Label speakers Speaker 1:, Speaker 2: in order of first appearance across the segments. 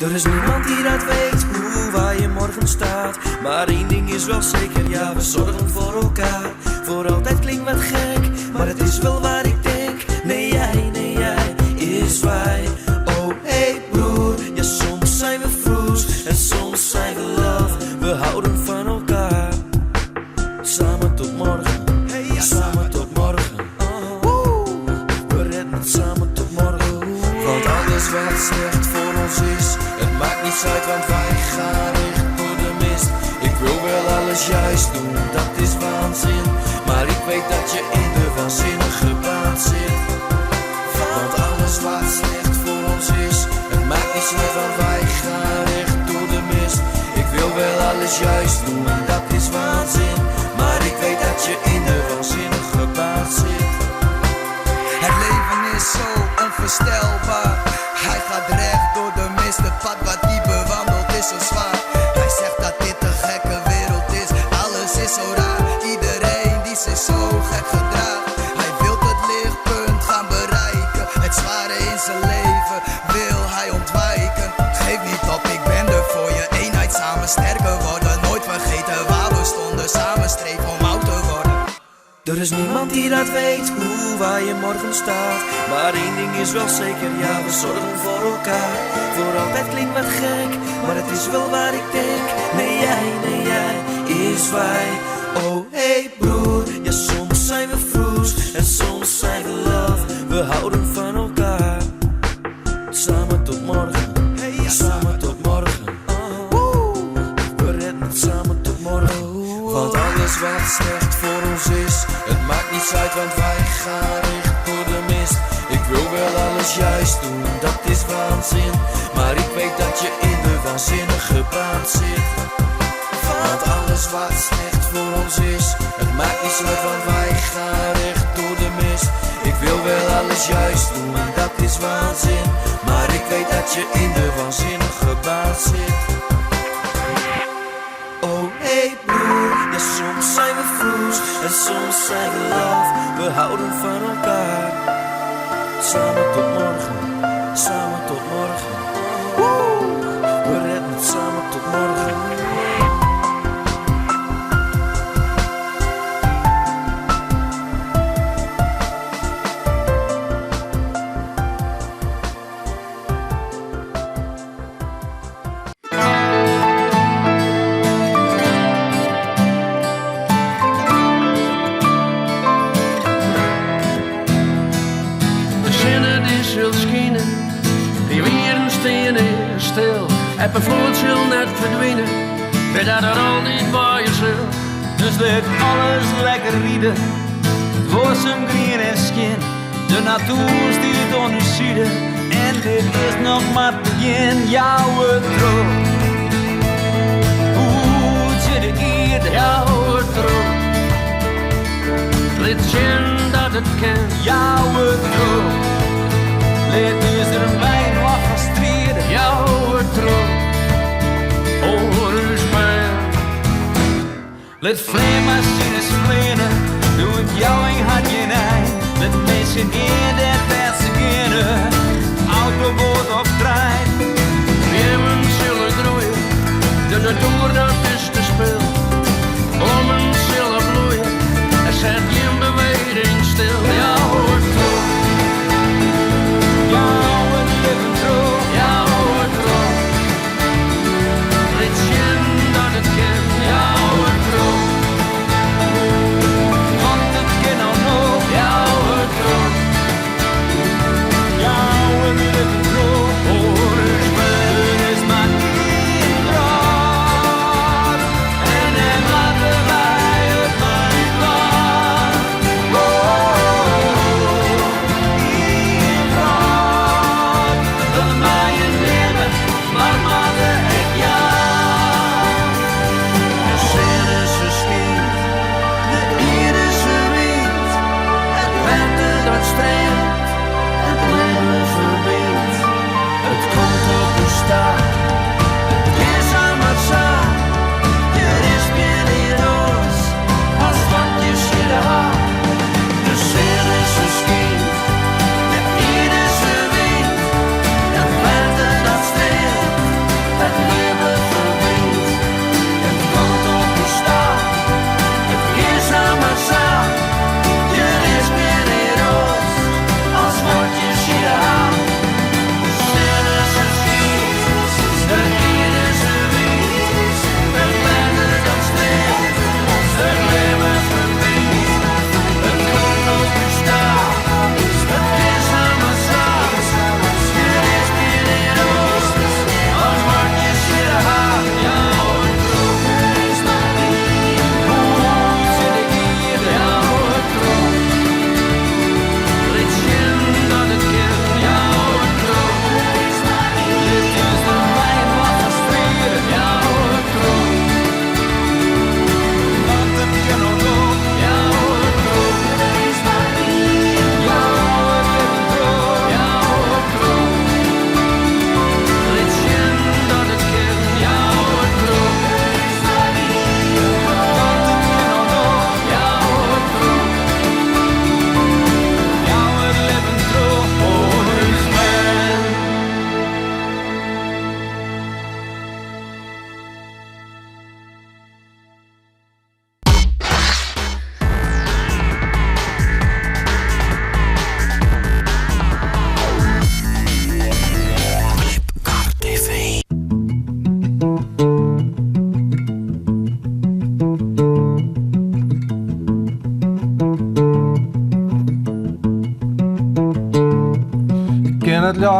Speaker 1: Er is niemand die dat weet, hoe waar je morgen staat. Maar één ding is wel zeker, ja, we zorgen voor elkaar. Voor altijd klinkt wat gek, maar het is wel waar ik denk. Nee, jij, nee, jij is wij. Oh, hey broer, ja, soms zijn we vroes en soms zijn we love. We houden van elkaar. Samen tot morgen, samen tot morgen. Woe, we redden het samen tot morgen. Want alles wat slecht voor ons is, het maakt niets uit, want wij gaan recht door de mist. Ik wil wel alles juist doen, dat is waanzin. Maar ik weet dat je in de waanzinnige baan zit. Want alles wat slecht voor ons is, het maakt niets uit, want wij gaan recht door de mist. Ik wil wel alles juist doen, dat is waanzin. Maar ik weet dat je in de waanzinnige baan zit.
Speaker 2: Het leven is zo onvoorstelbaar. Hij gaat recht door de mist. Het pad wat hij bewandelt is zo zwaar. Hij zegt dat dit een gekke wereld is. Alles is zo raar. Iedereen die zich zo gek gedraagt. Hij wil het lichtpunt gaan bereiken. Het zware in zijn leven wil hij ontwijken. Geef niet op, ik ben er voor je. Eenheid samen sterker worden. Nooit vergeten waar we stonden. Samen streven om oud te worden.
Speaker 1: Er is niemand die dat weet, hoe waar je morgen staat. Maar één ding is wel zeker, ja, we zorgen voor elkaar. Voor altijd klinkt wat gek, maar het is wel waar ik denk. Nee, jij, nee, jij is wij. Oh, hey broer, ja, soms zijn we vroes en soms zijn we love. We houden van elkaar. Samen tot morgen, samen tot morgen. Woe, we redden het samen tot morgen. Want alles wat slecht voor ons is, het maakt niets uit, want wij gaan recht door de mist. Ik wil wel alles juist doen, dat is waanzin. Maar ik weet dat je in de waanzinnige baan zit. Want alles wat slecht voor ons is, het maakt niets uit, want wij gaan recht door de mist. Ik wil wel alles juist doen, dat is waanzin. Maar ik weet dat je in de waanzinnige baan zit. Oh hey broer, ja soms zijn we vroes en soms zijn we love. We houden van elkaar. Samen tot morgen, samen tot morgen. Woe, we redden het samen tot morgen.
Speaker 3: De sinne dy sil skine, de wieren steane stil. Eb en floed sil net ferdwine, wit dat it altyd waaie sil.
Speaker 4: Dus lit alles lekker ride, duorsum, grien en skjin. De natoer stiet oan ús side en dit is noch mar it begjin. Jou it troch, hoedzje de ierde.
Speaker 3: Jou it troch, lit sjen dat it kin.
Speaker 4: Jou it troch, lit ús der mei-inoar foar stride.
Speaker 3: Jou it troch, foar ús bern.
Speaker 4: Lit fleanmasines fleane, de ûntjouwing hat gjin ein. Lit minsken gean dêr't wêr't se geane, auto, boat of trein.
Speaker 3: Beammen sille groeie, de natoer dat is de spil. Blommen sille bloeie, en set gjin beweging stil. Jou it troch,
Speaker 4: Jou it libben troch.
Speaker 3: Jou it troch. Lit sjen dat it kin, jou it troch.
Speaker 4: Want it kin al no.
Speaker 3: Jou it troch.
Speaker 4: Jou it libben troch.
Speaker 3: Foar ús bern.
Speaker 4: Der is mar ien wrâld.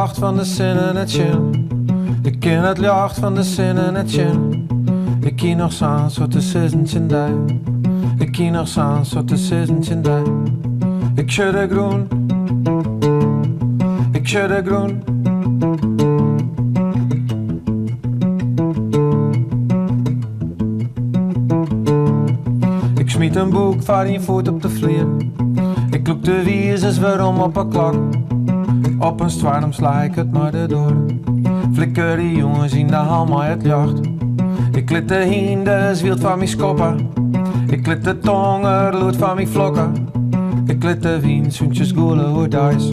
Speaker 5: ljocht fan de sinne net sjen. Ik kin it ljocht fan de sinne net sjen. Ik hie noch sa'n soad te sizzen tsjin dy. Ik hie noch sa'n soad te sizzen tsjin dy. Ik sjoch de grûn. Ik sjoch de grûn. Ik smyt in boek foar dyn foet op de flier. Ik lûk de wizers werom op 'e klok. Op in stoarm sla ik it mei de doar. Flikker de jûns yn de hal mei it ljocht. Ik lit de hynders wyld foar my skoppe. Ik lit de tonger lûd foar my flokke. Ik lit de wyn súntsjes gûle oerdeis.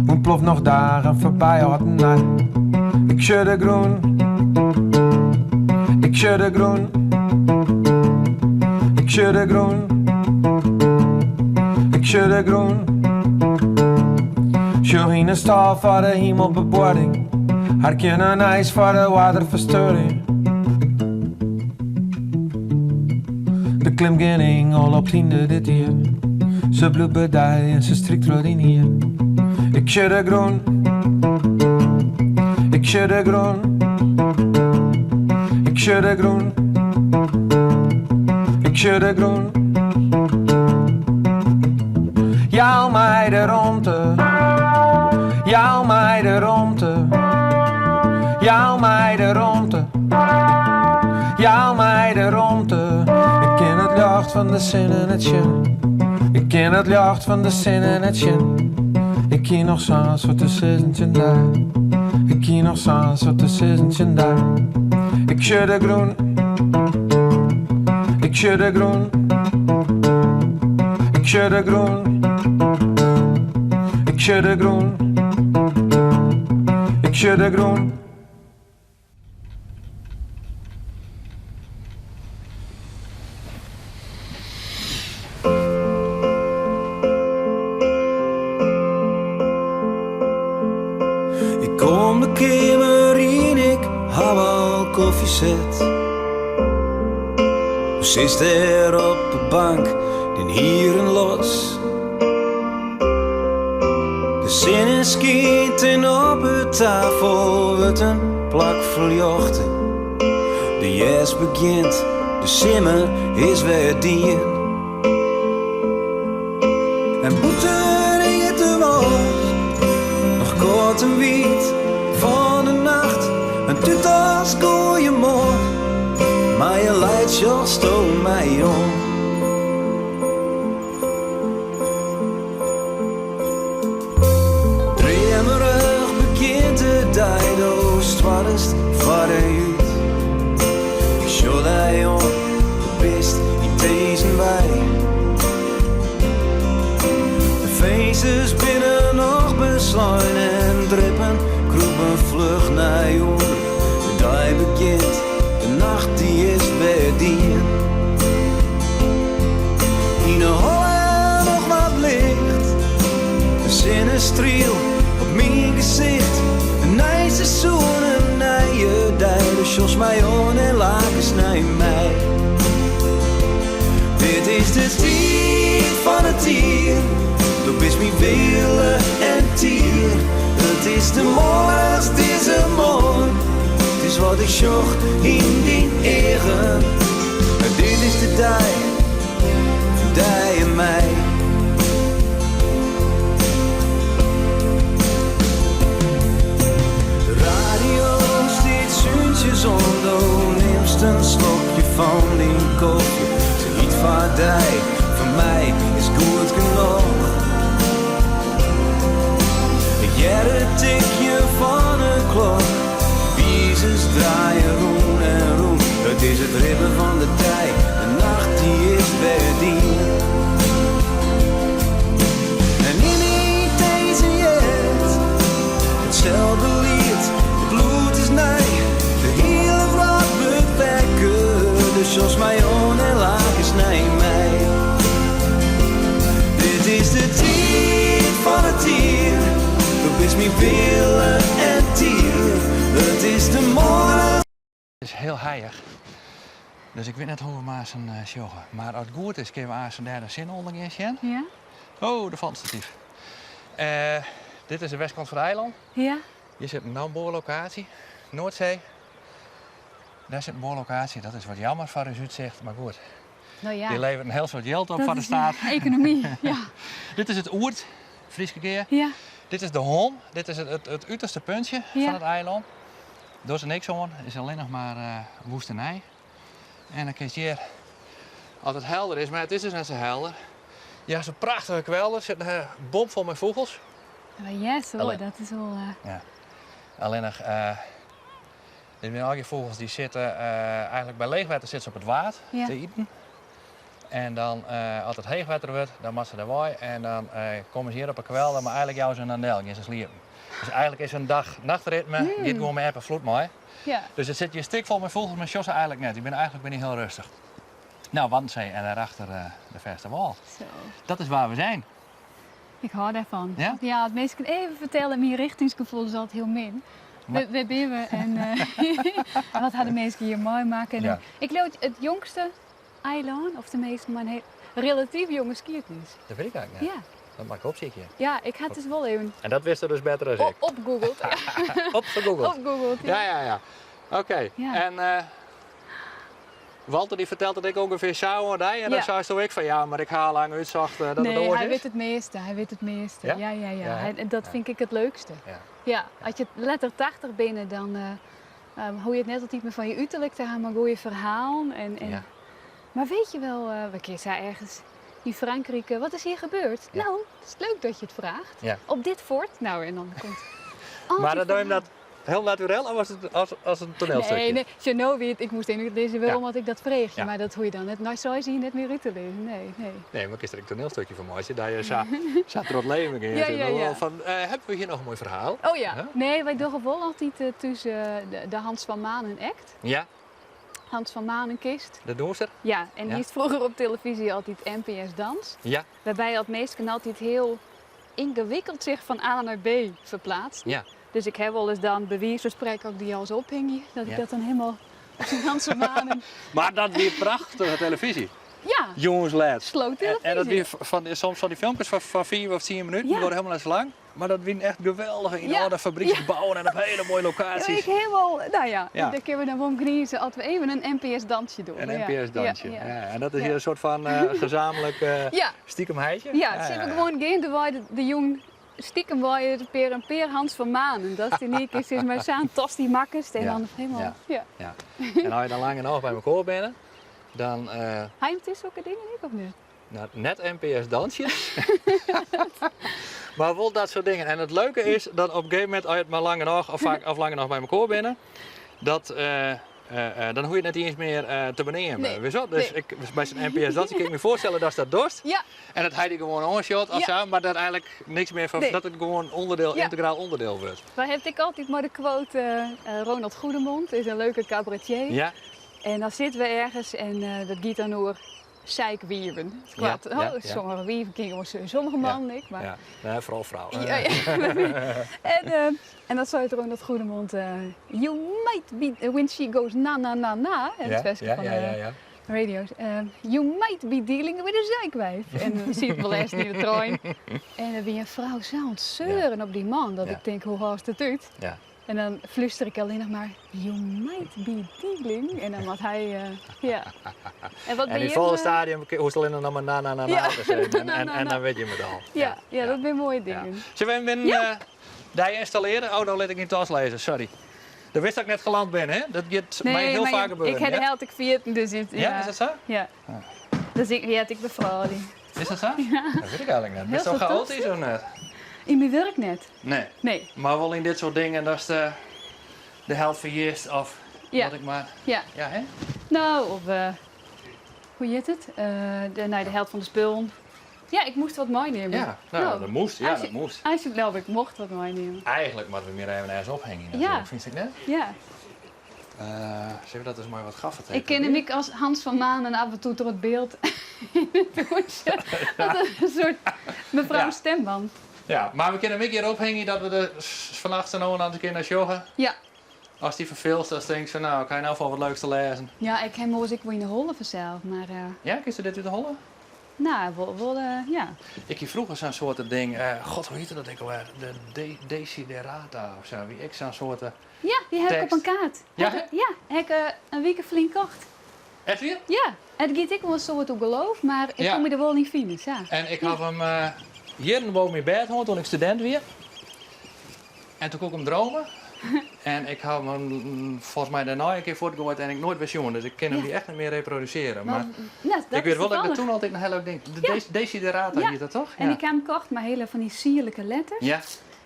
Speaker 5: Ûntplof noch dagen foarby âld en nij. Ik sjoch de grûn. Ik sjoch de grûn. Ik sjoch de grûn. Ik sjoch de grûn. Sjoch yn 'e stâl foar de himelbebuording. Harkje in nijs foar de oarderfersteuring. Der klimt gjin ingel op 't hynder dit jier. Se bliuwt by dy en se strykt troch dyn hier. Ik sjoch de grûn. Ik sjoch de grûn. Ik sjoch de grûn. Ik sjoch de grûn. Jou my de romte. Jou my de romte. Jou my de romte. Jou my de romte. Ik kin it ljocht fan de sinne net sjen. Ik kin it ljocht fan de sinne net sjen. Ik hie noch sa'n soad te sizzen tsjin dy. Ik hie noch sa'n soad te sizzen tsjin dy. Ik sjoch de grûn. Ik sjoch de grûn. Ik sjoch de grûn. Ik sjoch de grûn. Ik sjoch de grûn.
Speaker 1: Ik kom de keamer yn, ik haw al kofje set. Do sitst dêr op 'e bank, dyn hierren los. De sinne skynt en op 'e tafel wurdt in plak ferljochte. De hjerst begjint, de simmer is wer dien. En bûten hinget de wolk, noch koart en wiet fan de nacht. In tút as goeiemoarn, mei in laits sjochsto my oan. Dreamerich begjint de dei, do stoartest foar dy út. Ik sjoch dy oan, do bist yn tinzen wei. De finsters binne noch beslein en drippen krûpe fluch nei ûnder. De dei begjint, de nacht dy is wer dien. Yn 'e holle noch wat licht, in sinnestriel op myn gesicht. In nij seizoen, in nije dei, do sjochst my oan en lakest nei my. Dit is de tiid fan it jier, do bist myn wille en tier. It is de moarns dizze moarn, it is wat ik sjoch yn dyn eagen. Dit is de dei foar dy en my. De radio stiet súntsjes oan, do nimst in slokje fan dyn kofje. Te hyt foar dy, foar my is goed genôch. Ik hear it tikjen fan 'e klok, wizers draaie rûn en rûn. It is it ritme fan de dei, de nacht dy is wer dien. En yn myn tinzen heart itselde liet, it lûd is nij, de hiele wrâld wurdt wekker. Do sjochst my oan en lakest nei my. Dit is de tiid fan it jier, do bist myn wille en tier. It is de moarn.
Speaker 6: It is hiel heich, dus ik wit net hoe't we aansen sjogge. Mar as it goed is, kinne we aansen dêr de sinne ûndergean sjen.
Speaker 7: Ja.
Speaker 6: Oh, der falt in statyf. Dit is de westkant fan it eilân.
Speaker 7: Ja.
Speaker 6: Hjir sit in boarlokaasje, Noardsee. Dêr sit in boarlokaasje, dat is wat jammer foar ús útsicht, mar goed.
Speaker 7: Nou ja.
Speaker 6: Dy leveret in hiel soad jild op
Speaker 7: Dat
Speaker 6: foar de
Speaker 7: is
Speaker 6: staat.
Speaker 7: Ekonomy, ja.
Speaker 6: Dit is it Oerd, Fryske Gea.
Speaker 7: Ja.
Speaker 6: Dit is de Holm, dit is it uterste puntsje
Speaker 7: Ja.
Speaker 6: fan it eilân. Dêr is niks oan, is allinnich mar eh, woestenij. En dan kinst hjir, as it helder is, mar it is dus net sa helder. Ja, sa'n prachtige kwelder, sit in eh, bomfol mei fûgels.
Speaker 7: Maar yes, hoor,
Speaker 6: Allee.
Speaker 7: dat is wol. eh,
Speaker 6: Ja. Allinnich, eh dit binne allegear fûgels dy sitte eh, eigentlik by leechwetter sitte se op it waad
Speaker 7: Ja.
Speaker 6: te iten. En dan, eh, as it heechwetter wurdt, dan moatte se dêr wei en dan eh, komme se hjir op 'e kwelder, mar eigentlik jouwe se dan del, gean se sliepen. Dus eigentlik is in dag-nachtritme, giet gewoan mei eb en floed mei.
Speaker 7: Ja.
Speaker 6: Dus it sit hjir stikfol mei fûgels, mar sjoch se eigentlik net. Dy binne eigentlik binne hiel rêstich. Nou, Waddenzee en daarachter eh, de fêste wâl.
Speaker 7: Zo.
Speaker 6: Dat is waar we zijn.
Speaker 7: Ik hou daarvan.
Speaker 6: Ja?
Speaker 7: Ja, als mensen even vertellen, mijn richtingsgevoel is altijd heel min.
Speaker 6: Maar-
Speaker 7: Waar ben we en eh, wat hadden mensen hier mooi maken. En
Speaker 6: Ja.
Speaker 7: Ik geloof het jongste eiland, of tenminste mijn heel, relatief jonge skiertnis.
Speaker 6: Dat weet ik eigenlijk
Speaker 7: Ja.
Speaker 6: net. Dat mag ik opzoeken.
Speaker 7: ja, ik had het wel even
Speaker 6: En dat wist er dus beter dan ik.
Speaker 7: opgoogeld.
Speaker 6: Opgegoogeld.
Speaker 7: Opgoogeld,
Speaker 6: Ja, ja, ja. Oké.
Speaker 7: Ja.
Speaker 6: En eh, Walter die vertelt dat ik ongeveer zo aan die. En dan
Speaker 7: Ja.
Speaker 6: zei zo ik van ja, maar ik haal lang uitzocht eh, dat het
Speaker 7: Nee,
Speaker 6: oors
Speaker 7: hij
Speaker 6: is.
Speaker 7: weet het meeste. Hij weet het meeste.
Speaker 6: Ja?
Speaker 7: Ja, ja, ja.
Speaker 6: Ja, hè?
Speaker 7: Hij- en dat vind ik het leukste.
Speaker 6: Ja.
Speaker 7: Ja, als je letter 80 binnen, dan eh eh, hoe je het net altijd meer van je uiterlijk te gaan, maar goeie verhaal. En, en
Speaker 6: Ja.
Speaker 7: Maar weet je wel, eh een keer zei ergens in Frankrijk, eh, wat is hier gebeurd?
Speaker 6: Ja.
Speaker 7: Nou, het is leuk dat je het vraagt.
Speaker 6: Ja.
Speaker 7: Op dit fort. Nou, en dan komt. al
Speaker 6: Maar
Speaker 7: die
Speaker 6: dat doe je hem
Speaker 7: verhalen.
Speaker 6: dat heel natuurlijk of was het als, als een toneelstukje?
Speaker 7: Nee, nee, Jeannot weet, ik moest in deze wel
Speaker 6: Ja.
Speaker 7: omdat ik dat vreeg.
Speaker 6: Ja.
Speaker 7: Maar dat hoor je dan net. Nou, zo is hij net meer uit te lezen. Nee, nee.
Speaker 6: Nee, maar ik is er een toneelstukje van maatje. Daar je za, zat er wat leven in.
Speaker 7: Ja, ja, ja.
Speaker 6: Van, eh, hebben we hier nog een mooi verhaal?
Speaker 7: Oh ja,
Speaker 6: Huh?
Speaker 7: nee, wij doen wel altijd eh, tussen eh, de, de Hans van Manen act.
Speaker 6: Ja,
Speaker 7: Hans van Manen kist.
Speaker 6: de doenster.
Speaker 7: Ja, en
Speaker 6: Ja.
Speaker 7: die is vroeger op televisie altijd NPS Dans.
Speaker 6: Ja,
Speaker 7: Waarbij het meest altijd heel ingewikkeld zich van A naar B verplaatst.
Speaker 6: ja.
Speaker 7: Dus ik heb wel eens dan bij wijze van spreken ook die als ophing, dat ik
Speaker 6: Ja.
Speaker 7: dat dan helemaal op zijn Hans van Manen.
Speaker 6: Maar dat weer prachtige televisie.
Speaker 7: Ja,
Speaker 6: Jongens, laat.
Speaker 7: slow
Speaker 6: En,
Speaker 7: televisie.
Speaker 6: en dat weer van, soms van die filmpjes van, van 4 of 10 minuten,
Speaker 7: Ja.
Speaker 6: die worden helemaal net zo lang. Maar dat wien echt geweldige in
Speaker 7: Ja.
Speaker 6: orde fabrieksgebouwen en op hele mooie
Speaker 7: Ja,
Speaker 6: locaties.
Speaker 7: ik helemaal, nou ja,
Speaker 6: Ja.
Speaker 7: daar kunnen we dan om knieën als we even een NPS dansje doen.
Speaker 6: Een
Speaker 7: Ja.
Speaker 6: NPS-dansje.
Speaker 7: Ja,
Speaker 6: Ja,
Speaker 7: ja.
Speaker 6: En dat is
Speaker 7: Ja.
Speaker 6: hier een soort van eh, gezamenlijk eh
Speaker 7: Ja.
Speaker 6: stiekem heitje.
Speaker 7: Ja, het zit
Speaker 6: ja, ja.
Speaker 7: gewoon geen de waar de, de jong stiekem waar je de peer en peer Hans van Manen. Dat is die niet is maar samen tas die makkest en
Speaker 6: Ja.
Speaker 7: dan helemaal.
Speaker 6: Ja.
Speaker 7: Ja.
Speaker 6: Ja. En als je dan lang genoeg bij elkaar bent, dan eh,
Speaker 7: Hij heeft dus zulke dingen niet of niet?
Speaker 6: nou, net NPS-dansjes. maar wel dat soort dingen. En het leuke is dat op een gegeven moment, als je het maar lang genoeg of vaak of lang genoeg bij elkaar binnen, dat, eh, eh, eh, dan hoef je het net niet eens meer eh, te benemen.
Speaker 7: Nee.
Speaker 6: Weet je wel? Dus
Speaker 7: Nee.
Speaker 6: ik, bij zijn NPS-dansje kan ik me voorstellen dat ze dat dorst.
Speaker 7: Ja,
Speaker 6: En dat hij die gewoon aanshot of
Speaker 7: Ja.
Speaker 6: zo, maar dat eigenlijk niks meer van,
Speaker 7: Nee.
Speaker 6: dat het gewoon onderdeel,
Speaker 7: Ja.
Speaker 6: integraal onderdeel wordt.
Speaker 7: waar heb ik altijd maar de quote eh, eh, Ronald Goedemond is een leuke cabaretier.
Speaker 6: Ja,
Speaker 7: En dan zitten we ergens en eh, dat giet dan door zeikwieven. Het kwad.
Speaker 6: Ja, ja,
Speaker 7: oh,
Speaker 6: ja.
Speaker 7: sommige wieven gingen sommige mannen, ik, maar
Speaker 6: ja. Nee, vooral vrouwen.
Speaker 7: Ja, ja. en, eh, en dat zei het Ronald Goedemond. eh, you might be, when she goes na na na na. En het versje
Speaker 6: ja,
Speaker 7: van
Speaker 6: ja,
Speaker 7: de
Speaker 6: ja, ja.
Speaker 7: radio's. eh, you might be dealing with a zeikwijf. En dan zie je het wel eens in de trein. En dan ben je een vrouw zo aan het zeuren op die man. Dat
Speaker 6: Ja.
Speaker 7: ik denk, hoe haast het uit?
Speaker 6: Ja.
Speaker 7: En dan fluister ik alleen nog maar, you might be dealing. En dan had hij, eh, ja. En wat
Speaker 6: En
Speaker 7: ben
Speaker 6: in
Speaker 7: je?
Speaker 6: volle
Speaker 7: eh,
Speaker 6: stadium hoe ze alleen nog maar na na na na
Speaker 7: Ja.
Speaker 6: te zeggen. En,
Speaker 7: Na,
Speaker 6: en,
Speaker 7: na,
Speaker 6: en
Speaker 7: na.
Speaker 6: dan weet je het al.
Speaker 7: Ja, ja, dat zijn mooie
Speaker 6: Ja.
Speaker 7: dingen.
Speaker 6: Zullen we hem in,
Speaker 7: Ja.
Speaker 6: eh, daar installeren? Oh, nou laat ik niet tas lezen, sorry. Dat wist dat ik net geland ben, hè? Dat gaat mij heel
Speaker 7: maar
Speaker 6: vaak
Speaker 7: je-
Speaker 6: gebeuren.
Speaker 7: Ik heb de
Speaker 6: ja?
Speaker 7: held ik viert, dus het,
Speaker 6: Ja, is dat zo?
Speaker 7: Ja. Dus ik, ja, ik bevrouw die.
Speaker 6: Is dat zo? Dat weet ik eigenlijk net.
Speaker 7: Heel
Speaker 6: Is dat
Speaker 7: fantastisch.
Speaker 6: chaotisch of net?
Speaker 7: In mijn werk net.
Speaker 6: Nee.
Speaker 7: Nee.
Speaker 6: Maar wel in dit soort dingen, dat is de, de held vergist of
Speaker 7: Ja.
Speaker 6: wat ik maar...
Speaker 7: Ja.
Speaker 6: Ja, hè?
Speaker 7: Nou, of eh, hoe heet het? Eh, de, nou, de held van de spul. Ja, ik moest wat meenemen.
Speaker 6: Ja, nou, dat moest. Ja,
Speaker 7: als je-
Speaker 6: dat moest.
Speaker 7: Als je, nou, ik mocht wat meenemen.
Speaker 6: Eigenlijk moeten we meer even ergens ophangen
Speaker 7: Ja.
Speaker 6: natuurlijk, vind ik net.
Speaker 7: Ja.
Speaker 6: Eh zullen we dat eens maar wat gaffer
Speaker 7: Ik ken hem ik als Hans van Maan en af en toe door het beeld in het hoesje. Dat is een soort mevrouw
Speaker 6: Ja.
Speaker 7: Stemband.
Speaker 6: Ja, maar we kunnen hem een keer ophangen dat we er s- vannacht zo nou en een keer naar joggen.
Speaker 7: Ja.
Speaker 6: Als die verveelt, dan denk ik zo, nou, kan je nou van wat leuks te lezen.
Speaker 7: Ja, ik heb wel eens ik wil in de holle vanzelf, maar eh,
Speaker 6: Ja, kun je dit uit de hollen?
Speaker 7: No, wol, wol ja.
Speaker 6: Ik hie froeger sa'n soarte ding, god hoe hjitte dat ek alwer, de Desiderata of sa, wie ek sa'n soarte
Speaker 7: Ja, dy ha ik op in kaart.
Speaker 6: Ja?
Speaker 7: Ja, ha ik in wike ferlyn kocht.
Speaker 6: Echt wier?
Speaker 7: Ja, it giet ek wol in soad oer geloof, mar ik koe my der wol yn fine, sa.
Speaker 6: En ik haw him jierren boven myn bêd hân toen ik studint wie. En toen koe ik him drome. En ik haw him folgens my dêrnei in kear fuortgoaid en ik noait wer sjoen. Dus ik kin him dy echt net mear reprodusearje. Mar ik wit wol dat ik dat toen altyd in hiel leuk ding. De Desiderata hiet dat toch?
Speaker 7: En ik ha him kocht mei hiele fan dy sierlike letters.
Speaker 6: Ja.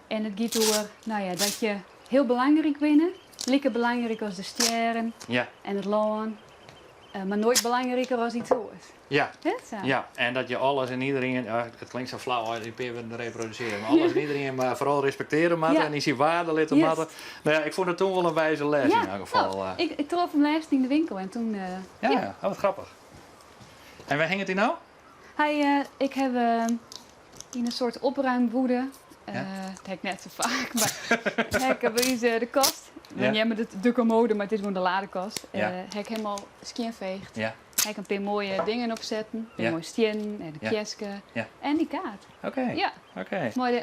Speaker 7: En it giet oer, no ja, dat je hiel belangryk binne. Like belangryk as de stjerren en it lân. Mar noait belangriker as iets oars.
Speaker 6: Ja.
Speaker 7: Net sa?
Speaker 6: Ja, en dat je alles en iedereen, ja, it klinkt sa flau as in pear wurden reprodusearje, mar alles en iedereen mar foaral respektearje moatte en yn syn waarde litte moatte. No ja, ik fûn it toen wol in wijze les yn elk gefal.
Speaker 7: No, ik trof him lêsten yn de winkel en toen.
Speaker 6: Ja, ja. Oh, wat grappich. En wêr hinget hy no?
Speaker 7: Hy, ik haw yn in soart opruimwoede, dat ha ik net sa faak, mar ha ik by ús de kast, we neame it de kommode, mar it is gewoan de ladekast, ha ik helemaal skjinfeegd. Ha ik in pear moaie dingen opsetten, in pear moaie stiennen en in kjestke en dy kaart.
Speaker 6: Oké.
Speaker 7: Ja.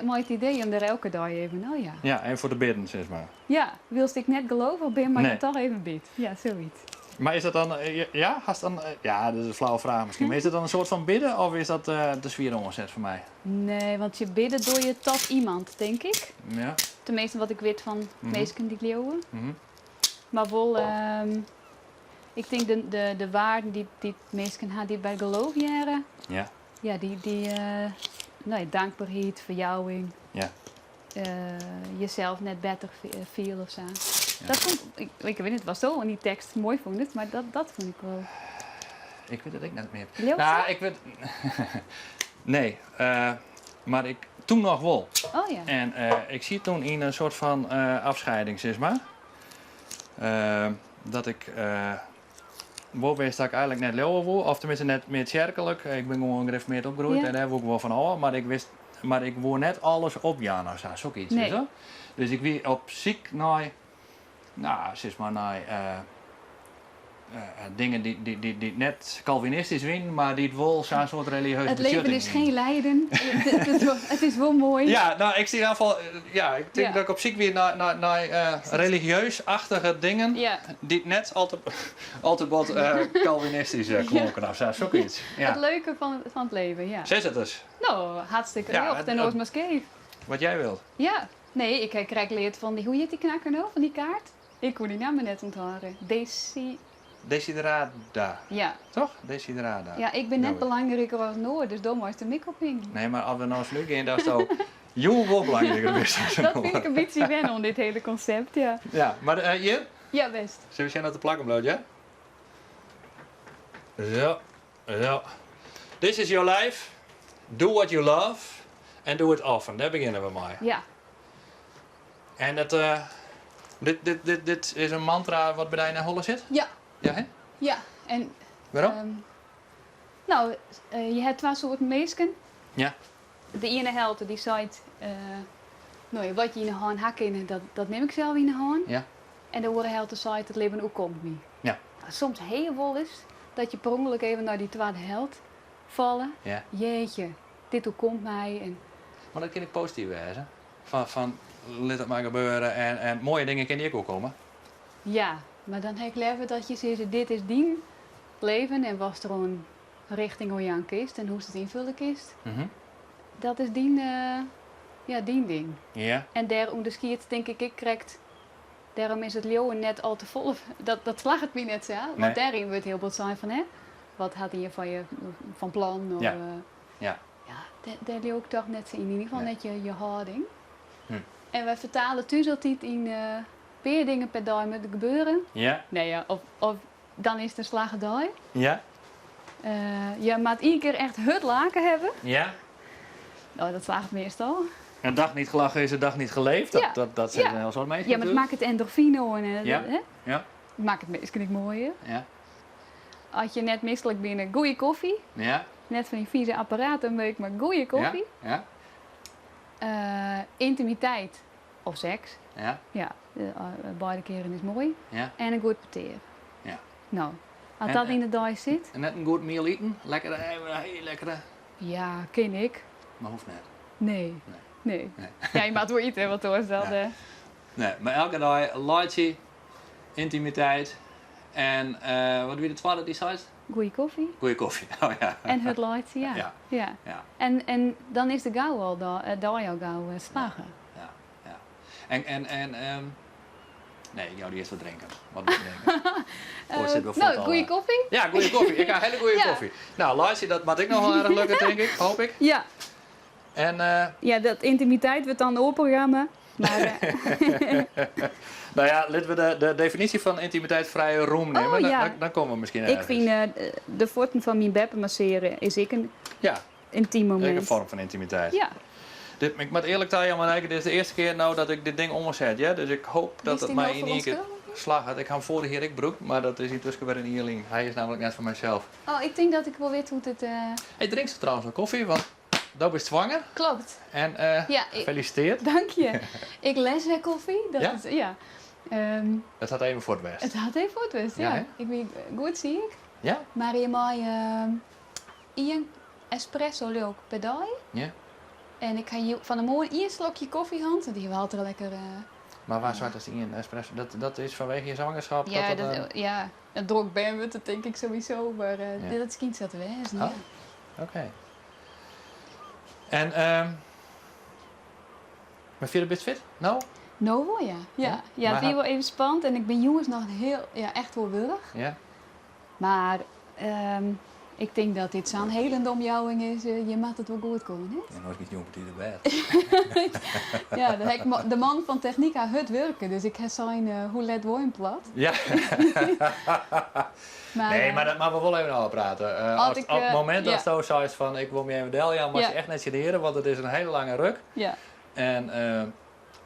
Speaker 7: Mei it idee om der elke dei even, oh ja.
Speaker 6: Ja, even foar te bidden, sis mar.
Speaker 7: Ja, wylst ik net gelovich bin, mar ik dan toch even bid. Ja, soiets.
Speaker 6: Mar is dat dan, ja, hast dan, ja, dat is in flauwe fraach miskien, mar is dat dan in soart fan bidden of is dat te swier oanset foar my?
Speaker 7: Nee, want je bidden doe je tot iemand, tink ik.
Speaker 6: Ja.
Speaker 7: Tenminste wat ik wit fan minsken dy't leauwe. Mar wol, ik tink de, de waarden dy't minsken ha dy't by geloof hearre, ja, dy, no ja, dankberheid, ferjouwing. Jezelf net better fiele of sa. Dat fûn ik, ik wit net watsto oan dy tekst moai fûnest, mar dat, dat fûn ik wol.
Speaker 6: Ik wit it ek net mear.
Speaker 7: Leaust
Speaker 6: Nou, ik wit. Nee, mar ik toen noch wol.
Speaker 7: Oh ja.
Speaker 6: En ik siet toen yn in soart fan afscheiding, sis mar. Dat ik wol wist dat ik eigenlik net leauwe woe, of tenminste net mear tsjerklik. Ik bin gewoan gereformeerd opgroeid en dêr woe ik wol fan ôf, mar ik wist, mar ik woe net alles opjaan of sa, sokiets.
Speaker 7: Nee.
Speaker 6: Witst? Dus ik wie op syk nei, no, sis mar nei dingen dy't net kalvinistysk wienen, mar dy't wol sa'n soart religieuze
Speaker 7: Het leven
Speaker 6: betsjutting
Speaker 7: is geen lijden. Het is wol moai.
Speaker 6: Ja, no, ik stie yn elk gefal, ja, ik tink dat ik op syk wie nei religieus-achtige dingen dy't net al te, al te bot kalvinistysk klonken of sa, sokiets. Ja.
Speaker 7: It leuke fan it leven, ja.
Speaker 6: Sis it ris.
Speaker 7: No, hartstikke rjocht en oars mar skeef.
Speaker 6: Wat jij wilt.
Speaker 7: Ja. Nee, ik ha krekt leard fan dy, hoe hjit dy knakker no, fan dy kaart? Ik koe dy namme net ûnthâlde. Desi.
Speaker 6: Desiderata.
Speaker 7: Ja.
Speaker 6: Toch? Desiderata.
Speaker 7: Ja, ik bin net belangriker as in oar, dus do meist de mik ophingje.
Speaker 6: Nee, mar as we no slút gean, datsto jûn wol belangriker bist as in
Speaker 7: Dat
Speaker 6: oar.
Speaker 7: fyn ik in bytsje wennen oan dit hele konsept, ja.
Speaker 6: Ja, mar hjir?
Speaker 7: Ja, bêst.
Speaker 6: Sille we sjen oft er plakken bliuwt, ja? Zo, zo. This is your life. Do what you love and do it often. Dêr begjinne we mei.
Speaker 7: Ja.
Speaker 6: En dat, dit, dit, dit, dit is in mantra wat by dy yn 'e holle sit?
Speaker 7: Ja.
Speaker 6: Ja, hè?
Speaker 7: Ja. En,
Speaker 6: Wêrom?
Speaker 7: No, je ha twa soarten minsken.
Speaker 6: Ja.
Speaker 7: De iene helte dy seit, no ja, wat je yn 'e hân ha kinne, dat, dat nim ik sels yn 'e hân.
Speaker 6: Ja.
Speaker 7: En de oare helte seit, it libben oerkomt my.
Speaker 6: Ja.
Speaker 7: Soms ha je wolris dat je per ûngelok even nei dy twadde helte falle.
Speaker 6: Ja.
Speaker 7: Jeetje, dit oerkomt my. En
Speaker 6: Mar dat kin ek posityf wêze. Fan, fan lit it mar gebeure en, en moaie dingen kinne dy ek oerkomme.
Speaker 7: Ja, mar dan ha ik leaver dat je sizze, dit is dyn leven en watst der oan rjochting oan jaan kinst en hoe'tst it ynfolje kinst. Dat is dyn, ja, dyn ding.
Speaker 6: Ja.
Speaker 7: En dêr ûnderskiedt tink ik ek krekt, dêrom is it leauwen net al te folle, dat, dat slagget my net sa. Want dêryn wurdt hiel bot sein fan, hè, wat hat ien fan je fan plan? Of,
Speaker 6: Ja. Ja.
Speaker 7: Ja, dêr, dêr leau ik toch net sa yn. Yn ieder gefal net je, je hâlding. En wy fertale thús altyd yn pear dingen per dei moatte gebeure.
Speaker 6: Ja.
Speaker 7: Nee, ja, of, of dan is it in slagge dei.
Speaker 6: Ja.
Speaker 7: Je moat ien kear echt hurd laken hawwe.
Speaker 6: Ja.
Speaker 7: No, dat slagget meastal.
Speaker 6: Een dag niet gelachen is een dag niet geleefd. Dat, dat, dat zeggen een heel soad minsken.
Speaker 7: Ja, mar it makket endorfine oan.
Speaker 6: Ja.
Speaker 7: Hè?
Speaker 6: Ja.
Speaker 7: Makket minsken ek moaier.
Speaker 6: Ja.
Speaker 7: As je net mislik binne, goede koffie.
Speaker 6: Ja.
Speaker 7: Net fan dy fize apparaten, mar goede koffie.
Speaker 6: Ja.
Speaker 7: Yntimiteit of seks.
Speaker 6: Ja.
Speaker 7: Ja, beide kearen is moai.
Speaker 6: Ja.
Speaker 7: En in goed petear.
Speaker 6: Ja.
Speaker 7: No. As dat yn de dei sit.
Speaker 6: En net in goed miel iten? Lekker even in hiel lekkere.
Speaker 7: Ja, kin ik.
Speaker 6: Mar hoecht net.
Speaker 7: Nee. Nee. Ja, je moatte wol ite, want oars dan.
Speaker 6: Nee. Nee, mar elke dei laitsje, yntimiteit en wat wie de twadde dy'tst seist?
Speaker 7: Goeie kofje.
Speaker 6: Goeie kofje, oh ja.
Speaker 7: En hurd laitsje, ja.
Speaker 6: Ja.
Speaker 7: Ja.
Speaker 6: Ja.
Speaker 7: En dan is de gau al dei al gau slagge.
Speaker 6: Ja, ja. En, en, en nee, ik jou dy earst wat drinken. Wat drinken. Oars sit wol
Speaker 7: No,
Speaker 6: fuort al,
Speaker 7: goeie kofje.
Speaker 6: Ja, goeie kofje. Ik ha hiele goeie
Speaker 7: Ja.
Speaker 6: kofje. No, laitsje, dat moat ek noch wol aardich lukke, tink ik, hoop ik.
Speaker 7: Ja.
Speaker 6: En,
Speaker 7: Ja, dat yntimiteit wurdt dan oar programma. Maar,
Speaker 6: No ja, litte we de definysje fan yntimiteit frij rûm nimme.
Speaker 7: Oh, ja.
Speaker 6: Dan komme we miskien
Speaker 7: Ik
Speaker 6: ergens.
Speaker 7: fyn de fuotten fan myn beppe massearje is ek in
Speaker 6: Ja.
Speaker 7: yntym
Speaker 6: Ek in
Speaker 7: momint.
Speaker 6: foarm fan yntimiteit.
Speaker 7: Ja.
Speaker 6: Dit, ik moat earlik tajaan, Marijke, dit is de earste kear no dat ik dit ding oanset, hear. Dus ik hoop dat
Speaker 7: Bist
Speaker 6: it
Speaker 7: dy
Speaker 6: my
Speaker 7: no
Speaker 6: yn ien kear
Speaker 7: ferûntskuldige?
Speaker 6: slagget. Ik ha him foarich jier ek brûkt, mar dat is yntusken wer in jier lyn. Hy is nammentlik net fan mysels.
Speaker 7: Oh, ik tink dat ik wol wit hoe't it.
Speaker 6: Hey, drinkst trouwens noch kofje? Want do bist swanger.
Speaker 7: Kloppet.
Speaker 6: En
Speaker 7: Ja, ik-
Speaker 6: gefeliciteerd.
Speaker 7: Dank je. Ik lês wer kofje. Dat
Speaker 6: Ja?
Speaker 7: is, ja.
Speaker 6: It hat even fuort west.
Speaker 7: It hat even fuort west,
Speaker 6: Ja,
Speaker 7: ja.
Speaker 6: hè?
Speaker 7: Ik wie goed siik.
Speaker 6: Ja?
Speaker 7: Mar je meie ien espresso leau ik per dei.
Speaker 6: Ja.
Speaker 7: En ik ha fan 'e moarn ien slokje kofje hân, want dy waard der lekker.
Speaker 6: Mar wêr swart is ien espresso? Dat is fanwege je zwangerschap?
Speaker 7: Ja,
Speaker 6: dat dat,
Speaker 7: ja, in drok bern wurdt it tink ik sowieso, mar
Speaker 6: Ja.
Speaker 7: dat skynt sa te wêzen,
Speaker 6: Oh,
Speaker 7: ja.
Speaker 6: oké. En ehm mar fierder bist fit, no?
Speaker 7: No wol, ja. Ja,
Speaker 6: Ja?
Speaker 7: ja, it
Speaker 6: Mar
Speaker 7: wie wol even spannend en ik bin jûns noch hiel, ja, echt wol wurch.
Speaker 6: Ja.
Speaker 7: Mar ik tink dat dit sa'n helende omjouwing is, je moat it wol goed komme, net?
Speaker 6: En oars giest jûn betiid op bêd.
Speaker 7: Ja, dan ha ik de man fan technyk ha hurd wurke, dus ik ha sein, hoe let wol jim plat?
Speaker 6: Ja.
Speaker 7: Mar,
Speaker 6: Nee, mar dat moatte we wol even ôfprate.
Speaker 7: As ik,
Speaker 6: Op it momint
Speaker 7: ja.
Speaker 6: datsto seist fan ik wol my even deljaan, moatst
Speaker 7: Ja.
Speaker 6: je echt net sjenearje, want it is in hiele lange ruk.
Speaker 7: Ja.
Speaker 6: En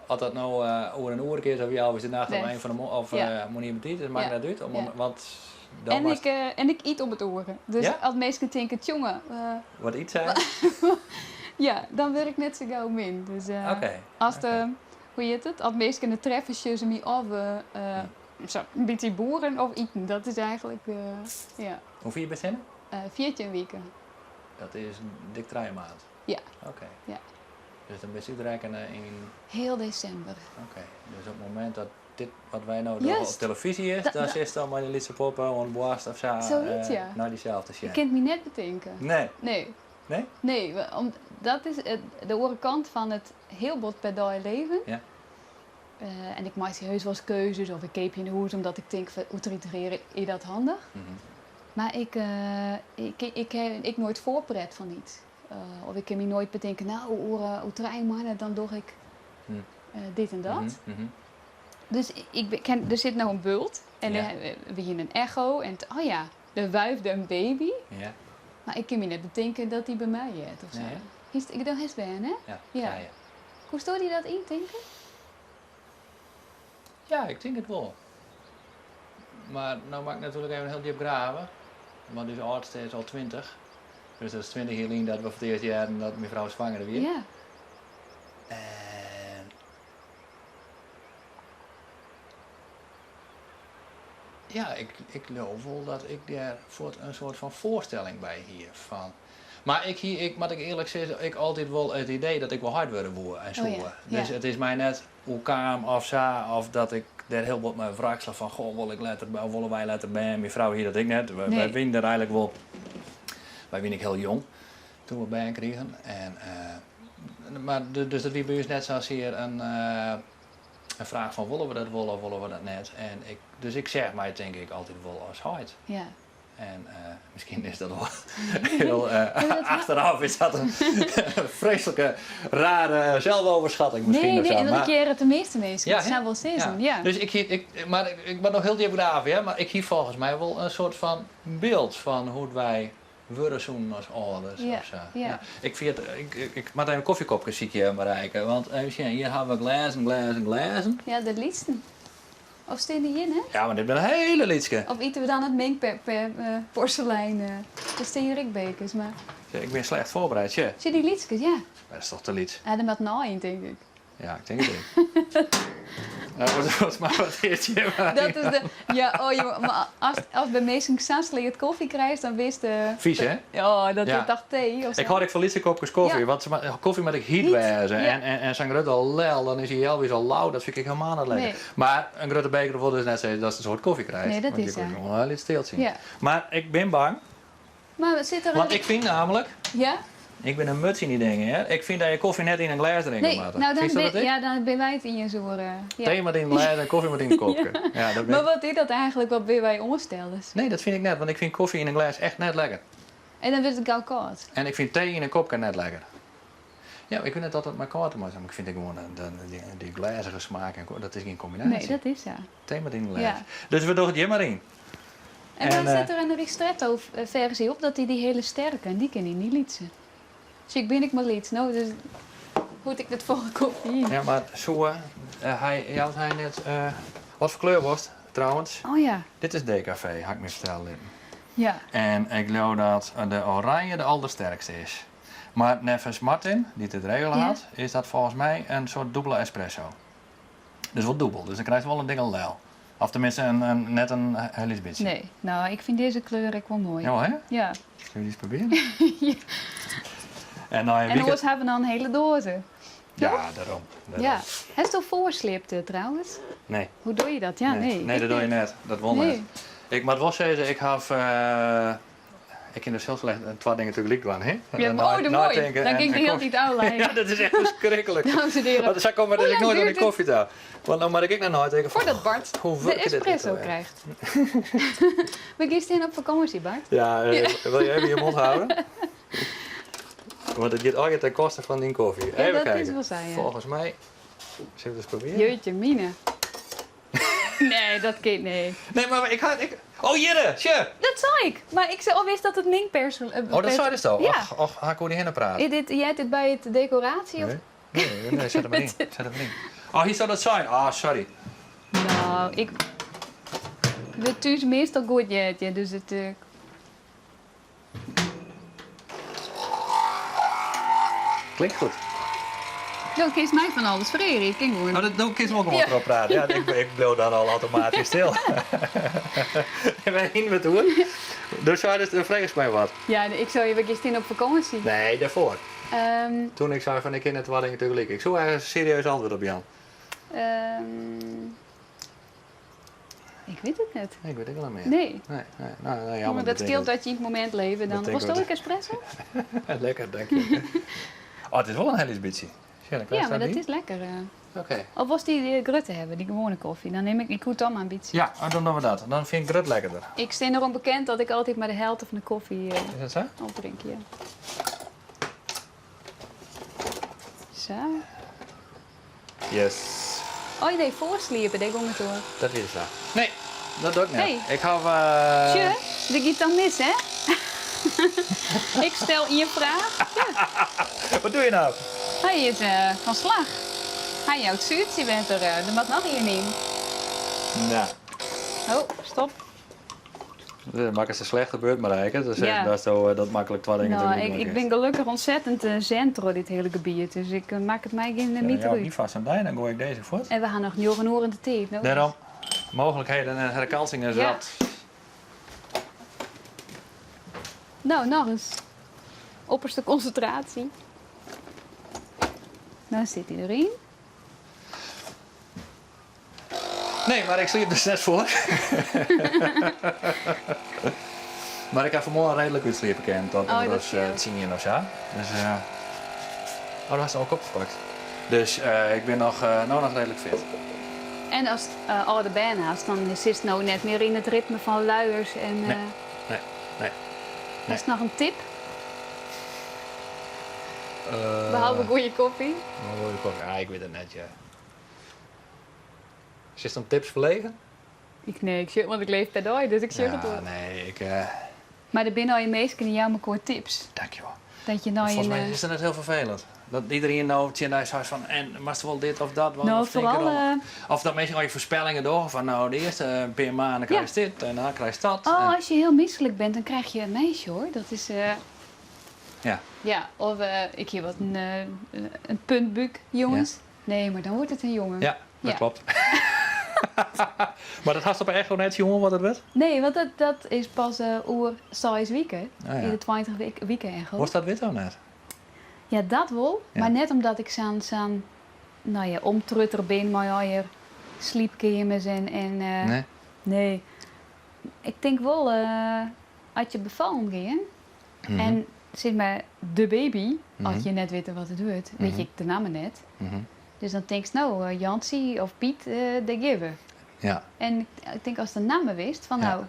Speaker 6: as dat no oer in oerke is of healweis de nacht of
Speaker 7: Best.
Speaker 6: ein fan de moarn of
Speaker 7: Ja.
Speaker 6: moarnier betiid, dat makket
Speaker 7: Ja.
Speaker 6: net út. Om,
Speaker 7: Ja.
Speaker 6: Want dan
Speaker 7: En
Speaker 6: moatst
Speaker 7: ik, en ik yt om it oere. Dus
Speaker 6: Ja?
Speaker 7: as minsken tinke, tsjonge,
Speaker 6: Wat yt sy?
Speaker 7: Ja, dan wurd ik net sa gau min. Dus
Speaker 6: Oké,
Speaker 7: as de,
Speaker 6: oké.
Speaker 7: hoe hjit it? As minsken it treffe, sjogge se my of sa in bytsje boeren of iten. Dat is eigentlik, ja.
Speaker 6: Hoe fier bist hinne?
Speaker 7: 14 wiken.
Speaker 6: Dat is dik trije maand?
Speaker 7: Ja.
Speaker 6: Oké.
Speaker 7: Ja.
Speaker 6: Dus dan bist útrekkene yn...
Speaker 7: Heal desimber.
Speaker 6: Oké, dus op it momint dat dit wat wy no dogge op
Speaker 7: Juist.
Speaker 6: telefyzje is, dan sitst al mei de lytse poppe oan it boarst of sa,
Speaker 7: Zoiets, ja.
Speaker 6: nei dysels te sjen.
Speaker 7: Ik kin it my net betinke.
Speaker 6: Nee.
Speaker 7: Nee.
Speaker 6: Nee?
Speaker 7: Nee, om, dat is it, de oare kant fan it hiel bot per dei leven.
Speaker 6: Ja.
Speaker 7: En ik meitsje heus wolris keuzes of ik keapje in hûs omdat ik tink fan oer 30 jier is dat handich. Mar ik, ik, ik ha ek noait foarpret fan yts. Of ik kin my noait betinke, no oer, oer trije moanne dan doch ik dit en dat. Dus ik ben, ken, der sit no in bult en
Speaker 6: Ja.
Speaker 7: we hiene in echo en oh ja, der wuifde in baby.
Speaker 6: Ja.
Speaker 7: Mar ik kin my net betinke dat dy by my heart of sa.
Speaker 6: Nee, hè?
Speaker 7: Hiest, ik do hast bern, hè?
Speaker 6: Ja,
Speaker 7: Ja.
Speaker 6: ja, ja.
Speaker 7: Koesto dy dat yntinke?
Speaker 6: Ja, ik tink it wol. Mar no moat ik natuerlik even hiel djip grave, want ús âldste is al 20. Dus dat is 20 jier lyn dat we foar it earst hearden dat myn frou swanger wie.
Speaker 7: Ja.
Speaker 6: En ja, ik, ik leau wol dat ik dêr fuort in soart fan foarstelling by hie. Fan, mar ik hie, ik, moat ik earlik sizze, ik altyd wol it idee dat ik wol heit wurde woe en soe.
Speaker 7: Oh ja,
Speaker 6: Dus
Speaker 7: ja.
Speaker 6: it is my net oerkaam of sa, of dat ik dêr hiel bot mei wraksele fan, goh, wol ik letter, of wolle wy letter bern? Myn frou hie dat ek net. Wy,
Speaker 7: Nee.
Speaker 6: wy wienen der eigentlik wol, wy wienen ek hiel jong toen we bern krigen. En, mar, dus dat wie by ús net sasear in fraach fan wolle we dat wol of wolle we dat net. En ik, dus ik seach my tink ik altyd wol as heit.
Speaker 7: Ja.
Speaker 6: En miskien is dat wol hiel achteraf is dat in freeslike rare zelfoverschatting miskien
Speaker 7: Nee,
Speaker 6: of
Speaker 7: nee,
Speaker 6: sa,
Speaker 7: en dat
Speaker 6: mar
Speaker 7: ik hear it de measte minsken.
Speaker 6: Ja,
Speaker 7: Dat
Speaker 6: hè?
Speaker 7: sa wol sizzen, ja.
Speaker 6: Dus ik hie, ik, mar ik, ik moat noch hiel djip grave, hear, mar ik hie folgens my wol in soart fan byld fan hoe't wy wurde soenen as âlders
Speaker 7: Ja,
Speaker 6: of sa.
Speaker 7: ja.
Speaker 6: Ja. Ik fyn it, ik, ik, ik moat even in kofjekopke sykje, Marijke, want even sjen, hjir hawwe we glêzen, glêzen, glêzen.
Speaker 7: Ja, de lytsten. Of stean dy hjir net?
Speaker 6: Ja, mar dit binne hiele lytske.
Speaker 7: Of ite we dan it mingd per, per, porselein? Der stean hjir ek bekers, mar...
Speaker 6: Ja, ik bin slecht foarbereid, sjoch.
Speaker 7: Sjoch dy lytskes, ja.
Speaker 6: Dat is toch te lyts?
Speaker 7: Ja, der moat nei yn, tink ik.
Speaker 6: Ja, ik tink it ek. Nou, wat maar wat is je maar.
Speaker 7: Dat is de, ja, oh jongen, maar as, as by minsken sa'n sleat koffie krijst, dan wist de...
Speaker 6: Vies, hè?
Speaker 7: Ja, dat
Speaker 6: Ja.
Speaker 7: is toch thee of zo?
Speaker 6: Ik hâld ek fan lytse kopkes koffie,
Speaker 7: Ja.
Speaker 6: want koffie moat ek hyt
Speaker 7: Hyt,
Speaker 6: wêze.
Speaker 7: ja.
Speaker 6: En sa'n grutte lel, dan is hy healweis al lau, dat fyn ik helemaal net lekker.
Speaker 7: Nee.
Speaker 6: Mar in grutte beker wol dus net sizze datst in soad koffie krijst.
Speaker 7: Nee, dat
Speaker 6: want
Speaker 7: is
Speaker 6: je
Speaker 7: sa.
Speaker 6: kunt gewoan in lyts steeltsje.
Speaker 7: Ja.
Speaker 6: Mar ik bin bang,
Speaker 7: Mar sit der
Speaker 6: want
Speaker 7: in...
Speaker 6: ik fyn namelijk,
Speaker 7: Ja?
Speaker 6: ik bin in muts yn dy dingen, hear. Ik fyn dat je koffie net yn in glês drinke
Speaker 7: Nee,
Speaker 6: moatte.
Speaker 7: nou dan
Speaker 6: Fynst dat
Speaker 7: bin,
Speaker 6: ek?
Speaker 7: ja, dan binne wy it iens oer. Ja.
Speaker 6: Tee moat yn in glês en koffie moat yn in kopke. Ja, dat bin
Speaker 7: Mar wat is dat eigentlik wat binne wy oanstellers?
Speaker 6: Nee, dat fyn ik net, want ik fyn koffie yn in glês echt net lekker.
Speaker 7: En dan wurdt it gau kâld.
Speaker 6: En ik fyn tee yn in kopke net lekker. Ja, ik wit net oft dat mei kâld te meitsjen hat, mar ik fyn it gewoan dy glêzige smaak en dat is gjin kombinaasje.
Speaker 7: Nee, dat is sa.
Speaker 6: Tee moat yn in glês.
Speaker 7: Ja.
Speaker 6: Dus we dogge it hjir mar yn.
Speaker 7: En dan sit der in ristretto-ferzje op, dat dy dy hiele sterke, en dy kin yn dy lytse. Sjoch, ik bin ek mar lyts, no, dus hoe't ik dat folle koffie yn.
Speaker 6: Ja, mar soe hy, jout hy net, wat foar kleur wolst trouwens?
Speaker 7: Oh ja.
Speaker 6: Dit is DKV, ha ik my fertelle litten.
Speaker 7: Ja.
Speaker 6: En ik leau dat de oranje de aldersterkste is. Mar neffens Martin, dy't dit regele hat, is dat folgens my in soart dûbele espresso. Dus wol dûbel, dus dan krijst wol in dikke lel. Of tenminste in, net in hiel lyts bytsje.
Speaker 7: Nee, no, ik fyn dizze kleur ek wol moai.
Speaker 6: Ja, hè?
Speaker 7: Ja.
Speaker 6: Sille we dy ris probearje?
Speaker 7: Ja.
Speaker 6: En nei in
Speaker 7: En
Speaker 6: wike...
Speaker 7: oars ha we dan in hiele doaze.
Speaker 6: Ja, dêrom. dêrom.
Speaker 7: Ja. Hasto foarsliept trouwens?
Speaker 6: Nee.
Speaker 7: Hoe doe je dat? Ja, nee.
Speaker 6: Nee, dat
Speaker 7: Ik
Speaker 6: doe je
Speaker 7: net.
Speaker 6: net. Dat wol
Speaker 7: Nee.
Speaker 6: net. Ik moat wol sizze, ik haw... ik kin dus hiel slecht twa dingen tagelyk dwaan, hè?
Speaker 7: Ja, maar oh, dat moai. Dan kin ik de hiele tiid ôfliede.
Speaker 6: Ja, dat is echt ferskriklik.
Speaker 7: Dames en heren.
Speaker 6: Want sa kom ik
Speaker 7: Hoe
Speaker 6: dus
Speaker 7: lang
Speaker 6: noait oan
Speaker 7: duurt
Speaker 6: de
Speaker 7: het
Speaker 6: koffie ta. Want dan moat ik ek noch neitinke fan,
Speaker 7: Foardat Bart
Speaker 6: hoe
Speaker 7: de
Speaker 6: wurket dit
Speaker 7: espresso
Speaker 6: ek alwer?
Speaker 7: krijgt. We giest hinne op fakânsje, Bart.
Speaker 6: Ja, wil je even je mond houden? Want it giet allegear ten koste fan dyn koffie.
Speaker 7: Ja,
Speaker 6: Even
Speaker 7: dat
Speaker 6: kijken.
Speaker 7: is wol sa, ja.
Speaker 6: Folgens my, sille we it ris probearje?
Speaker 7: Jeutje mine. Nee, dat kin nee.
Speaker 6: Nee, mar ik ha, ik, oh hjirre, sjoch!
Speaker 7: Dat sei ik, mar ik sei al wist dat it mingpersel.
Speaker 6: Oh, dat seidest al?
Speaker 7: Ja.
Speaker 6: Och, och, ha ik oer dy hinne praat?
Speaker 7: Is dit, heart dit by it dekoraasje? Of?
Speaker 6: Nee, nee, nee, set der mar yn. Set der mar yn. Oh, hiest al dat sein? Ah, sorry.
Speaker 7: No, ik wurd thús meastal goed heard, ja, dus it.
Speaker 6: Klinkt goed.
Speaker 7: Do kinst my fan alles freegje, ik kin gewoan.
Speaker 6: No, dat, do kinst wol gewoan
Speaker 7: Ja.
Speaker 6: troch prate. Ja, ik, ik bliuw dan al automatysk stil. Wêr hiene we it oer? Do seidest, do fregest my wat.
Speaker 7: Ja, ik sei, we giest hinne op fakânsje.
Speaker 6: Nee, dêrfoar. Toen ik sei fan ik kin net twa dingen tagelyk. Ik soe ergens in serieus antwurd op jaan.
Speaker 7: Ik wit it net.
Speaker 6: Nee, ik wit ek al net mear.
Speaker 7: Nee.
Speaker 6: Nee, nee. Nou, nou, jammer,
Speaker 7: Maar dat skeelt dat je yn it momint leve dan.
Speaker 6: dat
Speaker 7: Wolst
Speaker 6: denk
Speaker 7: do
Speaker 6: ik
Speaker 7: ek espresso?
Speaker 6: Lekker, dank je. Oh, it is wol in hiel lyts bytsje. Sjoch, dan
Speaker 7: Ja,
Speaker 6: krijst
Speaker 7: mar
Speaker 6: dat
Speaker 7: dat
Speaker 6: by.
Speaker 7: is lekker.
Speaker 6: Oké.
Speaker 7: Of wolst dy grutte hawwe, dy gewoane koffie? Dan nim ik, ik koe dan mar in bytsje.
Speaker 6: Ja, oh, dan dogge we dat. Dan fyn ik grut lekkerder.
Speaker 7: Ik stean derom bekend dat ik altyd mar de helte fan de koffie
Speaker 6: Is dat sa?
Speaker 7: opdrink, ja. Sa.
Speaker 6: Yes.
Speaker 7: Oh nee, foarsliepe, dêr gong it oer.
Speaker 6: Dat is sa. Nee, dat doch ik net.
Speaker 7: Nee.
Speaker 6: Ik haw.
Speaker 7: Sjoch, der giet dan mis, hè? Ik stel ien fraach. Ja.
Speaker 6: Wat doe je no?
Speaker 7: Hy is fan slach. Hy jout suertsjewetter. Der moat noch ien yn.
Speaker 6: Nou.
Speaker 7: Oh, stop.
Speaker 6: Dan makkest in slechte beurt, Marijke. Dan zeg
Speaker 7: Ja.
Speaker 6: datsto dat maklik twa dingen
Speaker 7: Nou,
Speaker 6: tagelyk
Speaker 7: ik, ik
Speaker 6: makkest.
Speaker 7: bin gelokkich ontzettend zen troch dit hiele gebiet, dus ik mak it my gjin
Speaker 6: Ja,
Speaker 7: meter
Speaker 6: jou
Speaker 7: út.
Speaker 6: niet vast aan dij, dan goai ik dizze fuort.
Speaker 7: En we ha noch njoggen oeren de tiid, no.
Speaker 6: Dêrom, mooglikheden en herkansingen
Speaker 7: Ja.
Speaker 6: zat.
Speaker 7: Nou, noch ris. Opperste konsintraasje. Nou sit hy deryn.
Speaker 6: Nee, mar ik sliep dus net foar. Mar ik ha fanmoarn reedlik útsliepe kinnen tot
Speaker 7: Oh, dat
Speaker 6: inmiddels
Speaker 7: scheelt.
Speaker 6: tsien of sa. Dus, eh, oh, do hast al kop pakt. Dus eh, ik bin noch, eh, no noch reedlik fit.
Speaker 7: En ast âlde bern hast, dan sitst no net mear yn it ritme fan luiers en.
Speaker 6: Nee, nee, nee.
Speaker 7: Hast noch in tip? Behalve goede koffie.
Speaker 6: Goede koffie. Ah, ik wit it net, ja. Sitst om tips ferlegen?
Speaker 7: Ik, nee, ik sjoch, want ik leef per dei, dus ik sjoch it
Speaker 6: Ja,
Speaker 7: wol.
Speaker 6: nee, ik...
Speaker 7: Mar der binne al je minsken dy jouwe mekoar tips.
Speaker 6: Dankjewel.
Speaker 7: Dat je nei
Speaker 6: Folgens
Speaker 7: in,
Speaker 6: my is dat net hiel ferfelend. Dat iderien no tsjin dy seit fan en moatst wol dit of dat dwaan
Speaker 7: No,
Speaker 6: of tink
Speaker 7: foaral,
Speaker 6: derom. Of dat minsken al je foarspellingen dogge fan no de earste pear maanden
Speaker 7: Ja.
Speaker 6: krijst dit en dan krijst dat.
Speaker 7: Oh,
Speaker 6: En
Speaker 7: as je hiel mislik bent, dan krijg je in meisje hoor. Dat is.
Speaker 6: Ja.
Speaker 7: Ja, of ik hie wat in puntbúk, jonges.
Speaker 6: Ja.
Speaker 7: Nee, mar dan wurdt it in jonge.
Speaker 6: Ja, dat
Speaker 7: Ja.
Speaker 6: klopt. Mar dat hast op 'e echo net sjoen wat it wurdt?
Speaker 7: Nee, want dat is pas oer seis wike. Yn de 20 wike echo.
Speaker 6: Wolst dat witte of net?
Speaker 7: Ja, dat wol, mar net omdat ik sa'n sa'n no ja, omtrutter bin mei allegear sliepkeamers en en
Speaker 6: Nee?
Speaker 7: Nee. Ik tink wol, as je befallen gean en sis mar de baby, as je net witte wat it wurdt, wit je ek de namme net. Dus dan tinkst, no, Jantsje of Piet, dêr gean we. En ik tink ast de namme wist, fan no,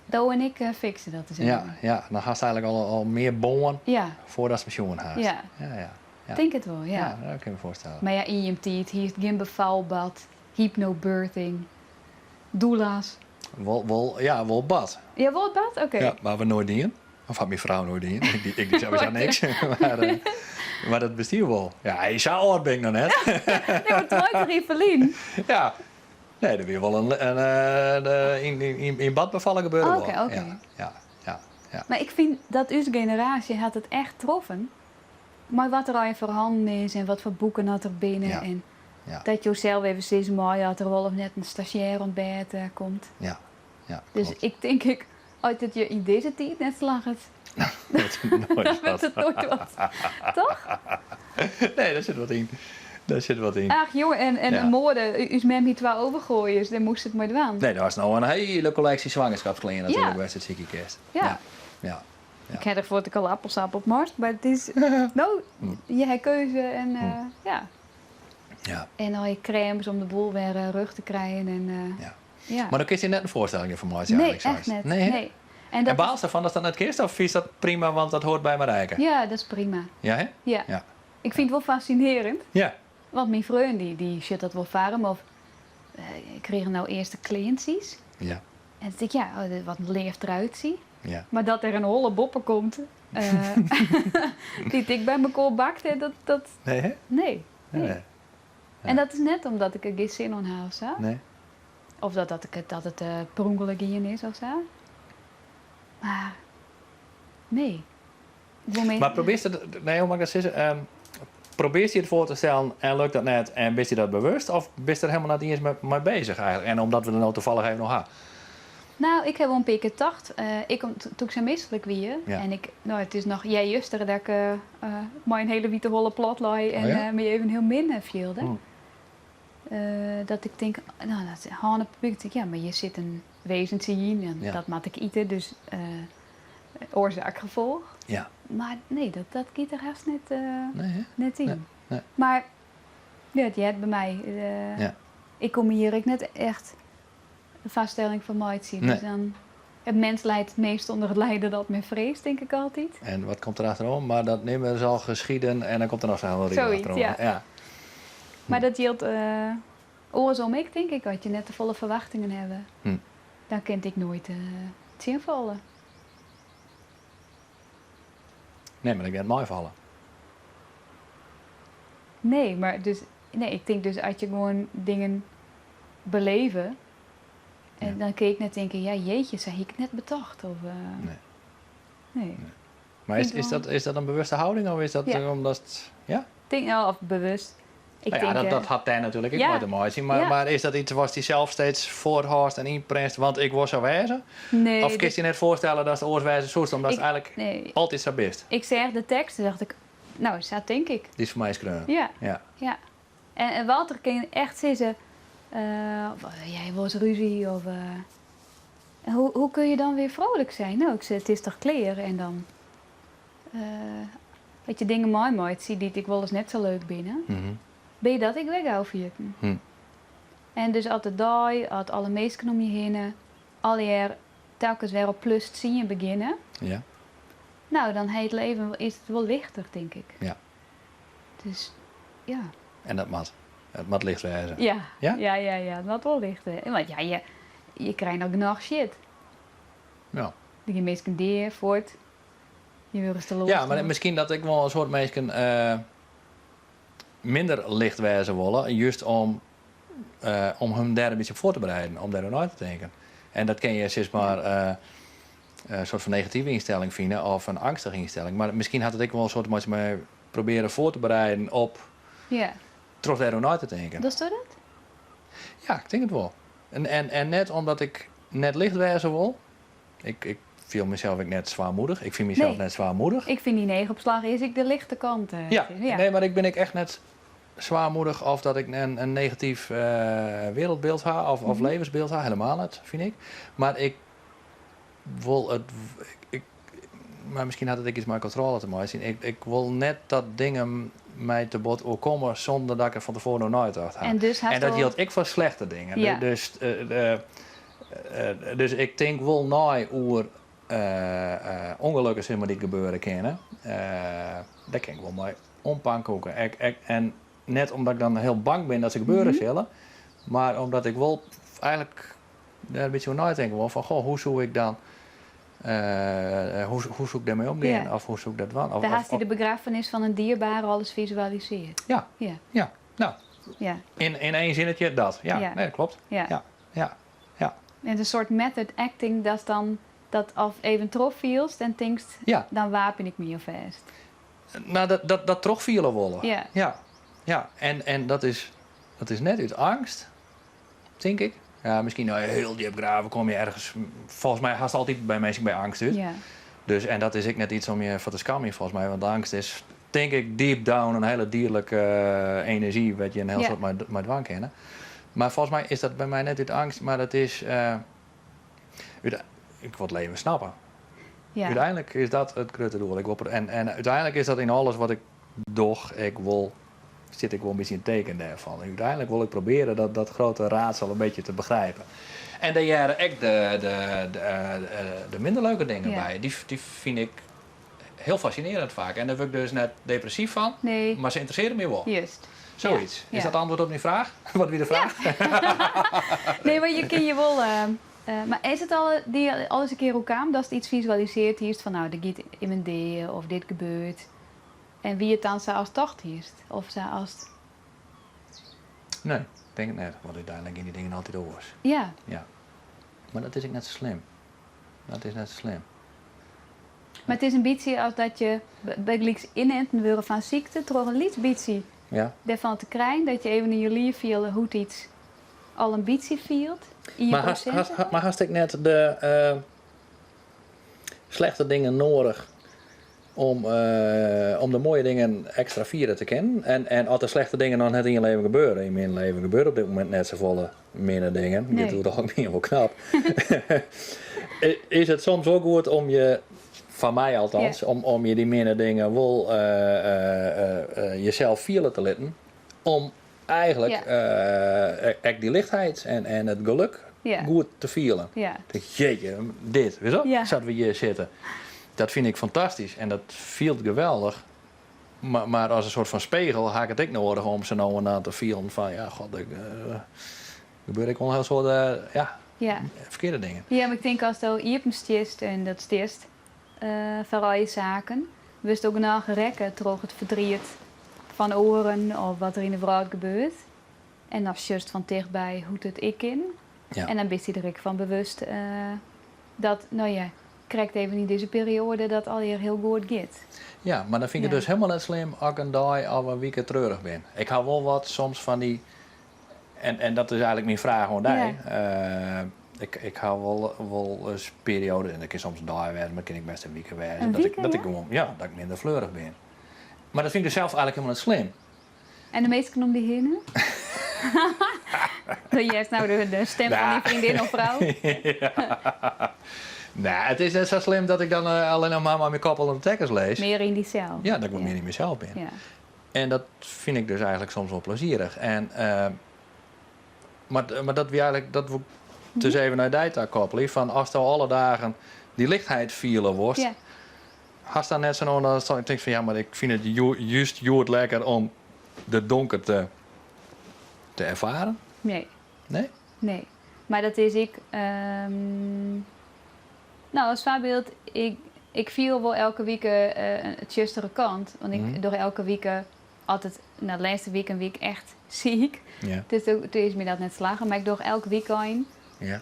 Speaker 7: do en ik fikse dat ris
Speaker 6: Ja,
Speaker 7: even.
Speaker 6: ja, dan hast eigenlik al mear bân
Speaker 7: Ja.
Speaker 6: foardatst 'm sjoen hast.
Speaker 7: Ja.
Speaker 6: Ja, ja, ja.
Speaker 7: Tink it wol, ja.
Speaker 6: Ja, dat kin ik my foarstelle.
Speaker 7: Mar ja, yn jim tiid hiest gjin befalbad, hypnobirthing, doula's.
Speaker 6: Wol, wol, ja, wol bad.
Speaker 7: Ja, wol bad? Oké.
Speaker 6: Ja, mar we noait dien. Of hat myn frou noait dien. Ik die, ik die sowieso niks. Mar, eh, mar dat bestie wol. Ja, sa âld bin ik noch net.
Speaker 7: Nee, mar 20 jier ferlyn.
Speaker 6: Ja. Nee, der wie wol in, in, eh, yn, yn, yn bad befalle gebeurde wol.
Speaker 7: Oké, oké.
Speaker 6: Ja, ja, ja, ja.
Speaker 7: Mar ik fyn dat ús generaasje hat it echt troffen. Mei wat der allegear foarhannen is en wat foar boeken dat der binne.
Speaker 6: Ja.
Speaker 7: En
Speaker 6: Ja.
Speaker 7: dat jo sels even sizze meie oft der wol of net in stazjêr oan bêd eh, komt.
Speaker 6: Ja, ja,
Speaker 7: Dus
Speaker 6: klopt.
Speaker 7: ik tink ek, as it je yn dizze tiid net slagget,
Speaker 6: Wurdt it noait
Speaker 7: dan wurdt
Speaker 6: wat.
Speaker 7: it noait wat. Toch?
Speaker 6: Nee, dêr sit wat yn. Dêr sit wat yn.
Speaker 7: Ach jonge, en, en
Speaker 6: Ja.
Speaker 7: de moade, ús mem hie twa overgooiers, dêr moast it mei dwaan.
Speaker 6: Nee, der was no in hiele kolleksje swangerskapsklean natuerlik
Speaker 7: Ja.
Speaker 6: wêr'tst it sykje kinst.
Speaker 7: Ja.
Speaker 6: Ja. Ja. Ja.
Speaker 7: Ik ha derfoar ik al appelsap op moast, mar it is, no, je ha keuze en eh, ja.
Speaker 6: Ja.
Speaker 7: En al je crèmes om de boel wer eh, rjocht te krijen en eh,
Speaker 6: Ja.
Speaker 7: ja.
Speaker 6: Mar dan kinst dy net in foarstelling fan meitsje
Speaker 7: Nee,
Speaker 6: eigenlik,
Speaker 7: echt
Speaker 6: seist.
Speaker 7: net.
Speaker 6: Nee, hè?
Speaker 7: Nee. En
Speaker 6: En
Speaker 7: dat is,
Speaker 6: baalst derfan datst dat net kinst of fynst dat prima, want dat hoort by Marijke?
Speaker 7: ja, dat is prima.
Speaker 6: Ja, hè?
Speaker 7: Ja.
Speaker 6: Ja.
Speaker 7: Ik fyn it wol fascinearjend,
Speaker 6: Ja.
Speaker 7: want myn freon dy, dy sjocht dat wol foar him of eh, ik krige no earste kleantsjes.
Speaker 6: Ja.
Speaker 7: En dan tink ik, ja, oh, wat in leaf truitsje.
Speaker 6: Ja.
Speaker 7: Mar dat der in holle boppe komt, eh, dy't ik by mekoar bakt ha, dat, dat,
Speaker 6: Nee, hè?
Speaker 7: nee.
Speaker 6: Nee.
Speaker 7: Nee. En dat is net omdat ik der gjin sin oan ha of sa.
Speaker 6: Nee.
Speaker 7: Of dat, dat, ik it, dat it eh, per ûngelok gien is of sa. Mar nee. Ik wol
Speaker 6: Mar
Speaker 7: mear.
Speaker 6: probearst it, nee, hoe moat ik dat sizze? Ehm, probearst dy it foar te stellen en lukt dat net en bist dy dat bewust? Of bist der hielendal net iens mei beuzich eigenlik? En omdat we der no tafallich even oer ha.
Speaker 7: No, ik ha wol in pear kear tocht, eh, ik, doe't ik sa mislik wie,
Speaker 6: Ja.
Speaker 7: en ik, no, it is noch earjuster dat ik eh, mei in hiele wiete holle plat lei en
Speaker 6: Oh ja?
Speaker 7: eh, my even hiel min fielde. Dat ik tink, no, dat hân op 'e búk, tink, ja, mar hjir sit in wezentsje yn en
Speaker 6: Ja.
Speaker 7: dat moat ik ite, dus eh, oarsaak gefolch.
Speaker 6: Ja.
Speaker 7: Mar nee, dat, dat giet der hast net, eh,
Speaker 6: Nee, hè?
Speaker 7: net yn.
Speaker 6: Nee, nee.
Speaker 7: Mar ja, it heart by my. Eh,
Speaker 6: Ja.
Speaker 7: Ik kom hjir ek net echt in foarstelling fan meitsjen.
Speaker 6: Nee.
Speaker 7: Dus dan, it mens lijdt it meast ûnder it lijen dat men vreest, tink ik altyd.
Speaker 6: En wat komt der achterom? Mar dat nimmer zal geschieden en dan komt der noch sa'n hiele rige
Speaker 7: Zoiets,
Speaker 6: achterom.
Speaker 7: ja.
Speaker 6: Ja.
Speaker 7: Mar dat jildt eh, oarsom ek, tink ik. As je net te folle ferwachtingen hawwe, dan kin it ek noait uh, tsjinfalle.
Speaker 6: Nee, mar dan kin it meifalle.
Speaker 7: Nee, mar dus, nee, ik tink dus as je gewoan dingen beleve, en
Speaker 6: Ja.
Speaker 7: dan kin ik net tinke, ja jeetje, sa hie ik it net betocht. Of, eh,
Speaker 6: Nee.
Speaker 7: nee.
Speaker 6: Mar is,
Speaker 7: Vind
Speaker 6: is,
Speaker 7: wel.
Speaker 6: dat, is dat in bewuste hâlding of is dat
Speaker 7: Ja.
Speaker 6: omdat... Ja?
Speaker 7: Tink, nou, of bewust. Ik
Speaker 6: No ja,
Speaker 7: tink,
Speaker 6: dat,
Speaker 7: eh,
Speaker 6: dat hat dêr natuerlik ek
Speaker 7: ja.
Speaker 6: mei te meitsjen. Mar,
Speaker 7: Ja.
Speaker 6: mar is dat yts watst dysels steeds foarhâldst en ynprintst, want ik wol sa wêze?
Speaker 7: nee,
Speaker 6: Of kinst dy net foarstelle datst oars wêze soest, omdatst
Speaker 7: Ik-
Speaker 6: eigenlik
Speaker 7: nee.
Speaker 6: altyd sa bist?
Speaker 7: Ik seach de tekst en dacht ik, no, sa tink ik.
Speaker 6: Dy is foar my skreaun.
Speaker 7: Ja.
Speaker 6: Ja.
Speaker 7: Ja. En, en Walter kin echt sizze, eh, of, eh, jij wolris rúzje of... eh, hoe, hoe kun je dan weer vrolijk zijn? No, ik sei, it is toch klear? En dan... eh, dat je dingen meimeitsje dy't ek wolris net sa leuk binne. Binne je dat ek wer gau ferjitten. En dus as de dei, as alle minsken om je hinne, allegear telkens wer op plus tsien begjinne.
Speaker 6: Ja.
Speaker 7: No, dan ha je it leven is it wol lichter, tink ik.
Speaker 6: Ja.
Speaker 7: Dus ja.
Speaker 6: En dat moat. It moat licht wêze.
Speaker 7: Ja.
Speaker 6: Ja?
Speaker 7: Ja, ja, ja. It moat wol licht wêze. Want ja, je, je krije noch genôch shit.
Speaker 6: Ja.
Speaker 7: Der gean minsken dea, fuort. Je wurde te
Speaker 6: Ja, mar miskien dat ek wol in soad minsken eh, minder licht wêze wolle, just om, eh, om him dêr in bytsje op foar te bereiden, om dêr oer nei te tinken. En dat kin je sis mar eh, in soart fan negative ynstelling fine of in angstige ynstelling. Mar miskien hat it ek wol in soart mei probearje foar te bereiden op
Speaker 7: Ja.
Speaker 6: troch dêr oer nei te tinken.
Speaker 7: Dochsto dat?
Speaker 6: Ja, ik tink it wol. En, en, en net omdat ik net licht wêze wol. Ik, ik fiel mysels ek net swaarmoedich. Ik fyn mysels
Speaker 7: Nee.
Speaker 6: net swaarmoedich.
Speaker 7: Ik fyn dyn eachopslach is ek de lichte kant. eh,
Speaker 6: Ja,
Speaker 7: ja.
Speaker 6: nee, mar ik bin ek echt net swaarmoedich of dat ik in negatyf wereldbyld ha of levensbyld ha. Helemaal net, fyn ik. Mar ik wol it. Ik, mar miskien hat it ek iets mei kontrôle te meitsjen. Ik, ik wol net dat dingen my te bot oerkomme sûnder dat ik der fan tefoaren oer neitocht ha.
Speaker 7: En dus hast
Speaker 6: En dat
Speaker 7: al-
Speaker 6: jildt ek foar slechte dingen.
Speaker 7: Ja.
Speaker 6: Dus, dus ik tink wol nei oer ûngelukken sis mar, dy't gebeure kinne. Dêr kin ik wol mei ompankoeke. Ek, ek, en net omdat ik dan hiel bang bin dat se gebeure sille, mar omdat ik wol eigentlik dêr in bytsje oer neitinke wol. Fan, goh, hoe soe ik dan, hoe, hoe soe ik dêrmei omgean? Of hoe soe ik dat dwaan? Of,
Speaker 7: Dêr
Speaker 6: of,
Speaker 7: hast dy de begraffenis fan in dierbare alris fisualisearre.
Speaker 6: Ja.
Speaker 7: Ja.
Speaker 6: Ja, no.
Speaker 7: Ja.
Speaker 6: Yn één sinnetje dat. Ja, nee, dat kloppet.
Speaker 7: Ja.
Speaker 6: Ja, ja, ja.
Speaker 7: En in soart method acting, dat dan dat of even trochfielst en tinkst, dan wapen ik my alfêst.
Speaker 6: No, dat, dat, dat trochfiele wolle.
Speaker 7: Ja.
Speaker 6: Ja, ja. En, en dat is, dat is net út eangst, tink ik. Ja, miskien no hiel djip grave komme je ergens, folgens my hast altyd by minsken by eangst út.
Speaker 7: Ja.
Speaker 6: Dus, en dat is ek net iets om je foar te skamjen folgens my, want eangst is tink ik deep down in hiele dierlike enerzjy wêr't je in hiel soad mei, mei dwaan kinne. Mar folgens my is dat by my net út eangst, mar dat is út, ik wol it leven snappe.
Speaker 7: Ja.
Speaker 6: Uteinlik is dat it grutte doel. Ik wol, en, en úteinlik is dat yn alles wat ik doch, ik wol, stiet ek wol in bytsje in teken dêrfan. En úteinlik wol ik probearje dat, dat grote raadsel in bytsje te begripen. En dêr hearre ek de, de, de, de minder leuke dingen by. Dy, dy fyn ik hiel fascinearjend faak. En dêr wurd ik dus net depressyf fan,
Speaker 7: Nee.
Speaker 6: mar se ynteressearje my wol.
Speaker 7: Just.
Speaker 6: Soyts.
Speaker 7: Ja.
Speaker 6: Is dat antwurd op dyn fraach? Wat wie de fraach?
Speaker 7: Nee, mar je kinne je wol. Mar is it al, dy al ris in kear oerkaam datst iets fisualisearre hiest fan no, der giet immen dea of dit gebeurt. En wie it dan sa ast tocht hiest? Of sa ast.
Speaker 6: Nee, tink it net. Want úteinlik gean dy dingen altyd oars.
Speaker 7: Ja.
Speaker 6: Ja. Mar dat is ek net sa slim. Dat is net sa slim.
Speaker 7: Mar it is in bytsje as dat je bygelyks ynenten wurde fan sykte troch in lyts bytsje
Speaker 6: Ja.
Speaker 7: dêrfan te krijen, dat je even yn je liif fiele hoe't iets al in bytsje fielt yn je
Speaker 6: Mar hast,
Speaker 7: prosinten.
Speaker 6: hast, mar hast ek net de slechte dingen noadich om, om de moaie dingen ekstra fiere te kinnen? En, en as de slechte dingen noch net yn je leven gebeure, yn myn leven gebeure op dit momint net safolle minne dingen,
Speaker 7: Nee.
Speaker 6: dit oer it algemien wol knap. Is it soms wol goed om je, foar my althans, om, om je dy minne dingen wol jesels fiele te litten, om eigentlik ek dy lichtheid en, en it gelok goed te fielen. Jeetje, dit, witst wol? Sa't we hjir sitte. Dat fyn ik fantastysk en dat fielt geweldich. Mar, mar as in soart fan spegel ha ik it ek noadich om sa no en dan te fielen fan ja, god, der gebeure ek wol in hiel soad ja, ferkearde dingen.
Speaker 7: Ja, mar ik tink asto iepen stiest en dat stiest foar al je saken, wurdst ek genôch rekke troch it ferdriet fan oaren of wat der yn de wrâld gebeurt. En dan sjochst fan tichtby hoe't it ek kin.
Speaker 6: Ja.
Speaker 7: En dan bist dy der ek fan bewust dat, no ja, krekt even yn dizze perioade dat allegear hiel goed giet.
Speaker 6: Ja, mar dan fyn ik it dus hielendal net slim as ik in dei of in wike treurich bin. Ik ha wol wat soms fan dy, en, en dat is eigentlik myn fraach oan dy. Ik, ik ha wol, wol ris perioades, en dat kin soms in dei wêze, mar it kin ek bêst in wike wêze,
Speaker 7: In
Speaker 6: dat ik,
Speaker 7: wike,
Speaker 6: dat
Speaker 7: ja?
Speaker 6: ik gewoan, ja, dat ik minder fleurich bin. Mar dat fyn ik dus sels eigentlik hielendal net slim.
Speaker 7: En de minsken om dy hinne? Do hearst no de stim fan dyn freondin of frou.
Speaker 6: Ja. Nee, it is net sa slim dat ik dan allinnich mar mei myn kop ûnder de tekkens lis.
Speaker 7: Mear yn dysels.
Speaker 6: Ja, dat ik wol mear yn mysels bin.
Speaker 7: Ja.
Speaker 6: En dat fyn ik dus eigentlik soms wol plezierich. En, mar, mar dat wie eigentlik, dat wol ik dus even nei dy ta koppelje, fan asto alle dagen dy lichtheid fiele wolst, hast dan net sa no en dan dat tinkst fan ja, mar ik fyn it just hjoed lekker om de donkerte te erfaren?
Speaker 7: Nee.
Speaker 6: Nee?
Speaker 7: Nee. Mar dat is ek, no, as foarbyld, ik, ik fiel wol elke wike in tsjustere kant. Want ik doch elke wike altyd, no, de lêste wiken wie ik echt siik. Dus doe is my dat net slagge. Mar ik doch elk wykein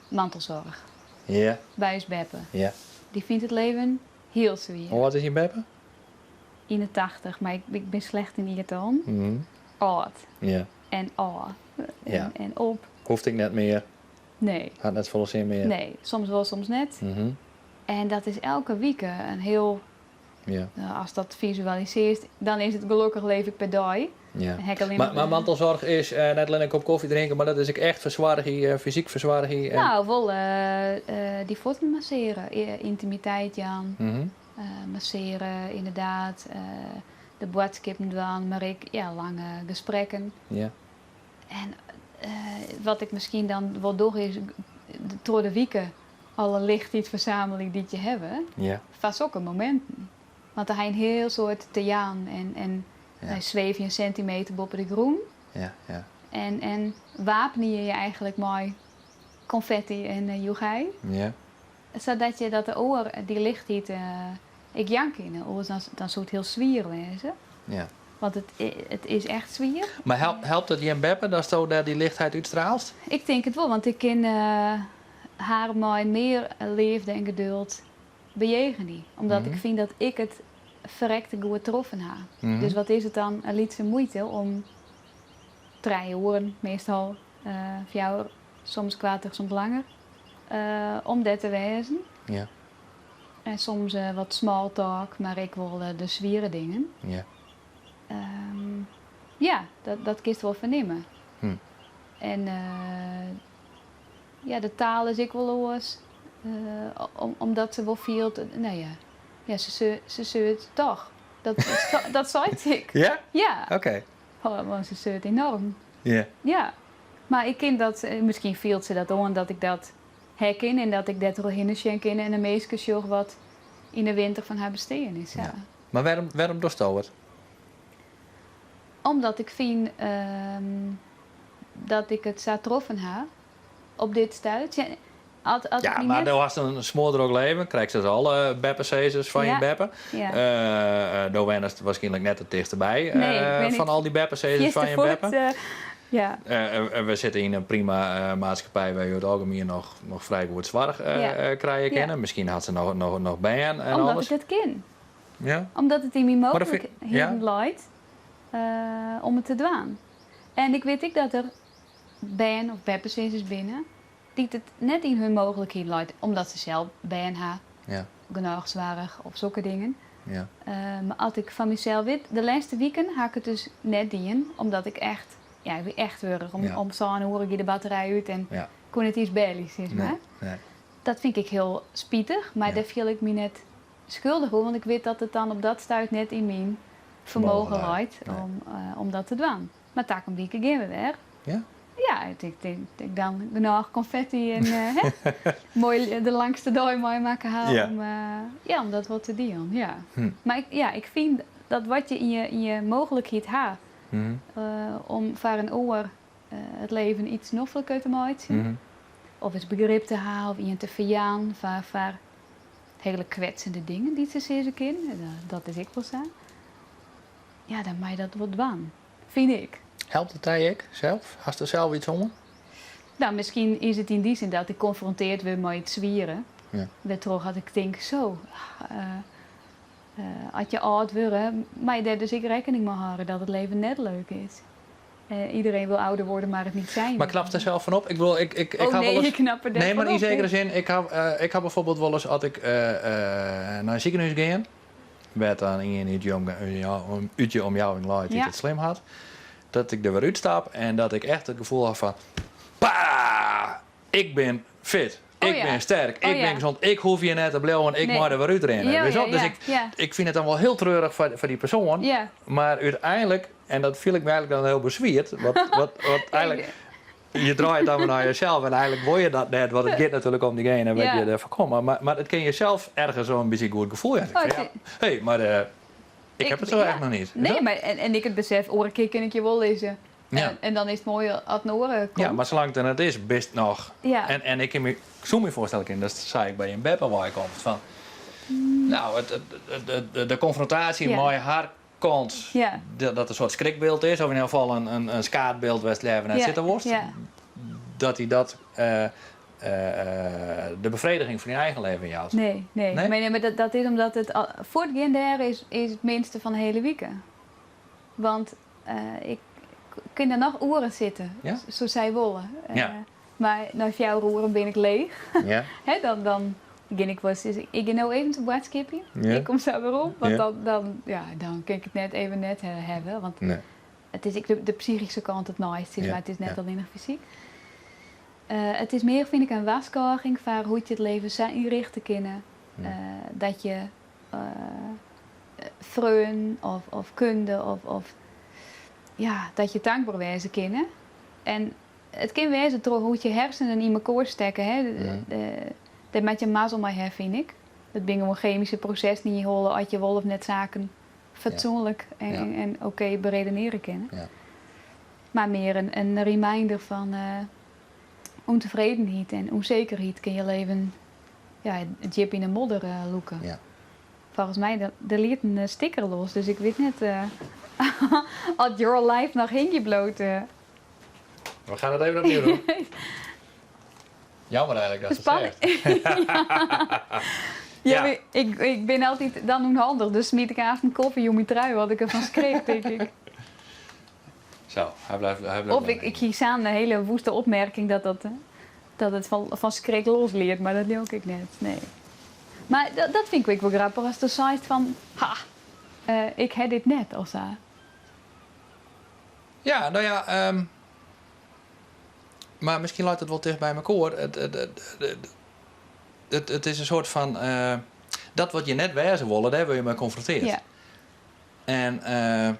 Speaker 7: mantelsoarch. By ús beppe. Dy fynt it leven hiel swier.
Speaker 6: Hoe âld is dyn beppe?
Speaker 7: 81, mar ik, ik bin slecht yn jiertallen. Âld. En ôf. En, en op.
Speaker 6: Hoecht ek net mear.
Speaker 7: Nee.
Speaker 6: Hat net folle sin mear.
Speaker 7: Nee, soms wol, soms net. En dat is elke wike in hiel.
Speaker 6: Ja.
Speaker 7: Ast dat fisualisearrest, dan is it gelokkich leef ik per dei.
Speaker 6: Ja.
Speaker 7: En ha ik allinnich
Speaker 6: Mar, mar mantelzorg is net allinne in kop kofje drinke, mar dat is ek echt fersoargje, fysyk fersoargje. En...
Speaker 7: Nou, wol dy fuotten masseare, yntimiteit jaan, masseare ynderdaad, de boadskippen dwaan, mar ek ja, lange gesprekken.
Speaker 6: Ja.
Speaker 7: En wat ik miskien dan wol doch is troch de wike alle lichtheid fersamelje dy't je hawwe foar sokke mominten. Want dan ha je in hiel soad te jaan en, en dan sweef je in sintimeter boppe de grûn. En, en wapenje je je eigentlik mei konfetty en joechei. Sadat je dat de oar dy lichtheid ek jaan kinne. Oars dan, dan soe it hiel swier wêze. Want it, it is echt swier.
Speaker 6: Mar helpt it jim beppe datsto dêr dy lichtheid útstraalst?
Speaker 7: Ik tink it wol, want ik kin har mei mear leafde en geduld bejegenje. Omdat ik fyn dat ik it ferrekte goed troffen ha. Dus wat is it dan in lytse muoite om trije oeren, meastal fjouwer, soms koarter, soms langer, om dêr te wêzen. En soms wat small talk, mar ek wol de swiere dingen. Ja, dat kinst wol fernimme. En ja, de taal is ek wol oars, omdat se wol fielt, no ja, ja se seurt toch. Dat, dat seit se ek.
Speaker 6: Ja?
Speaker 7: Ja.
Speaker 6: Oké.
Speaker 7: Oh, want se seurt enoarm.
Speaker 6: Ja.
Speaker 7: Ja. Mar ik kin dat, miskien fielt se dat oan dat ik dat herken en dat ik dêr trochhinne sjen kin en in minske sjoch wat yn de winter fan har bestean is. Ja.
Speaker 6: Mar wêrom, wêrom dochsto it?
Speaker 7: Omdat ik fyn dat ik it sa troffen ha op dit stuit. Ja, at, at
Speaker 6: Ja,
Speaker 7: ik my
Speaker 6: mar
Speaker 7: net-
Speaker 6: do hast in smoardrok leven, krekt as alle beppesizzers fan jim
Speaker 7: Ja.
Speaker 6: beppe.
Speaker 7: Ja.
Speaker 6: Do wennest wierskynlik net it tichtste by
Speaker 7: Nee, ik wen
Speaker 6: fan
Speaker 7: ek
Speaker 6: al dy beppesizzers
Speaker 7: fierste
Speaker 6: fan jim
Speaker 7: fuort,
Speaker 6: beppe.
Speaker 7: Ja.
Speaker 6: We sitte yn in prima maatskippij wêr't je oer it algemien noch, noch frij goed soarch krije kinne. Miskien hat se noch, noch, noch bern en
Speaker 7: Omdat
Speaker 6: alles.
Speaker 7: ik it kin.
Speaker 6: Ja.
Speaker 7: Omdat it yn myn
Speaker 6: Mar dat
Speaker 7: mooglikheden
Speaker 6: fyn- ja.
Speaker 7: leit om it te dwaan. En ik wit ek dat der bern of beppesizzers binne dy't it net yn hun mooglikheid leit omdat se sels bern ha,
Speaker 6: Ja.
Speaker 7: genôch soarch of sokke dingen.
Speaker 6: Ja.
Speaker 7: Mar as ik fan mysels wit, de lêste wiken ha ik it dus net dien, omdat ik echt, ja, ik wie echt wurch. Om,
Speaker 6: Ja.
Speaker 7: om sân oere gie de batterij út en
Speaker 6: Ja.
Speaker 7: koe net iens belje, sis
Speaker 6: Nee,
Speaker 7: mar.
Speaker 6: nee.
Speaker 7: Dat fyn ik hiel spitich, mar
Speaker 6: Ja.
Speaker 7: dêr fiel ik my net skuldich oer, want ik wit dat it dan op dat stuit net yn myn fermogen
Speaker 6: Fermogen leit.
Speaker 7: leit
Speaker 6: Nee.
Speaker 7: om dat te dwaan. Mar takom wike gean we wer.
Speaker 6: Ja?
Speaker 7: Ja, ik tink, tink, tink dan genôch konfetty en hè, moai de langste dei meimakke ha
Speaker 6: Ja.
Speaker 7: om, ja, om dat wat te dielen. Ja. Mar ik, ja, ik fyn dat wat je yn je, yn je mooglikheid ha om foar in oar it leven iets nofliker te meitsjen, of ris begrip te ha of ien te ferjaan foar, foar hiele kwetsende dingen dy't se sizze kinne, dat is ek wol sa. Ja, dan mei dat wol dwaan, fyn ik.
Speaker 6: Helpt it dy ek sels? Hast der sels iets oan?
Speaker 7: Nou, miskien is it yn dy sin dat ik konfrontearre wurd mei it swiere.
Speaker 6: Ja.
Speaker 7: Wêrtroch dat ik tink, zo, as je âld wurde, mei je dêr dus ek rekkening mei hâlde dat it leven net leuk is. Iedereen wil ouder worden, maar het niet zijn.
Speaker 6: Mar knapst der sels fan op? Ik bedoel, ik, ik, ik
Speaker 7: Oh
Speaker 6: ha
Speaker 7: nee,
Speaker 6: wolris,
Speaker 7: ik knap der net
Speaker 6: Nee, mar
Speaker 7: fan
Speaker 6: yn
Speaker 7: op,
Speaker 6: sekere
Speaker 7: nee.
Speaker 6: sin, ik ha byfoarbyld wolris as ik nei in sikehûs gean, wêr't dan ien út je, út je omjouwing leit dy't it slim hat, dat ik der wer útstap en dat ik echt it gefoel ha fan, pa, ik bin fit,
Speaker 7: Oh
Speaker 6: ik
Speaker 7: ja.
Speaker 6: bin sterk,
Speaker 7: Oh
Speaker 6: ik bin
Speaker 7: ja.
Speaker 6: gesond, ik hoech hjir net te bliuwen, ik
Speaker 7: Nee.
Speaker 6: mei der wer útrinne.
Speaker 7: Ja,
Speaker 6: Witst
Speaker 7: ja,
Speaker 6: wel? Dus
Speaker 7: ja,
Speaker 6: ik,
Speaker 7: ja.
Speaker 6: ik fyn it dan wol hiel treurich foar dy persoan,
Speaker 7: Ja.
Speaker 6: mar úteinlik, en dat fiel ik my eigentlik dan hiel beswierd, wat, wat, wat eigentlik, je draait dan wer nei jesels en eigentlik wol je dat net, want it giet natuerlik om diegene wêr't je derfoar komme. Mar it kin jesels ergens in bytsje goed gefoel jaan.
Speaker 7: Oh,
Speaker 6: Ja, hé, mar ik ha it sa echt noch net.
Speaker 7: Nee, mar en ik it besef, oare kear kin ik hjir wol lizze.
Speaker 6: Ja.
Speaker 7: En dan is it moai as in oare komt.
Speaker 6: Ja, mar salang't it der net is, bist noch.
Speaker 7: Ja.
Speaker 6: En ik kin my, soe my foarstelle kinne dat sa ek by jim beppe wei komt. Fan, nou, it, it, it, de konfrontaasje
Speaker 7: Ja.
Speaker 6: mei har kant,
Speaker 7: Ja.
Speaker 6: dat in soart skrikbyld is, of yn elk gefal in skaadbyld wêr'tst leaver net
Speaker 7: Ja,
Speaker 6: sitte wolst,
Speaker 7: ja.
Speaker 6: dat dy dat de befrediging fan dyn eigen leven jout.
Speaker 7: Nee, nee.
Speaker 6: Nee?
Speaker 7: Maar, nee, mar dat is omdat it fuortgean dêr is, is it minste fan de hiele wike. Want ik kin der noch oeren sitte,
Speaker 6: Ja?
Speaker 7: sa't sy wolle.
Speaker 6: Ja.
Speaker 7: Mar nei fjouwer oeren bin ik leech.
Speaker 8: Ja.
Speaker 7: Hè, dan, dan gean ik wol sizzen, ik gean no even te boadskipjen.
Speaker 8: Ja.
Speaker 7: Ik kom sa werom, want
Speaker 8: Ja.
Speaker 7: dan, dan, ja, dan kin ik it net even net hawwe. Want
Speaker 8: Nee.
Speaker 7: it is ek de, de psychyske kant it neist is,
Speaker 8: Ja,
Speaker 7: mar it is net
Speaker 8: ja.
Speaker 7: allinnich fysyk. Eh, it is mear, fyn ik, in warskôging foar hoe't je it leven sa ynrichte kinne
Speaker 8: Ja.
Speaker 7: eh, dat je eh, freonen of, of kunde of, of ja, dat je tankber wêze kinne. En it kin wêze troch hoe't je hersenen yn mekoar stekke. Hè. Dêr moat je mazzel mei ha, fyn ik. Dat binne gewoan chemyske prosessen yn je holle as je wol of net saken fatsoenlik en,
Speaker 8: Ja.
Speaker 7: en, en oké beredenearje kinne.
Speaker 8: Ja.
Speaker 7: Mar mear in, in reminder fan eh, ûntefredenheid en ûnsekerheid kin je leven ja, djip yn 'e modder eh, lûke.
Speaker 8: Ja.
Speaker 7: Folgens my, der, der liet in eh, sticker los, dus ik wit net eh oft your life noch hingjen bliuwt. eh.
Speaker 6: We gaan het even opnieuw doen. Jammer eigenlijk dat ze het
Speaker 7: Spannend.
Speaker 6: zegt.
Speaker 7: Ja,
Speaker 6: Ja.
Speaker 7: maar ik, ik ben altyd dan ûnhandich, dus smyt ik aanst in kofje om myn trui, wat ik derfan skrik, tink ik.
Speaker 6: Zo, hij blijft, hij blijft
Speaker 7: Of ik, ik kies aan een hele woeste opmerking dat, dat, eh, dat het van, van schrik losleert, maar dat leau ik net. Nee. Mar dat, dat fyn ik ek wol grappich ast do seist fan, ha, eh, ik ha dit net of sa.
Speaker 6: Ja, nou ja, maar misschien leit it wol ticht by mekoar. It, it, it, it, it, it is in soart fan eh, dat wat je net wêze wolle, dêr wurde je mei konfrontearre.
Speaker 7: Ja.
Speaker 6: En eh,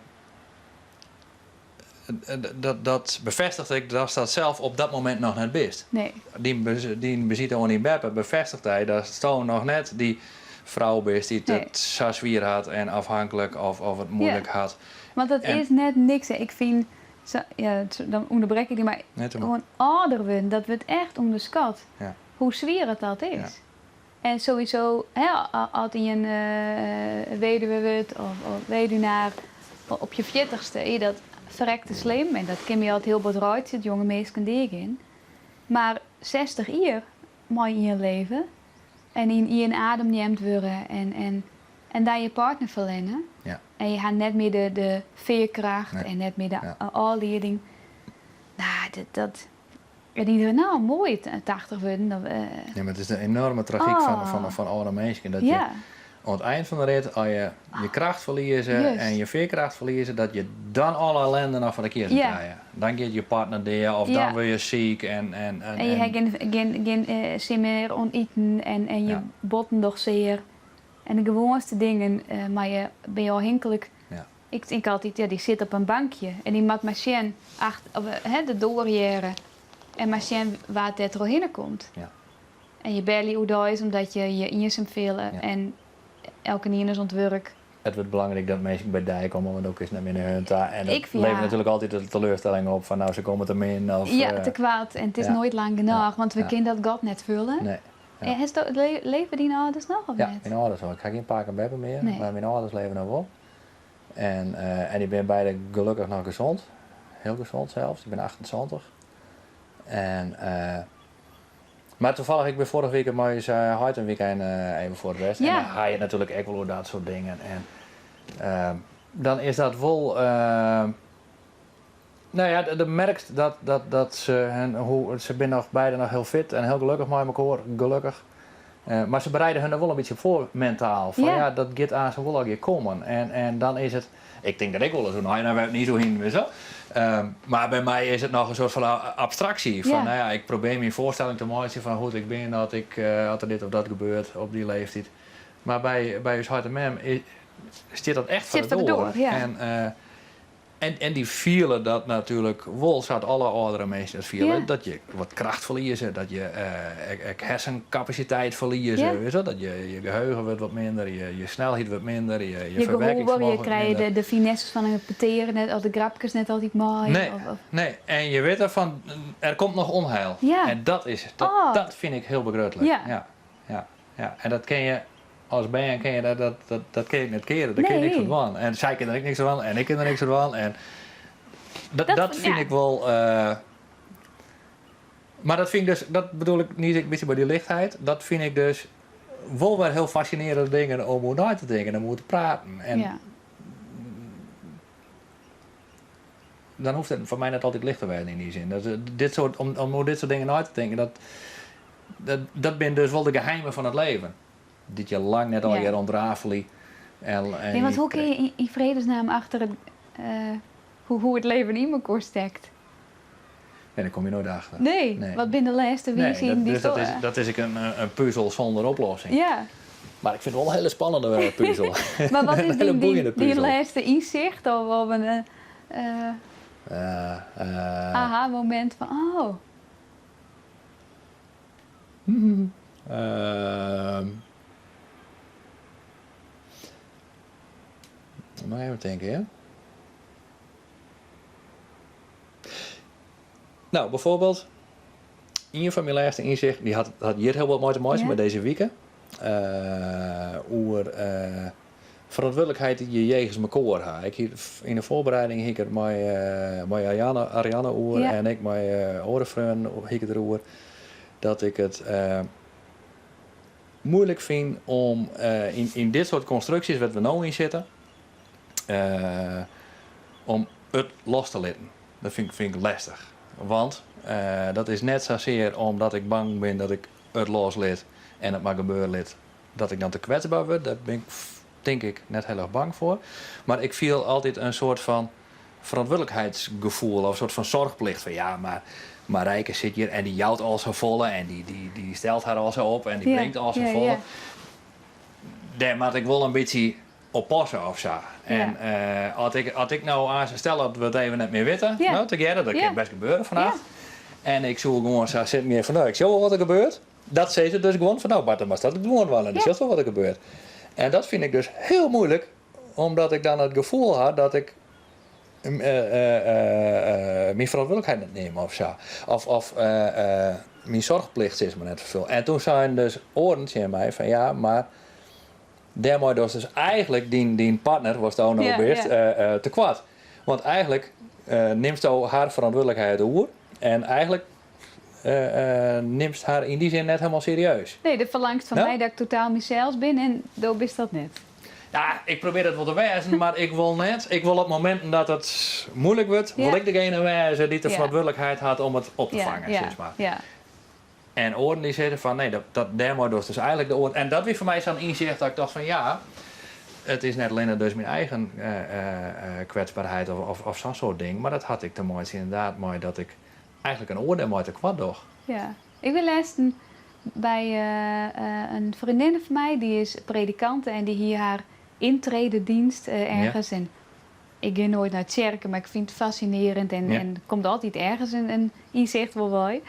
Speaker 6: dat, dat befêstiget ek datst dat sels op dat momint noch net bist.
Speaker 7: Nee.
Speaker 6: Dyn, dyn besite oan dyn beppe befêstiget dy datsto noch net dy frou bist dy't
Speaker 7: Nee.
Speaker 6: it sa swier hat en afhankelijk of, of it muoilik hat.
Speaker 7: Want dat
Speaker 6: En-
Speaker 7: is net niks. hè. Ik fyn, sa, ja, dan ûnderbreek ik dy, mar
Speaker 6: Net te mar.
Speaker 7: gewoan âlder wurden, dat wurdt echt ûnderskat.
Speaker 6: Ja.
Speaker 7: Hoe swier it dat is.
Speaker 6: Ja.
Speaker 7: En sowieso, hè, as ien eh weduwe wurdt of, of weduwnaar op je 40ste, is dat ferrekte slim. En dat kin my altyd hiel bot reitsje, dat jonge minsken deagean. Mar 60 jier mei yn je leven en yn ien adem neamd wurde en, en, en dan je partner ferlerne.
Speaker 8: Ja.
Speaker 7: En je ha net mear de, de fearkracht
Speaker 8: Nee.
Speaker 7: en net mear de
Speaker 8: Ja.
Speaker 7: ôflieding. Nou, dat, dat, en iedereen, nou moai, 80 wurden. Dan, eh,
Speaker 8: Ja, mar it is in enoarme tragyk fan,
Speaker 7: Oh.
Speaker 8: fan, fan âlde minsken. Dat je
Speaker 7: ja,
Speaker 8: oan it ein fan de rit, as je je kracht ferlieze
Speaker 7: Juist.
Speaker 8: en je fearkracht ferlieze, dat je dan alle ellinde noch foar de kiezzen
Speaker 7: Ja.
Speaker 8: krije. Dan giet je partner dea of
Speaker 7: Ja.
Speaker 8: dan wurde je siik en, en, en,
Speaker 7: En je ha gjin, gjin, gjin eh, sin mear oan iten en, en je
Speaker 8: Ja.
Speaker 7: botten dogge sear. En de gewoanste dingen, eh mar je binne je ôfhinklik.
Speaker 8: Ja.
Speaker 7: Ik tink altyd, ja, dy sit op in bankje en dy moat mar sjen achter, of, eh, hè, de doar hearre en mar sjen wa't dêr trochhinne komt.
Speaker 8: Ja.
Speaker 7: En je belje oerdeis omdat je je iensum fiele
Speaker 8: Ja.
Speaker 7: en elkenien is oan it wurk.
Speaker 8: It wurdt belangryk dat minsken by dy komme, want ook is net mear nei hun ta. En dat
Speaker 7: Ik vind-
Speaker 8: levert
Speaker 7: ja.
Speaker 8: natuerlik altyd de teleurstelling op fan nou, se komme te min. Of,
Speaker 7: Ja,
Speaker 8: eh,
Speaker 7: te koart en it is
Speaker 8: ja.
Speaker 7: noait lang genôch,
Speaker 8: Ja.
Speaker 7: want we
Speaker 8: Ja.
Speaker 7: kinne dat gat net folje.
Speaker 8: Nee. Ja.
Speaker 7: En hast le leve dyn âlders noch of
Speaker 8: Ja,
Speaker 7: net?
Speaker 8: myn âlders wol. Ik ha gjin pake en beppe mear,
Speaker 7: Nee.
Speaker 8: mar myn âlders leve noch wol. En, eh, en dy binne beide gelokkich noch gesûn. Hiel gesûn sels. Ik bin 78. En, eh, mar tafallich, ik bin foarrige wike mei ús eh, heit in wykein eh, even fuort west.
Speaker 7: Ja.
Speaker 8: En dan ha je it natuerlik ek wol oer dat soart dingen. En eh, dan is dat wol. eh, nou ja, do merkst dat, dat, dat se, hun, hoe, se binne noch beide noch hiel fit en hiel gelokkich mei mekoar, gelokkich. Eh, mar se bereide hun der wol in bytsje foar mentaal. Fan
Speaker 7: Ja.
Speaker 8: ja, dat giet aanst wol allegear kommen. En, en dan is it. Ik tink dat ik wolris oer nei, no wer net sa hin, witst wol. Mar by my is it noch in soart fan abstraksje. Fan,
Speaker 7: Ja.
Speaker 8: nou ja, ik probearje myn foarstelling te meitsjen fan hoe't ik bin as, ik, eh, as der dit of dat gebeurt op dy leeftiid. Mar by, by ús heit en mem stiet dat echt foar
Speaker 7: Stiet
Speaker 8: de
Speaker 7: foar de
Speaker 8: doar.
Speaker 7: doar, ja.
Speaker 8: En, eh, en, en dy fiele dat natuerlik wol, sa't alle âldere minsken dat fiele,
Speaker 7: Ja.
Speaker 8: dat je wat kracht ferlieze, dat je eh, ek, ek hersenkapasiteit ferlieze,
Speaker 7: Ja.
Speaker 8: witst wol? Dat je, je geheugen wurdt wat minder, je, je snelheid wurdt minder, je, je
Speaker 7: Je gehoar, je
Speaker 8: ferwurkingsfermogen
Speaker 7: krije
Speaker 8: minder.
Speaker 7: de, de finesses fan in petear net, of de grapkes net altyd mei.
Speaker 8: Nee.
Speaker 7: Of, of,
Speaker 8: Nee, en je wit derfan, der komt noch ûnheil.
Speaker 7: Ja.
Speaker 8: En dat, is, dat,
Speaker 7: Oh.
Speaker 8: dat fyn ik hiel begrutlik.
Speaker 7: Ja.
Speaker 8: Ja, ja, ja. En dat kin je as bern kin je dat, dat, dat, dat kin je net keare. Dêr kin je
Speaker 7: Nee.
Speaker 8: niks oan dwaan. En sy kinne der ek niks oan dwaan en ik kin der niks oan dwaan. En dat,
Speaker 7: Dat
Speaker 8: dat
Speaker 7: fyn-
Speaker 8: fyn
Speaker 7: ja.
Speaker 8: ik wol. eh, mar dat fyn ik dus, dat bedoel ik net in bytsje by dy lichtheid. Dat fyn ik dus wol wer hiel fascinearjende dingen om oer nei te tinken en om oer te praten. En
Speaker 7: ja.
Speaker 8: Dan hoecht it foar my net altyd licht te wêzen yn dy sin. Dat, dit soart, om oer dit soart dingen nei te tinken, dat, dat, dat binne dus wol de geheimen fan it leven. Dy't je lang net allegear ûntrafelje. En, en
Speaker 7: Nee, want hoe kin je yn fredesnaam achter it, hoe, hoe it leven yn mekoar stekt?
Speaker 8: Nee, dêr komme je noait achter.
Speaker 7: Nee, wat binne de lêste wiisheden dy't
Speaker 8: dus dat is ek in puzel sûnder oplossing.
Speaker 7: Ja.
Speaker 8: Mar ik fyn it wol in hiele spannende puzel.
Speaker 7: Mar wat is dyn lêste ynsicht of in aha-momint fan oh.
Speaker 8: Noch even tinke, ja. No, bijvoorbeeld, ien fan myn lêste ynsichten, dy hat, hat hjir hiel wat mei te meitsjen, mei dizze wike. Oer ferantwurdlikheid dy't je jegens mekoar ha. Ik hie, yn de foarbereiding hie ik it mei, mei Ariane, Ariane oer en ek mei oare freonen hie ik it deroer dat ik it muoilik fyn om yn dit soart konstruksjes wêr't we no yn sitte, om it los te litten. Dat fyn ik, fyn ik lestich. Want dat is net sasear omdat ik bang bin dat ik it loslit en it mar gebeure lit, dat ik dan te kwetsber wurd. Dêr bin ik, tink ik, net hiel erch bang foar. Mar ik fiel altyd in soart fan ferantwurdlikheidsgefoel of in soart fan soarchplicht. Fan ja, mar Marijke sit hjir en dy jout al safolle en dy stelt har al sa op en dy bringt al safolle. Dêr moat ik wol in bytsje op passe of sa. En as ik no aanst, stel dat we it even net mear witte, no, tegearre, dat kin best gebeure fannacht. En ik soe gewoan sa sitten gean fan no, ik sjoch wol wat der gebeurt. Dat sizze dus gewoan fan no Bart, dan moatst dat gewoan dwaan en dan sjochst wol wat der gebeurt. En dat fyn ik dus hiel muoilik, omdat ik dan it gefoel ha dat ik myn ferantwurdlikheid net nim of sa. Of myn soarchplicht sis mar net ferful. En toen seinen dus oaren tsjin my fan ja, mar dêrmei dochst dus eigentlik dyn partner, watsto no bist, tekoart. Want eigentlik nimsto har ferantwurdlikheid oer en eigentlik nimst har yn dy sin net hielendal serieus.
Speaker 7: Nee, do ferlangst fan my dat ik totaal mysels bin en do bist dat net.
Speaker 8: Ja, ik probearje dat wol te wêzen, mar ik wol net. Ik wol op mominten dat it muoilik wurdt, wol ik degene wêze dy't de ferantwurdlikheid hat om it op te fangen, sis mar. En oaren dy sizze fan nee, dat, dêrmei dochst dus eigentlik de oar. En dat wie foar my sa'n ynsicht dat ik tocht fan ja, it is net allinne dus myn eigen kwetsberheid of sa'n soart ding, mar dat hat ek te meitsjen ynderdaad mei dat ik eigentlik in oar dêrmei tekoart doch.
Speaker 7: Ja, ik wie lêsten by in freondinne fan my, dy is predikante en dy hie har yntrededienst ergens. En ik gean noait nei tsjerke, mar ik fyn it fascinearjend en der komt altyd ergens in ynsicht wol wei.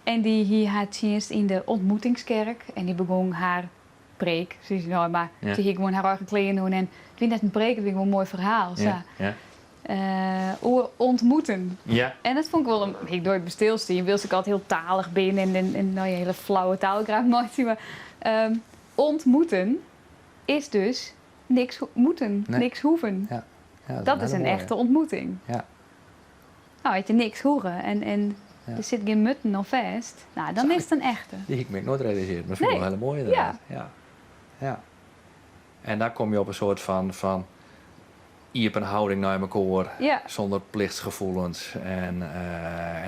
Speaker 7: En dy hie har tsjinst yn de Ontmoetingskerk en dy begûn har preek, se sei no, mar se hie gewoan har eigen klean oan en it wie net in preek, it wie gewoan in moai ferhaal. Sa. Oer ontmoeten. En dat fûn ik wol in, ik noait by stilstien, wylst ik altyd hiel talich bin en, en no ja, hiele flauwe taal graach meitsje, mar ontmoeten is dus niks moeten, niks hoeven.
Speaker 8: Ja. Ja,
Speaker 7: dat is in echte ontmoeting. No, as je niks hoege en der sit gjin mutten oan fêst, no, dan is it in echte.
Speaker 8: Dy hie ik my ek noait realisearre, mar dat fyn ik wol hiele moaie ynderdaad. Ja. Ja. En dan komme je op in soart fan iepen houding nei mekoar, sûnder plichtsgefoelens en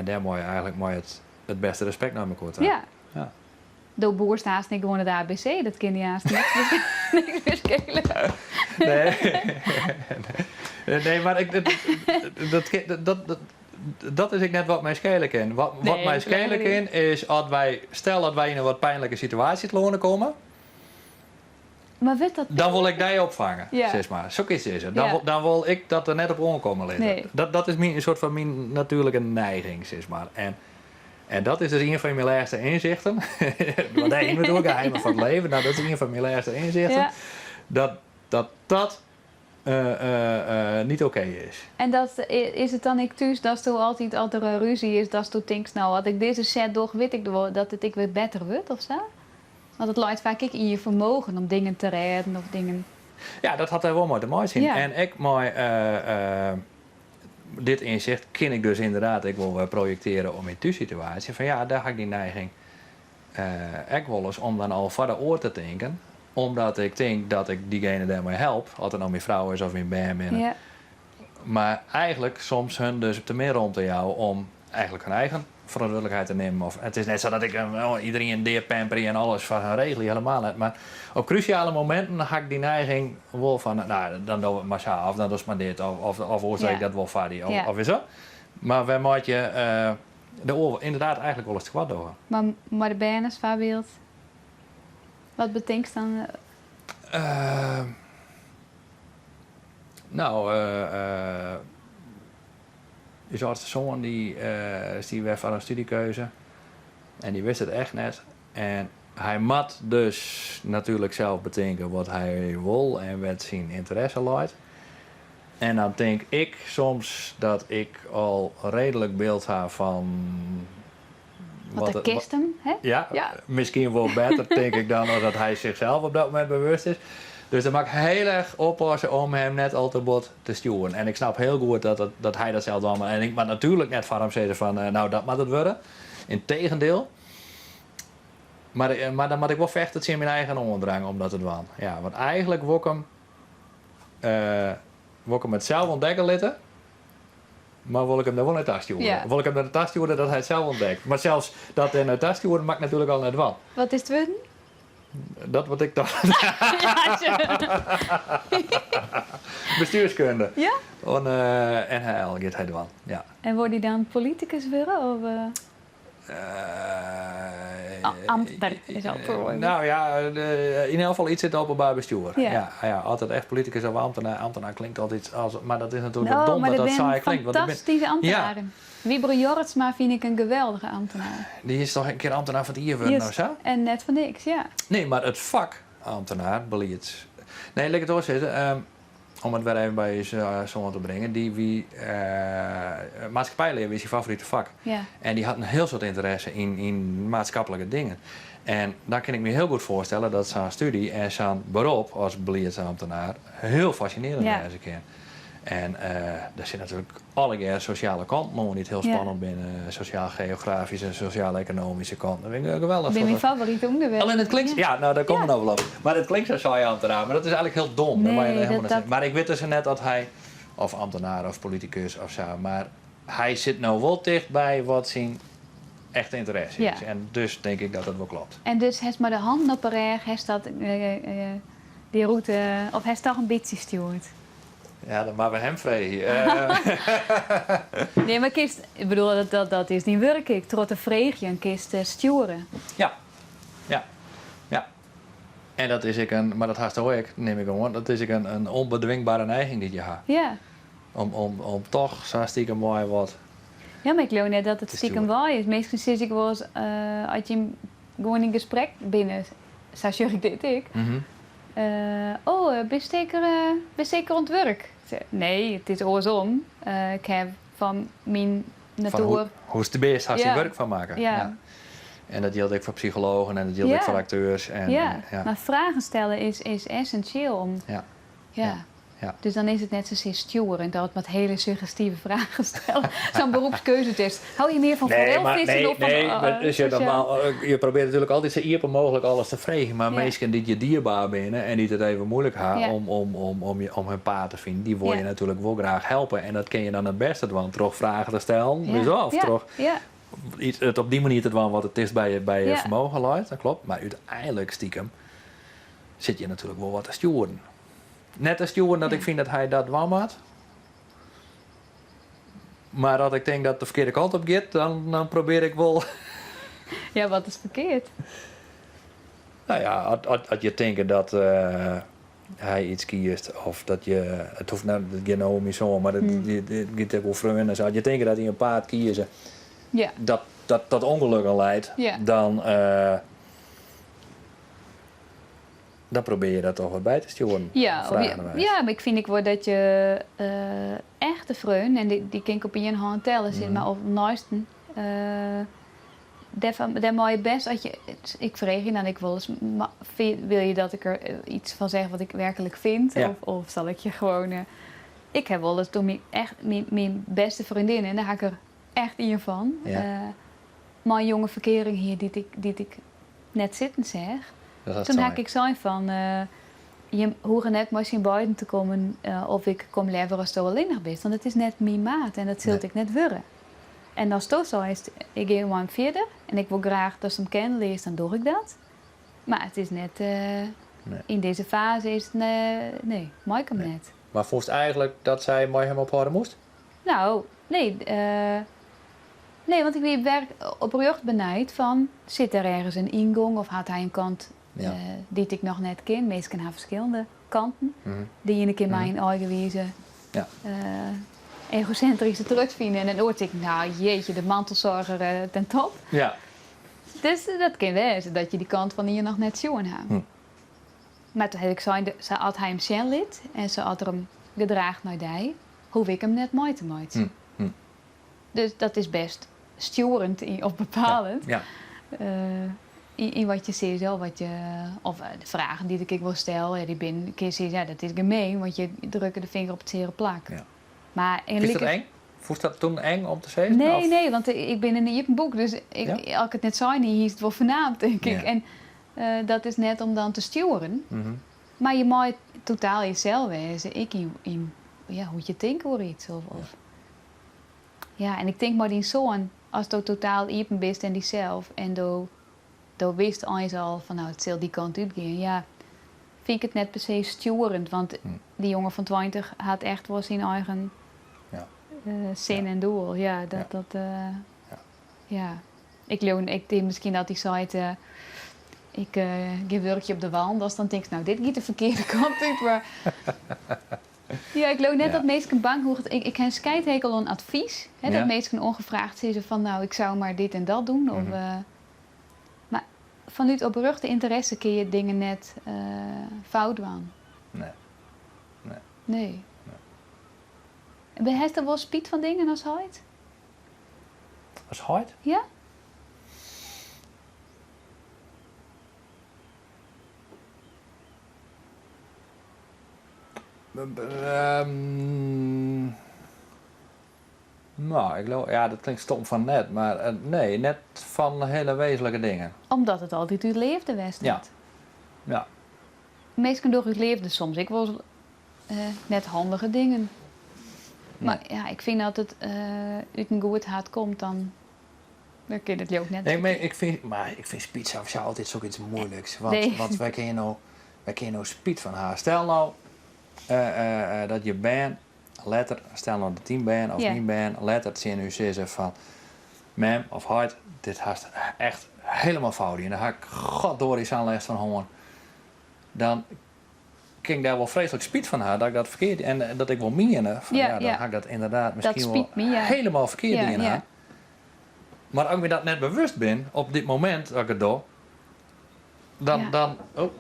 Speaker 8: dêrmei eigentlik mei it bêste respekt nei mekoar ta.
Speaker 7: Ja. Do boerst haast net gewoan it ABC, dat kin dy haast niks mear skele.
Speaker 8: Nee, nee, mar ik, dat, dat, dat is ek net wat my skele kin. Wat my skele kin is as wy, stel dat wy yn in wat pynlike situaasje telâne komme,
Speaker 7: Mar wurdt dat
Speaker 8: dan wol ik dy opfange, sis mar. Sok is it. Dan, dan wol ik dat der net op oankomme litte.
Speaker 7: Nee.
Speaker 8: Dat is myn, in soart fan myn natuerlike neiging, sis mar. En dat is dus ien fan myn lêste ynsichten. Want dêr hiene we it oer, geheimen fan it leven. No, dat is ien fan myn lêste ynsichten. Dat dat, dat niet oké is.
Speaker 7: En dat, is it dan ek thús datsto altyd, as der in rúzje is, datsto tinkst, no, as ik dizze set doch, wit ik wol dat it ek wer better wurdt of sa? Want it leit faak ek yn je fermogen om dingen te rêden of dingen.
Speaker 8: Ja, dat hat dêr wol mei te meitsjen. En ek mei dit ynsicht kin ik dus ynderdaad ek wol wer projektearje op myn thússituaasje. Fan ja, dêr ha ik dy neiging ek wolris om dan al foar de oar te tinken. Omdat ik tink dat ik diegene dêrmei help, oft it no myn frou is of myn bern binne. Mar eigenlik soms hun dus te min romte jouwe om eigenlik hun eigen ferantwurdlikheid te nimmen. Of, it is net sa dat ik iderien deapamperje en alles foar hun regelje, helemaal net. Mar op krúsjale mominten ha ik dy neiging wol fan, no, dan dogge we it mar sa, of dan dochst mar dit, of, of oars ik dat wol foar dy, of, of is dat. Mar wêrmei't je de oar ynderdaad eigenlik wolris tekoart dogge.
Speaker 7: Mar mei de bern as foarbyld, wat betinkst dan?
Speaker 8: No, ús âldste soan dy stie wer foar in studiekeuze en dy wist it echt net. En hy moat dus natuerlik sels betinke wat hy wol en wêr't syn ynteresse leit. En dan tink ik soms dat ik al reedlik byld ha fan
Speaker 7: Wat de kist him, hè?
Speaker 8: Ja, miskien wol better tink ik dan as dat hy sichsels op dat momint bewust is. Dus dan moat ik hiel erch oppasse om him net al te bot te stjoeren. En ik snap hiel goed dat, dat hy dat sels dwaan moat. En ik moat natuerlik net foar him sizze fan eh, nou dat moat it wurde. Integendeel. Mar, eh, mar dan moat ik wol fechte tsjin myn eigen oandrang om dat te dwaan. Ja, want eigenlik wol ik him, uh, wol ik him it sels ûntdekke litte. Mar wol ik him der wol nei ta stjoere?
Speaker 7: Ja.
Speaker 8: Wol ik him der nei ta stjoere dat hy it sels ûntdekt? Mar sels dat der nei ta stjoeren moat ik natuerlik al net dwaan.
Speaker 7: Wat is it wurden?
Speaker 8: Dat wat ik tocht. Bestuurskunde.
Speaker 7: Ja?
Speaker 8: Oan eh, NHL giet hy dwaan, ja.
Speaker 7: En wol dy dan politikus wurde? Of, eh? Amtner is al moai.
Speaker 8: Nou ja, yn elk gefal iets yn it openbaar bestjoer. Ja. Ja, ja, altyd echt politikus of ambtenaar. Ambtenaar klinkt altyd as, mar dat is natuerlik
Speaker 7: No,
Speaker 8: dom
Speaker 7: mar
Speaker 8: dat
Speaker 7: der
Speaker 8: dat
Speaker 7: binne
Speaker 8: saai klinkt. Want der bin-
Speaker 7: fantastyske ambtenaren. Wybren Jorritsma fyn ik in geweldige ambtenaar.
Speaker 8: Dy is toch in kear ambtenaar fan it jier wurden
Speaker 7: Just,
Speaker 8: of sa?
Speaker 7: En net foar niks, ja.
Speaker 8: Nee, mar it fak ambtenaar, belieds. Nee, lit ik it oars sizze. Om it wer even by ús soan te bringen, dy wie maatskippijlear wie syn favorite fak.
Speaker 7: Ja.
Speaker 8: En dy hat in hiel soad ynteresse yn, yn maatskiplike dingen. En dan kin ik my hiel goed foarstelle dat sa'n studie en sa'n berop as beliedsamtenaar hiel fascinearjend
Speaker 7: Ja.
Speaker 8: wêze kin. En der sit natuerlik allegear sosjale kanten oan dy't hiel spannend binne. Sosjaal-geografyske en sosjaal-ekonomyske kanten. Dat vind ik geweldig.
Speaker 7: Binne myn favorite ûnderwerpen.
Speaker 8: Allinnich it klinkt, ja, no, dêr komme we no wol op. Mar it klinkt sa saai ambtenaar, mar dat is eigenlik hiel dom.
Speaker 7: Nee,
Speaker 8: dat,
Speaker 7: dat, dat...
Speaker 8: Mar ik wit dus net oft hy, of ambtenaar of politikus of sa, mar hy sit no wol ticht by wat syn echte ynteresse is. En dus tink ik dat dat wol kloppet.
Speaker 7: En dus hast mei de hannen op 'e rêch, hast dat, dy rûte, of hast toch in bytsje stjoerd?
Speaker 8: Ja, dan moatte we him freegje.
Speaker 7: Nee, mar kinst, ik bedoel, dat, dat, dat is dyn wurk ek. Troch te freegjen kinst stjoere.
Speaker 8: Ja, ja, ja. En dat is ek in, mar dat hasto ek, nim ik oan, dat is ek in ûnbedwingbere neiging dy't je ha.
Speaker 7: Ja.
Speaker 8: Om toch sa stikem wei wat.
Speaker 7: Ja, mar ik leau net dat it
Speaker 8: te
Speaker 7: stikem
Speaker 8: stjoeren.
Speaker 7: wei is. Minsken sizze ek wolris, as je gewoan yn gesprek binne, sa sjoch ik dit ek. Oh, bist seker, bist seker oan it wurk? Nee, it is oarsom. Ik ha fan myn
Speaker 8: Fan
Speaker 7: natoer.
Speaker 8: hoe, hoe'tst bist, hast dyn
Speaker 7: Ja.
Speaker 8: wurk fan makke.
Speaker 7: Ja.
Speaker 8: En dat jildt ek foar psychologen en dat jildt
Speaker 7: Ja.
Speaker 8: ek foar akteurs. En,
Speaker 7: Ja,
Speaker 8: ja.
Speaker 7: mar fragen stelle is, is essentieel om.
Speaker 8: Ja.
Speaker 7: Ja.
Speaker 8: Ja.
Speaker 7: Dus dan is it net sasear stjoeren, dat wat hiele suggestive fragen stelle. Sa'n beroepskeuzetest. Hou je mear fan
Speaker 8: Nee, mar,
Speaker 7: forelvissen
Speaker 8: nee,
Speaker 7: of fan
Speaker 8: nee, mar dus je, normaal, je probeert natuerlik altyd sa iepen mooglik alles te freegjen. Mar minsken dy't je dierber binne en dy't it even muoilik ha om hun paad te finen, dy wolle je natuerlik wol graach helpe. En dat kin je dan it bêste dwaan troch fragen te stellen. Dus of troch it op dy manier te dwaan wat it tichtst by je fermogen leit. Dat kloppet. Mar úteinlik stikem sit je natuerlik wol wat te stjoeren. Net te stjoeren dat ik fyn dat hy dat dwaan moat. Mar as ik tink dat it de ferkearde kant op giet, dan, dan probearje ik wol.
Speaker 7: Ja, wat is ferkeard?
Speaker 8: Nou ja, as je tinke dat hy iets kiest, of dat je. It hoecht net, it giet no om myn soan, mar it giet ek oer freonen en sa. As je tinke dat hy in paad kieze dat tot ûngelokken liedt, dan. Dan probearje je dat toch wat by te stjoeren.
Speaker 7: Ja, ja, mar ik fyn ek wol dat je echte freonen, en dy kin ik op ien hân telle, sis mar, of neisten, dêr mei je bêst, as je, ik freegje dan ek wolris, wil je dat ik er iets fan zeg wat ik werklik vind? Of zal ik je gewoon. Ik ha wolris toen myn echt myn bêste freondin, en dêr ha ik der echt ien fan, mei in jonge ferkearing hie dy't ik, dy't ik net sitten seach.
Speaker 8: Dat
Speaker 7: Toen ha ik ek sein fan, Jim hoege net mei syn beiden te kommen of ik kom leaver asto allinnich bist, want it is net myn maat en dat sil it ek net wurde. En asto seist, ik gean mei him fierder en ik wol graach datst him kennen learst, dan doch ik dat. Mar it is net, yn dizze faze is it, nee, mei ik him net.
Speaker 8: Mar fûnst eigenlik dat sy mei him ophâlde moast?
Speaker 7: No, nee. Nee, want ik wie wer oprjocht benijd fan, sit der ergens in yngong of hat hy in kant dy't ik noch net ken? Minsken ha ferskillende kanten. De iene kin my in eigenwize egosintryske trut fine en de oar tinkt, no jeetje, de mantelzorger ten top. Dus dat kin wêze dat je dy kant fan ien noch net sjoen ha. Mar toen ha ik sein, sa at hy him sjen lit en sa at er him gedraacht nei dy, hoef ik him net mei te meitsjen. Dus dat is bêst stjoerend of bepalend yn wat je sizze of wat je, of de fragen dy't ik ek wol stel, ja, dy binne, kin je sizze, ja, dat is gemeen, want je drukke de finger op it seare plak. Mar en
Speaker 8: Fynst dat eng? Fûnst dat toen eng om te sizzen?
Speaker 7: Nee,
Speaker 8: of?
Speaker 7: nee, want ik bin in iepen boek, dus ik, as ik it net sein hie, hiest it wol fernaam, tink ik. En dat is net om dan te stjoeren, mar je mei totaal jesels wêze, ek yn ja, hoe't je tinke oer iets. Of, of, ja, en ik tink mei dyn soan, asto totaal iepen bist en dysels en do, do witst eins al fan no, it sil dy kant útgean, ja, fyn ik it net per se stjoerend, want dy jonge fan 20 hat echt wol syn eigen sin en doel. Ja, dat, dat, ja. Ik leau, ik tink miskien dat hy seit, ik gean wurkje op de Wallen, datst dan tinkst, no, dit giet de ferkearde kant út, mar ja, ik leau net dat minsken bang hoege. Ik, ik ha in skythekel oan advys, hè, dat minsken ongevraagd sizze fan, no, ik soe mar dit en dat doen, of, mar fanút oprjochte ynteresse kinne je dingen net fout dwaan.
Speaker 8: Nee. Nee.
Speaker 7: Nee. En hast der wol spyt fan dingen as heit?
Speaker 8: As heit?
Speaker 7: Ja.
Speaker 8: No, ik leau, ja, dat klinkt stom fan net, mar nee, net fan hiele wezenlike dingen.
Speaker 7: Omdat it altyd út leafde west hat.
Speaker 8: Ja. Ja.
Speaker 7: Minsken dogge út leafde soms ek wol net handige dingen. Mar ja, ik fyn dat it út in goed hert komt, dan dan kin it leau ik net.
Speaker 8: Nee, mar ik fyn, mar ik fyn spyt sawiesa altyd soks muoiliks. Want,
Speaker 7: Nee.
Speaker 8: want wêr kinne je no, wêr kinne je no spyt fan ha? Stel no dat je bern letter, stel no dat dyn bern of myn bern letter tsjin ús sizze fan mem of heit, dit hast echt helemaal fout dien. Dêr ha ik goddorie sa'n lêst fan hân. Dan kin ik dêr wol freeslik spyt fan ha dat ik dat ferkeard en dat ik wol miende fan ja, dan ha ik dat ynderdaad miskien wol helemaal ferkeard dien ha. Mar as ik my dat net bewust bin op dit momint dat ik it doch, dan, dan oh,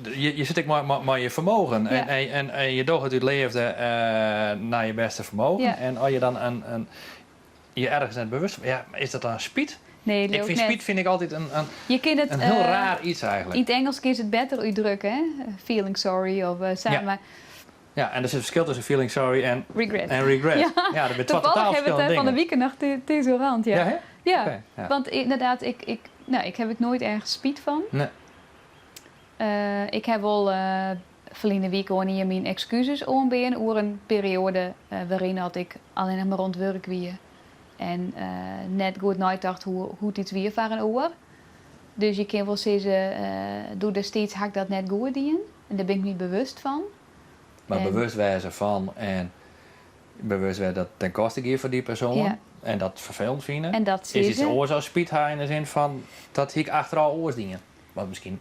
Speaker 8: je, je sit ek mei, mei je fermogen en, en, en, en je dogge it út leafde nei je bêste fermogen. En as je dan in, je ergens net bewust fan, ja, is dat dan spyt?
Speaker 7: Nee,
Speaker 8: Ik fyn spyt fyn ik altyd in, in,
Speaker 7: Je kin it,
Speaker 8: in hiel raar iets eigenlik.
Speaker 7: Yn it Ingelsk is it better útdrukke, hè? Feeling sorry of sa, mar
Speaker 8: Ja, en der sit ferskil tusken feeling sorry en
Speaker 7: regret.
Speaker 8: En regret.
Speaker 7: Ja,
Speaker 8: ja, dat binne twa totaal
Speaker 7: Toevallig hebben we
Speaker 8: ferskillende
Speaker 7: het van de
Speaker 8: dingen.
Speaker 7: wike noch thús ja.
Speaker 8: Ja, hè?
Speaker 7: Ja,
Speaker 8: Oké, ja.
Speaker 7: want ynderdaad, ik, ik, no, ik ha ek noait ergens spyt fan.
Speaker 8: Nee.
Speaker 7: Ik ha wol ferline wike oan ien myn ekskuzes oanbean oer in perioade wêryn dat ik allinnich mar oan it wurk wie en net goed neitocht hoe't iets wie foar in oar. Dus je kinne wol sizze, doe destiids ha ik dat net goed dien en dêr bin ik my bewust fan.
Speaker 8: Mar bewust wêze fan en bewust wêze dat it ten koste giet fan dy persoan en dat ferfelend fine,
Speaker 7: En dat
Speaker 8: is iets
Speaker 7: sizze.
Speaker 8: oars as spyt ha yn de sin fan dat hie ik achterôf oars dien. Want miskien.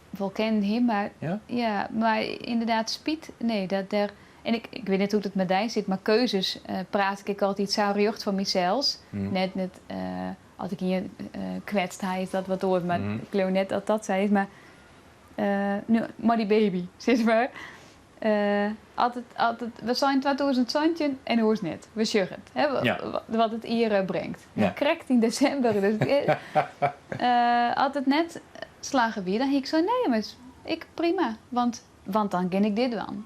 Speaker 7: Wol kennen hie, mar
Speaker 8: Ja?
Speaker 7: ja, mar ynderdaad spyt, nee, dat dêr. En ik, ik wit net hoe't it mei dy sit, mar keuzes praat ik ek altyd sa rjocht foar mysels. Net, net as ik ien kwetst ha, is dat wat oars, mar ik leau net dat dat sa is. Mar nu, mei dy baby, sis mar. As it, as it, we seinen 2017 en oars net. We sjogge it, hè, wat it jier bringt. Krekt yn desimber. Dus, as it net slagge wie, dan hie ik sein, nee, mar ik prima, want, want dan gean ik dit dwaan.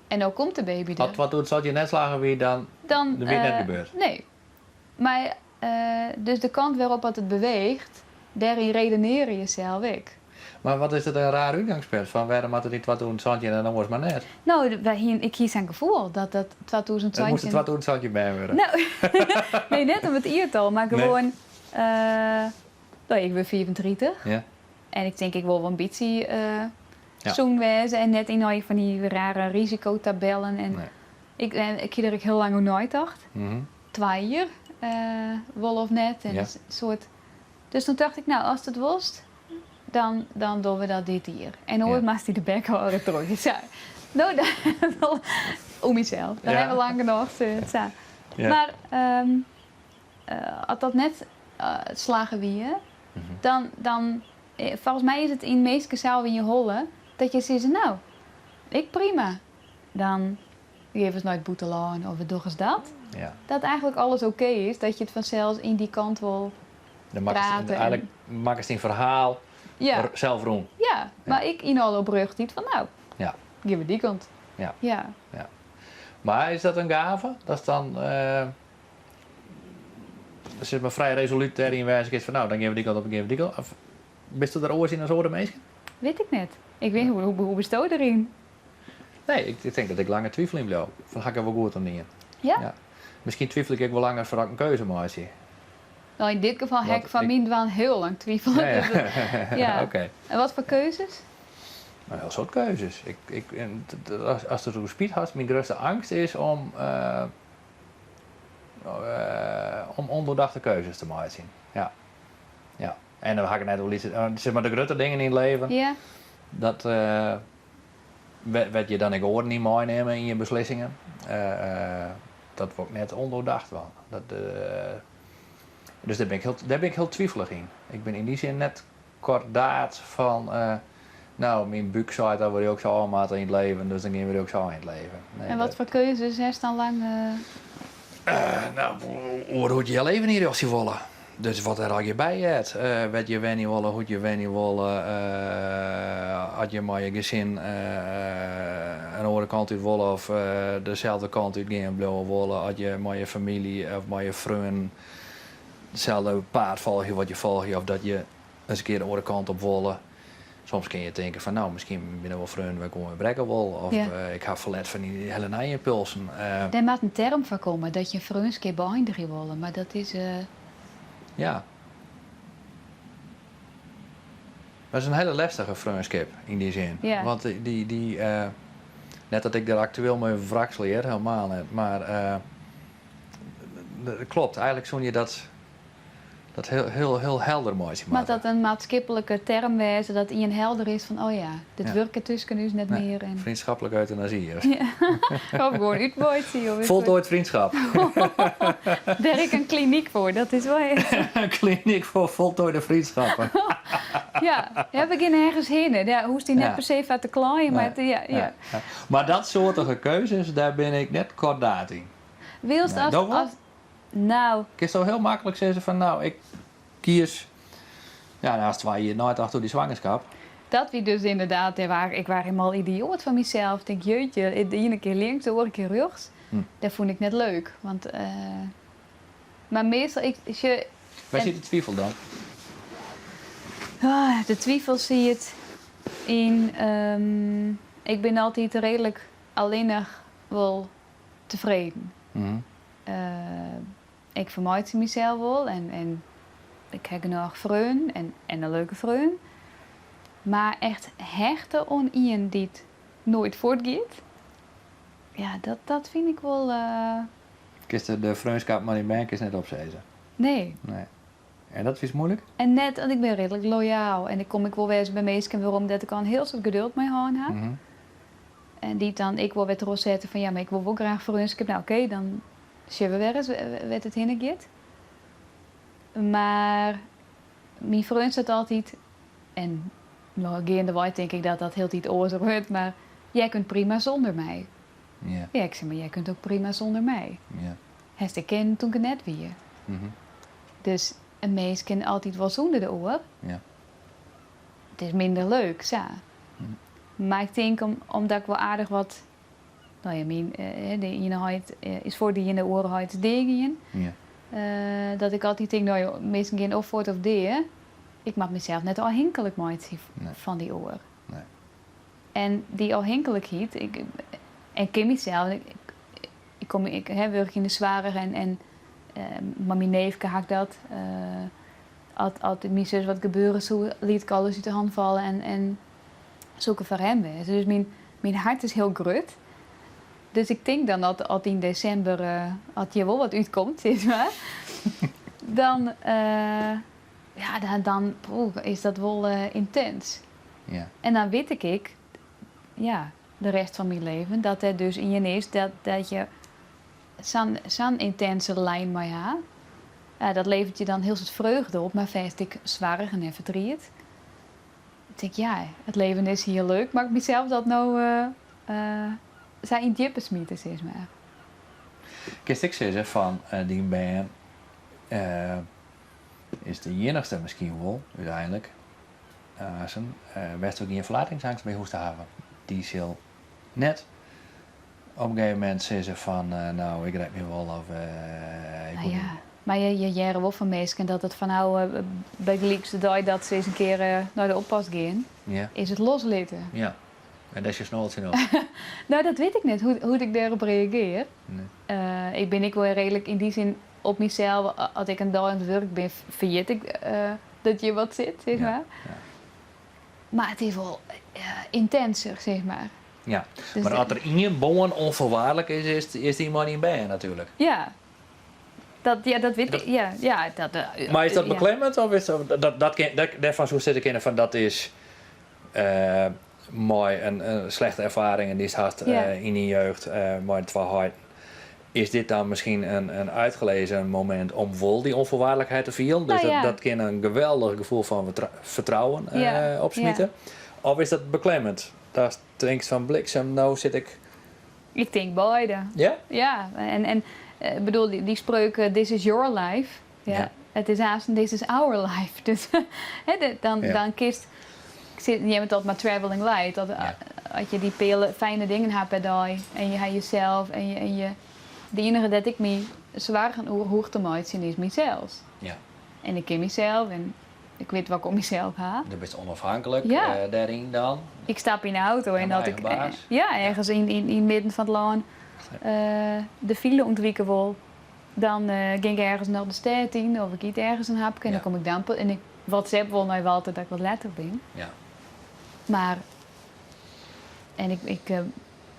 Speaker 7: En no komt de baby der.
Speaker 8: As 2017 net slagge wie, dan,
Speaker 7: Dan,
Speaker 8: dan wie it net gebeurd.
Speaker 7: Nee. Mar, dus de kant wêrop dat it beweecht, dêryn redenearje je sels ek.
Speaker 8: Mar wat is dat in raar útgangspunt fan wêrom moat it yn 2017 en oars mar net?
Speaker 7: No, wy hienen, ik hie sa'n gefoel dat dat 2017.
Speaker 8: It moast in 2017 bern wurde.
Speaker 7: No, nee, net om it jiertal, mar gewoan, no, ik bin 35.
Speaker 8: Ja.
Speaker 7: En ik tink ik wol wol in bytsje sûn wêze en net yn al fan dy rare risikotabellen. En ik, ik hie der ek hiel lang oer neitocht. Twa jier, wol of net. En in soart, dus toen tocht ik, no, ast it wolst, dan, dan dogge we dat dit jier. En oars moatst dy de bek hâlde troch. Sa. No, dan, oer mysels. Dan ha we lang genôch sa. Mar as dat net slagge wie, dan, dan folgens my is it yn minsken sels yn je holle dat je sizze, no, ik prima. Dan gean we ris nei it bûtenlân of we dogge ris dat. Dat eigentlik alles oké is, dat je it fansels yn dy kant wol
Speaker 8: Dan makkest,
Speaker 7: prate.
Speaker 8: Eigentlik makkest dyn ferhaal sels rûn.
Speaker 7: Ja, mar ek yn alle oprjochtheid fan no, gean we dy kant.
Speaker 8: Ja. Mar is dat in gave? Datst dan sis mar frij resolút dêryn wêze kinst fan no, dan gean we dy kant op, dan gean we dy kant op. Of bisto der oars yn as oare minsken?
Speaker 7: Wit ik net. Ik wit hoe, hoe bisto deryn?
Speaker 8: Nee, ik tink dat ik langer twiveljen bliuw. Fan ha ik der wol goed oan dien?
Speaker 7: Ja?
Speaker 8: Miskien twivelje ik ek wol langer foardat ik in keuze meitsje.
Speaker 7: No, yn dit gefal ha ik foar myn dwaan hiel lang twivele.
Speaker 8: Ja, ja.
Speaker 7: Ja.
Speaker 8: Oké.
Speaker 7: En wat foar keuzes?
Speaker 8: No, in hiel soad keuzes. Ik, ik, ast it oer spyt hast, myn grutste eangst is om, om ûndoordachte keuzes te meitsjen. Ja. Ja. En dan ha ik it net oer lytse, sis mar de grutte dingen yn it leven. Dat, wêr't je dan ek oaren yn meinimme yn je beslissingen, dat wol ik net ûndoordacht dwaan. Dat, dus dêr bin ik hiel, dêr bin ik hiel twifelich yn. Ik bin yn dy sin net kordaat fan, no, myn búk seit dat we rjochtsôf moatte yn it leven, dus dan gean we rjochtsôf yn it leven. Nee,
Speaker 7: En wat foar keuzes hast dan lang?
Speaker 8: No, oer hoe't je je leven ynrjochtsje wolle. Dus wat der allegear by heart. Wêr't je wenje wolle, hoe't je wenje wolle, as je mei je gesin in oare kant út wolle of deselde kant út gean bliuwe wolle, as je mei je famylje of mei je freonen itselde paad folgje wat je folgje of dat je ris in kear de oare kant op wolle. Soms kinne je tinke fan no, miskien binne der wol freonen wêr't ik gewoan wer brekke wol of ik ha ferlet fan dy hiele nije ympulsen.
Speaker 7: Dêr moat in term foar komme, dat je in freonskip beëindigje wolle, mar dat is.
Speaker 8: Ja. Dat is in hiele lestige freonskip yn dy sin. Want dy, dy, net dat ik der aktueel mei wrakselje, hear, helemaal net, mar klopt, eigentlik soene je dat dat hiel, hiel, hiel helder meitsje
Speaker 7: Moat
Speaker 8: moatte.
Speaker 7: dat in maatskiplike term wêze dat ien helder is fan oh ja, dit
Speaker 8: Ja.
Speaker 7: wurket tusken ús net
Speaker 8: Nee,
Speaker 7: mear en
Speaker 8: Vriendschappelijke euthanasie.
Speaker 7: Of gewoan útmeitsje. Of
Speaker 8: Voltooid vriendschap.
Speaker 7: Dêr ek in klinyk foar, dat is wol
Speaker 8: In klinyk foar voltooide vriendschappen.
Speaker 7: Ja, ja, we gean ergens hinne. Ja, hoechst dy net
Speaker 8: Ja.
Speaker 7: per se foar te klaaien, mar
Speaker 8: Nee.
Speaker 7: it, ja, ja.
Speaker 8: Ja. Mar dat soartige keuzes, dêr bin ik net kordaat yn.
Speaker 7: Wylst
Speaker 8: Nee,
Speaker 7: as,
Speaker 8: do wol?
Speaker 7: as Nou.
Speaker 8: Kinsto hiel maklik sizze fan no, ik kies, ja, no hast twa jier neitocht oer dy swangerskap.
Speaker 7: Dat wie dus ynderdaad, dêr waar, ik waar hielendal idioat fan mysels. Ik tink, jeutje, de iene kear links, de oare kear rjochts. Dat fûn ik net leuk, want mar meastal, ik, sjoch,
Speaker 8: Wêr sit de twifel dan?
Speaker 7: Ah, de twifel siet yn, ik bin altyd reedlik allinnich wol tefreden. Ik fermeitsje mysels wol en, en ik ha genôch freonen en, en in leuke freon. Mar echt hechte oan ien dy't noait fuortgiet, ja, dat, dat fyn ik wol.
Speaker 8: Kinst de freonskip mei dyn bern kinst net opsizze?
Speaker 7: Nee.
Speaker 8: Nee. En dat fynst muoilik?
Speaker 7: En net, want ik bin reedlik loyaal en ik kom ek wol wer ris by minsken werom dêr't ik al in hiel soad geduld mei hân ha. En dy't dan ek wol wer trochsette fan ja, mar ik wol wol graach freonskip. No oké, dan sjogge we wer ris wêr't it hinne giet. Mar myn freon seit altyd, en no geandewei tink ik dat dat hieltyd oarser wurdt, mar jij kunt prima zonder mij.
Speaker 8: Ja.
Speaker 7: Ja, ik sei, mar jij kunt ook prima zonder mij.
Speaker 8: Ja.
Speaker 7: Hast ek kinnen toen ik der net wie. Dus in minsk kin altyd wol sûnder de oar.
Speaker 8: Ja.
Speaker 7: It is minder leuk, sa. Mar ik tink om, omdat ik wol aardich wat. No ja, myn, de iene heit is fuortgien, de oare heit is deagien.
Speaker 8: Ja.
Speaker 7: Dat ik altyd tink, no ja, minsken gean of fuort of dea. Ik moat mysels net ôfhinklik meitsje fan dy oar.
Speaker 6: Nee.
Speaker 7: En dy ôfhinklikheid, ik, en kin mysels, ik, ik kom, ik hè, wurkje yn de soarch en, en uh, mei myn neefke ha ik dat. Uh, as, as myn sus wat gebeure soe, liet ik alles út de han falle en, en soe ik der foar him wêze. Dus myn, myn hert is hiel grut. Dus ik tink dan dat as yn desimber, uh, as hjir wol wat útkomt, sis mar, dan, uh, ja, dan, dan is dat wol uh, yntins.
Speaker 6: Ja.
Speaker 7: En dan wit ik ek, ja, de rest fan myn leven, dat der dus ien is dat, dat je sa'n sa'n yntinse lijn mei ha. Ja, dat leveret je dan hiel soad freugde op, mar fêst ek soargen en fertriet. Ik tink, ja, it leven is hiel leuk, mar ik mysels dat no uh, uh, sa yn djippe smite, sis mar.
Speaker 8: Kinst ek sizze fan uh, dyn bern uh, is de iennichste miskien wol, úteinlik, aansen, wêr'tsto gjin ferlatingsangst by hoechst te hawwen. Dy sil net op in gegeven momint sizze fan no, ik red my wol of ik
Speaker 7: Nou ja, mar je, je hearre wol fan minsken dat it fan no bygelyks de dei dat se ris in kear nei de oppas gean,
Speaker 8: ja.
Speaker 7: is it loslitten.
Speaker 8: Ja, en dêr sjochst no al tsjinop.
Speaker 7: No, dat wit ik net, hoe't, hoe't ik dêrop reagearje.
Speaker 8: Nee.
Speaker 7: Ik bin ek wol reedlik yn dy sin op mysels, as ik in dei oan it wurk bin, ferjit ik dat hjir wat sit, sis mar.
Speaker 8: Ja.
Speaker 7: Mar it is wol yntinser, sis mar.
Speaker 8: Ja,
Speaker 7: Dus
Speaker 8: mar as der ien bân ûnfoarwaardlik is, is, is dy mei dyn bern natuerlik.
Speaker 7: Ja. Dat, ja, dat wit ik. Ja, ja, dat,
Speaker 8: Mar is dat
Speaker 7: ja.
Speaker 8: beklemmend of is dat, dat, dat kin, dat, dêrfan soe sizze kinne fan dat is uh, mei in, in slechte erfaringen dy'tst hast
Speaker 7: Ja.
Speaker 8: yn dyn jeugd uh, mei de twa heiten. Is dit dan miskien in, in uitgelezen momint om wol dy ûnfoarwaardlikheid te fielen? Dus
Speaker 7: Nou ja.
Speaker 8: dat, dat kin in geweldich gefoel fan fertrouwen
Speaker 7: Ja,
Speaker 8: uh, opsmite. Of is dat beklemmend? Datst tinkst fan bliksem, no sit ik.
Speaker 7: Ik tink beide.
Speaker 8: Ja?
Speaker 7: Ja, en, en ik bedoel, dy, dy spreuk this is your life. Ja.
Speaker 8: Ja.
Speaker 7: It is aanst this is our life. Dus hè, dan,
Speaker 8: Ja.
Speaker 7: dan kinst, ik sit neam it altyd mar traveling light. Dat,
Speaker 8: Ja.
Speaker 7: As je dy pear fijne dingen ha per dei en je ha jesels en je, en je, de iennige dêr't ik my soargen oer hoech te meitsjen is mysels.
Speaker 8: Ja.
Speaker 7: En ik kin mysels en ik wit wat ik om mysels ha.
Speaker 8: Do bist ûnôfhinklik
Speaker 7: Ja.
Speaker 8: uh, dêryn dan.
Speaker 7: Ik stap yn de auto en
Speaker 8: Ja,
Speaker 7: dat ik
Speaker 8: eigen baas.
Speaker 7: ja, ergens yn, yn, yn midden fan it lân de file ûntwike wol, dan gean ik ergens noch de stêd yn of ik yt ergens in hapke en
Speaker 8: Ja.
Speaker 7: dan kom ik dan en ik WhatsApp wol nei Walter dat ik wat letter bin.
Speaker 8: Ja.
Speaker 7: Mar en ik, ik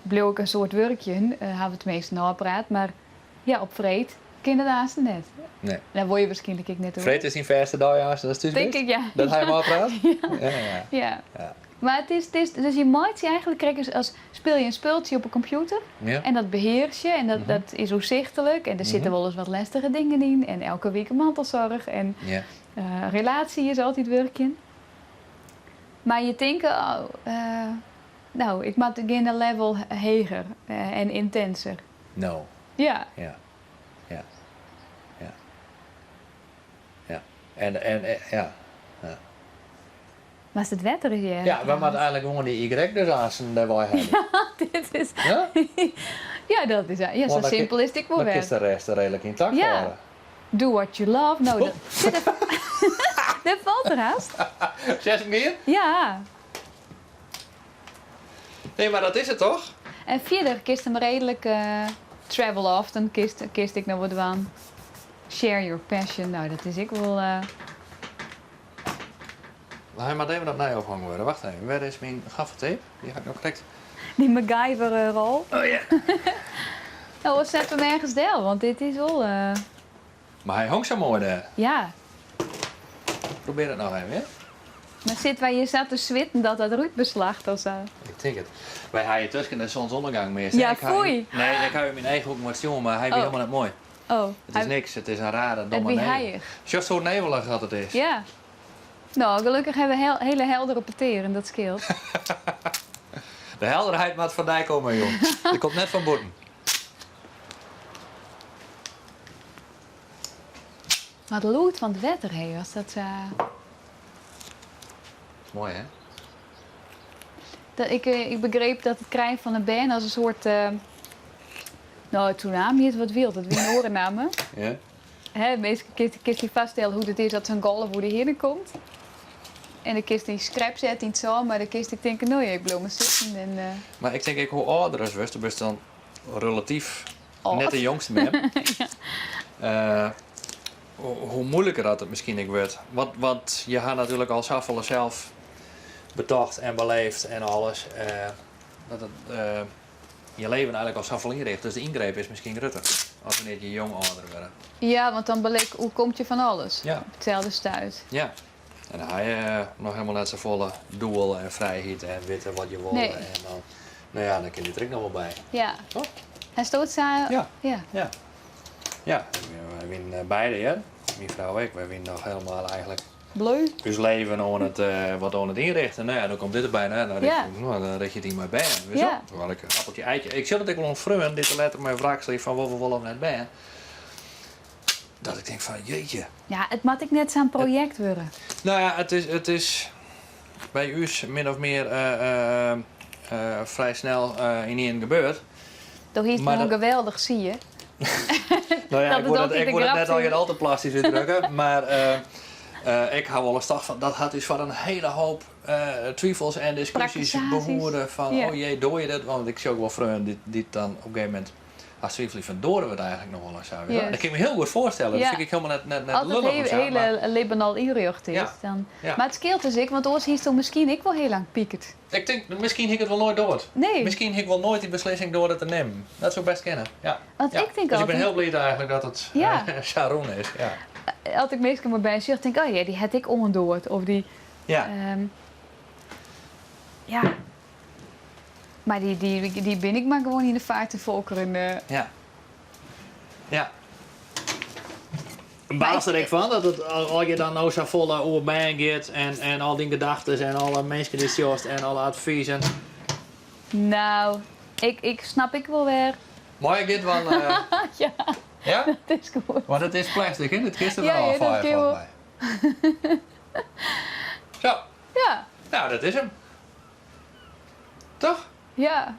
Speaker 7: bliuw ek in soad wurkjen, ha we teminsten ôfpraat, mar ja, op freed kin it aanst net.
Speaker 8: Nee.
Speaker 7: Dan wol je wierskynlik ek net oer.
Speaker 8: Freed is dyn fêste dei aanst datst thús
Speaker 7: Tink
Speaker 8: bist?
Speaker 7: ik, ja.
Speaker 8: Dat ha jim ôfpraat?
Speaker 7: Ja.
Speaker 8: Ja, ja.
Speaker 7: Ja.
Speaker 8: Ja.
Speaker 7: Mar it is, it is, dus je meitsje eigentlik krekt as, as spylje in spultsje op 'e kompjûter.
Speaker 8: Ja.
Speaker 7: En dat behears je en dat, dat is oersichtlik. En der sitte wolris wat lestige dingen yn. En elke wike mantelsoarch. En
Speaker 8: Ja.
Speaker 7: relatie is altyd wurkjen. Mar je tinke, oh, no, ik moat gean in level heger en yntinser.
Speaker 8: No.
Speaker 7: Ja.
Speaker 8: Ja. Ja. Ja. Ja. En, en, ja. Ja.
Speaker 7: Mar it wetter is hjir.
Speaker 8: Ja, we moatte eigentlik gewoan dy Y dus aansten dêrwei hawwe.
Speaker 7: Dit is,
Speaker 8: Ja?
Speaker 7: ja, dat is, ja, sa
Speaker 8: Want dan
Speaker 7: simpel is it ek wol
Speaker 8: Dan
Speaker 7: wer.
Speaker 8: kinst de rest reedlik yntakt
Speaker 7: Ja.
Speaker 8: hâlde.
Speaker 7: Do what you love. No, dat, dat, dat falt der hast.
Speaker 8: Seachst him gean?
Speaker 7: Ja.
Speaker 8: Nee, mar dat is it toch?
Speaker 7: En fierder kinst him reedlik uh, travel often, kinst, kinst ek noch wat dwaan. Share your passion, no dat is ek wol. Uh...
Speaker 8: Hy moat even opnij ophongen wurde. Wacht even, wêr is myn gaffertape? Dy ha ik no krekt.
Speaker 7: Dy MacGyver-rol.
Speaker 8: Oh ja.
Speaker 7: No, we sette him ergens del, want dit is wol. Uh...
Speaker 8: Mar hy hongt sa moai dêr.
Speaker 7: Ja.
Speaker 8: Probearje it noch even, ja?
Speaker 7: Mar sitte wy hjir sa te switten dat dat rút beslacht of sa?
Speaker 8: Ik tink it. Wy ha hjir tusken de zonsondergang mist.
Speaker 7: Ja,
Speaker 8: Ik ha-
Speaker 7: foei.
Speaker 8: Nee, ik ha yn myn eachhoeken wat sjoen, mar hy wie
Speaker 7: Oh.
Speaker 8: hielendal net moai.
Speaker 7: Oh.
Speaker 8: It is niks, it is in rare,
Speaker 7: It
Speaker 8: domme
Speaker 7: wie
Speaker 8: nevel.
Speaker 7: heiich.
Speaker 8: Sjochst hoe nevelich dat it is?
Speaker 7: Ja. No, gelokkich ha we hiele heldere petearen, dat skeelt.
Speaker 8: De helderheid moat fan dy komme, jong. Dy komt net fan bûten.
Speaker 7: Mar it lûd fan it wetter, hé, as dat sa.
Speaker 8: Moai, hè?
Speaker 7: Dat ik, ik begreep dat it krijen fan in bern as in soart. No, tsunami is wat wyld, dat wie in oare namme.
Speaker 8: Ja.
Speaker 7: Hè, minsken kinst, kinst dy foarstelle hoe't it is dat sa'n golf oer dy hinne komt. En dan kinst dy skrep sette yn it sân, mar dan kinst ek tinke, no ja, ik bliuw mar sitten. En, eh,
Speaker 6: Mar ik tink ek hoe âlder ast wurdst, do bist dan relatyf
Speaker 7: Âld.
Speaker 6: net de jongste mear. Eh, hoe moeilijker dat it miskien ek wurdt. Want, want je ha natuerlik al safolle sels betocht en beleefd en alles. Eh, dat it eh, je leven eigenlijk al safolle ynricht. Dus de yngreep is miskien grutter as wannear't je jong âlder wurde.
Speaker 7: Ja, want dan belek oerkomt je fan alles
Speaker 6: Ja.
Speaker 7: op itselde stuit.
Speaker 6: Ja. En dan ha je noch helemaal net safolle doel en frijheid en witte wat je wolle.
Speaker 7: Nee.
Speaker 6: En dan, no ja, dan kin dit der ek noch wol by.
Speaker 7: Ja.
Speaker 6: Toch?
Speaker 7: Hasto it sa?
Speaker 6: Ja.
Speaker 7: Ja.
Speaker 6: Ja. Ja, wy wienen beide hear. Myn frou ek. Wy wienen noch helemaal eigenlijk
Speaker 7: Bleu.
Speaker 6: ús leven oan it, eh, wat oan it ynrichten. No ja, dan komt dit derby. No, dan,
Speaker 7: Ja.
Speaker 6: no, dan richt je it yn mei bern. Witst
Speaker 7: Ja.
Speaker 6: wel? Terwijl ik appeltje eitje. Ik sil it ek wol oan freonen dy't der letter mei wrakselje fan wol we wol of net bern. Dat ik tink fan jeetje.
Speaker 7: Ja, it moat ek net sa'n projekt wurde.
Speaker 6: No ja, it is by ús min of mear eh, eh, eh, frij snel ynienen gebeurd.
Speaker 7: Do hiest
Speaker 6: Maar
Speaker 7: gewoan
Speaker 6: dat-
Speaker 7: geweldich sier.
Speaker 6: No ja,
Speaker 7: Dat
Speaker 6: ik
Speaker 7: is
Speaker 6: wol it,
Speaker 7: altyd
Speaker 6: ik
Speaker 7: de
Speaker 6: wol it
Speaker 7: grap
Speaker 6: net
Speaker 7: sis.
Speaker 6: al al te plastysk útdrukke, mar ik ha wolris tocht fan dat hat ús foar in hiele hoop twivels en diskusjes
Speaker 7: Prakkesaasjes.
Speaker 6: behoede fan
Speaker 7: Ja.
Speaker 6: oh jee, doar je dat? Want ik sjoch wol freonen dy't dan op in gegeven momint hast twivelje fan doare we it eigenlijk noch wol en sa.
Speaker 7: Yes.
Speaker 6: Dat kin ik my hiel goed foarstelle. Dat
Speaker 7: Ja.
Speaker 6: fyn ik hielendal net
Speaker 7: As it
Speaker 6: lullich of sa,
Speaker 7: hiele
Speaker 6: mar
Speaker 7: libben al ynrjochte is,
Speaker 6: Ja.
Speaker 7: dan.
Speaker 6: Ja.
Speaker 7: Mar it skeelt dus ek, want oars hiest miskien ek wol hiel lang pikerd.
Speaker 6: Ik tink, miskien hie ik it wol noait doard.
Speaker 7: Nee.
Speaker 6: Miskien hie ik wol noait dy beslissing doarde te nimmen. Dat soe best kinne, ja.
Speaker 7: Want
Speaker 6: Ja.
Speaker 7: ik tink
Speaker 6: Dus ik bin
Speaker 7: altyd,
Speaker 6: hiel bliid eigenlijk dat it
Speaker 7: Ja.
Speaker 6: sa rûn is. Ja.
Speaker 7: as ik minsken mei bern sjoch, tink ik, oh ja, dy hat ek oandoard. Of dy,
Speaker 6: Ja.
Speaker 7: ja. Mar dy, dy, dy bin ik mar gewoan yn de vaart te folkeren.
Speaker 6: Ja. Ja. Baalst der ek fan dat it as je dan no safolle oer bern giet en al dyn gedachtes en alle minsken dy'tst sjochst en alle advizen.
Speaker 7: No, ik snap ek wol wer.
Speaker 6: Mei ik dit dwaan?
Speaker 7: Ja,
Speaker 6: Ja?
Speaker 7: dat is goed.
Speaker 6: Want it is plastic, hè? Dit kinst der
Speaker 7: Ja,
Speaker 6: wel
Speaker 7: ja, dat
Speaker 6: ôffeie
Speaker 7: kin wol.
Speaker 6: folgens my. Zo.
Speaker 7: Ja.
Speaker 6: Nou, dat is 'm. Toch?
Speaker 7: Ja.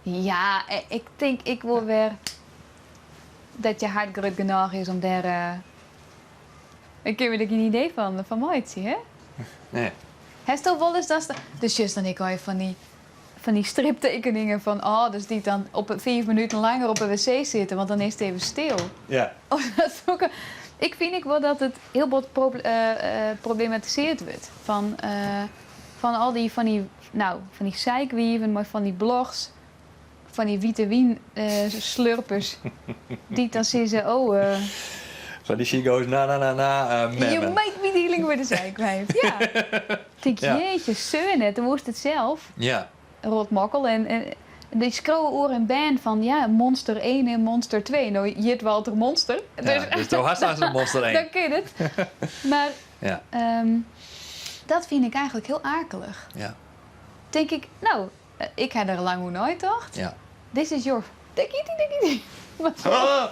Speaker 7: Ja, ik tink ek wol wer dat je hert grut genôch is om dêr. eh, ik kin my der gjin idee fan meitsje, hè?
Speaker 6: Nee.
Speaker 7: Hasto wolris dat. Dus just dan ek al fan dy striptekeningen fan âlders dy't dan op 5 minuten langer op de wc sitte, want dan is it even stil.
Speaker 6: Ja.
Speaker 7: Oh, dat is ook een- ik fyn ek wol dat it hiel bot problematisearre wurdt. Fan al dy fan dy, no, fan dy zeikwiven, mar fan dy blogs, fan dy wite wyn slurpers, dy't dan sizze, oh,
Speaker 6: Fan dy she goes na na na na
Speaker 7: you
Speaker 6: memmen.
Speaker 7: might be dealing with a zeikwijf. Ja. Tink,
Speaker 6: Ja.
Speaker 7: jeetje, seur net, dan woest it sels.
Speaker 6: Ja.
Speaker 7: Rotmokkel. En dy skriuwe oer in bern fan ja, Monster 1 en Monster 2. No hjit Walter Monster.
Speaker 6: Ja, dus do hast aanst in Monster 1.
Speaker 7: Dan kin it. Mar dat fyn ik eigentlik hiel aaklik. Tink ik, no, ik ha der lang oer neitocht. This is your... Dikkie, dikkie,
Speaker 6: Ah!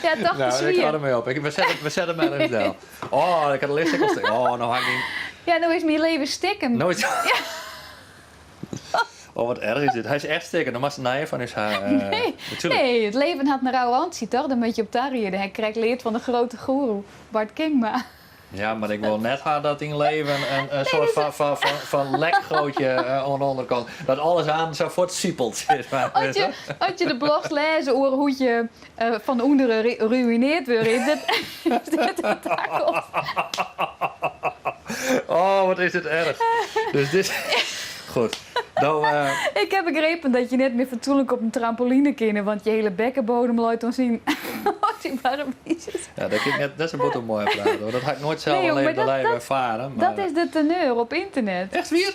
Speaker 7: Ja, toch te
Speaker 6: Nou, ik
Speaker 7: swier.
Speaker 6: hou ermee op. We zetten hem maar even del. Oh, ik had de licht al stikken. Oh, nou ha ik niet.
Speaker 7: Ja, no is myn leven stikken.
Speaker 6: Nooit. Oh, wat erch is dit. Hy is echt stikken. Dan moatst nije fan ús ha.
Speaker 7: Nee,
Speaker 6: natuurlijk.
Speaker 7: nee, it leven hat in rau toch? Dan moatte je op tariede. Hy krijgt leard fan de grote goeroe, Bart Kingma.
Speaker 6: Ja, mar ik wol net ha dat dyn leven in soart fan lekgootje oan de ûnderkant. Dat alles oan sa fuortsipelt, sis mar.
Speaker 7: As je de blogs lêze oer hoe't je fan ûnderen ruïnearre wurde, is dit de takomst.
Speaker 6: Oh, wat is dit erch. Dus dit... Goed. Dan,
Speaker 7: Ik ha begrepen dat je net mear fatsoenlik op in trampoline kinne, want je hiele bekkenbodem leit dan syn syn paraplu's.
Speaker 6: Ja, dat, ik net, dat is in botte moai praat, hoor. Dat ha ik noait sels
Speaker 7: Nee, joh,
Speaker 6: al
Speaker 7: maar
Speaker 6: even de lijf ervaren. Maar,
Speaker 7: dat is de teneur op internet.
Speaker 6: Echt wier?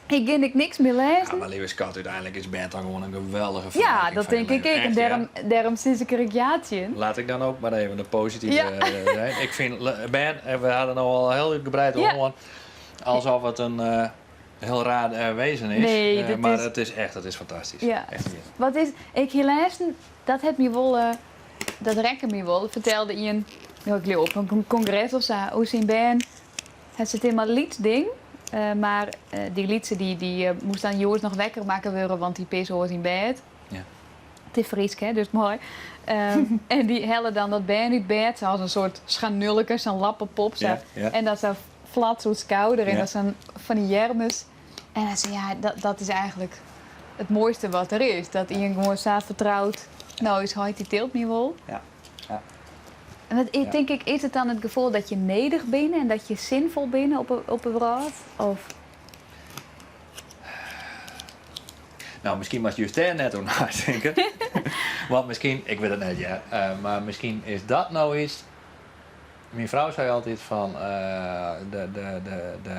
Speaker 7: Ik gean ek niks mear lêzen.
Speaker 6: Ja, mar leave skat, úteinlik is bern dan gewoan in geweldige
Speaker 7: Ja,
Speaker 6: ferriking
Speaker 7: dat
Speaker 6: fan je
Speaker 7: tink ik
Speaker 6: leven.
Speaker 7: ek. En
Speaker 6: Echt, ja.
Speaker 7: dêrom sis ik der ek ja tsjin.
Speaker 6: Laat ik dan ook maar even de positieve zijn. Ik vind bern, en we hadden nou al heel uitgebreid oan, alsof it in hiel raar wezen is.
Speaker 7: Nee, dit
Speaker 6: mar
Speaker 7: is
Speaker 6: it is echt, it is fantastysk.
Speaker 7: Ja.
Speaker 6: Echt wier.
Speaker 7: Wat is, ik hie lêsten, dat hat my wol, dat rekke my wol, fertelde ien, no, ik leau op in kongres of sa, oer syn bern. Hat se it mar lyts ding, mar dy lytse dy moast dan jûns noch wekker makke wurde, want dy pisse oars yn bêd. It is Frysk, hè, dus moai. Ehm, en dy helle dan dat bern út bêd, sa as in soart schanulleke, sa'n lappepop. Sa.
Speaker 9: Ja, ja.
Speaker 7: En dat sa flat oer it skouder en
Speaker 9: Ja.
Speaker 7: dan sa'n fan dy earms. En hy sei, ja, dat, dat is eigentlik it moaiste wat der is. Dat ien gewoan sa fertroud, no, ús heit dy tilt my wol.
Speaker 9: Ja, ja.
Speaker 7: En dat, ik
Speaker 9: Ja.
Speaker 7: tink ik, is it dan it gefoel dat je nedich binne en dat je sinfol binne op 'e, op 'e wrâld? Of?
Speaker 9: No, miskien moatst just dêr net oer neitinke. Want miskien, ik wit it net hear, eh, mar miskien is dat no iets. Myn frou sei altyd fan eh, de, de, de, de,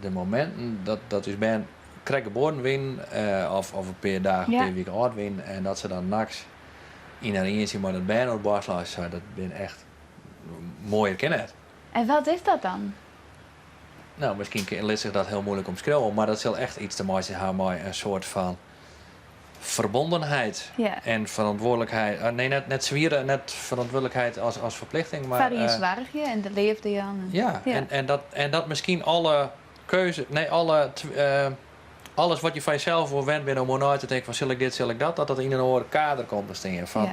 Speaker 9: de mominten dat, dat ús bern krekt geboren wienen, eh, of, of in pear dagen, in pear wike âld wienen, en dat se dan nachts yn har ientsje mei dat bern oer it boarst lei, sei, dat bin echt moaier kin net.
Speaker 7: En wat is dat dan?
Speaker 9: No, miskien lit sich dat hiel muoilik omskriuwe, mar dat sil echt iets te meitsjen ha mei in soart fan ferbondenheid en ferantwurdlikheid. Eh, nee, net, net swiere, net ferantwurdlikheid as, as ferplichting, mar.
Speaker 7: Foar ien soargje en de leafde jaan.
Speaker 9: Ja, En, en, dat, en dat miskien alle keuze, nee, alle, eh, alles wat je fan jesels wol wend binne om oer nei te tinken fan sil ik dit, sil ik dat, dat dat yn in oar kader komt te stean. Fan,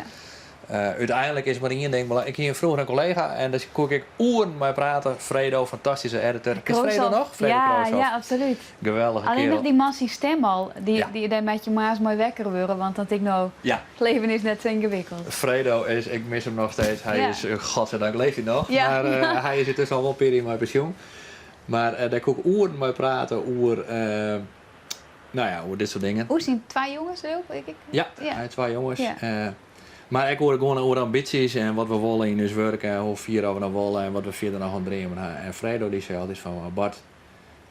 Speaker 9: eh, úteinlik is mar ien ding belangryk. Ik hie vroeger in kollega en dêr koe ik oeren mei prate. Fredo, fantastyske editor. Kenst Fredo noch? Fredo
Speaker 7: Ja,
Speaker 9: Krooshoff.
Speaker 7: ja, absolút.
Speaker 9: Geweldige
Speaker 7: Allinnich
Speaker 9: kerel.
Speaker 7: dy man syn stim al, dy,
Speaker 9: Ja.
Speaker 7: dy, dêr moat je moarns mei wekker wurde, want dan tink ik no,
Speaker 9: Ja.
Speaker 7: it leven is net sa yngewikkeld.
Speaker 9: Fredo is, ik mis him noch steeds. Hy
Speaker 7: Ja.
Speaker 9: is, eh, godzijdank leeft hy noch.
Speaker 7: Ja.
Speaker 9: Mar eh, hy is yntusken al wol in pear jier mei pensjoen. Mar eh, dêr koe ik oeren mei prate oer, eh, nou ja, oer dit soart dingen.
Speaker 7: Oer syn twa jonges ook, ik, ik?
Speaker 9: Ja,
Speaker 7: Ja.
Speaker 9: hy hat twa jonges.
Speaker 7: Ja.
Speaker 9: Eh, mar ek oer, gewoan oer ambysjes en wat we wolle yn ús wurk en hoe fier oft we noch wolle en wat we fierder noch oan dreamen ha. En Fredo dy sei altyd fan, Bart,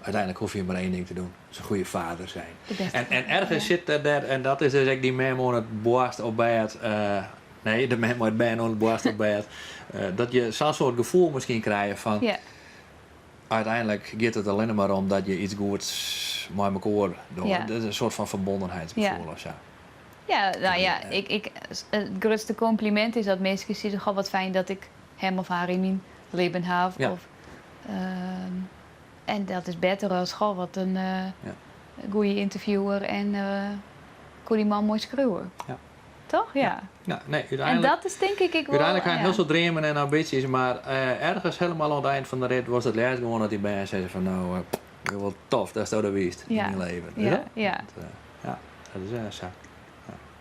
Speaker 9: uiteindelijk hoef je maar één ding te doen. Dat is een goede vader zijn.
Speaker 7: De beste
Speaker 9: En, en
Speaker 7: vader,
Speaker 9: ergens
Speaker 7: ja.
Speaker 9: sit er dêr, en dat is dus ek dy mem oan it boarst op bêd, eh, nee, de mem mei it bern oan it boarst op bêd, eh, dat je sa'n soart gefoel miskien krije fan,
Speaker 7: Ja.
Speaker 9: uiteindelijk giet it allinne mar om dat je iets goeds mei mekoar dogge.
Speaker 7: Ja.
Speaker 9: Dat is in soart fan ferbondenheidsgefoel
Speaker 7: Ja.
Speaker 9: of sa.
Speaker 7: Ja, nou ja, ik, ik, it grutste kompliment is dat minsken sizze, goh, wat fijn dat ik him of har yn myn libben haw.
Speaker 9: Ja.
Speaker 7: Of, ehm, en dat is better as, goh, wat in eh,
Speaker 9: Ja.
Speaker 7: goede interviewer en eh koe dy man moai skriuwe.
Speaker 9: Ja.
Speaker 7: Toch? Ja.
Speaker 9: Ja, nee,
Speaker 7: En
Speaker 9: úteinlik,
Speaker 7: dat is tink ik ek wol...
Speaker 9: úteinlik ha ik
Speaker 7: ja.
Speaker 9: hiel soad dreamen en ambysjes, mar eh, ergens hielendal oan it ein fan de rit was it lêst gewoan dat dy bern sizze fan no, eh, wat tof datsto der wiest yn
Speaker 7: Ja.
Speaker 9: myn leven.
Speaker 7: Ja,
Speaker 9: Ja,
Speaker 7: ja.
Speaker 9: Dat, eh, ja, dat is eh, sa.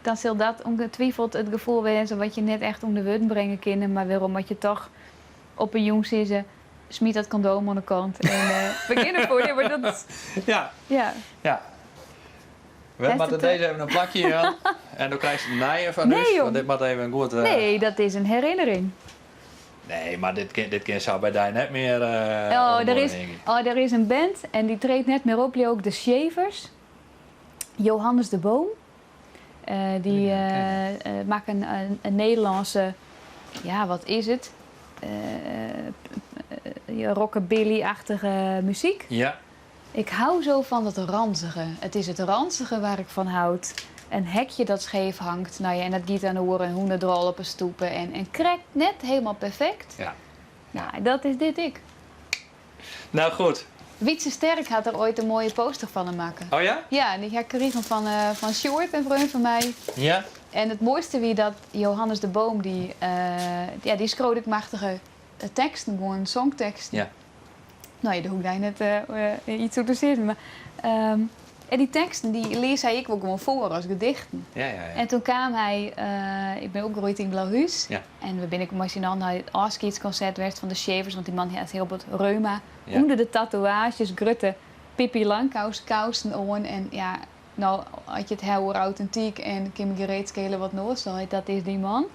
Speaker 7: Dan sil dat ongetwijfeld it gefoel wêze wat je net echt ûnder wurden bringe kinne, mar wêrom moat je toch op in jûn sizze, smyt dat kondoom oan de kant en eh begjin derfoar. Ja, mar dat,
Speaker 9: Ja,
Speaker 7: ja.
Speaker 9: ja. We
Speaker 7: Hast
Speaker 9: moatte
Speaker 7: it, eh,
Speaker 9: dizze even in plakje jaan. En dan krijst in nije fan
Speaker 7: Nee,
Speaker 9: ús,
Speaker 7: joh.
Speaker 9: want dit moat even goed. eh,
Speaker 7: Nee, dat is in herinnering.
Speaker 9: Nee, mar dit kin, dit kin sa by dy net mear. eh
Speaker 7: Oh,
Speaker 9: oan de
Speaker 7: der
Speaker 9: muorre
Speaker 7: is,
Speaker 9: hingje.
Speaker 7: oh, der is in band en dy treedt net mear op, leau ik, de Shavers. Johannes de Boom. Eh, dy
Speaker 9: Ja, ken ik.
Speaker 7: eh, eh, makke in, in, in Nederlânske, ja, wat is it? Eh, eh, rockabilly-achtige muzyk.
Speaker 9: Ja,
Speaker 7: Ik hou zo van dat ranzige. Het is het ranzige waar ik van houd. Een hekje dat scheef hangt. Nou ja, en dat giet aan de oren en hoenderdrol op een stoepen. En, en krekt net helemaal perfect.
Speaker 9: Ja.
Speaker 7: Nou, dat is dit ik.
Speaker 9: Nou goed.
Speaker 7: Wietse Sterk had er ooit een mooie poster van hem maken.
Speaker 9: Oh ja?
Speaker 7: Ja, en die ga ik kregen van, eh van Sjoerd, een vriend van mij.
Speaker 9: Ja.
Speaker 7: En het mooiste wie dat Johannes de Boom, die, eh ja, die schreef ik machtige teksten, gewoon songteksten.
Speaker 9: Ja.
Speaker 7: Nou ja, daar hoef ik net eh, eh, iets toe te zeggen. Maar, ehm, en die teksten, die lees hij ik wel gewoon voor als gedichten.
Speaker 9: Ja, ja, ja.
Speaker 7: En toen kwam hij, eh, ik ben opgegroeid in Blauwhuis.
Speaker 9: Ja.
Speaker 7: En we ben ik met z'n naar het afscheidsconcert werd van de Shavers, want die man had heel wat reuma.
Speaker 9: Ja.
Speaker 7: Onder de tatoeages, grutte Pippi Langkous kousen oan. En ja, nou had je het heel authentiek en Kim Gereedskelen wat nooit zei, dat is die man.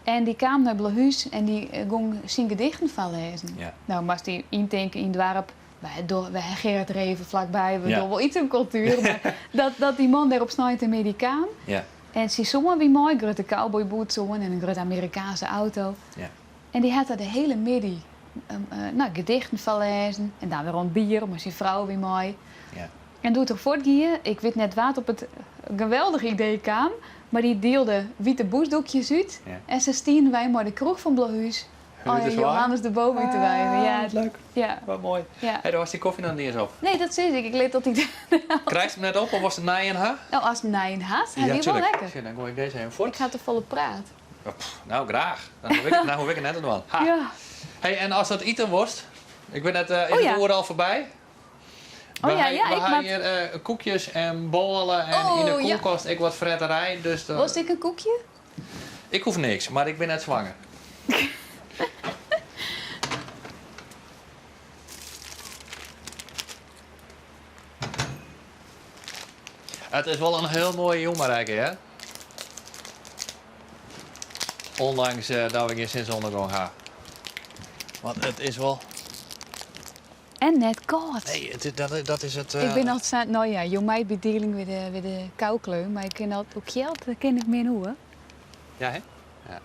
Speaker 7: En die kwam naar Blauwhuis en die eh, ging zijn gedichten van lezen.
Speaker 9: Ja.
Speaker 7: Nou, moest die intinken in het dorp. Wij, door, wij Gerard Reven vlakbij, we
Speaker 9: Ja.
Speaker 7: doen wel iets in cultuur. Maar dat, dat die man daar op snijdt en Amerikaan.
Speaker 9: Ja.
Speaker 7: En ze zongen wie mooi, grote cowboyboots on en een grote Amerikaanse auto.
Speaker 9: Ja.
Speaker 7: En die had daar de hele middag eh, nou, gedichten van lezen. En daar weer rond bier, maar zijn vrouw wie mooi.
Speaker 9: Ja.
Speaker 7: En doet er voortgieën. Ik weet net wat op het geweldige idee kwam. Maar die deelde witte boesdoekjes uit.
Speaker 9: Ja.
Speaker 7: En ze stien wij maar de kroeg van Blauwhuis. Oh, ja, Johannes de boom út te wuiven. Ja,
Speaker 9: ah, leuk.
Speaker 7: Ja.
Speaker 9: Wat moai.
Speaker 7: Ja.
Speaker 9: Hey, do hast dy kofje noch net iens op.
Speaker 7: Nee, dat sis ik. Ik lit altyd.
Speaker 9: Krijst hem net op of wolst der nijen ha?
Speaker 7: No, ast nijen hast, hy wie wol lekker.
Speaker 9: Sjoch, dan goai ik dizze even fuort.
Speaker 7: Ik ha te folle praat.
Speaker 9: Oh, pff, nou, graach. Dan hoech ik, dan hoech ik it net te dwaan. Ha.
Speaker 7: Ja.
Speaker 9: Hey, en ast dat iten wolst, ik wit net, is
Speaker 7: Oh, ja.
Speaker 9: it oere al foarby?
Speaker 7: Oh
Speaker 9: We
Speaker 7: ja,
Speaker 9: ha,
Speaker 7: ja,
Speaker 9: we
Speaker 7: ik
Speaker 9: ha
Speaker 7: moat-
Speaker 9: hjir koekjes en bôle en yn de
Speaker 7: Oh, ja.
Speaker 9: koelkast ek wat fretterij. Dus de-
Speaker 7: Wolst ek in koekje?
Speaker 9: Ik hoech niks, mar ik bin net swanger. It is wol in hiel moaie jûn, Marijke, hè? Ondanks dat we gjin sinneûndergong ha. Want it is wol.
Speaker 7: En net kâld.
Speaker 9: Nee, it is, dat, dat is it.
Speaker 7: Ik bin altyd sa, no ja, jo might be dealing with a, with a koukleum, mar ik kin altyd op kjeld, dêr kin ik min oer.
Speaker 9: Ja, hè? Ja.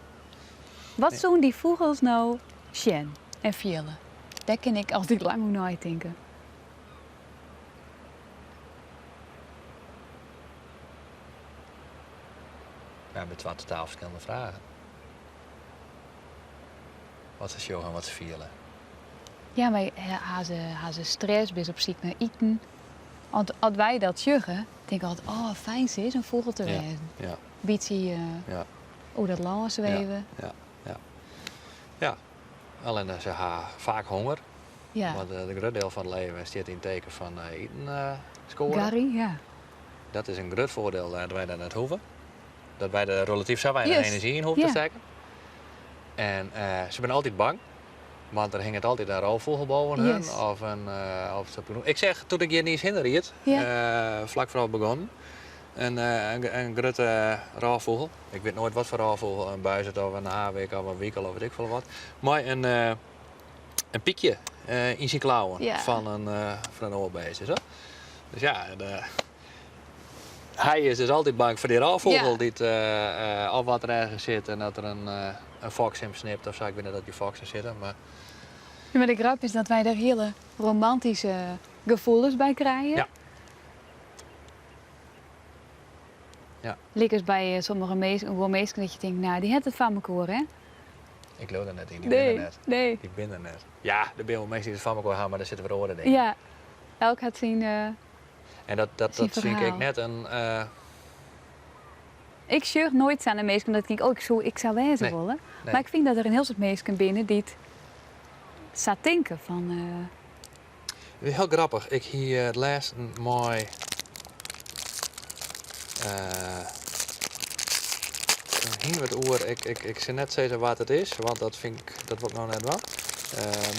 Speaker 7: Wat soene dy fûgels no sjen en fiele? Dêr kin ik altyd lang oer neitinke.
Speaker 9: Ja, by twa totaal ferskillende fragen. Wat se sjogge en wat se fiele.
Speaker 7: Ja, mar ha se, ha se stress, binne se op syk nei iten? Want as wy dat sjogge, tink ik altyd, oh, fijn sis, in fûgel te wêzen.
Speaker 9: Ja.
Speaker 7: Bytsje
Speaker 9: Ja.
Speaker 7: oer dat lân sweve.
Speaker 9: Ja, ja. Ja. Allinnich se ha faak honger.
Speaker 7: Ja.
Speaker 9: Want de grut diel fan it leven stiet yn it teken fan iten skoare.
Speaker 7: Garry, ja.
Speaker 9: Dat is in grut foardiel dat wy dat net hoege. Dat wy der relatyf sa weinich enerzjy yn hoege te stekken. En se binne altyd bang, want der hinget altyd in rôffûgel boven hun. Of in, of se ik seach doe't ik hjir niis hinne ried, flak foar we begûnen, in grutte rôffûgel. Ik wit noait wat foar rôffûgel, in buizerd of in havik of in wikel of wit ik folle wat. Mei in pykje yn syn klauwen fan in oar beest. Dus ja, hy is dus altyd bang foar dy rôffûgel dy't of wat der ergens sit en dat der in foks him snipt of sa. Ik wit net oft hjir foksen sitte, mar.
Speaker 7: Ja, mar de grap is dat wy der hiele romantyske gefoelens by krije.
Speaker 9: Ja. Ja.
Speaker 7: Lykas by sommige minsken, guon minsken dat je tinke, nou, dy hat it foar mekoar, hè?
Speaker 9: Ik leau der net yn, dy binne der net.
Speaker 7: Nee.
Speaker 9: Dy binne der net. Ja, der binne wol minsken dy't it foar mekoar ha, mar dêr sitte wer oare dingen.
Speaker 7: Ja, elk hat syn
Speaker 9: En dat, dat,
Speaker 7: syn
Speaker 9: dat fyn ik ek
Speaker 7: ferhaal.
Speaker 9: net in.
Speaker 7: Ik sjoch noait sa nei minsken dat ik tink, oh, ik soe ik sa wêze
Speaker 9: Nee,
Speaker 7: wolle.
Speaker 9: nee.
Speaker 7: Mar ik fyn dat der in hiel soad minsken binne dy't sa tinke fan.
Speaker 9: Hiel grappich, ik hie it lêsten mei hiene we it oer, ik, ik, ik sil net sizze wa't it is, want dat fyn ik, dat wol ik no net dwaan.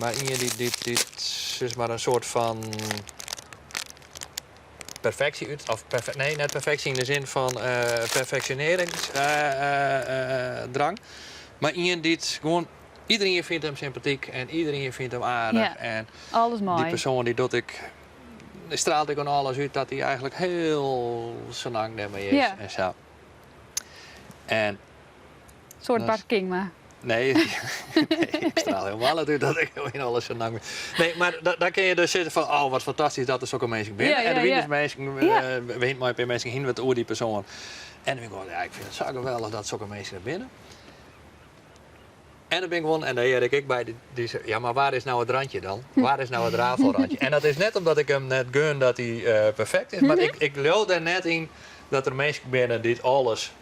Speaker 9: Mar ien dy't, dy't, dy't sis mar in soart fan perfeksje út, of perfe nee, net perfeksje yn de sin fan perfeksjonearringsdrang, mar ien dy't gewoan iderien fynt him sympatyk en iderien fynt him aardich
Speaker 7: Ja,
Speaker 9: en
Speaker 7: alles
Speaker 9: dy
Speaker 7: mei.
Speaker 9: persoan dy docht ek, straalt ek oan alles út dat hy eigentlik hiel senang dêrmei is
Speaker 7: Ja.
Speaker 9: en sa. En
Speaker 7: Soart
Speaker 9: dat
Speaker 7: Bart Kingma.
Speaker 9: Nee, nee, ik straal helemaal net út dat ik yn alles senang bin. Nee, mar dan kinne je dus sizze fan, oh wat fantastysk dat der sokke minsken binne. En der wiene dus minsken, we hiene mei in pear minsken hiene we it oer dy persoan. En dan bin ik gewoan, ja, ik fyn it sa geweldich dat sokke minsken der binne. En dan bin ik gewoan, en dêr hear ik ek by, dy sei, ja, mar waar is nou it randje dan? Waar is nou it rafelrandje? En dat is net omdat ik him net gun dat hy perfekt is, mar ik leau der net yn dat der minsken binne dy't alles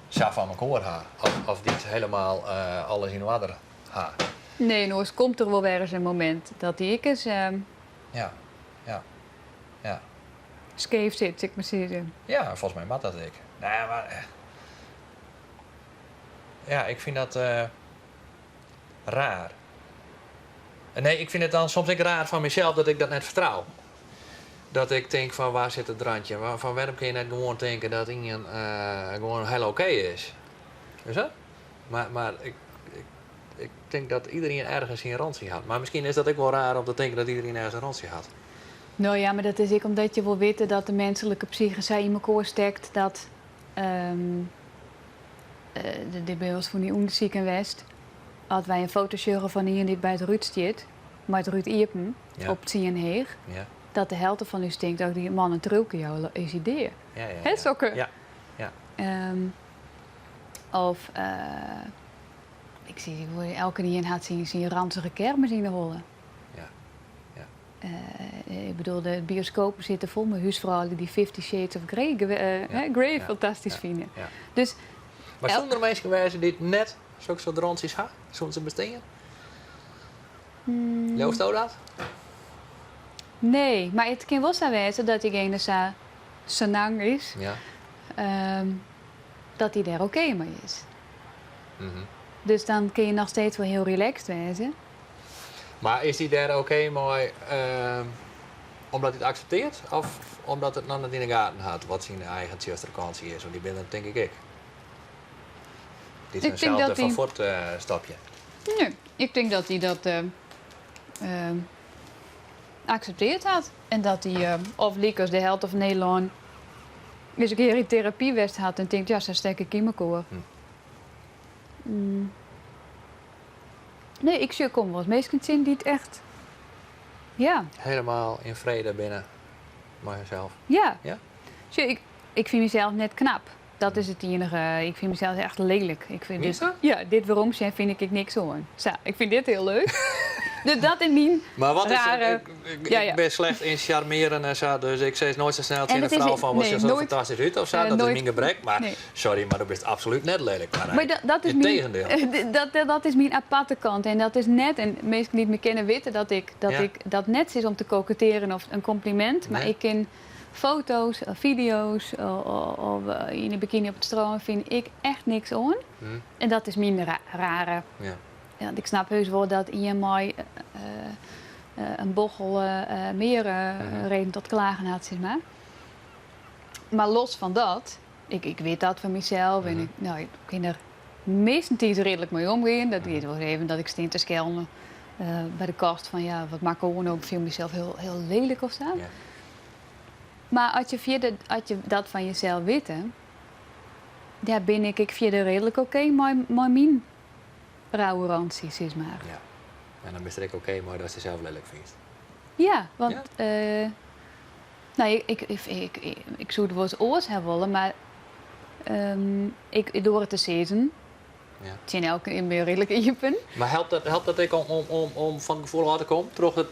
Speaker 9: sa foar mekoar ha. Of dy't helemaal alles yn oarder ha.
Speaker 7: Nee, en oars komt der wol wer ris in momint dat dy ek ris
Speaker 9: Ja, ja, ja.
Speaker 7: skeef sit, sil ik mar sizze.
Speaker 9: Ja, folgens my moat dat ek. Nee, mar ja, ik fyn dat raar. Nee, ik fyn it dan soms ek raar fan mysels dat ik dat net fertrou. Dat ik tink fan waar sit it randje? Fan wêrom kin je net gewoan tinke dat ien gewoan hiel oké is? Is dat? Mar ik, ik tink dat iderien ergens syn rantsje hat. Mar miskien is dat ek wol raar om te tinken dat iderien ergens in rantsje hat.
Speaker 7: No ja, mar dat is ek omdat je wol witte dat de minsklike psyche sa yn mekoar stekt dat Der binne wolris fan dy ûndersiken west. As wy in foto sjogge fan ien dy't by it rút stiet, mei it rút iepen, op tsien heech, dat de helte fan ús tinkt, oh, dy man in triuwke jou is hy dea. Hè, sokke. Of Ik zie, elkenien hat syn ranzige kermis yn 'e holle.
Speaker 9: Ja. Ja.
Speaker 7: Ik bedoel, de bioskopen sitte fol mei húsfroulju dy't Fifty Shades of Grey, ja. Grey ja. fantastysk fine.
Speaker 9: Ja.
Speaker 7: Dus,
Speaker 9: mar soene der minsken wêze dy't net sokke soart rantsjes ha? Soene se bestean? Leausto dat?
Speaker 7: Nee, mar it kin wol sa wêze dat dygene sa senang is,
Speaker 9: ja.
Speaker 7: dat dy dêr oké mei is.
Speaker 9: Mm -hmm.
Speaker 7: Dus dan kin je noch steeds wol hiel relaxed wêze.
Speaker 9: Mar is dy dêr oké mei omdat hy it akseptearret of omdat it noch net yn 'e gaten hat wat syn eigen tsjustere kant is? Want dy binne der tink ik ek. Dy't hunsels derfoar fuort stopje.
Speaker 7: Nee, ik tink dat hy dat aksepteard hat. En dat hy, of lykas de helte fan Nederlân, ris in kear yn terapy west hat en tinkt, ja, sa stek ik yn mekoar. Hm. Nee, ik sjoch kom wolris minsken tsjin dy't echt, ja.
Speaker 9: Helemaal yn frede binne mei harsels.
Speaker 7: Ja.
Speaker 9: Ja?
Speaker 7: Sjoch, ik, ik fyn mysels net knap. Dat is it iennige. Ik fyn mysels echt lelik. Ik fyn dit, ja, dit weromsjen fyn ik ek niks oan. Sa, ik fyn dit hiel leuk. Dus dat is myn
Speaker 9: Maar wat is,
Speaker 7: rare...
Speaker 9: ik,
Speaker 7: Ja, ja.
Speaker 9: ik bin slecht yn sjarmearjen en sa, dus ik sis noait sa snel tsjin
Speaker 7: En
Speaker 9: in
Speaker 7: it is-
Speaker 9: frou fan wat
Speaker 7: nee,
Speaker 9: sjochst der
Speaker 7: noait-
Speaker 9: fantastysk út of sa. Dat is
Speaker 7: nooit-
Speaker 9: myn gebrek. Mar
Speaker 7: Nee.
Speaker 9: sorry, mar do bist absolút net lelik. Maar,
Speaker 7: Maar dat is
Speaker 9: it
Speaker 7: myn,
Speaker 9: tegendeel.
Speaker 7: dat is myn aparte kant. En dat is net, en minsken dy't my kenne witte dat ik dat,
Speaker 9: Ja.
Speaker 7: ik dat net sis om te kokettearjen of in kompliment. Mar
Speaker 9: Nee.
Speaker 7: ik kin foto's of fideo's of yn in bikini op it strân fyn ik echt niks oan. En dat is myn rare.
Speaker 9: Ja.
Speaker 7: Want ik snap heus wol dat ien mei in bochel mear reden tot klagen hat, sis mar. Mar los fan dat, ik wit dat fan mysels en ik, no, ik kin der meastentiids reedlik mei omgean. Dat giet wol even dat ik stean te skellen by de kast fan ja, wat moat ik oan, ik fiel mysels hiel, hiel lelik of sa.
Speaker 9: Ja.
Speaker 7: Mar as je fierder, as je dat fan jesels witte, ja, bin ik ek fierder reedlik oké mei myn rauwe rantsje, sis mar.
Speaker 9: Ja. En dan bist der ek oké mei datst dysels lelik fynst.
Speaker 7: Ja, want
Speaker 9: Ja?
Speaker 7: no, ik, ik, ik, ik soe it wolris oars ha wollen, mar ik doar it te sizzen.
Speaker 9: Ja.
Speaker 7: Tsjin elkenien bin reedlik iepen.
Speaker 9: Mar helpt dat, helpt dat ek om, om, om, om fan it gefoel ôf te kommen troch it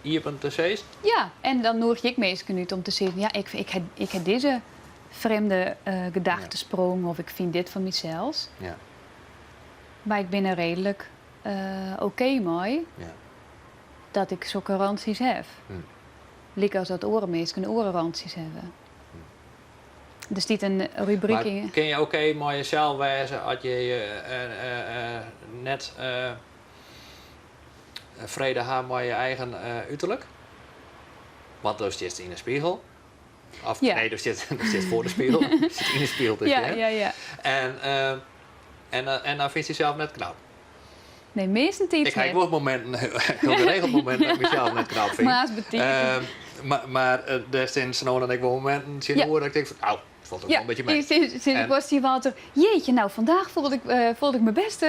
Speaker 9: iepen te sizzen?
Speaker 7: Ja, en dan noegje ik minsken út om te sizzen, ja, ik, ik, ha, ik ha dizze frjemde gedachtesprong of ik fyn dit fan mysels.
Speaker 9: Ja.
Speaker 7: Mar ik bin der reedlik oké mei
Speaker 9: Ja.
Speaker 7: dat ik sokke rantsjes haw. Lykas dat oare minsken oare rantsjes hawwe. Der stiet in rubryk
Speaker 9: Mar
Speaker 7: yn.
Speaker 9: kin je oké mei jesels wêze as je je net frede ha mei je eigen uterlik? Want do stiest yn 'e spegel. Of
Speaker 7: Ja.
Speaker 9: nee, do stiest, do stiest foar de spegel. Do stiest yn 'e spegel te
Speaker 7: Ja,
Speaker 9: sjen.
Speaker 7: ja, ja.
Speaker 9: En, en, en dan fynst dysels net knap.
Speaker 7: Nee, meastentiids
Speaker 9: Ik ha ek
Speaker 7: net.
Speaker 9: wol mominten, hiel geregeld mominten dat ik mysels net knap fyn.
Speaker 7: Moarns betiid.
Speaker 9: Mar mar dêr stean sa no en dan ek wol mominten tsjinoer dat ik tink fan, au, it falt ek wol
Speaker 7: Ja,
Speaker 9: in bytsje mei.
Speaker 7: sinds
Speaker 9: En
Speaker 7: ik was tsjin Walter, jeetje, nou vandaag voelde ik, voelde ik me best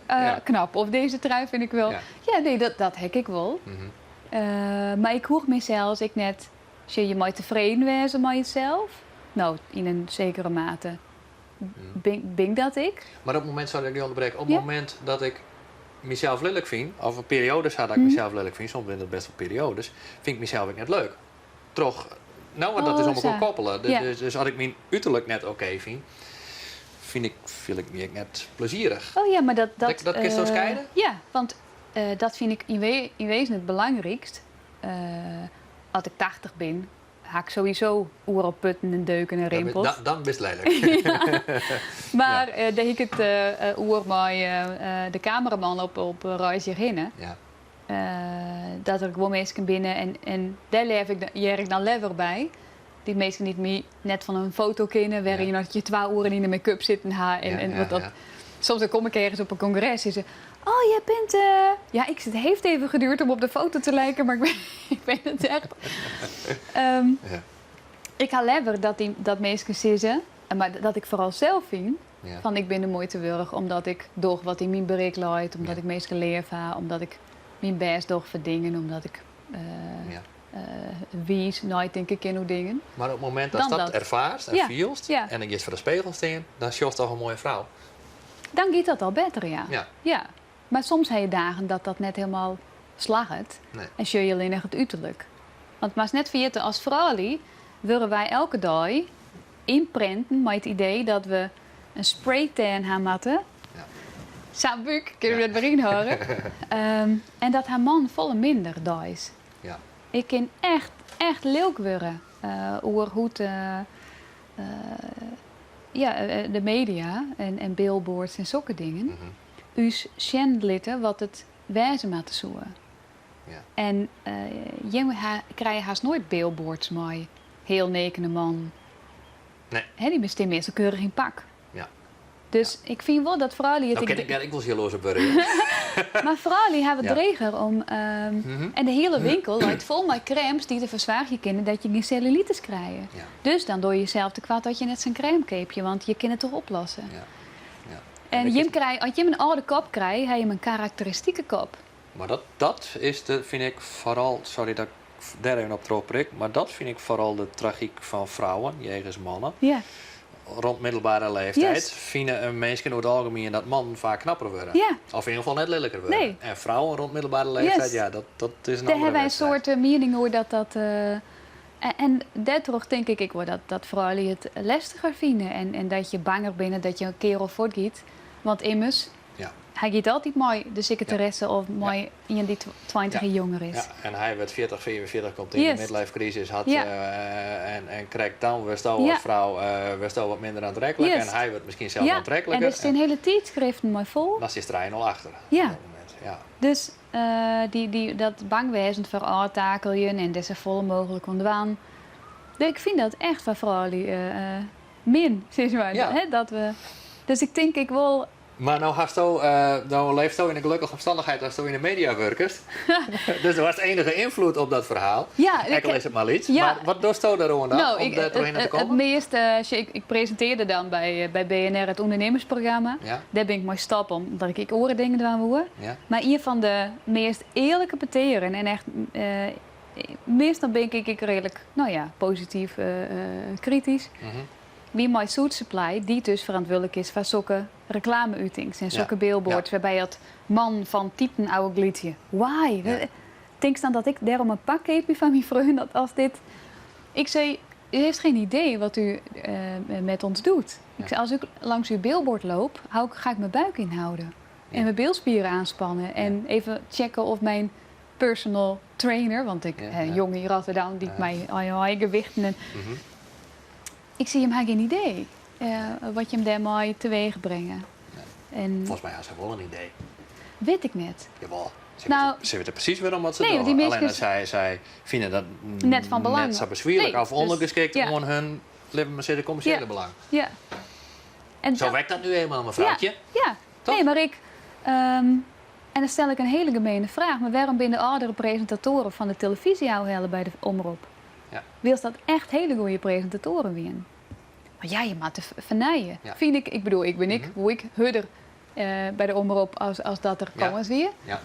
Speaker 9: Ja.
Speaker 7: knap. Of deze trui vind ik wel.
Speaker 9: Ja.
Speaker 7: Ja, nee, dat, dat ha ik wol. Mar ik hoech mysels ek net, sjoch, je meie tefreden wêze mei jesels. No, yn in sekere mate bin, bin ik dat ek.
Speaker 9: Mar op it momint, sorry dat ik dy ûnderbrek, op it
Speaker 7: Ja.
Speaker 9: momint dat ik mysels lelik fyn, of in perioade ha dat ik mysels lelik fyn, soms binne dat best wol perioades, fyn ik mysels ek net leuk. Troch, no, want dat is
Speaker 7: Oh,
Speaker 9: om elkoar
Speaker 7: sa.
Speaker 9: koppele.
Speaker 7: Ja.
Speaker 9: Dus, dus as ik myn uterlik net oké fyn, fyn ik, fiel ik my ek net plezierich.
Speaker 7: Oh ja, mar dat... Dat,
Speaker 9: Dat, dat kinsto skiede?
Speaker 7: Ja, want dat fyn ik yn, we, yn wezen it belangrykst. As ik 80 bin, ha ik sowieso oeral putten en deuken en
Speaker 9: Dan,
Speaker 7: rimpels.
Speaker 9: dan, dan bist lelik.
Speaker 7: Mar dêr hie ik it oer mei de kameraman op reis hjirhinne.
Speaker 9: Ja.
Speaker 7: Dat der gewoan minsken binne en, en dêr leaf ik, hear ik dan leaver by. Dy minsken dy't my net fan in foto kenne, wêryn
Speaker 9: Ja.
Speaker 7: dat je twa oeren yn de make-up sitten ha. En,
Speaker 9: Ja,
Speaker 7: en
Speaker 9: ja,
Speaker 7: wat dat,
Speaker 9: ja.
Speaker 7: Soms dan kom ik ergens op een congres en ze oh, jij bent... ja, ik, het heeft even geduurd om op de foto te lijken, maar ik ben, ik ben het echt.
Speaker 9: Ja.
Speaker 7: Ik ha leaver dat, dy, dat minsken sizze, mar dat ik foaral sels fyn,
Speaker 9: Ja.
Speaker 7: fan ik bin de muoite wurdich omdat ik doch wat yn myn berik leit, omdat
Speaker 9: Ja.
Speaker 7: ik minsken leaf ha, omdat ik myn bêst doch foar dingen, omdat ik
Speaker 9: Ja.
Speaker 7: wiis neitinke kin oer dingen.
Speaker 9: Mar op it momint
Speaker 7: Dan
Speaker 9: datst dat
Speaker 7: dat.
Speaker 9: erfaarst en
Speaker 7: Ja,
Speaker 9: fielst
Speaker 7: ja.
Speaker 9: en dan giest foar de spegel stean, dan sjochst toch in moaie frou.
Speaker 7: Dan giet dat al better, ja.
Speaker 9: Ja.
Speaker 7: Ja. Mar soms ha je dagen dat dat net helemaal slagget
Speaker 9: Nee.
Speaker 7: en sjogge je allinnich it uterlik. Want moatst net ferjitte, as froulju wurde wy elke dei ynprinten mei it idee dat we in spraytan ha moatte.
Speaker 9: Ja.
Speaker 7: Sa'n búk, kinne we dat wer ynhâlde. En dat ha mannen folle minder deis.
Speaker 9: Ja.
Speaker 7: Ik kin echt, echt lilk wurde oer hoe't ja, de media en billboards en sokke dingen ús sjen litte wat it wêze moatte soe.
Speaker 9: Ja.
Speaker 7: En jim ha, krije hast noait billboards mei heal neakene mannen.
Speaker 9: Nee.
Speaker 7: Hè, dy bestean meastal keurich yn pak.
Speaker 9: Ja.
Speaker 7: Dus ik fyn wol dat froulju it
Speaker 9: No kin ik dêr ek wolris jaloers op wurde. ja.
Speaker 7: Mar froulju hawwe it
Speaker 9: Ja.
Speaker 7: dreger om. En de hiele winkel leit fol mei krêms dy't derfoar soargje kinne dat je gjin cellulitis krije.
Speaker 9: Ja.
Speaker 7: Dus dan doar je jesels tekoart as je net sa'n krêm keapje, want je kinne it toch oplosse.
Speaker 9: Ja. Ja.
Speaker 7: En
Speaker 9: dat
Speaker 7: jim
Speaker 9: is-
Speaker 7: krije, as jim in âlde kop krije, ha jim in karakteristike kop.
Speaker 9: Mar dat, dat is de, fyn ik foaral, sorry dat ik dêr even op trochprik, mar dat fyn ik foaral de tragyk fan frouwen, jegens mannen.
Speaker 7: Ja.
Speaker 9: Rond middelbare leeftijd
Speaker 7: Yes.
Speaker 9: fine minsken oer it algemien dat mannen faak knapper wurde.
Speaker 7: Ja.
Speaker 9: Of yn ieder gefal net liliker wurde.
Speaker 7: Nee.
Speaker 9: En frouwen rond middelbare leeftijd,
Speaker 7: Yes.
Speaker 9: ja, dat, dat is in
Speaker 7: Dêr
Speaker 9: andere
Speaker 7: hawwe wy in
Speaker 9: wedstrijd.
Speaker 7: soart miening oer dat dat. En, en dêrtroch tink ik ek wol dat, dat froulju it lestiger fine en, en dat je banger binne dat je in kearel fuortgiet. Want immers,
Speaker 9: Ja.
Speaker 7: hy giet altyd mei de sekretaresse of mei ien dy't 20
Speaker 9: Ja.
Speaker 7: jier jonger is.
Speaker 9: Ja, en hy wurdt 40, 45, komt yn de
Speaker 7: Juist.
Speaker 9: midlife crisis, hat,
Speaker 7: Ja.
Speaker 9: en, en krekt dan wurdsto
Speaker 7: Ja.
Speaker 9: as frou wurdsto wat minder oantreklik
Speaker 7: Juist.
Speaker 9: en hy wurdt miskien sels
Speaker 7: Ja, en
Speaker 9: oantrekliker.
Speaker 7: der stean hiele tydskriften mei fol.
Speaker 9: Dan stiest 3-0 achter.
Speaker 7: Ja.
Speaker 9: Op dat momint. Ja.
Speaker 7: Dus dy, dy, dat bang wêzen foar ôftakeljen en dêr safolle mooglik oan dwaan. Ik fyn dat echt foar froulju min, sis mar.
Speaker 9: Ja.
Speaker 7: Hè, dat we, dus ik tink ik wol.
Speaker 9: Mar no hasto, no leefsto yn de gelokkige omstannichheid datsto yn de media wurkest. dus do hast enige ynfloed op dat ferhaal.
Speaker 7: Ja,
Speaker 9: Ek al is it mar lyts.
Speaker 7: Ja.
Speaker 9: Mar wat dochsto dêroan dan,
Speaker 7: Nou,
Speaker 9: om
Speaker 7: ik,
Speaker 9: dêr
Speaker 7: het,
Speaker 9: trochhinne te
Speaker 7: het, het
Speaker 9: kommen?
Speaker 7: measte, sjoch, ik, ik presintearje dan by, by BNR it ûndernimmersprogramma.
Speaker 9: Ja.
Speaker 7: Dêr bin ik mei stoppe omdat ik ek oare dingen dwaan woe.
Speaker 9: Ja.
Speaker 7: Mar ien fan de meast earlike petearen en echt, meastal bin ik ek reedlik, no ja, posityf kritysk. Wie mei Suitsupply, dy't dus ferantwurdlik is foar sokke reklame-utings en sokke billboards wêrby dat mannen fan tieten ôf glydzje. Why? Tinkst dan dat ik dêrom in pak keapje fan myn freon dat as dit. Ik sei, u heeft geen idee wat u met ons doet. Ik zei, als ik langs uw billboard loop, hou ik, ga ik mijn buik inhouden. En mijn bilspieren aanspannen. En even checken of mijn personal trainer, want ik, een jongen in Rotterdam die mij al je gewichten en Ik zie hem ha gjin idee wat je him dêrmei teweech bringe. En
Speaker 9: Folgens my ha se wol in idee.
Speaker 7: Wit ik net.
Speaker 9: Jawel. Se
Speaker 7: Nou,
Speaker 9: witte, se witte presys wêrom wat se
Speaker 7: Nee, want die
Speaker 9: dogge.
Speaker 7: minsken
Speaker 9: Allinne sy, sy fine dat
Speaker 7: Net fan belang.
Speaker 9: net sa beswierlik
Speaker 7: Nee,
Speaker 9: of
Speaker 7: dus,
Speaker 9: ûndergeskikt
Speaker 7: ja.
Speaker 9: oan hun libben mar sitte kommersjele
Speaker 7: Ja.
Speaker 9: belang.
Speaker 7: Ja. En
Speaker 9: Zo
Speaker 7: dat-
Speaker 9: werkt dat nu eenmaal, mevrouwtje.
Speaker 7: Ja, ja.
Speaker 9: Toch?
Speaker 7: Nee, maar ik... en dan stel ik in hiele gemene fraach, mar wêrom binne de âldere presintatoaren fan de televyzje ôfhelle by de omrop?
Speaker 9: Ja.
Speaker 7: Wylst dat echt hiele goede presintatoaren wienen. Mar ja, je moatte fernije.
Speaker 9: Ja.
Speaker 7: Fyn ik, ik bedoel, ik bin ek, woe ik hurder by de omrop as, as dat der
Speaker 9: Ja.
Speaker 7: kâns wie.
Speaker 9: Ja.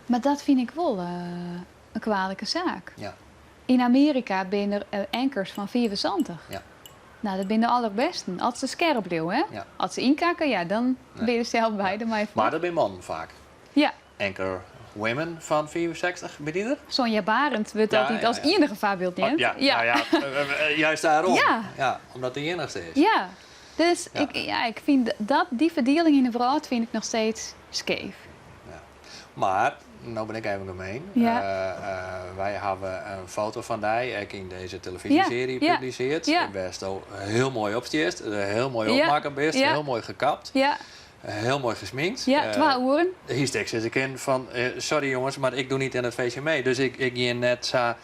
Speaker 7: Mar dat fyn ik wol in kwalike saak.
Speaker 9: Ja.
Speaker 7: Yn Amearika binne der anchors fan 75.
Speaker 9: Ja.
Speaker 7: Nou, dat binne de allerbêsten. As se skerp bliuwe, hè?
Speaker 9: Ja.
Speaker 7: As se ynkakke, ja, dan
Speaker 9: Nee.
Speaker 7: binne je sels by de mei
Speaker 9: Mar dat binne mannen faak.
Speaker 7: Ja.
Speaker 9: Anchor women fan 65, binne dy der?
Speaker 7: Sonja Barend wurdt
Speaker 9: Ja,
Speaker 7: altyd
Speaker 9: ja,
Speaker 7: as
Speaker 9: ja.
Speaker 7: iennige foarbyld
Speaker 9: Oh,
Speaker 7: neamd.
Speaker 9: ja, ja. ja, juist daarom.
Speaker 7: Ja.
Speaker 9: Ja, omdat de iennichste is.
Speaker 7: Ja. Dus
Speaker 9: Ja.
Speaker 7: Ik, ja, ik fyn dat, dy ferdieling yn de wrâld fyn ik noch steeds skeef.
Speaker 9: Mar, no bin ik even gemeen.
Speaker 7: Ja.
Speaker 9: Wy hawwe in foto fan dy ek yn dizze telefyzjesearje
Speaker 7: Ja, ja,
Speaker 9: publisearre.
Speaker 7: ja.
Speaker 9: Wêr'tsto hiel moai op stiest, hiel moai
Speaker 7: Ja,
Speaker 9: opmakke bist,
Speaker 7: ja.
Speaker 9: hiel moai gekapt,
Speaker 7: Ja,
Speaker 9: hiel moai gesminkt.
Speaker 7: ja, twa oeren.
Speaker 9: Hiest ek sizze kinnen fan, sorry jonges, mar ik doch net oan it feestje mei. Dus ik, ik gean net sa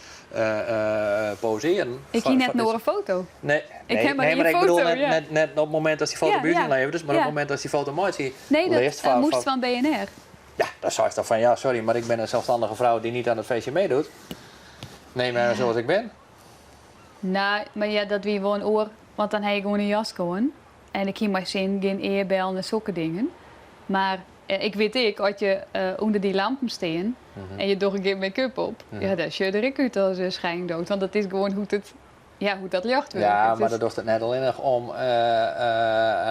Speaker 9: posearjen.
Speaker 7: Ik hie net in oare foto.
Speaker 9: Nee,
Speaker 7: Ik
Speaker 9: nee,
Speaker 7: ha mar
Speaker 9: nee,
Speaker 7: ien
Speaker 9: mar ik bedoel
Speaker 7: foto,
Speaker 9: net,
Speaker 7: ja.
Speaker 9: net, net op it momint dat dy foto
Speaker 7: Ja,
Speaker 9: by ús
Speaker 7: ja.
Speaker 9: ynlevere is, mar op
Speaker 7: Ja.
Speaker 9: it momint dat dy foto meitsje
Speaker 7: Nee, dat
Speaker 9: learst fan-
Speaker 7: moast
Speaker 9: fan-
Speaker 7: fan BNR.
Speaker 9: Ja, dan seist toch fan ja, sorry, mar ik bin in selsstannige frou dy't net oan it feestje meidocht. Neem mij zoals ik ben.
Speaker 7: Nou, mar ja, dat wie wol in oar, want dan ha ik gewoan in jaske oan. En ik hie mei sin gjin earbellen en sokke dingen. Mar ik wit ek, as je ûnder dy lampen stean en je dogge gjin make-up op, ja, dan sjocht der ek út as in schijndood. Want dat is gewoan hoe't it. ja, hoe dat ljocht wurket.
Speaker 9: Ja, mar dat dochst it net allinnich om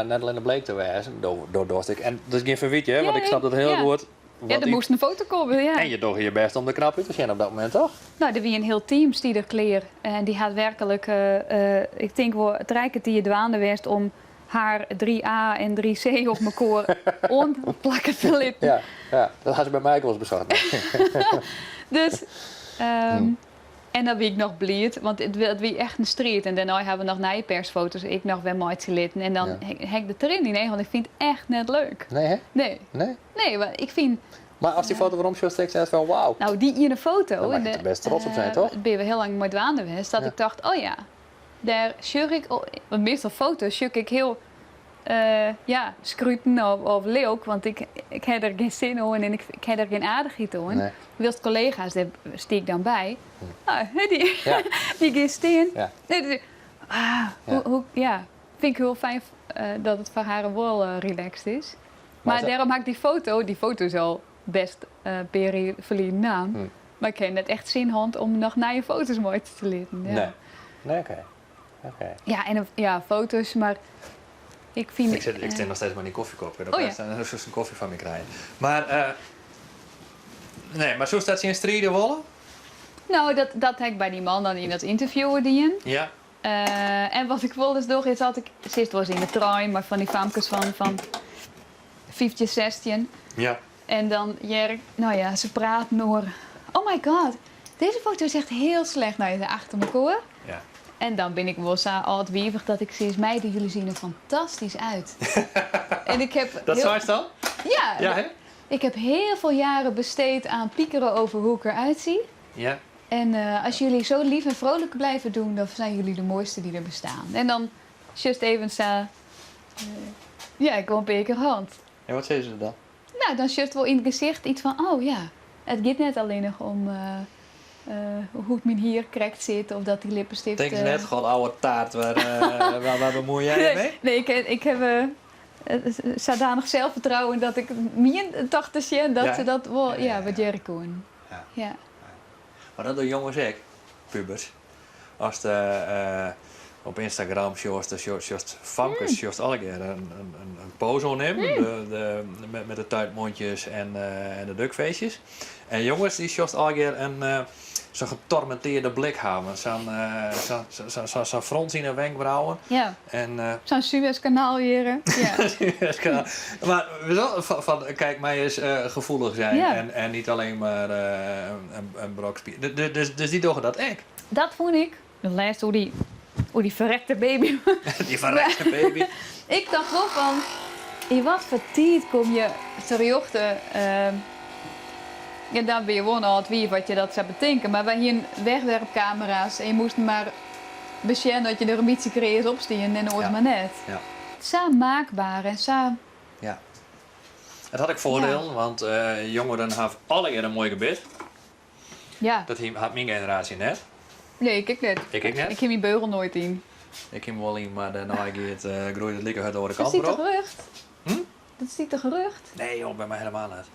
Speaker 9: net allinnich bleek te wêzen. Do dochst ek, en dat is gjin ferwyt hear, want ik snap dat hiel goed.
Speaker 7: Ja, der moast in foto komme, ja.
Speaker 9: En je dogge je bêst om der knap út te sjen op dat momint, toch?
Speaker 7: No, der wie in hiel team stie der klear. En dy hat werklik, ik tink wol trije kertier dwaande west om har 3A en 3C op mekoar oanplakke te litten.
Speaker 9: Ja, ja, dat ha se by my ek wolris besocht.
Speaker 7: Dus, en dan wie ik noch bliid, want it wie echt in striid. En dêrnei ha we noch nije persfoto's ek noch wer meitsje litten. En dan ha ik de triennen yn de eagen, want ik fyn it echt net leuk.
Speaker 9: Nee, hè?
Speaker 7: Nee.
Speaker 9: Nee?
Speaker 7: Nee, want ik fyn.
Speaker 9: Mar ast dy foto werom sjochst, tinkst net fan wauw.
Speaker 7: No, dy iene foto.
Speaker 9: Dêr moat je bêst trots op zijn, toch?
Speaker 7: Dêr binne we hiel lang mei dwaande west, dat ik tocht, oh ja, dêr sjoch ik, want meastal foto's sjoch ik hiel, ja, skruten of lilk, want ik ik ha der gjin sin oan en ik ik ha der gjin aardichheid oan.
Speaker 9: Nee.
Speaker 7: Wylst kollega's, dêr stie ik dan by, dy dy gean stean.
Speaker 9: Ja.
Speaker 7: Ah, hoe, hoe, ja, fyn ik hiel fijn dat it foar harren wol relaxed is. Mar dêrom ha ik dy foto, dy foto is al bêst in pear jier ferlyn naam, mar ik ha net echt sin hân om noch nije foto's meitsje te litten. Ja.
Speaker 9: Nee, nee oké. Oké.
Speaker 7: Ja, en ja, foto's, mar ik fyn.
Speaker 9: Ik sit, ik stean noch steeds mei dy kofjekop.
Speaker 7: Oh, ja.
Speaker 9: Dan soest in kofje fan my krije. Mar, uh, nee, mar soest dat tsjin stride wolle?
Speaker 7: No, dat, dat ha ik by dy man dan yn dat ynterview dien.
Speaker 9: Ja.
Speaker 7: En wat ik wolris doch is dat ik sitst wolris yn de trein mei fan dy famkes fan, fan 15, 16.
Speaker 9: Ja.
Speaker 7: En dan hear ik, no ja, se praten oer, oh my god, deze foto is echt heel slecht. No, se achter mekoar.
Speaker 9: Ja.
Speaker 7: En dan bin ik wol sa âldwivich dat ik sis, meiden, jullie zien er fantastisch uit. en ik heb
Speaker 9: Dat seist dan?
Speaker 7: Ja.
Speaker 9: Ja, hè?
Speaker 7: Ik heb heel veel jaren besteed aan piekeren over hoe ik eruit zie.
Speaker 9: Ja.
Speaker 7: En as jullie zo lief en vrolijk blijven doen, dan zijn jullie de mooiste die er bestaan. En dan just even sa, ja, ik wol in pear kear hand.
Speaker 9: En wat sizze se dan?
Speaker 7: No, dan sjochst wol yn it gesicht yts fan, oh ja, it giet net allinnich om hoe't myn hier krekt sit of dat dy lippenstift.
Speaker 9: Tinke se net, god ouwe taart, wêr bemuoi jij je mee?
Speaker 7: Nee, ik ha sadanich zelfvertrouwen dat ik mien tocht te sjen dat se dat wol, ja, wurdearje koenen. Ja.
Speaker 9: Mar dat dogge jonges ek, pubers. Ast op Instagram sjochst, dan sjochst famkes, sjochst allegear in pose oannimmen, met de tuitmondjes en de duckfaces. En jonges dy sjochst allegear in sa'n getormenteerde blik hawwen, sa'n frons yn 'e wenkbrauwen.
Speaker 7: Ja.
Speaker 9: En,
Speaker 7: Sa'n Suezkanaal hjir. Ja.
Speaker 9: Suezkanaal. Maar van, kijk mij eens gevoelig zijn
Speaker 7: Ja.
Speaker 9: en niet alleen maar een brok spier. Dus dy dogge dat ek.
Speaker 7: Dat fûn ik. De lêste oer dy, oer dy ferrekte baby.
Speaker 9: Dy ferrekte baby.
Speaker 7: Ik tocht wol fan, yn wat foar tiid kom je terjochte? Ja, dan binne je wol in âld wiif as je dat sa betinke. Mar wy hienen wegwerpkamera's en je moasten mar besjen dat je der in bytsje kreas op stienen en oars mar net.
Speaker 9: Ja.
Speaker 7: Sa maakber en sa.
Speaker 9: Ja. It hat ek foardielen, want jongeren hawwe allegear in moai gebit.
Speaker 7: Ja.
Speaker 9: Dat hat myn generaasje net.
Speaker 7: Nee, ik ek net.
Speaker 9: Ik ek net.
Speaker 7: Ik hie myn beugel noait yn.
Speaker 9: Ik hie him wol yn, mar dêrnei gie it, groeide it like hurd de oare kant
Speaker 7: Dat
Speaker 9: wer op.
Speaker 7: stiet toch rjocht?
Speaker 9: Hm?
Speaker 7: Dat stiet toch rjocht?
Speaker 9: Nee joh, by my helemaal net.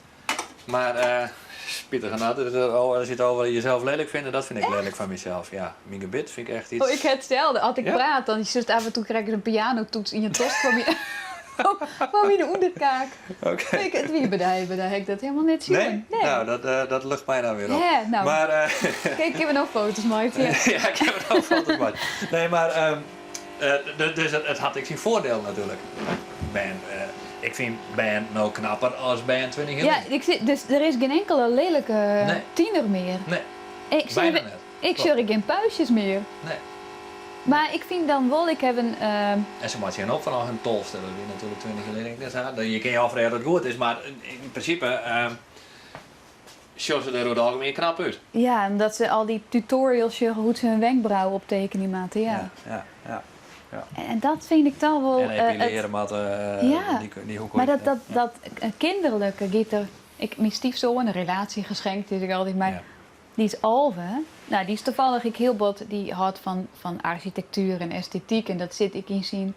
Speaker 9: Maar spitich genôch, als je het over jezelf lelijk vindt, dat vind ik lelijk van mezelf. Ja, myn gebit fyn ik echt iets.
Speaker 7: Oh, ik ha itselde. As ik
Speaker 9: Ja?
Speaker 7: praat, dan sjochst af en toe krij ik in pianotoets yn je tosk fan myn, fan myn ûnderkaak.
Speaker 9: Oké.
Speaker 7: Ik, it wie by dy, by dy ha ik dat helemaal net sjoen.
Speaker 9: Nee?
Speaker 7: Nee.
Speaker 9: Nou, dat lucht my dan wer op.
Speaker 7: Ja, nou.
Speaker 9: Maar,
Speaker 7: Kijk, ik ha noch foto's meitsje.
Speaker 9: Ja, ik ha noch foto's meitsje. Nee, mar dus it hat ek syn foardielen natuerlik. Bern, ik fyn bern no knapper as bern 20 jier
Speaker 7: Ja,
Speaker 9: lyn.
Speaker 7: ik zie, dus der is gjin inkele lelike
Speaker 9: Nee.
Speaker 7: tiener mear.
Speaker 9: Nee,
Speaker 7: Ik zie,
Speaker 9: bijna net.
Speaker 7: ik sjoch ek gjin puistjes mear.
Speaker 9: Nee.
Speaker 7: Mar ik fyn dan wol, ik ha in.
Speaker 9: En se meitsje in op fanôf hun tolfte, dat wie natuerlik 20 jier lyn ek net sa. Je kinne je ôffreegje oft dat goed is, mar yn prinsipe sjogge se der oer it algemien knap út.
Speaker 7: Ja, omdat se al dy tutorials sjogge hoe't se hun wenkbrauw optekenje moatte, ja.
Speaker 9: Ja, ja, ja.
Speaker 7: En dat fyn ik dan wol.
Speaker 9: En epilearje moatte,
Speaker 7: ja.
Speaker 9: dy hoek.
Speaker 7: Mar dat, dat, dat kinderlike giet der. Ik, myn styfsoan, in relatiegeschenk, sis ik altyd, mar
Speaker 9: Ja.
Speaker 7: dy is 11. No, dy is tafallich ek hiel bot, dy hâldt fan arsjitektuer en estetyk en dat sit ek yn syn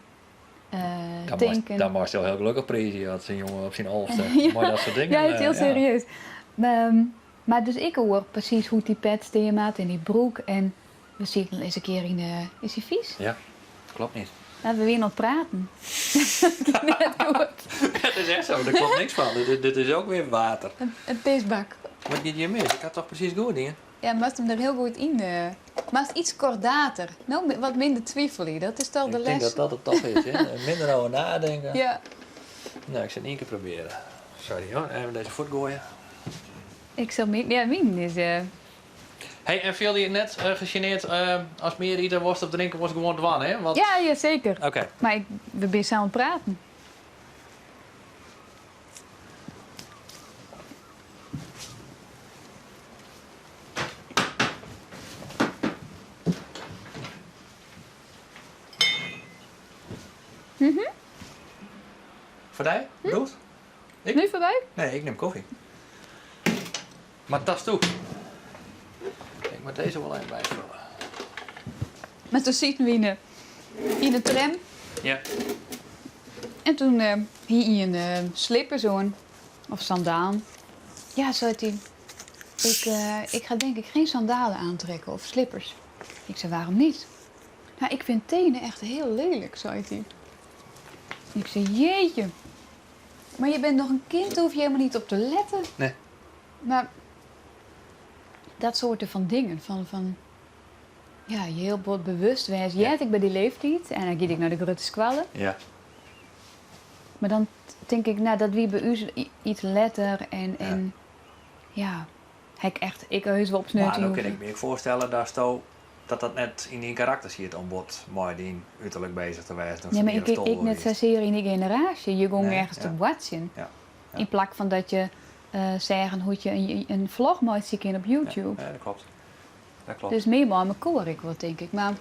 Speaker 7: tinken.
Speaker 9: Dan meist dy al hiel gelokkich priizgje as in jonge op syn alfte mei dat soart dingen.
Speaker 7: Ja, it is hiel serieus. Mar dus ek oer presys hoe't dy pet stean moat en dy broek en. We sieten eens een keer in de... Is hij vies?
Speaker 9: Ja, klopt niet.
Speaker 7: Nou, we wienen oan it praten. Dat giet net goed.
Speaker 9: Het is echt zo, der klopt niks van. Dit is ook weer water.
Speaker 7: Een pisbak.
Speaker 9: Wat giet hjir mis? Ik ha toch presys goed dien?
Speaker 7: Ja, moatst him der hiel goed yn. Moatst iets kordater. No, wat minder twivelje. Dat is toch de
Speaker 9: Ik denk
Speaker 7: les.
Speaker 9: dat dat het toch is, hè? Minder over nadenken.
Speaker 7: Ja.
Speaker 9: Nou, ik sil it ien kear probearje. Sorry hoor, even dizze fuortgoaie.
Speaker 7: Ik sil myn, ja, myn is.
Speaker 9: Hey, en fielde je net gesjeneerd ast mear ite wolst of drinke wolst gewoan dwaan, hè? Want...
Speaker 7: Ja, ja, zeker.
Speaker 9: Oké.
Speaker 7: Mar ik, we binne sa oan it praten. Mhm.
Speaker 9: Foar dy? Bedoelst? Ik?
Speaker 7: Nu foarby?
Speaker 9: Nee, ik nim kofje. Mar tas toe. Ik moat dizze wol even byfolje.
Speaker 7: Mar toen sieten we yn de, yn de tram.
Speaker 9: Ja.
Speaker 7: En toen eh, hie hy in eh, slippers oan. Of sandalen. Ja, sei hy. Ik, eh, ik ga denk ik geen sandalen aantrekken of slippers. Ik zei, waarom niet? Nou, ik vind tenen echt heel lelijk, zei hij. Ik zei, jeetje. Maar je bent nog een kind, daar hoef je helemaal niet op te letten.
Speaker 9: Nee.
Speaker 7: Maar dat soorten van dingen, van ja, je hiel bot bewust wêze.
Speaker 9: Ja.
Speaker 7: Heart ik by dy leeftiid en dan giet ik nei de grutte skoalle.
Speaker 9: Ja.
Speaker 7: Mar dan tink ik, nou, dat wie by ús iets letter en ja, ha ik echt, ik heus wol op
Speaker 9: Mar
Speaker 7: sneon
Speaker 9: dan kin ik my ek foarstelle datsto dat dat net yn dyn karakter siet om bot mei dyn uterlik bezich te wêzen.
Speaker 7: Nee, mar ik ik net sasear yn dy generaasje. Je gongen
Speaker 9: Nee,
Speaker 7: ergens te
Speaker 9: ja.
Speaker 7: boartsjen.
Speaker 9: Ja. Ja.
Speaker 7: Yn plak fan dat je seagen hoe't je in vlog meitsje kin op YouTube.
Speaker 9: Ja, dat klopt. Dat klopt.
Speaker 7: Dus mear mei mekoar ek wol, tink ik. Mar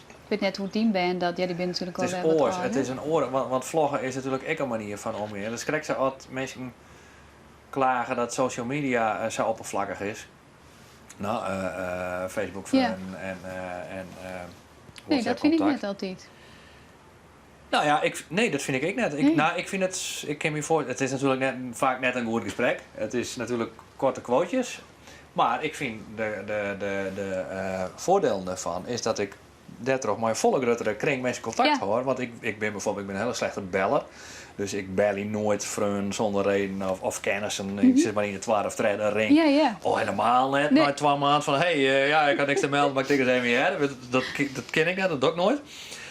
Speaker 7: ik wit net hoe't dyn bern dat, ja, dy binne natuerlik
Speaker 9: Het
Speaker 7: al
Speaker 9: is
Speaker 7: wer wat
Speaker 9: oars. Het
Speaker 7: âlder.
Speaker 9: is in oare, want vloggen is natuerlik ek in manier fan omgean. Dat is krekt sa as minsken klage dat social media eh, sa oppervlakkig is. No, eh, Facebook
Speaker 7: Ja.
Speaker 9: en, en
Speaker 7: Nee, dat fyn ik
Speaker 9: WhatsApp-kontakt.
Speaker 7: net altyd.
Speaker 9: Nou ja, ik, nee, dat fyn ik ek net. Ik,
Speaker 7: Nee.
Speaker 9: nou, ik fyn it, ik kin my foar, it is natuerlik net, faak net in goed gesprek. It is natuerlik koarte quotejes. Mar ik fyn de foardielen dêrfan is dat ik dêrtroch mei in folle gruttere kring minsken kontakt hâld. Want ik bin bijvoorbeeld, ik bin in hiele slechte beller. Dus ik belje noait freonen sûnder reden of kennissen. Ik sis mar yn de twadde of tredde ring.
Speaker 7: Ja, ja.
Speaker 9: Al helemaal net
Speaker 7: Nee.
Speaker 9: nei twa maand fan hey, ja, ik ha niks te melden, mar ik tink ris even hearre. Dat kin ik net, dat doch ik noait.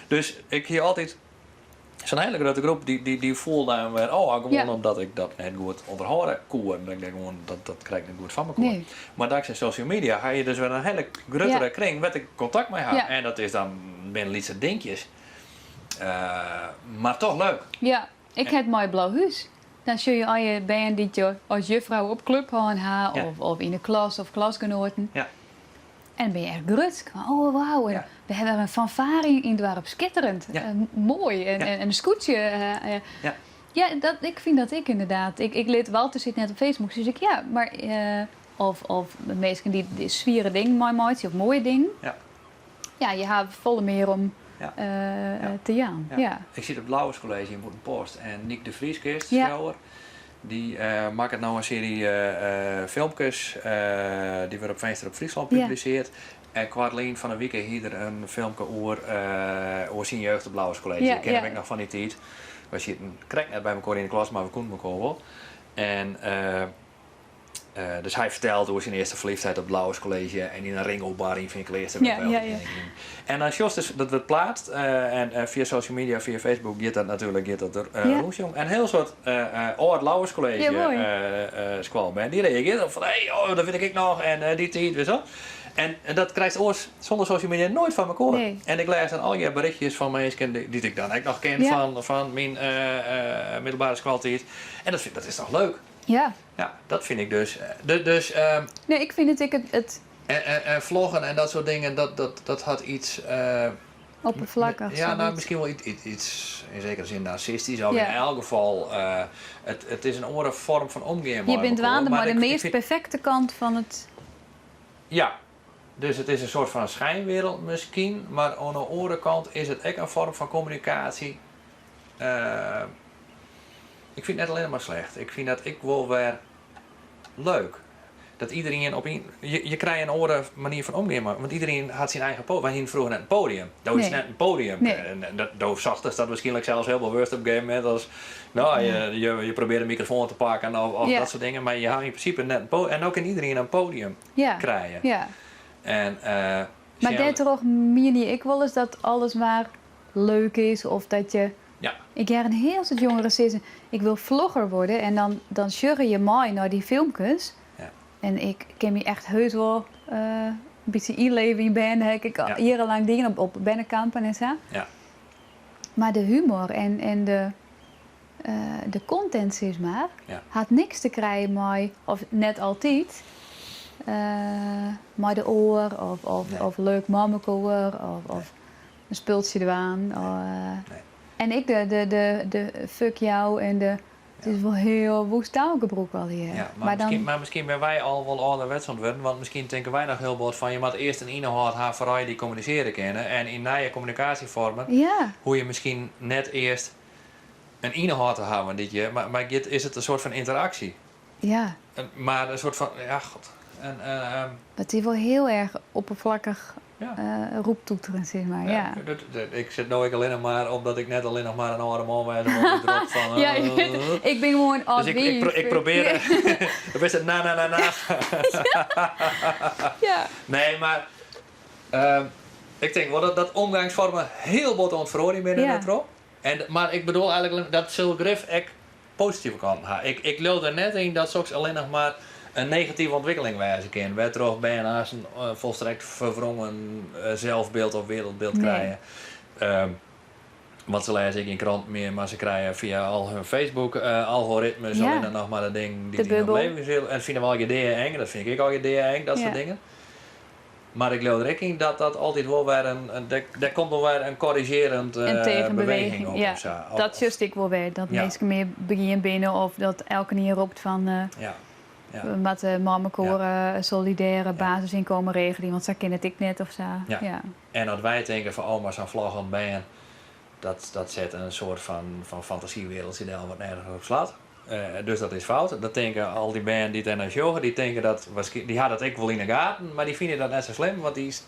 Speaker 9: Dus ik hie altyd sa'n hiele grutte groep dy foel dan wer ôf, gewoan omdat ik dat net goed ûnderhâlde koe. En dat ik gewoan, dat krij ik net goed foar mekoar.
Speaker 7: Nee.
Speaker 9: Mar tanksij social media ha je dus wer in hiele gruttere kring wêr't ik kontakt mei ha. En dat is dan binne lytse dinkjes. Mar toch leuk.
Speaker 7: Ja, ik ha it mei Blauhús. Dan sjogge je al je bern dy't je as juffrou op klup hân ha, of yn 'e klas of klasgenoaten. En dan bin je echt grutsk. Fan, oh wauw, en we hawwe wer in fanfare yn it doarp. Skitterend, moai. En in skûtsje. Ja, dat, ik fyn dat ek ynderdaad. Ik lit Walter sit net op Facebook, dus ik ja, mar of minsken dy't dy swiere dingen meimeitsje of moaie dingen. Ja, je hawwe folle mear om te jaan. Ja.
Speaker 9: Ik sit op it Lauwerscollege yn Bûtenpost en Nyk de Vries kenst, skriuwer. Dy makket no in searje filmkes, dy wurde op Finster op Fryslân publisearre. En koartlyn fan 'e wike hie er in filmke oer syn jeugd op Lauwerscollege. Ik ken him ek noch fan dy tiid. Wy sieten krekt net by mekoar yn de klas, mar we koenen mekoar wol. En dus hy fertelt oer syn earste ferlyfdheid op it Lauwerscollege en yn in ringobar yn Feankleaster. En dan sjochst dus, dat wurdt pleatst en fia social media, fia Facebook giet dat natuerlik giet dat der rûn jong. En in hiel soad âld Lauwerscollege
Speaker 7: Ja, moai.
Speaker 9: skoalbern, dy reagearje op fan hey, oh, dat wit ik ek noch en dy tiid, witst wol. En dat krijst oars sûnder social media noait foar mekoar.
Speaker 7: Nee.
Speaker 9: En ik lês dan allegear berichtjes fan minsken dy't ik dan ek noch ken fan myn middelbere skoaltiid. En dat is toch leuk?
Speaker 7: Ja.
Speaker 9: Ja, dat fyn ik dus. Dus,
Speaker 7: Nee, ik fyn it ek it
Speaker 9: En vloggen en dat soart dingen, dat hat iets.
Speaker 7: Oppervlakkig,
Speaker 9: Ja, nou,
Speaker 7: zoiets.
Speaker 9: miskien wol iets yn zekere sin narcistisch. Of yn elk gefal, it is in oare foarm fan omgean
Speaker 7: Je
Speaker 9: mei
Speaker 7: bent
Speaker 9: mekoar.
Speaker 7: dwaande
Speaker 9: Maar
Speaker 7: mei de
Speaker 9: ik
Speaker 7: meast
Speaker 9: fyn
Speaker 7: perfekte kant fan it.
Speaker 9: Ja, dus it is in soart fan schijnwereld miskien, mar oan de oare kant is it ek in foarm fan kommunikaasje. Ik fyn it net allinnich mar slecht. Ik fyn dat ek wol wer leuk.
Speaker 6: Dat iedereen op een, je, je krijgt een andere manier van omgaan, maar, want iedereen had zijn eigen podium. Wij hadden vroeger net een podium. Dat is net een podium.
Speaker 7: Nee.
Speaker 6: En dat, dat zag dus dat waarschijnlijk zelfs heel bewust op een gegeven moment als, nou, je probeert een microfoon te pakken of dat soort dingen, maar je had in principe net een podium. En ook in iedereen een podium krijgen. En,
Speaker 7: Maar daardoor meen ik wel eens dat alles maar leuk is of dat je... Ik heb een heel soort jongeren zeggen, ik wil vlogger worden en dan sjugger je mooi naar die filmpjes. En ik ken me echt heus wel een beetje inleven in ben. Heb ik al jarenlang dingen op bennenkampen en zo. Maar de humor en de content, zeg maar, had niks te krijgen met, of net altijd, met de oor of leuk mammekoor of een spultje eraan. En ik de fuck jou en de... Het is wel heel woest taalgebroek al hier.
Speaker 6: Ja,
Speaker 7: Maar dan
Speaker 6: maar misschien ben wij al wel ouderwets aan het worden, want misschien denken wij nog heel wat van je moet eerst een inhoud haar vooral die communiceren kennen en in nieuwe communicatievormen hoe je misschien net eerst een inhoud te houden, dit je, maar dit is het een soort van interactie. En, maar een soort van, ja god. En
Speaker 7: Het is wel heel erg oppervlakkig roeptoeteren, zeg maar.
Speaker 6: Ja, ik zit nou ik alleen nog maar omdat ik net alleen nog maar een oude man was en op de drop van,
Speaker 7: Ja, je weet, ik ben gewoon
Speaker 6: Dus ik
Speaker 7: oud
Speaker 6: probeer
Speaker 7: wief.
Speaker 6: Dat is het na, na, na, na. Nee, maar ik denk wel dat omgangsvormen heel bot ontverhoren binnen het erop. En, maar ik bedoel eigenlijk dat zul grif echt positieve kant hebben. Ik lul er net in dat soms alleen nog maar een negatieve ontwikkeling wijzen kan. Waar toch bijna een volstrekt verwrongen zelfbeeld of wereldbeeld krijgen. Want ze lezen ik in krant meer, maar ze krijgen via al hun Facebook algoritmes alleen nog maar dat ding die
Speaker 7: De
Speaker 6: die nog
Speaker 7: bubbel.
Speaker 6: leven zullen. En vinden we al ideeën eng, dat vind ik al ideeën eng, dat soort dingen. Maar ik geloof er ook in dat dat altijd wel weer een, een, daar, daar komt wel weer een corrigerend,
Speaker 7: Een tegenbeweging,
Speaker 6: beweging op
Speaker 7: ja.
Speaker 6: of zo. Of,
Speaker 7: Dat just ik wel weer, dat mensen meer beginnen binnen of dat elke keer roept van,
Speaker 6: Ja.
Speaker 7: we moeten mamakoren, solidaire basisinkomen regelen, want zo ken het ik net of zo.
Speaker 6: En dat wij denken van, oh, maar zo'n vlag aan het been, dat zet een soort van fantasiewereldje daar wat nergens op slaat. Dus dat is fout. Dat denken al die band die het naar joggen, die denken dat waarschijnlijk, die hadden dat ik wel in de gaten, maar die vinden dat net zo slim, want die is,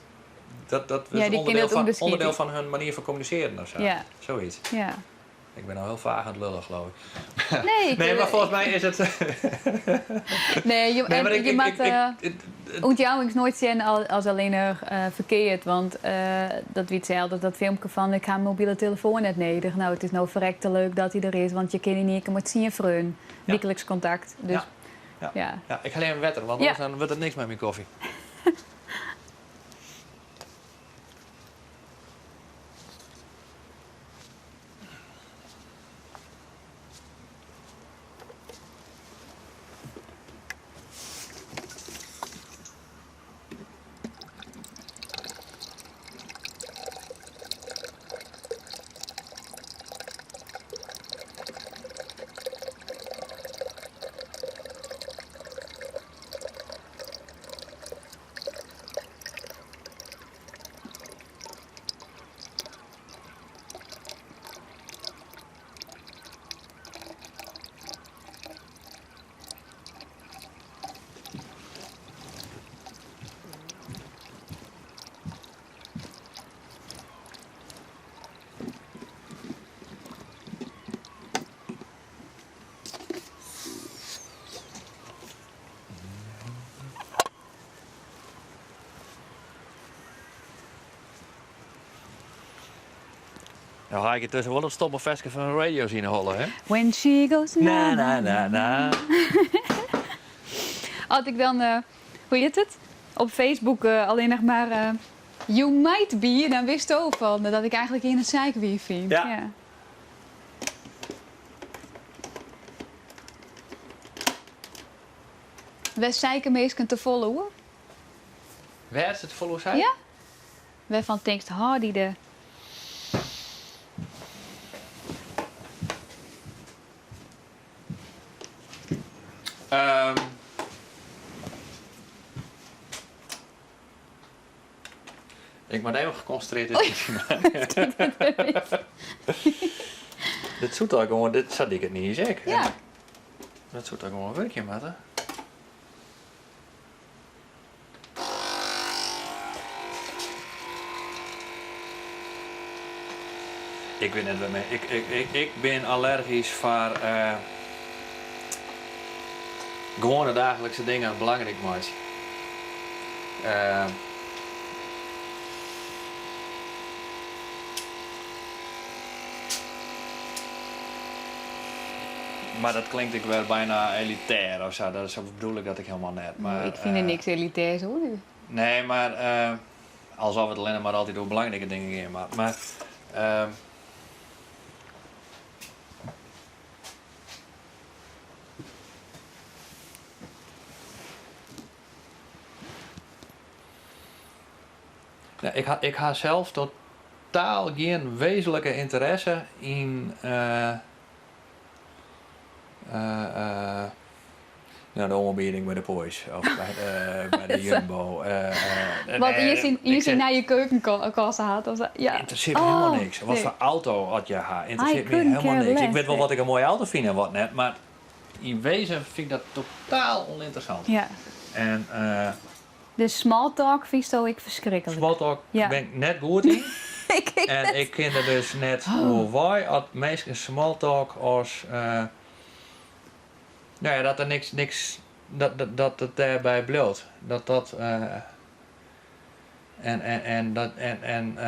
Speaker 6: dat, dat is
Speaker 7: Ja, die kunnen het onderschieten.
Speaker 6: onderdeel van hun manier van communiceren of zo. Zoiets. Ik ben al heel vaag aan het lullen, geloof ik.
Speaker 7: Nee, ik
Speaker 6: Nee,
Speaker 7: wil
Speaker 6: maar volgens mij is het
Speaker 7: Nee, je,
Speaker 6: Nee,
Speaker 7: en
Speaker 6: maar ik,
Speaker 7: je
Speaker 6: ik,
Speaker 7: maakt,
Speaker 6: ik, ik, het, het
Speaker 7: ontjouwings nooit zien als alleen maar verkeerd. Want dat weet ze altijd, dat filmpje van ik ga mijn mobiele telefoon net neder. Nou, het is nou verrekte leuk dat hij er is, want je kan niet meer met zien vreun. Wekelijks contact. Dus, ja.
Speaker 6: Ja, ik ga alleen wetter, want anders dan wordt het niks met mijn koffie. Nou ga ik intussen wel het stomme versje van de radio zien hollen, hè?
Speaker 7: When she goes
Speaker 6: Na,
Speaker 7: na,
Speaker 6: na, na, na.
Speaker 7: Had ik dan, hoe heet het? Op Facebook alleen nog maar you might be. En dan wist ook van dat ik eigenlijk in het zeikwief vind. Ja. Wij zeiken meestal te followen.
Speaker 6: Waar is het follow zijn?
Speaker 7: Ja. Wij van tekst hardy de.
Speaker 6: Ik moet even geconcentreerd discussie maken. Dit zoet al gewoon, dit zat ik het niet eens, ik. Dat zoet al gewoon een werkje, maat.
Speaker 9: Ik wit net wêrmei. Ik, ik, ik, ik bin allergysk foar gewoane daaglikse dingen belangryk meitsje. Mar dat klinkt ek wer byna elitêr of sa. Dat, sa bedoel ik dat ek hielendal net. Mar,
Speaker 7: ik fyn der niks elitêrs oan.
Speaker 9: Nee, mar alsof it allinnich mar altyd oer belangrike dingen gean moat. Mar Nou, ik ha, ik ha sels totaal gjin wezenlike ynteresse yn nou, de oanbieding by de Poiesz of by de Jumbo.
Speaker 7: Wat ien syn nije keukenkast hat. Of, ja.
Speaker 9: Ynteressearret my helemaal niks. Wat foar auto oft je ha, ynteressearret my helemaal niks. Ik wit wol wat ik in moaie auto fyn en wat net, mar yn wezen fyn ik dat totaal ûnynteressant.
Speaker 7: Ja.
Speaker 9: En,
Speaker 7: Dus small talk fynsto ek ferskriklik?
Speaker 9: Small talk bin ik net goed yn. En ik kin der dus net oer wei as minsken small talk as, no ja, dat der niks, niks, dat, dat it dêrby bliuwt. Dat dat, en, en, en, dat, en, en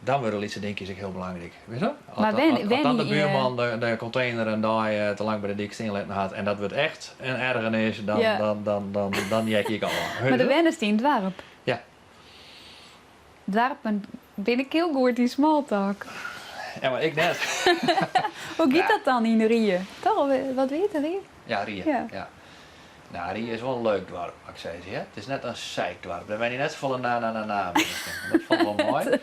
Speaker 9: dan wurde lytse dinkjes ek hiel belangryk. Witsto?
Speaker 7: Mar wen,
Speaker 9: As dan de buorman de kontener in dei te lang by de dyk stean litten hat en dat wurdt echt in ergernis, dan, dan, dan, dan, dan heakje ik ôf.
Speaker 7: Mar do wennest yn it doarp?
Speaker 9: Ja.
Speaker 7: Doarpen binne ek hiel goed yn small talk.
Speaker 9: Ja, mar ik net.
Speaker 7: Hoe giet dat dan yn Rie? Toch? Wat wie it, Rie?
Speaker 9: Ja, Rie. Ja. Nou, Rie is wol in leuk doarp, moat ik sizze. Hear. It is net in seikdoarp. Dêr wenje net safolle na na na na minsken. Dat falt wol mei.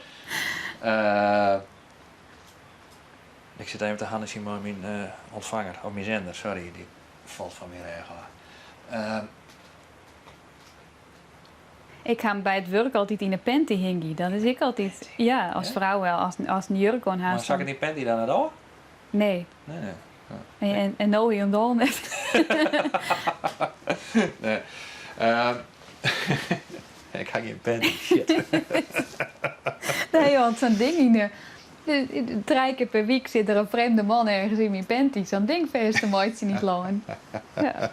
Speaker 9: Ik sit even te hannesjen mei myn ûntfanger, of myn zender, sorry, dy falt fan myn rêch ôf.
Speaker 7: Ik ha him by it wurk altyd yn 'e panty hingje. Dat is ek altyd, ja, as frou as in jurk oan hast.
Speaker 9: Mar sakket dyn panty dan net ôf?
Speaker 7: Nee.
Speaker 9: Nee, nee.
Speaker 7: En, en no hielendal net.
Speaker 9: Nee. Ik ha gjin panty, shit.
Speaker 7: Nee, want sa'n ding yn de. Trije kear per wyk sit der in frjemde man ergens yn myn panty sa'n ding fêst te meitsjen yn it lân.
Speaker 9: Ja.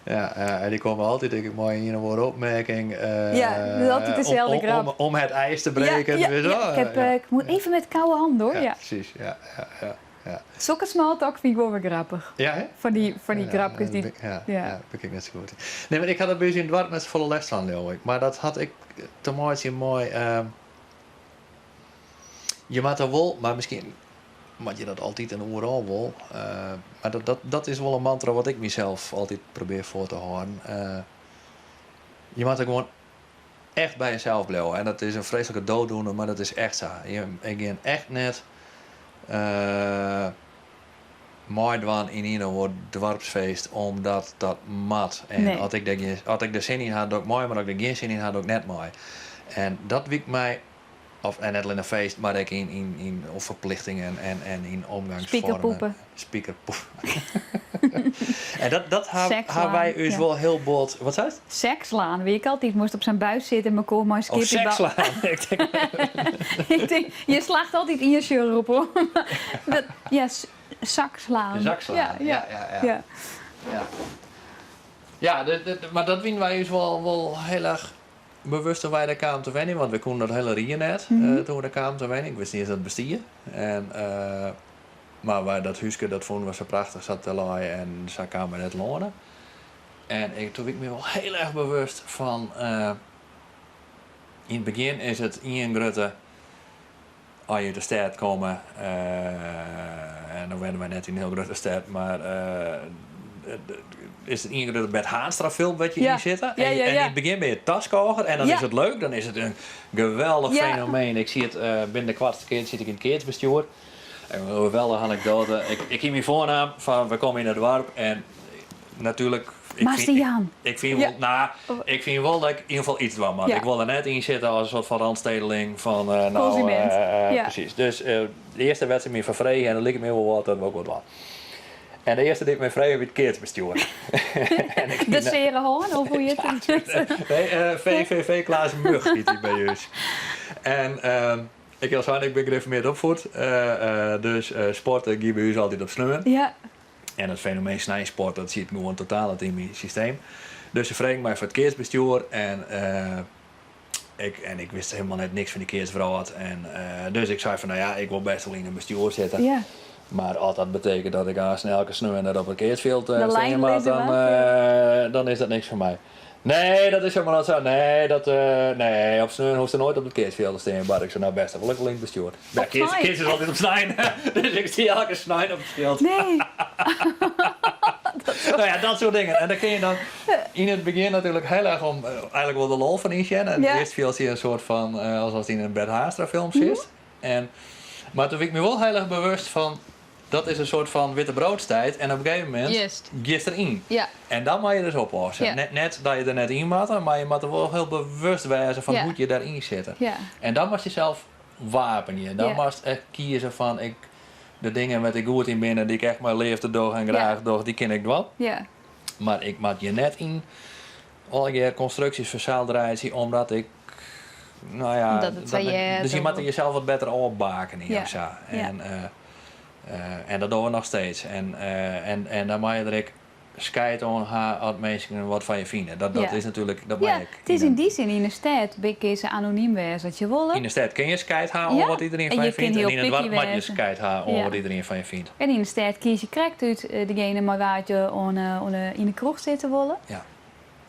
Speaker 9: Ja, ja, en dy komme altyd ek mei ien of oare opmerking.
Speaker 7: Ja, dat is altyd deselde grap.
Speaker 9: Om het ijs te breken.
Speaker 7: Ja, ja, ik, heb, ik moet even met koude handen hoor. Ja,
Speaker 9: precies. Ja, ja, ja, ja.
Speaker 7: Sokke small talk fyn ik wol wer grappich.
Speaker 9: Ja, hè?
Speaker 7: Fan dy grapkes dy.
Speaker 9: Ja, ja, bin ik net sa goed yn. Nee, mar ik ha der by ús yn it doarp net safolle lêst fan, leau ik. Mar dat hat ek te meitsjen mei. Je moatte wol, mar miskien moat je dat altyd en oeral wol. Mar dat, dat, dat is wol in mantra wat ik mysels altyd probearje foar te hâlden. Je moatte gewoan echt by jesels bliuwe. En dat is in freeslike dooddoener, mar dat is echt sa. Je, ik gean echt net meidwaan yn ien of oar doarpsfeest omdat dat moat. En
Speaker 7: Nee.
Speaker 9: as ik dêr gjin, as ik der sin yn ha, doch ik mei, mar as ik der gjin sin yn ha, doch ik net mei. En dat wykt my Of, en net allinne feest, mar ek yn, yn, yn ferplichtingen en, en yn omgangsfoarmen.
Speaker 7: Spikerpoepen.
Speaker 9: Spikerpoepen. en dat, dat ha,
Speaker 7: Sekslaan,
Speaker 9: ha wy ús
Speaker 7: ja.
Speaker 9: wol hiel bot. Wat seist?
Speaker 7: Sekslaan, wie ik altyd. Moast op sa'n buis sitte en mekoar mei
Speaker 9: Oh,
Speaker 7: skippy
Speaker 9: sekslaan. Ik tink-
Speaker 7: Ik tink, je slacht altyd ien sjurr op hoor. Dat, ja, sakslaan.
Speaker 9: De zakslaan.
Speaker 7: Ja,
Speaker 9: Ja,
Speaker 7: ja,
Speaker 9: ja, ja.
Speaker 7: ja.
Speaker 9: Ja, ja mar dat wiene wy ús wol, wol hiel erch bewust toen wy dêr kamen te wenjen, want we koenen dat hiele Rie net toen we dêr kamen te wenjen. Ik wist net iens dat it bestie. En, mar wy, dat húske dat fûnen we sa prachtich sa't it dêr lei en sa kamen we dêr telâne. En ik, toen wie ik my wol hiel erch bewust fan, yn it begjin is it ien grutte, as je út de stêd komme, en dan wennen wy net yn in hiel grutte stêd, mar is it ien grutte Bert Haanstra film wêr't je yn sitte. En yn it begjin binne je taskôger en dan is it leuk, dan is it in geweldich fenomeen. Ik siet binnen de koartste kear siet ik yn it keatsbestjoer. En in geweldige anekdoate. Ik hie my foarnaam fan we komme yn it doarp en natuerlik.
Speaker 7: Master Jan.
Speaker 9: Ik fyn wol, no, ik fyn wol dat ik yn ieder gefal iets dwaan moat. Ik wol der net yn sitte as in soart fan randstedeling fan no,
Speaker 7: Consument.
Speaker 9: Presys. Dus de earste wêr't se my foar frege en dat liket my wol wat, dat wol ik wol dwaan. En de earste dy't my frege wie it keatsbestjoer.
Speaker 7: De Seare Hân, of hoe hjit it?
Speaker 9: Nee, VVV Klaas Mug hjit dy by ús. En. Ik ha al sein, ik bin gereformeerd opfoed. Dus sporten gie by ús altyd op sneon.
Speaker 7: Ja.
Speaker 9: En it fenomeen sneinsport, dat siet gewoan totaal net yn myn systeem. Dus se fregen my foar it keatsbestjoer en ik, en ik wist helemaal net niks fan dy keatswrâld. En dus ik sei fan, no ja, ik wol bêst wol yn in bestjoer sitte.
Speaker 7: Ja.
Speaker 9: Mar as dat betekent dat ik aanst elke sneon net op it keatsfjild
Speaker 7: De
Speaker 9: stean
Speaker 7: lijn
Speaker 9: moat,
Speaker 7: lizze
Speaker 9: dan,
Speaker 7: moat, ja.
Speaker 9: dan is dat niks foar my. Nee, dat is helemaal net sa. Nee, dat, nee, op sneon hoechst nooit op it keatsfjild te stean. Mar ik sei, no bêst, dan wol ik wol yn it bestjoer. Ja,
Speaker 7: Op snein?
Speaker 9: keats is altyd op snein. Dus ik stie elke snein op it fjild.
Speaker 7: Nee.
Speaker 9: No ja, dat soart dingen. En dêr kinne je dan yn it begjin natuerlik hiel erch om eigenlik wol de lol fan ynsjen. En earst fielst je in soart fan as yn in Bert Haanstra film sitst. En, mar toen wie ik my wol hiel erch bewust fan dat is in soart fan wittebroodstijd en op in gegeven momint
Speaker 7: Juist.
Speaker 9: giest deryn.
Speaker 7: Ja.
Speaker 9: En dan moat je dus oppasse.
Speaker 7: Ja.
Speaker 9: Net, net dat je der net yn moatte, mar je moatte wol hiel bewust wêze fan
Speaker 7: Ja.
Speaker 9: hoe't je dêryn sitte.
Speaker 7: Ja.
Speaker 9: En dan moatst jesels wapenje. Dan
Speaker 7: Ja.
Speaker 9: moatst echt kieze fan ik, de dingen wêr't ik goed yn bin en dy't ik echt mei leafde doch en graach
Speaker 7: Ja.
Speaker 9: doch, dy kin ik dwaan.
Speaker 7: Ja.
Speaker 9: Mar ik moat hjir net yn allegear konstruksjes ferseld reitsje omdat ik, no ja,
Speaker 7: Omdat it sa
Speaker 9: dat net-
Speaker 7: heart
Speaker 9: dus je
Speaker 7: of
Speaker 9: moatte jesels wat better ôfbakenje
Speaker 7: Ja.
Speaker 9: of sa.
Speaker 7: Ja.
Speaker 9: En, en dat dogge we noch steeds. En, en dan moat je der ek skijt oan ha as minsken wat fan je fine. Dat, dat
Speaker 7: Ja.
Speaker 9: is natuerlik, dat mei
Speaker 7: Ja,
Speaker 9: ek.
Speaker 7: it is yn dy sin yn 'e stêd kinne se anonym wêze as je wolle.
Speaker 9: Yn 'e stêd kinne je skijt ha oan
Speaker 7: Ja,
Speaker 9: wat iderien
Speaker 7: en
Speaker 9: fan
Speaker 7: je
Speaker 9: je fynt.
Speaker 7: kin
Speaker 9: En
Speaker 7: hiel
Speaker 9: yn it
Speaker 7: picky
Speaker 9: doarp moat je
Speaker 7: wêze.
Speaker 9: skijt ha oan
Speaker 7: Ja.
Speaker 9: wat iderien fan je fynt.
Speaker 7: En yn 'e stêd kies je krekt út degene mei wa't je oan, oan 'e, yn 'e kroech sitte wolle.
Speaker 9: Ja.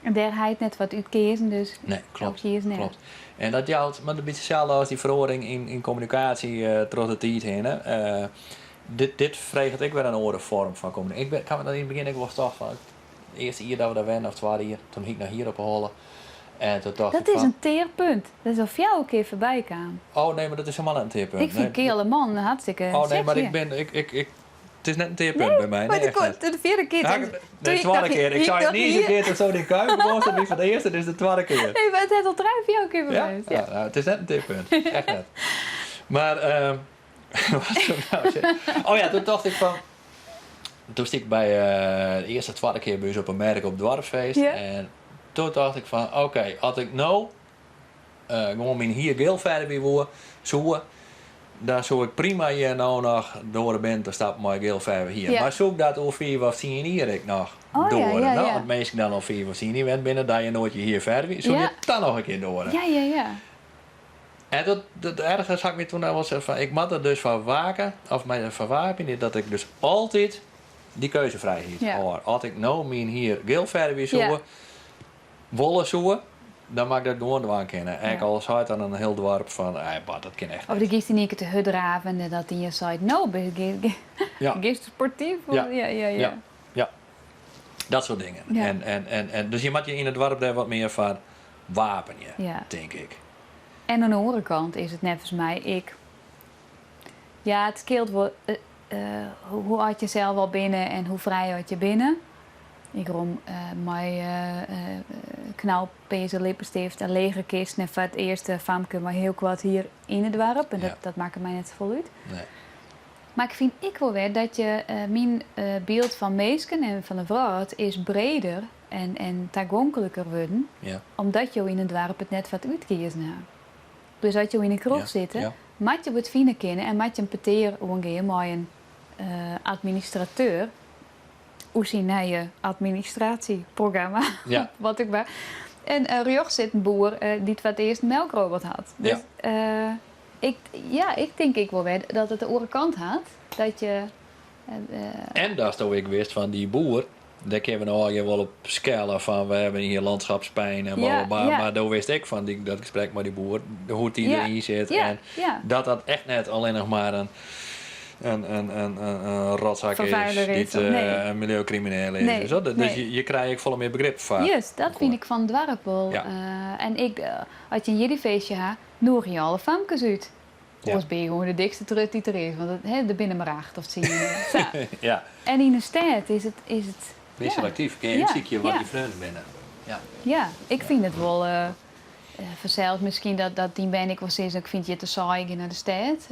Speaker 7: En dêr ha je it net wat útkeazen, dus
Speaker 9: Nee, klopt.
Speaker 7: kies net.
Speaker 9: Klopt. En dat jout, mar in bytsje itselde as dy feroaring yn kommunikaasje troch de tiid hinne. Dit, dit freget ek wer in oare foarm fan kommunikaasje. Ik ben, kan me dat yn it begjin ek wol tocht fan, it earste jier dat we dêr wennen, of twadde jier, toen hie ik noch hier op 'e holle. En toen tocht
Speaker 7: Dat
Speaker 9: ik
Speaker 7: is
Speaker 9: fan,
Speaker 7: in tear punt. Dat is al fjouwer kear foarby kaam.
Speaker 9: Oh nee, mar dat is helemaal net in tear punt.
Speaker 7: Ik fyn
Speaker 9: Nee.
Speaker 7: keale man hartstikke
Speaker 9: Oh nee, mar
Speaker 7: sexy.
Speaker 9: ik bin, ik, ik, ik, it is net in tear punt by my.
Speaker 7: Maar
Speaker 9: Nee,
Speaker 7: de,
Speaker 9: echt net.
Speaker 7: de vierde keer.
Speaker 9: Ja,
Speaker 7: toen-
Speaker 9: ik-
Speaker 7: toen
Speaker 9: Nee,
Speaker 7: ik
Speaker 9: tweede
Speaker 7: dacht,
Speaker 9: keer. Ik
Speaker 7: ik
Speaker 9: zei het
Speaker 7: dacht
Speaker 9: niet eens een
Speaker 7: hier-
Speaker 9: keer dat zo die kuip was. Dat is voor de eerste, dit is de tweede keer.
Speaker 7: Nee, maar het heeft al drie, vier keer
Speaker 9: Ja?
Speaker 7: voorbij.
Speaker 9: Ja, nou, het is net een teerpunt. Echt net. Maar, wat zou ik nou zeggen? Oh ja, toen dacht ik van... Toen stie ik bij de eerste, tweede keer bij ons op een merk op dwarfeest.
Speaker 7: Ja.
Speaker 9: En toen dacht ik van, oké, als ik nou gewoan myn hier geel fervje woe, soe, dan soe ik prima hjir no noch doare binnen te stappen mei geel ferve hier.
Speaker 7: Ja.
Speaker 9: Mar soe ik dat oer 5 of 10 jier ek noch
Speaker 7: Oh, ja,
Speaker 9: doare?
Speaker 7: ja,
Speaker 9: No,
Speaker 7: ja.
Speaker 9: as minsken dan al 5 of 10 jier wend binne, dat je noait je hier fervje, soe
Speaker 7: Ja.
Speaker 9: je dan noch in kear doare?
Speaker 7: Ja, ja, ja.
Speaker 9: En dat, dat ergens had ik me toen al wel gezegd van, ik moet er dus van waken, of mij van wapen, dat ik dus altijd die keuzevrijheid
Speaker 7: Ja.
Speaker 9: hou. Als ik nou mijn hier geel verf zoe,
Speaker 7: Ja.
Speaker 9: wollen zoe, dan mag ik dat gewoon dwaan kennen. En
Speaker 7: Ja.
Speaker 9: ik al zei het aan een heel dorp van, ey, Bart, dat kan echt
Speaker 7: Of
Speaker 9: niet.
Speaker 7: de giest in één keer te hard draven en dat in je site, nou, ben je
Speaker 9: Ja.
Speaker 7: giest sportief? Of-
Speaker 9: Ja.
Speaker 7: ja, ja, ja.
Speaker 9: Ja. Ja. Dat soort dingen.
Speaker 7: Ja.
Speaker 9: En, dus je moet je in het dorp daar wat meer van wapenen,
Speaker 7: Ja.
Speaker 9: denk ik.
Speaker 7: En aan de andere kant is het net volgens mij, ik... Ja, het scheelt wel, hoe had je zelf al binnen en hoe vrij had je binnen. Ik rom mijn knalpezen, lippenstift en lege kist. En voor het eerste famke maar heel kwad hier in het dorp. En dat maakt mij net vol uit.
Speaker 9: Nee.
Speaker 7: Maar ik vind ik wel weer dat je mijn beeld van meesken en van de vrouw is breder en toegankelijker worden. Omdat je in het dorp het net wat uitkiezen hebt. Dus als je in een kroeg zit, moet je wat vinden kennen en moet je een peteer omgaan met een administrateur. Hoe zie je je administratieprogramma? Wat ik maar. En Rjoch zit een boer die het wat eerst een melkrobot had. Dus, ik denk ik wel weer dat het de andere kant had. Dat je
Speaker 9: En daar stond ik wist van die boer. Daar kunnen we nou al wel op scalen van we hebben hier landschapspijn en bla, bla, bla. Maar daar wist ik van dat gesprek met die boer, hoe die erin zit. En dat dat echt net alleen nog maar een rotzak is,
Speaker 7: Vervuiler
Speaker 9: die
Speaker 7: is, of nee.
Speaker 9: een milieucrimineel is.
Speaker 7: Nee,
Speaker 9: Dus
Speaker 7: nee.
Speaker 9: je krijgt ook volle meer begrip van.
Speaker 7: Juist, dat vind ik van het dorp wel. En ik, als je een jiddiefeestje hebt, noer je alle famkes uit. Anders ben je gewoon de dikste trut die er is. Want het, hè, er binnen maar 8 of 10. Zo. En in de stad is het, is het,
Speaker 9: Ben je
Speaker 7: ja.
Speaker 9: selectief? Kun je uitzieken wat die vrienden binnen? Ja.
Speaker 7: Ja, ik vind het wel vanzelf misschien dat die ben ik wel steeds. Ik vind je te saai naar de stad.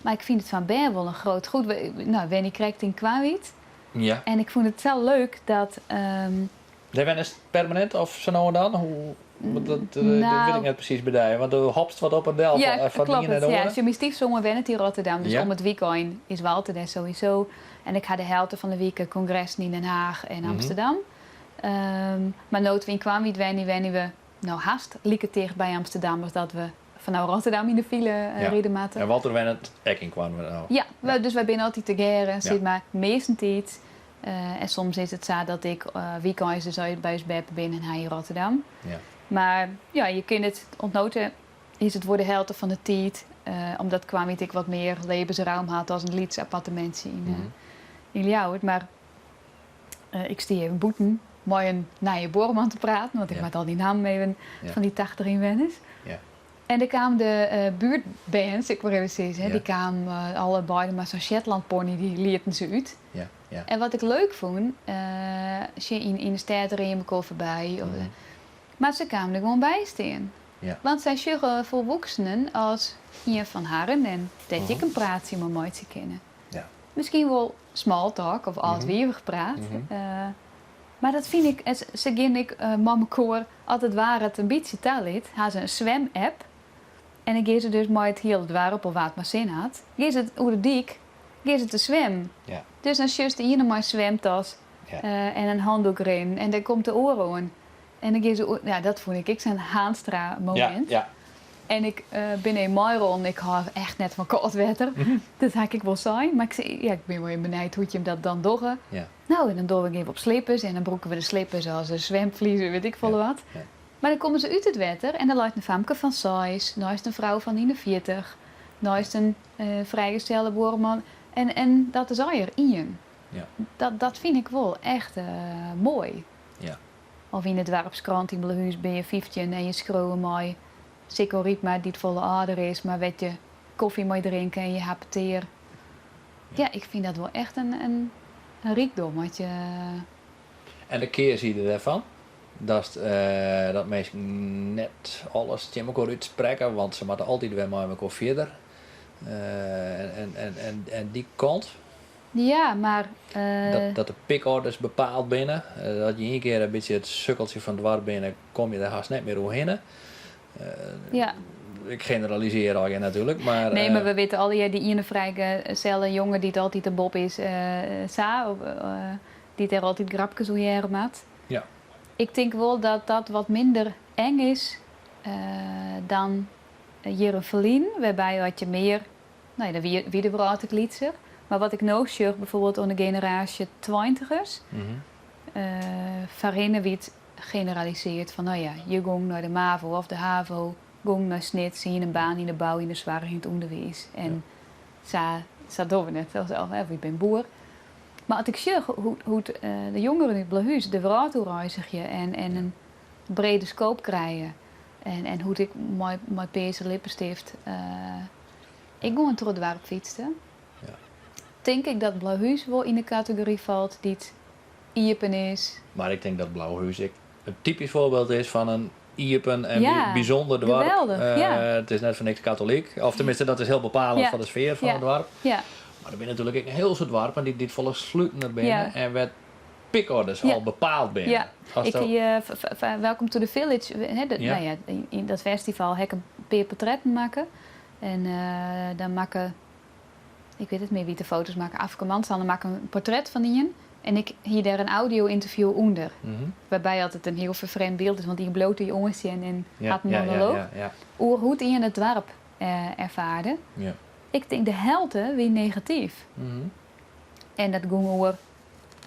Speaker 7: Maar ik vind het van Ber wel een groot goed. Wenny krijgt in Kwawiet. En ik vond het zo leuk dat,
Speaker 9: De wen is permanent of zo nou en dan? Hoe? Want dat, dat nou, wit ik net presys by dy, want do hopst wat op en del
Speaker 7: ja,
Speaker 9: fan
Speaker 7: klopt,
Speaker 9: de iene nei de
Speaker 7: Ja,
Speaker 9: oare.
Speaker 7: sjoch, myn styfsoan wennet yn Rotterdam, dus
Speaker 9: Ja.
Speaker 7: om it wykein is Walter dêr sowieso. En ik ha de helte fan de wike kongressen yn Den Haag en Amsterdam. Mar no't we yn Koarnwyt wenje, wenje we no hast like ticht by Amsterdam as dat we fanôf Rotterdam yn de file
Speaker 9: Ja.
Speaker 7: ride moatte.
Speaker 9: En Walter wennet ek yn Koarnwert no?
Speaker 7: Ja, dus wy binne altyd tegearre,
Speaker 9: Ja.
Speaker 7: sis mar, meastentiids. En soms is it sa dat ik wykeins dus by ús beppe bin en hy yn Rotterdam.
Speaker 9: Ja.
Speaker 7: Mar ja, je kinne it oant no ta is it wol de helte fan de tiid, omdat Koarnwyt ek wat mear Lebensraum hat as in lyts appartemintsje yn yn Ljouwert. Mar ik stie even bûten mei in nije buorman te praten, want ik
Speaker 9: Ja.
Speaker 7: moat al dy nammen even
Speaker 9: Ja.
Speaker 7: fan dy 80 ynwenners.
Speaker 9: Ja.
Speaker 7: En der kaam de buertbern, sil ik mar even sizze,
Speaker 9: Ja.
Speaker 7: dy kaam allebeide mei sa'n Shetland pony, dy lieten se út.
Speaker 9: Ja, ja.
Speaker 7: En wat ik leuk fûn, sjoch, yn de stêd rinne je mekoar foarby, of, mar se kamen der gewoan by stean.
Speaker 9: Ja.
Speaker 7: Want sy sjogge folwoeksenen as ien fan harren en dêr't je ek in praatsje mei meitsje kinne.
Speaker 9: Ja.
Speaker 7: Miskien wol small talk of âldwivich praat. Mar dat fyn ik, en se gean ek mei mekoar, as it waar it in bytsje talit, ha se in swem-app. En dan gean se dus mei it hiele doarp, of wa't mar sin hat, gean se oer de dyk, gean se te swimmen.
Speaker 9: Ja.
Speaker 7: Dus dan sjochst de iene mei in swimtas
Speaker 9: Ja.
Speaker 7: en in handdoek rinnen en dêr komt de oare oan. En dan gean se oer, ja, dat fûn ik ek sa'n Haanstra momint.
Speaker 9: Ja, ja.
Speaker 7: En ik bin even meirûn, ik hâld echt net fan kâld wetter. Dat ha ik ek wol sein, mar ik sei, ja, ik bin wol even benijd hoe't jim dat dan dogge.
Speaker 9: Ja.
Speaker 7: No, en dan dogge we even op slippers en dan brûke we de slippers as in swimfliezen, wit ik folle
Speaker 9: Ja,
Speaker 7: wat.
Speaker 9: ja.
Speaker 7: Mar dan komme se út it wetter en dan leit in famke fan seis, neist in frou fan 41, neist in frijgestelde buorman en dat is allegear ien.
Speaker 9: Ja.
Speaker 7: Dat fyn ik wol echt moai.
Speaker 9: Ja.
Speaker 7: Of yn de doarpskrant yn Blauhús binne je 15 en je skriuwe mei Sikko Rypma dy't folle âlder is, mar wêr't je kofje mei drinke en je ha petear. Ja, ik fyn dat wol echt in rykdom. As je.
Speaker 9: En de kearside dêrfan? Datst, dat minsken net alles tsjin mekoar útsprekke, want se moatte altyd wer mei mekoar fierder. En dy kant.
Speaker 7: Ja, mar.
Speaker 9: Dat de pikorders bepaald binne. Dat je ien kear in bytsje it sukkeltsje fan it doarp binne, komme je der hast net mear oerhinne.
Speaker 7: Ja.
Speaker 9: Ik generalisearje allegear natuerlik, mar.
Speaker 7: Nee, mar we witte allegear dy iene frijgeselle jonge dy't altyd de Bob is, sa, of, dy't dêr altyd grapkes oer hearre moat.
Speaker 9: Ja.
Speaker 7: Ik tink wol dat dat wat minder eng is dan jierren ferlyn, wêrby as je mear No ja, dan wie de wrâld ek lytser. Mar wat ik no sjoch, bijvoorbeeld oan de generaasje tweintigers, foarhinne wie it generaliseard fan, no ja, je gong nei de MAVO of de HAVO, gong nei Snits, hiene in baan yn de bou, yn de soarch, yn it ûnderwiis. En sa, sa dogge we it. Of je binne boer. Mar as ik sjoch hoe't de jongeren út Blauhús de wrâld oer reizgje en in brede scope krije en hoe't ik mei pearse lippenstift ek gewoan troch it doarp fytste, tink ik dat Blauhús wol yn de kategory falt dy't iepen is.
Speaker 9: Mar ik tink dat Blauhús ek in typysk foarbyld is fan in iepen en
Speaker 7: Ja,
Speaker 9: bysûnder doarp.
Speaker 7: Geweldich, ja.
Speaker 9: It is net foar niks katolyk, of teminsten dat is hiel bepalend foar de sfear fan it doarp.
Speaker 7: Ja.
Speaker 9: Mar der binne natuerlik ek in hiel soad doarpen dy't folle slutener binne en wêr't pikorders
Speaker 7: Ja.
Speaker 9: al bepaald binne.
Speaker 7: Ja.
Speaker 9: As
Speaker 7: Ik
Speaker 9: do-
Speaker 7: hie, Welcome to the Village, hè, de,
Speaker 9: Ja.
Speaker 7: nou ja, yn dat festival ha ik in pear portretten makke. En dan makke, ik wit net mear wie't de foto's makke, Afke Mansander makke in portret fan ien. En ik hie dêr in audio-ynterview ûnder. Wêrby altyd in hiel ferfrjemd byld is, want ien bliuwt dy oansjen en hat in monolooch. Oer hoe't ien it doarp erfaarde. Ik tink de helte wie negatyf. En dat gong oer,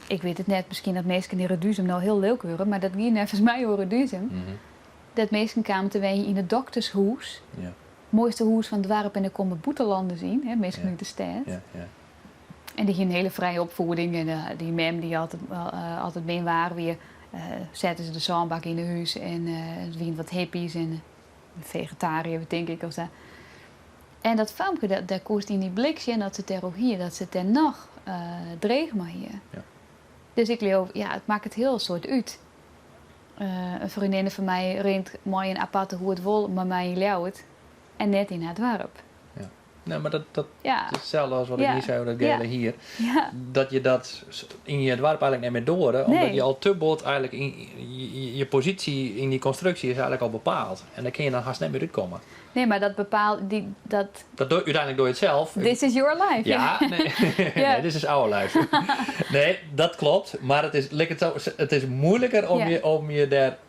Speaker 7: ik wit it net, miskien dat minsken yn Reduzum no hiel lilk wurde, mar dat gie neffens my oer Reduzum. Dat minsken kamen te wenjen yn it doktershûs. Moaiste hûs fan it doarp en der komme bûtenlanners yn, hè, minsken út de stêd. En dy hiene in hiele frije opfieding en dy mem dy't altyd min waar wie, sette se de sânbak yn 'e hûs en it wiene wat hippies en fegetariër tink ik of sa. En dat famke, dêr koest yn dy blik sjen dat se it dêroer hie, dat se it dêr noch dreech mei hie. Dus ik leau, ja, it makket hiel soad út. In freondinne fan my rint mei in aparte hûd wol mei my yn Ljouwert en net yn har doarp.
Speaker 9: Ja. Nee, mar dat, dat
Speaker 7: Ja.
Speaker 9: is itselde as wat ik
Speaker 7: Ja.
Speaker 9: hjir sei oer dat
Speaker 7: Ja.
Speaker 9: gele hier.
Speaker 7: Ja.
Speaker 9: Dat je dat yn je doarp eigenlik net mear doare, omdat
Speaker 7: Nee.
Speaker 9: je al te bot eigenlik yn, je, je posysje yn dy konstruksje is eigenlik al bepaald. En dêr kinne je dan hast net mear útkomme.
Speaker 7: Nee, mar dat bepaalt die, dat.
Speaker 9: Dat doe, úteinlik dochst it sels.
Speaker 7: This is your life.
Speaker 9: Ja, nee.
Speaker 7: Ja.
Speaker 9: Nee, this is our life. Nee, dat kloppet. Mar it is, liket sa, it is muoiliker om, je, om je dêr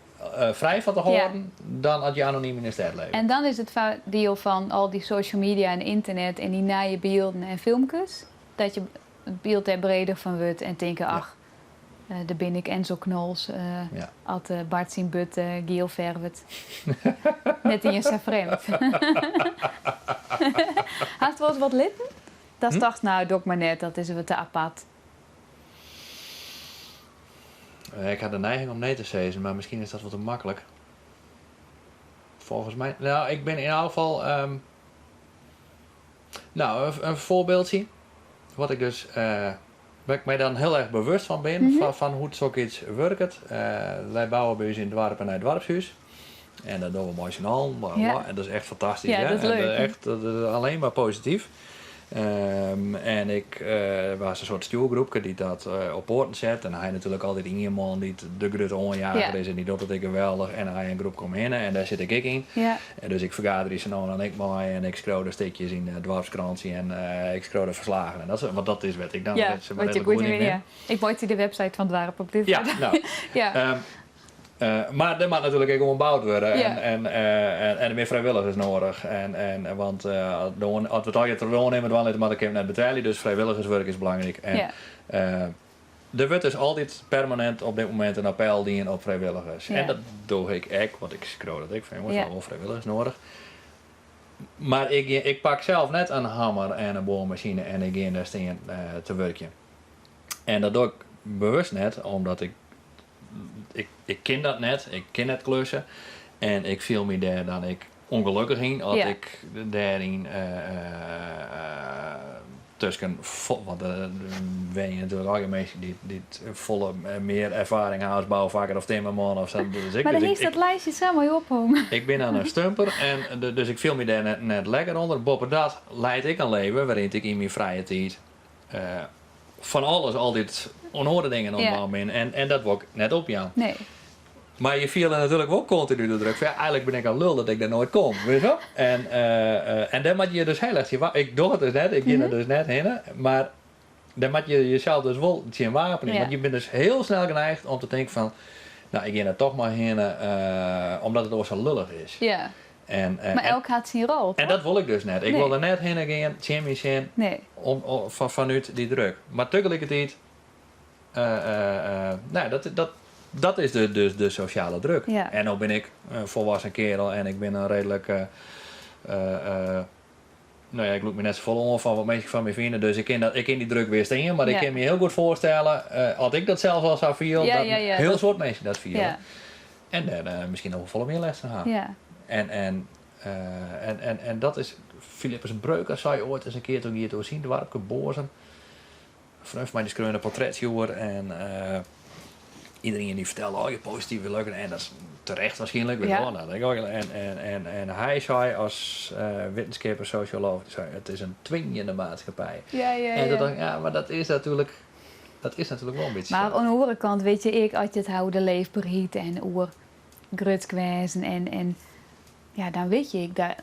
Speaker 9: frij fan te hâlden dan as je anonym yn 'e stêd leve.
Speaker 7: En dan is it foardiel fan al dy social media en ynternet en dy nije bylden en filmkes, dat je it byld dêr breder fan wurdt en tinke, ach, dêr bin ik Enzo Knol, as Bart syn burd giel fervet. Net iens sa frjemd. Hast wolris wat litten? Datst tochtst, no, doch ik mar net, dat is wat te apart.
Speaker 9: Ik ha de neiging om nee te sizzen, mar miskien is dat wat te maklik. Folgens my, no, ik bin yn elk gefal, no, in foarbyldje. Wat ik dus, wêr't ik my dan hiel erch bewust fan bin, fan hoe't sokyts wurket. Wy bouwe by ús yn it doarp in nij doarpshûs. En dat dogge we mei syn allen, bla, bla. En dat is echt fantastysk,
Speaker 7: Ja,
Speaker 9: hè?
Speaker 7: dat is
Speaker 9: En
Speaker 7: leuk.
Speaker 9: echt, dat is allinne mar posityf. En ik was in soart stjoergroepke dy't dat op poaten set. En hy natuerlik altyd ien man dy't de grutte oanjager is en dy docht it ek geweldich. En dan ha je in groepke omhinne en dêr sit ik ek yn. En dus ik fergaderje sa no en dan ek mei en ik skriuw de stikjes yn de doarpskrantsje en ik skriuw de ferslagen. En dat soart, want dat is wat ik dan
Speaker 7: Ja,
Speaker 9: net, zeg maar,
Speaker 7: wat je
Speaker 9: redelijk
Speaker 7: goed
Speaker 9: goed
Speaker 7: in
Speaker 9: yn
Speaker 7: bin,
Speaker 9: bin.
Speaker 7: ja. Ik meitsje de website fan it doarp op dit
Speaker 9: Ja,
Speaker 7: momint.
Speaker 9: no. Mar der moat natuerlik ek gewoan boud wurde en der binne frijwilligers noadich. En, want as we it allegear troch de oannimmer dwaan litte moatte, kinne we it net betelje. Dus frijwilligerswurk is belangryk. En der wurdt dus altyd permanint op dit momint in appel dien op frijwilligers. En dat doch ik ek, want ik skriuw dat ek fan jonges, we hawwe wol frijwilligers noadich. Mar ik pak sels net in hammer en in boarmasine en ik gean dêr stean te wurkjen. En dat doch ik bewust net, omdat ik kin dat net, ik kin net klusse. En ik fiel my dêr dan ek ûngelokkich yn as ik dêryn tusken, want der wenje natuerlik allegear minsken dy't folle mear erfaring ha as boufakker of timmerman of sa. Dus ik,
Speaker 7: Mar dan
Speaker 9: dus
Speaker 7: hiest dat lijstje sa moai ophongen.
Speaker 9: Ik bin dan in stumper en dus ik fiel my dêr net lekker ûnder. Boppedat lied ik in leven wêryn't ik yn myn frije tiid fan alles altyd oan oare dingen oan it dwaan bin. En dat wol ik net opjaan.
Speaker 7: Nee.
Speaker 9: Mar je fiele natuerlik wol kontinu de druk fan ja, eigenlik bin ik in lul dat ik dêr noait kom. Witst wol? En dêr moat je dus hiel erch tsjin Ik doch it dus net, ik gean der dus net hinne. Mar dêr moat je jesels dus wol tsjin wapenje. Want je binne dus hiel snel geneigd om te tinken fan, no, ik gean der toch mar hinne, omdat it oars sa lullich is.
Speaker 7: Mar elk hat syn rol,
Speaker 9: En
Speaker 7: toch?
Speaker 9: dat wol ik dus net. Ik
Speaker 7: Nee.
Speaker 9: wol der net hinne gean tsjin myn sin fanút dy druk. Mar tagelikertiid, no ja, dat is dus de sosjale druk. En no bin ik in folwassen keardel en ik bin in reedlik, no ja, ik lûk my net safolle oan fan wat minsken fan my fine, dus ik kin dy druk wjerstean. Mar ik kin my hiel goed foarstelle, as ik dat sels al sa fiel, dat in hiel soad minsken dat fiele. En dêr miskien noch wol folle mear lêst fan ha. En dat is, Philippus Breuker sei oait ris in kear, doe gie it oer syn doarpke Boazum. In freon fan my dy skreau in portretsje oer en iderien dy fertelde allegear positive leuke en dat is terecht waarskynlik, weet wol, dat ik ook. En hy sei as wittenskipper, sosjolooch, dy sei, it is in twingjende maatskippij. En toen dacht ik, ja, mar dat is natuerlik, dat is natuerlik wol in bytsje
Speaker 7: Mar
Speaker 9: sa.
Speaker 7: oan de oare kant wit je ek, as je it ha oer de leefberheid en oer grutsk wêzen en ja, dan wit je ek,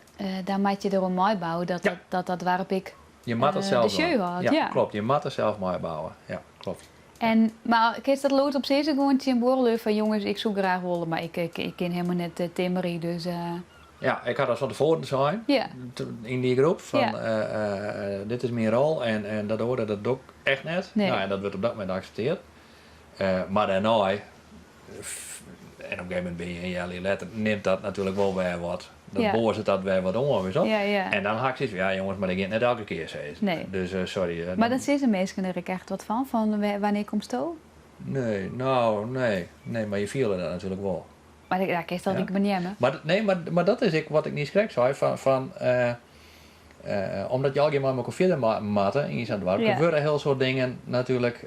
Speaker 7: dan moat je derom meibouwe dat dat doarp ek
Speaker 9: Je moat it
Speaker 7: de
Speaker 9: sels
Speaker 7: sjeu
Speaker 9: dwaan.
Speaker 7: hâldt,
Speaker 9: Ja,
Speaker 7: ja.
Speaker 9: klopt. Je moatte sels meibouwe. Ja, klopt.
Speaker 7: En, mar kinst dat lûd op sizze gewoan tsjin buorlju fan jonges, ik soe graach wolle, mar ik kin helemaal net timmerje, dus.
Speaker 9: Ja, ik ha dat fan tefoaren sein yn dy groep fan, dit is myn rol en dat oare dat doch ik echt net.
Speaker 7: Nee.
Speaker 9: No, en dat wurdt op dat momint akseptearre. Mar dêrnei, en op in gegeven momint bin je in healjier letter, nimt dat natuerlik wol wer wat. Dan boazet dat wer wat oan, witst wol. En dan ha ik soks fan, ja jonges, mar ik gean it net elke kear sizzen.
Speaker 7: Nee.
Speaker 9: Dus sorry.
Speaker 7: Mar
Speaker 9: Dan
Speaker 7: dan sizze minsken der ek echt wat fan, fan wannear komsto?
Speaker 9: Nee, no, nee. Nee, mar je fiele dat natuerlik wol.
Speaker 7: Mar ja, kinst dat ek beneame?
Speaker 9: Mar, nee, mar dat is ek wat ik niiskrekt sei, fan, omdat je allegear mei elkoar fierder moatte yn sa'n doarp, der wurde hiel soad dingen natuerlik.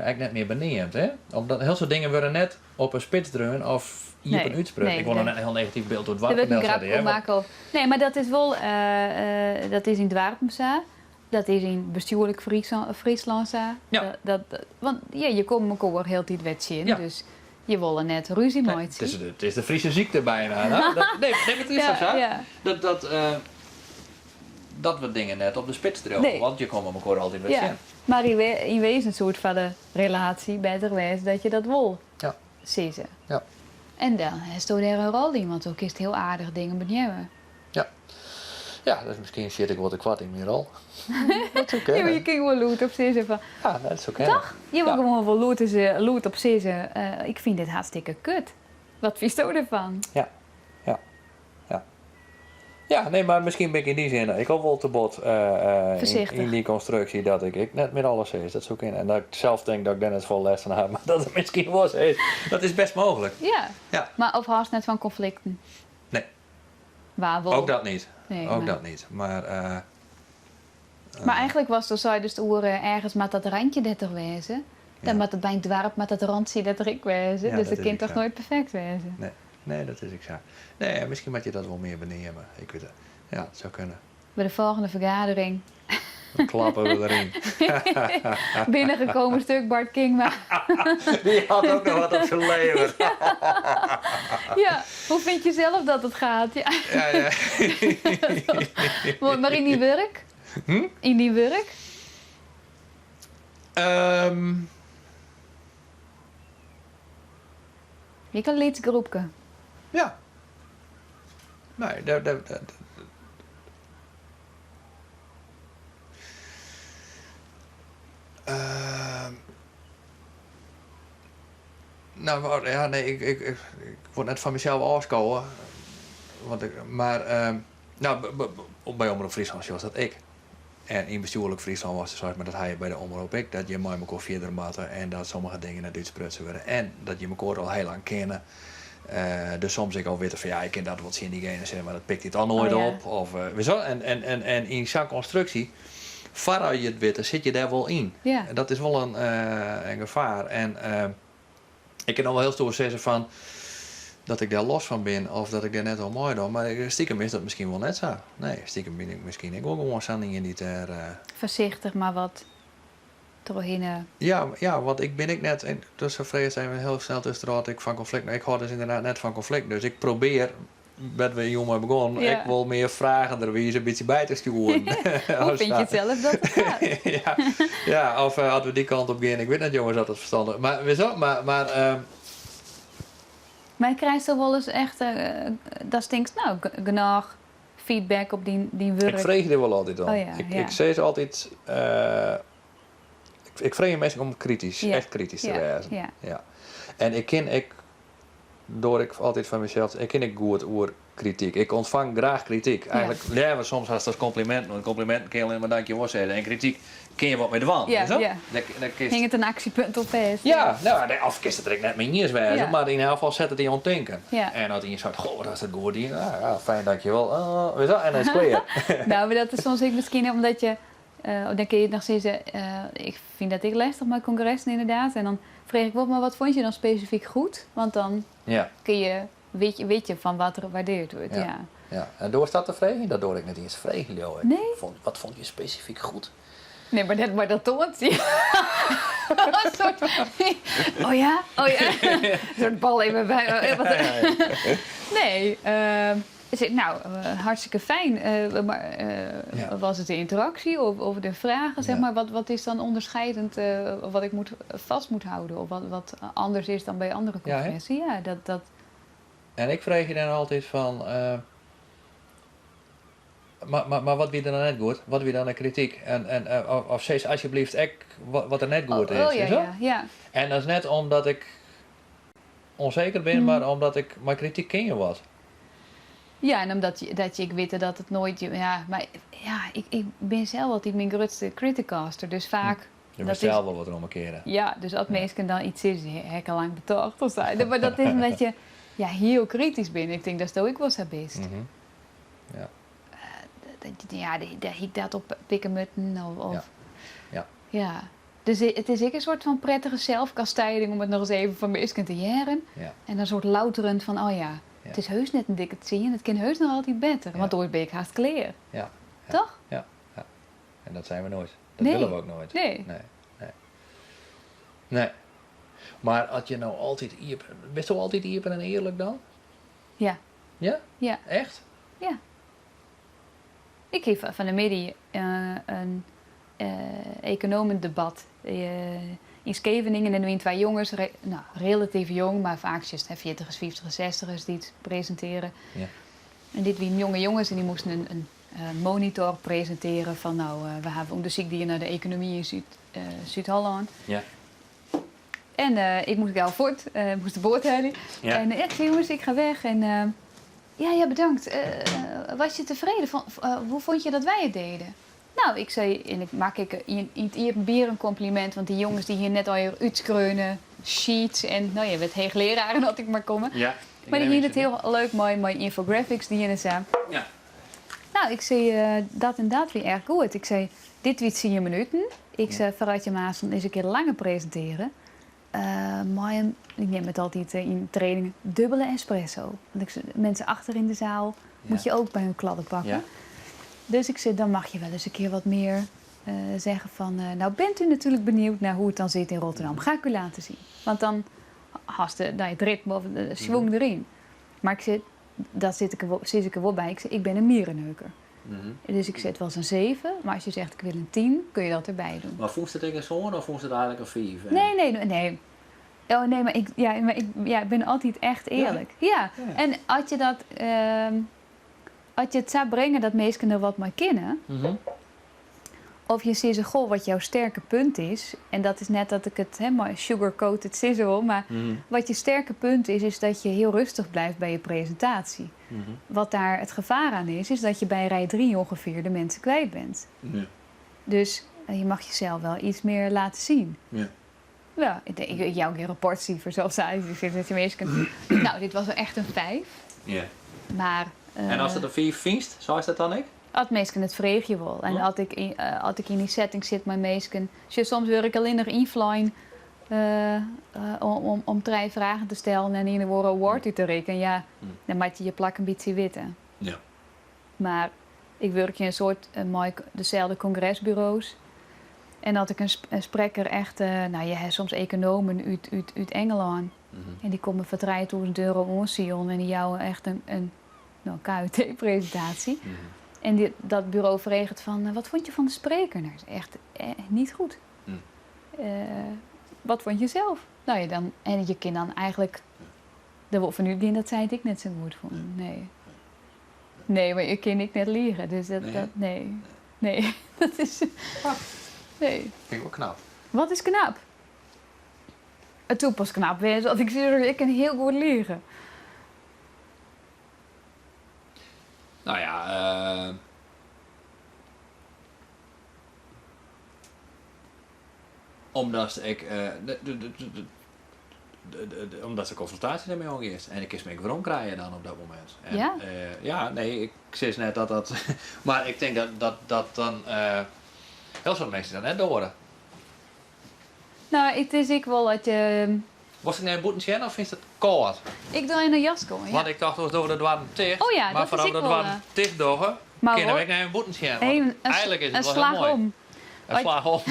Speaker 9: Ek net mear beneamd, hè? Omdat hiel soad dingen wurde net op 'e spits dreaun of iepen útsprutsen. Ik wol no net in hiel negatyf byld oer doarpen delsette, hear.
Speaker 7: Makke of, nee, mar dat is wol, dat is yn doarpen sa, dat is yn bestjoerlik Fryslân sa. Dat, want ja, je komme mekoar hieltyd wer tsjin, dus je wolle net rúzje meitsje.
Speaker 9: It is de Friese ziekte bijna. Nee, nee, mar it is toch sa? Dat, dat we dingen net op de spits driuwe, want je komme mekoar altyd wer tsjin.
Speaker 7: Mar yn wezen soe it foar de relaasje better wêze dat je dat wol sizze.
Speaker 9: Ja.
Speaker 7: En dan hasto dêr in rol yn, want do kinst hiel aardich dingen beneame.
Speaker 9: Ja. Ja, dus miskien sjit ik wol te koart yn myn rol. Dat soe kinne.
Speaker 7: Ja, mar je kinne gewoan lûdop sizze fan.
Speaker 9: Ja, dat soe kinne.
Speaker 7: Toch? Je wol gewoan wol lûdop sizze, ik fyn dit hartstikke kut. Wat fynsto derfan?
Speaker 9: Ja. Ja. Ja. Ja, nee, mar miskien bin ik yn dy sin ek al wol te bot yn dy konstruksje dat ik ek net mear alles sis. Dat soe kinne. En dat ik sels tink dat ik dêr net folle lêst fan ha, mar dat it miskien wol sa is. Dat is bêst mooglik.
Speaker 7: Ja.
Speaker 9: Ja.
Speaker 7: Mar of hâldst net fan konflikten?
Speaker 9: Nee.
Speaker 7: Wa wol?
Speaker 9: Ook dat niet.
Speaker 7: Nee,
Speaker 9: Ook
Speaker 7: mar
Speaker 9: dat niet. Maar,
Speaker 7: Mar eigentlik watsto seidest oer ergens moat dat randje der toch wêze. Dan moat it by in doarp moat dat rantsje der toch ek wêze.
Speaker 9: Ja,
Speaker 7: dus
Speaker 9: dat
Speaker 7: it
Speaker 9: is
Speaker 7: kin
Speaker 9: ek
Speaker 7: toch
Speaker 9: sa.
Speaker 7: noait perfekt wêze.
Speaker 9: Nee. Nee, dat is ek sa. Nee, miskien moat je dat wol mear beneame. Ik wit it. Ja, it soe kinne.
Speaker 7: By de folgjende fergadering.
Speaker 9: Dan klappe we deryn.
Speaker 7: Binnengekomen stuk Bart Kingma.
Speaker 9: Die had ook nog wat op zijn lever.
Speaker 7: Ja, hoe vind je zelf dat het gaat? Ja.
Speaker 9: Ja, ja.
Speaker 7: Mooi, maar yn dyn wurk? Yn dyn wurk? Ek in lyts groepke.
Speaker 9: Ja. Nee, dêr, dêr, dêr, No, ja, nee, ik, ik, ik, ik wol net fan mysels ôfskowe. Want ik, mar, no, by Omrop Fryslân sjochst dat ek. En yn bestjoerlik Fryslân was it sa, mar dat ha je by de Omrop ek, dat je mei mekoar fierder moatte en dat sommige dingen net útsprutsen wurde. En dat je mekoar al hiel lang kenne. Dus soms ek al witte fan ja, ik kin dat wol tsjin diegene sizze, mar dat pikt hy toch noait op. Of, witst wol? En, en, en, en yn sa'n konstruksje, foardat je it witte, sit je dêr wol yn. En dat is wol in gefaar. En ik kin no wol hiel stoer sizze fan dat ik dêr los fan bin of dat ik dêr net oan meidoch, mar stikem is dat miskien wol net sa. Nee, stikem bin ik miskien ek wol gewoan sa'n ien dy't dêr.
Speaker 7: Foarsichtich mar wat trochhinne.
Speaker 9: Ja, ja, want ik bin ek net, en dus freegest even hiel snel tuskentroch ik fan konflikt, ik hâld dus ynderdaad net fan konflikt, dus ik probear, wêr't we jûn mei begûnen, ek wol mear fragenderwiis in bytsje by te stjoeren.
Speaker 7: Hoe fyn je it sels dat it gaat?
Speaker 9: Ja, ja, of as we dy kant op gean, ik wit net jonges oft dat ferstannich, mar witst mar, mar.
Speaker 7: Mar krijst wolris echt datst tinkst, no, genôch feedback op dyn, dyn wurk?
Speaker 9: Ik freegje der wol altyd om.
Speaker 7: Oh ja,
Speaker 9: ik,
Speaker 7: ja.
Speaker 9: ik sis altyd, ik, ik freegje minsken om kritysk, echt kritysk te wêzen. Ja. En ik kin ek, doar ik altyd fan mysels, ik kin ek goed oer krityk. Ik ûntfang graach krityk. Eigentlik leaver soms hast as kompliminten, want kompliminten kinne je allinne mar dankjewol sizze. En krityk kinne je wat mei dwaan.
Speaker 7: Ja,
Speaker 9: Is dat?
Speaker 7: ja.
Speaker 9: Dêr, dêr kinst...
Speaker 7: Hinget in aksjepunt op fêst.
Speaker 9: Ja, no, nee, of kinst it der ek net mei iens wêze,
Speaker 7: Ja.
Speaker 9: mar yn elk gefal set it dy oan it tinken.
Speaker 7: Ja.
Speaker 9: En as ien seit, goh, wat hast dat goed dien, ah, ja, fijn, dankjewol, oh, witst wel, en dan is it klear.
Speaker 7: No, mar dat is soms ek miskien omdat je, dan kinne je it noch sizze, ik fyn dat ek lêstich mei kongressen inderdaad. En dan freegje ik wol, mar wat fûn je dan spesifyk goed? Want dan
Speaker 9: Ja.
Speaker 7: kinne je, wit, wit je fan wat der waardeard wurdt.
Speaker 9: Ja.
Speaker 7: Ja.
Speaker 9: Ja. En doarst dat te freegjen? Dat doar ik net iens te freegjen, leau ik.
Speaker 7: Nee?
Speaker 9: Wat fûn je spesifyk goed?
Speaker 7: Nee, mar net mei dat toantsje. Een soort, oh ja, oh ja. Een soort bal even bij. Wat, nee, nou, hartstikke fijn. Maar was het de interactie of de vragen, zeg maar? Wat is dan onderscheidend wat ik vast moet houden? Of wat anders is dan bij andere
Speaker 9: Ja, hè?
Speaker 7: congressen? Ja, dat
Speaker 9: En ik freegje dan altyd fan, mar wat wie der dan net goed? Wat wie dan de krityk? En, of sis alsjeblieft ek wat der net goed is.
Speaker 7: Oh, ja,
Speaker 9: is dat?
Speaker 7: ja, ja.
Speaker 9: En dat is net omdat ik onzeker bin, mar omdat ik mei krityk kin je wat.
Speaker 7: Ja, en omdat je, dat je ek witte dat it noait... Ja, mar ja, ik bin sels altyd myn grutste criticaster, dus faak...
Speaker 9: Je moatst
Speaker 7: dat is
Speaker 9: sels wol wat derom keare.
Speaker 7: Ja, dus as minsken dan yts sizze, ha ik al lang betocht of sa. Mar dat is omdat je ja, hiel kritysk binne. Ik tink datsto ek wol sa bist.
Speaker 9: Ja.
Speaker 7: Dat je, ja, dêr hie ik dat op pikke mutten. Of,
Speaker 9: Ja. Ja.
Speaker 7: Ja. Dus it is ek in soart fan prettige zelfkastijding om it noch ris even fan minsken te hearren. En in soart louterend fan, oh ja, it is heus net in dikke tsien, it kin heus noch altyd better, want oars bin ik hast klear.
Speaker 9: Ja.
Speaker 7: Toch?
Speaker 9: Ja, ja. En dat zijn we nooit. Dat willen we ook nooit.
Speaker 7: Nee.
Speaker 9: Nee, nee. Nee. Mar as je no altyd iepen... Bisto altyd iepen en earlik dan?
Speaker 7: Ja.
Speaker 9: Ja?
Speaker 7: Ja.
Speaker 9: Echt?
Speaker 7: Ja. Ik hie fan 'e middei in ekonomendebat yn Skeveningen en der wiene twa jonges, no, relatyf jong, mar faak sjochst fjirtigers, fyftigers, sechstigers dy't presintearje.
Speaker 9: Ja.
Speaker 7: En dit wiene jonge jonges en dy moasten in monitor presintearje fan no, we hawwe ûndersyk dien nei de ekonomy yn Súd-Hollân.
Speaker 9: Ja.
Speaker 7: En ik moast gau fuort, ik moast de boat helje.
Speaker 9: Ja.
Speaker 7: En ik sei, jongens, ik ga weg. En ja, ja, bedankt. Was je tevreden? Hoe vond je dat wij het deden? Nou, ik sei, en ik makke ek yn it iepenbier in kompliment, want dy jonges dy hiene net allegear útskreaune sheets en no ja, wit heechleararen at ik mar komme.
Speaker 9: Ja,
Speaker 7: Mar dy hiene it hiel leuk mei ynfographics dien en sa.
Speaker 9: Ja.
Speaker 7: Nou, ik sei, dat en dat wie erg goed. Ik sei, dit wie tsien minuten. Ik sei, foar as je aanst ris in kear langer presintearje, mei in, ik neam it altyd yn trainingen, dubbele espresso. Want ik sei, mensen achter in de zaal moet je ook bij hun kladden pakken.
Speaker 9: Ja.
Speaker 7: Dus ik zei, dan mag je wel eens een keer wat meer zeggen van, nou bent u natuurlijk benieuwd naar hoe het dan zit in Rotterdam. Ga ik u laten zien. Want dan hast de, nou, het ritme of de schwung erin. Maar ik zit, dat zit ik er wel, zit ik er wel bij. Ik zeg, ik ben een mierenneuker. Dus ik zet wel eens een 7, maar als je zegt ik wil een 10, kun je dat erbij doen.
Speaker 9: Maar voest het ik een zo'n of voest het eigenlijk een 5?
Speaker 7: Nee, nee, nee, nee. Oh nee, maar ik, ja, maar ik, ja, ik ben altijd echt eerlijk. Ja.
Speaker 9: Ja.
Speaker 7: En als je dat als je het zou brengen dat mensen er wat mee kennen, of je ziet, goh, wat jouw sterke punt is, en dat is net dat ik het, hè, maar sugarcoated sizzle, maar wat je sterke punt is, is dat je heel rustig blijft bij je presentatie. Wat daar het gevaar aan is, is dat je bij rij 3 ongeveer de mensen kwijt bent. Dus je mag jezelf wel iets meer laten zien. Ja, ik denk, ik jou een keer rapportcijfer, zoals zij. Ik vind dat je meestal kunt. Nou, dit was wel echt een 5. Maar,
Speaker 9: En als het een 4 vindt, zo is dat dan ik?
Speaker 7: Als meestal het vreeg je wel. En als ik in die setting zit met meestal, dus soms wil ik alleen nog inflyen om 3 vragen te stellen en in de woorden award uit te rekenen. Ja, dan moet je je plak een beetje witten. Maar ik werk in een soort mooi dezelfde congresbureaus. En dat ik een spreker echt, nou, je hebt soms economen uit Engeland. En die komen voor 3000 euro onzion en die jouwen echt een K U T-presentatie. En dat bureau vreegt van, wat vond je van de spreker? Nou, dat is echt niet goed. Wat vond je zelf? Nou ja, dan, en je kan dan eigenlijk de wolf van nu die dat zei het ik net zo goed vond. Nee. Nee, maar je kan ik net liegen. Dus dat,
Speaker 9: Nee,
Speaker 7: dat,
Speaker 9: hè?
Speaker 7: nee. Nee, dat is... Nee.
Speaker 9: Vind ik wel knap.
Speaker 7: Wat is knap? Het toepas knap is, want ik zie dat ik kan heel goed liegen.
Speaker 9: Nou ja, omdat ik de, de, de, de, de, de, de, omdat de confrontatie ermee ook is. En ik is me waarom krijgen dan op dat moment. En, ja, nee, ik zeg net dat dat... Maar ik denk dat dat, dat dan heel veel mensen dat net horen.
Speaker 7: Nou, het is ik wel dat je...
Speaker 9: Was het nou een boetentje of is het koud?
Speaker 7: Ik doe in een jas komen, ja.
Speaker 9: Want ik dacht, door de dwarm dicht.
Speaker 7: Oh ja,
Speaker 9: maar
Speaker 7: dat is
Speaker 9: vooral
Speaker 7: ik
Speaker 9: de
Speaker 7: wel,
Speaker 9: dwarm dicht doggen,
Speaker 7: maar
Speaker 9: kunnen
Speaker 7: hoor.
Speaker 9: we naar een boetentje. Want
Speaker 7: Hey,
Speaker 9: eigenlijk is het
Speaker 7: een
Speaker 9: wel heel
Speaker 7: slag
Speaker 9: mooi.
Speaker 7: om.
Speaker 9: Een
Speaker 7: Wat-
Speaker 9: slag om.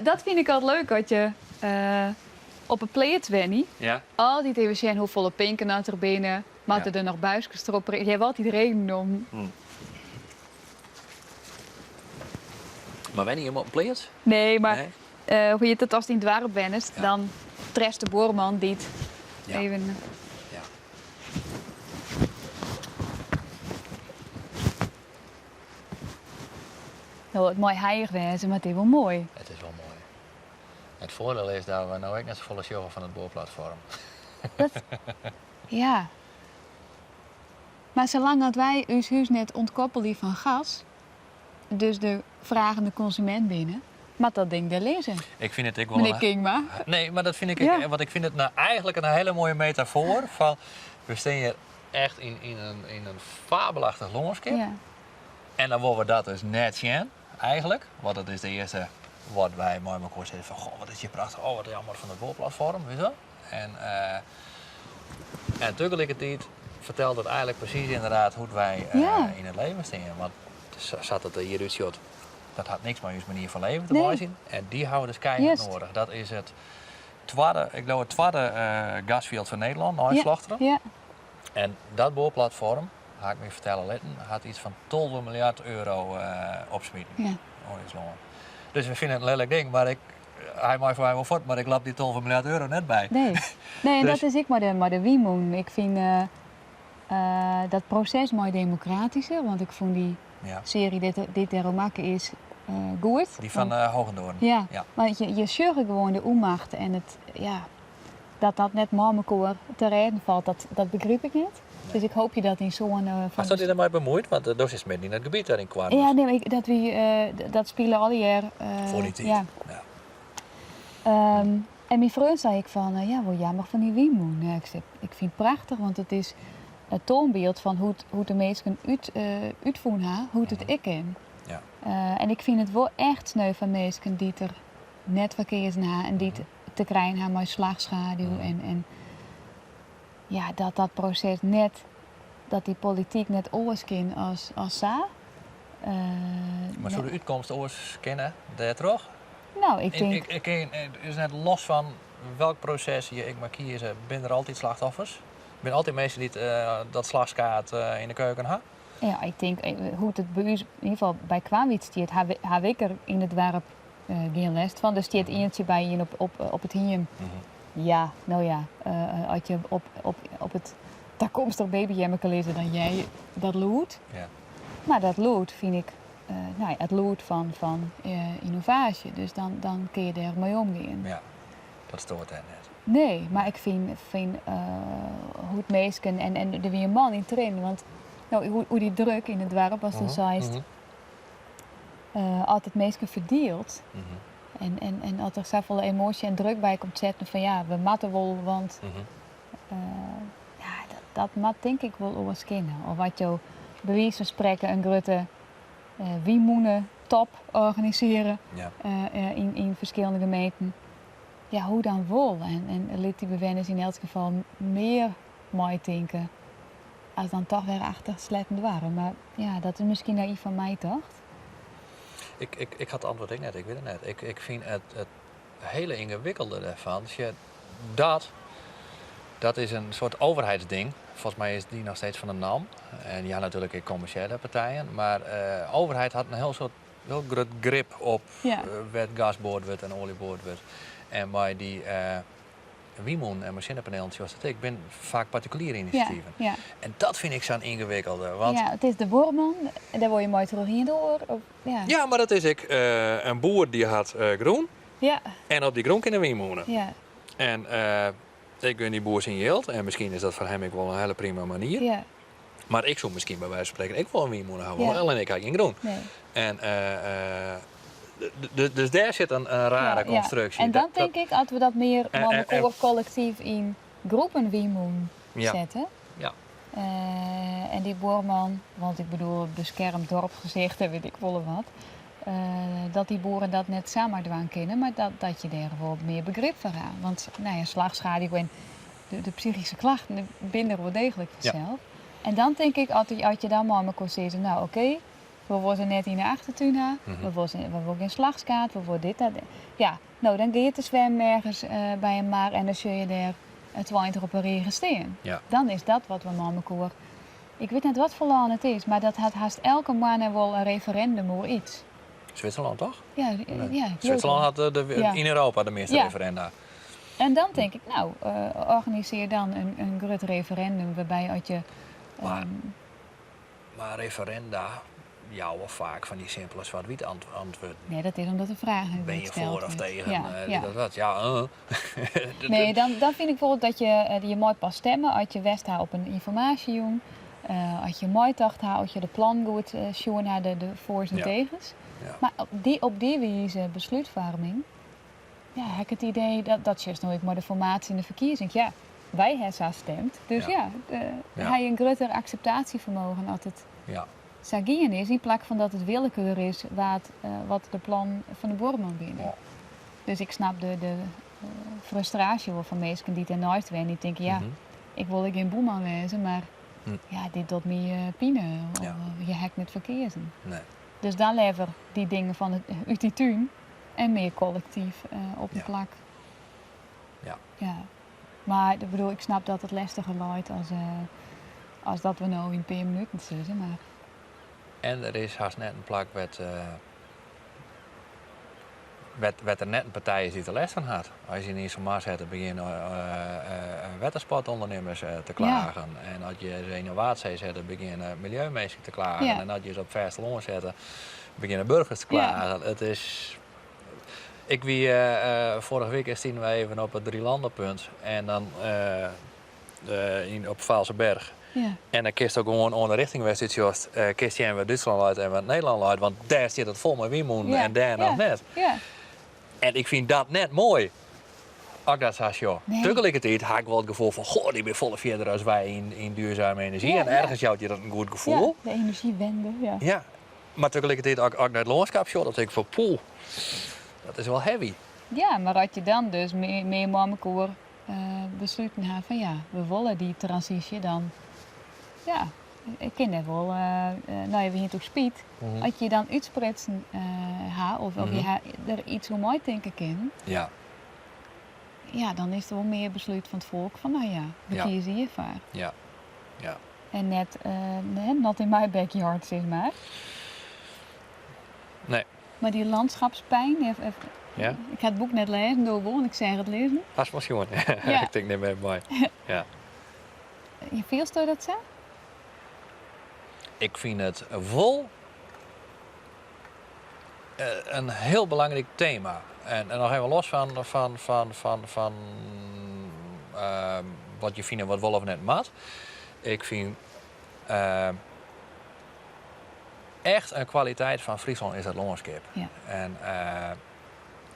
Speaker 7: Dat vind ik altijd leuk, dat je op een pleet bent, Altijd even zien hoe volle pinken dat er binnen. Maar er nog buisjes erop. Je hebt altijd reden om.
Speaker 9: Maar ben je iemand op een pleet?
Speaker 7: Nee, maar
Speaker 9: Nee?
Speaker 7: hoe je het als die in het dwarp bent, dan treft de boorman die het even. Nou, het mooi heilig wezen, maar het is wel mooi.
Speaker 9: Het is wel mooi. Het voordeel is dat we nou ook net zo volle show van het boorplatform.
Speaker 7: Dat... Ja. Maar zolang dat wij ons huis net ontkoppelen van gas, dus de vragende consument binnen, maar dat ding daar lezen.
Speaker 9: Ik vind het ik wel
Speaker 7: Meneer
Speaker 9: een
Speaker 7: Kingma.
Speaker 9: Nee, maar dat vind ik, want ik vind het nou eigenlijk een hele mooie metafoor van we staan hier echt in een fabelachtig longskip. En dan worden we dat dus net zien, eigenlijk. Want dat is de eerste Wat wy mei mekoar sizze fan goh, wat is hjir prachtich, oh wat jammer fan it boarplatfoarm, weet je. En, uh, en tegelijkertijd fertelt it eigenlik presys ynderdaad hoe't wy uh, yn it leven stean. Want sa't it der hjir útsjocht, dat hat niks mei ús manier fan leven te meitsjen. En dy hawwe dus keihard noadich. Dat is it twadde, ik leau it twadde uh, gasfjild fan Nederlân, nei Slochteren.
Speaker 7: Ja.
Speaker 9: En dat boarplatfoarm, ha ik my fertelle litten, hat iets fan 12 miljard euro uh, opsmiten
Speaker 7: ja.
Speaker 9: oan ús lân. Dus we fine it in lelijk ding, mar ik, hy mei foar my wol fuort, mar ik lap dy 12 miljard euro net by.
Speaker 7: Nee, nee en
Speaker 9: dus,
Speaker 7: dat is ek mei de wynmûnen. Ik fyn uh, uh, dat proses mei demokratysker, want ik fûn dy
Speaker 9: ja.
Speaker 7: searje dy't, dy't dêroer makke is uh, goed.
Speaker 9: Dy fan uh, Hoogendoorn.
Speaker 7: Ja,
Speaker 9: ja.
Speaker 7: want je sjogge gewoan de ûnmacht en it, ja, dat dat net mei mekoar te rêden falt, dat, dat begryp ik net. Dus ik hoopje dat dyn soan fan.
Speaker 9: Hast dy dermei bemuoid? Want do sitst midden yn it gebiet dêr yn Koarnwert.
Speaker 7: Ja, nee, mar ik, dat wie, dat spile allegear.
Speaker 9: Foar dy tiid.
Speaker 7: Ja.
Speaker 9: ja.
Speaker 7: Um, en myn freon sei ek fan, ja, wol jammer fan dy wynmûn. Ik sei, ik fyn it prachtich, want it is it toanbyld fan hoe't, hoe't de minsken út, útfûn ha, hoe't it ek kin.
Speaker 9: Ja.
Speaker 7: En ik fyn it wol echt sneu foar minsken dy't der net foar keazen ha en dy't te krijen ha mei slachschaduw en, en ja, dat dat proses net, dat dy polityk net oars kin as, as sa. Uh,
Speaker 9: mar soe de útkomst oars kinne dêrtroch?
Speaker 7: No, ik tink...
Speaker 9: Ik, ik, ik, is net los fan welk proses je ek mar kieze, binne der altyd slachtoffers? Binne altyd minsken dy't uh, dat slachskaad uh, yn de keuken ha?
Speaker 7: Ja, ik tink, hoe't it by ús, yn ieder gefal by Koarnwert stiet, ha ik der yn it doarp gjin lêst fan. Der stiet ientsje by ien op, op, op it hiem.
Speaker 9: Mm -hmm.
Speaker 7: Ja, no ja, uh, as je op, op, op it takomstich babyjemmeke lizze, dan hear je dat lûd.
Speaker 9: Ja.
Speaker 7: Mar dat lûd fyn ik, uh, no ja, it lûd fan, fan uh, ynnovaasje. Dus dan, dan kinne je dêr mei omgean.
Speaker 9: Ja, dat stoart dêr net.
Speaker 7: Nee, mar ik fyn, fyn uh, hoe't minsken, en, en der wie in man yn tranen, want no, hoe, hoe dy druk yn it doarp, ast mm -hmm. seist,
Speaker 9: mm -hmm.
Speaker 7: Uh, as it minsken ferdielt
Speaker 9: mm -hmm.
Speaker 7: en, en, en as der safolle emoasje en druk by komt setten fan ja, we moatte wol, want
Speaker 9: mm -hmm.
Speaker 7: uh, ja, dat, dat moat tink ik wol oars kinne. Of wat jo by wize fan sprekken in grutte uh, wynmûne top organisearje
Speaker 9: ja.
Speaker 7: uh, yn, yn ferskillende gemeenten. Ja, hoe dan wol? En, en lit dy bewenners yn elts gefal mear meitinke as dan toch wer achter sletten doarren. Mar ja, dat is miskien nayf fan my tocht.
Speaker 9: Ik, ik, ik ha it antwurd ek net, ik wit it net. Ik, ik fyn it, it hiele yngewikkelde dêrfan, sjoch, dat, dat is in soart overheidsding. Folgens my is dy noch steeds fan de NAM. En ja, natuerlik ek kommersjele partijen. Mar de overheid hat in hiel soart, hiel grut grip op
Speaker 7: ja.
Speaker 9: wêr't gas board wurdt en oalje board wurdt. En mei dy wynmûnen en mei sinnepanelen sjochst it ek, binne faak partikuliere inisjativen.
Speaker 7: Ja, ja.
Speaker 9: En dat fyn ik sa'n yngewikkelde. Want
Speaker 7: ja, it is de buorman, dêr wolle je mei trochien doar. Of, ja.
Speaker 9: ja, mar dat is ek uh, in boer dy hat uh, grûn.
Speaker 7: Ja.
Speaker 9: En op dy grûn kin in wynmûne.
Speaker 7: Ja.
Speaker 9: En uh, ik gun dy boer syn jild en miskien is dat foar him ek wol in hiele prima manier.
Speaker 7: Ja.
Speaker 9: Mar ik soe miskien by wize fan sprekken ek wol in wynmûne ha wolle,
Speaker 7: ja.
Speaker 9: allinne ik ha gjin grûn.
Speaker 7: Nee.
Speaker 9: En uh, dus dêr sit in, in rare
Speaker 7: ja,
Speaker 9: konstruksje.
Speaker 7: Ja. En dan tink ik, as we dat mear mei elkoar kollektyf yn groepen wynmûnen sette.
Speaker 9: Ja.
Speaker 7: Uh, en dy buorman, want ik bedoel, beskermd dorpsgezicht en wit ik wol wat. Uh, dat dy boeren dat net samar dwaan kinne, mar dat, dat je dêr wol mear begrip foar ha. Want no ja, slachschaduw en de, de psychyske klachten binne der wol deeglik fansels.
Speaker 9: Ja.
Speaker 7: En dan tink ik, as, as je dan mei mekoar sizze, no oké, okay, we wolle se net yn de achtertún ha,
Speaker 9: mm -hmm.
Speaker 7: we wolle, we wolle gjin slachskaad, we wolle dit, dat. Ja, no dan gean je te swimmen ergens uh, by in mar en dan sjogge je dêr 20 op in rige stean.
Speaker 9: Ja.
Speaker 7: Dan is dat wat we mei mekoar. Ik wit net wat foar lân it is, mar dat hat hast elke moanne wol in referendum oer iets.
Speaker 9: Switserlân toch?
Speaker 7: Ja, ja.
Speaker 9: Switserlân hat de,
Speaker 7: ja.
Speaker 9: yn Europa de measte
Speaker 7: ja.
Speaker 9: referenda.
Speaker 7: En dan tink ik, no, uh, organisearje dan in, in grut referendum wêrby as je.
Speaker 9: Mar, um, mar referenda jouwe faak fan dy simpele swart-wyt antwurden.
Speaker 7: Nee, dat is omdat de fraach net
Speaker 9: Ben je foar of tegen?
Speaker 7: Ja,
Speaker 9: uh,
Speaker 7: ja.
Speaker 9: Dat, dat, ja, uh.
Speaker 7: Nee, dan, dan fyn ik bijvoorbeeld dat je, je mei pas stimme as je west ha op in ynformaasjejûn. Uh, as je meitocht ha, as je de plan goed uh, sjoen ha, de, de foars en
Speaker 9: ja.
Speaker 7: tegens.
Speaker 9: Ja.
Speaker 7: Mar op dy, op dy wize beslútfoarming, ja, ha ik it idee dat dat sjochst no ek mei de formaasje en de ferkiezings. Ja, wy ha sa stimd. Dus ja,
Speaker 9: Ja.
Speaker 7: ja, ha je in grutter akseptaasjefermogen as it
Speaker 9: Ja.
Speaker 7: sa gien is, yn plak fan dat it willekeur is wa't, wat de plannen fan de buorman binne.
Speaker 9: Ja.
Speaker 7: Dus ik snap de, de frustraasje wol fan minsken dy't dêrneist wenje, dy't tinke, ja, ik wol ek gjin buorman wêze, mar ja, dit docht my pine, of hjir ha ik net foar keazen.
Speaker 9: Nee.
Speaker 7: Dus dan leaver dy dingen fan it, út dy tún en mear kollektyf op in plak.
Speaker 9: Ja.
Speaker 7: Ja. Mar ik bedoel, ik snap dat it lestiger leit as, as dat we no yn in pear minuten sizze, mar.
Speaker 9: En der is hast net in plak wêr't wêr't der net in partij is dy't der lêst fan hat. As je yn Iselmar sitte, begjinne wettersportûndernimmers te klagen. En as je yn de Waadsee sitte, begjinne miljeuminsken te klagen. En as je op fêstelân sitte, begjinne burgers te klagen. It is. Ik wie foarige wike stiene we even op it Drielandenpunt en dan yn, op Vaalserberg.
Speaker 7: Ja.
Speaker 9: En dan kinst ook gewoan oan de richting wêr'tst út sjochst, kinst sjen wêr't Dútslân leit en wêr't Nederlân leit, want dêr stiet it fol mei wynmûnen en dêr noch net.
Speaker 7: Ja.
Speaker 9: En ik fyn dat net moai, as ik dat sa sjoch.
Speaker 7: Nee.
Speaker 9: Tagelikertiid ha ik wol it gefoel fan, goh, dy binne folle fierder as wy yn duurzame enerzjy. En ergens jout je dat in goed gefoel.
Speaker 7: Ja, de energiewende, ja.
Speaker 9: Ja, mar tagelikertiid, as ik nei it lânskip sjoch, dan tink ik fan, poeh, dat is wol heavy.
Speaker 7: Ja, mar as je dan dus mear mei mekoar besluten ha fan ja, we wolle dy transysje dan, ja, ik kin dêr wol, no ja, we hiene it oer spyt, as je dan útsprutsen ha of je ha der iets oer meitinke kinnen,
Speaker 9: Ja.
Speaker 7: ja, dan is der wol mear beslút fan it folk fan no ja, we kieze hjirfoar.
Speaker 9: Ja. Ja.
Speaker 7: En net, not in my backyard, sis mar.
Speaker 9: Nee.
Speaker 7: Mar dy landschapspijn,
Speaker 9: Ja.
Speaker 7: ik ha it boek net lêzen, do wol, en ik seach it lizzen.
Speaker 9: Hast wol sjoen.
Speaker 7: Ja.
Speaker 9: Ik tink nim even mei. Ja.
Speaker 7: Fielsto dat sa?
Speaker 9: Ik fyn it wol in hiel belangryk tema. En noch even los fan wat je fine wat wol of net moat. Ik fyn echt in kwaliteit fan Fryslân is it lânskip.
Speaker 7: Ja.
Speaker 9: En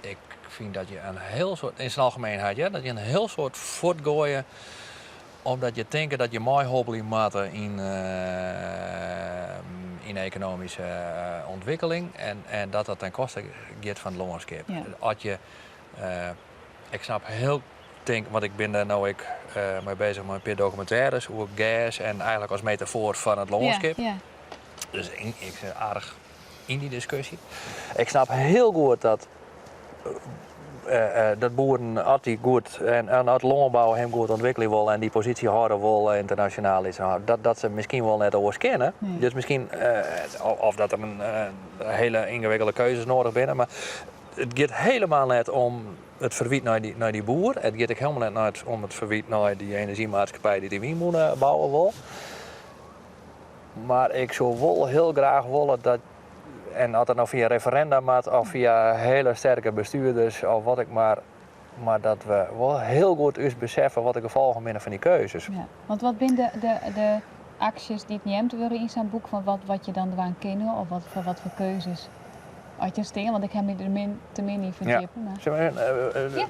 Speaker 9: ik fyn dat je in hiel soad, yn syn algemeenheid, ja, dat je in hiel soad fuortgoaie omdat je tinke dat je meihobbelje moatte yn ekonomyske ûntwikkeling en dat dat ten koste giet fan it lânskip.
Speaker 7: Ja.
Speaker 9: As je, ik snap hiel tink, want ik bin dêr no ek mei beuzich mei in pear dokumintêres oer gers en eigentlik as metafoar foar it lânskip.
Speaker 7: Ja, ja.
Speaker 9: Dus ik sit aardich yn dy diskusje. Ik snap hiel goed dat, dat boeren, as dy goed en as lânbou him goed ûntwikkelje wol en dy posysje hâlde wol ynternasjonaal, dat, dat se miskien wol net oars kinne.
Speaker 7: Nee.
Speaker 9: Dus miskien, of dat der in hiele yngewikkelde keuzes nedich binne, mar it giet hielendal net om it ferwyt nei dy boer. It giet ek hielendal net nei it, om it ferwyt nei dy enerzjymaatskippij dy't dy wynmûne bouwe wol. Mar ik soe wol hiel graach wolle dat, en as dat no fia referenda moat of fia hiele sterke bestjoerders of wat ek mar, mar dat we wol hiel goed ús beseffe wat de gefolgen binne fan dy keuzes.
Speaker 7: Ja, want wat binne de aksjes dy't neamd wurde yn sa'n boek fan wat je dan dwaan kinne of wat, foar wat foar keuzes as je stean? Want ik ha my der min, te min yn ferdjippe.
Speaker 9: Ja.
Speaker 7: Mar...
Speaker 9: Zullen we,
Speaker 7: Ja.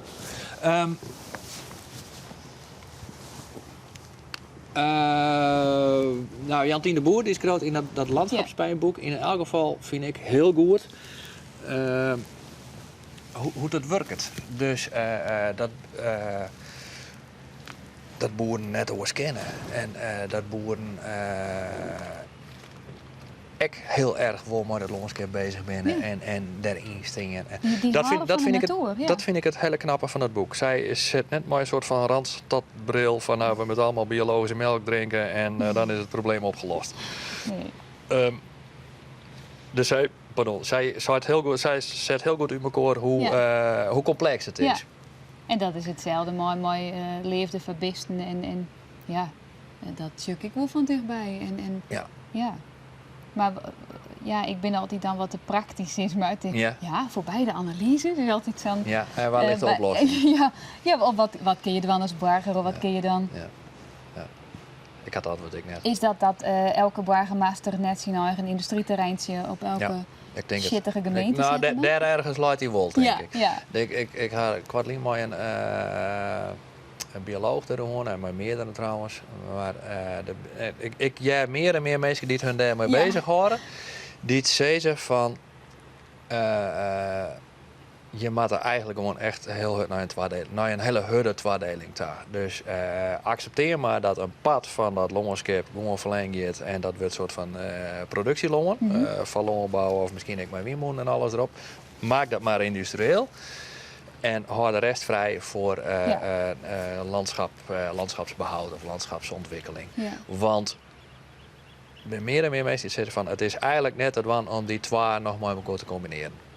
Speaker 9: Nou, Jantien de Boer die skriuwt yn dat landschapspijnboek. Yn elk gefal fyn ik hiel goed hoe't it wurket. Dus dat boeren net oars kinne. En dat boeren ek hiel erch wol mei dat lânskip beuzich binne en dêryn stean.
Speaker 7: Die
Speaker 9: Dat
Speaker 7: hâlde fan de natoer, ja.
Speaker 9: Dat fyn ik it hiele knappe fan it boek. Sy sit net mei in soart fan Randstadbril fan nou, we moatte allegear biologyske melk drinke en dan is it probleem oplost.
Speaker 7: Nee.
Speaker 9: Dus sy, pardon, sy seit hiel goed, sy set hiel goed út mekoar hoe kompleks it is.
Speaker 7: Ja. En dat is itselde mei leafde foar bisten en ja, dat sjoch ik wol fan tichtby. En, ja. Mar ja, ik bin altyd dan wat te praktysk, sis mar. Ik tink, ja, foarby de analyze is altyd sa'n...
Speaker 9: Ja, en wêr lit de oplossing?
Speaker 7: Ja, ja, of wat kinne je dwaan as boarger of wat kinne je dan...
Speaker 9: Ja. Ja. Ik ha it antwurd ek net.
Speaker 7: Is dat dat elke boargemaster net syn eigen yndustryterreintsje op elke
Speaker 9: Ja, ik tink it.
Speaker 7: sjittige gemeente
Speaker 9: Nou,
Speaker 7: sette moat?
Speaker 9: dêr ergens leit dy wol, tink ik.
Speaker 7: Ja.
Speaker 9: Ik ha koartlyn mei in in biolooch deroan en mei meardere trouwens. Mar ik, ik hear mear en mear minsken dy't hun dêrmei beuzich hâlde, dy't sizze fan je moatte eigentlik gewoan echt hiel hurd nei in twadeling, nei in hiele hurde twadeling ta. Dus akseptear mar dat in part fan dat lânskip gewoan ferlern giet en dat wurdt soart fan produksjelân, foar lânbou of miskien ek mei wynmûnen en alles derop. Maak dat mar yndustrieel en hâld de rest frij foar landschap, landschapsbehoud of landschapsontwikkeling. Want der binne mear en mear minsken dy't sizze fan it is eigentlik net te dwaan om dy twa noch mei elkoar te kombinearjen.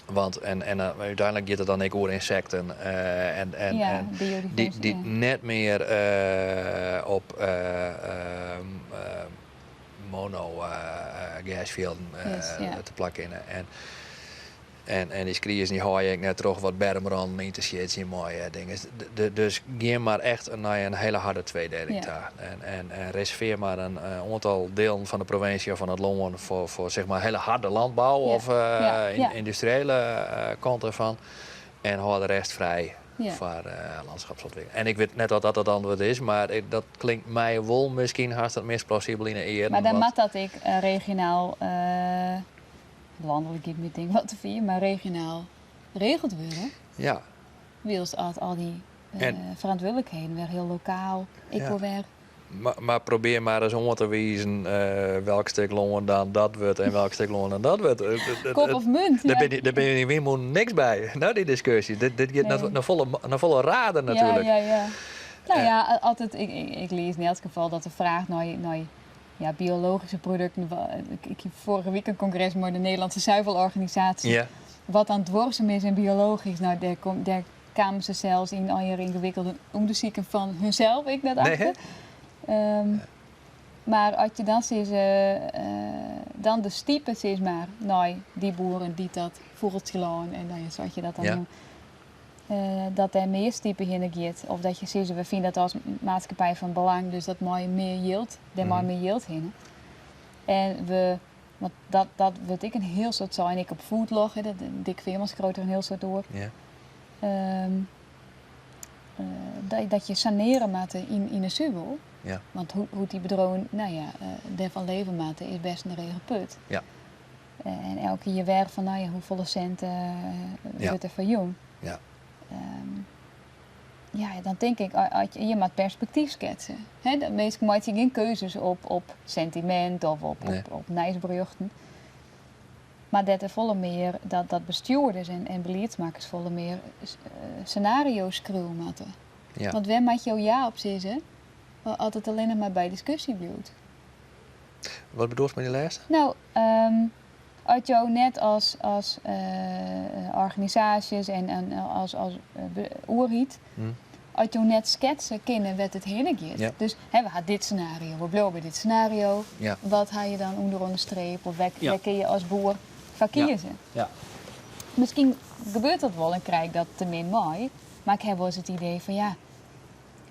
Speaker 9: Want en, en úteinlik giet it dan ek oer ynsekten en, en,
Speaker 7: Ja,
Speaker 9: en
Speaker 7: biodiversiteit,
Speaker 9: dy't
Speaker 7: ja.
Speaker 9: net mear op mono gersfjilden te plak kinne. En, en, en dy skriezen dy hâlde je ek net troch wat bermrannen yn te sjitsjen mei dingen. Dus gean mar echt nei in hiele harde tweedeling ta. En, en, en reserveer mar in oantal dielen fan de provinsje of fan it lân foar zeg maar hiele harde landbou of yndustriële kant derfan. En hâld de rest frij foar landschapsontwikkeling. En ik wit net oft dat it antwurd is, mar dat klinkt my wol miskien hast it meast plausibel yn 'e earen.
Speaker 7: Mar dan moat dat ek regionaal, lanlik giet my tink wat te fier, mar regionaal regeld wurde. Wylst as al dy ferantwurdlikheden wer hiel lokaal ek wol wer.
Speaker 9: Mar probearje mar ris oan te wizen welk stik lân dan dat wurdt en welk stik lân dan dat wurdt.
Speaker 7: Kop of munt.
Speaker 9: Dêr binne, dêr binne yn wynmûnen niks by, no dy diskusje. Dit giet noch folle, noch folle raarder natuerlik.
Speaker 7: Ja. No ja, altyd, ik, ik lês yn elts gefal dat de fraach nei ja, biologyske produkten. Ik hie foarige wike in kongres mei de Nederlandse Zuivelorganisatie. Wat dan duorsum is en biologysk, no, dêr, kom, dêr kamen se sels yn allegear yngewikkelde ûndersiken fan hunsels ek net achter. Mar as je dan sizze, dan de stipe sis mar nei dy boeren dy't dat fûgeltsjelân en dan sa't je dat dan noeme, dat dêr mear stipe hinne giet. Of dat je sizze, we fine dat as maatskippij fan belang, dus dat mei mear jild, dêr mei mear jild hinne. En we, want dat wurdt ek in hiel soad sein, ek op Foodlog, hè, dat, Dick Veerman skriuwt der in hiel soad oer. Dat je sanearje moatte yn 'e suvel. Want hoe't dy bedriuwen, no ja, dêrfan leve moatte, is bêst in drege put. En elke jier wer fan, no ja, hoefolle sint wurdt der foar jûn? Ja, dan tink ik, as je, je moat perspektyf sketse. Hè, dat minsken meitsje gjin keuzes op sentimint of op nijsberjochten. Mar dêr't der folle mear, dat bestjoerders en beliedsmakkers folle mear senario's skriuwe moatte. Want wêr moat jo ja op sizze as it allinnich mar by diskusje bliuwt?
Speaker 9: Wat bedoelst mei dy lêste?
Speaker 7: No, as jo net as organisaasjes en as oerheid, as jo net sketse kinne wêr't it hinne giet. Dus hè, we ha dit senario, we bliuwe by dit senario. Wat ha je dan ûnderoan de streep of wêr kinne je as boer foar kieze? Miskien gebeurt dat wol en krij ik dat te min mei, mar ik ha wolris it idee fan ja,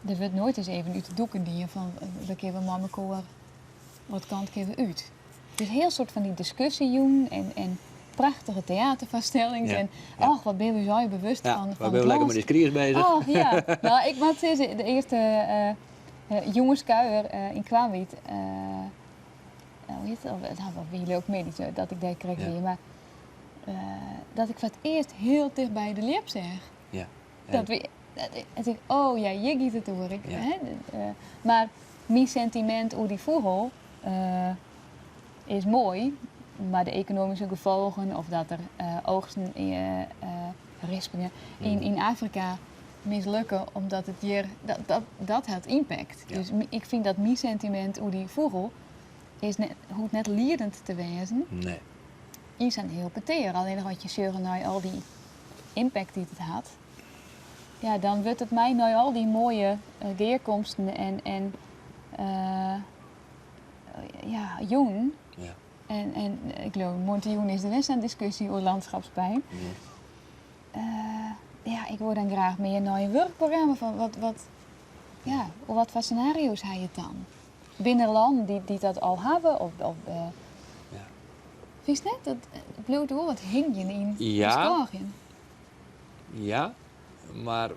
Speaker 7: der wurdt noait ris even út de doeken dien fan we kinne mei mekoar, wat kant kinne we út. Dus hiel soad fan dy diskusjejûnen en prachtige teaterfoarstellings en och, wat binne we ús bewust fan
Speaker 9: Wat binne we lekker mei dy skries beuzich.
Speaker 7: Och, ja. No, ik moat sizze, de earste jûnskuier yn Koarnwert, hoe hjit it, no, wat wie leuk middei dat ik dêr krekt wie, mar dat ik foar it earst hiel tichtby de ljip seach. Dat wie, dat ik, oh ja, hjir giet it oer. Ik, hè, mar myn sentimint oer dy fûgel is moai, mar de ekonomyske gefolgen of dat der oogsten, rispingen yn Afrika mislukke omdat it hjir, dat hat ympakt. Dus ik fyn dat myn sentimint oer dy fûgel is net, hoecht net liedend te wêzen yn sa'n hiel petear. Allinnich as je sjogge nei al dy ympakt dy't it hat, ja, dan wurdt it my nei al dy moaie gearkomsten en ja, jûn. En ik leau, moarntejûn is der wer sa'n diskusje oer landschapspijn. Ja, ik wol dan graach mear nei in wurkprogramma fan wat, ja, oer wat foar senario's ha je it dan? Binne der lannen dy't dat al hawwe? Of Fynst net? Dat it bliuwt wol wat hingjen yn beskôgjen.
Speaker 9: Ja, mar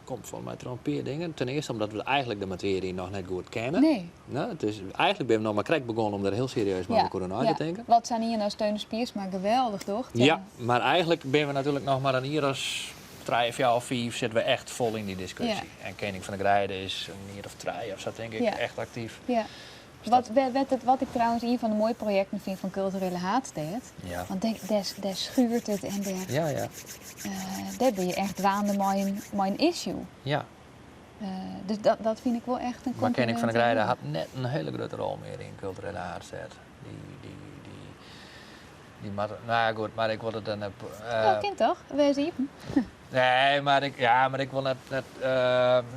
Speaker 9: komt folgens my troch in pear dingen. Ten earste omdat we eigentlik de matearje noch net goed kenne.
Speaker 7: Nee.
Speaker 9: No, it is, eigentlik binne we noch mar krekt begûn om der hiel serieus mei elkoar oer nei te tinken.
Speaker 7: Wat sa'n ien as Theunis Piersma geweldich docht.
Speaker 9: Ja, mar eigentlik binne we natuerlik noch mar in jier as trije, fjouwer, fiif sitte we echt fol yn dy diskusje. En Kening fan de Greide is in jier of trije of sa tink ik echt aktyf.
Speaker 7: Ja. Wat, wat ik trouwens ien fan de moaie projekten fyn fan Kulturele Haadstêd.
Speaker 9: Ja.
Speaker 7: Want dêr schuurt it en dêr,
Speaker 9: ja, ja.
Speaker 7: Dêr binne je echt dwaande mei in issue.
Speaker 9: Ja.
Speaker 7: Dus dat fyn ik wol echt in
Speaker 9: Mar Kening fan de
Speaker 7: kompliment.
Speaker 9: Greide hat net in hiele grutte rol mear yn Kulturele Haadstêd. Dy moat, no ja goed, mar ik wol it dan net.
Speaker 7: Dat kin toch? Wês iepen.
Speaker 9: Nee, mar ik, ja, mar ik wol net, net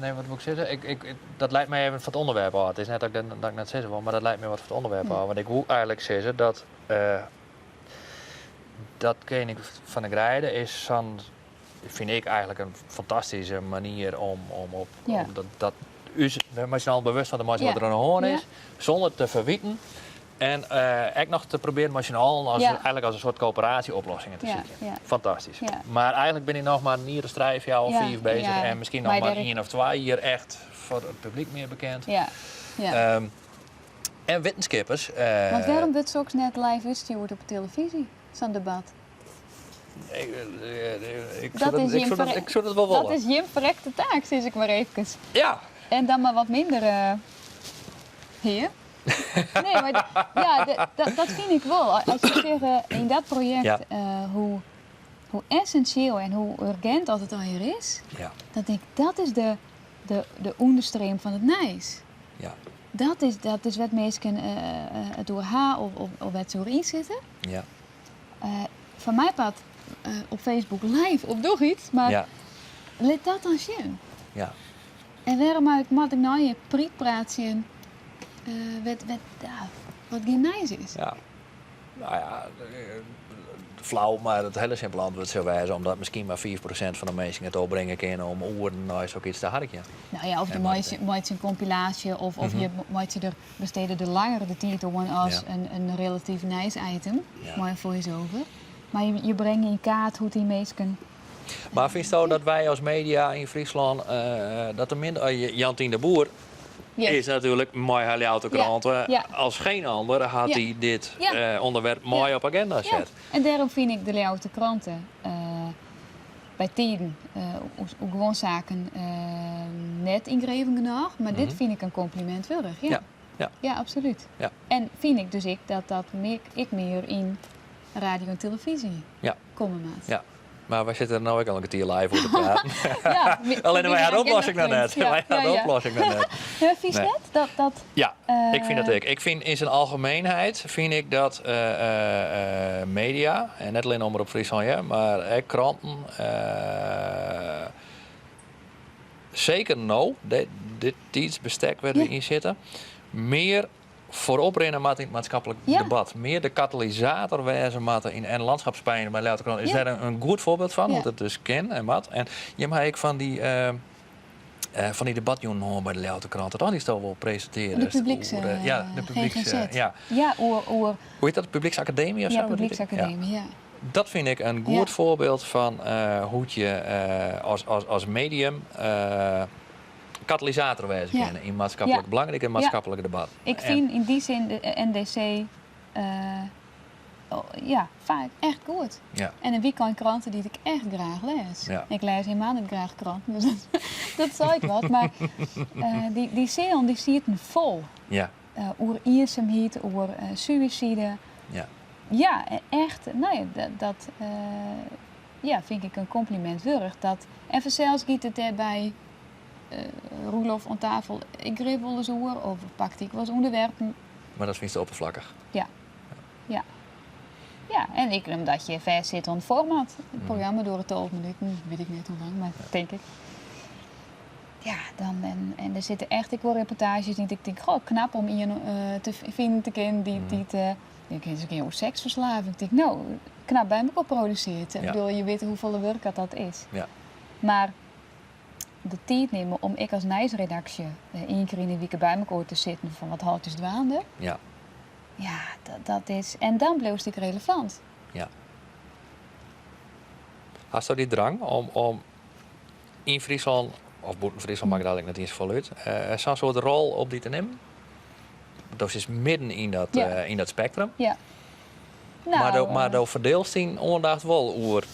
Speaker 9: nee, wat wol ik sizze? Ik, ik, dat leit my even fan it ûnderwerp ôf. It is net dat ik, dat ik net sizze wol, mar dat leit my wat fan it ûnderwerp ôf. Want ik woe eigentlik sizze dat dat Kening fan de Greide is sa'n, fyn ik eigentlik in fantastyske manier om, om op, om dat, dat ús, we mei syn allen bewust fan te meitsjen wat der oan de hân is, sûnder te ferwiten. En ek noch te probearjen mei syn allen as, eigentlik as in soart koöperaasje-oplossingen te sykjen. Fantastysk. Mar eigentlik bin ik noch mar in jier as trije, fjouwer, fiif bezich en miskien noch mar ien of twa jier echt foar it publyk mear bekend. En wittenskippers.
Speaker 7: Want wêrom wurdt soks net live útstjoerd op de telefyzje, sa'n debat?
Speaker 9: Ik soe dat wol wolle.
Speaker 7: Dat is jim ferrekte taak, sis ik mar eefkes.
Speaker 9: Ja.
Speaker 7: En dan mar wat minder hear. Nee, mar ja, dat fyn ik wol. As je sjogge yn dat projekt hoe, hoe essentieel en hoe urgent dat it allegear is, dan tink ik dat is de, de, de ûnderstream fan it nijs.
Speaker 9: Ja.
Speaker 7: Dat is wêr't minsken it oer ha of, of, of wêr't se oer ynsitte.
Speaker 9: Ja.
Speaker 7: Foar my part op Facebook live of doch iets, mar
Speaker 9: ja.
Speaker 7: lit dat dan sjen.
Speaker 9: Ja.
Speaker 7: En wêrom moat ik no hjir prietpraat sjen wêr't, ja, wat gjin nijs is?
Speaker 9: Ja. Nou ja, flau, mar it hiele simpele antwurd sil wêze omdat miskien mar 5% fan de minsken it opbringe kinne om oeren nei sok iets te harkjen.
Speaker 7: Nou ja, of je meitsje in kompilaasje of, of je meitsje der bestede der langer de tiid oan as in, in relatyf nijs item mei in voice-over. Mar je, je bringe yn kaart hoe't dy minsken.
Speaker 9: Mar fynsto dat wy as media yn Fryslân dat der minder. Jantien de Boer is natuerlik mei har Ljouwerter Krante as geen ander hat hy dit ûnderwerp moai op agenda set.
Speaker 7: En dêrom fyn ik de Ljouwerter Krante by tiden oer guon saken net yngreven genôch, mar dit fyn ik in kompliment wurdich. Ja.
Speaker 9: Ja.
Speaker 7: Ja, absolút.
Speaker 9: Ja.
Speaker 7: En fyn ik dus ek dat dat ek mear yn radio en telefyzje
Speaker 9: ja.
Speaker 7: komme moat.
Speaker 9: Ja. Mar wy sitte der no ek al in kertier live oer te praten.
Speaker 7: Ja,
Speaker 9: Allinnich wy ha de oplossing noch net.
Speaker 7: Ja,
Speaker 9: Wy ha de oplossing noch net.
Speaker 7: Ja, fynst net? Dat, dat,
Speaker 9: ja, ik fyn dat ek. Ik fyn yn syn algemeenheid fyn ik dat media, en net allinne Omrop Fryslân, hear, mar ek kranten, seker no, dit tiidsbestek wêr't we yn sitte, mear foarop rinne moatte yn it maatskiplik debat. Mear de katalysator wêze moatte yn en Landschapspijn by Ljouwerter Krante is dêr in goed foarbyld fan, hoe't it dus kin en moat. En jim ha ek fan dy fan dy debatjûnen hân by de Ljouwerter Krante, toch? Dy'tsto wol presintearrest.
Speaker 7: De publyks,
Speaker 9: ja, de publyks,
Speaker 7: GGZ.
Speaker 9: Ja.
Speaker 7: Ja, oer, oer.
Speaker 9: Hoe hjit dat? Publyksakademy of
Speaker 7: Ja,
Speaker 9: sa?
Speaker 7: Publyksakademy, ja.
Speaker 9: Dat fyn ik in goed foarbyld fan hoe't je as, as, as medium katalysator wêze kinne yn maatskiplik belangrike maatskiplike debatten.
Speaker 7: Ik fyn yn dy sin de NDC ja, faak echt goed.
Speaker 9: Ja.
Speaker 7: En in wykeinkrante dy't ik echt graach lês.
Speaker 9: Ja.
Speaker 7: Ik lês helemaal net graach kranten, dus dat, dat seit wat. Mar dy, dy sealen dy sieten fol.
Speaker 9: Ja.
Speaker 7: Oer iensumheid, oer suïside.
Speaker 9: Ja.
Speaker 7: Ja, echt, no ja, dat, dat ja, fyn ik in kompliment wurdich. Dat, en fansels giet it dêrby Roelof oan tafel ek grif wolris oer, of pakt ek wolris ûnderwerpen.
Speaker 9: Mar dat fynst oppervlakkich?
Speaker 7: Ja. Ja. Ja, en ek omdat je fêst sit oan it format. It programma duorret 12 minuten, wit ik net hoe lang, mar tink ik. Ja, dan, en, en der sitte echt ek wol reportaazjes yn, ik tink, goh, knap om ien te finen te kinnen dy't, dy't ik kin se oer seksferslaving. Ik tink, no, knap by mekoar produsearre. Ik bedoel, je witte hoefolle wurk dat dat is.
Speaker 9: Ja.
Speaker 7: Mar de tiid nimme om ek as nijsredaksje ien kear yn 'e wike by mekoar te sitten fan wat hâldt ús dwaande.
Speaker 9: Ja.
Speaker 7: Ja, dat, dat is. En dan bliuwst ek relevant.
Speaker 9: Ja. Hasto dy drang om, om yn Fryslân Of bûten Fryslân makket eigentlik net iens safolle út. Sa'n soart rol op dy te nimmen? Do sitst midden yn dat,
Speaker 7: Ja.
Speaker 9: yn dat spektrum.
Speaker 7: Ja. Nou,
Speaker 9: Mar do, mar do ferdielst dyn oandacht wol oer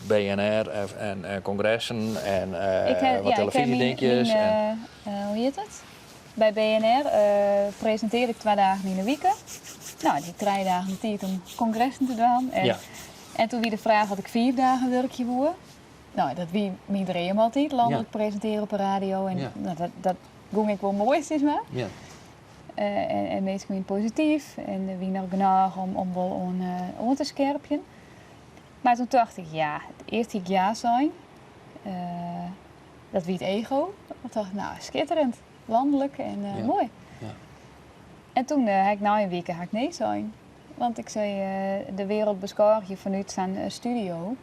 Speaker 9: BNR en, en kongressen en
Speaker 7: Ik ha,
Speaker 9: wat
Speaker 7: ja, ik ha myn,
Speaker 9: telefyzjedinkjes.
Speaker 7: myn,
Speaker 9: En,
Speaker 7: hoe hjit it? By BNR presintearje ik twa dagen yn de wike. No, dy trije dagen de tiid om kongressen te dwaan. En,
Speaker 9: Ja.
Speaker 7: en toen wie de fraach oft ik fiif dagen wurkje woe. No, dat wie myn dream altyd, lanlik presintearje op de radio. En
Speaker 9: Ja.
Speaker 7: no, dat, dat gong ek wol moai, sis mar.
Speaker 9: Ja.
Speaker 7: En minsken wiene posityf en der wie noch genôch om wol oan, oan te skerpjen. Mar toen tocht ik, ja, earst hie ik ja sein. Dat wie it ego. Ik tocht, no, skitterend, lanlik en
Speaker 9: Ja.
Speaker 7: moai.
Speaker 9: Ja.
Speaker 7: En toen ha ik nei in wike ha ik nee sein. Want ik sei, de wereld beskôgje fanút sa'n studio.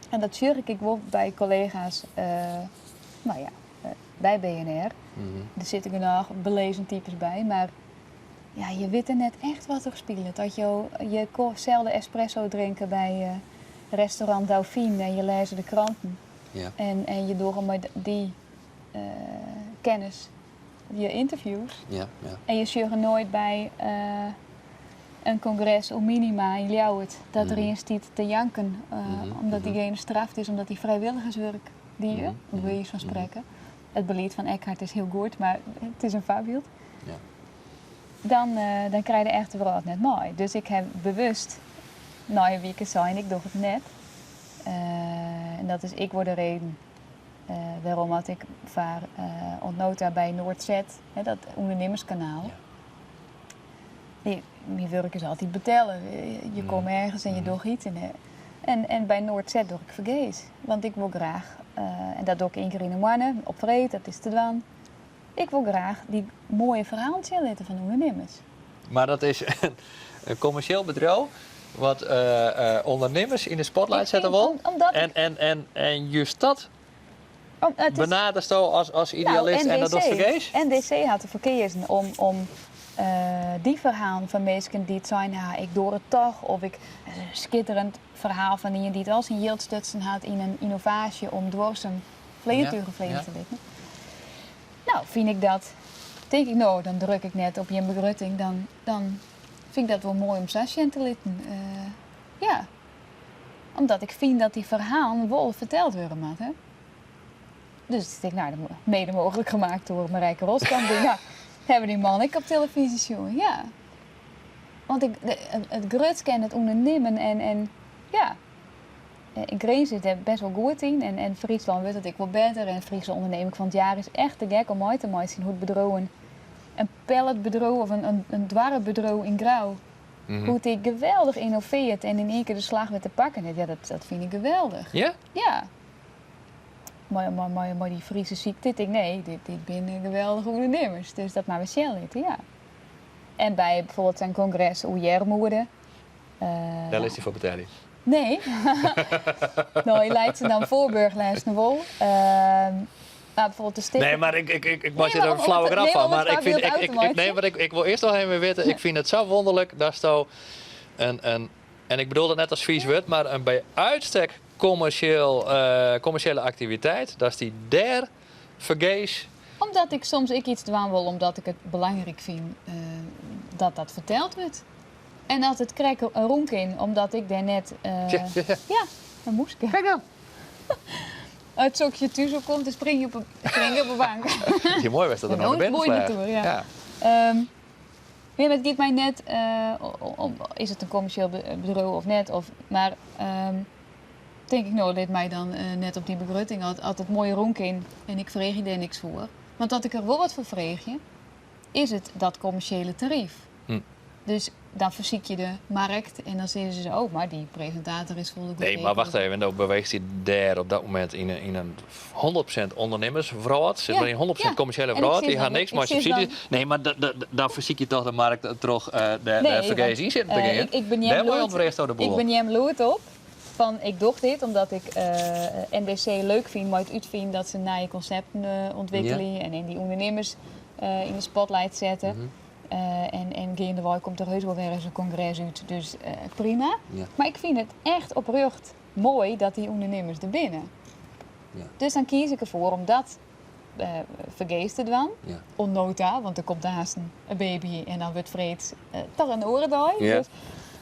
Speaker 7: En dat sjoch ik ek wol by kollega's, no ja, by BNR. Der sitte genôch belezen types by, mar ja, je witte net echt wat der spilet. As jo je selde espresso drinke by restaurant Dauphine en je lêze de kranten
Speaker 9: Ja.
Speaker 7: en je dogge mei dy kennis je ynterviews
Speaker 9: Ja, ja.
Speaker 7: en je sjogge noait by in kongres oer minima yn Ljouwert dat der ien stiet te janken omdat diegene straft is omdat hy frijwilligerswurk die, by wize fan sprekken. It belied fan Ekhart is hiel goed, mar it is in foarbyld.
Speaker 9: Ja.
Speaker 7: Dan, dan krij je de echte wrâld net mei. Dus ik ha bewust nei in wike sein, ik doch it net. En dat is ek wol de reden wêrom at ik foar oant no ta by Noordzet, hè, dat ûndernimmerskanaal.
Speaker 9: Ja.
Speaker 7: Nee, myn wurk is altyd betelle. Je komme ergens en je dogge iets. En by Noordzet doch ik fergees. Want ik wol graach, en dat doch ik ien kear yn 'e moanne, op freed, dat is te dwaan. Ik wol graach dy moaie ferhalen sjen litte fan ûndernimmers.
Speaker 9: Mar dat is in kommersjeel bedriuw wat ûndernimmers yn de spotlight
Speaker 7: Ik
Speaker 9: sette
Speaker 7: fyn,
Speaker 9: wol.
Speaker 7: omdat
Speaker 9: En,
Speaker 7: ik
Speaker 9: en, en, en just dat
Speaker 7: Om, it is
Speaker 9: benadersto as, as
Speaker 7: Nou,
Speaker 9: idealist en dat dochst fergees?
Speaker 7: NDC hat derfoar keazen om dy ferhalen fan minsken dy't sein ha, ik doar it toch, of ik, in skitterend ferhaal fan ien dy't al syn jild stutsen hat yn in ynnovaasje om duorsum fleantugen fleane te litten. No, fyn ik dat, tink ik, no, dan druk ik net op jin begrutting, dan, dan fyn ik dat wol moai om sa sjen te litten. Ja. Omdat ik fyn dat dy ferhalen wol ferteld wurde moatte. Dus ik tink, no, dat mede mooglik gemaakt troch Marijke Roskamp. Nou, hawwe dy man ek op televyzje sjoen, ja. Want ik, de, it grutsk en it ûndernimmen en ja, Grins is dêr best wol goed yn en Fryslân wurdt it ek wol better. En Friese Onderneming van het Jaar is echt te gek om mei te meitsjen hoe't bedriuwen, in palletbedriuw of in doarrebedriuw yn Grou, hoe't dy geweldich ynnoveart en yn ien kear de slach wer te pakken hat. Ja, dat fyn ik geweldich.
Speaker 9: Ja?
Speaker 7: Ja. Mei dy Friese sykte, ik tink nee, dit binne geweldige ûndernimmers. Dus dat moatte we sjen litte, ja. En by bijvoorbeeld sa'n kongres oer earmoede.
Speaker 9: Dêr litst dy foar betelje?
Speaker 7: Nee. No, je Leidschendam Voorburg lêst wol. Nou, bijvoorbeeld de stichting.
Speaker 9: Nee, mar ik, ik, ik, ik meitsje der in flauwe grap fan. Mar ik fyn, ik, ik, nee, mar ik, ik wol earst noch even witte, ik fyn it sa wûnderlik datsto in, en ik bedoel dat net as fiis wurd, mar in by uitstek kommersjeel, kommersjele aktiviteit, datst dy dêr fergees.
Speaker 7: Omdat ik soms ek iets dwaan wol omdat ik it belangryk fyn dat dat ferteld wurdt. En as it krekt rûn kin, omdat ik dêr net.
Speaker 9: Ja, ja, ja.
Speaker 7: Ja, in mûske.
Speaker 9: Kijk dan.
Speaker 7: As it sokje thús op komt, dan spring je op 'e, spring je op 'e bank.
Speaker 9: It hie moai west dat er no nei binnen
Speaker 7: Moai
Speaker 9: fleach.
Speaker 7: natoer, ja.
Speaker 9: Ja.
Speaker 7: Ja, mar it giet my net om, is it in kommersjeel bedriuw of net, of, mar tink ik, no, lit my dan net op dy begrutting as it moai rûn kin en ik freegje dêr niks foar. Want as ik der wol wat foar freegje, is it dat kommersjele taryf. Dus dan fersykje de markt en dan sizze se, oh, mar dy presintator is folle
Speaker 9: Nee, mar wacht even, do beweechst dy dêr op dat momint yn in 100% ûndernimmerswrâld, sis mar yn 100% kommersjele wrâld, dy ha niks mei subsydzjes. Nee, mar dan fersykje toch de markt troch dêr fergees yn sitten te gean. Dêr mei ûntwrichtsto de boel.
Speaker 7: Ik beneam lûd op fan ik doch dit omdat ik NDC leuk fyn mei it útfinen dat se nije konsepten ûntwikkelje en dy ûndernimmers yn de spotlight sette. En geandewei komt der heus wol wer ris in kongres út, dus prima. Mar ik fyn it echt oprjocht moai dat dy ûndernimmers der binne.
Speaker 9: Ja.
Speaker 7: Dus dan kies ik derfoar om dat Fergees te dwaan.
Speaker 9: Ja.
Speaker 7: Oant no ta, want der komt aanst in baby en dan wurdt freed toch in oare dei.
Speaker 9: Ja.
Speaker 7: Dus,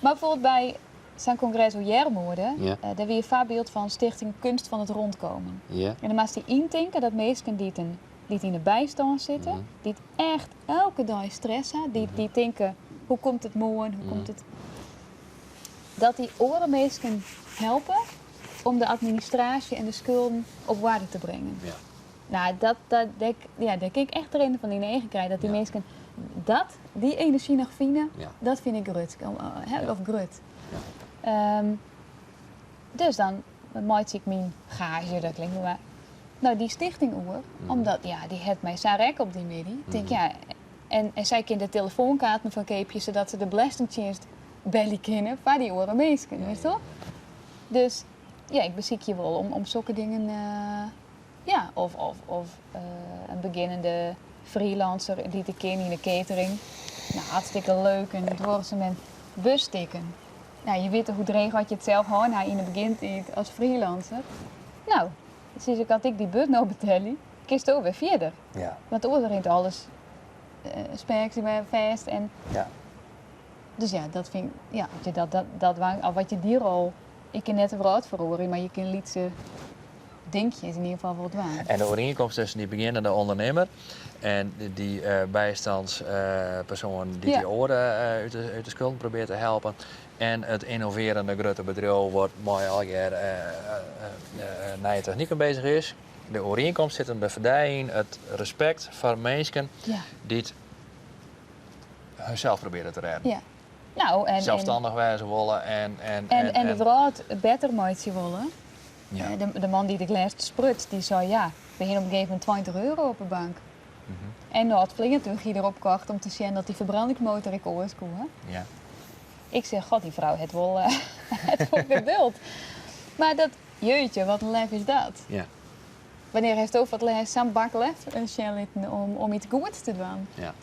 Speaker 7: mar bijvoorbeeld by sa'n kongres oer earmoede,
Speaker 9: Ja.
Speaker 7: dêr wie in foarbyld fan Stichting Kunst van het Rondkomen.
Speaker 9: Ja.
Speaker 7: En dan moatst dy yntinke dat minsken dy't in, dy't yn de bystân sitte,
Speaker 9: Mhm.
Speaker 7: dy't echt elke dei stress ha, dy't, dy't tinke, hoe komt it moarn, hoe komt
Speaker 9: Mhm.
Speaker 7: it... Dat dy oare minsken helpe om de administraasje en de skulden op oarder te bringen.
Speaker 9: Ja.
Speaker 7: Nou, dat, dat, dêr, ja, dêr kin ik echt triennen fan yn 'e eagen krije. Dat dy
Speaker 9: Ja.
Speaker 7: minsken dat, dy enerzjy noch fine,
Speaker 9: Ja.
Speaker 7: dat fyn ik grut. Om, hè,
Speaker 9: Ja.
Speaker 7: Of grut.
Speaker 9: Ja.
Speaker 7: Dus dan meitsje ik myn gaazje, dat klinkt mar. Nou, dy stichting oer,
Speaker 9: Mhm.
Speaker 7: omdat ja, dy hat my sa rekke op dy middei. Ik tink,
Speaker 9: Mhm.
Speaker 7: ja, en sy kin de telefoankaarten ferkeapje sadat se de belestingtsjinst belje kinne foar dy oare minsken,
Speaker 9: Ja,
Speaker 7: witst
Speaker 9: ja,
Speaker 7: wol? Dus ja, ik besykje wol om sokke dingen, ja, of, of, of in begjinnende freelancer dy't ik ken yn de catering. Nou, hartstikke leuk en duorsum en bustikken. Nou, je wit hoe dreech as je it sels hân ha yn de begjintiid as freelancer. Nou, sis ik, as ik dy bus no betelje, kinsto wer fierder.
Speaker 9: Ja.
Speaker 7: Want oars rint alles spek wer fêst en
Speaker 9: Ja.
Speaker 7: Dus ja, dat fyn ik, ja, as je dat, dat, dat wang, of wat je dy rol, ik kin net de wrâld feroarje, mar je kin lytse dinkjes yn ieder gefal wol dwaan.
Speaker 9: En de oerienkomst tusken dy begjinnende ûndernimmer en dy bijstandspersoan dy't
Speaker 7: Ja.
Speaker 9: dy oare út de skulden probearret te helpen en it ynnovearjende grutte bedriuw wat mei allegear nije techniken beuzich is. De oerienkomst sit him der foar dy yn it respekt foar minsken
Speaker 7: Ja.
Speaker 9: dy't hunsels probearje te rêden.
Speaker 7: Ja. Nou, en, en,
Speaker 9: Selsstannich wêze wolle en, en,
Speaker 7: en, en de wrâld better meitsje wolle.
Speaker 9: Ja.
Speaker 7: De man dy't ik lêst spruts, dy sei ja, we hiene op in gegeven momint 20 euro op 'e bank.
Speaker 9: Mhm.
Speaker 7: En no it fleantúch hie er opkocht om te sjen dat dy ferbrandingsmotor ek oars koe.
Speaker 9: Ja.
Speaker 7: Ik zeg, god, die vrouw het wol, het wol geduld. Maar dat, jeetje, wat in lef is dat?
Speaker 9: Ja.
Speaker 7: Wannear hast do foar it lêst sa'n bak lef sjen litten om iets goeds te dwaan?
Speaker 9: Ja.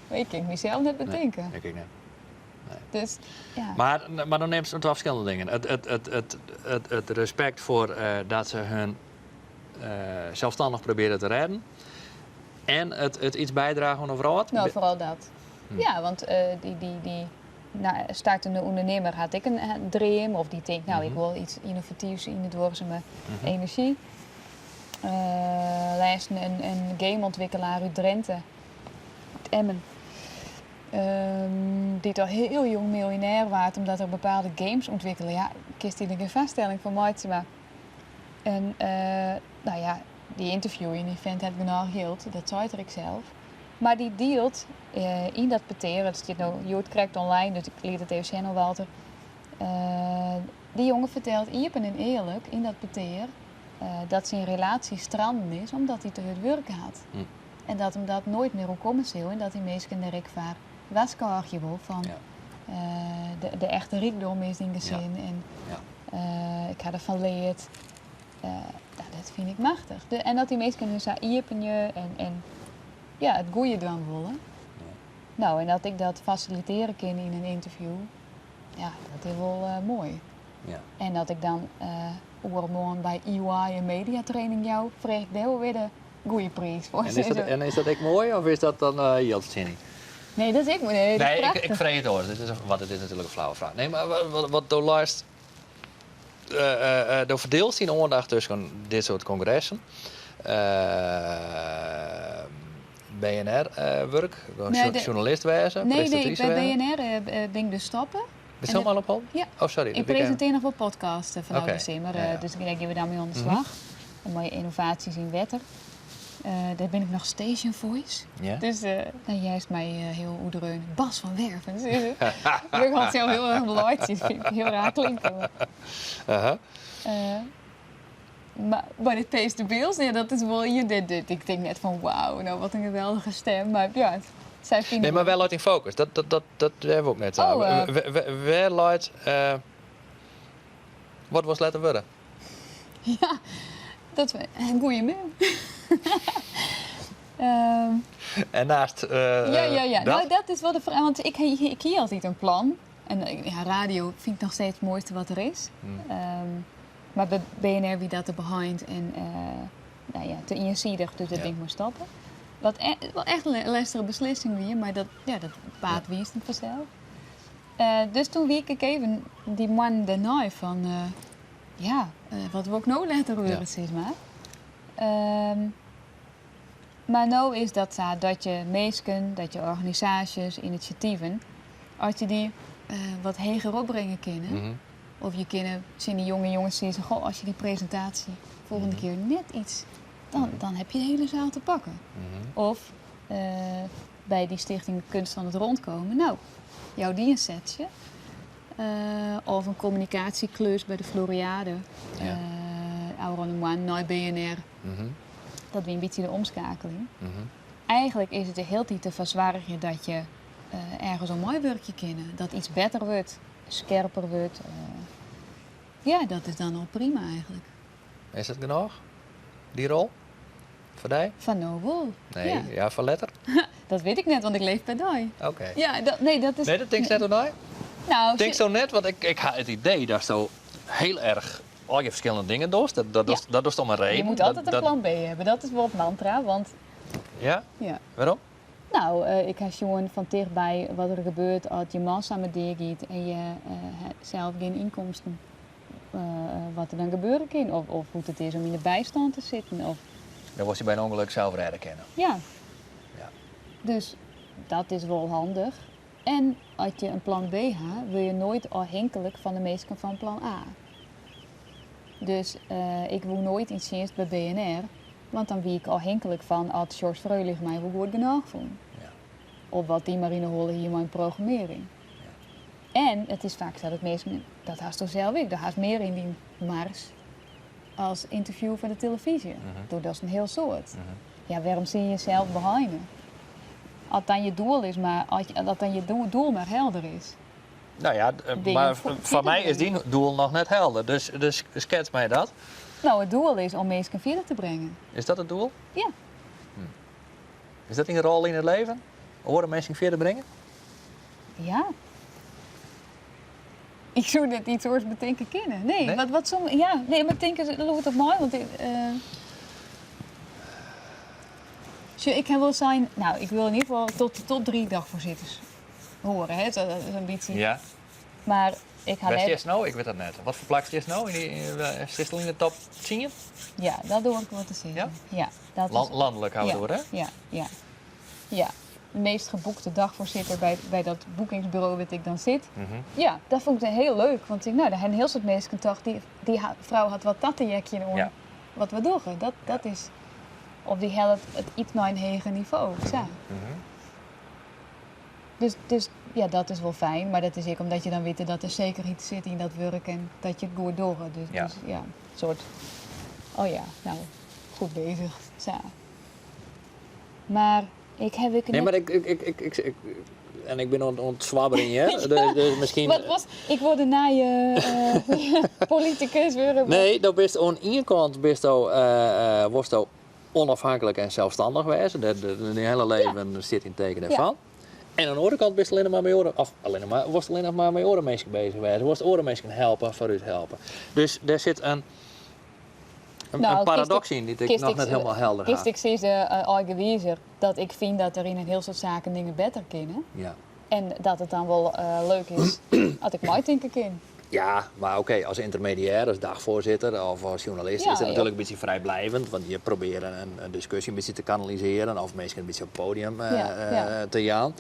Speaker 7: Maar ik kin mysels net betinke.
Speaker 9: Nee, ik ek net.
Speaker 7: Dus, ja.
Speaker 9: Mar dan nimst twa ferskillende dingen. It respekt foar dat se hun selsstannich probearje te rêden. En it iets bydrage oan de wrâld.
Speaker 7: Nou, foaral dat.
Speaker 9: Hm.
Speaker 7: Ja, want dy, nou, startende ûndernimmer hat ek in dream. Of dy tinkt, nou, ik
Speaker 9: Mhm.
Speaker 7: wol iets ynnovatyfs yn de duorsume
Speaker 9: Mhm.
Speaker 7: enerzjy. Lêsten in gameûntwikkelaar út Drenthe, út Emmen. Dy't al hiel jong miljonêr waard omdat er bepaalde games ûntwikkele. Ja, kinst dy der gjin foarstelling fan meitsje, mar en, nou ja, dy ynterview yn dy fint hat genôch jild, dat seit er ek sels. Mar dy dielt yn dat petear, it stiet no hjoed krekt online, dus ik liet it even sjen oan Walter. Dy jonge fertelt iepen en earlik yn dat petear dat syn relaasje stranden is omdat hy te hurd wurke hat.
Speaker 9: Hm.
Speaker 7: En dat him dat noait mear oerkomme sil en dat dy minsken der ek foar warskôgje wol fan
Speaker 9: Ja.
Speaker 7: de echte rykdom is dyn gesin
Speaker 9: Ja.
Speaker 7: en
Speaker 9: Ja.
Speaker 7: ik ha derfan leard. Nou, dat fyn ik machtich. En dat dy minsken hun sa iepenje en ja, it goede dwaan wolle.
Speaker 9: Ja.
Speaker 7: Nou, en dat ik dat fasilitearje kin yn in ynterview, ja, dat is wol moai.
Speaker 9: Ja.
Speaker 7: En dat ik dan oermoarn by EY in mediatraining jou, freegje ik dêr wol wer de goede priis foar.
Speaker 9: En is dat ek moai of is dat dan jildfertsjinning?
Speaker 7: Nee, dat is ek moai. Nee, dat is
Speaker 9: Nee, ik
Speaker 7: prachtich.
Speaker 9: freegje it oars. Dit is, want it is natuerlik in flauwe fraach. Nee, mar wat do leist, do ferdielst dyn oandacht tusken dit soart kongressen. BNR-wurk,
Speaker 7: Nee,
Speaker 9: sjoernalist wêze,
Speaker 7: Nee, nee,
Speaker 9: presintatrise
Speaker 7: by
Speaker 9: wêze.
Speaker 7: BNR bin ik dus stoppe.
Speaker 9: Bist hielendal opholden?
Speaker 7: Ja.
Speaker 9: Oh, sorry.
Speaker 7: Ik
Speaker 9: dat wie ik
Speaker 7: presintearje noch wol podcasten fanôf
Speaker 9: Oké.
Speaker 7: de simmer,
Speaker 9: Ja, ja.
Speaker 7: dus dêr gean we dan mei oan de
Speaker 9: Mhm.
Speaker 7: slach. En mei ynnovaasjes yn wetter. Dêr bin ik noch station voice.
Speaker 9: Ja.
Speaker 7: Dus nou, juist my hiel oerdreaun. Bas van Werven, dus is it. Ik had zelf hiel erch beleid, dat fyn ik hiel raar klinken. Maar,
Speaker 9: Aha.
Speaker 7: Maar dit Pays the Bills, ja, dat is wol hier dit, dit. Ik tink net fan wauw, nou wat in geweldige stim. Mar ja, it, sy fine
Speaker 9: Nee, mar wêr leit dyn fokus? Dat hawwe we ek net.
Speaker 7: Oh,
Speaker 9: Wêr leit, wat wolst letter wurde?
Speaker 7: Ja, dat is in goede mail.
Speaker 9: En naast,
Speaker 7: Ja, ja, ja.
Speaker 9: dat?
Speaker 7: Nou, dat is wol de fraach, want ik hie altyd in plan. En ja, radio fyn ik noch steeds it moaiste wat der is.
Speaker 9: Hmm.
Speaker 7: Maar by BNR wie dat de behind. En nou ja, te iensidich, dus dêr bin ik mei stoppe. Wat e wol echt in lêstige beslissing wie, mar dat, ja, dat paad wiist him fansels. Dus toen wie ik even dy moannen dêrnei fan, ja, wat wol ik no letter wurde, sis mar. Mar no is dat sa dat je minsken, dat je organisaasjes, inisjativen, as je dy wat heger opbringe kinne, of je kinne tsjin dy jonge jonges sizze, goh, as je dy presintaasje folgjende kear net iets, dan, dan heb je de hele zaal te pakken. Of by dy stichting Kunst van het Rondkomen, nou, jou dy in setsje. Of in kommunikaasjeklus by de Floriade, ôfrûne moanne nei BNR. Dat wie in bytsje de omskeakeling. Eigenlik is it de hiele tiid derfoar soargje dat je ergens oan meiwurkje kinne. Dat iets better wurdt, skerper wurdt. Ja, dat is dan al prima eigenlik.
Speaker 9: Is dat genôch, dy rol? Foar dy?
Speaker 7: Foar no wol.
Speaker 9: Nee, ja, ja foar letter?
Speaker 7: Dat wit ik net, want ik leef per dei.
Speaker 9: Oké.
Speaker 7: Ja, dat, nee, dat is...
Speaker 9: Nee, dat tinkst net oer nei?
Speaker 7: Nou,
Speaker 9: Tinksto net, want ik, ik ha it idee datsto hiel erch allegear ferskillende dingen dochst. Dat, dat, dochst, dat dochst om in reden.
Speaker 7: Je moet
Speaker 9: Dat-
Speaker 7: altyd in plan B hawwe. Dat is wol it mantra, want
Speaker 9: Ja?
Speaker 7: ja.
Speaker 9: Wêrom?
Speaker 7: Nou, ik ha sjoen fan tichtby wat der gebeurt as je man samar deagiet en je ha sels gjin ynkomsten. Wat der dan gebeure kin of, of hoe't it is om yn de bystân te sitten. Of...
Speaker 9: Dan wolst dy by in ûngelok sels rêde kinne.
Speaker 7: Ja.
Speaker 9: Ja.
Speaker 7: Dus dat is wol handich. En as je in plan B ha, wurde je noait ôfhinklik fan de minsken fan plan A. Dus ik woe noait yn tsjinst by BNR, want dan wie ik ôfhinklik fan as Sjors Fröhlich my wol goed genôch fûn.
Speaker 9: Ja.
Speaker 7: Of wat dy mar yn 'e holle hie mei in programmearring. En it is faak sa dat minsken, dat hasto sels ek, do hast mear yn dyn mars as ynterview foar de telefyzje. Do dochst in hiel soad. Ja, wêrom soe je jesels beheine? As dan je doel is mar, as dan je doel mar helder is.
Speaker 9: Nou ja, mar foar my is dyn doel noch net helder, dus, dus skets my dat.
Speaker 7: Nou, it doel is om minsken fierder te bringen.
Speaker 9: Is dat it doel?
Speaker 7: Ja.
Speaker 9: Is dat dyn rol yn it leven? Oare minsken fierder bringe?
Speaker 7: Ja. Ik soe net iets oars betinke kinne. Nee,
Speaker 9: Nee?
Speaker 7: Wat, wat som, ja, nee, mar tink ris lûd op my, want ik, sjoch, ik ha wol sein, nou, ik wil yn ieder gefal tot de top 3 dagfoarsitters hearre, hè, dat is in bytsje.
Speaker 9: Ja.
Speaker 7: Mar ik ha
Speaker 9: Wêr
Speaker 7: net.
Speaker 9: stiest no? Ik wit dat net. Wat foar plak stiest no? Yn dy, stiest al yn de top 10?
Speaker 7: Ja, dat doar ik wol te sizzen.
Speaker 9: Ja?
Speaker 7: Ja, dat is,
Speaker 9: Lanlik hawwe we
Speaker 7: ja,
Speaker 9: it oer, hè?
Speaker 7: Ja, ja. Ja, de meest geboekte dagvoorzitter by dat boekingsburo wêr't ik dan sit. Ja, dat fûn ik hiel leuk, want ik, nou, dêr ha in hiel soad minsken tocht, dy, dy frou hat wat ta te heakjen oan wat we dogge. Dat, dat is, of dy hellet it iets nei in heger nivo, sa. Dus, dus ja, dat is wol fijn, mar dat is ek omdat je dan witte dat der sekerheid sit yn dat wurk en dat je it goed dogge. Dus
Speaker 9: Ja.
Speaker 7: dus ja, in soart, oh ja, nou, goed bezich, sa. Mar ik ha ek
Speaker 9: Nee,
Speaker 7: net.
Speaker 9: mar ik, ik, ik, ik, ik, en ik bin oan it swabberjen hear, dus, dus miskien.
Speaker 7: Wat was, ik wol de nije politikus wurde.
Speaker 9: Nee, do bist oan ien kant bisto, wolsto ûnôfhinklik en selsstannich wêze. Dyn hiele leven stiet yn it teken dêrfan. En oan de oare kant bist allinnich mar mei oare, of allinnich mar, wolst allinnich mar mei oare minsken beuzich wêze. Wolst oare minsken helpe, foarút helpe. Dus dêr sit in, in,
Speaker 7: Nou,
Speaker 9: in paradoks yn dy't ik noch net hielendal helder ha.
Speaker 7: Kinst ek sizze, eigenwizer, dat ik fyn dat der yn in hiel soad saken dingen better kinne.
Speaker 9: Ja.
Speaker 7: En dat it dan wol leuk is as ik meitinke kin.
Speaker 9: Ja, mar oké, as yntermediêr, as dagfoarsitter of as sjoernalist
Speaker 7: Ja,
Speaker 9: is it
Speaker 7: ja.
Speaker 9: natuerlik in bytsje frijbliuwend, want je probearje in diskusje in bytsje te kanalisearjen of minsken in bytsje op it podium
Speaker 7: Ja, ja.
Speaker 9: te jaan.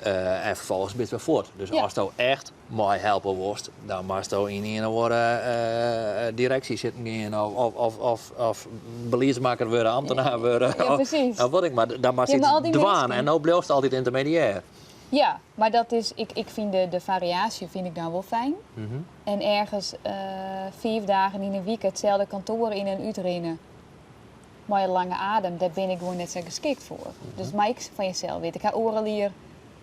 Speaker 9: En ferfolgens bist wer fuort. Dus
Speaker 7: Ja.
Speaker 9: asto echt meihelpe wolst, dan moatsto yn ien of oare direksje sitten gean of, of, of, of beliedsmakker wurde, ambtenaar wurde.
Speaker 7: Ja, presys.
Speaker 9: Of wat ek mar, dan moatst
Speaker 7: Ja, mar al
Speaker 9: iets
Speaker 7: dy
Speaker 9: dwaan
Speaker 7: minsken
Speaker 9: en no bliuwst altyd yntermediêr.
Speaker 7: Ja, mar dat is, ik, ik fyn de, de fariaasje fyn ik dan wol fijn. En ergens fiif dagen yn 'e wike itselde kantoar yn en útrinne mei in lange adem, dêr bin ik gewoan net sa geskikt foar. Dus mei ik fan jesels witte. Ik ha oardel jier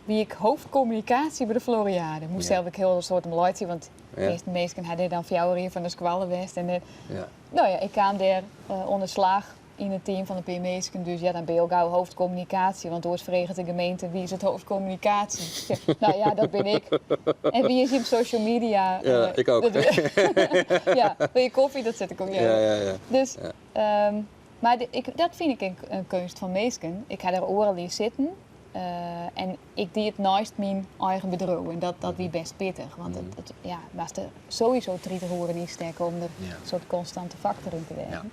Speaker 7: wie ik hoofdcommunicatie by de Floriade. Moast
Speaker 9: Ja.
Speaker 7: sels ek hiel soad om laitsje, want de
Speaker 9: Ja.
Speaker 7: measte minsken ha dêr dan 4 jier fan de skoalle west. En
Speaker 9: Ja.
Speaker 7: nou ja, ik kaam dêr oan de slach yn it team fan in pear minsken. Dus ja, dan binne je al gau hoofdcommunicatie. Want oars freget de gemeente wie is it hoofdcommunicatie. Ja, nou ja, dat bin ik. En wie is op social media?
Speaker 9: Ja, ik ook.
Speaker 7: Dat, ja, wil je koffie? Dat zet ik ook.
Speaker 9: Ja, ja, ja.
Speaker 7: Dus,
Speaker 9: Ja.
Speaker 7: Mar ik, dat fyn ik in, in keunst fan minsken. Ik ha der oardel jier sitten eh, en ik die it neist myn eigen bedriuw en dat, dat wie best pittich. Want it, it, ja, moatst der sowieso 30 oeren yn stekke om der in soart konstante faktor yn te wêzen.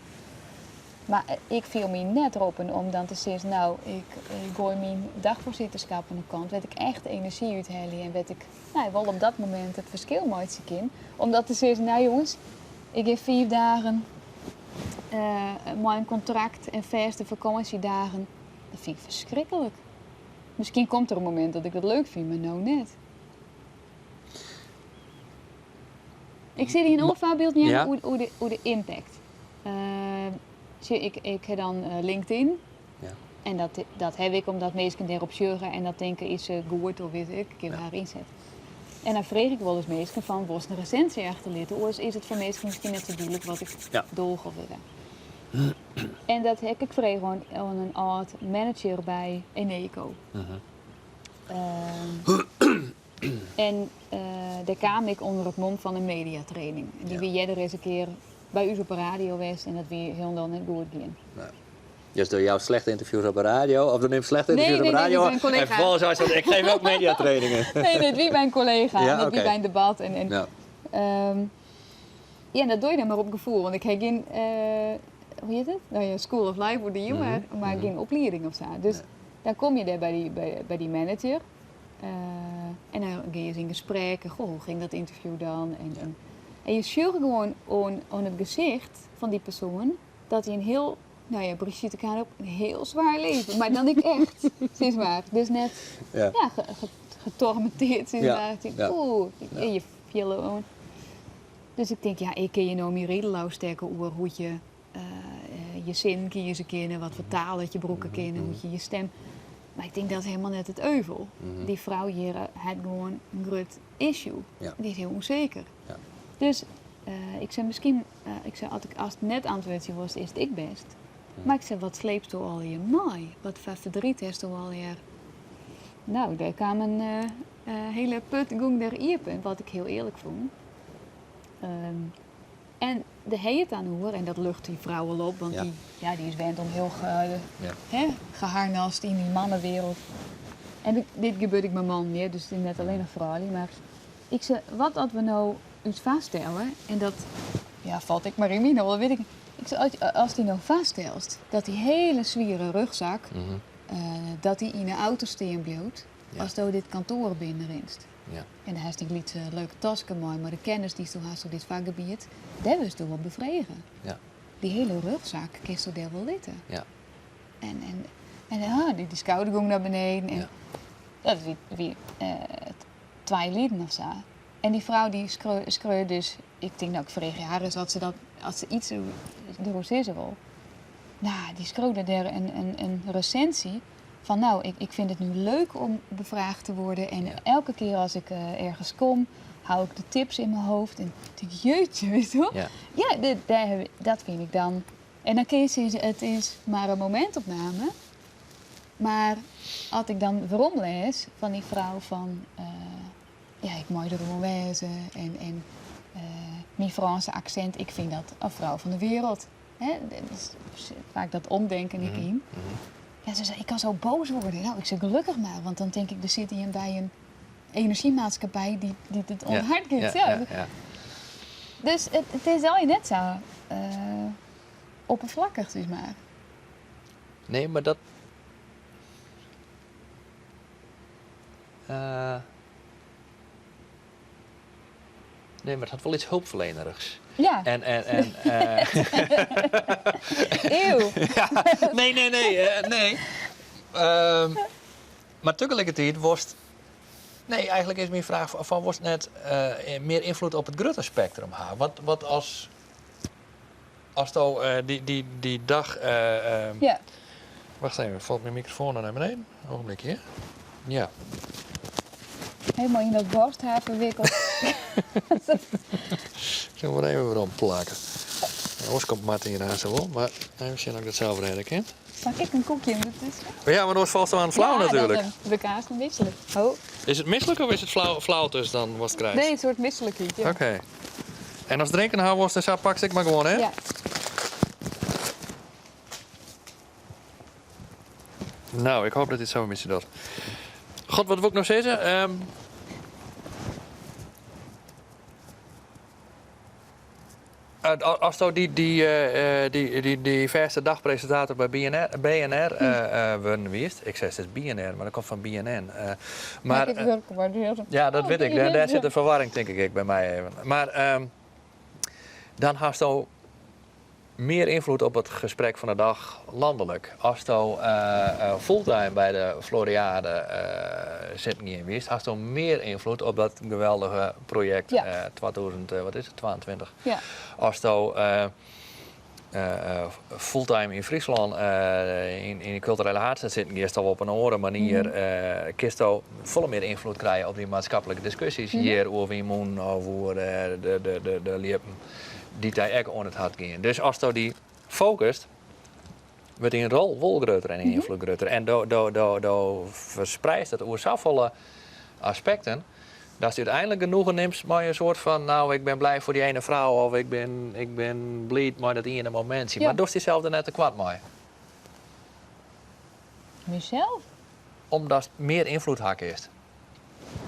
Speaker 7: Mar ik fiel my net roppen om dan te sizzen, no, ik goai myn dagfoarsitterskap oan de kant, wêr't ik echt enerzjy út helje en wêr't ik no, wol op dat momint it ferskil meitsje kin. Om dat te sizzen, no jonges, ik gean fiif dagen mei in kontrakt en fêste fakânsjedagen. Dat fyn ik ferskriklik. Miskien komt der in momint dat ik dat leuk fyn, mar no net. Ik sil dy in oar foarbyld nimme oer, oer, de, oer de impact. Uh, ik, ik ha dan eh, LinkedIn. Ja. En dat, dat ha ik omdat minsken dêrop sjogge en dat tinke is se goed of wit ik, ik kin har ynset. En dan freegje ik wolris minsken fan wolst in resinsje achterlitte, oars is it foar minsken miskien net sa dúdlik wat ik ja. doch of wit En dat ha ik frege oan, oan in âld manager by Eneco. Mm -hmm. En dêr kaam ik ûnder it mom fan in mediatraining. En dy wie earder ris in kear by ús op 'e radio west en dat wie hielendal net goed gien.
Speaker 9: Nee. Dus do joust slechte ynterviews op 'e radio, of do nimst slechte ynterviews op 'e radio
Speaker 7: nee, nee,
Speaker 9: en vervolgens seist ik geef ook mediatrainingen.
Speaker 7: Nee, dit wie by in kollega ja, en dat wie by in debat. En, en, ja. Um, ja, en dat doe je dan mar op gefoel, want ik ha gjin, uh, hoe hjit it? No ja, School of Life wurdt dien, mm -hmm. mar, mar mm -hmm. gjin oplieding of sa. Dus nee. dan komme je dêr by dy, by, by dy manager. Uh, en dan geane je yn gesprek. Goh, hoe gyng dat ynterview dan? En, en, en je sjogge gewoan oan, oan it gesicht fan dy persoan dat hy in hiel, no ja, Brigitte Kaandorp, in hiel swier leven. Mar dan ek echt, sis mar. Dus net ja. Ja, ge, ge, getormenteerd, sis mar. Ja. Oeh, ja. je fiele oan. Dus ik tink, ja, ik kin je no myn ridel ôfstekke oer hoe't je uh, je sin kieze kinne, wat foar taal dat je brûke kinne, hoe't je je stim. Mar ik tink dat is hielendal net it euvel. Mm -hmm. Dy frou hjir hat gewoan in grut issue. Ja. Dy is hiel ûnseker. Ja. Dus uh, ik sei miskien, uh, ik sei, as ik as it net antwurdzje wolst, is it ek bêst. Mm. Mar ik sei, wat sleepsto allegear mei? Wat foar verdriet hasto allegear? No, dêr kaam in uh, hiele put gong dêr iepen, wat ik hiel earlik fûn. Um, En dêr ha je it dan oer, en dat lucht dy frou wol op, want dy, ja, dy is wend om hiel ge, hè, geharnast yn dy mannewereld. En dit gebeurt ek mei mannen, hear, dus it is net allinnich froulju. Mar ik sei, wat as we no ús foarstelle, en dat ja, falt ek mar yn myn holle, wit ik. Ik sei, as, as dy no foarstelst dat dy hiele swiere rugzak, mm -hmm. uh, dat dy yn 'e auto stean bliuwt, ja. asto dit kantoar binnenrinst.
Speaker 9: Ja.
Speaker 7: En dan hast dyn lytse leuke taske mei, mei de kennis dy'tsto hast oer dit fakgebiet, dêr wurdsto wol befrege.
Speaker 9: Ja.
Speaker 7: Dy hiele rugzak kinsto dêr wol litte.
Speaker 9: Ja.
Speaker 7: En, en, en ah, dy, dy skouder gong nei beneden. En
Speaker 9: ja.
Speaker 7: Dat wie, wie uh, twa lieten of sa. En dy frou dy skreau, skreau dus, ik tink no, ik freegje har ris as se, dat, as se yts deroer sizze wol. No, dy skreau dêr in, in, in resinsje Van nou, ik, ik vind het nu leuk om bevraagd te worden. En elke keer als ik uh, ergens kom, hou ik de tips in mijn hoofd. En denk jeetje, weet je wel?
Speaker 9: Ja,
Speaker 7: ja dit, daar, dat vind ik dan. En dan kun je zeggen, het is maar een momentopname. Maar als ik dan weromlees van die vrouw van... Uh, ja, ik mei der gewoan wêze en, en uh, myn Frânske aksint, ik fyn dat in frou fan de wereld. Hè, vaak dat omdenken ek yn. Ja, se sei, ik kan zo boos worden. Nou, ik zei gelukkig maar, want dan tink ik, der sit ien by in enerzjymaatskippij dy't, dy't it oan it hert giet.
Speaker 9: Ja, ja, ja.
Speaker 7: Dus it, it is allegear net sa uh, oppervlakkig, sis mar.
Speaker 9: Nee, mar dat. Uh, Nee, mar it hat wol yts hulpferlenerigs.
Speaker 7: Ja.
Speaker 9: En, en, en, uh...
Speaker 7: Eeuw.
Speaker 9: ja, nee, nee, nee, uh, nee. Um, mar tagelikertiid wolst... Nee, eigentlik is myn fraach fan wolst net uh, mear ynfloed op it grutte spektrum ha? Wat, wat as, asto uh, dy, dy, dy dag... Uh, um,
Speaker 7: ja.
Speaker 9: Wacht even, falt myn mikrofoan no nei beneden? Ogenblikje, ja.
Speaker 7: Helemaal yn dat borsthaar ferwikkeld.
Speaker 9: Ik sil mar even werom plakke. Oars komt Martin hjir aanst wol, mar even sjen oft ik dat sels rêde kin.
Speaker 7: Pak ik in koekje yntusken?
Speaker 9: Ja, want oars falst oan it flau
Speaker 7: ja,
Speaker 9: natuerlik.
Speaker 7: Dan wurd ik aanst mislik. Oh.
Speaker 9: Is it mislik of is it flau, flautus dan watst krijst?
Speaker 7: Nee, in soart mislikheid, ja.
Speaker 9: Oké. En ast drinken ha wolst en sa pakst ek mar gewoan, hè?
Speaker 7: Ja.
Speaker 6: Nou, ik hoop dat dit zo een beetje dat. God, wat wil ik nog zeggen? Asto dy, dy, dy, dy, dy fêste dagpresentator by BNR, BNR wurden wiest, ik sis dus BNR, mar dat komt fan BNN. Mar,
Speaker 7: ik wurk waardearre.
Speaker 6: Ja, dat wit ik. Dêr, dêr sit de ferwarring tink ik ek by my even. Mar um, dan hasto mear ynfloed op it gesprek fan de dag lannelik. Asto fulltime by de Floriade sitten gien wiest, hasto mear ynfloed op dat geweldige projekt
Speaker 7: Ja.
Speaker 6: 2000, wat is it, 22.
Speaker 7: Ja.
Speaker 6: Asto fulltime yn Fryslân yn de kulturele haadstêd sitten giest of op in oare manier, kinsto folle mear ynfloed krije op dy maatskiplike diskusjes hjir oer wynmûnen of oer de ljippen dy't dy ek oan it hert gean. Dus asto dy fokust, wurdt dyn rol wol grutter en dyn ynfloed grutter. En do, do, do, do ferspreidst it oer safolle aspekten, datst úteinlik genoegen nimst mei in soart fan, nou, ik bin blij foar dy ene frou of ik bin bliid mei dat iene momintsje.
Speaker 7: Ja.
Speaker 6: Mar dochst dysels der net tekoart mei?
Speaker 7: Mysels?
Speaker 6: Omdatst mear ynfloed ha kinst.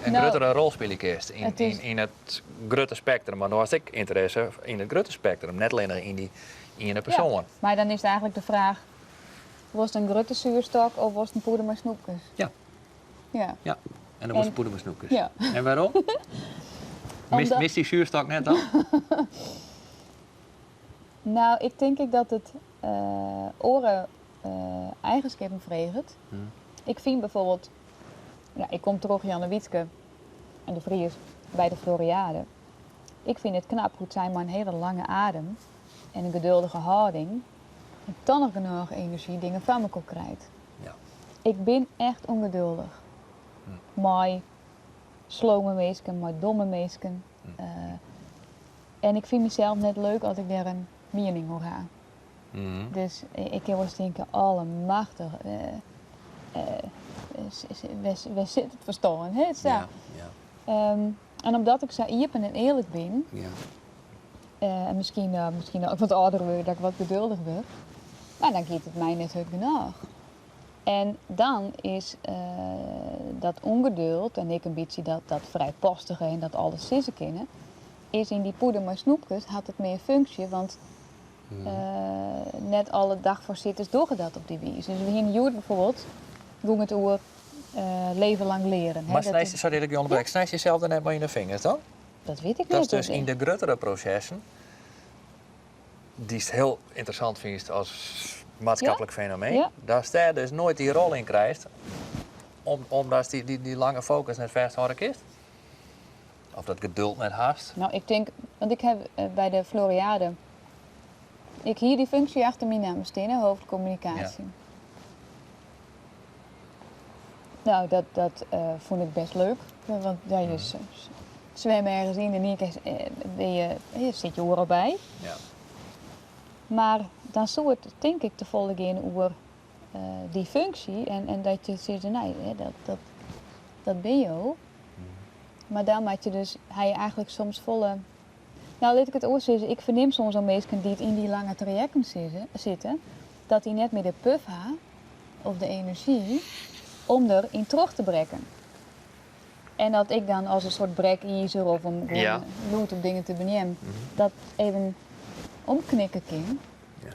Speaker 6: In
Speaker 7: Nou,
Speaker 6: gruttere rol spylje kinst yn,
Speaker 7: it is-
Speaker 6: yn, yn it grutte spektrum. Mar no hast ek ynteresse yn it grutte spektrum, net allinnich yn dy iene persoan.
Speaker 7: Ja, mar dan is it eigentlik de fraach, wolst in grutte soerstôk of wolst in pûde mei snoepkes?
Speaker 6: Ja.
Speaker 7: Ja.
Speaker 6: Ja, en dan wolst
Speaker 7: En-
Speaker 6: in pûde mei snoepkes.
Speaker 7: Ja.
Speaker 6: En wêrom? Mist,
Speaker 7: Omdat-
Speaker 6: mist dy soerstôk net dan?
Speaker 7: Nou, ik tink ek dat it oare eigenskippen freget. Ik fyn byfoarbyld, ja, ik kom troch Jannewietske en de Vries by de Floriade. Ik fyn it knap hoe't sy mei in hiele lange adem en in geduldige hâlding en dan noch genôch enerzjy dingen foar mekoar krijt.
Speaker 6: Ja.
Speaker 7: Ik bin echt ûngeduldich. Mei slome minsken, mei domme minsken. En ik fyn mysels net leuk as ik dêr in miening oer ha. Dus ik kin wolris tinke, allemachtich, wêr sit it ferstân? Hè? Sa.
Speaker 6: Ja, ja.
Speaker 7: En omdat ik sa iepen en earlik bin,
Speaker 6: Ja.
Speaker 7: en miskien, miskien as ik wat âlder wurd, dat ik wat geduldich wurd, mar dan giet it my net hurd genôch. En dan is dat ûngeduld en ek in bytsje dat frijpostige en dat alles sizze kinne, is yn dy pûde mei snoepkes hat it mear funksje, want net alle dagfoarsitters dogge dat op dy wize. Dus we hiene hjoed byfoarbyld, gong it oer leven lang leren. Hè,
Speaker 6: Mar
Speaker 7: dat
Speaker 6: snijst,
Speaker 7: is-
Speaker 6: sorry dat ik je ûnderbrek, snijst dysels der net mei yn de fingers dan?
Speaker 7: Dat wit ik
Speaker 6: Dat
Speaker 7: net.
Speaker 6: is dus yn de gruttere prosessen, dy'tst hiel ynteressant fynst as maatskiplik fenomeen, datst dêr dus noait dy rol yn krijst, omdatst dy lange fokus net fêsthâlde kinst? Of dat geduld net hast?
Speaker 7: Nou, ik tink, want ik ha by de Floriade, ik hie dy funksje achter myn namme stean, hè, hoofdcommunicatie. Nou, dat fûn ik bêst leuk, want ja, je swimme ergens yn en yn ien kear bin je, je sit je oeral by. Mar dan soe it tink ik tefolle gean oer dy funksje en dat je sizze, nee, hè, dat bin jo. Mar dan moat je dus, ha je eigentlik soms folle... Nou, lit ik it oars sizze, ik fernim soms oan minsken dy't yn dy lange trajekten sitte, dat dy net mear de puf ha of de enerzjy om der yn troch te brekken. En dat ik dan as in soart brekizer of om gewoan lûd op dingen te beneamen, dat even omknikke kin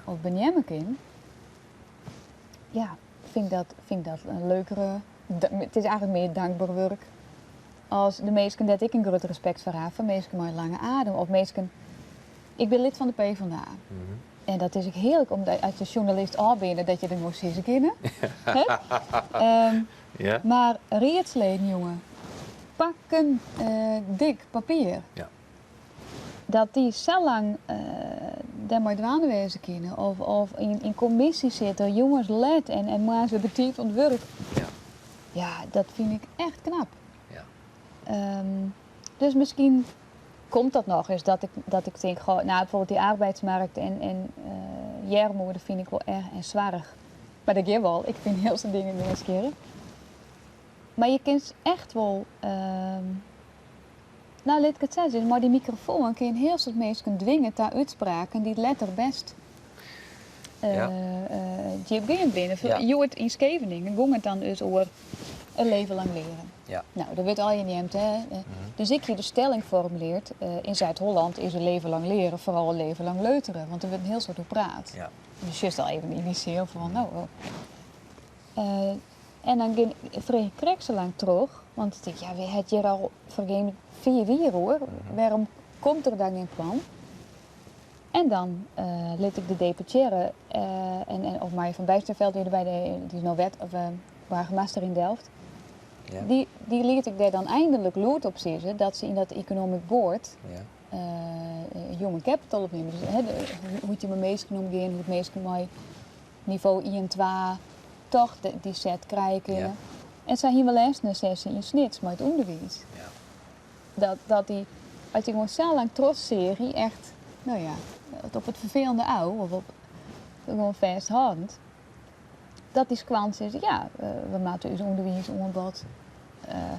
Speaker 7: of beneame kin. Ja, fyn ik dat in leukere... It is eigentlik mear dankber wurk as de minsken dêr't ik in grut respekt foar ha, foar minsken mei in lange adem of minsken... Ik bin lid fan de PvdA. En dat is ek hearlik, omdat as je sjoernalist ôf binne, dat je der gewoan sizze kinne. Hè? Mar riedsleden, jonge, pakken dik papier. Dat dy sa lang dêrmei dwaande wêze kinne of yn kommisje sitte, jonges let en moarns wer betiid oan it wurk. Ja, dat fyn ik echt knap. Dus miskien komt dat noch ris, dat ik tink, goh, nou, byfoarbyld dy arbeidsmarkt en earmoede fyn ik wol erch en soarch. Mar dat giet wol, ik fyn hiel soad dingen nijsgjirrich. Mar je kinst echt wol, nou, lit ik it sa sizze, mei dy mikrofoan kin je in hiel soad minsken dwinge ta útspraken dy't letter bêst, djipgeand binne.
Speaker 9: Ja.
Speaker 7: Hjoed yn Skeveningen gong it dan dus oer in leven lang leren.
Speaker 9: Ja.
Speaker 7: Nou, dat wurdt al neamd, hè. Dus ik hie de stelling formuleerd, in Zuid-Holland is een leven lang leren vooral een leven lang leuteren. Want der wurdt in hiel soad oer praat.
Speaker 9: Ja.
Speaker 7: Dus just al even initieel fan, no. Oh. En dan gean, frege ik krekt sa lang troch, want ik tink, ja, we ha it hjir al fergean 4 jier oer. Wêrom komt der dan gjin plan? En dan lit ik de deputearre en of Marja van Bijsterveld die derby, dy is no wet, of boargemaster yn Delft.
Speaker 9: Ja.
Speaker 7: Dy liet ik dêr dan eindelijk lûd op sizze dat se yn dat economic board
Speaker 9: Ja.
Speaker 7: human capital opnimme. Dus, hè, hoe't je mei minsken omgean, hoe't minsken mei nivo 1, 2 toch dy set krije kinne.
Speaker 9: Ja.
Speaker 7: En sy hiene wol lêsten in sessie yn Snits mei it ûnderwiis.
Speaker 9: Ja.
Speaker 7: Dat dy, as je gewoan sa lang trochserie, echt, no ja, op it ferfelende ôf, of op gewoan fêsthâldend, dat dy skoallen sizze, ja, we moatte ús ûnderwiisoanbod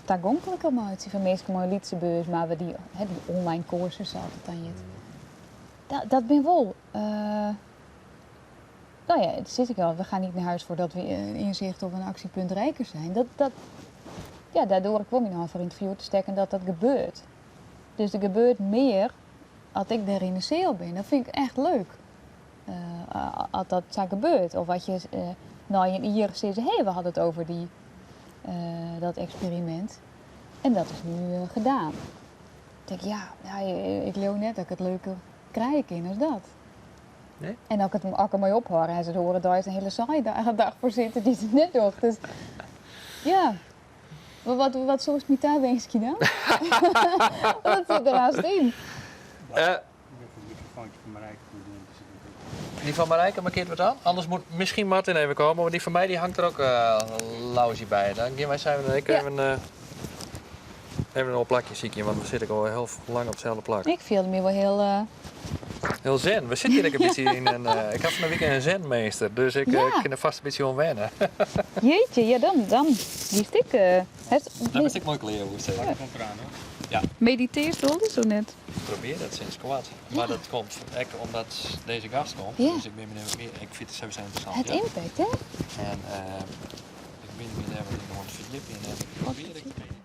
Speaker 7: tagonkliker meitsje foar minsken mei in lytse beurs, mar we dy, hè, dy online kursus, sa't it dan hjit. Dat bin wol, no ja, het zit ik al, we gaan niet naar huis voordat we een inzicht of een actiepunt rijker zijn. Ja, daardoor kwam ik nou voor in het vuur te stekken dat dat gebeurt. Dus er gebeurt meer als ik daar in de cel ben. Dat vind ik echt leuk. Als dat zo gebeurt. Of wat je nou in hier zegt, hé, hey, we hadden het over dat experiment. En dat is nu gedaan. Ik denk, ja, nou, ik leer net dat ik het leuker krijg in als dat.
Speaker 9: Nee?
Speaker 7: En als ik het akker mee ophoor en ze horen daar is een hele saaie dag voor zitten die het net doet. Dus, ja. Maar wat soort met daar wens je dan? Wat zit er haast in?
Speaker 10: Ik heb een microfoontje van Marijke moeten doen, dus ik moet ook-
Speaker 9: Die van Marijke markeert wat aan. Anders moet misschien Martin even komen, want die van mij die hangt er ook lousy bij. Dan gaan wij samen en ik
Speaker 7: Ja.
Speaker 9: even een plakje ziekje, want we zitten al heel lang op hetzelfde plak.
Speaker 7: Ik viel me wel heel,
Speaker 9: Heel zen. We zitten hier ook een beetje in een, ik had van de week een zenmeester, dus ik kan er vast een beetje om wennen.
Speaker 7: Jeetje, ja dan die stik, het
Speaker 9: Nou, ben ik mooi klaar, hoe is het?
Speaker 10: Ja. Komt eraan, hoor.
Speaker 9: Ja.
Speaker 7: Mediteert wel zo net?
Speaker 9: Ik probeer dat sinds kwart. Maar dat komt echt omdat deze gast komt.
Speaker 7: Ja.
Speaker 9: Dus ik ben benieuwd meer. Ik vind het sowieso interessant.
Speaker 7: Het
Speaker 9: ja.
Speaker 7: impact, hè?
Speaker 9: En ik ben me daar wat in aan het verdiepen en ik probeer ik te mediteren.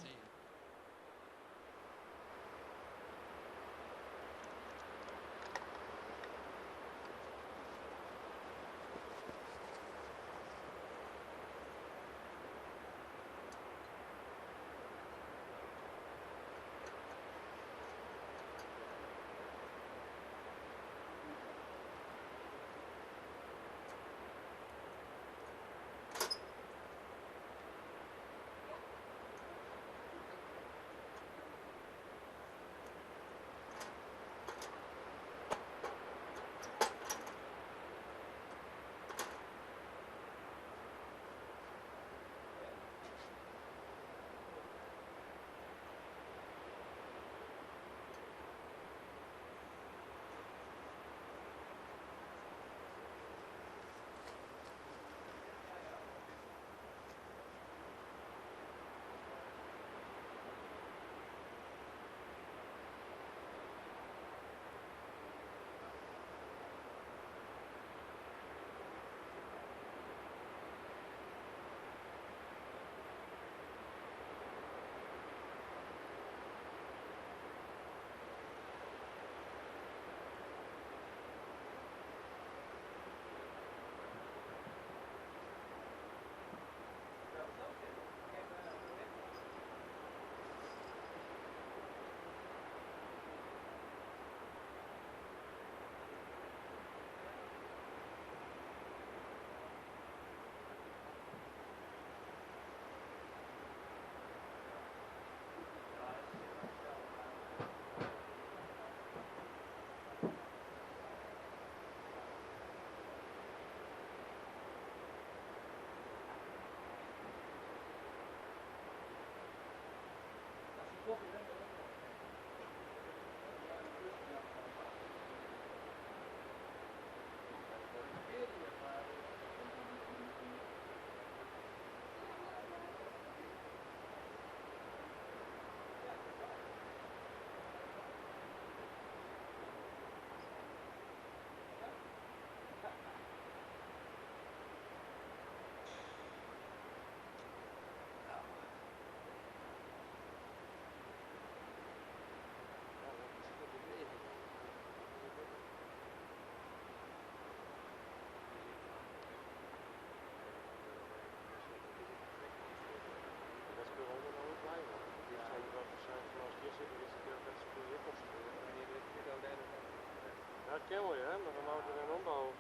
Speaker 10: Dat kin wol, ja, mar we moatte der in ombou.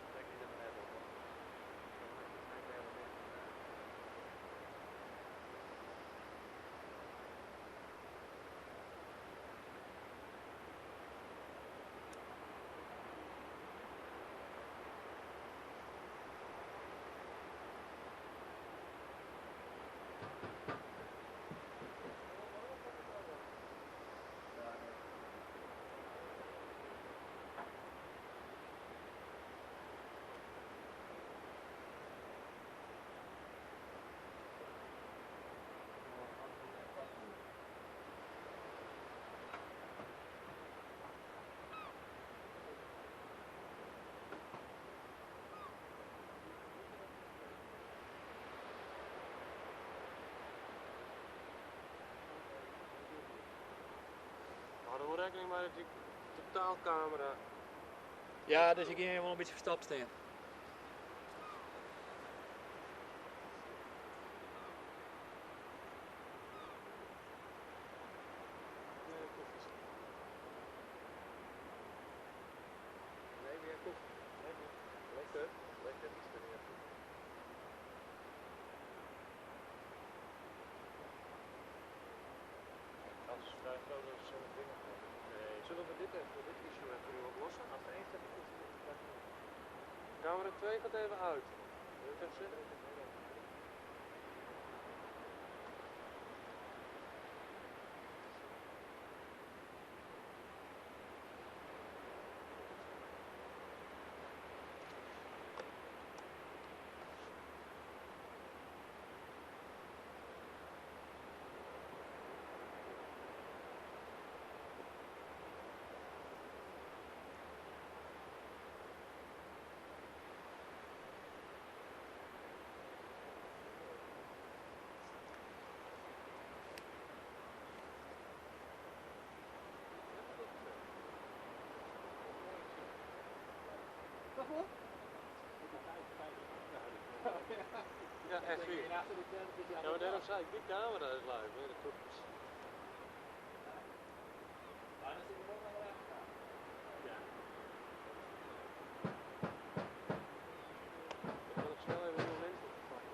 Speaker 10: Hâld der wol rekkening mei dat dy totaalkamera.
Speaker 6: Ja, dus ik gean wol in bytsje ferstopt stean.
Speaker 10: Nee, weer koffie. Lekker, lekker iets erin. De kans is vrij groot dat ze zo nog binnenkomen. Nee. Zullen we dit even, dit issue even nu oplossen? Als er één staat, is het Camera 2 gaat even uit. Wil je het even zeggen? Ja, echt weer. Ja, maar daarom zei ik, die camera is live. Hè, dat klopt. Ja. Ik wil nog snel even een moment oppakken.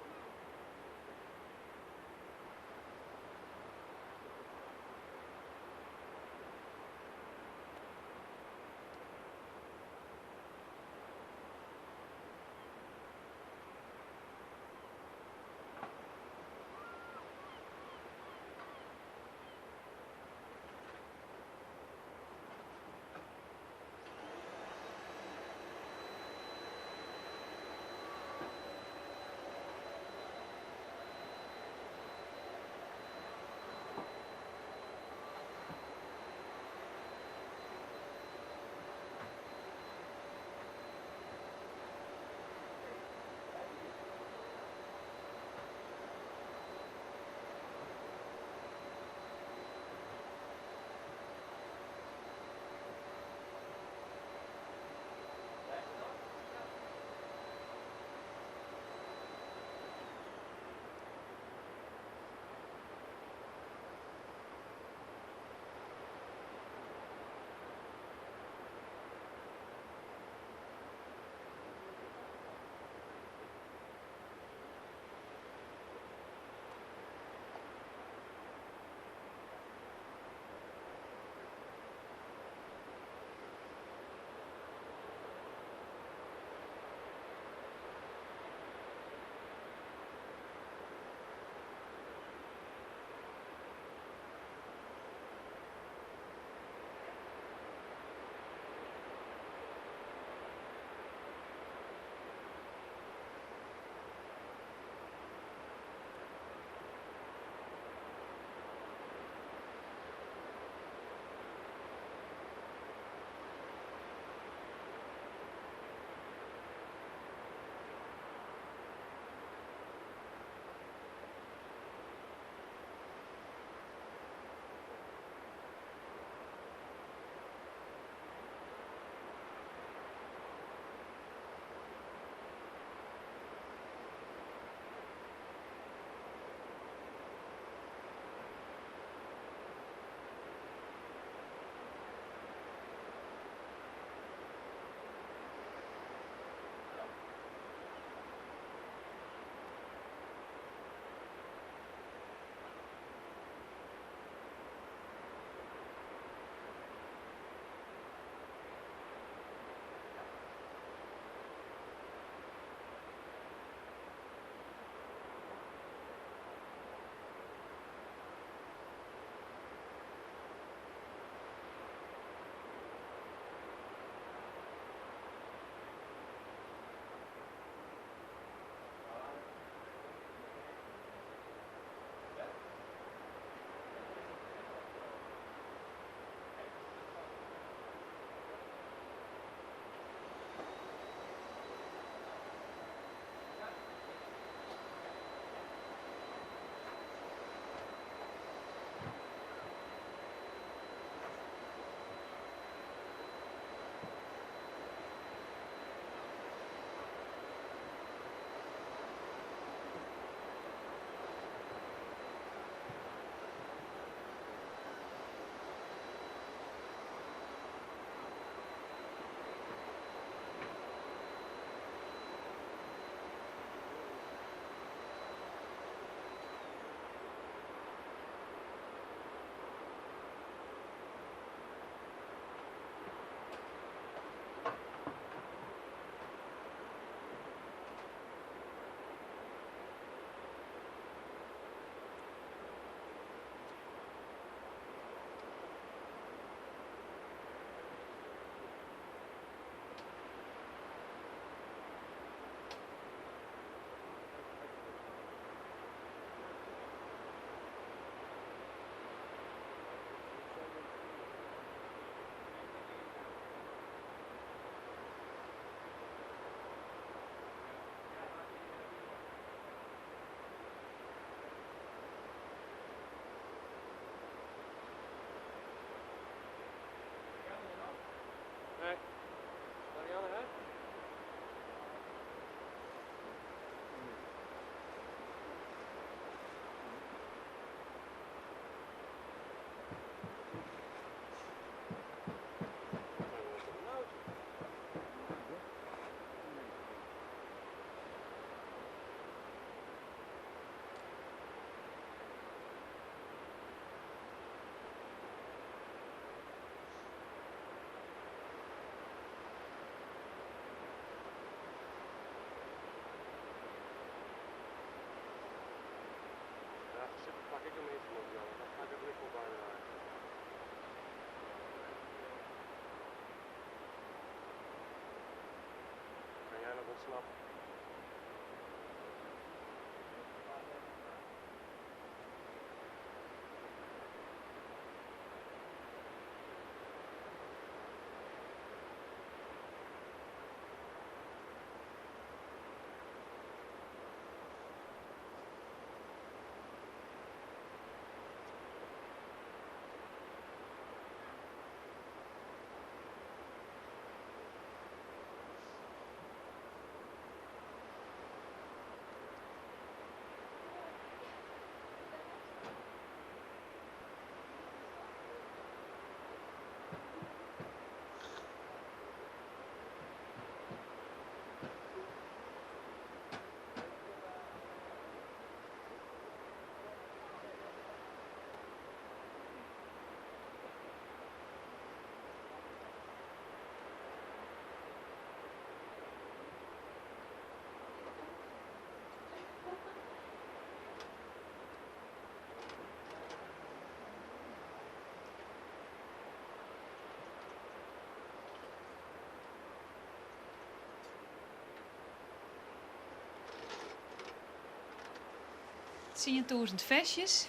Speaker 7: 10.000 fersjes.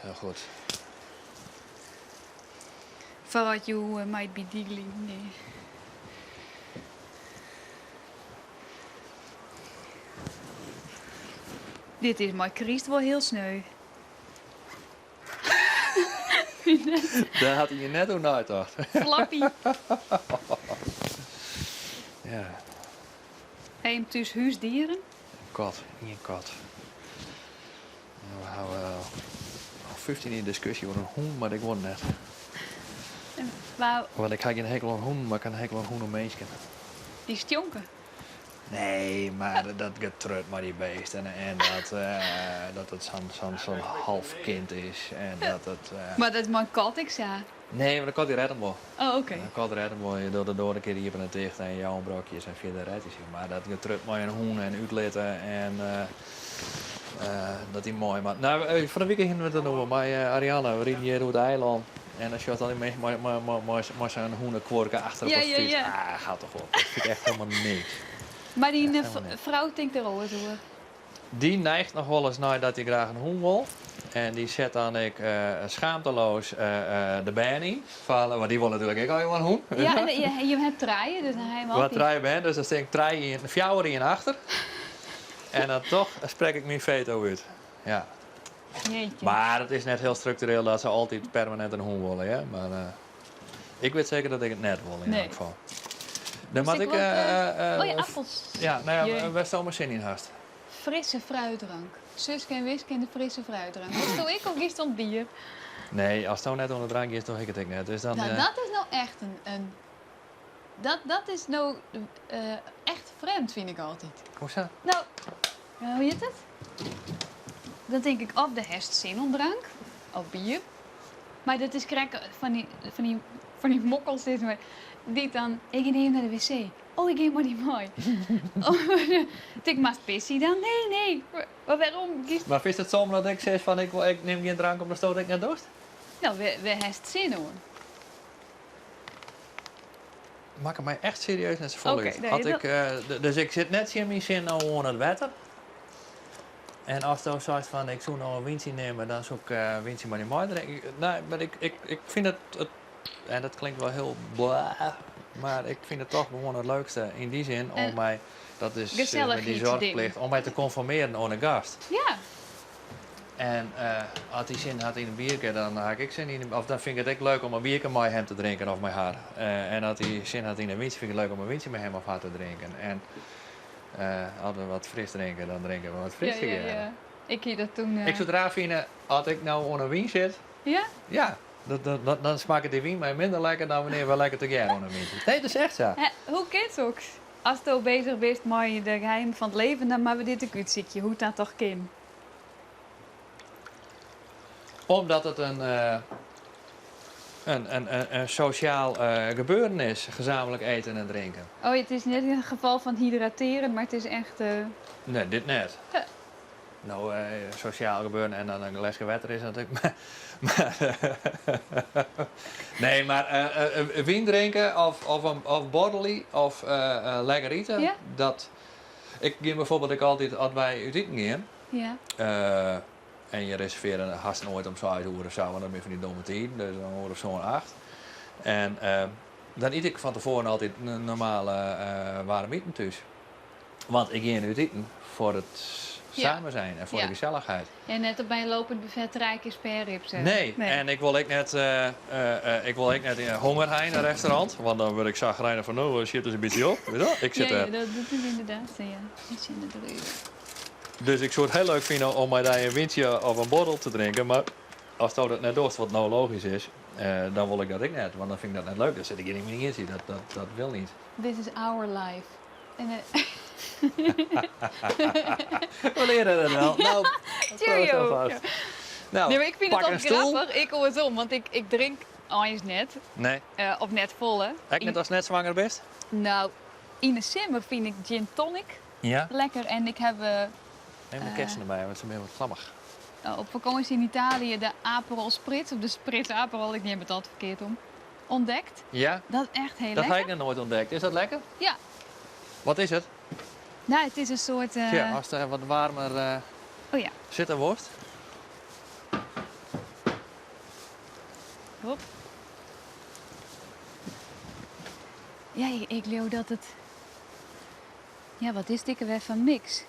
Speaker 9: Heel goed.
Speaker 7: For what you might be dealing. Nee. Dit is mei kryst wol hiel sneu.
Speaker 9: Dêr hat hy net oer neitocht.
Speaker 7: Flappy.
Speaker 9: Ja.
Speaker 7: Ha jim thús húsdieren?
Speaker 9: In kat, ien kat. We hawwe al 15 jier diskusje oer in hûn, mar ik wol net.
Speaker 7: Mar
Speaker 9: Want ik ha gjin hekel oan hûnen, mar ik ha in hekel oan hûneminsken.
Speaker 7: Dy stjonke?
Speaker 9: Nee, mar dat getrut mei dy beesten en dat, dat it sa'n sa'n sa'n half kind is en dat it.
Speaker 7: Mar dat is mei in kat ek sa?
Speaker 9: Nee, want de kat dy rêdt him wol.
Speaker 7: Oh, oké.
Speaker 9: De kat rêdt him wol. Je dogge de doar in kear iepen en ticht en je jouwe him brokjes en fierder rêdt hy sich. Mar dat getrut mei in hûn en útlitte en dat hy mei moat. No, fan 'e wike hiene we it der noch oer mei Ariane. We riden hjir oer it eilân en dan sjochst al dy minsken mei, mei, mei, mei, mei sa'n hûnekuorke achterop
Speaker 7: Ja,
Speaker 9: de
Speaker 7: ja,
Speaker 9: fyts.
Speaker 7: ja.
Speaker 9: Ah, hou toch op. Dat fyn ik echt helemaal niks.
Speaker 7: Mar dyn
Speaker 9: Echt helemaal niks.
Speaker 7: frou tinkt der oars oer?
Speaker 9: Dy neigt noch wolris nei dat hy graach in hûn wol. En dy set dan ek schaamteloos de bern yn. Fan, want dy wol natuerlik ek al in hûn.
Speaker 7: Ja, en jim ha trije, dus dan ha jim
Speaker 9: We ha
Speaker 7: altyd...
Speaker 9: trije bern, dus dan stean ik trije ien, fjouwer ien achter. En dan toch sprek ik myn feto út. Ja.
Speaker 7: Jeetje.
Speaker 9: Mar it is net hiel struktureel dat se altyd permanint in hûn wolle, hear. Mar ik wit seker dat ik it net wol yn
Speaker 7: Nee.
Speaker 9: elk gefal. Dan
Speaker 7: Moast
Speaker 9: moat
Speaker 7: ik
Speaker 9: ik.
Speaker 7: wat,
Speaker 9: eh,
Speaker 7: oh ja, appels.
Speaker 9: Ja, no ja,
Speaker 7: Jee.
Speaker 9: wêr'tsto mar sin yn hast.
Speaker 7: Frisse fruitdrank. Suske en Wiske en de frisse fruitdrank. Wolsto ek of giest oan it bier?
Speaker 9: Nee, asto net oan de drank giest, doch ik it ek net. Dus dan,
Speaker 7: Nou, dat is no echt in, in dat, dat is no echt frjemd, fyn ik altyd.
Speaker 9: Hoesa?
Speaker 7: No, hoe hjit it? Dan tink ik of do hast sin oan drank of bier. Mar dat is krekt fan dy, fan dy, fan dy mokkels sis mar, dy't dan, ik gean even nei de wc. Oh, ik gean mei dy mei. Tink, moatst pisje dan? Nee, nee. Mar wêrom giest...
Speaker 9: Mar fynst it stom dat ik sis fan ik, ik nim gjin drank omdatsto it ek net dochst?
Speaker 7: No, wêr, wêr hast sin oan?
Speaker 9: Makket my echt serieus net safolle
Speaker 7: Oké,
Speaker 9: út.
Speaker 7: nee,
Speaker 9: As
Speaker 7: dat-
Speaker 9: ik, eh, dus ik sit net tsjin myn sin no oan it wetter. En asto seist fan ik soe no in wyntsje nimme, dan soe ik in wyntsje mei dy meidrinke. Nee, mar ik, ik, ik fyn it, it, en dat klinkt wol hiel blah, mar ik fyn it toch gewoan it leukste yn dy sin om
Speaker 7: En
Speaker 9: my, dat is eh, met dy
Speaker 7: gesellichheidsding.
Speaker 9: zorgplicht, om my te konformearjen oan de gast.
Speaker 7: Ja.
Speaker 9: En as hy sin hat yn in bierke, dan ha ik ek sin yn in, of dan fyn ik it ek leuk om in bierke mei him te drinken of mei har. En as hy sin hat yn in wyntsje, fyn ik it leuk om in wyntsje mei him of har te drinken. En as we wat fris drinke, dan drinke we wat fris
Speaker 7: Ja, ja,
Speaker 9: tegearre.
Speaker 7: ja. Ik hie dat toen.
Speaker 9: Ik soe it raar fine as ik no oan 'e wyn sit.
Speaker 7: Ja?
Speaker 9: Ja, dat, dat, dat, dan smakket dy wyn my minder lekker dan wannear't we lekker tegearre oan 'e wyn sitte. Nee, dat is echt sa.
Speaker 7: Hè, hoe kin soks? Asto bezich bist mei de geheimen fan it leven, dan moatte we dit ek útsykje, hoe't dat toch kin.
Speaker 9: Omdat it in, in, in, in, in sosjaal gebeuren is, gezamenlijk eten en drinken.
Speaker 7: Oh, it is net in gefal fan hydrateren, mar it is echt.
Speaker 9: Nee, dit net.
Speaker 7: Huh.
Speaker 9: No, sosjaal gebeuren en dan in gleske wetter is natuerlik. Mar, nee, mar wyn drinke of, of, in, of borrelje of lekker ite,
Speaker 7: Ja?
Speaker 9: dat. Ik gean bijvoorbeeld ek altyd as wy út iten gean.
Speaker 7: Ja.
Speaker 9: En je reservearje hast noait om seis oere of sa, want dat binne fan dy domme tiden, dus om in oere of sân, acht. En dan yt ik fan tefoaren altyd in normale waarm iten thús. Want ik gean út iten foar it samen zijn en foar de gesellichheid.
Speaker 7: En net op by in lopend buffet trije kear spareribs.
Speaker 9: Nee, en ik wol ek net, ik wol ek net honger ha yn in restaurant, want dan wurd ik chagrijnich fan no, sjit ris in bytsje op. Weet je wel? Ik sit
Speaker 7: Ja, ja,
Speaker 9: dêr.
Speaker 7: dat is ynderdaad sa, ja. Iets yn de druven.
Speaker 9: Dus ik soe it hiel leuk fine om mei dy in wyntsje of in borrel te drinken, mar asto dat net dochst, wat no logysk is, dan wol ik dat ek net, want dan fyn ik dat net leuk. Dan sit ik hjir yn myn ientsje, dat, dat, dat wil niet.
Speaker 7: This is our life. En,
Speaker 9: We leare it wel. No,
Speaker 7: Cheerio.
Speaker 9: proost alvast. No,
Speaker 7: Nee, mar ik fyn it
Speaker 9: pak
Speaker 7: al
Speaker 9: in stoel.
Speaker 7: grappich, ik oarsom, want ik, ik drink eins net.
Speaker 9: Nee.
Speaker 7: Of net folle.
Speaker 9: Ek net ast net swanger bist?
Speaker 7: No, yn de simmer fyn ik gin tonic
Speaker 9: Ja.
Speaker 7: lekker en ik ha
Speaker 9: Neem de kersen derby, want se binne wat klammich.
Speaker 7: op fakânsje yn Italië de Aperol Spritz, of de Spritz Aperol, ik neam it altyd ferkeard om, ûntdekt.
Speaker 9: Ja?
Speaker 7: Dat is echt hiel
Speaker 9: Dat ha
Speaker 7: lekker.
Speaker 9: ik noch noait ûntdekt. Is dat lekker?
Speaker 7: Ja.
Speaker 9: Wat is it?
Speaker 7: No, it is in soart.
Speaker 9: Tja, ast wat waarmer
Speaker 7: Oh ja.
Speaker 9: sitte wolst.
Speaker 7: Hop. Ja, ik, ik leau dat it. Ja, wat is dit wer foar mix?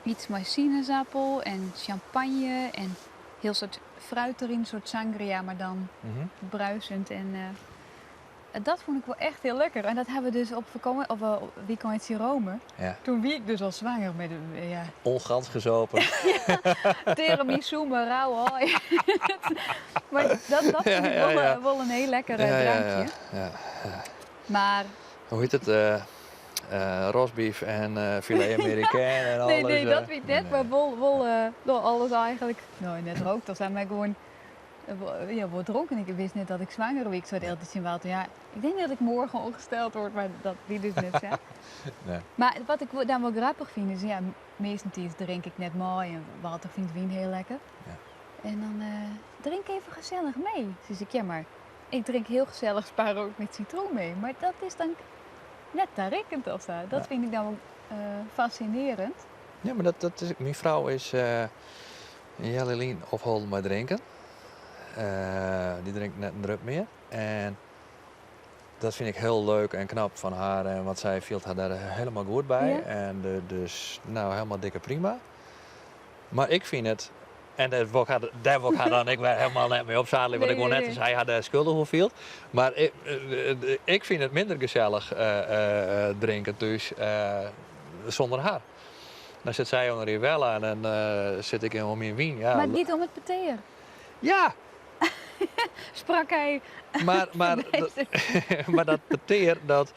Speaker 7: Iets mei sinaasappel en champagne en hiel soart fruit deryn, soart sangria, mar dan bruisend. En dat fûn ik wol echt hiel lekker. En dat ha we dus op fakânsje, of wykeintsje Rome.
Speaker 9: Ja.
Speaker 7: Toen wie ik dus al zwanger met de, ja.
Speaker 9: Ongans gezopen.
Speaker 7: Ja, tiramisu mei rauw aai. Maar dat fûn ik wol in hiel lekker drankje. Mar.
Speaker 9: Hoe hjit it? Rosbief en filet américain en
Speaker 7: alles. Nee, nee, dat wie it net, mar wol alles eigentlik. No, net rookt of sa, mar gewoan ja, wol dronken. Ik wist net dat ik swanger wie. Ik sei altyd tsjin Walter, ja, ik denk dat ik morgen ongesteld word, mar dat wie dus net sa.
Speaker 9: Nee.
Speaker 7: Mar wat ik dan wol grappich fyn is, ja, meastentiids drink ik net mei en Walter fynt wyn hiel lekker.
Speaker 9: Ja.
Speaker 7: En dan drink even gesellich mee. Sis ik, ja, mar ik drink hiel gesellich spaarrood met citroen mee. Mar dat is dan net tarikkend of sa. Dat fyn ik dan wol fascinerend.
Speaker 9: Ja, mar dat is, myn frou is in healjier lyn opholden mei drinken. Dy drinkt net in drup mear. En dat fyn ik hiel leuk en knap fan har. En want sy fielt har dêr hielendal goed by.
Speaker 7: Ja.
Speaker 9: En dus, no, hielendal dikke prima. Mar ik fyn it, en dêr wol ik har, dêr wol ik har dan ek wer hielendal net mei opsadelje, want ik wol net dat sy har dêr skuldich oer fielt. Mar ik fyn it minder gesellich drinken thús sûnder har. Dan sit sy oan de Rivella en dan sit ik oan myn wyn. Ja.
Speaker 7: Mar it giet om it petear.
Speaker 9: Ja.
Speaker 7: Sprak hy.
Speaker 9: Mar dat petear, dat,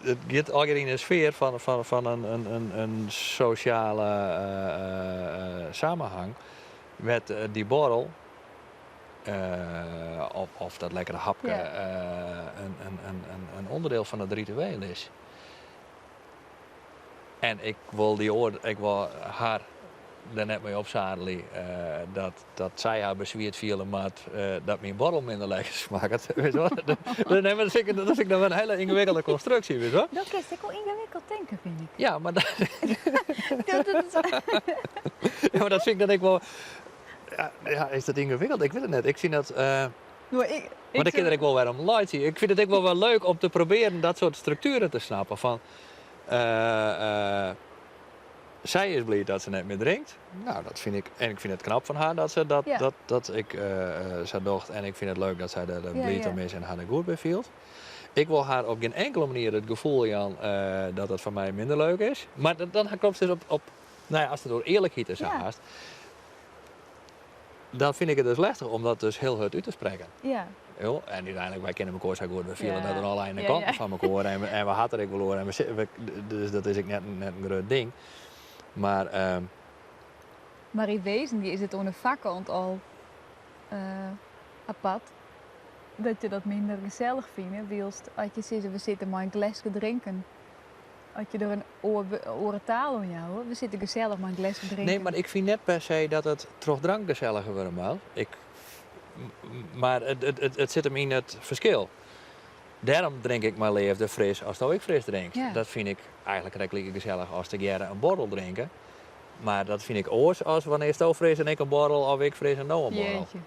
Speaker 9: it giet allegear yn in sfear fan in sosjale samenhang, wêr't dy borrel of dat lekkere hapke in ûnderdiel fan it ritueel is. En ik wol dy oar, ik wol har der net mei opsadelje dat sy har beswierd fiele moat dat myn borrel minder lekker smakket. Witst wol? Nee, mar dat fyn ik, dat fyn ik dan wer in hiele yngewikkelde konstruksje, witst wol?
Speaker 7: Dat kinst ek wol yngewikkeld tinke, fyn ik.
Speaker 9: Ja, mar dat, ja, mar dat fyn ik dan ek wol, ja, is dat yngewikkeld? Ik wit it net. Ik fyn dat. Mar ik kin der ek wol wer om laitsje. Ik fyn it ek wol wer leuk om te probearjen dat soart struktueren te snappen. Fan, sy is bliid dat se net mear drinkt. No, dat fyn ik, en ik fyn it knap fan har dat se dat, dat, dat ek sa docht. En ik fyn it leuk dat sy der bliid om is en har der goed by fielt. Ik wol har op gjin inkele manier it gefoel jaan dat it foar my minder leuk is. Mar dan komst dus op, no ja, ast it oer earlikheid en sa hast. Dan fyn ik it dus lestich om dat dus hiel hurd út te sprekken.
Speaker 7: Ja.
Speaker 9: Jo, en úteinlik, wy kinne mekoar sa goed, we fiele dat oan alle ene kanten fan mekoar en we ha it der ek wol oer en we, dus dat is ek net in grut ding. Mar.
Speaker 7: Mar yn wezen is it oan de foarkant al apart dat je dat minder gesellich fine, wylst as je sizze we sitte mei in gleske drinken. As je der in oare taal oan jouwe, we sitte gesellich mei in gleske drinken.
Speaker 9: Nee, mar ik fyn net per se dat it troch drank geselliger wurde moat. Ik, mar it sit him yn it ferskil. Dêrom drink ik mei leafde fris asto ek fris drinkst.
Speaker 7: Ja.
Speaker 9: Dat fyn ik eigentlik krekt like gesellich as tegearre in borrel drinke. Mar dat fyn ik oars as wannear'tsto fris en ik in borrel of ik fris en do in borrel.
Speaker 7: Jeetje.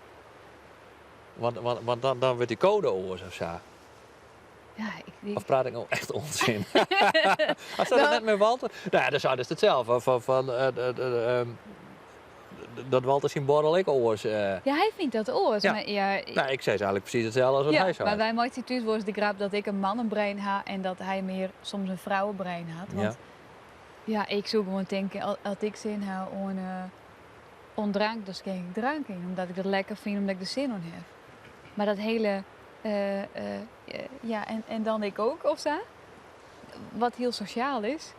Speaker 9: Want dan wurdt dy koade oars of sa.
Speaker 7: Ja, ik,
Speaker 9: Of praat ik no echt onzin? Hast dat net mei Walter? No ja, dan seidest it sels. Fan, dat Walter syn borrel ek oars.
Speaker 7: Ja, hy fynt dat oars.
Speaker 9: Ja.
Speaker 7: Mar, ja,
Speaker 9: No, ik sis eigentlik presys itselde as wat
Speaker 7: ja,
Speaker 9: hy sei.
Speaker 7: mar wy meitsje thús wolris de grap dat ik in mannebrein ha en dat hy mear soms in frouwebrein hat. Want ja, ik soe gewoan tinke, as ik sin ha oan drank, dan skink ik drank yn. Omdat ik dat lekker fyn, omdat ik der sin oan haw. Mar dat hiele ja, en dan ik ook of sa. Wat hiel sosjaal is.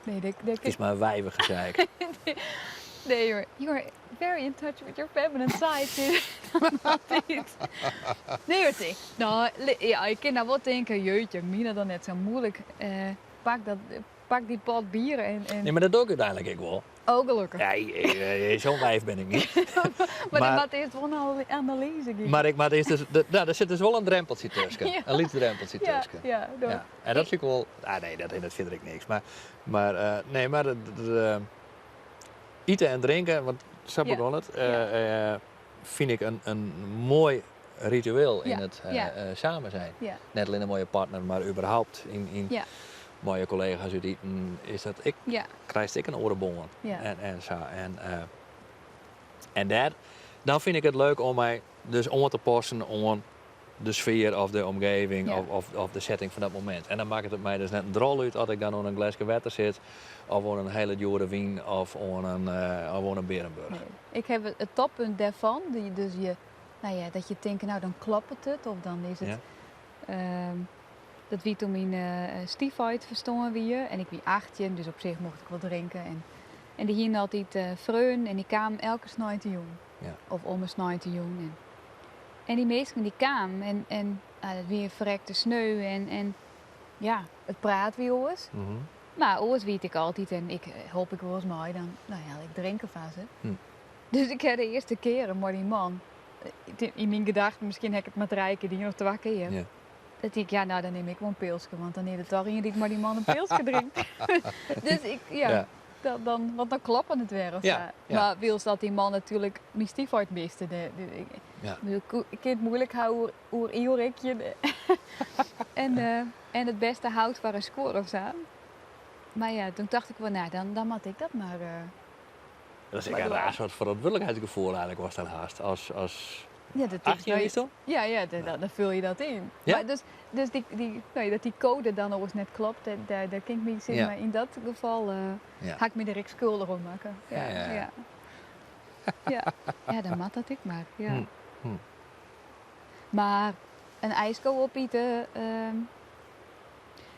Speaker 7: Nee, dat, dat
Speaker 9: It is mar wijvegezeik.
Speaker 7: Nee, you're, you're very in touch with your feminine side. Altyd. Nee, hoor, no, ja, ik kin dan wol tinke, jeetje, mina dan net sa moeilik. Pak dat, pak dy pot bier en...
Speaker 9: Nee, mar dat doch ik úteinlik ek wol.
Speaker 7: Oh, gelokkich.
Speaker 9: Nee, zo'n wijf bin ik net.
Speaker 7: Mar dan moat earst wol in analyze gean.
Speaker 9: Mar ik moat earst dus, no, der sit dus wol in drempeltsje tusken.
Speaker 7: Ja.
Speaker 9: In lyts drempeltsje tusken.
Speaker 7: Ja, ja,
Speaker 9: ja. En dat fyn ik wol, ah, nee, dat fierder ek niks. Mar, nee, mar ite en drinken, want. Sa begûn it. Fyn ik in moai ritueel yn it samen zijn. Net allinnich mei je partner, mar überhaupt yn mei je kollega's út iten is dat ek, krijst ek in oare bân en sa. En dêr, dan fyn ik it leuk om my dus oan te passen oan de sfear of de omgeving of de setting fan dat momint. En dan makket it my dus net in drol út as ik dan oan in gleske wetter sit of oan in hiele djoere wyn of oan in, of oan in Bearenburch.
Speaker 7: Nee. Ik ha it toppunt dêrfan, dus je, nou ja, dat je tinke, nou dan kloppet it of dan is it. Dat wie toen myn styfheit ferstoarn wie en ik wie 18, dus op sich mocht ik wol drinke. En, en dy hienen altyd freonen en dy kamen elke sneintejûn. Of om 'e sneintejûn. En, en dy minsken dy kamen en, en nou, dat wie in ferrekte sneu en, en ja, it praat wie oars. Mar oars wie it ek altyd en ik holp ik wolris mei, dan nou ja, ik drinke foar se. Dus ik ha de earste kearen mei dy man, yn myn gedachten, miskien ha ik it mar trije kear dien of twa kear. Dat ik, ja, nou dan nim ik wol in pilske, want dan is der toch ien dy't mei dy man in pilske drinkt. Dus ik, ja, dan, dan, want dan kloppe it wer of sa. Mar wylst dat dy man natuerlik myn styfheit miste. De, de, ik, ik, ik kin it muoilik ha oer, oer ielrikje en, en it bêste hout foar in skuor of sa. Mar ja, toen tocht ik wol, nou, dan, dan moat ik dat mar.
Speaker 9: Dat is ek in raar soart ferantwurdlikheidsgefoel eigentlik watst dan hast as, as
Speaker 7: Ja, dat is
Speaker 9: 18 wiest dan?
Speaker 7: Ja, ja, dan, dan ful je dat yn.
Speaker 9: Ja?
Speaker 7: Mar dus, dus dy, dy, no ja, dat dy koade dan oars net klopt, dêr, dêr, dêr kin ik my sis mar yn dat gefal ha ik my der ek skuldich oer makke. Ja, ja. Ja. Ja, dan moat dat ek mar. Ja. Mar in ijsko opite,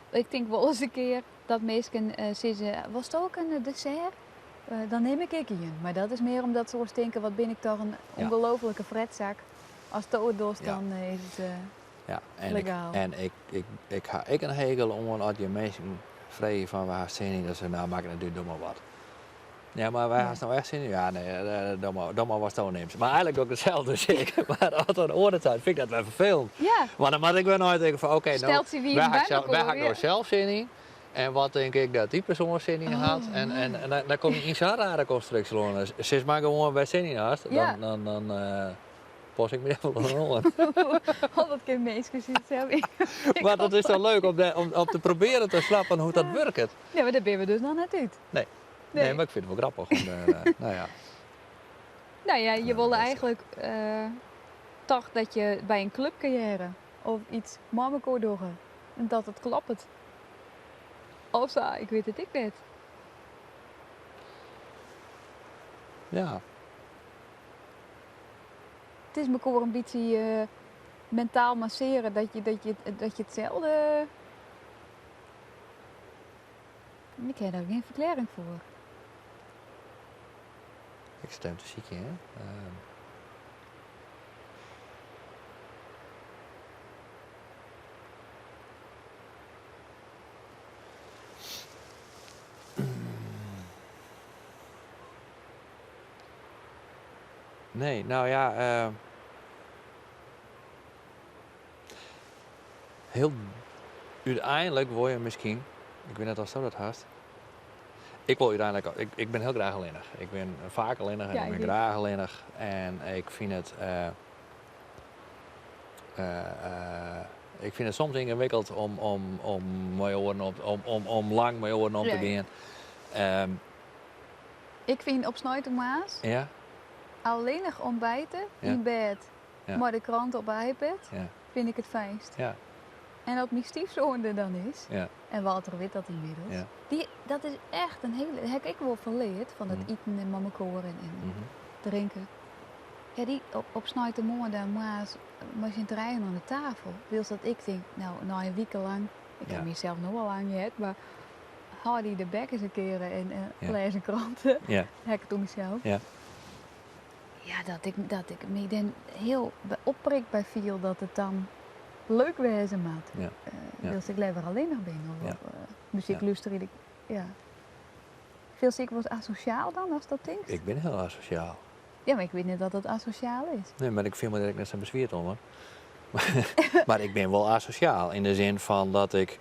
Speaker 7: ik tink wolris in kear dat minsken sizze, wolst ek in dessert? Dan nim ik ek ien. Mar dat is mear omdat se oars tinke, wat bin ik toch in ûngelooflike fretzak. Ast it dochst, dan is it
Speaker 9: Ja, en ik,
Speaker 7: legaal.
Speaker 9: en ik, ik, ik ha ek in hekel oan as je minsken freegje fan wa hast sin yn, dat se nou makket net út, doch mar wat. Ja, mar wêr hast no echt sin yn? Ja, nee, doch mar, doch mar watsto nimst. Mar eigentlik doch ik itselde as ik. Mar as in oar it seit, fyn ik dat wer ferfelend. Want dan moat ik wer neitinke fan oké, no,
Speaker 7: Stelt sy wiven
Speaker 9: wêr ha
Speaker 7: by
Speaker 9: ik sels, wêr
Speaker 7: mekoar,
Speaker 9: ha ik no sels sin yn? En wat tink ik dat dy persoan sin yn hat? En, en, en dan, dan kom je yn sa'n rare konstruksje oan. Sis mar gewoan wêr'tst sin yn hast, dan, dan, dan pas ik my wol oan.
Speaker 7: Oh, wat kin minsken sich
Speaker 9: Mar dat is toch leuk om, om, om te probearjen te snappen hoe't dat wurket.
Speaker 7: Ja, mar dêr binne we dus noch net út.
Speaker 9: Nee. Nee, mar ik fyn it wol grappich om dêr, no ja.
Speaker 7: No ja, je wolle eigentlik toch dat je by in klupke hearre of yts mei mekoar dogge en dat it kloppet. Of sa, ik wit it ek net.
Speaker 9: Ja.
Speaker 7: It is mekoar in bytsje mentaal massearje dat je, dat je, dat je itselde. Ik ha dêr gjin ferklearring foar.
Speaker 9: Ik sit even te sykjen, hè. Nee, nou ja, hiel úteinlik wol je miskien, ik wit net oftsto dat hast, ik wol úteinlik, ik, ik bin hiel graach allinnich. Ik bin faak allinnich en ik bin graach allinnich en ik fyn it, ik fyn it soms yngewikkeld om, om, om mei oaren op, om, om, om lang mei oaren om te gean.
Speaker 7: Ik fyn op sneintemoarns allinnich ontbijte yn bêd mei de krante op de iPad, fyn ik it fynst. En as myn styfsoan der dan is, en Walter wit dat ynmiddels, dy, dat is echt in hiele, dêr ha ik ek wol fan leard, fan dat iten en mei mekoar en, en drinken. Ja, dy op, op sneintemoarn dan moarns mei syn trijen oan de tafel. Wylst dat ik tink, no, nei in wike lang, ik ha mysels no al lang heard, mar hâld dy de bek ris in kear en lês in krante. Ha ik it oer mysels. Ja, dat ik, dat ik my dêr hiel opprikt by fiel dat it dan leuk wêze moat. Wylst ik leaver allinnich bin of muzyk lústerje. Ja. Fielst dy ek wolris asosjaal dan, ast dat tinkst?
Speaker 9: Ik bin hiel asosjaal.
Speaker 7: Ja, mar ik wit net dat dat asosjaal is.
Speaker 9: Nee, mar ik fiel my der ek net sa beswierd om, hoor. Mar ik bin wol asosjaal yn de sin fan dat ik.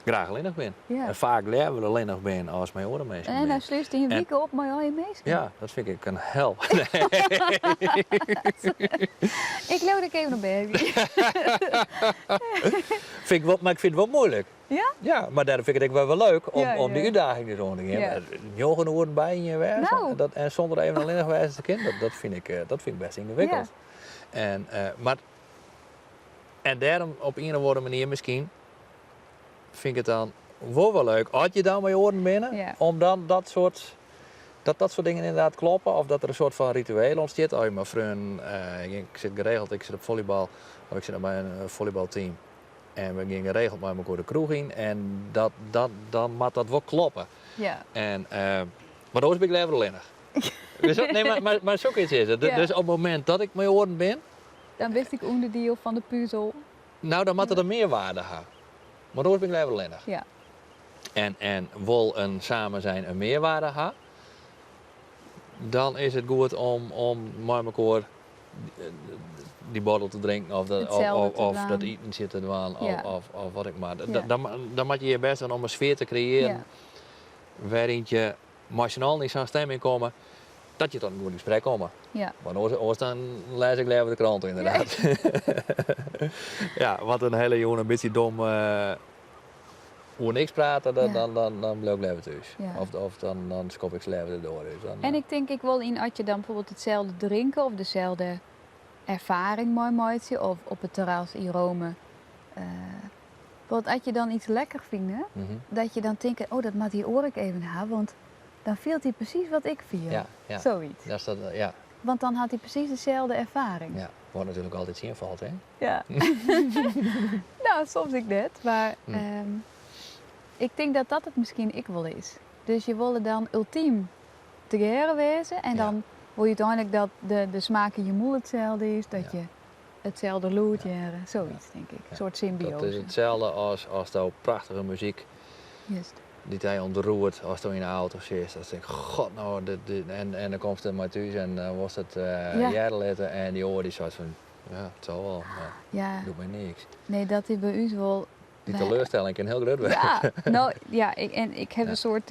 Speaker 9: Graach allinnich bin.
Speaker 7: Ja.
Speaker 9: En faak leaver allinnich bin as mei oare minsken
Speaker 7: En
Speaker 9: bin.
Speaker 7: dan slútst yn
Speaker 9: En-
Speaker 7: wike op mei al je minsken.
Speaker 9: Ja, dat fyn ik in hel.
Speaker 7: Ik leau dat ik even op bêd gean.
Speaker 9: Fyn ik wol, mar ik fyn it wol muoilik.
Speaker 7: Ja?
Speaker 9: Ja, mar dêrom fyn ik it ek wer wol leuk om,
Speaker 7: Ja,
Speaker 9: om dy
Speaker 7: ja.
Speaker 9: útdaging dus oan te gean.
Speaker 7: Ja.
Speaker 9: Njoggen oeren by ien wêze
Speaker 7: Nou.
Speaker 9: dat, en sûnder even allinnich wêze te kinnen, dat, dat fyn ik, dat fyn ik bêst yngewikkeld. En, mar, en dêrom op ien of oare manier miskien fyn ik it dan wol wer leuk as je dan mei oaren binne,
Speaker 7: Ja.
Speaker 9: om dan dat soart, dat dat soart dingen ynderdaad kloppe of dat der in soart fan ritueel ûntstiet. As je mei freonen, ik sit geregeld, ik sit op follybal of ik sit by in follybalteam en we gean geregeld mei mekoar de kroech yn en dat, dat, dan moat dat wol kloppe.
Speaker 7: Ja.
Speaker 9: En, mar oars bin ik leaver allinnich. Dus, nee, mar sokyts is it.
Speaker 7: Ja.
Speaker 9: Dus op it momint dat ik mei oaren bin,
Speaker 7: Dan bist ek ûnderdiel fan de puzel.
Speaker 9: Nou, dan moat it in mearwaarde ha. Want oars bin ik leaver allinnich.
Speaker 7: Ja.
Speaker 9: En wol in samen zijn in mearwaarde ha, dan is it goed om mei mekoar dy bottel te drinken of dat,
Speaker 7: Itselde te
Speaker 9: of
Speaker 7: dwaan.
Speaker 9: dat itentsje te dwaan of,
Speaker 7: Ja.
Speaker 9: of wat ek mar.
Speaker 7: Ja.
Speaker 9: Dan moat je je bêst dwaan om in sfear te kreëarjen
Speaker 7: Ja.
Speaker 9: wêryn't je mei syn allen yn sa'n stemming komme dat je tot in goed gesprek komme.
Speaker 7: Ja.
Speaker 9: Want oars dan lês ik leaver de krante ynderdaad. Ja, want in hiele jûn in bytsje dom oer niks prate,
Speaker 7: Ja.
Speaker 9: dan bliuw ik leaver thús.
Speaker 7: Ja.
Speaker 9: Of dan skop ik se leaver de doar út. Dan,
Speaker 7: En ik tink ek wol yn as je dan bijvoorbeeld itselde drinke of deselde erfaring meimeitsje of op it terras yn Rome. Want as je dan iets lekker fine, dat je dan tinke, oh dat moat dy oar ek even ha, want dan fielt hy presys wat ik fiel.
Speaker 9: Ja, ja.
Speaker 7: Soyts.
Speaker 9: Dat is dat, ja.
Speaker 7: Want dan hat hy presys deselde erfaring.
Speaker 9: Ja, wat natuerlik altyd tsjinfalt, hè?
Speaker 7: Ja. Nou, soms ek net, mar ik tink dat dat it miskien ek wol is. Dus je wolle dan ultym tegearre wêze en dan wol je úteinlik dat de smaak yn je mûle itselde is, dat je itselde lûd hearre, soyts tink ik. In soart
Speaker 9: Dat is
Speaker 7: symbiose.
Speaker 9: itselde as do prachtige muzyk dy't dy ûntroert asto yn de auto sitst. Datst tinkst, god no, dit, dit, en dan komst der mei thús en dan wolst it hearre litte en dy oar dy seit fan, ja, it sil wol, mar docht my niks.
Speaker 7: Nee, dat is by ús wol
Speaker 9: Dy teleurstelling kin hiel grut wêze.
Speaker 7: Ja, no, ja, ik, en ik ha in soart,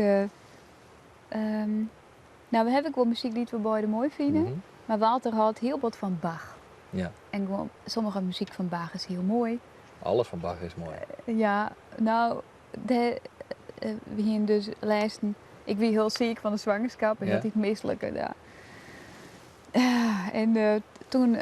Speaker 7: no, we hawwe ek wol muzyk dy't we beide moai fine, mar Walter hâldt hiel bot fan Bach. En gewoan, sommige muzyk fan Bach is hiel moai.
Speaker 9: Alles fan Bach is moai.
Speaker 7: Ja, no, de, we hiene dus lêsten, ik wie hiel siik fan de swangerskip en hieltyd mislik. Ja. En toen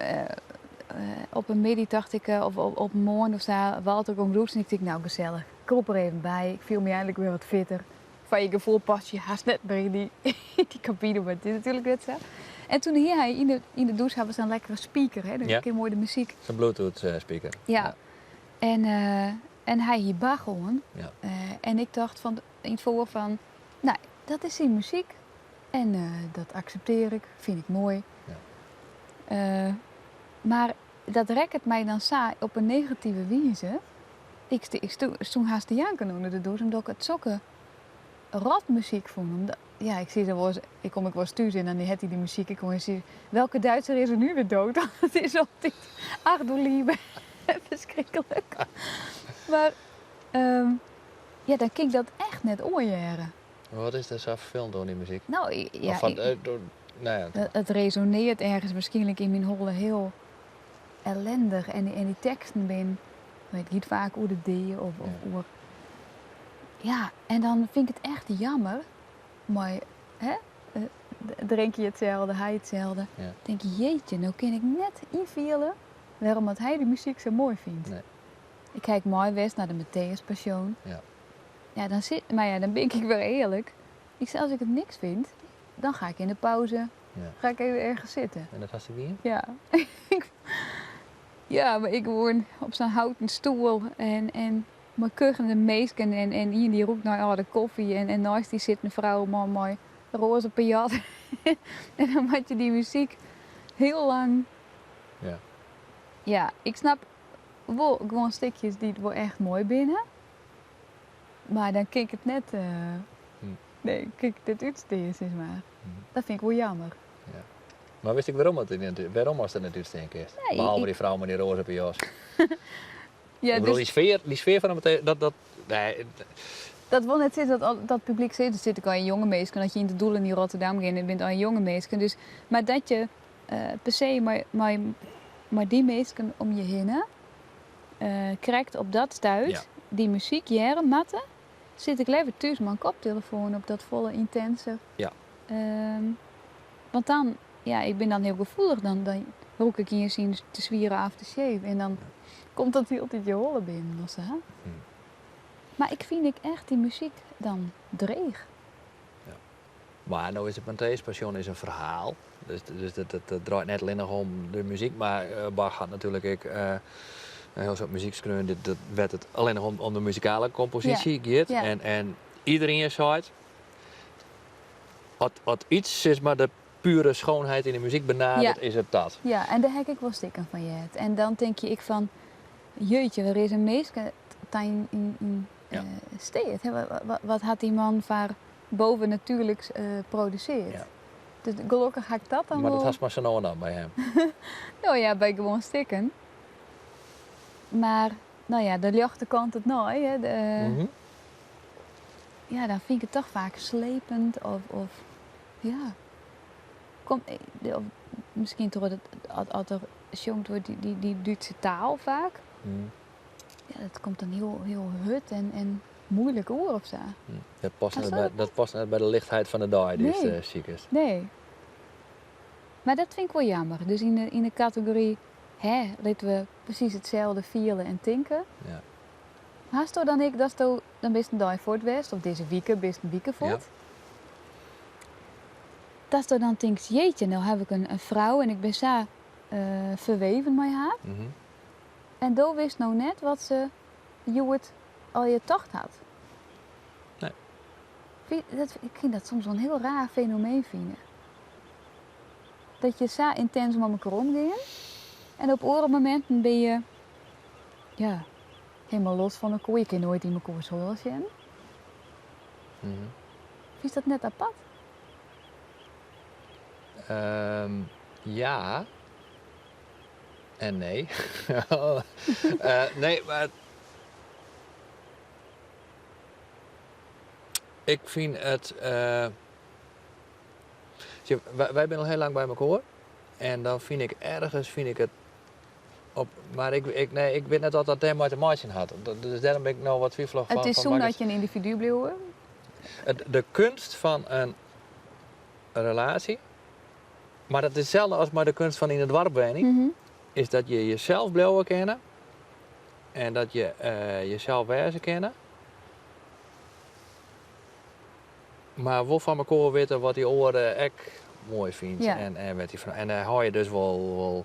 Speaker 7: op in middei tocht ik, of op in moarn of sa, Walter gong rûs en ik tink, no gesellich, krûp der even by, ik fiel my einlik wer wat fitter. Foar je gefoel past je hast net mear yn dy kabine, mar it is natuerlik net sa. En toen hie hy yn de dûs hawwe se sa'n lekkere speaker, hè, dus kin moai de muzyk.
Speaker 9: Sa'n Bluetooth speaker.
Speaker 7: Ja. En hy hie Bach oan. En ik tocht fan, yn it foar fan, no, dat is syn muzyk en dat akseptearje ik, fyn ik moai. Mar dat rekket my dan sa op in negative wize. Ik stûn hast te janken ûnder de dûs, omdat ik it sokke rotmuzyk fûn. Omdat, ja, ik sis dan wolris, ik kom ek wolris thús en dan hat hy dy muzyk. Ik kom en sis, welke Duitser is er nu weer dood? Want it is altyd, ach du liebe, ferskriklik. Mar ja, dan kin ik dat echt net oanhearre.
Speaker 9: Maar wat is der sa ferfelend oan dy muzyk?
Speaker 7: No, ja,
Speaker 9: Of van,
Speaker 7: ik
Speaker 9: door, nou ja.
Speaker 7: Het resoneert ergens waarschijnlijk in mijn holle heel ellendig. En die teksten bin, het giet faak oer de dea of oer... Ja, en dan fyn ik it echt jammer. Mar, hè, drink je itselde, hy itselde. Tink ik, jeetje, no kin ik net ynfiele wêrom dat hy de muzyk sa moai fynt. Ik kijk moai west nei de Matthäus Passion. Ja, dan sit, mar ja, dan bin ik wer earlik. Ik sels as ik it niks fyn, dan ga ik yn de pauze, ga ik even ergens sitten.
Speaker 9: En dat hast do dien?
Speaker 7: Ja. Ja, mar ik gewoan op sa'n houten stoel en mei kuchende minsken en ien dy rûkt nei âlde kofje en neist dy sit in frou mei roze pajat. En dan moat je dy muzyk hiel lang. Ja, ik snap wol gewoan stikjes dy't wol echt moai binne. Mar dan kin ik it net, nee, kin ik it net útstean, sis mar. Dat fyn ik wol jammer.
Speaker 9: Ja. Mar witst ek wêrom it net, wêrom ast it net útstean kinst?
Speaker 7: Nee,
Speaker 9: Behalve
Speaker 7: ik
Speaker 9: dy frou mei dy roze op 'e jas.
Speaker 7: Ja,
Speaker 9: Ik bedoel,
Speaker 7: dus
Speaker 9: dy sfear, dy sfear fan de Matthäus, dat, dat, Nee.
Speaker 7: Dat wol net sizze dat dat publyk sit. Der sitte ek al jonge minsken. As je yn de Doelen yn Rotterdam gean, dan binne it al jonge minsken. Dus, mar dat je per se mei dy minsken om je hinne krekt op dat stuit dy muzyk hearre moatte, sit ik leaver thús mei in koptelefoan op dat folle yntinser.
Speaker 9: Ja.
Speaker 7: Want dan, ja, ik bin dan hiel gefoelich, dan, dan rûk ik ien syn te swiere aftershave en dan komt dat hieltyd je holle binnen of sa. Mar ik fyn ek echt dy muzyk dan dreech.
Speaker 9: Ja. Mar no is de Matthäus Passion is in ferhaal. Dus, dus dat, dat, dat draait net allinnich om de muzyk, mar Bach hat natuerlik ek in hiel soad muzyk skreaun dat, dat wêr't it allinnich om, om de muzikale komposysje giet.
Speaker 7: Ja.
Speaker 9: En, en iedereen seit, at, at iets sis mar de pure schoonheid yn de muzyk benadert,
Speaker 7: Ja.
Speaker 9: is it dat.
Speaker 7: Ja, en dêr ha ik ek wol stikken fan heard. En dan tink je ek fan, jeutje, wêr is in minske ta yn, yn, yn
Speaker 9: Ja.
Speaker 7: steat? Hè? Wat, wat, wat hat dy man foar bovennatuerliks produsearre?
Speaker 9: Ja.
Speaker 7: Dus gelokkich ha ik dat dan
Speaker 9: Mar dat
Speaker 7: wol.
Speaker 9: hast mar sa no en dan by him.
Speaker 7: No ja, by gewoan stikken. Mar, no ja, de ljochte kant it nei. Hè, de, Ja, dan fyn ik it toch faak slepend of, of ja. Kom, of miskien troch dat as der sjongd wurdt dy, dy, dy Dútse taal faak. Ja, dat komt dan hiel, hiel hurd en, en moeilik oer of sa.
Speaker 9: Dat past
Speaker 7: Hast
Speaker 9: net by,
Speaker 7: dat
Speaker 9: dat past net by de lichtheid fan de dei dy'tst
Speaker 7: Nee.
Speaker 9: sikest.
Speaker 7: Nee. Mar dat fyn ik wol jammer. Dus yn de, yn de kategory, hè, litte we presys itselde fiele en tinke.
Speaker 9: Ja.
Speaker 7: Hasto dan ek datsto, dan bist in dei fuort west, of dizze wike bist in wike fuort.
Speaker 9: Ja.
Speaker 7: Datsto dan tinkst, jeetje, no haw ik in, in frou en ik bin sa ferweven mei har. En do witst no net wat se hjoed allegear tocht hat.
Speaker 9: Nee.
Speaker 7: Fyn, dat, ik fyn dat soms wol in hiel raar fenomeen fine. Dat je sa yntins mei mekoar omgean en op oare mominten bin je, ja, helemaal los fan elkoar. Je kinne noait yn mekoars holle sjen. Fynst dat net apart?
Speaker 9: Ja en nee. Nee, mar ik fyn it. Sjoch, wy binne al hiel lang by mekoar en dan fyn ik ergens fyn ik it op, mar ik, ik, nee, ik wit net oft dat dêrmei te meitsjen hat. Dus dêrom bin ik no wat twifelich fan.
Speaker 7: It is
Speaker 9: fan
Speaker 7: sûn
Speaker 9: makket
Speaker 7: dat je in yndividu bliuwe.
Speaker 9: It, de kunst fan in relaasje, mar dat is itselde as mei de kunst fan yn it doarp wenjen, is dat je jesels bliuwe kinne en dat je jesels wêze kinne, mar wol fan mekoar witte wat dy oare ek moai fynt en, en, wêr't dy fan, en dêr hâld je dus wol, wol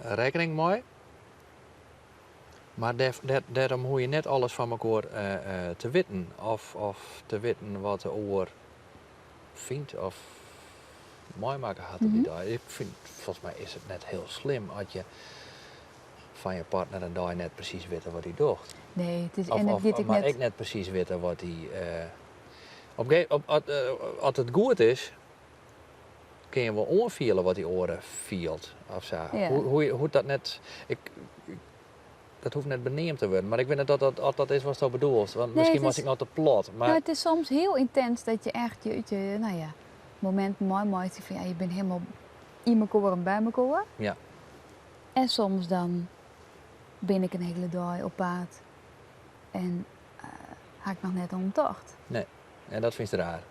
Speaker 9: rekkening mei. Mar dêr, dêr, dêrom hoege je net alles fan mekoar te witten of, of te witten wat de oar fynt of meimakke hat op dy dei. Ik fyn, folgens my is it net hiel slim as je fan je partner in dei net presys witte wat hy docht.
Speaker 7: Nee, it is,
Speaker 9: Of,
Speaker 7: en it
Speaker 9: of,
Speaker 7: giet ek
Speaker 9: mar
Speaker 7: net.
Speaker 9: ek net presys witte wat hy. Op ge- op, at, as it goed is, kin je wol oanfiele wat dy oare fielt of sa.
Speaker 7: Ja.
Speaker 9: Hoe, hoe, hoe dat net. Ik, dat hoecht net beneamd te wurden, mar ik wit net oft dat, oft dat is watsto bedoelst. Want
Speaker 7: Nee,
Speaker 9: miskien
Speaker 7: it
Speaker 9: was
Speaker 7: is
Speaker 9: ik no te plat. Mar
Speaker 7: No, it is soms hiel yntins dat je echt, jeetje, no ja, mominten meimeitsje fan ja, je binne hielendal yn mekoar en by mekoar.
Speaker 9: Ja.
Speaker 7: En soms dan bin ik in hiele dei op paad en ha ik noch net oan tocht.
Speaker 9: Nee, en dat fynst raar?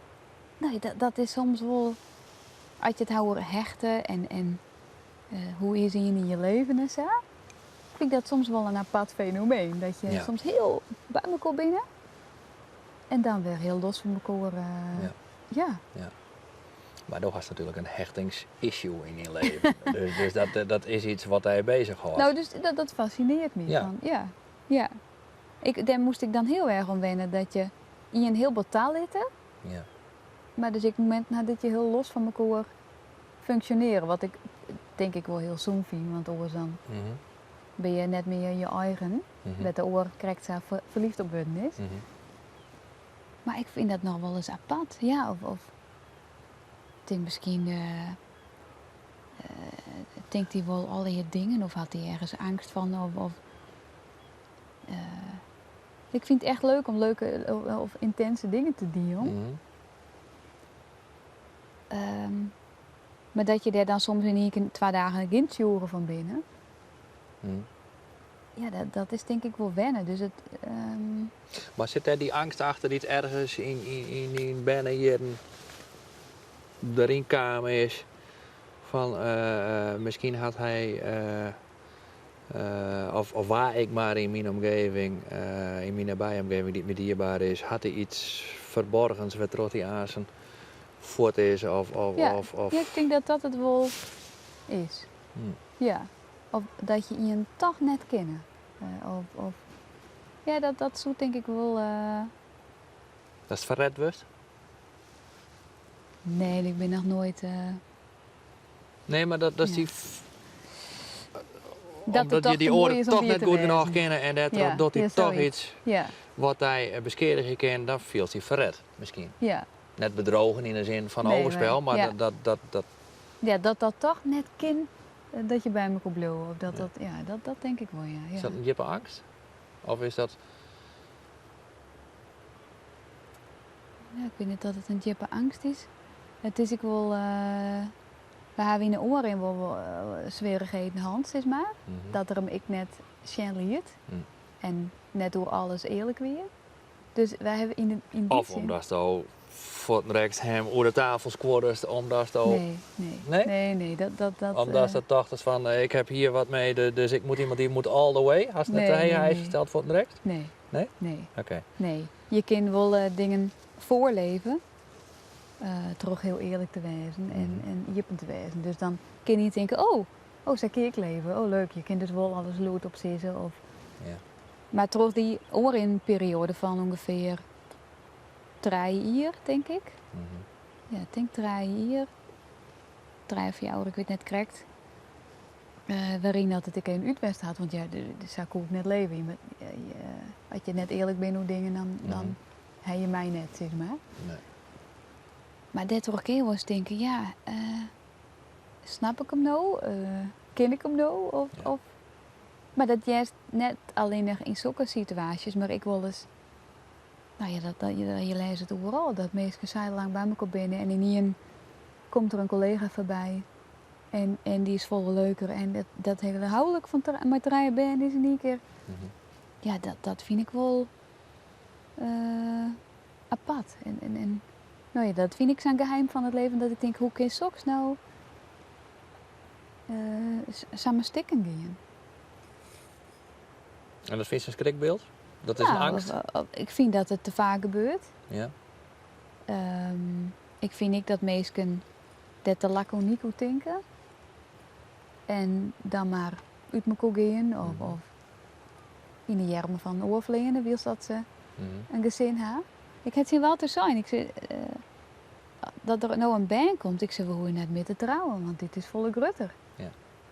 Speaker 7: Nee, dat, dat is soms wol, as je it ha oer hechte en, en hoe is ien yn je leven en sa, fyn ik dat soms wol in apart fenomeen. Dat je
Speaker 9: Ja.
Speaker 7: soms hiel by mekoar binne en dan wer hiel los fan mekoar.
Speaker 9: Ja.
Speaker 7: Ja.
Speaker 9: Ja. Mar do hast natuerlik in hechtingsissue yn dyn leven. Dus, dus dat, dat is iets wat dy bezichhâldt.
Speaker 7: No, dus dat, dat fascinearret my.
Speaker 9: Ja.
Speaker 7: Fan, ja. Ja. Ik, dêr moast ik dan hiel erch oan wenne, dat je ien hiel bot talitte,
Speaker 9: Ja.
Speaker 7: mar dus ek mominten ha dat je hiel los fan mekoar funksjonearje. Wat ik tink ik wol hiel sûn fyn, want oars dan bin je net mear je eigen, wêr't de oar krekt sa ferliefd op wurden is. Mar ik fyn dat noch wolris apart, ja. Of, of ik tink miskien tinkt hy wol allegear dingen of hat hy ergens eangst fan of, of. Ik fyn it echt leuk om leuke of yntinse dingen te dielen. Mar dat je dêr dan soms yn ien kear twa dagen gjin tsjûge fan binne. Ja, dat, dat is tink ik wol wenne. Dus it,
Speaker 9: Mar sit dêr dy eangst achter dy't ergens yn, yn, yn bernejierren deryn kaam is? Fan miskien hat hy, of, of wa ek mar yn myn omgeving, yn myn nabije omgeving dy't my dierber is, hat hy iets ferborgens wêrtroch't hy aansen fuort is of, of,
Speaker 7: Ja,
Speaker 9: of, of
Speaker 7: ja, ik tink dat dat it wol is. Ja. Of dat je ien toch net kinne. Of, of, ja, dat, dat soe tink ik wol.
Speaker 9: Datst ferret wurdst?
Speaker 7: Nee, ik bin noch noait.
Speaker 9: Nee, mar dat, dat is dy.
Speaker 7: Dat
Speaker 9: Omdat je dy oaren toch net goed genôch kenne en dêrtroch docht hy toch iets wat dy beskeadigje kin, dan fielst dy ferret, miskien.
Speaker 7: Ja.
Speaker 9: Net bedrogen yn de sin fan overspel, mar
Speaker 7: ja.
Speaker 9: dat, dat, dat.
Speaker 7: Ja, dat dat toch net kin dat je by mekoar bliuwe. Of dat, dat, ja, dat, dat tink ik wol, ja.
Speaker 9: Is dat in djippe eangst? Of is dat.
Speaker 7: Ja, ik wit net dat it in djippe eangst is. It is ek wol, we hawwe yn de oanrin wol wol swierrichheden hân, sis mar. Dat er him ek net sjen liet en net oer alles earlik wie. Dus wy hawwe yn yn dy
Speaker 9: Of
Speaker 7: sin.
Speaker 9: omdatsto fuortendrekt him oer de tafel skuordest, omdatsto.
Speaker 7: Nee, nee.
Speaker 9: Nee?
Speaker 7: Nee, nee, dat, dat, dat.
Speaker 9: Omdatsto tochtest fan ik heb hier wat mee, dus ik moet iemand die moet all the way. Hast net
Speaker 7: Nee,
Speaker 9: de
Speaker 7: nee,
Speaker 9: hij
Speaker 7: nee.
Speaker 9: ferteld fuortendrekt?
Speaker 7: Nee.
Speaker 9: Nee?
Speaker 7: Nee.
Speaker 9: Oké.
Speaker 7: Nee. Je kin wol dingen foarleve troch hiel earlik te wêzen en, en iepen te wêzen. Dus dan kin ien tinke, oh, oh, sa kin ik leve. Oh, leuk. Je kin dus wol alles lûdop sizze. Of...
Speaker 9: Ja.
Speaker 7: Mar troch dy oanrinperioade fan ûngefear trije jier, tink ik. Ja, ik tink trije jier. Trije of fjouwer, ik wit net krekt. Wêryn dat it ek even út west hat, want ja, sa koe ik net leve. Je, as je net earlik binne oer dingen, dan, dan ha je my net, sis mar.
Speaker 9: Nee.
Speaker 7: Mar dêrtroch kin je wolris tinke, ja, snap ik him no? Kin ik him no? Of, of, mar dat hearst net allinnich yn sokke situaasjes, mar ek wolris, no ja, dat, dat, je lêze it oeral, dat minsken sa lang by mekoar binne en ynienen komt der in kollega foarby en, en dy is folle leuker en dat, dat hiele houlik fan mei trije bern is yn ien kear, ja, dat, dat fyn ik wol apart. En, en, en no ja, dat fyn ik sa'n geheim fan it leven, dat ik tink, hoe kin soks no samar stikken gean?
Speaker 9: En dat fynst in skrikbyld? Dat is in
Speaker 7: Nou,
Speaker 9: eangst?
Speaker 7: Ik fyn dat it te faak gebeurt.
Speaker 9: Ja.
Speaker 7: Ik fyn ek dat minsken dêr te lakonyk oer tinke en dan mar út mekoar gean of, of yn de earmen fan in oar fleane wylst dat se in gesin ha. Ik ha tsjin Walter sein, ik sei, dat der no in bern komt, ik sei, we hoege net mear te trouwen, want dit is folle grutter.
Speaker 9: Ja.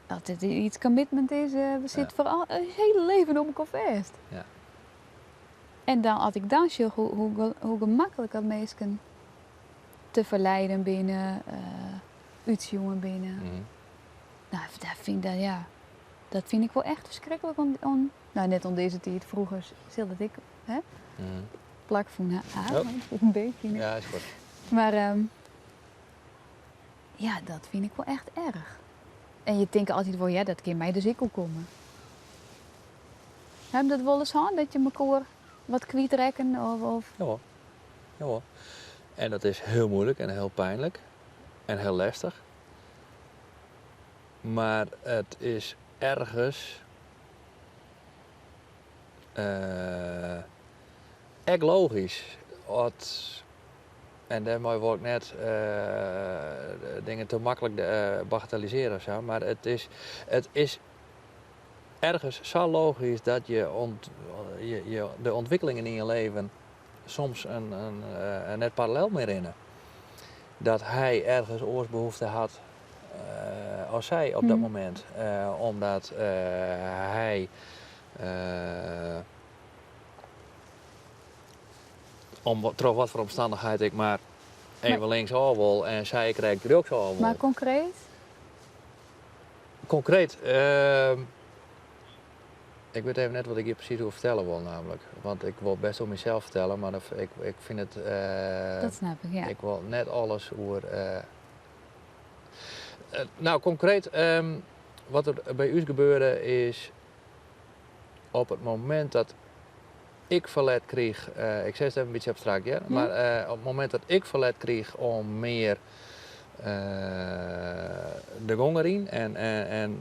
Speaker 7: As dit iets commitment is, we sitte foar al, ús hiele leven oan mekoar fêst.
Speaker 9: Ja.
Speaker 7: En dan, as ik dan sjoch hoe, hoe, hoe gemaklik dat minsken te ferlieden binne, útsjoen binne. Nou, dat fyn dat, ja, dat fyn ik wol echt ferskriklik om, om, no, net om dizze tiid, froeger sil dat ek, hè, plakfûn ha,
Speaker 9: Oh.
Speaker 7: in beetje.
Speaker 9: Ja, is goed.
Speaker 7: Mar ja, dat fyn ik wol echt erch. En je tinke altyd wol, ja, dat kin my dus ek oerkomme. Ha jim dat wolris hân, dat je mekoar wat kwytrekken? Of, of?
Speaker 9: Jawel. Jawel. En dat is hiel muoilik en hiel pynlik en hiel lestich. Mar it is ergens ek logysk. As, en dêrmei wol ik net dingen te maklik bagatellisearje of sa, mar it is ergens sa logysk dat je, ont, je, je de ûntwikkelingen yn je leven soms in net parallel mear rinne. Dat hy ergens oars behoefte hat as sy op dat momint. Omdat hy om, troch wat foar omstannichheid ek mar even linksôf wol en sy krekt rjochtsôf wol.
Speaker 7: Mar konkreet?
Speaker 9: Konkreet? Ik wit even net wat ik hjir presys oer fertelle wol namelijk. Want ik wol best oer mysels fertelle, mar ik, ik fyn it.
Speaker 7: Dat snap ik, ja.
Speaker 9: Ik wol net alles oer. No, konkreet, wat der by ús gebeurde is op it momint dat ik ferlet kriich, ik sis it even in bytsje abstrakt hear, mar op it momint dat ik ferlet kriich om mear de gong deryn en, en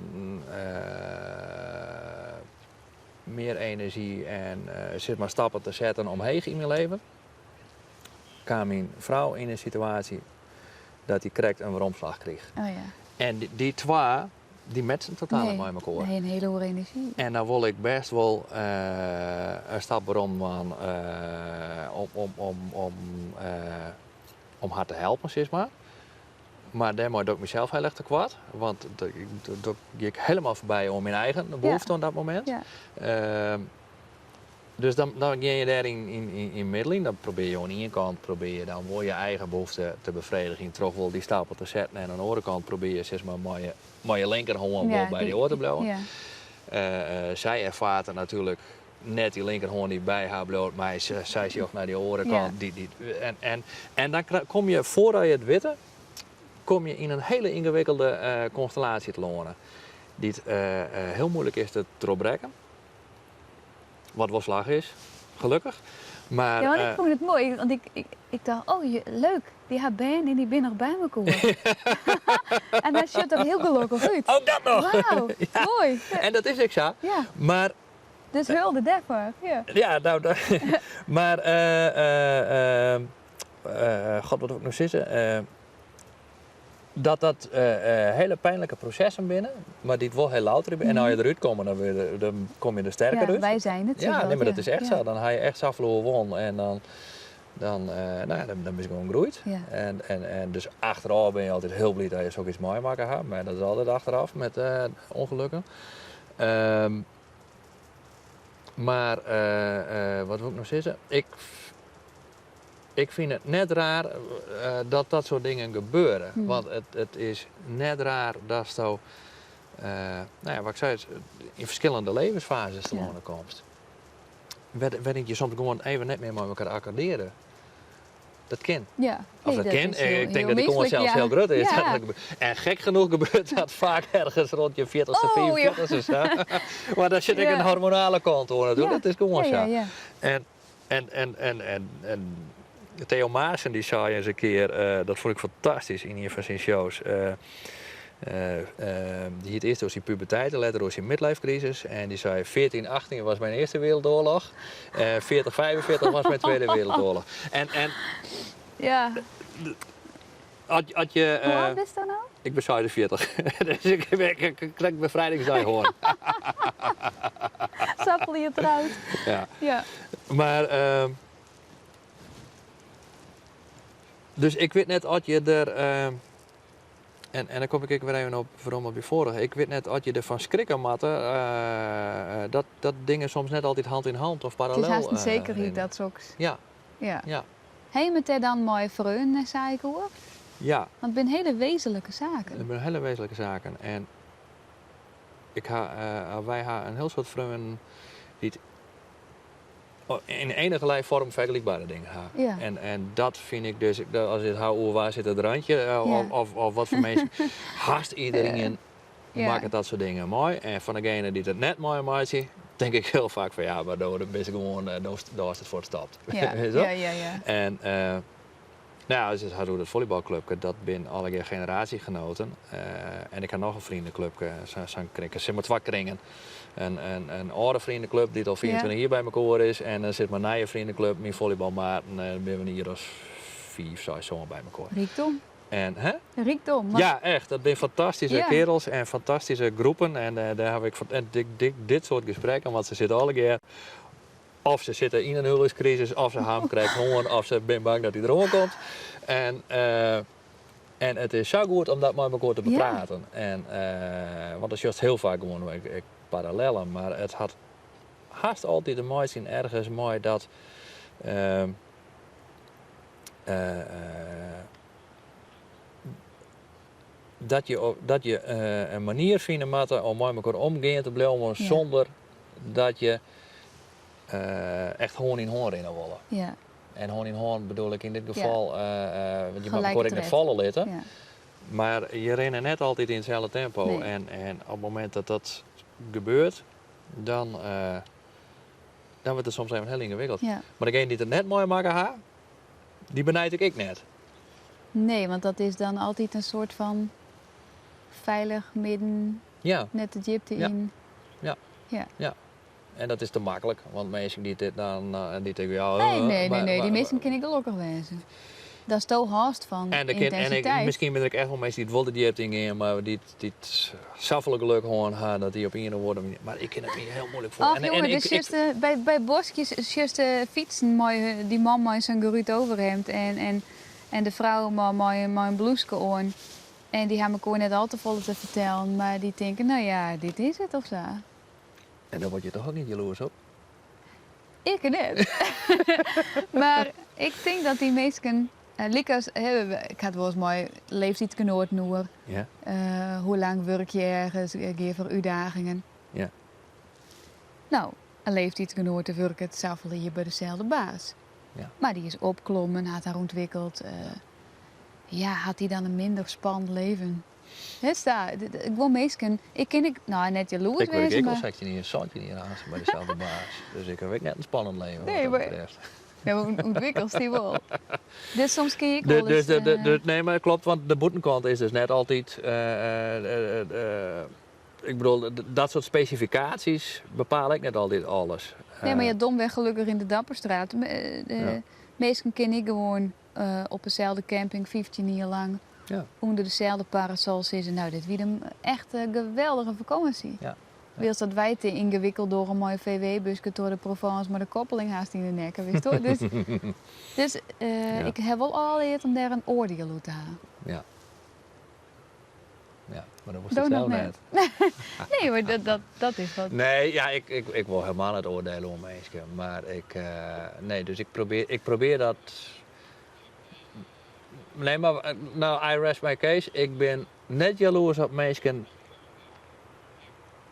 Speaker 9: mear enerzjy en sis mar stappen te setten omheech yn myn leven, kaam myn frou yn in situaasje dat dy krekt in weromslach kriich.
Speaker 7: Oh ja.
Speaker 9: En dy twa, dy matchen totaal net mei mekoar.
Speaker 7: Nee, in hiele oare enerzjy.
Speaker 9: En dan wol ik bêst wol in stap werom dwaan om har te helpen, sis mar. Mar dêrmei doch ik mysels hiel erch tekoart, want dan gean ik helemaal foarby oan myn eigen behoefte op dat momint. Dus dan, dan gean je dêr yn middelyn. Dan probearje je oan ien kant probearje je dan wol je eigen behoefte te befredigen troch wol dy stappen te setten. En oan de oare kant probearje je sis mar mei je linkerhân wol by dy oar te bliuwen. Sy erfaart it natuerlik net dy linkerhân dy't by har bliuwt, mar sy sjocht nei dy oare kant. En dan kom je, foardat je it witte, kom je yn in hiele yngewikkelde konstellaasje telâne. Dy't hiel muoilik is te trochbrekken. Wat wol slagge is, gelokkich. Mar,
Speaker 7: Ja, want ik fûn it moai, want ik, ik tocht, oh leuk, dy ha bern en dy binne noch by mekoar. En hy sjocht der hiel gelokkich út.
Speaker 9: Ook dat noch!
Speaker 7: Wauw,
Speaker 9: Ja.
Speaker 7: moai.
Speaker 9: En dat is ek sa.
Speaker 7: Ja.
Speaker 9: Mar
Speaker 7: Dus hulde dêrfoar, ja.
Speaker 9: Ja, no, mar God, wat wol ik no sizze? Dat dat hiele pynlike prosessen binne, mar dy't wol hiel louter binne. En as je derút komme, dan, dan komme je der sterker
Speaker 7: Ja,
Speaker 9: út.
Speaker 7: wij zijn het.
Speaker 9: Ja, nee, mar dat is echt sa. Dan ha je echt safolle oerwûn en dan, dan, no ja, dan bist gewoan groeid. En dus achterôf binne je altyd hiel bliid dat je soks meimakke ha, mar dat is altyd achterôf met ûngelokken. Mar wat wol ik no sizze? Ik, ik fyn it net raar dat dat soart dingen gebeure. Want it is net raar datsto, no ja, wat ik sei, yn ferskillende levensfazes telâne komst. Wêryn't je soms gewoan even net mear mei elkoar akkordearje. Dat kin.
Speaker 7: Ja.
Speaker 9: Of
Speaker 7: Nee,
Speaker 9: dat kin.
Speaker 7: is heel,
Speaker 9: Ik denk
Speaker 7: heel
Speaker 9: dat die kâns
Speaker 7: minsklik,
Speaker 9: sels
Speaker 7: ja.
Speaker 9: hiel grut is. Dat dat gebeurt. En gek genoech gebeurt dat faak ergens rond je 40ste,
Speaker 7: Oh, ja.
Speaker 9: 45ste. Sa. Mar dêr sit ek in hormonale kant oan natuerlik. Dat is gewoan sa. En Theo Maassen dy sei ris in kear, dat fûn ik fantastysk yn ien fan syn shows. Dy hie it earst oer syn puberteit en letter oer syn midlife-crisis. En dy sei, 14, 18 was mijn Eerste Wereldoorlog. 40, 45 was mijn Tweede Wereldoorlog. En as je,
Speaker 7: Hoe âld bist do no?
Speaker 9: Ik bin 46. Dus ik ha krekt befrijdingsdei hân.
Speaker 7: Safolle jier troud.
Speaker 9: Ja. Mar, dus ik wit net oft je der, en dan kom ik ek wer even op werom op dy foarige, ik wit net oft je derfan skrikke moatte dat dingen soms net altyd hand yn hand of
Speaker 7: It is
Speaker 9: parallel
Speaker 7: hast in sekerheid
Speaker 9: rinne.
Speaker 7: dat soks.
Speaker 9: Ja. Ja.
Speaker 7: Ha jim it dêr dan mei freonen en sa ek oer?
Speaker 9: Ja.
Speaker 7: Want it binne hiele wezenlike saken.
Speaker 9: It binne hiele wezenlike saken. En ik ha, wy ha in hiel soad freonen dy't yn enigerlei foarm fergelykbere dingen ha. En dat fyn ik dus, as ik it ha oer waar zit het randje, of wat foar minsken, hast iderien makket dat soart dingen mei. En fan degene dy't it net meimeitsje, tink ik hiel faak fan ja, mar do bist gewoan, do hast it foarstapt. Witst wol? En no ja, as je it ha oer dat follybalklupke, dat binne allegear generatiegenoten. En ik ha noch in freoneklupke, sa'n kring, sis mar twa kringen. In âlde freoneklup dy't al 25 jier by mekoar is en dan sit myn nije freoneklup, myn follybalmaten, en binne we in jier as 5, 6, 7 by mekoar.
Speaker 7: Rykdom.
Speaker 9: En, hè?
Speaker 7: Rykdom. Maar
Speaker 9: Ja, echt. Dat binne fantastyske kerels en fantastyske groepen. En dêr haw ik en dit soart gesprekken, want se sitte allegear, of se sitte yn in huwelijkskrisis, of se ha him krekt hân, of se binne bang dat hy deroan komt. En it is sa goed om dat mei mekoar te bepraten. En, want dan sjochst hiel faak gewoan ek parallellen, mar it hat hast altyd te meitsjen ergens mei dat je in manier fine moatte om mei mekoar omgean te bliuwen sûnder. dat je echt hân yn hân rinne wolle.
Speaker 7: Ja.
Speaker 9: En hân yn hân bedoel ik yn dit gefal, want je moatte elkoar ek net falle litte.
Speaker 7: Ja.
Speaker 9: Mar je rinne net altyd yn itselde tempo.
Speaker 7: Nee.
Speaker 9: En op it momint dat dat gebeurt, dan, dan wurdt it soms even hiel yngewikkeld.
Speaker 7: Ja.
Speaker 9: Mar degene dy't it net meimakke ha, dy benijd ik ek net.
Speaker 7: Nee, want dat is dan altyd in soart fan feilich midden,
Speaker 9: Ja.
Speaker 7: net de djipte
Speaker 9: Ja.
Speaker 7: yn.
Speaker 9: Ja.
Speaker 7: Ja.
Speaker 9: Ja. En dat is te maklik, want minsken dy't dit dan, dy't tinke, ja,
Speaker 7: Nee, nee, nee,
Speaker 9: maar-
Speaker 7: nee, die
Speaker 9: maar-
Speaker 7: minsken kinne gelokkich wêze. Datsto hâldst fan
Speaker 9: En, der kin, en ik,
Speaker 7: yntensiteit.
Speaker 9: miskien binne der ek echt wol minsken dy't wol de djipte yn gean, mar dy't, dy't safolle gelok hân ha dat dy op ien of oare manier. Mar ik kin it my hiel muoilik foar.
Speaker 7: Och
Speaker 9: En,
Speaker 7: jonge,
Speaker 9: en
Speaker 7: de
Speaker 9: ik, ik,
Speaker 7: sjochst, by, by boskjes sjochst fytsen mei dy man mei sa'n grut overhemd en, en, en de frou mei, mei, mei in blûske oan. En dy ha mekoar net al te folle te fertellen, mar dy tinke, no ja, dit is it of sa.
Speaker 9: En dan wurd je toch ek net jaloers op?
Speaker 7: Ik net. Mar ik tink dat dy minsken, lykas, ik ha it wolris mei leeftiidsgenoaten oer.
Speaker 9: Ja.
Speaker 7: Hoe lang wurkje je ergens, gean je foar útdagingen.
Speaker 9: Ja.
Speaker 7: No, in leeftiidsgenoate wurket safolle jier by deselde baas.
Speaker 9: Ja.
Speaker 7: Mar dy is opklommen, hat har ûntwikkeld. Ja, hat dy dan in minder spannend leven? Hè, sa, guon minsken, ik kin ek, no net jaloers
Speaker 9: Ik wurk
Speaker 7: wêze,
Speaker 9: ek al
Speaker 7: mar
Speaker 9: 16 jier, 17 jier aanst by deselde baas. Dus ik ha ek net in spannend leven wat
Speaker 7: Nee,
Speaker 9: dat
Speaker 7: mar
Speaker 9: betreft.
Speaker 7: Ja, mar ûntwikkelst dy wol. Dus soms kin je ek
Speaker 9: De,
Speaker 7: wol
Speaker 9: dus
Speaker 7: ris,
Speaker 9: de, de, de, nee, mar kloppet, want de bûtenkant is dus net altyd. Ik bedoel, dat soart spesifikaasjes bepale ek net altyd alles.
Speaker 7: Nee, mar ja, domweg gelokkich yn de Dapperstraat. De
Speaker 9: Ja.
Speaker 7: minsken kinne ek gewoan op deselde camping 15 jier lang
Speaker 9: Ja.
Speaker 7: ûnder deselde parasol sizze, no, dit wie in echt geweldige fakânsje.
Speaker 9: Ja.
Speaker 7: Wylst dat wy te yngewikkeld dogge mei in VW-buske troch de Provence mei de koppeling hast yn de nekke, witsto? Dus, dus
Speaker 9: Ja.
Speaker 7: ik ha wol ôfleard om dêr in oardiel oer te hawwen.
Speaker 9: Ja. Ja, mar dat wolst
Speaker 7: Doe
Speaker 9: it
Speaker 7: noch
Speaker 9: sels
Speaker 7: net.
Speaker 9: net.
Speaker 7: Nee, mar dat, dat, dat is wat.
Speaker 9: Nee, ja, ik, ik, ik wol hielendal net oardielje oer minsken. Mar ik, nee, dus ik probearje, ik probearje dat. Nee, mar no, I rest my case. Ik bin net jaloers op minsken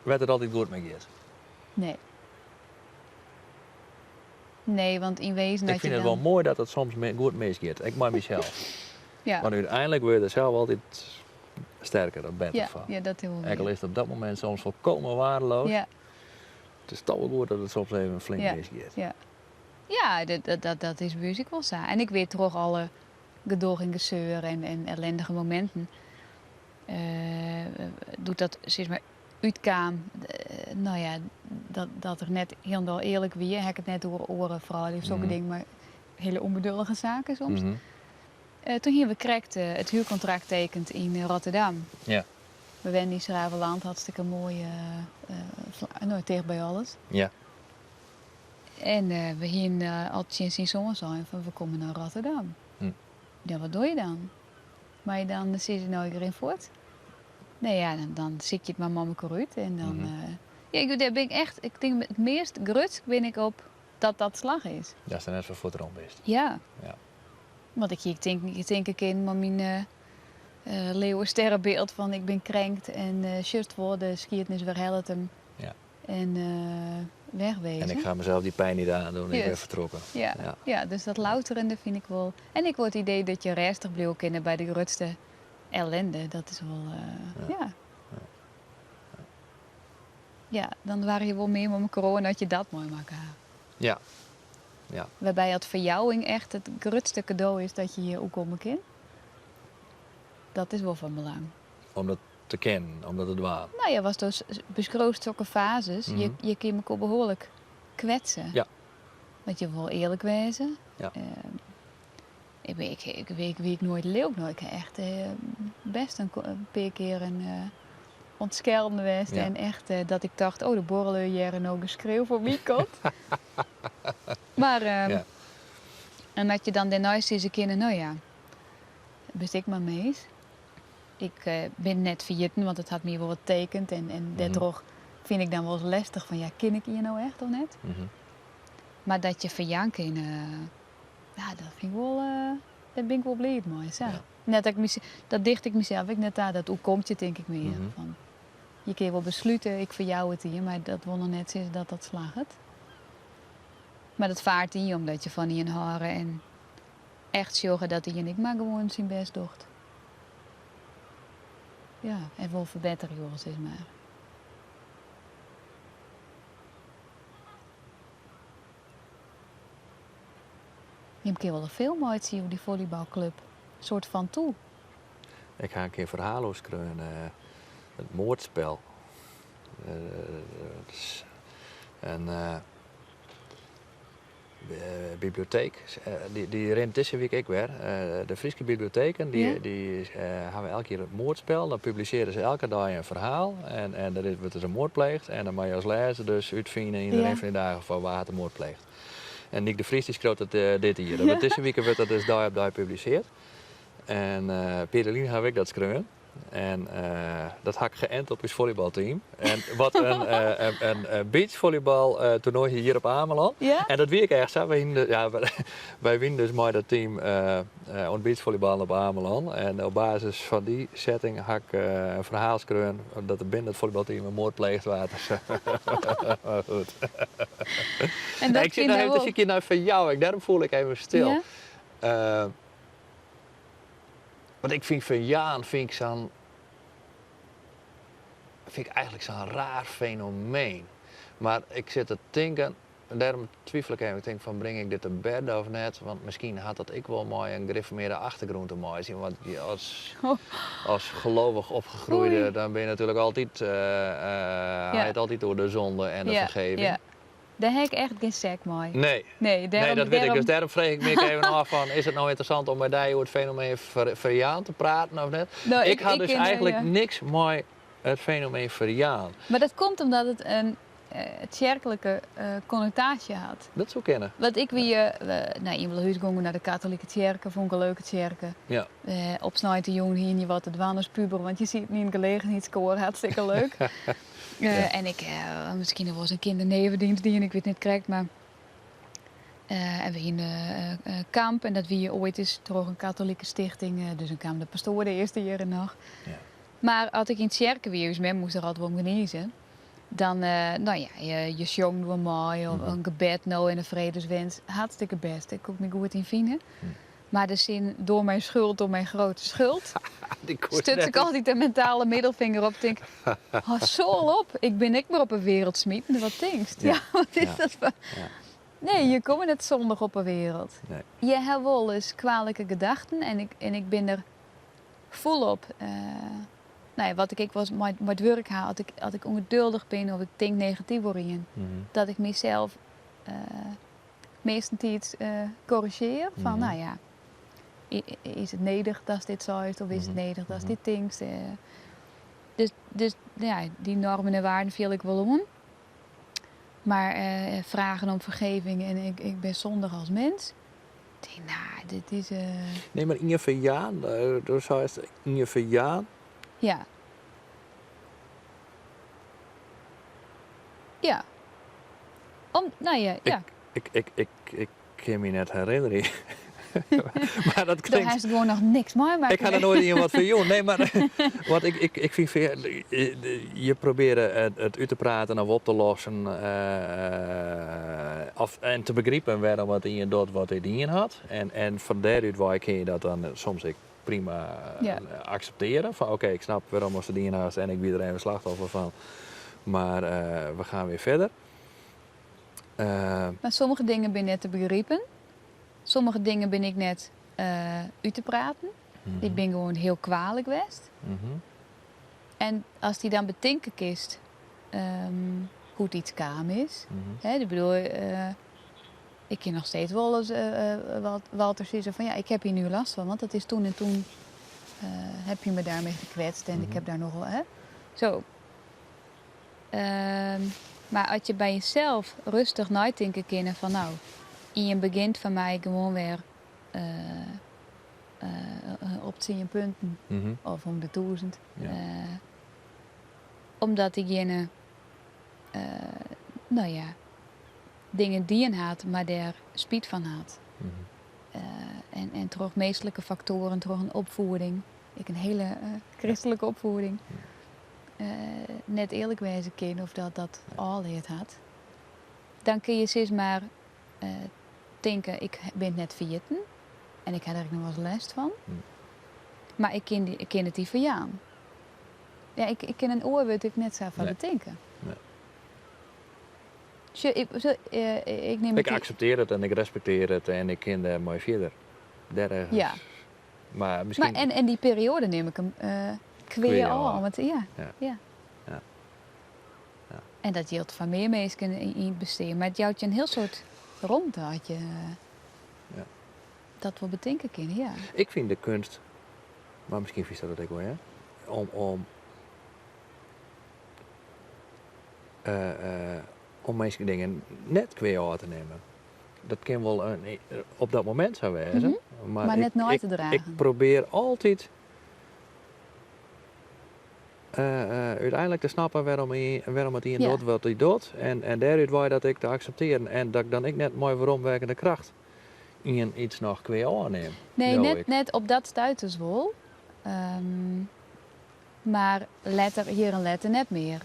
Speaker 9: wêr't it altyd goed mei giet.
Speaker 7: Nee. Nee, want yn wezen
Speaker 9: Ik
Speaker 7: dat je
Speaker 9: fyn it
Speaker 7: dan
Speaker 9: wol moai dat it soms goed misgiet, ek mei mysels.
Speaker 7: Ja.
Speaker 9: Want úteinlik wurde je der sels altyd sterker of better
Speaker 7: Ja,
Speaker 9: fan.
Speaker 7: ja, dat is wol
Speaker 9: Ek al
Speaker 7: wier.
Speaker 9: is it op dat momint soms folkomen waardeloas.
Speaker 7: Ja.
Speaker 9: It is toch wol goed dat it soms even flink
Speaker 7: Ja,
Speaker 9: misgiet.
Speaker 7: ja. Ja, dat, dat, dat, dat is by ús ek wol sa. En ik wit troch alle gedoch en geseur en, en ellendige mominten, doe't dat sis mar útkaam, no ja, dat, dat er net hielendal earlik wie, ha ik it net oer oare froulju of sokke dingen, mar hiele ûnbeduldige saken soms. Toen hiene we krekt it huurkontrakt tekend yn Rotterdam. We wennen yn 's-Graveland, hartstikke moai, no, ticht by alles. En we hiene al tsjin syn soan sein fan we komme nei Rotterdam. Ja, wat doch je dan? Mar je dan sizze no ik rin fuort? Nee, ja, dan, dan sykje je it mar mei mekoar út en dan, ja, ik, dêr bin ik echt, ik tink it meast grutsk bin ik op dat dat slagge is.
Speaker 9: Datst der net foar fuort rûn bist.
Speaker 7: Ja. Want ik hie ek tinke, tinke kinnen mei myn leeuwensterrenbeeld fan ik bin krenkt en sjochst wol, de skiednis werhellet him. En wegwezen.
Speaker 9: En ik ga mezelf die pijn niet aandoen, ik ben vertrokken.
Speaker 7: Ja. Ja, dus dat louterende vind ik wel. En ik word het idee dat je rustig blijven kunnen bij de grootste ellende. Dat is wel, ja. Ja, dan waren je wel meer met corona dat je dat mooi maken.
Speaker 9: Ja. Ja.
Speaker 7: Waarbij dat verjouwing echt het grootste cadeau is dat je hier ook om kan. Dat is wel van belang.
Speaker 9: Om dat te kennen, om dat te dwaan.
Speaker 7: Nou ja, was dus beschroofd zulke fases. Je kunt elkaar behoorlijk kwetsen. Want je wil eerlijk wezen. Ik weet, ik, ik weet wie ik nooit leuk. Nou, ik heb echt best een paar keer een ontschelden geweest. En echt dat ik dacht, oh, de borrelen hier en ook een schreeuw voor mij komt. Maar en dat je dan daarna eens een keer, nou ja, best ik maar mee. Ik ben net vergeten, want het had me wel wat tekend. En daardoor vind ik dan wel eens lastig van, ja, ken ik hier nou echt of net? Maar dat je verjanken in, ja, dat vind ik wel, daar ben ik wel blij mee. Zo. Net dat, ik mez-, dat dicht ik mezelf ik net daar, dat hoe komt je, denk ik meer. Van, Je kinne wol beslute, ik ferjou it dy, mar dat wol noch net sizze dat dat slagget. Mar dat faart yn je omdat je fan ien hâlde en echt sjogge dat ien ek mar gewoan syn bêst docht. Ja, en wol ferbetterje wol, sis mar. Jim kinne wol in film meitsje oer dy follybalklup. In soart fan toe.
Speaker 9: Ik ha in kear in ferhaal oer skreaun, it moordspel. En biblioteek, dy rint dizze wike ek wer. De Fryske biblioteken dy hawwe elk jier it moordspel. Dan publisearje se elke dei in ferhaal en der wurdt dus in moard pleegd. En dan moatte je as lêzer dus útfine yn de rin fan dy dagen fan wa hat de moard pleegd. En Nyk de Vries dy skriuwt it dit jier. Dat wurdt dizze wike wurdt dat dus dei op dei publisearre. En in pear jier lyn haw ik dat skreaun. En dat ha ik geënt op ús follybalteam. En wat in, in beachvolleybal toernoai hjir op Amelân. En dat wie ek echt sa. Wy hiene, ja, wy wiene dus mei dat team oan it beachvolleyballen op Amelân. En op basis fan dy setting ha ik in ferhaal skreaun dat der binnen it follybalteam in moard pleegd waard. Mar goed.
Speaker 7: En dat
Speaker 9: Ik sit noch even te sykjen nei ferjouwing, dêrom foel ik even stil. Want ik fyn ferjaan fyn ik sa'n fyn ik eigentlik sa'n raar fenomeen. Mar ik sit te tinken, en dêrom twifel ik even, ik tink fan bring ik dit te berde of net, want miskien hat dat ek wol mei in grifformearde achtergrûn te meitsjen, want as, as gelovich opgegroeide, dan bin je natuerlik altyd, ha je it altyd oer de zonde en de fergeving.
Speaker 7: Dêr ha ik echt gjin sek mei.
Speaker 9: Nee.
Speaker 7: Nee,
Speaker 9: dêrom, nee, dat wit ik. Dus dêrom frege ik my ek even ôf fan, is it no ynteressant om mei dy oer it fenomeen ferjaan te praten of net?
Speaker 7: No,
Speaker 9: ik ha dus
Speaker 7: kin,
Speaker 9: eigentlik
Speaker 7: ja.
Speaker 9: niks mei it fenomeen ferjaan.
Speaker 7: Mar dat komt omdat it in tsjerklike konnotaasje hat.
Speaker 9: Dat soe kinne.
Speaker 7: Want ik wie, no, yn Blauhús gongen nei de katolike tsjerke, fûn ik in leuke tsjerke.
Speaker 9: Ja.
Speaker 7: Op sneintejûn hiene je wat te dwaan as puber, want je sieten yn it gelegenheidskoar, hartstikke leuk. En ik, miskien wol ris in kindernevendienst dien, ik wit net krekt, mar en we hiene kamp en dat wie oait ris troch in katolike stichting, dus dan kaam de pastoar de earste jierren noch.
Speaker 9: Ja.
Speaker 7: Mar as ik yn tsjerke wie, ús mem moast der altyd wol om gnize, dan, no ja, je sjongden wol mei of in gebed no en in fredeswens, hartstikke bêst, dêr koe ik my goed yn fine. Mar de sin door mijn schuld, door mijn grote schuld, stuts ik altyd de mentale middelvinger op. Tink, hâld soal op, ik bin ek mar op 'e wereld smiten, wat tinkst? Ja, wat is dat foar. Nee, je komme net sondich op 'e wereld. Je ha wolris kwalike gedachten en ik, en ik bin der folop. No ja, wat ik ek wolris mei it wurk ha, as ik, as ik ûngeduldich bin of ik tink negatyf oer ien, dat ik mysels meastentiids korrizjear fan no ja, is it nedich datst dit seist of is it nedich datst dit tinkst. Dus, dus ja, dy normen en waarden fiel ik wol oan. Mar fragen om fergeving en ik, ik bin sondich as mins. Ik tink, no, dit is.
Speaker 9: Nee, mar ien ferjaan, do seist ien ferjaan.
Speaker 7: Ja. Ja. Om, no ja, ja.
Speaker 9: Ik, ik, ik, ik kin my net herinnerje. Mar dat
Speaker 7: Do
Speaker 9: klinkt.
Speaker 7: hast gewoan noch niks meimakke.
Speaker 9: Ik ha der noait ien wat ferjûn. Nee, mar want ik, ik, ik fyn je probearje it út te praten of op te lossen of, en te begripen wêrom it ien docht wat hy dien hat. En, en fan dêrút wei kinne je dat dan soms ek prima akseptearje. Fan oké, ik snap wêrom ast it dien hast en ik wie der even slachtoffer fan. Mar we gaan weer verder.
Speaker 7: Mar sommige dingen binne net te begripen. Sommige dingen bin ik net út te praten. Ik bin gewoan hiel kwalik west. En ast dy dan betinke kinst hoe't iets kaam is. Hè, ik bedoel, ik kin noch steeds wolris Walter sizze fan ja, ik heb hier nu last van, want dat is toen en toen heb je me daarmee gekwetst en ik heb daar nogal, hè, zo. Mar as je by jesels rêstich neitinke kinne fan no, ien begjint foar my gewoan wer op tsien punten of om de tûzen. Omdat dyjinge, no ja, dingen dien hat, mar dêr spyt fan hat. En troch minsklike faktoaren, troch in opfieding, ek in hiele kristlike opfieding. net earlik wêze kin of dat dat ôfleard hat, dan kin je sis mar tinke, ik bin it net ferjitten en ik ha der ek noch wolris lêst fan, mar ik kin, ik kin it dy ferjaan. Ja, ik, ik kin in oar wurd ek net sa foar betinke.
Speaker 9: Nee.
Speaker 7: Sjoch, ik, ik nim
Speaker 9: Ik akseptearje it en ik respektearje it en ik kin dêrmei fierder. Dêr ergens.
Speaker 7: Ja.
Speaker 9: Mar miskien.
Speaker 7: Mar en dy perioade nim ik him kwea ôf. Om it, ja.
Speaker 9: Ja.
Speaker 7: Ja.
Speaker 9: Ja. Ja.
Speaker 7: En dat jildt foar mear minsken yn it bestean, mar it jout je in hiel soad romte as je
Speaker 9: Ja.
Speaker 7: dat wol betinke kinne, ja.
Speaker 9: Ik fyn de keunst, mar miskien fynst dat it ek wol, ja, om om minsken dingen net kwea ôf te nimmen. Dat kin wol op dat momint sa wêze, mar
Speaker 7: Mar net nei
Speaker 9: ik,
Speaker 7: te dragen.
Speaker 9: ik probearje altyd úteinlik te snappen wêrom it ien
Speaker 7: Ja.
Speaker 9: docht wat hy docht en dêrút wei dat ek te akseptearjen en dat ik dan ek net mei weromwerkende kracht ien iets noch kwea ôfnim.
Speaker 7: Nee,
Speaker 9: leau
Speaker 7: net,
Speaker 9: ik.
Speaker 7: net op dat stuit dus wol. Mar letter, jierren letter net mear.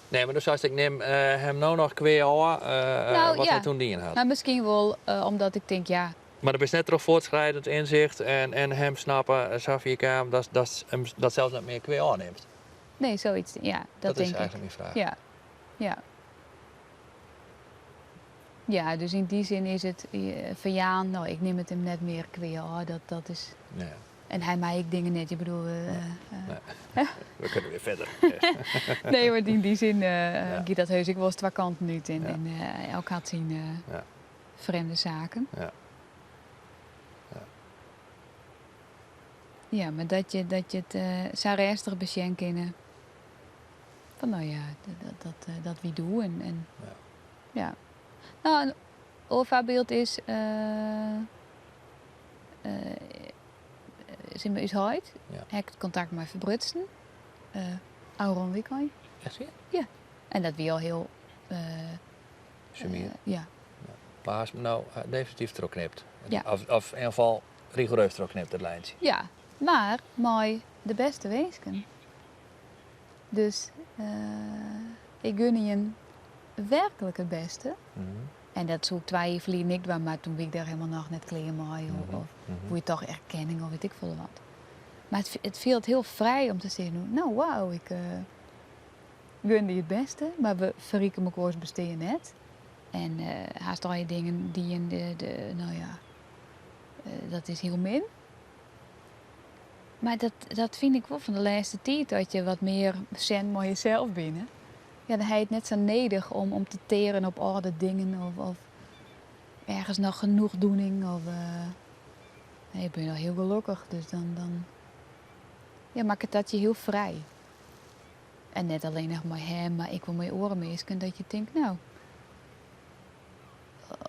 Speaker 9: Nee, mar do seist ik nim him no noch kwea ôf
Speaker 7: Nou,
Speaker 9: wat
Speaker 7: ja.
Speaker 9: hy toen dien hat.
Speaker 7: Mar miskien wol omdat ik tink, ja.
Speaker 9: Mar do bist net troch voortschrijdend inzicht en him snappe safier kaam datst him dat sels net mear kwea ôf nimst?
Speaker 7: Nee, zoiets, ja, dat
Speaker 9: Dat
Speaker 7: tink
Speaker 9: is
Speaker 7: ik.
Speaker 9: eigenlik myn fraach.
Speaker 7: Ja, ja. Ja, dus yn dy sin is it ferjaan, no, ik nim it him net mear kwea ôf, dat, dat is...
Speaker 9: Ja.
Speaker 7: En hy mei ek dingen net, ik bedoel...
Speaker 9: Nee. We kunnen weer verder.
Speaker 7: Nee, mar yn dy sin
Speaker 9: Ja.
Speaker 7: giet dat heus ek wolris twa kanten út en,
Speaker 9: Ja.
Speaker 7: en elk hat syn
Speaker 9: Ja.
Speaker 7: frjemde saken.
Speaker 9: Ja. Ja.
Speaker 7: Ja, mar dat je it sa rêstich besjen kinne. Fan no ja, dat wie doe en, en
Speaker 9: Ja.
Speaker 7: ja. No, in oar foarbyld is sis mar ús heit.
Speaker 9: Ja.
Speaker 7: Hy hat kontakt mei ferbrutsen. Ôfrûne wykein.
Speaker 9: Echt wier?
Speaker 7: Ja. En dat wie al hiel,
Speaker 9: Sumier.
Speaker 7: ja.
Speaker 9: Ja. Mar hast no definityf trochknipt?
Speaker 7: Ja.
Speaker 9: Of yn ieder gefal rigoereus trochknipt, it lijntsje?
Speaker 7: Ja, mar mei de bêste winsken. Dus ik gun jin werklik it bêste. En dat soe ik twa jier ferlyn ek dwaan, mar toen wie ik dêr hielendal noch net klear mei. Of woe je toch erkenning of wit ik folle wat. Mar it fielt hiel frij om te sizzen, no wauw, ik gun dy it bêste, mar we ferrike mekoars bestean net. En hast al je dingen dien, de, no ja, dat is hiel min. Mar dat fyn ik wol fan de lêste tiid, dat je wat mear zen mei jesels binne. Ja, dan ha je it net sa nedich om te tearen op âlde dingen of ergens noch genoegdoening. Of, nee, ik bin al hiel gelokkich, dus dan ja, makket dat je hiel frij. En net allinnich mei him, mar ek wol mei oare minsken, dat je tinke, no,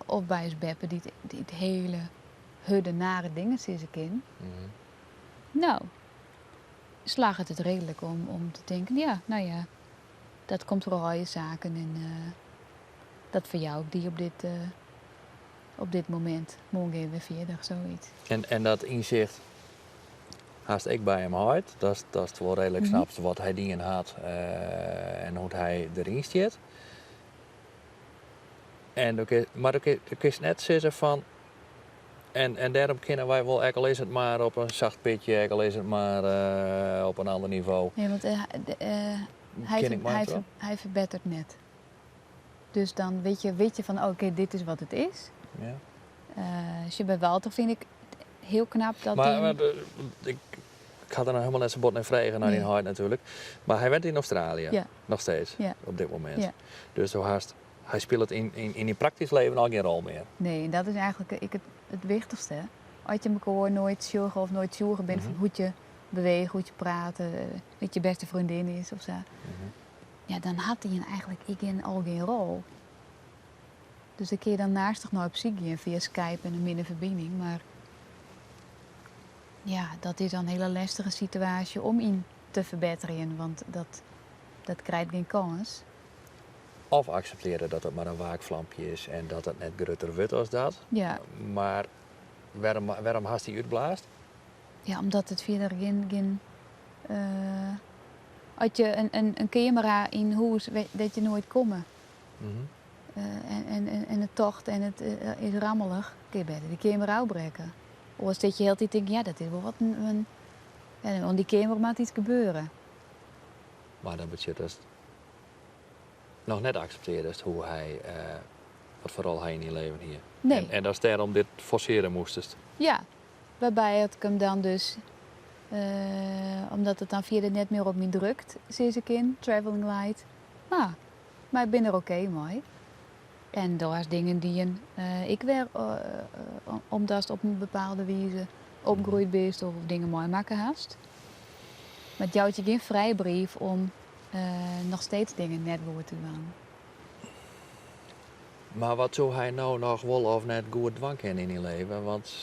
Speaker 7: of by ús beppe dy't hiele hurde, nare dingen sizze kin. No, slagget it reedlik om te tinken, ja, no ja, dat komt troch al je saken en dat ferjou ik dy op dit momint. Moarn gean we wer fierder, zoiets.
Speaker 9: En dat ynsicht hast ek by him heit, datst wol reedlik snapst wat hy dien hat en hoe't hy deryn stiet. En do kin, mar do kin, do kinst net sizze fan, en dêrom kinne wy wol, ek al is it mar op in sacht pitje, ek al is it mar op in ander nivo.
Speaker 7: Nee, want
Speaker 9: Kin ik mei troch?
Speaker 7: hy ferbetteret net. Dus dan wit je fan, oké, dit is wat it is. Sjoch, by Walter fyn ik hiel knap dat
Speaker 9: Mar
Speaker 7: dy
Speaker 9: ik ha der noch hielendal net sa bot nei frege, nei dyn heit natuerlik. Mar hy wennet yn Australië, noch steeds, op dit momint. Dus do hast, hy spilet yn dyn praktysk leven al gjin rol mear.
Speaker 7: Nee, en dat is eigenlik ek it wichtichste. As je mekoar noait sjogge of noait tsjûge binne fan hoe't je bewege, hoe't je prate, wat je bêste freondin is of sa. Ja, dan hat dy eigenlik ek al gjin rol. Dus dan kin je dan naast noch op syk gean fia Skype en in minne ferbining, mar ja, dat is dan in hiele lêstige situaasje om yn te ferbetterjen, want dat krijt gjin kâns.
Speaker 9: Of akseptearje dat it mar in waakflampje is en dat it net grutter wurdt as dat. Mar wêrom hast dy útblaasd?
Speaker 7: Ja, omdat it fierder gjin As je in keamer ha yn hûs dêr't je noait komme en it tocht en it is rammelich, kin je better dy keamer ôfbrekke. Oars sit je hieltyd tinken, ja dat is wol wat in, oan dy keamer moat iets gebeure.
Speaker 9: Mar dat betsjut datst noch net akseptearrest hoe hy, wat foar rol hy yn dyn leven hie.
Speaker 7: Nee.
Speaker 9: En datst dêrom dit forsearje moastest.
Speaker 7: Ja, wêrby ik him dan dus, omdat it dan fierder net mear op my drukt, sizze kin, traveling light. No, mar ik bin der okee mei. En do hast dingen dien, ek wer omdatst op in bepaalde wize opgroeid bist of dingen meimakke hast. Mar it jout je gjin frijbrief om noch steeds dingen net goed te dwaan.
Speaker 9: Mar wat soe hy no noch wol of net goed dwaan kinne yn dyn leven? Want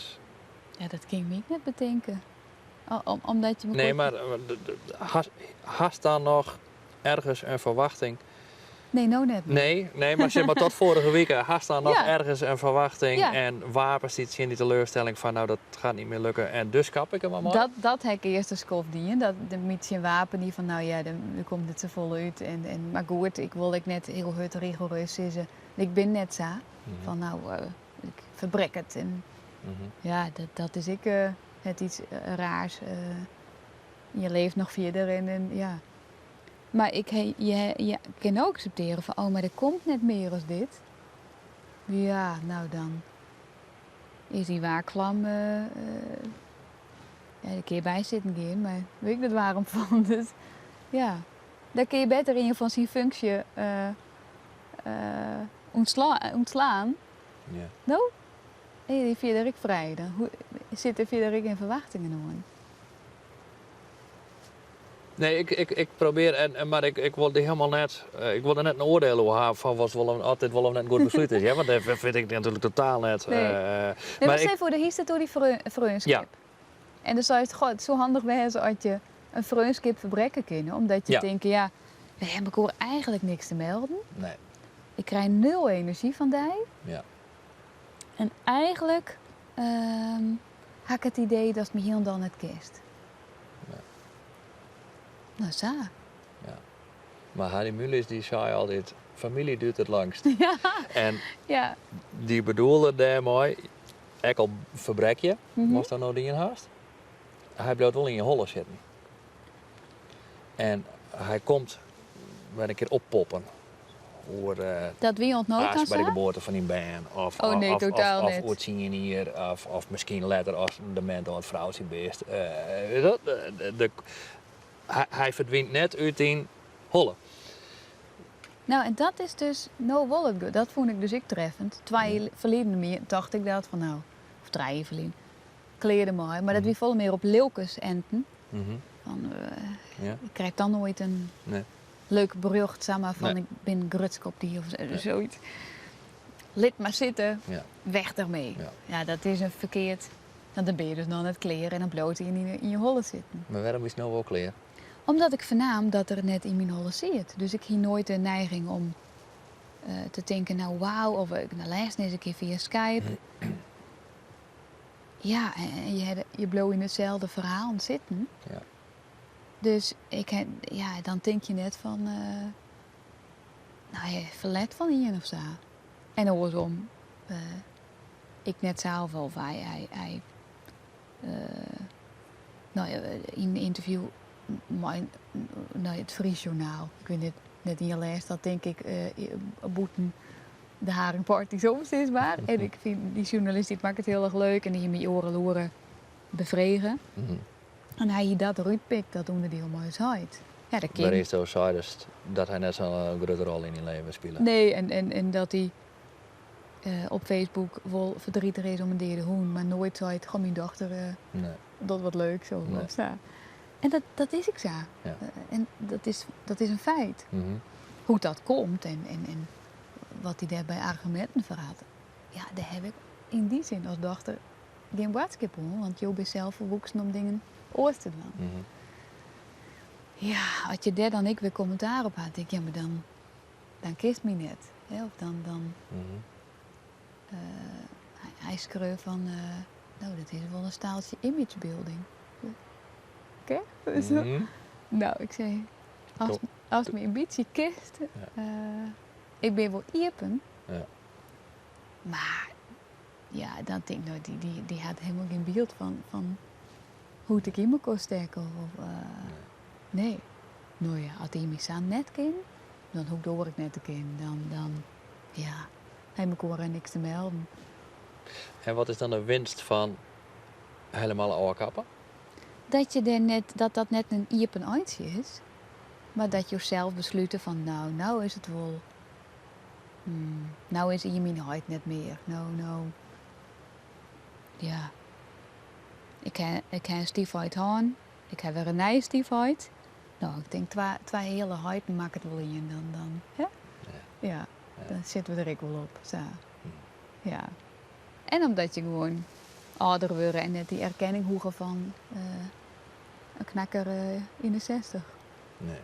Speaker 7: Ja, dat kin ik my ek net betinke. Omdat je
Speaker 9: Nee, mar hast dan noch ergens in ferwachting?
Speaker 7: Nee, no net mear.
Speaker 9: Nee, nee, mar sis mar tot foarige wike hast dan noch ergens in ferwachting en wapenest dy tsjin dy teleurstelling fan nou dat gaat niet meer lukken en dus kap ik der mar mei?
Speaker 7: Dat, dat ha ik earst in skoft dien, dat my tsjin wapene fan nou ja, der komt net safolle út en, en, mar goed, ik wol ek net hiel hurd rigoereus sizze, ik bin net sa, fan nou, ik ferbrek it en ja, dat, dat is ek net iets raars. Je leeft noch fierder en, en ja. Mar ik, je, je kin ook akseptearje fan oh, mar der komt net mear as dit. Ja, nou dan is dy waarklam, ja, dêr kin je by sitten gean, mar wit ik net waarm fan. Dus ja, dêr kin je better ien fan syn funksje ûntslaan.
Speaker 9: Ja.
Speaker 7: No, is dy fierder ek frij. Dan sit der fierder ek gjin ferwachtingen oan.
Speaker 9: Nee, ik, ik, ik probeer, en, mar ik, ik wol dy hielendal net, eh, ik wol der net in oardiel oer ha fan wat wol of dit wol of net in goed beslút is, ja, want dat fyn ik natuerlik totaal net.
Speaker 7: Nee. Nee, mar
Speaker 9: mar
Speaker 7: stel
Speaker 9: ik,
Speaker 7: foar, do hiest it oer dy freonskip.
Speaker 9: Ja.
Speaker 7: En dan seist, goh, it soe handich wêze as je in freonskip ferbrekke kinne, omdat je
Speaker 9: Ja.
Speaker 7: tinke, ja, we hawwe mekoar eigentlik niks te melden.
Speaker 9: Nee.
Speaker 7: Ik krij nul enerzjy fan dy.
Speaker 9: Ja.
Speaker 7: En eigentlik ha ik it idee datst my hielendal net kenst. No sa.
Speaker 9: Ja. Mar Harry Mulisch dy sei altyd, famylje duurt it langst.
Speaker 7: Ja.
Speaker 9: En
Speaker 7: Ja.
Speaker 9: dy bedoelde dêrmei, ek al ferbrek je, watst dan no dien hast, hy bliuwt wol yn je holle sitten. En hy komt wer in kear oppoppen oer
Speaker 7: Dat wie oant no ta
Speaker 9: aanst by de
Speaker 7: sa?
Speaker 9: geboarte fan dyn bern of,
Speaker 7: Oh nee,
Speaker 9: of, of,
Speaker 7: totaal
Speaker 9: of
Speaker 7: net.
Speaker 9: oer 10 jier of, of miskien letter as demint âld froutsje bist. Dat, de, hy, hy ferdwynt net út dyn holle.
Speaker 7: Nou, en dat is dus no wol it dat fûn ik dus ek treffend. Twa jier ferleden mear tocht ik dat fan no, of trije jier ferlyn, klear dermei. Mar dat wie folle mear op lilkens enten. Fan,
Speaker 9: Ja.
Speaker 7: ik krij dan noait in
Speaker 9: Nee.
Speaker 7: leuk berjocht samar fan
Speaker 9: Nee.
Speaker 7: ik bin grutsk op dy of zoiets. Lit mar sitte,
Speaker 9: Ja.
Speaker 7: weg ermee.
Speaker 9: Ja.
Speaker 7: Ja, dat is in ferkeard. Want dan bin je dus noch net klear en dan bliuwt hy yn je holle sitten.
Speaker 9: Mar wêrom is no wol klear?
Speaker 7: Omdat ik fernaam dat er net yn myn holle siet. Dus ik hie noait de neiging om te tinken, nou wauw, of ik nou lêsten ris in kear fia Skype. Ja, en je, je bliuwe yn itselde ferhaal sitten.
Speaker 9: Ja.
Speaker 7: Dus ik ha, ja, dan tink je net fan, nou ja, ferlet fan ien of sa. En oarsom, ik net sels of hy, hy, hy nou ja, yn in ynterview mei nou, it Fries Journaal, ik wit net, net ien lêst dat tink ik, bûten de Haringparty soms sis mar. En ik fyn dy sjoernalist dy makket it hiel erch leuk en dy hie my oare loere befrege. En hy hie dat derút pikt, dat ûnderdiel mei ús heit. Ja, dat kin.
Speaker 9: Wêrynsto seidest dat hy net sa'n grutte rol yn dyn leven spile?
Speaker 7: Nee, en, en, en dat hy op Facebook wol verdrietig is om in deade hûn, mar noait seit, goh, myn dochter
Speaker 9: Nee.
Speaker 7: docht wat leuks of,
Speaker 9: Nee.
Speaker 7: of sa. En dat, dat is ek sa.
Speaker 9: Ja.
Speaker 7: En dat is, dat is in feit. Hoe't dat komt en, en, en wat hy dêrby arguminten foar hat, ja, dêr ha ik yn dy sin as dochter gjin boadskip oan, want jo binne sels folwoeksen om dingen oars te dwaan. Ja, as je dêr dan ek wer kommentaar op hat, tink ik, ja, mar dan, dan kinst my net. Hè? Of dan, dan hy, hy skreau fan, no, dat is wol in staaltsje imagebuilding. Oké? Nou, ik sei, as, ast my in bytsje kenst, ik bin wol iepen.
Speaker 9: Ja.
Speaker 7: Mar ja, dan tink ik, no, dy, dy, dy hat hielendal gjin byld fan hoe't ik yn mekoar stek. Of, nee. No ja, as dy my sa net kin, dan hoech ik de oar ek net te kinnen. Dan, dan ja, ha mekoar niks te melden.
Speaker 9: En wat is dan de winst fan helemaal ôfkappe?
Speaker 7: Dat je der net, dat dat net in iepen eintsje is, mar dat jo sels beslute fan no, no is it wol, no is ien myn heit net mear, no, no, ja. Ik ha, ik ha in styfheit hân, ik ha wer in nije styfheit. No, ik tink twa heale heiten makket wol ien, dan, dan, hè? Ja, dan sitte we der ek wol op, sa. Ja. En omdat je gewoan âlder wurde en net dy erkenning hoege fan in knakker yn de 60.
Speaker 9: Nee,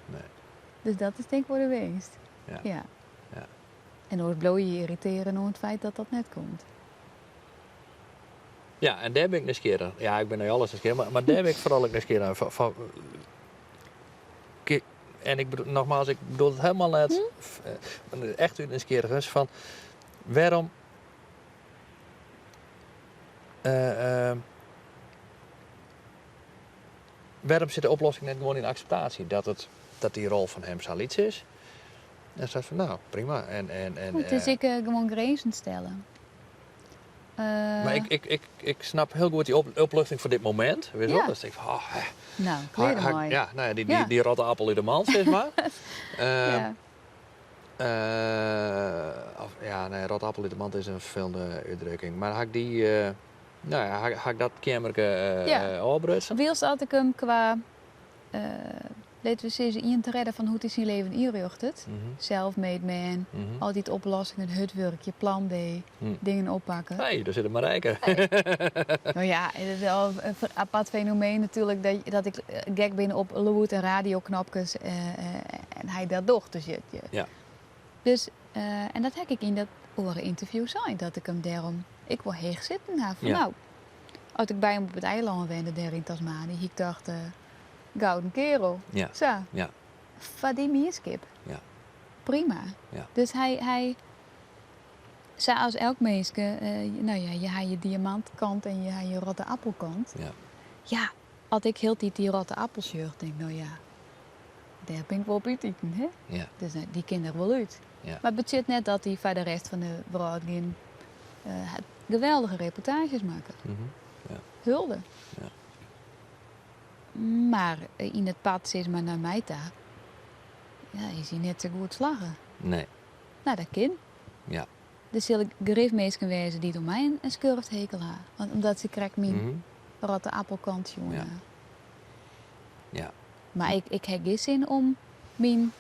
Speaker 9: nee.
Speaker 7: Dus dat is tink ik wol de winst.
Speaker 9: Ja.
Speaker 7: Ja.
Speaker 9: Ja.
Speaker 7: En oars bliuwe je je yrritearjen oan it feit dat dat net komt.
Speaker 9: Ja, en dêr bin ik nijsgjirrich. Ja, ik bin nei alles nijsgjirrich, mar dêr bin ik foaral ek nijsgjirrich nei. Fan, en ik bedoel, nogmaals, ik bedoel it helemaal net, echt út nijsgjirrigens, fan wêrom wêrom sit de oplossing net gewoan yn akseptaasje? Dat, it, dat dy rol fan him sa lyts is. En sei fan, no, prima. En,
Speaker 7: It is ek gewoan grinzen stelle.
Speaker 9: Mar ik, ik snap hiel goed dy opluchting foar dit momint. Witst wol? Dat ik fan, oh, hè.
Speaker 7: No, klear dermei.
Speaker 9: Ja, no ja, dy rotte appel út de mand, sis mar. Of, ja, nee, rotte appel út de mand is in ferfelende útdrukking. Mar ha ik dy, no ja, ha ik dat keammerke ôfbrutsen?
Speaker 7: Wylst as ik him kwa litte we sizze, ien tredde fan hoe't hy syn leven ynrjochtet, self-made man, altyd oplossingen, hurd wurkje, plan B, dingen oppakke.
Speaker 9: Hey, dêr sit de Marijke.
Speaker 7: No ja, it is al in apart fenomeen natuerlik dat ik gek bin op lûd en radioknopkes en hy dat docht. Dus, je, je. Dus, en dat ha ik yn dat oare ynterview sein, dat ik him dêrom ek wol heech sitten ha. Fan no, as ik by him op it eilân wenne dêr yn Tasmanië, hie ik tocht, gouden kerel. Sa. Foar dy mienskip. Prima. Dus hy, hy, sa as elk minske, no ja, je ha je diamantkant en je ha je rotte appelkant. Ja, as ik hieltyd dy rotte appel sjoch, tink ik, no ja, dêr bin ik wol op útiten, hè? Dus dy kin der wol út. Mar it betsjut net dat hy foar de rest fan de wrâld gjin geweldige reportaazjes makke. Hulde. Mar yn it pad sis mar nei my ta, ja, is hy net sa goed slagge.
Speaker 9: Nee.
Speaker 7: No, dat kin. Der sille grif minsken wêze dy't oan my in skurfthekel ha. Want omdat se krekt myn rotte appelkant sjoen ha. Mar ik ha gjin sin om myn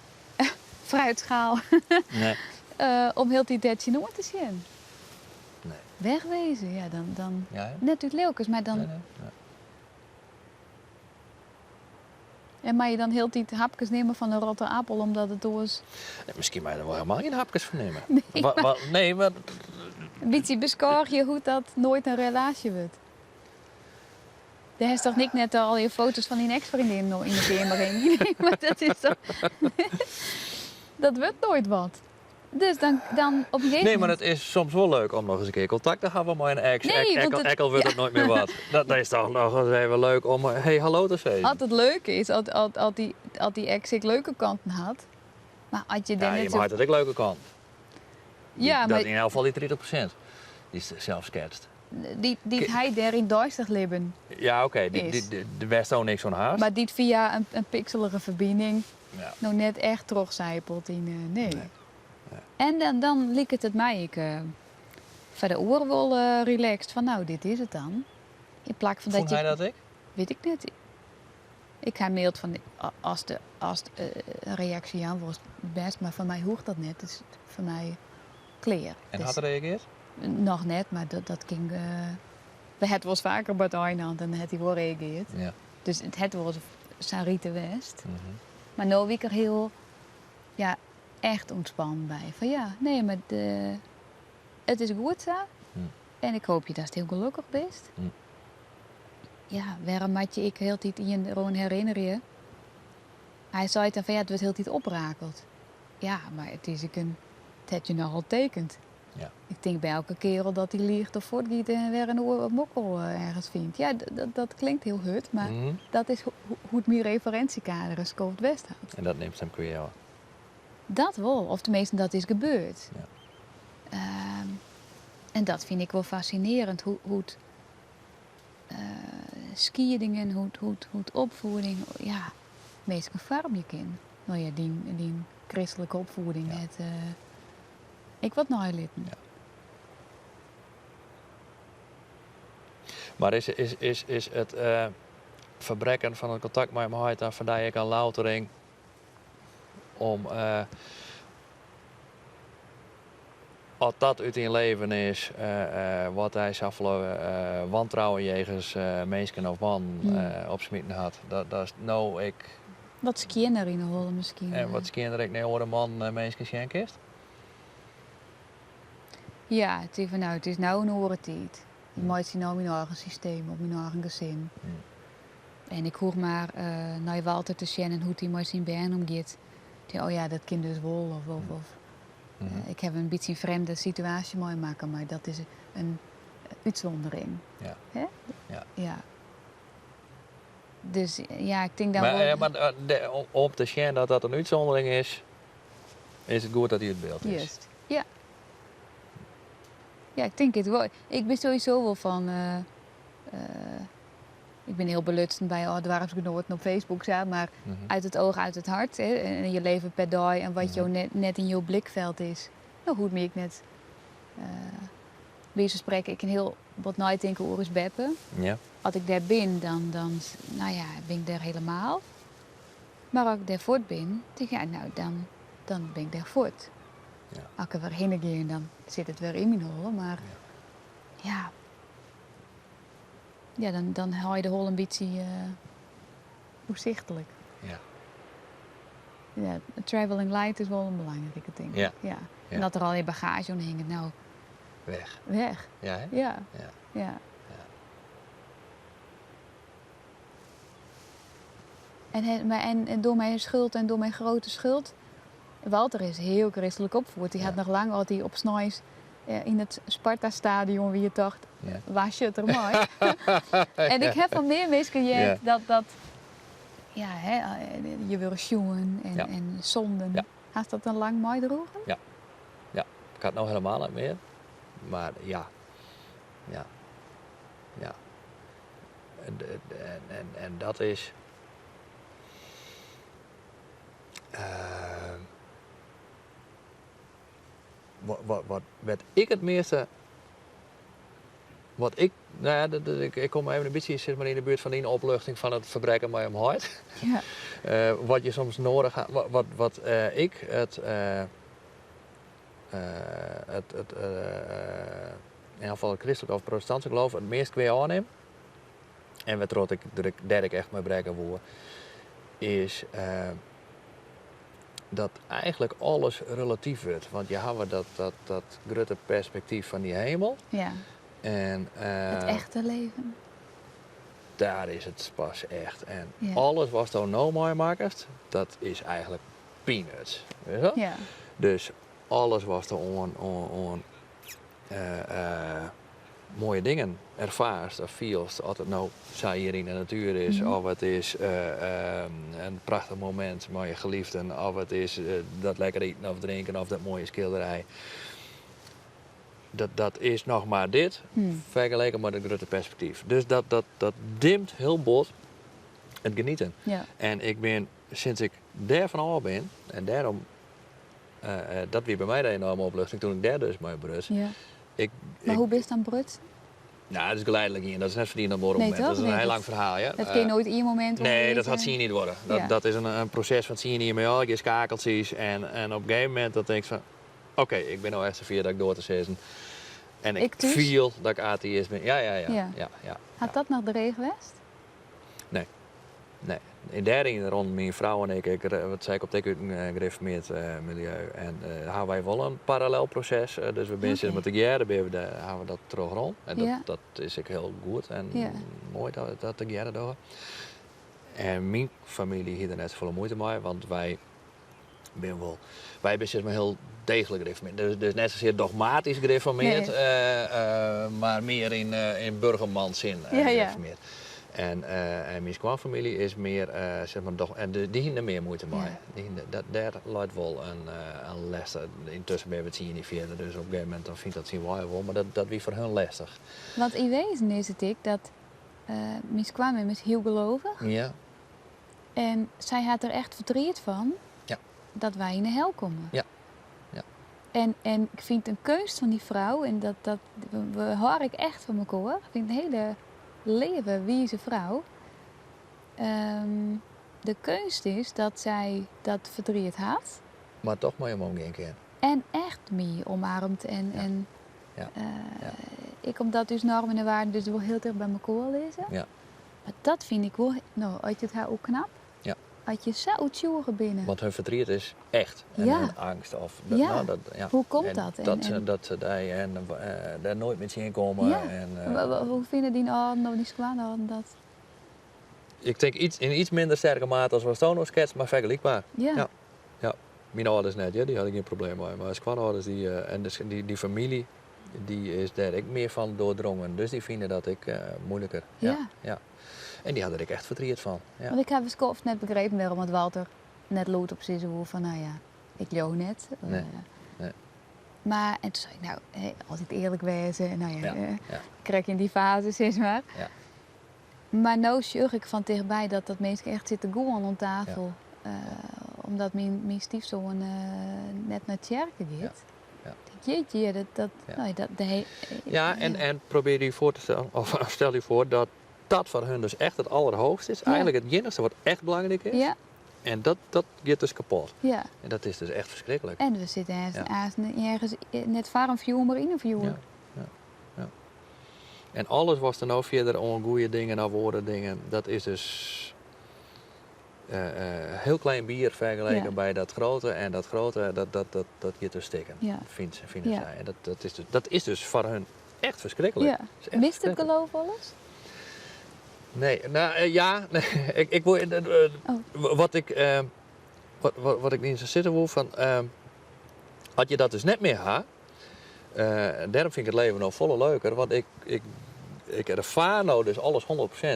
Speaker 7: fruitschaal om hieltyd dêr tsjinoan te sjen.
Speaker 9: Nee.
Speaker 7: Wegwezen, ja, dan net út lilkens, mar dan.
Speaker 9: Nee, nee, nee.
Speaker 7: En mei je dan hieltyd hapkes nimme fan in rotte appel omdat it oars.
Speaker 9: Nee, miskien mei je der wol helemaal gjin hapkes fan nimme.
Speaker 7: Nee, mar
Speaker 9: nee, mar
Speaker 7: In bytsje beskôgje hoe't dat noait in relaasje wurdt. Dêr hast toch nik net al je foto's fan dyn eks-freondin noch yn de keamer hingjen? Nee, mar dat is toch. Dat wurdt noait wat. Dus dan, dan op in gegeven
Speaker 9: Nee, mar it is soms wol leuk om noch ris in kear kontakt te hawwen mei in eks.
Speaker 7: Nee, want it,
Speaker 9: Ek al wurdt it noait mear wat. Dat is toch noch ris even leuk om hey hallo te sizzen.
Speaker 7: As it leuk is, as dy eks ek leuke kanten hat. Mar as je dêr
Speaker 9: Ja,
Speaker 7: net
Speaker 9: je
Speaker 7: sa
Speaker 9: hat ek leuke kanten.
Speaker 7: Ja,
Speaker 9: Dat
Speaker 7: mar
Speaker 9: yn elk gefal dy 30% dy'tst sels sketst.
Speaker 7: Dy't hy dêr yn deistich libben
Speaker 9: Ja, oké,
Speaker 7: is.
Speaker 9: dy wêr'tsto niks oan hast.
Speaker 7: Mar dy't fia in pikselige ferbining no net echt trochsijpelt yn, nee.
Speaker 9: Nee. Nee.
Speaker 7: En dan liket it my ek foar de oar wol relaxed fan no, dit is it dan. Yn plak fan dat
Speaker 9: Fûn
Speaker 7: je
Speaker 9: hy dat ek?
Speaker 7: Wit ik net. Ik ha maild fan ast in reaksje jaan wolst, bêst, mar foar my hoecht dat net. It is foar my klear.
Speaker 9: En
Speaker 7: Dus
Speaker 9: hat er reagearre?
Speaker 7: Noch net, mar dat kin. We ha it wolris faker by it ein en dan hat hy wol reagearre. Dus it hat wolris sa'n rite west. Mar no wie ik der hiel, ja, echt ûntspannen by. Fan ja, nee, mar it is goed sa. En ik hoopje datst hiel gelokkich bist. Ja, wêrom moat je ek hieltyd ien deroan herinnerje? Hy seit dan fan ja, it wurdt hieltyd oprakeld. Ja, mar it is ek in, it hat je nochal tekend.
Speaker 9: Ja.
Speaker 7: Ik tink by elke kearel dat hy liicht of fuortgiet en wer in oar mokkel ergens fynt. Ja, dat klinkt hiel hurd, mar dat is hoe't myn referinsjekader in skoft west hat.
Speaker 9: En dat nimst him kwea ôf?
Speaker 7: Dat wol, of teminsten dat is gebeurd.
Speaker 9: Ja.
Speaker 7: En dat fyn ik wol fascinerend, hoe't skiedingen, hoe't opfieding, ja, minsken foarmje kin. No ja, dyn kristlike opfieding hat ek wat neilitten.
Speaker 9: Ja. Mar is it ferbrekken fan it kontakt mei myn heit dan foar dy ek in loutering om as dat út dyn leven is, wat dy safolle wantrouwen jegens minsken of mannen opsmiten hat, dat no ek.
Speaker 7: Wat skjinner yn 'e holle miskien.
Speaker 9: En wat skjinner ek nei oare mannen en minsken sjen kinst?
Speaker 7: Ja, it is fan no, it is no in oare tiid. Ik meitsje no myn eigen systeem op myn eigen gesin. En ik hoech mar nei Walter te sjen en hoe't hy mei syn bern omgiet. Tink, oh ja, dat kin dus wol. Of ik haw in bytsje in frjemde situaasje meimakke, mar dat is in útsûndering.
Speaker 9: Ja.
Speaker 7: Hè?
Speaker 9: Ja.
Speaker 7: Ja. Dus ja, ik tink dan
Speaker 9: Mar,
Speaker 7: wol.
Speaker 9: mar om te sjen dat dat in útsûndering is, is it goed dat hy út byld is.
Speaker 7: Juist, ja. Ja, ik tink it wol. Ik bin sowieso wol fan. Ik bin hiel belutsen by âld-doarpsgenoaten op Facebook, sa, mar uit het oog, uit het hart. Hè, en je leve per dei en wat jo net yn jo blikfeld is, no hoecht my ek net. By wize fan sprekken, ik kin hiel wat neitinke oer ús beppe. As ik dêr bin, dan nou ja, bin ik dêr helemaal. Mar as ik dêr fuort bin, tink ik, ja, no, dan bin ik dêr fuort. As ik der wer hinne gean, dan sit it wer yn myn holle, mar ja. Ja, dan hâld je de holle in bytsje oersichtlik.
Speaker 9: Ja.
Speaker 7: Ja, traveling light is wol in belangrike, tink ik.
Speaker 9: Ja.
Speaker 7: Ja. En dat der al je bagaazje oan hinget, no.
Speaker 9: Weg.
Speaker 7: Weg.
Speaker 9: Ja, hè?
Speaker 7: Ja.
Speaker 9: Ja.
Speaker 7: Ja.
Speaker 9: Ja.
Speaker 7: En door mijn schuld en door mijn grote schuld. Walter is hiel kristlik opfied. Dy hat noch lang as hy op sneins yn it Sparta-stadion wie tocht, wa sjocht der mei? En ik ha fan mear minsken heard dat dat, ja, hè, je wurde sjoen en sonden. Hast dat dan lang meidroegen?
Speaker 9: Ja. Ja, ik ha it no helemaal net mear. Mar ja. Ja. Ja. En dat is. Wat wêr't ik it measte. Wat ik, no ja, ik kom even in bytsje sis mar yn de buert fan dyn opluchting fan it ferbrekken mei myn heit. Wat je soms noadich ha, wat ik it yn elk gefal it kristlik of protestantske geloof it meast kwea ôfnim en wêrtroch't ik dêr ek echt mei brekke woe, is dat eigentlik alles relatyf wurdt. Want je hawwe dat grutte perspektyf fan dy hemel. En,
Speaker 7: It echte leven.
Speaker 9: Daar is it pas echt. En alles watsto no meimakkest, dat is eigentlik peanuts. Weet je? Dus alles watsto oan moaie dingen erfaarst of fielst, oft it no sa hjir yn de natuer is, of it is in prachtich momint mei je geliefden, of it is dat lekker iten of drinken of dat moaie skilderij. Dat is noch mar dit, fergeleken mei it grutte perspektyf. Dus dat dimt hiel bot it genieten. En ik bin, sinds ik dêrfan ôf bin, en dêrom, dat wie by my de enorme opluchting toen ik dêr dus mei bruts.
Speaker 7: Mar hoe bist dan brutsen?
Speaker 9: Nou, dat is geleidelijk gien. Dat is net fan ien op oar
Speaker 7: Nee,
Speaker 9: momint.
Speaker 7: toch?
Speaker 9: Dat is in
Speaker 7: Nee,
Speaker 9: hiel
Speaker 7: dat
Speaker 9: lang ferhaal, ja.
Speaker 7: Dat kin noait ien momint
Speaker 9: Nee, dat hat
Speaker 7: ûntwikkelen.
Speaker 9: tsien jier duorre. Dat is in proses fan 10 jier mei allegear skakeltsjes. En op in gegeven momint dan tinkst fan, oké, ik bin no echt safier dat ik doar te sizzen. En ik
Speaker 7: Ek thús?
Speaker 9: fiel dat ik ateïst bin. Ja, ja, ja. Ja, ja,
Speaker 7: Hat dat noch dreech west?
Speaker 9: Nee. Nee. En dêryn rûn myn frou en ik, ik wat sei ik op út in gereformeerd miljeu. En hawwe wy wol in parallel proses. Dus we binne sis mar tegearre, binne we dêr, hawwe we dat trochrûn. En dat,
Speaker 7: Ja.
Speaker 9: dat is ek hiel goed en
Speaker 7: Ja.
Speaker 9: moai dat we dat tegearre dogge. En myn famylje hie der net safolle muoite mei, want wy binne wol, wy binne sis mar hiel deeglik gereformeerd. Dus, dus net sasear dogmatysk gereformeerd,
Speaker 7: Nee.
Speaker 9: mar mear yn, yn burgermansin
Speaker 7: Ja, ja.
Speaker 9: gereformeerd. En, en myn skoanfamylje is mear, sis mar, doch, en dy hiene der mear muoite mei. Dy hiene, dat, dêr leit wol in, in lêst. Yntusken binne we 10 jier fierder, dus op in gegeven momint dan fynt dat syn wei wol, mar dat, dat wie foar hun lêstich.
Speaker 7: Want yn wêzen is it ek dat myn skoanmem is hiel gelovich.
Speaker 9: Ja.
Speaker 7: En sy hat der echt fertriet fan
Speaker 9: Ja.
Speaker 7: dat wy yn 'e hel komme.
Speaker 9: Ja. Ja.
Speaker 7: En, en ik fyn it in keunst fan dy frou en dat, dat we hâld ik echt fan mekoar. Ik fyn it in hiele leave, wize frou. Ehm, de keunst is dat sy dat fertriet hat.
Speaker 9: Mar toch mei him omgean kin.
Speaker 7: En echt my omarmt en,
Speaker 9: Ja.
Speaker 7: en
Speaker 9: Ja.
Speaker 7: eh,
Speaker 9: Ja.
Speaker 7: ek omdat ús normen en wearden dus wol hiel ticht by mekoar lizze.
Speaker 9: Ja.
Speaker 7: Mar dat fyn ik wol, no, as je it ha oer knap.
Speaker 9: Ja.
Speaker 7: As je sa oertsjûge binne.
Speaker 9: Want hun fertriet is echt. En
Speaker 7: Ja.
Speaker 9: hun eangst. Of, dat,
Speaker 7: Ja.
Speaker 9: nou, dat, ja.
Speaker 7: Hoe komt
Speaker 9: En
Speaker 7: dat? En-
Speaker 9: Dat, ze,
Speaker 7: en-
Speaker 9: dat ze daar, en, dêr noait mear tsjin komme.
Speaker 7: Ja.
Speaker 9: En,
Speaker 7: Hoe fine dyn âlden of dyn skoanâlden dat?
Speaker 9: Ik tink iets, yn iets minder sterke mate as watsto no sketst, mar fergelykber.
Speaker 7: Ja.
Speaker 9: Ja. Ja. Myn âlders net, ja, dy hadden gjin probleem mei. Mar skoanâlders dy, en dus dy, dy famylje, dy is dêr ek mear fan doordrongen. Dus dy fine dat ek moeiliker.
Speaker 7: Ja.
Speaker 9: Ja. Ja. En dy hadden der ek echt fertriet fan. Ja.
Speaker 7: Want ik ha in skoft net begrepen wêrom it Walter net lûd op sizze woe fan, no ja, ik leau net.
Speaker 9: Nee. Nee.
Speaker 7: Mar, en toen sei ik, no, hè, altyd earlik wêze. En no ja,
Speaker 9: Ja, ja.
Speaker 7: krekt yn dy faze, sis mar.
Speaker 9: Ja.
Speaker 7: Mar no sjoch ik fan tichtby dat dat minsken echt sitte goeien oan tafel.
Speaker 9: Ja.
Speaker 7: Omdat myn, myn styfsoan net nei tsjerke giet.
Speaker 9: Ja. Ja.
Speaker 7: Jeetje, dat, dat,
Speaker 9: Ja.
Speaker 7: no, dat, de,
Speaker 9: Ja, en, en probear dy foar te stellen, of stel dy foar dat dat foar hun dus echt it allerheechste is.
Speaker 7: Ja.
Speaker 9: Eigentlik it iennichste wat echt belangryk is.
Speaker 7: Ja,
Speaker 9: En dat, dat giet dus kapot.
Speaker 7: ja.
Speaker 9: En dat is dus echt ferskriklik.
Speaker 7: En we sitte ergens,
Speaker 9: Ja.
Speaker 7: ergens, ergens net foar in fjoer, mar yn in fjoer.
Speaker 9: Ja, ja, ja. En alles wat der no fierder oan goede dingen of oare dingen, dat is dus hiel klein bier fergeleken
Speaker 7: Ja.
Speaker 9: by dat grutte. En dat grutte, dat, dat, dat, dat giet dus stikken,
Speaker 7: Ja.
Speaker 9: fynt, fine
Speaker 7: Ja.
Speaker 9: sy. En dat, dat, is dus, dat is dus foar hun echt ferskriklik.
Speaker 7: Ja.
Speaker 9: Dat is echt
Speaker 7: Mist it
Speaker 9: ferskriklik.
Speaker 7: geloof wolris?
Speaker 9: Nee, no ja, nee, ik, ik wol,
Speaker 7: Oh.
Speaker 9: wat ik, wat, wat, wat ik net sa sizze wol fan, as je dat dus net mear ha, dêrom fyn ik it leven no folle leuker, want ik, ik, ik erfaar no dus alles 100%.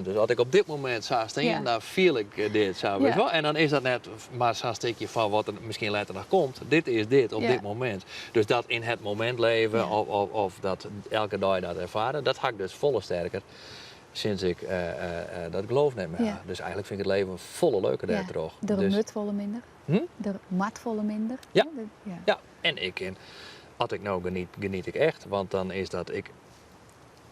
Speaker 9: Dus as ik op dit momint sa stean,
Speaker 7: Ja.
Speaker 9: dan fiel ik dit sa, weet
Speaker 7: Ja.
Speaker 9: je wol? En dan is dat net mar sa'n stikje fan wat der miskien letter noch komt. Dit is dit op
Speaker 7: Ja.
Speaker 9: dit momint. Dus dat yn it momint leven
Speaker 7: Ja.
Speaker 9: of, of, of dat elke dei dat erfaren, dat ha ik dus folle sterker sinds ik dat geloof net mear
Speaker 7: Ja.
Speaker 9: ha. Dus eigentlik fyn ik it leven folle leuker
Speaker 7: Ja.
Speaker 9: dêrtroch.
Speaker 7: Der
Speaker 9: Dus,
Speaker 7: moat folle minder.
Speaker 9: Hm?
Speaker 7: Der moat folle minder.
Speaker 9: Ja.
Speaker 7: Dat- ja.
Speaker 9: Ja, en ik kin, as ik no geniet, geniet ik echt. Want dan is dat ik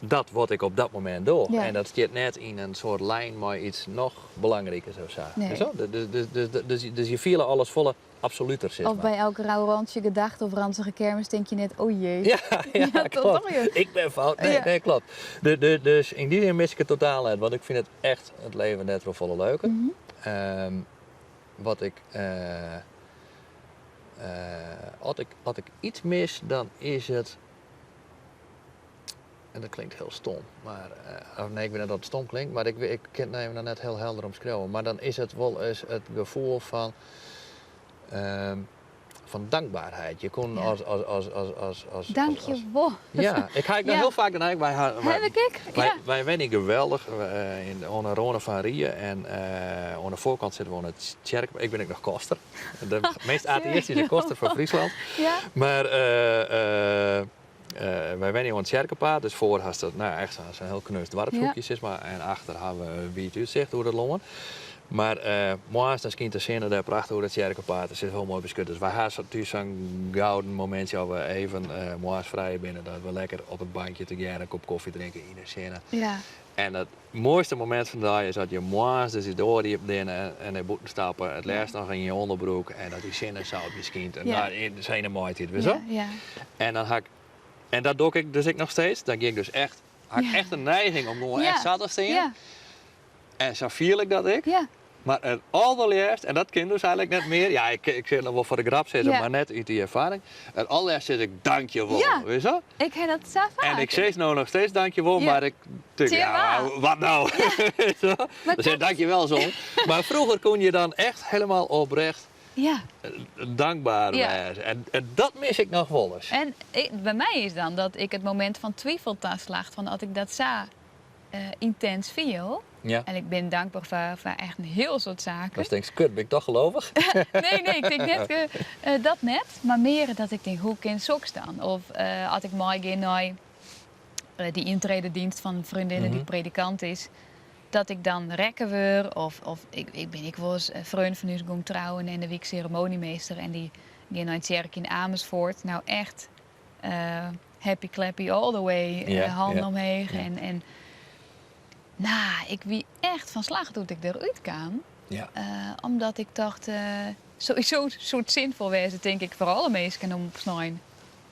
Speaker 9: dat wat ik op dat momint doch.
Speaker 7: Ja.
Speaker 9: En dat stiet net yn in soart lyn mei iets noch belangriker of sa.
Speaker 7: Nee.
Speaker 9: Dus, zo? Dus, dus, dus, dus, dus je fielt alles folle absoluter, sis
Speaker 7: Of
Speaker 9: mar.
Speaker 7: by elk rau rantsje gedachte of ranzige kermis tink je net, oh jee.
Speaker 9: Ja, ja,
Speaker 7: Ja, toch,
Speaker 9: klopt.
Speaker 7: toch, joh?
Speaker 9: Ik ben fout. Nee,
Speaker 7: Ja.
Speaker 9: nee, klopt. Dus yn dy sin mis ik it totaal net, want ik fyn it echt it leven net wol folle leuker.
Speaker 7: Mhm.
Speaker 9: Wat ik, as ik, as ik iets mis, dan is it. En dat klinkt hiel stom, mar. Of nee, ik wit net oft it stom klinkt, mar ik, ik kin it even noch net hiel helder omskriuwe. Mar dan is it wolris it gefoel fan. Fan dankberheid. Je kon
Speaker 7: Ja.
Speaker 9: as, as, as, as, as, as,
Speaker 7: Dank
Speaker 9: as,
Speaker 7: je
Speaker 9: as-
Speaker 7: wol.
Speaker 9: Ja, ik ha ek noch
Speaker 7: Ja.
Speaker 9: hiel faak dan eigentlik, wy ha, wy,
Speaker 7: Haw ik ek?
Speaker 9: wy,
Speaker 7: Ja.
Speaker 9: wy wenje geweldich yn, oan de râne fan Rie en oan de foarkant sitte we oan it tsjerk. Ik bin ek noch koster. De meast ateïstyske koster fan Fryslân.
Speaker 7: Ja.
Speaker 9: Mar wy wenje oan it tsjerkepaad, dus foar hast it, no, echt sa'n hiel knus doarpshoekje,
Speaker 7: Ja.
Speaker 9: sis mar. En achter ha we in wiid útsicht oer it lân. Mar moarns dan skynt de sinne dêr prachtich oer it tsjerkepaad. It sit hiel moai beskut. Dus wy ha sa thús sa'n gouden momintsje as we even moarns frij binne, dat we lekker op it bankje tegearre in kop kofje drinke yn de sinne.
Speaker 7: Ja.
Speaker 9: En it moaiste momint fan de dei is dat je moarns dus de doar iepen dogge en nei bûten stappe. It leafst noch yn je ûnderbroek en dat dy sinne sa op je skynt. En
Speaker 7: Ja.
Speaker 9: daar yn de sinne maitiid, witst
Speaker 7: Ja,
Speaker 9: wol?
Speaker 7: ja.
Speaker 9: En dan ha ik, en dat doch ik dus ek noch steeds. Dan gean ik dus echt, ha ik
Speaker 7: Ja.
Speaker 9: echt in neiging om gewoan
Speaker 7: Ja.
Speaker 9: echt sa te stean.
Speaker 7: Ja.
Speaker 9: En sa fiel ik dat ek.
Speaker 7: Ja.
Speaker 9: Mar it alderleafst, en dat kin dus eigenlik net mear, ja, ik, ik sil it noch wol foar de grap sizze,
Speaker 7: Ja.
Speaker 9: mar net út dy erfaring. It alderleafst sis ik dankjewol,
Speaker 7: Ja.
Speaker 9: witst wol?
Speaker 7: Ik ha dat sa faak.
Speaker 9: En ik sis no noch steeds dankjewol,
Speaker 7: Ja.
Speaker 9: mar ik tink,
Speaker 7: Tsjin
Speaker 9: ja,
Speaker 7: wa?
Speaker 9: wat no? Witst wol?
Speaker 7: Maar
Speaker 9: Dan zeg ik dankjewel, zoon. Maar vroeger kon je dan echt helemaal oprecht
Speaker 7: Ja.
Speaker 9: dankbaar
Speaker 7: Ja.
Speaker 9: wêze. En, en dat mis ik noch wolris.
Speaker 7: En ik, by my is dan dat ik it momint fan twifel taslacht, fan as ik dat sa yntins fiel.
Speaker 9: Ja.
Speaker 7: En ik bin dankber foar, foar echt in hiel soad saken.
Speaker 9: Dan tinkst, kut, bin ik toch gelovich?
Speaker 7: Nee, nee, ik tink net dat net. Mar mear dat ik tink, hoe kin soks dan? Of as ik meigean nei dy yntrededienst fan in freondinne dy't predikant is, dat ik dan rekke wurd. Of, of ik, ik bin ek wolris freon fan ús gong trouwen en dêr wie ik seremoanymeester en dy gean nei in tsjerke yn Amersfoort. Nou echt happy clappy all the way, hannen omheech. En, en nou, ik wie echt fan slach doe't ik derút kaam. Omdat ik tocht, sowieso soe it sinfol wêze, tink ik, foar alle minsken om op snein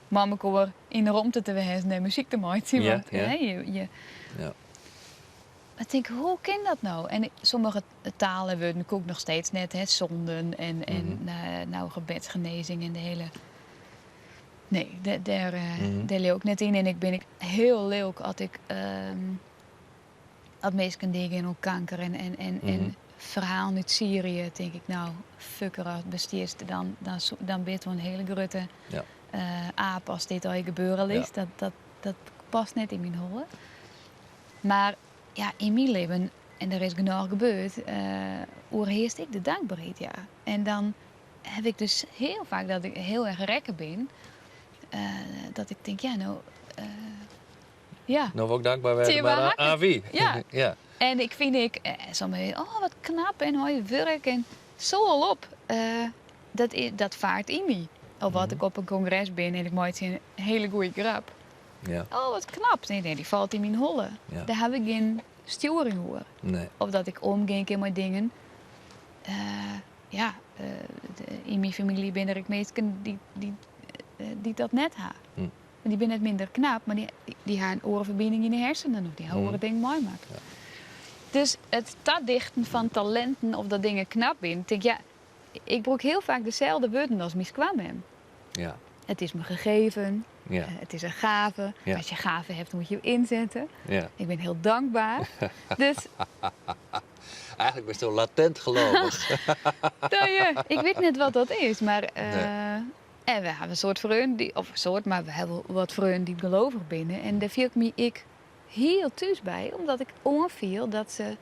Speaker 7: mei mekoar yn de romte te wêzen en muzyk te meitsjen. Want, hè, je, je Mar ik tink, hoe kin dat no? En sommige talen wurden koe ik noch steeds net, hè, zonden en, en nou, gebedsgenezing en de hiele. Nee, dêr, dêr leau ik net yn. En ik bin ek hiel lilk as ik as minsken deagean oan kanker en, en, en, en ferhalen út Syrië, tink ik, nou, fucker, as bestiest, dan, dan, dan bist wol in hiele grutte aap as dit al gebeure lit. Dat, dat, dat past net yn myn holle. Mar ja, yn myn libben, en der is genôch gebeurd, oerhearst ek de dankberheid, ja. En dan ha ik dus hiel faak dat ik hiel erch rekke bin. Dat ik tink, ja, no, ja.
Speaker 9: No wol ik dankber wêze, mar oan wie?
Speaker 7: Ja.
Speaker 9: Ja.
Speaker 7: En ik fyn ek, sommige, oh wat knap en hoi wurk en soal op. Dat, dat fart yn my. Of as ik op in kongres bin en ik meitsje in hiele goede grap.
Speaker 9: Ja.
Speaker 7: Oh, wat knap. Nee, nee, dy falt yn myn holle.
Speaker 9: Ja.
Speaker 7: Dêr ha ik gjin stjoering oer.
Speaker 9: Nee.
Speaker 7: Of dat ik omgean kin mei dingen. Ja, yn myn famylje binne der ek minsken dy't dat net ha. Dy binne net minder knap, mar dy ha in oare ferbining yn de hersenen of dy ha oare dingen meimakke. Dus it tadichten fan talinten of dat dingen knap binne, tink ja, ik brûk hiel faak deselde wurden as myn skoanmem. It is my gegeven, it is in gave. As je gave hast, moatte je ynsette. Ik bin hiel dankber. Dus
Speaker 9: Eigenlik bisto latent gelovich.
Speaker 7: Nou ja, ik wit net wat dat is, mar en we hawwe in soad freonen, dy, of in soad, mar we hawwe wol wat freonen dy't gelovich binne. En dêr fiel ik my ek hiel thús by, omdat ik oanfiel dat se,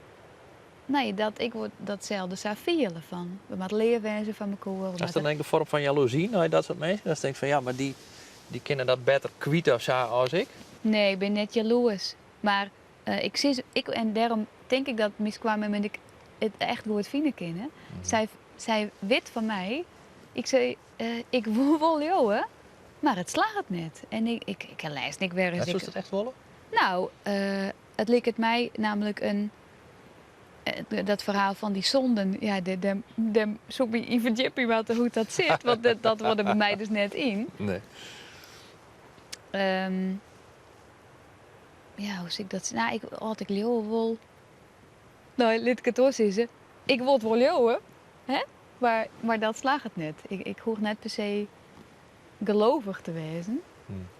Speaker 7: nee, dat ik wol datselde sa fiele fan we moatte leaf wêze foar mekoar.
Speaker 9: Is dat dan in foarm fan jaloezy nei dat soart minsken? Datst tinkst fan ja, mar dy, dy kinne dat better kwyt of sa as ik?
Speaker 7: Nee, ik bin net jaloers. Mar ik sis, ik, en dêrom tink ik dat myn skoanmem en ik it echt goed fine kinne. Sy, sy wit fan my, ik sei, ik wol wol leauwe, mar it slagget net. En ik, ik, ik lês ek wer ris.
Speaker 9: Ja, soest dat echt wolle?
Speaker 7: Nou, it liket my namlik in dat ferhaal fan dy sonden, ja, dêr, dêr soe ik my yn ferdjipje moatte hoe't dat sit, want dat, dat wol der by my dus net yn.
Speaker 9: Nee.
Speaker 7: Ja, hoe sil ik dat Nou, ik, as ik leauwe wol. No, lit ik it oars sizze. Ik wol it wol leauwe, hè? Mar, mar dat slagget net. Ik, ik hoech net per se gelovich te wêzen.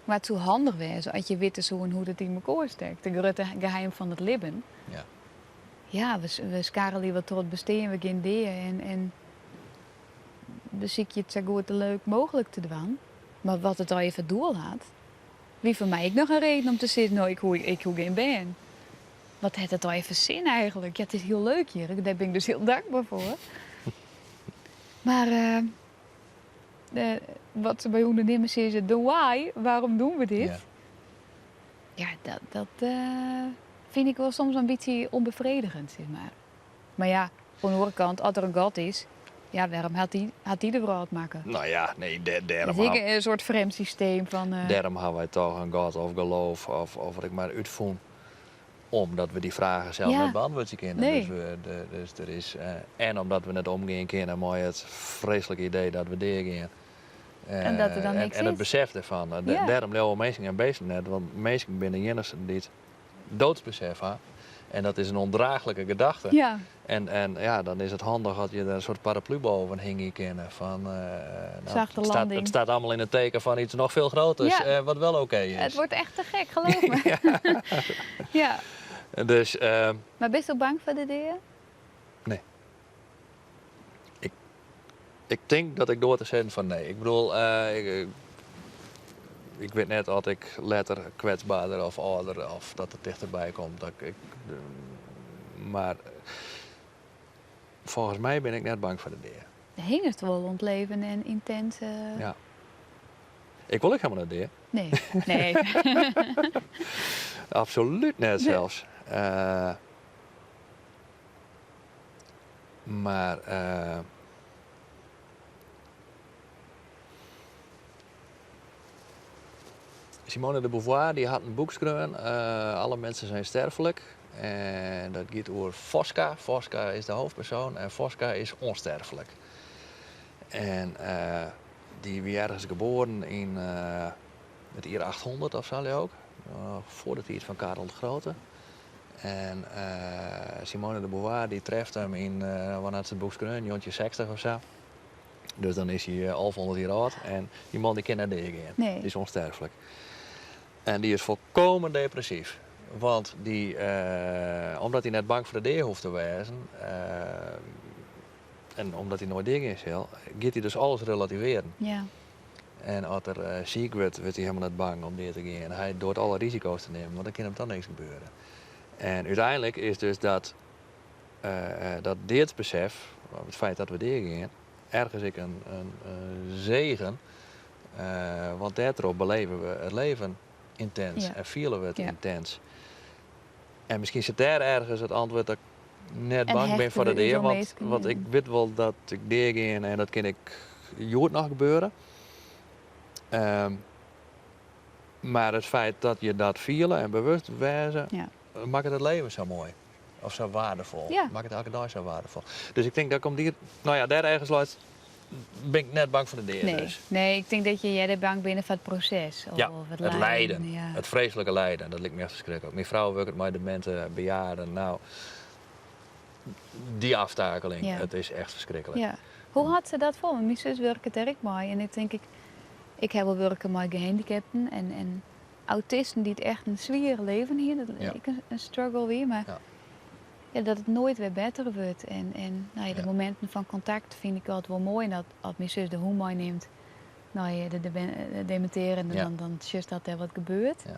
Speaker 7: Mar it soe handich wêze as je witte soenen hoe't it yn mekoar stekt. De grutte geheim fan it libben. Ja, we, we skarrelje wat troch it bestean, we gean dea en, en besykje it sa goed en leuk mooglik te dwaan. Mar wat it allegear foar doel hat, wie foar my ek noch in reden om te sizzen, no, ik hoech, ik hoech gjin bern. Wat hat it allegear foar sin eigenlik? Ja, it is hiel leuk hjir, dêr bin ik dus hiel dankber foar. Mar wat se by ûndernimmers sizze, de why, waarom doen we dit? Ja, dat, dat fyn ik wol soms in bytsje ûnbefredigjend, sis mar. Mar ja, oan de oare kant, as der in God is, ja, wêrom hat dy, hat dy de wrâld makke?
Speaker 9: No ja, nee, dêrom
Speaker 7: Dat is ek in soart frjemd systeem fan.
Speaker 9: Dêrom hawwe wy toch in God of geloof of, of wat ik mar útfûn, omdat we dy fragen sels net beäntwurdzje kinne.
Speaker 7: Nee.
Speaker 9: Dus, we, de, dus der is, en omdat we net omgean kinne mei it freeslike idee dat we deagean.
Speaker 7: En dat der dan niks
Speaker 9: En it
Speaker 7: is.
Speaker 9: besef dêrfan. Dêrom leauwe minsken en beesten net, want minsken binne de iennichsten dy't doodsbesef ha. En dat is in ûndraachlike gedachte.
Speaker 7: Ja.
Speaker 9: En, en ja, dan is it handich as je der in soart paraplu boven hingje kinne. Fan, uh,
Speaker 7: nou, het, staat,
Speaker 9: het staat allemaal in het teken van iets nog veel groters, ja. wat wel oké is.
Speaker 7: Het wordt echt te gek, geloof me. ja.
Speaker 9: Dus, uh,
Speaker 7: maar bist u bang foar de dea?
Speaker 9: Nee. Ik, ik tink dat ik doar te sizzen fan nee. Ik bedoel, uh, ik, ik wit net oft ik letter kwetsberder of âlder of dat it tichterby komt. Dat ik, mar folgens my bin ik net bang foar de dea.
Speaker 7: Hingest wol oan it leven en yntins.
Speaker 9: Ja. Ik wol ek helemaal net dea.
Speaker 7: Nee, nee.
Speaker 9: Absolút net sels. Uh, mar uh, Simone de Beauvoir dy hat in boek skreaun, uh, Alle mensen zijn sterfelijk. En dat giet oer Fosca. Fosca is de hoofdpersoon en Fosca is onsterfelijk. En uh, dy wie ergens geboren yn uh, it jier 800 of sa leau ik. Foar de tiid fan Karel de Grote. En Simone de Beauvoir dy treft him yn, wannear hat se it boek skreaun? 1960 of sa. Dus dan is hy 1100 jier âld en dy man dy kin net deagean.
Speaker 7: Nee.
Speaker 9: Dy is ûnsterflik. En dy is folkomen depressyf. Want dy, omdat hy net bang foar de dea hoecht te wêzen en omdat hy noait deagean sil, giet hy dus alles relativearen.
Speaker 7: Ja.
Speaker 9: En as er siik wurdt, wurdt hy helemaal net bang om dea te gean. Hy doart alle risiko's te nimmen, want dan kin him toch niks gebeure. En úteinlik is dus dat, dat deadsbesef, it feit dat we deagean, ergens ek in, in, in zegen. Want dêrtroch beleve we it leven yntins en fiele we it yntins. En miskien sit dêr ergens it antwurd dat ik net bang bin foar de dea. Want, want ik wit wol dat ik deagean en dat kin ek hjoed noch gebeure. Mar it feit dat je dat fiele en bewust wêze, makket it leven sa moai. Of sa weardefol. Makket elke dei sa weardefol. Dus ik tink dat ik om dy, no ja, dêr ergens leit, bin ik net bang foar de dea.
Speaker 7: Nee,
Speaker 9: dus.
Speaker 7: nee, ik tink dat je earder bang binne foar it proses. Of,
Speaker 9: ja,
Speaker 7: of it,
Speaker 9: it lijen.
Speaker 7: Ja.
Speaker 9: It freeslike lijen, dat liket my echt ferskriklik. Myn frou wurket mei deminte bejaarden. No, dy aftakeling,
Speaker 7: Ja.
Speaker 9: it is echt ferskriklik.
Speaker 7: Ja. Hoe hat se dat fol? Want myn sus wurket dêr ek mei. En ik tink ik, ik ha wol wurke mei gehandicapten en, en autisten dy't echt in swier leven hiene. Dat
Speaker 9: Ja.
Speaker 7: ek in struggle wie, mar
Speaker 9: Ja.
Speaker 7: ja, dat it noait wer better wurdt. En, en no ja, de
Speaker 9: Ja.
Speaker 7: mominten fan kontakt fyn ik altyd wol moai. En dat as myn sus de hûn meinimt nei de, de, de demintearjende,
Speaker 9: Ja.
Speaker 7: dan, dan sjochst dat der wat gebeurt.
Speaker 9: Ja.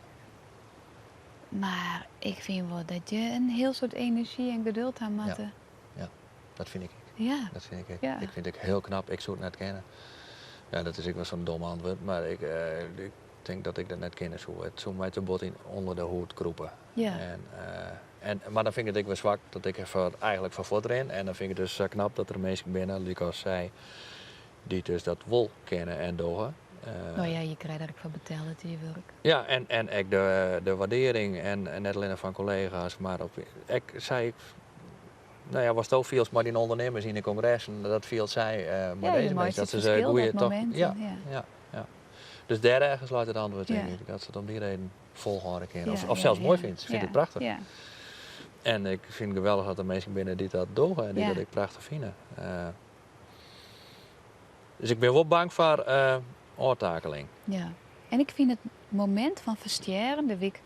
Speaker 7: Mar ik fyn wol dat je in hiel soad enerzjy en geduld ha moatte.
Speaker 9: Ja, ja. dat fyn ik ek.
Speaker 7: Ja.
Speaker 9: Dat fyn ik ek.
Speaker 7: Ja.
Speaker 9: Ik fyn it ek hiel knap. Ik soe it net kinne. Ja, dat is ek wol sa'n dom antwurd, mar ik, ik tink dat ik dat net kinne soe. It soe my te bot yn ûnder de hûd krûpe.
Speaker 7: Ja.
Speaker 9: En, en, mar dan fyn ik it ek wer swak dat ik foar, eigentlik foar fuortrin. En dan fyn ik it dus sa knap dat der minsken binne, lykas sy, dy't dus dat wol kinne en dogge.
Speaker 7: No ja, je krije der ek foar betelle it je wurk.
Speaker 9: Ja, en, en ek de, de waardearring en, en net allinnich fan kollega's, mar op, ek sy, no ja, watsto fielst mei dyn ûndernimmers yn de kongressen, dat fielt sy mei
Speaker 7: Ja, je
Speaker 9: dizze minsken.
Speaker 7: meitsje
Speaker 9: Dat
Speaker 7: it
Speaker 9: se se
Speaker 7: ferskil,
Speaker 9: goeie
Speaker 7: dat
Speaker 9: toch.
Speaker 7: momint,
Speaker 9: Ja,
Speaker 7: ja.
Speaker 9: ja, ja. Dus dêr ergens leit it antwurd, tink
Speaker 7: Ja.
Speaker 9: ik. Dat se it om dy reden folhâlde kinne. Of,
Speaker 7: Ja,
Speaker 9: of
Speaker 7: ja,
Speaker 9: sels
Speaker 7: ja.
Speaker 9: moai fynt. Se fynt
Speaker 7: Ja,
Speaker 9: it prachtich.
Speaker 7: Ja.
Speaker 9: En ik fyn it geweldich dat der minsken binne dy't dat dogge en dy't
Speaker 7: Ja.
Speaker 9: dat ek prachtich fine. Dus ik bin wol bang foar ôftakeling.
Speaker 7: Ja. En ik fyn it momint fan ferstjerren, de wie ik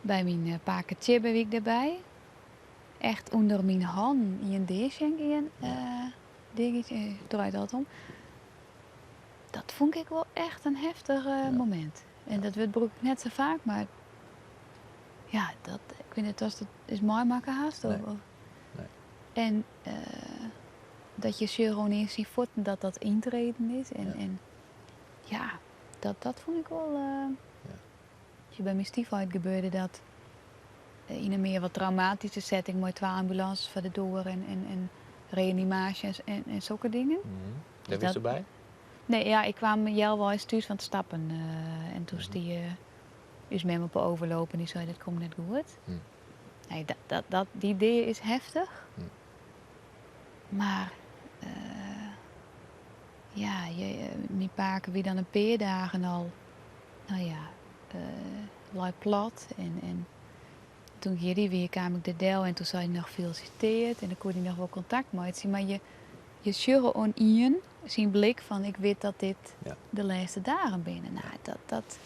Speaker 7: by myn eh, pake Tjibbe wie ik dêrby. Echt ûnder myn hannen ien deasjen gean, eh dingetje, eh, draait altijd om. Dat fûn ik wol echt in heftich momint. En dat wurd brûk ik net sa faak, mar ja, dat, ik wit net oftst dat ris meimakke hast. Of,
Speaker 9: Nee.
Speaker 7: of-
Speaker 9: Nee.
Speaker 7: En dat je sjocht oan syn fuotten dat dat yntreden is. En
Speaker 9: Ja.
Speaker 7: en ja, dat, dat fûn ik wol.
Speaker 9: Ja.
Speaker 7: By myn styfheit gebeurde dat yn in mear wat traumatyske setting mei twa ambulânses foar de doar en, en, en reanimaasjes en, en sokke dingen.
Speaker 9: Dêr wiest
Speaker 7: dat-
Speaker 9: derby?
Speaker 7: Nee, ja, ik kwam healweis thús fan it stappen en toen stie ús mem op 'e overloop en dy sei dat komt net goed. Nee, dat, dat, dat, dy dea is heftich. Mar ja, je, myn pake wie dan in pear dagen al, no ja, lei plat en, en Toen ik jierdei wie, kaam ik der del en toen sei hy noch felisiteerd en dan koe hy noch wol kontakt meitsje. Mar je, je sjogge oan ien syn blik fan ik wit dat dit de lêste dagen binne. Nou, dat, dat,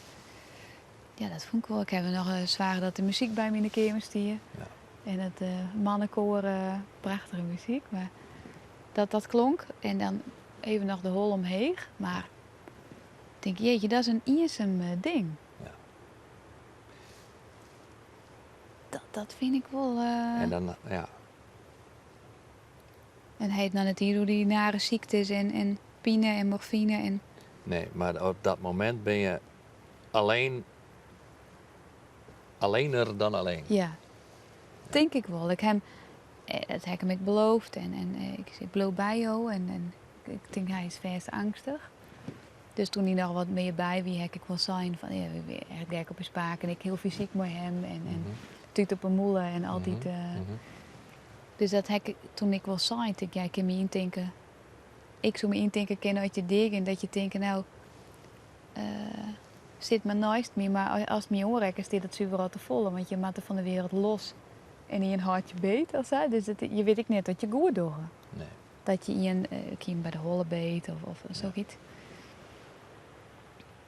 Speaker 7: ja, dat fûn ik wol. Ik ha noch soarge dat de muzyk by my yn de keamer stie. En it mannekoar, prachtige muzyk. Mar dat dat klonk en dan even noch de holle omheech. Mar ik tink, jeetje, dat is in iensum ding. Dat, dat fyn ik wol.
Speaker 9: En dan, ja.
Speaker 7: En hy hat noch net iens oer dy nare syktes en, en pine en morfine en.
Speaker 9: Nee, mar op dat momint binne je alleen, alleener dan alleen.
Speaker 7: Ja, tink ik wol. Ik ha him, dat ha ik him ek beloofd en, en ik sei, ik bliuw by jo en, en ik tink hy is fêst angstig. Dus toen hy noch wat mear by wie, ha ik ek wol sein fan ja, we binne echt gek op ús pake en ik hiel fysyk mei him en, en tút op 'e mûle en altyd. Dus dat ha ik toen ek wol sein. Tink, ja, ik kin my yntinke, ik soe my yntinke kinne as je deagean dat je tinke, no, sit mar neist my, mar ast my oanrekkest, is dat suver al te folle, want je moatte fan de wereld los en ien hâldt je beet of sa. Dus dat, je wit ek net wat je goed dogge.
Speaker 9: Nee.
Speaker 7: Dat je ien kiem by de holle beet of sokyts.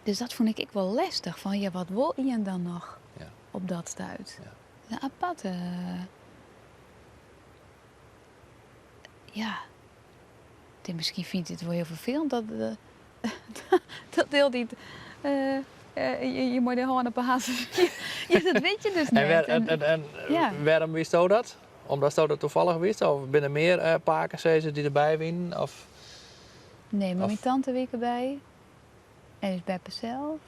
Speaker 7: Dus dat fûn ik ek wol lestich, fan ja, wat wol ien dan noch op dat stuit? In aparte. Ja. Tink, miskien fynt hy it wol hiel ferfelend dat, dat hieltyd je mei de hân op 'e harsens. Ja, dat wit je dus net.
Speaker 9: En, en, en wêrom witsto dat? Omdatsto dat toevallig wist? Of binne der mear pakesizzers dy't derby wienen? Of?
Speaker 7: Nee, mar myn tante wie derby. En ús beppe sels.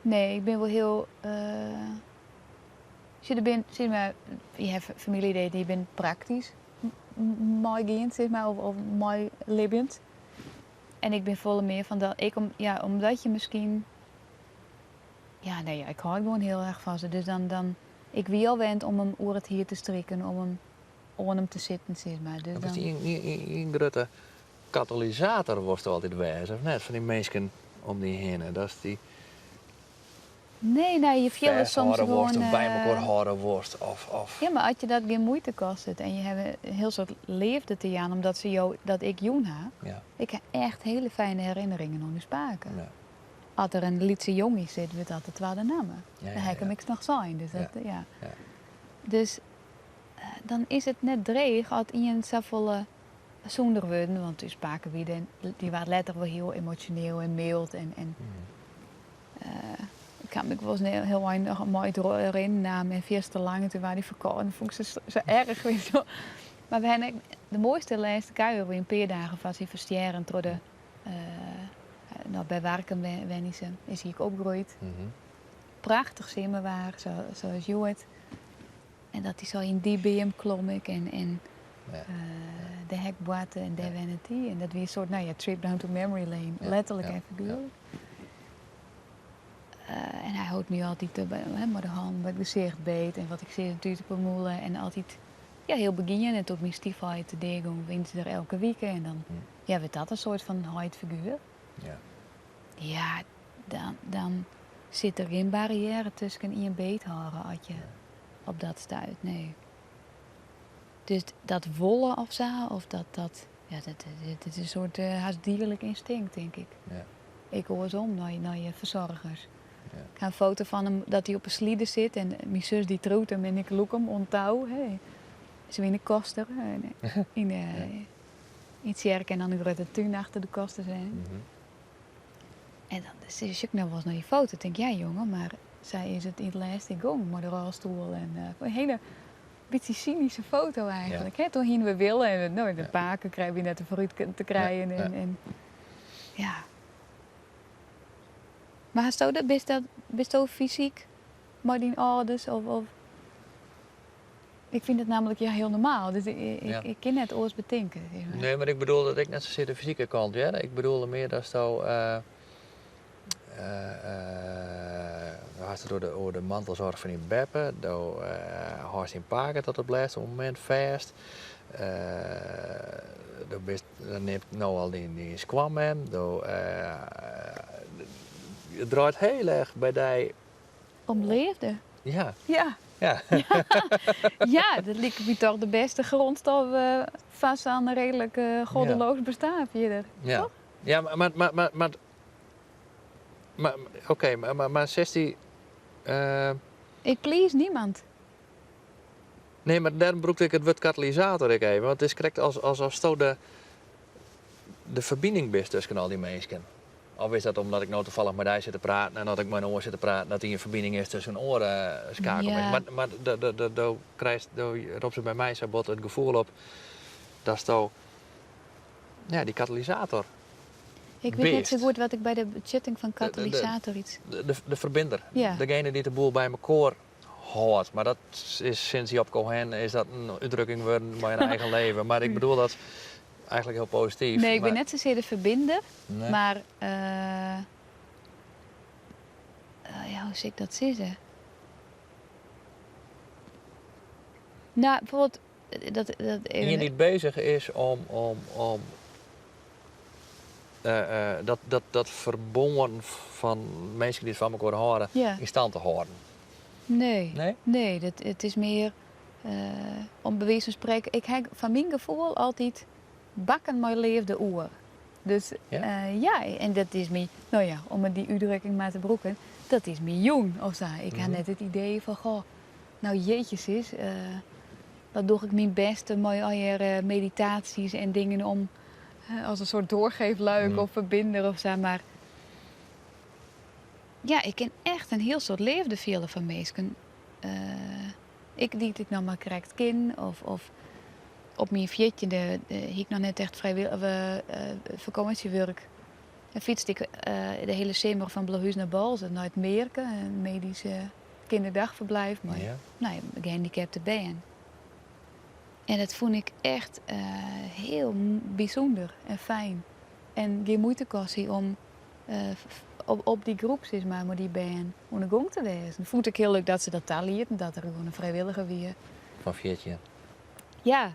Speaker 7: Nee, ik bin wol hiel. Sjoch, der bin, sis mar, je ha famyljeleden dy binne praktysk meigeand, sis mar, of meilibbjend. En ik bin folle mear fan dat, ik om, ja, omdat je miskien, ja, nee, ik hâld gewoan hiel erch fan se. Dus dan, dan, ik wie al wend om him oer it hier te striken, om him oan him te sitten, sis mar. Dus
Speaker 9: dan... Ien grutte katalysator wolst altyd wêze, of net? Fan dy minsken om dy hinne. Dat is dy.
Speaker 7: Nee, nee, je fiele soms
Speaker 9: gewoan. Wolst of by mekoar hâlde wolst. Of, of...
Speaker 7: Ja, mar as je dat gjin muoite kostet en je hawwe in hiel soad leafde te jaan omdat se jo dat ek jûn ha.
Speaker 9: Ja.
Speaker 7: Ik ha echt hiele fijne herinneringen oan ús pake.
Speaker 9: Ja.
Speaker 7: As der in lytse jonge sit, wurdt dat de twadde namme.
Speaker 9: Ja, ja,
Speaker 7: Dan ha ik him ek noch sein. Dus dat, ja.
Speaker 9: Ja.
Speaker 7: Dus dan is it net dreech as ien safolle sûnder wurden, want ús pake wie dy waard letter wol hiel emosjoneel en myld en, en ik ha him ek wolris in hiel ein noch mei it rinnen naam en fierste lang en toen waard hy ferkâlden, dat fûn ik sa, sa erch, weet je wol. Mar we hawwe ek de moaiste lêste kuier wie in pear dagen foar syn ferstjerren troch de, no, by Warkum wenje se, is hy ek opgroeid. Prachtich simmerwaar, sa as hjoed. En dat hy sa yn dy beam klom ek en, en de hekboarte en dêr wennet hy. En dat wie in soart, no ja, trip down to memory lane, letterlik en figuerlik. En hy hold my altyd mei de hannen by it gesicht beet en wat ik sis tút op 'e mûle en altyd ja, hiel begien. En tot myn styfheit deagong wienen se der elke wike en dan ja, wurdt dat in soart fan heitfiguer.
Speaker 9: Ja.
Speaker 7: Ja, dan, dan sit der gjin barriêre tusken ien beethâlde as je op dat stuit, nee. Dus dat wolle of sa, of dat, dat, ja, dat, dat is in soart hast dierlik ynstinkt, tink ik.
Speaker 9: Ja.
Speaker 7: Ik oarsom, nei je fersoargers.
Speaker 9: Ja.
Speaker 7: Ik ha in foto fan him dat hy op 'e slide sit en myn sus dy triuwt him en ik lûk him oan it tou. Hè. Se wiene koster yn de, yn tsjerke en dan in grutte tún achter de kosters. Hè. En dan sjoch ik noch wolris nei dy foto, tink ja jonge, mar sa is it yn it lêste gong mei de rolstoel en in hiele bytsje synyske foto eigentlik. Hè? Toen hiene we wille en no, de pake krije we net foarút te krijen. En, en, ja. Mar hasto dat, bist dat, bisto fysyk mei dyn âlders of, of Ik fyn it nammentlik ja, hiel normaal, dus ik, ik, ik kin net oars betinke.
Speaker 9: Nee, mar ik bedoel dat ek net sasear de fysike kant, hear. Ik bedoelde mear datsto do hast it oer de mantelsoarch fan dyn beppe, do hâldst dyn pake tot op it lêste momint fêst. Do bist, do neamst no al dyn skoanmem, do, it draait hiel erch by dy
Speaker 7: Om leafde.
Speaker 9: Ja.
Speaker 7: Ja.
Speaker 9: Ja.
Speaker 7: Ja, dat liket my toch de bêste grondstof foar sa'n reedlik goddeloos bestaan fierder.
Speaker 9: Ja.
Speaker 7: Toch?
Speaker 9: Ja, mar, mar, mar, mar, mar oké, mar, mar 16.
Speaker 7: Ik please niemand.
Speaker 9: Nee, mar dêrom brûkte ik it wurd katalysator ek even. Want it is krekt as, as, asto de, de ferbining bist tusken al dy minsken. Of is dat omdat ik no tafallich mei dy sit te praten en dat ik mei in oar sit te praten, dat dy in ferbining is tusken oare skakelminsken.
Speaker 7: Ja.
Speaker 9: Mar, mar do, do, do krijst, do ropst by my sa bot it gefoel op datsto ja, dy katalysator
Speaker 7: Ik wit net sa
Speaker 9: bist.
Speaker 7: goed wat ik by de betsjutting fan katalysator iets.
Speaker 9: De, de, de ferbinder.
Speaker 7: Ja.
Speaker 9: Degene dy't de boel by mekoar hâldt. Mar dat is sinds Job Cohen is dat in útdrukking wurden mei in eigen leven. Mar ik bedoel dat eigentlik hiel posityf.
Speaker 7: Nee, ik bin
Speaker 9: mar-
Speaker 7: net sasear de ferbinder,
Speaker 9: Nee.
Speaker 7: mar ja, hoe sil ik dat sizze? No, bijvoorbeeld dat, dat
Speaker 9: Ien dy't beuzich is om, om, om dat, dat, dat ferbân fan minsken dy't fan mekoar hâlde yn stân te hâlden.
Speaker 7: Nee.
Speaker 9: Nee?
Speaker 7: Nee, dat, it is mear om by wize fan sprekken, ik ha foar myn gefoel altyd bakken mei leafde oer. Dus
Speaker 9: Ja?
Speaker 7: ja, en dat is my, no ja, om dy útdrukking mar te brûken, dat is my jûn of sa. Ik ha net it idee fan goh, no jeetje sis, wat doch ik myn bêst mei allegear meditaasjes en dingen om as in soart doorgeefluik of ferbinder of sa, mar ja, ik kin echt in hiel soad leafde fiele foar minsken. Ik dy't ik noch mar krekt kin of, of op myn 14e hie ik noch net echt frijwillich fakânsjewurk. En fytste ik de hiele simmer fan Blauhús nei Boalsert nei it Mearke, in medysk kinderdagverblijf mei no ja, gehandicapte bern. En dat fûn ik echt hiel bysûnder en fijn. En gjin muoite kostje om op dy groep sis mar, mei dy bern oan de gong te wêzen. Fûn ik hiel leuk dat se dat talieten, dat der gewoan in frijwilliger wie.
Speaker 9: Fan 14?
Speaker 7: Ja.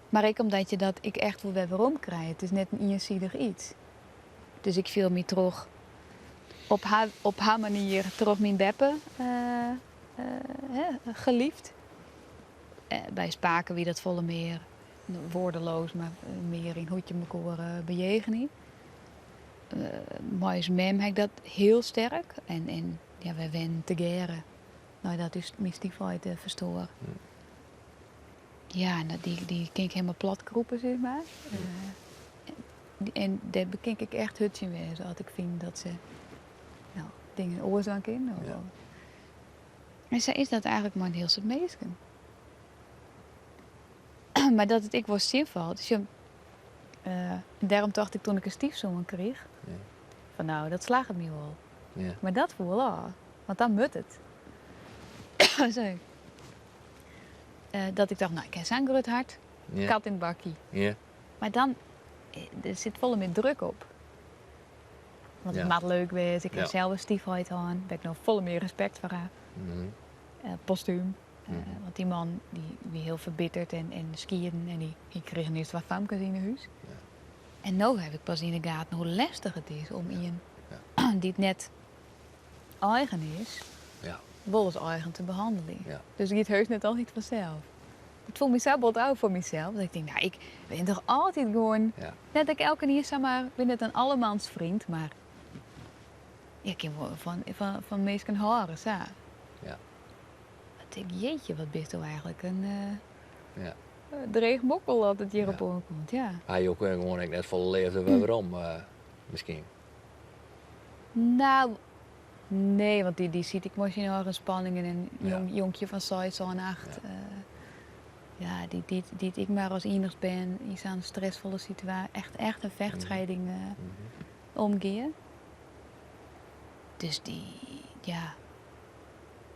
Speaker 7: Mar ek omdat je dat ek echt wol wer werom krije. It is net in iensidich iets. Dus ik fiel my troch op har, op har manier troch myn beppe geliefd. By Spaken wie dat folle mear woordeloos, mar mear yn hoe't je mekoar bejegenje. Mei ús mem ha ik dat hiel sterk. En, en ja, wy wennen tegearre neidat ús myn styfheit ferstoar. Ja, en dy, dy kin ik hielendal plat krûpe, sis mar. En dêr kin ik echt hurd tsjin wêze as ik fyn dat se no, dingen oars dwaan kin. Of, En sa is dat eigentlik mei in hiel soad minsken. Mar dat it ek wol tsjinfalt. Sjoch, dêrom tocht ik toen ik in styfsoan krige, fan no, dat slagget my wol. Mar dat foel ôf, want dan moat it. Sorry. Dat ik tocht, no, ik ha sa'n grut hert, kat yn it bakje. Mar dan, der sit folle mear druk op. Want it moat leuk wêze, ik ha sels in styfheit hân, dêr't ik no folle mear respekt foar ha. Postúm. Want dy man dy wie hiel ferbitterd en, en skieden en dy, dy krige earst twa famkes yn 'e hûs. En no ha ik pas yn 'e gaten hoe lestich it is om ien dy't net eigen is, wol as eigen te behanneljen. Dus it giet heus net altyd fansels. It foel my sa bot ôf foar mysels dat ik tink, no, ik bin toch altyd gewoan, net dat ik elkenien samar, bin net in allemans vriend, mar ik kin wol fan, fan, fan minsken hâlde, sa. Ik tink, jeetje, wat bisto eigentlik in dreech mokkel as it hjirop oankomt. Ja.
Speaker 9: Ha jo gewoan ek net folle leafde wer werom, miskien?
Speaker 7: No, nee, want dy, dy siet ek mei syn eigen spanningen en jong, jonkje fan 6, 7, 8. Ja, dy, dy, dy't ek mar as iennichst bern yn sa'n stressfolle situaasje, echt, echt in vechtscheiding omgean. Dus dy, ja,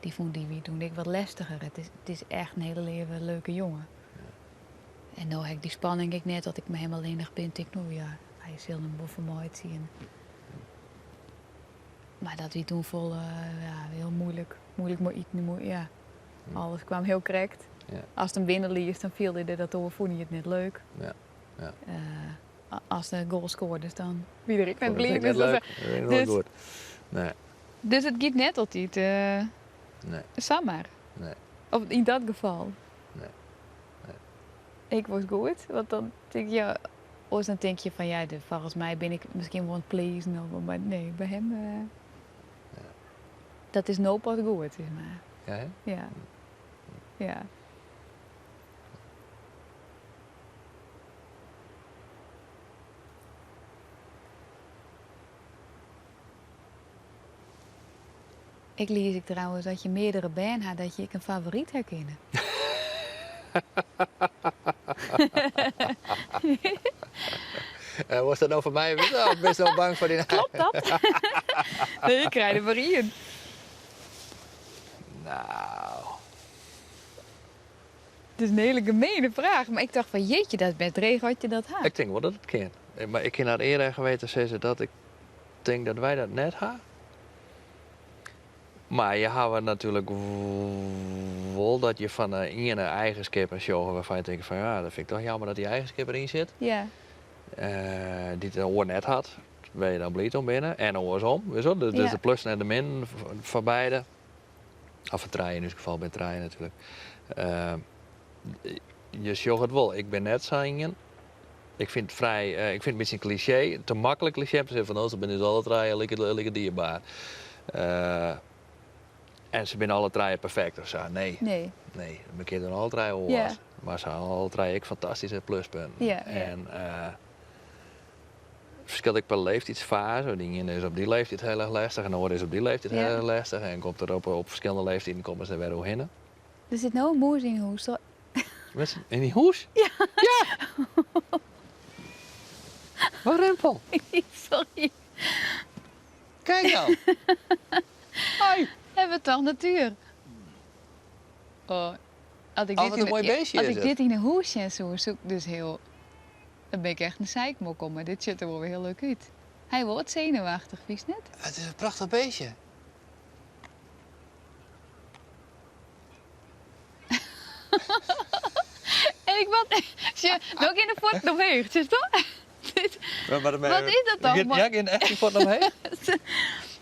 Speaker 7: dy fûn dy wie toen ek wat lestiger. It is, it is echt in hiele leave, leuke jonge. En no ha ik dy spanning ek net dat ik mei him allinnich bin. Tink, no ja, hy sil him wol fermeitsje. Mar dat wie toen folle, ja, hiel muoilik. Muoilik mei iten, ja. Alles kaam hiel krekt. Ast him binnen liest, dan fielde er dat oar, fûn hy it net leuk. As de goal skoarde, dan wie er ek net bliid.
Speaker 9: Dus, leuk. Dus, goed. Nee.
Speaker 7: Dus it giet net altyd
Speaker 9: Nee.
Speaker 7: samar?
Speaker 9: Nee.
Speaker 7: Of yn dat gefal?
Speaker 9: Nee. Nee.
Speaker 7: Ik was goed, want dan tink ja, oars dan tink je fan ja, de, folgens my bin ik miskien wol oan it pleasen of, mar nee, by him
Speaker 9: Ja.
Speaker 7: dat is no pas goed, sis mar.
Speaker 9: Ja, hè?
Speaker 7: Ja. Ja. Ik lies ik trouwens dat je meardere bern ha dat je ek in favoryt ha kinne.
Speaker 9: Uh, was dat nou foar my of bist no bang foar dyn
Speaker 7: Klopt dat? Nee, ik krij der mar ien.
Speaker 9: Nou.
Speaker 7: Het is in hiele gemene fraach, mar ik tocht fan jeetje, dat is best dreech as je dat ha.
Speaker 9: Ik tink wol dat it kin. Mar ik kin nei ear en geweten sizze dat ik tink dat wy dat net ha. Mar je hawwe natuerlik wol dat je fan de iene eigenskippen sjogge wêrfan je tinke fan ja, dat fyn ik toch jammer dat dy eigenskip deryn sit.
Speaker 7: Ja.
Speaker 9: Dy't de oar net hat, wêr't je dan bliid om binne. En oarsom, witst wol. Dus
Speaker 7: Ja.
Speaker 9: de plussen en de minnen foar beide. Of foar trije, yn ús gefal binne trije natuerlik. Je sjogge it wol. Ik bin net sa'n ien. Ik fyn it frij, ik fyn it in bytsje in klisjee, te maklik klisjee om te sizzen fan no, se binne ús alle trije like, like dierber. En se binne alle trije perfekt of sa. Nee.
Speaker 7: Nee.
Speaker 9: Nee, we kinne alle trije oars. Mar se hawwe alle trije ek fantastyske pluspunten. En it ferskilt ek per leeftydsfaze. De iene is op dy leeftiid hiel erch lêstich en de oare is op dy leeftiid hiel erch lêstich. En komt der op, op ferskillende leeftiden komme se der wer oerhinne.
Speaker 7: Der sit no in mûs yn 'e hûs, toch?
Speaker 9: Yn dyn hûs?
Speaker 7: Ja.
Speaker 9: Ja! Wat rimpel.
Speaker 7: Sorry.
Speaker 9: Kijk dan. Hoi.
Speaker 7: Hawwe we toch natuer. Oh, as ik
Speaker 9: Oh,
Speaker 7: dit
Speaker 9: wat in
Speaker 7: yn,
Speaker 9: moai beestje
Speaker 7: as
Speaker 9: is
Speaker 7: ik
Speaker 9: it.
Speaker 7: dit yn 'e hûs sjen soe, soe ik dus hiel... Dan bin ik echt in zeikmokkel, mar dit sjocht der wol wer hiel leuk út. Hy wol wat senuwachtich, witst net?
Speaker 9: It is in prachtich beestje.
Speaker 7: En ik wat, sjoch, no gean de fuotten omheech, sjochst toch? Wat is dat dan?
Speaker 9: Ja, gean echt dy fuotten omheech?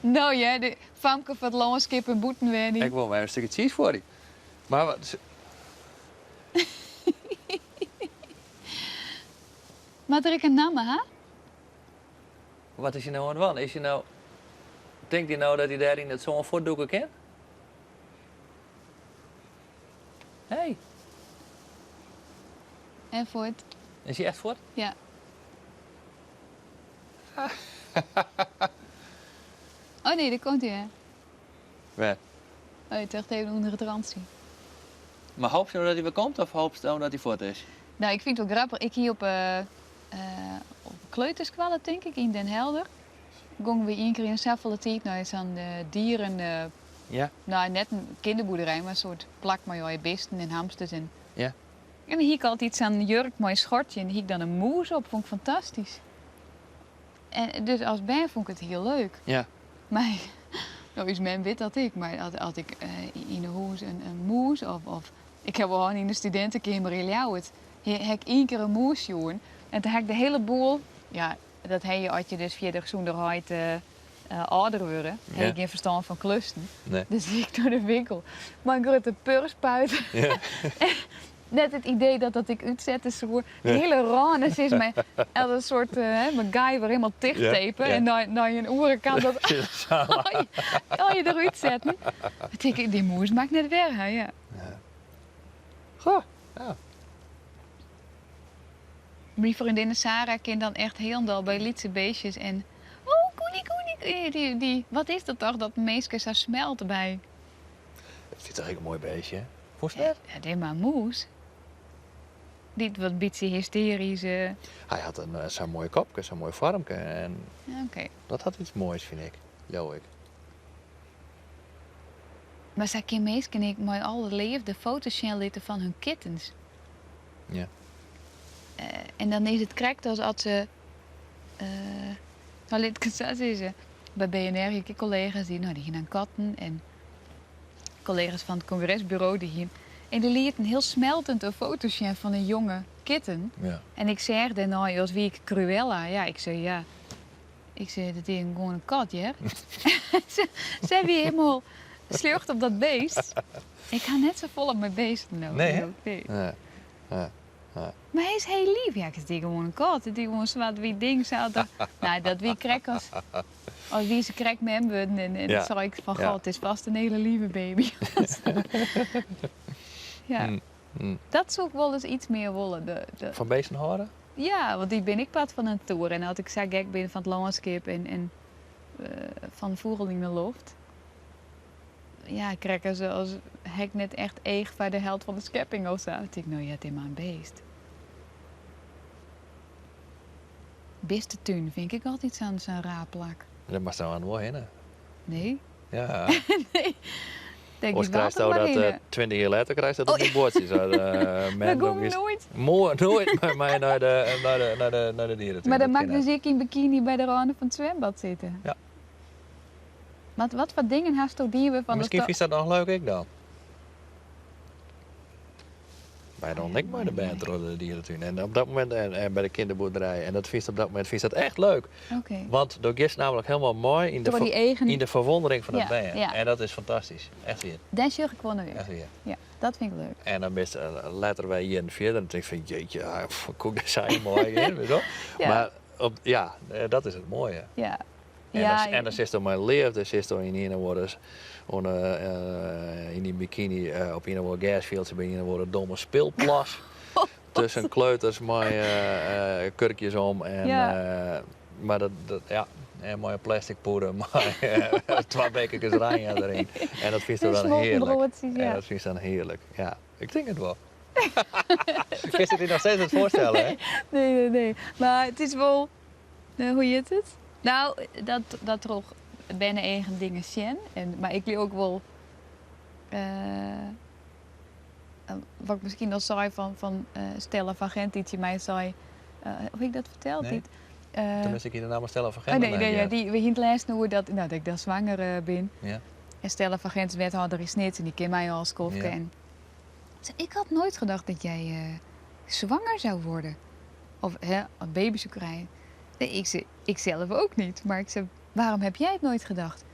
Speaker 7: No ja, de famke fan it lânskip en bûtenwenning.
Speaker 9: Ik wol wer in stikje tsiis foar dy. Mar wat.
Speaker 7: Moat der ek in namme ha?
Speaker 9: Wat is hy no oan it dwaan? Is hy no. Tinkt hy no dat hy dêr yn it sân fuortdûke kin? Hey.
Speaker 7: En fuort.
Speaker 9: Is hy echt fuort?
Speaker 7: Ja. Oh nee, dêr komt hy wer.
Speaker 9: Wêr?
Speaker 7: Oh, ik tocht even ûnder it rantsje.
Speaker 9: Mar hoopst no dat hy wer komt of hoopst no dat hy fuort is?
Speaker 7: No, ik fyn it wol grappich. Ik hie op, uh, op kleuterskoalle, tink ik, yn Den Helder. Gongen we ien kear yn 'e safolle tiid nei sa'n dieren...
Speaker 9: Ja.
Speaker 7: No, net in kinderboerderij, mar in soart plak mei allegear bisten en hamsters en...
Speaker 9: Ja.
Speaker 7: En dan hie ik altyd sa'n jurk mei in schortje en dêr hie ik dan in mûs op. Fûn ik fantastysk. En dus as bern fûn ik it hiel leuk.
Speaker 9: Ja.
Speaker 7: Mar no, ús mem wit dat ek, mar as ik yn 'e hûs in mûs of, of ik ha wol hân yn de studintekeamer yn Ljouwert, ha ik ien kear in mûs sjoen en toen ha ik de hiele boel, ja, dat ha je as je dus fierder sûnder heit âlder wurde, ha je gjin ferstân fan klussen.
Speaker 9: Nee.
Speaker 7: Dus ik nei de winkel mei in grutte purspuit.
Speaker 9: Ja.
Speaker 7: Net it idee dat dat ik útsette soe. De hiele râne sis mar as in soart MacGyver hielendal tichttape. En nei, nei in oere kaam dat allegear derút setten. Ik tink, dy mûs moat ik net wer ha, ja.
Speaker 9: Ja. Goh, ja.
Speaker 7: Myn freondinne Sarah kin dan echt hielendal by lytse beestjes en oh, koenie, koenie, dy, dy, wat is dat toch dat minsken sa smelte by.
Speaker 9: It is toch ek in moai beestje? Fûnst net?
Speaker 7: Ja, dit mar mûs. Dy't wat bytsje hysterysk.
Speaker 9: Hy hat in sa'n moai kopke, sa'n moai foarmke en
Speaker 7: Oké.
Speaker 9: dat hat iets moais fyn ik, leau ik.
Speaker 7: Mar sa kin minsken ek mei alle leafde foto's sjen litte fan hun kittens.
Speaker 9: Ja.
Speaker 7: En dan is it krekt as as se, no lit ik it sa sizze, by BNR hie ik ek kollega's dy, no, dy hiene dan katten en kollega's fan it kongresburo dy hiene, en dy lieten hiel smeltend in foto sjen fan in jonge kitten.
Speaker 9: Ja.
Speaker 7: En ik seach dêrnei as wie ik Cruella. Ja, ik sei ja. Ik sei, dat is gewoan in kat, hear. Se wie hielendal sljocht op dat beest. Ik ha net safolle mei beesten no.
Speaker 9: Nee, hè?
Speaker 7: Nee.
Speaker 9: Nee. Nee. Nee.
Speaker 7: Mar hy is hiel lief. Ja, it is gewoan in kat. It is gewoan in swart-wyt ding. Sa dat, nou, dat wie krekt as, as wie se krekt mem wurden. En, en
Speaker 9: Ja.
Speaker 7: sei ik fan,
Speaker 9: Ja.
Speaker 7: god, it is fêst in hiele leave baby. Ja. Dat soe ik wolris yts mear wolle. De, de,
Speaker 9: Fan beesten hâlde?
Speaker 7: Ja, want ik bin ek part fan de natoer. En as ik sa gek bin fan it lânskip en, en eh, fan fûgel yn de loft. Ja, krekt as, as ha ik net echt each foar de helt fan de skepping of sa. Ik tink, no ja, it is mar in beest. Bistetún fyn ik altyd sa'n sa'n raar plak.
Speaker 9: Dêr moatst no oan wol hinne.
Speaker 7: Nee.
Speaker 9: Ja.
Speaker 7: Nee. Denk
Speaker 9: Oars
Speaker 7: ik
Speaker 9: krijst
Speaker 7: water
Speaker 9: dat
Speaker 7: maar hinne.
Speaker 9: 20 jaar later krijst dat op
Speaker 7: Oh,
Speaker 9: je bordje. Zo,
Speaker 7: We komen nooit.
Speaker 9: Mooi, nooit met mij naar de, naar de, naar de, naar de dierentuin.
Speaker 7: Maar dan
Speaker 9: Dat
Speaker 7: mag
Speaker 9: kan
Speaker 7: dus ik in bikini bij de rand van het zwembad zitten.
Speaker 9: Ja.
Speaker 7: Wat, wat voor dingen hast du die we van
Speaker 9: Misschien
Speaker 7: de
Speaker 9: vind je dat nog leuk, ik dan. Wij dan ik maar de band door de dierentuin. En op dat moment en, en bij de kinderboerderij. En dat vind op dat moment vind je dat echt leuk.
Speaker 7: Oké.
Speaker 9: Want dat is namelijk helemaal mooi in de,
Speaker 7: Door die eigen-
Speaker 9: in de verwondering van het
Speaker 7: Ja,
Speaker 9: band.
Speaker 7: ja.
Speaker 9: En dat is fantastisch. Echt weer.
Speaker 7: Daar zorg ik wel naar uit.
Speaker 9: Echt weer.
Speaker 7: Ja, dat vind ik leuk.
Speaker 9: En dan best later wij hier en verder. En denk ik van jeetje, ah, pff, koek, daar zijn mooi in. Weet je wel.
Speaker 7: Ja.
Speaker 9: Maar op, ja, dat is het mooie.
Speaker 7: Ja.
Speaker 9: En,
Speaker 7: ja,
Speaker 9: dan, en dan zit er mijn liefde zit er in een worden in die bikini op een of gasfield bij een of andere domme speelplas. Tussen kleuters met kurkjes om en
Speaker 7: Ja.
Speaker 9: maar dat, dat ja en mooie plastic poeder, maar twee bekertjes ranja erin. En dat vind je
Speaker 7: En
Speaker 9: dan heerlijk.
Speaker 7: smoltenbroodjes, ja.
Speaker 9: En dat vind je dan heerlijk. Ja, ik denk het wel. Ik wist het je nog steeds het voorstellen, hè?
Speaker 7: Nee, nee, nee. Maar het is wel... hoe heet het? Nou, dat, dat toch bijna eigen dingen zien. En, maar ik leer ook wel... wat ik misschien al zei van, van Stella van Gent, die mij zei... of ik dat verteld?
Speaker 9: Nee.
Speaker 7: Niet.
Speaker 9: Tenminste, ik je de naam Stella van Gent.
Speaker 7: Oh, nee, nee, ja, die, we gingen het hoe dat, nou, dat ik dan zwanger ben.
Speaker 9: Ja.
Speaker 7: En Stella van Gent is wethouder in Snits en die kent mij al als kofke.
Speaker 9: Ja.
Speaker 7: En zei, ik had nooit gedacht dat jij zwanger zou worden. Of hè, een baby zou krijgen. Nee, ik, zei, ik zelf ook niet. Maar ik zei, waarom heb jij het nooit gedacht?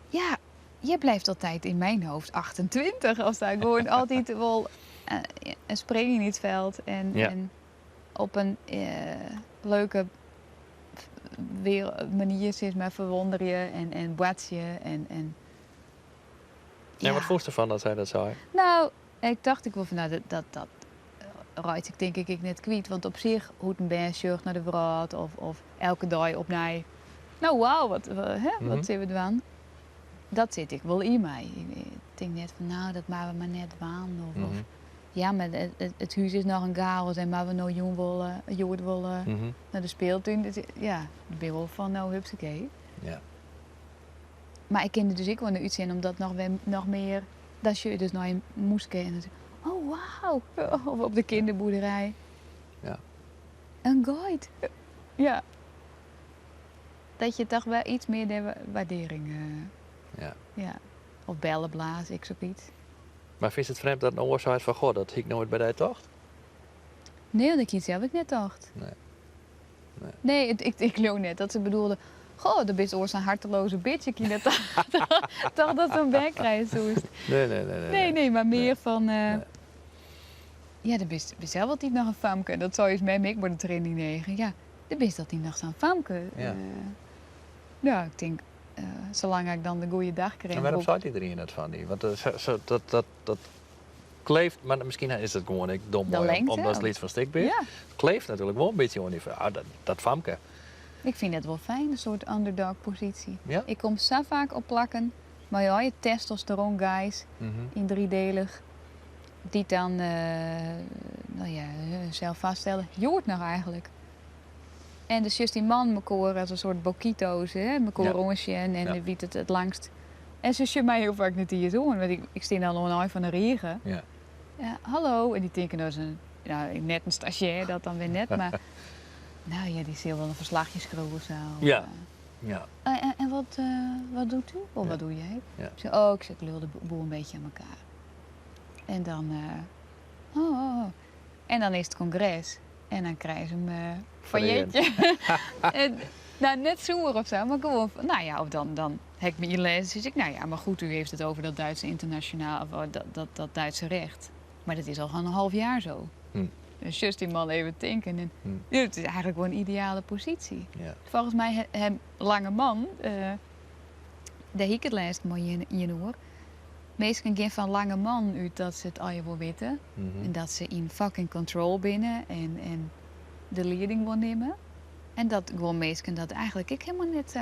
Speaker 7: Ja, jij blijft altijd in mijn hoofd 28. Als daar gewoon altijd wel een spring in het veld. En,
Speaker 9: Ja.
Speaker 7: en op een leuke weer, manier zit maar verwonder je en, en je en, en
Speaker 9: En wat voelt ervan dat zij dat zei?
Speaker 7: Nou, ik dacht ik wel van, nou, dat, dat, dat raait ik denk ik, ik net kwijt. Want op zich, hoe een band shirt naar de wereld of, of elke dag opnieuw. Nou, wauw, wat, hè,
Speaker 9: Mhm.
Speaker 7: wat zitten we doen? Dat zit ik wel in mij. Ik, ik denk net van, nou, dat maken we maar net waan. Of, of
Speaker 9: Mhm.
Speaker 7: ja, maar het, het, het huis is nog een chaos en maar we nou jong willen, jong willen
Speaker 9: Mhm.
Speaker 7: naar de speeltuin. Dus, ja, ik ben wel van, nou, hupsakee.
Speaker 9: Ja.
Speaker 7: Maar ik kende dus ik wel een uitzien omdat nog, weer, nog meer, dat je dus naar je moeske en dan zeg oh wauw, of op de kinderboerderij.
Speaker 9: Ja.
Speaker 7: Een guide. Ja. Dat je toch wel iets meer de waardering.
Speaker 9: Ja.
Speaker 7: ja. Of bellen blazen, ik zoek iets.
Speaker 9: Maar vind je het vreemd dat een oorzaak van god, dat ik nooit bij die tocht?
Speaker 7: Nee, want ik iets heb ik net dacht.
Speaker 9: Nee.
Speaker 7: Nee, nee het, ik, ik geloof net dat ze bedoelde. Goh, de bist oors een harteloze bitch. Ik net toch dat zo'n bek krijgt zo is.
Speaker 9: Nee, nee, nee. Nee,
Speaker 7: Nee, nee, maar meer van. Ja, de bist bist zelf altijd nog een famke. Dat zou je eens met ik worden training negen. Ja, de bist dat niet nog zo'n famke.
Speaker 9: Ja.
Speaker 7: Nou, ik denk, zolang ik dan de goede dag krijg.
Speaker 9: En waarom zei iedereen dat van die? Want zo, dat, dat, dat kleeft, maar misschien is het gewoon ik dom
Speaker 7: Dat
Speaker 9: mooi,
Speaker 7: lengte,
Speaker 9: omdat het lied van stik ben.
Speaker 7: Ja.
Speaker 9: Het kleeft natuurlijk wel een beetje aan die van, ah, dat, dat famke.
Speaker 7: Ik vind dat wel fijn, een soort underdog positie.
Speaker 9: Ja?
Speaker 7: Ik kom zo vaak op plakken, maar ja, je testosteron guys
Speaker 9: Mhm.
Speaker 7: in driedelig. Die dan, nou ja, zelf vaststellen. Je hoort nog eigenlijk. En dus juist die man mekaar als een soort bokito's, hè, mekaar
Speaker 9: Ja.
Speaker 7: rondje en, en
Speaker 9: Ja.
Speaker 7: wie het het langst. En ze zien mij heel vaak net hier zo, want ik, ik sta dan nog een van de regen.
Speaker 9: Ja.
Speaker 7: Ja, hallo. En die denken dat is een, nou, net een stagiair, dat dan weer net, maar nou ja, die zal wel een verslagje schrijven of zo.
Speaker 9: Ja.
Speaker 7: Of,
Speaker 9: Ja.
Speaker 7: en, en wat, wat doet u? Of
Speaker 9: Ja.
Speaker 7: wat doe jij?
Speaker 9: Ja.
Speaker 7: Ik zeg, oh, ik zeg, ik lul de boel een beetje aan elkaar. En dan, oh, oh, oh. En dan is het congres. En dan krijgen ze hem van
Speaker 9: Van
Speaker 7: jeetje. en, Nou, net soer of zo, maar gewoon, nou ja, of dan, dan heb ik me inlezen, dus ik, nou ja, maar goed, u heeft het over dat Duitse internationaal, of dat Duitse recht. Maar dat is al gewoon een half jaar zo. Dus just die man even denken. En, ja, het is eigenlijk wel een ideale positie. Volgens mij, hem lange man, daar ik het laatst mooi in hoor. Meestal gaan van lange man uit dat ze het al je wil weten. En dat ze in fucking control binnen en de leiding wil nemen. En dat gewoon meestal dat eigenlijk ik helemaal net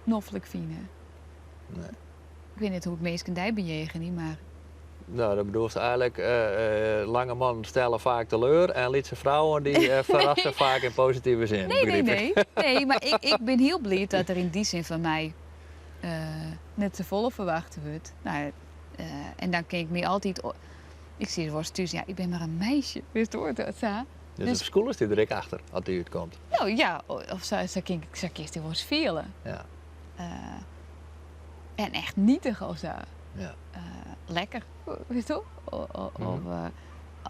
Speaker 7: noffelijk vind.
Speaker 9: Nee.
Speaker 7: Ik weet niet hoe het meestal daar bejegen, niet, maar...
Speaker 9: Nou, dat bedoelt ze eigenlijk, lange mannen stellen vaak teleur en lietse vrouwen die verrassen vaak in positieve zin.
Speaker 7: Nee, nee,
Speaker 9: begrijp ik.
Speaker 7: nee. Nee, maar ik ben heel blij dat er in die zin van mij net te volle verwacht wordt. Nou, en dan keek ik me altijd ik zie het wel eens thuis, ja, ik ben maar een meisje. Wist je hoor, dat, hè?
Speaker 9: Dus
Speaker 7: Dus
Speaker 9: op school is die direct achter, als die uitkomt.
Speaker 7: Nou ja, of zo, zo kan ik, zo kan ik die wel eens velen. En echt nietig of zo. Lekker, weet je toch? Of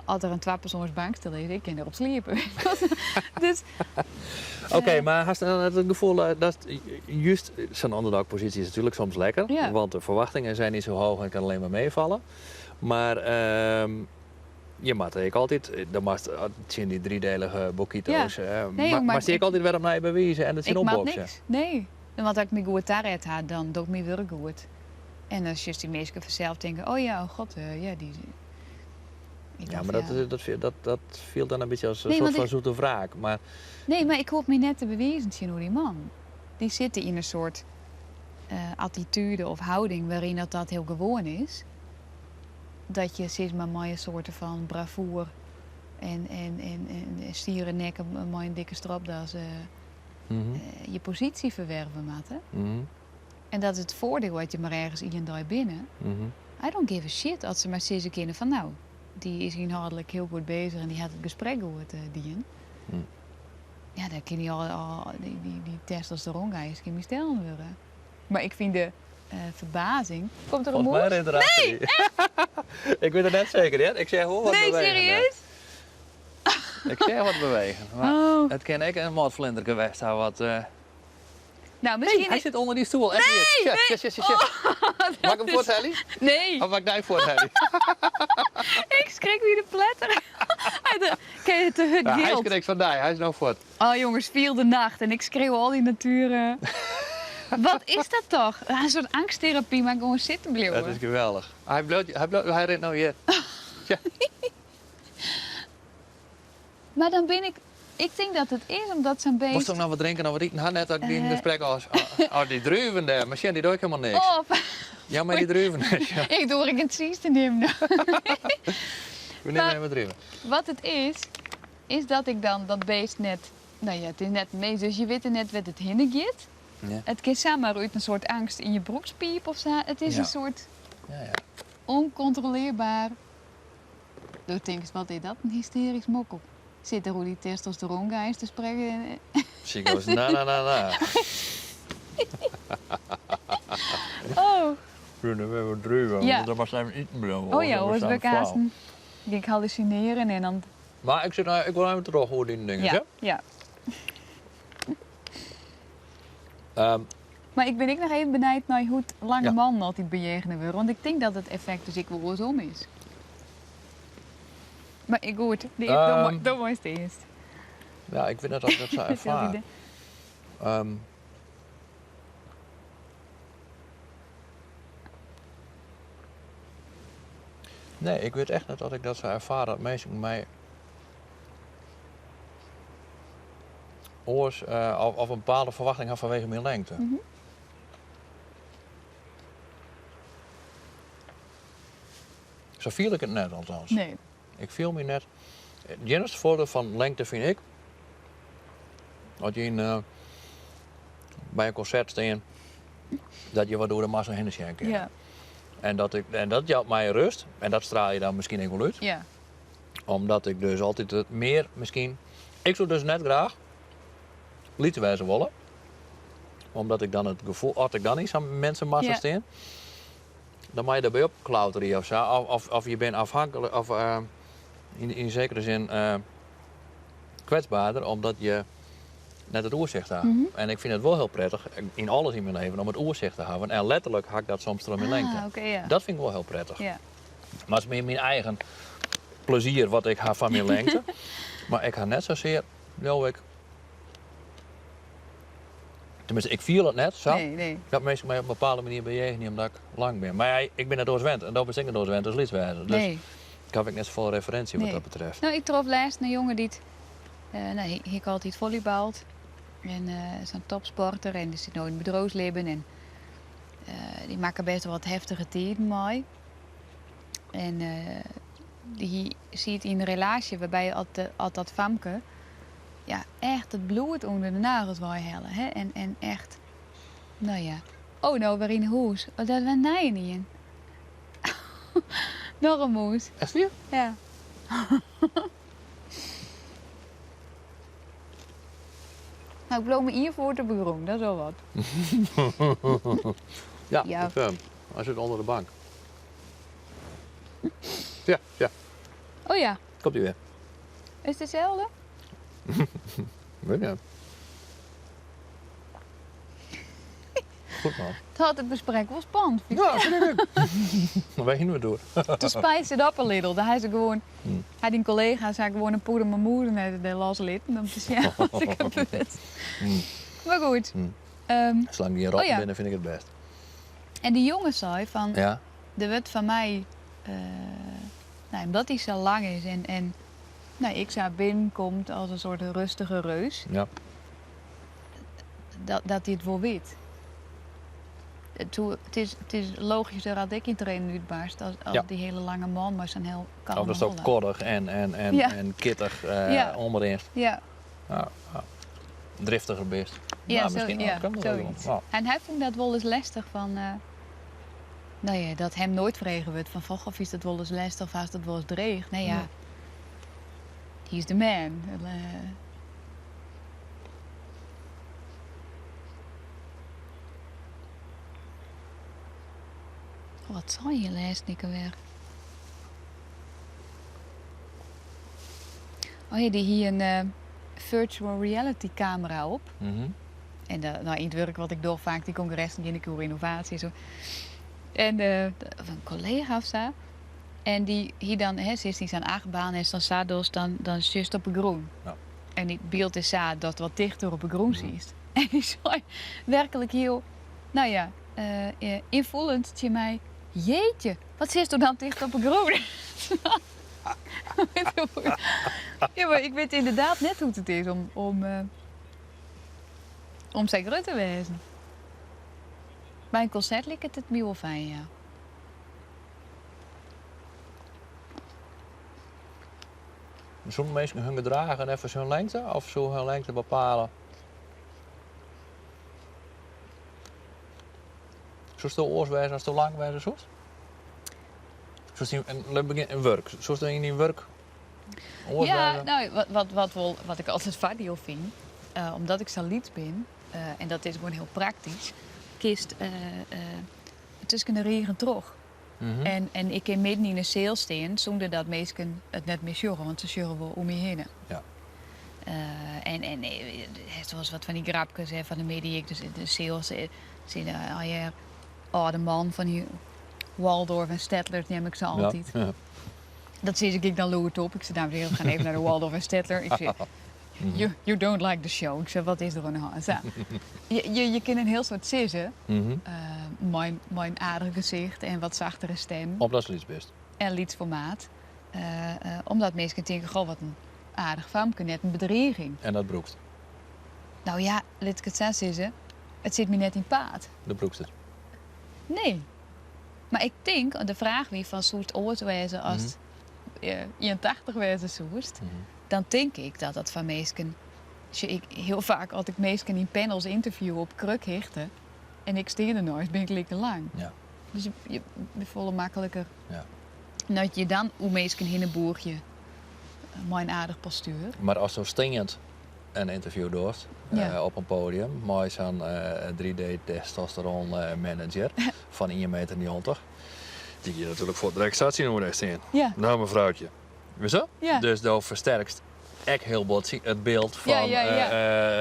Speaker 7: als er een tweepersoons bankstel is, ik kan erop sliepen. Dus,
Speaker 9: Oké, maar had je dan het gevoel dat juist zo'n underdog-positie is natuurlijk soms lekker, want de verwachtingen zijn niet zo hoog en kan alleen maar meevallen. Maar je moet ik altijd, dan mag het zijn die driedelige bokito's,
Speaker 7: Nee, maar
Speaker 9: maar zie ik
Speaker 7: ik
Speaker 9: altijd weer opnieuw bewijzen en dat zijn
Speaker 7: Ik maak
Speaker 9: opboksen.
Speaker 7: niks. Nee, en want als ik me goed daaruit had, dan doe ik mijn werk goed. En als juist die mensen vanzelf denken, oh ja, oh god, ja, die. Ik
Speaker 9: Ja,
Speaker 7: dacht,
Speaker 9: maar
Speaker 7: ja.
Speaker 9: dat viel dan een beetje als een
Speaker 7: Nee,
Speaker 9: soort
Speaker 7: want
Speaker 9: van
Speaker 7: ik
Speaker 9: zoete wraak. Maar...
Speaker 7: Nee, maar ik hoef me net te bewijzen zien hoe die man. Die zitten in een soort attitude of houding waarin dat heel gewoon is. Dat je steeds maar mooie soorten van bravoure en stierennek, een mooie dikke stropdas je positie verwerven, maat, hè? En dat is het voordeel dat je maar ergens in en daar binnen. I don't give a shit als ze maar steeds een keer van nou, die is inhoudelijk heel goed bezig en die had het gesprek gehoord, die. Ja, daar kan je al die testosteron ga je niet stellen worden. Maar ik vind de verbazing. Komt er een
Speaker 9: Volgens mij
Speaker 7: moes?
Speaker 9: rent er achter
Speaker 7: Nee,
Speaker 9: je.
Speaker 7: echt?
Speaker 9: Ik weet het net zeker, hè? Ik zeg hoor wat
Speaker 7: Nee,
Speaker 9: bewegen, hè.
Speaker 7: serieus?
Speaker 9: Ik zeg wat bewegen. Maar
Speaker 7: Oh.
Speaker 9: het kan ik een motvlinder geweest hebben wat
Speaker 7: Nou, misschien
Speaker 9: Nee, hij
Speaker 7: is
Speaker 9: zit onder die stoel. Echt
Speaker 7: Nee,
Speaker 9: hier.
Speaker 7: nee.
Speaker 9: Tja, tja, tja, tja.
Speaker 7: Oh,
Speaker 9: Mag ik hem
Speaker 7: dat
Speaker 9: voort,
Speaker 7: is
Speaker 9: Helly?
Speaker 7: Nee.
Speaker 9: Of mag ik daar voort, Helly?
Speaker 7: Ik schrik weer de pletter. Hij de, ken je het, de hut
Speaker 9: Ja, hij
Speaker 7: gilt.
Speaker 9: schrikt van daar, hij is nou voort.
Speaker 7: Oh jongens, viel de nacht en ik schreeuw al die natuur. Wat is dat toch? Een soort angsttherapie, maar gewoon zitten blijven.
Speaker 9: Dat is geweldig. Hij bloot, hij bloot, hij rent nou hier. Tja.
Speaker 7: Maar dan ben ik... Ik denk dat het is omdat zo'n beest...
Speaker 9: Moest ook nog wat drinken of wat eten? Had net dat ik die in gesprek was. Oh, oh, die druiven daar. Maar die doe ik helemaal niks.
Speaker 7: Oh,
Speaker 9: Ja, maar die druiven. Ja.
Speaker 7: Ik doe ik het ziekste nemen.
Speaker 9: We nemen
Speaker 7: Maar
Speaker 9: even druiven.
Speaker 7: Wat het is, is dat ik dan dat beest net... Nou ja, het is net mee, dus je weet net wat het heen gaat. Het kan samen uit een soort angst in je broekspiep of zo. Het is een soort oncontroleerbaar. Door denk ik, wat is dat? Een hysterisch mokkel. Zit er hoe die testosteron guys te spreken?
Speaker 9: She goes na na na na.
Speaker 7: Oh.
Speaker 9: We hebben druiven, want dat was even eten blijven.
Speaker 7: Oh ja,
Speaker 9: Dat
Speaker 7: was
Speaker 9: was
Speaker 7: we
Speaker 9: even flauw.
Speaker 7: kasten. Ik hallucineren en dan.
Speaker 9: Maar ik zit nou, ik wil even terug hoe die dingen, hè?
Speaker 7: Ja. Maar ik ben ik nog even benieuwd naar hoe het lange man altijd bejegenen wordt. Want ik denk dat het effect dus ik wel andersom is. Maar ik hoor het. Die domme is het eerst.
Speaker 9: Ja, ik vind dat ook dat zo
Speaker 7: Dat is heel
Speaker 9: ervaren.
Speaker 7: idee.
Speaker 9: Nee, ik weet echt niet dat ik dat zou ervaren. Dat mensen mij oors of een bepaalde verwachting had vanwege mijn lengte. Zo viel ik het net althans. Ik viel me net. Het enige voordeel van lengte vind ik. Dat je bij een concert staat, dat je wat door de massa heen zien kan. En dat jouwt mij rust. En dat straal je dan misschien ook wel uit. Omdat ik dus altijd het meer misschien... Ik zou dus net graag liedwijze willen. Omdat ik dan het gevoel... Als ik dan iets aan mensenmassa sta, dan mag je daarbij opklauteren of zo. Of je bent afhankelijk... Of in zekere zin kwetsbaarder. Omdat je Net it oersicht ha. En ik fyn it wol hiel prettich, yn alles yn myn leven, om it oersicht te hawwen. En letterlik ha ik dat soms troch myn lengte.
Speaker 7: Ah, oké, ja.
Speaker 9: Dat fyn ik wol hiel prettich.
Speaker 7: Ja.
Speaker 9: Mar it is mear myn eigen plezier wat ik ha fan myn lengte. Mar ik ha net sasear, leau ik, tenminste ik fiel it net sa,
Speaker 7: Nee, nee.
Speaker 9: dat minsken my op in bepaalde manier bejegenje omdat ik lang bin. Mar ja, ik bin net oars wend en do bist ek net oars wend as lyts wêze. Dus
Speaker 7: Nee.
Speaker 9: ik haw ek net safolle referinsje wat
Speaker 7: Nee.
Speaker 9: dat betreft.
Speaker 7: No, ik trof lêsten in jonge dy't, no, hy hie altyd folleybald en sa'n topsporter en dy sit no yn it bedriuwslibben en dy makke bêst wol wat heftige tiden mei. En dy siet yn in relaasje wêrby at dat famke ja, echt it bloed ûnder de nagels weihelle. Hè? En, en echt, no ja. Oh, no wer yn 'e hûs. Oh, dat wer nijen ien. Noch in mûs.
Speaker 9: Echt wier?
Speaker 7: Ja. Nou, ik bliuw mei ien foet op de grûn, dat is al wat.
Speaker 9: Ja,
Speaker 7: Ja.
Speaker 9: Ik, hy sit ûnder de bank. Ja, ja.
Speaker 7: Oh ja.
Speaker 9: Komt ie wer.
Speaker 7: Is it deselde?
Speaker 9: Weet net. Goed man.
Speaker 7: It hâldt it besprek wol spannend.
Speaker 9: Ja, vind ik ook. Maar wy hiene we door.
Speaker 7: To spice it up a little. Daar ha se gewoan, ha dyn kollega's ha gewoan in pûde mei mûzen net dêr loslitten om te sjen wat der gebeurt. Mar goed.
Speaker 9: Salang't gjin rotten
Speaker 7: Oh ja.
Speaker 9: binne, fyn ik it bêst.
Speaker 7: En dy jonge sei fan,
Speaker 9: Ja.
Speaker 7: der wurdt fan my, no, omdat hy sa lang is en, en no, ik sa binnenkomt as in soart rustige reus,
Speaker 9: Ja.
Speaker 7: dat, dat hy it wol wit. It, soe, it, is, it is logysker dat ik yn trenen útbarst as, as
Speaker 9: Ja.
Speaker 7: dy hiele lange man mei sa'n hiel kalme
Speaker 9: Of datsto
Speaker 7: holle.
Speaker 9: koddich en, en, en,
Speaker 7: Ja.
Speaker 9: en kittich eh
Speaker 7: Ja.
Speaker 9: omrinst.
Speaker 7: Ja.
Speaker 9: Ja, ja. Driftiger bist.
Speaker 7: Ja,
Speaker 9: Nou,
Speaker 7: zo,
Speaker 9: miskien
Speaker 7: ja,
Speaker 9: kan dat wel.
Speaker 7: zoiets.
Speaker 9: Ja.
Speaker 7: En hy fûn dat wolris lestich fan, eh, no ja, dat him noait frege wurdt fan goh, of is dat wolris lestich of hast dat wolris dreech. Nee ja,
Speaker 9: Nee.
Speaker 7: he's the man. Eh, Wat sei je lêsten ek alwer? Oh ja, dy hie in eh, virtual reality kamera op. En de, no, yn it wurk wat ik doch, faak dy kongressen gean ik oer ynnovaasje en sa. En eh, of in kollega of sa. En dy hie dan, hè, sitst yn sa'n achtbaan en dan sa dochst, dan, dan sjochst op 'e grûn.
Speaker 9: Ja.
Speaker 7: En it byld is sa dat wat tichter op 'e grûn sitst. En dy sei werklik hiel, no ja, eh, ynfoljend tsjin my, Jeetje, wat sitsto dan ticht op 'e grûn? Ja, mar ik wit ynderdaad net hoe't it is om, om, eh, om sa grut te wêzen. By in konsert liket it my wol fijn, ja.
Speaker 9: Soene minsken hun gedragen neffens hun lengte of soe hun lengte bepale? Soesto oars wêze asto lang wêze soest? Soest yn, en, lit begjin, in wurk. Soest yn dyn wurk oars
Speaker 7: Ja,
Speaker 9: wêze?
Speaker 7: no, wat, wat, wat, wol, wat ik altyd foardiel fyn, eh, omdat ik sa lyts bin, eh, en dat is gewoan hiel praktysk, kinst eh, tusken de rigen troch. En, en ik kin midden yn 'e seal stean sûnder dat minsken it net mear sjogge, want se sjogge wol om my hinne.
Speaker 9: Ja.
Speaker 7: En, en hast wolris wat fan dy grapkes hè, fan de middei ek, dus de seal sit allegear âlde man fan dy Waldorf en Stettler, neam ik se altyd.
Speaker 9: Ja.
Speaker 7: Dat sis ik ek dan lûdop. Ik sei, dames en heren, we gaan even naar de Waldorf en Stettler. Ik sei, you, you don't like the show. Ik sei, wat is der oan de hân? Sa. Je, je, je kin in hiel soad sizze. Mei, mei in aardich gesicht en wat sachtere stim.
Speaker 9: Omdatst lyts bist.
Speaker 7: En lyts formaat. Omdat minsken tinke, goh, wat in aardich famke, net in bedriging.
Speaker 9: En dat brûkst?
Speaker 7: No ja, lit ik it sa sizze, it sit my net yn 't paad.
Speaker 9: Do brûkst it?
Speaker 7: Nee. Mar ik tink, de fraach wie fan soest oars wêze as 81 wêze soest, dan tink ik dat dat foar minsken, sjoch ik hiel faak as ik minsken yn panels ynterview op krukhichte en ik stean derneist, bin ik like lang.
Speaker 9: Ja.
Speaker 7: Dus je, je binne folle makliker.
Speaker 9: Ja.
Speaker 7: Dat je dan oer minsken hinne bûgje mei in aardich postuer.
Speaker 9: Mar asto steand in ynterview dochst
Speaker 7: Ja.
Speaker 9: op in podium mei sa'n 3D testosteron manager fan ien meter 90, dy giet natuerlik fuort direkt sa tsjinoer dy stean.
Speaker 7: Ja.
Speaker 9: No mefroukje. Witsto?
Speaker 7: Ja.
Speaker 9: Dus do fersterkst. Ek hiel bot it byld fan
Speaker 7: Ja, ja, ja.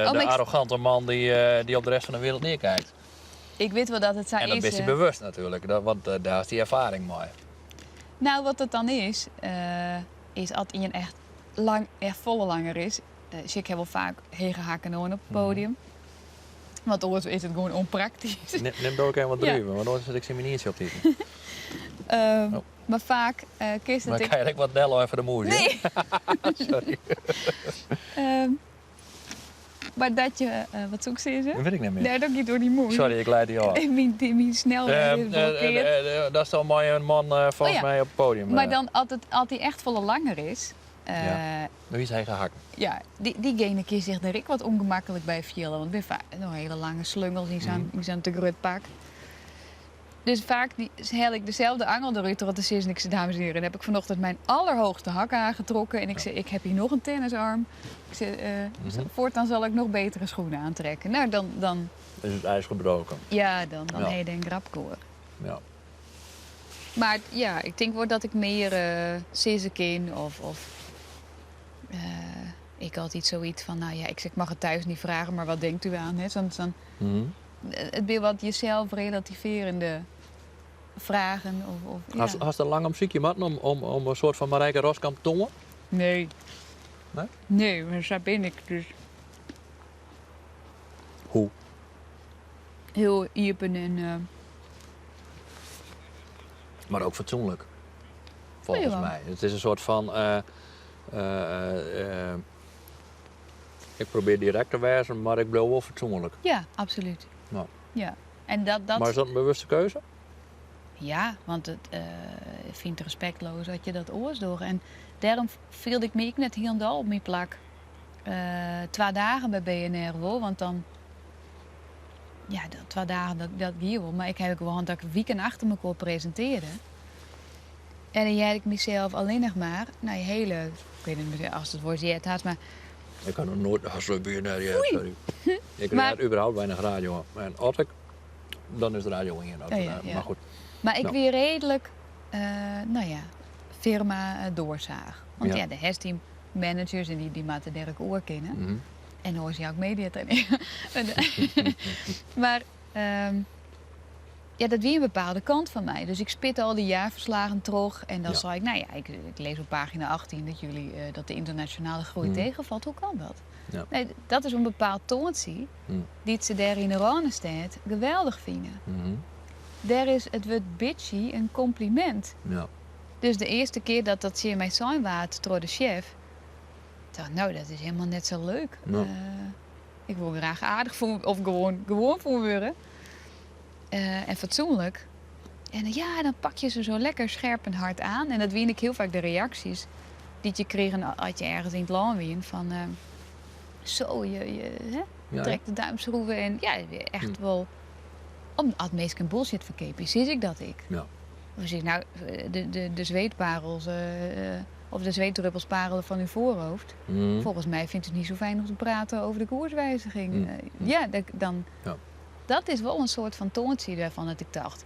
Speaker 7: Oh,
Speaker 9: de
Speaker 7: maar ik-
Speaker 9: arrogante man dy't op de rest fan de wereld nearkijkt.
Speaker 7: Ik wit wol dat it sa
Speaker 9: En dat
Speaker 7: is.
Speaker 9: bist dy bewust natuerlik, want dêr hast dy erfaring mei.
Speaker 7: Nou, wat it dan is, is as ien echt lang, echt folle langer is. Sjoch, ik ha wol faak hege hakken oan op it podium. Want oars is it gewoan ûnpraktysk.
Speaker 9: Nim do ek even wat druven, want oars sit ik tsjin myn ientsje op te iten.
Speaker 7: Oh. Maar faak kinst it
Speaker 9: Maar krij ik wat dellein foar de mûs?
Speaker 7: Nee.
Speaker 9: Sorry.
Speaker 7: Maar dat je, wat soe ik sizze?
Speaker 9: Dat wit ik net mear.
Speaker 7: Nee, dat giet oer dy mûs.
Speaker 9: Sorry, ik lied dy ôf.
Speaker 7: Myn snelwei is blokkeard.
Speaker 9: Dat is al mei in man folgens
Speaker 7: Oh ja.
Speaker 9: my op it podium.
Speaker 7: Maar dan, as dy echt folle langer is.
Speaker 9: Ja. Dan is hy gehakt.
Speaker 7: Ja, diegene kin sich dêr ek wat ûngemaklik by fiele. Want it binne faak noch hiele lange slungels yn sa'n te grut pak. Dus faak hel ik deselde angel derút troch te sizzen, ik sei, dames en heren, heb ik vanochtend mijn allerhoogste hakken aangetrokken. En ik zei, ik heb hier nog een tennisarm. Ik zei, voortaan zal ik nog betere schoenen aantrekken. Nou, dan
Speaker 9: Is it ijs gebroken.
Speaker 7: Ja, dan
Speaker 9: Ja.
Speaker 7: ha je in grapkoar.
Speaker 9: Ja.
Speaker 7: Maar ja, ik tink wol dat ik mear sizze kin of ik altyd soyts fan, nou ja, ik zeg, ik mag it thús net freegje, mar wat tinkt u oan? Hè? It binne wat jesels relativearjende fragen. Of, ja.
Speaker 9: Hast der lang om sykje moatten om in soart fan Marijke Roskamp toan?
Speaker 7: Nee.
Speaker 9: Nee?
Speaker 7: Nee, mar sa bin ik dus.
Speaker 9: Hoe?
Speaker 7: Hiel iepen en
Speaker 9: Maar ook fatsoenlik, folgens
Speaker 7: Jawel.
Speaker 9: my. It is in soart fan ik probearje direkt te wêzen, mar ik bliuw wol fatsoenlik.
Speaker 7: Ja, absolút.
Speaker 9: Ja.
Speaker 7: Ja. En dat
Speaker 9: Mar is dat in bewuste keuze?
Speaker 7: Ja, want ik fyn it respektleas as je dat oars dogge. En dêrom fielde ik my ek net hielendal op myn plak. 2 dagen by BNR wol, want dan... Ja, dat, 2 dagen, dat gie wol. Mar ik ha gewoan dat ik wiken achter mekoar presintearre. En dan hearde ik mysels allinnich mar, nou, hiele, ik wit net mear ast it wolris heard hast, mar
Speaker 9: Ik ha noch noait hast by BNR heard,
Speaker 7: Oei.
Speaker 9: sorry. Ik
Speaker 7: Maar
Speaker 9: hear überhaupt weinich radio. En as ik, dan is de radio ien.
Speaker 7: Ja, ja, ja.
Speaker 9: Mar goed.
Speaker 7: Mar ik
Speaker 9: Nou.
Speaker 7: wie reedlik nou ja, firma doorzaag. Want ja, de hast dy managers en dy moatte dêr ek oer kinne. En oars jou ik media training. Maar ja, dat wie in bepaalde kant fan my. Dus ik spitte al dy jierferslaggen troch. En dan sei ik, nou ja, ik lês op pagina 18 dat jullie, dat de ynternasjonale groei tegenvalt. Hoe kan dat? Nee, dat is in bepaald toantsje dy't se dêr yn de Rânestêd geweldich fine. Dêr is it wurd bitchy in komplimint. Dus de earste kear dat dat tsjin my sein waard troch de sjef, tocht ik, nou, dat is hielendal net sa leuk. Ik wol graach aardich fûn, of gewoan fûn wurde. En fatsoenlik. En ja, dan pak je se sa lekker skerp en hard oan. En dat wiene ek hiel faak de reaksjes dy't je krigen as je ergens yn it lân wiene. Fan, sa, je, hè, trekt de duimschroeven. En ja, echt wol. Om, as minsken bullshit ferkeapje, sis ik dat ek. Of zeg ik, nou, de zweetparels of de zweetdruppels parelen van uw voorhoofd. Volgens mij vindt het niet zo fijn om te praten over de koerswijziging. Ja, dat, dan, dat is wol in soart fan toantsje dêrfan dat ik tocht,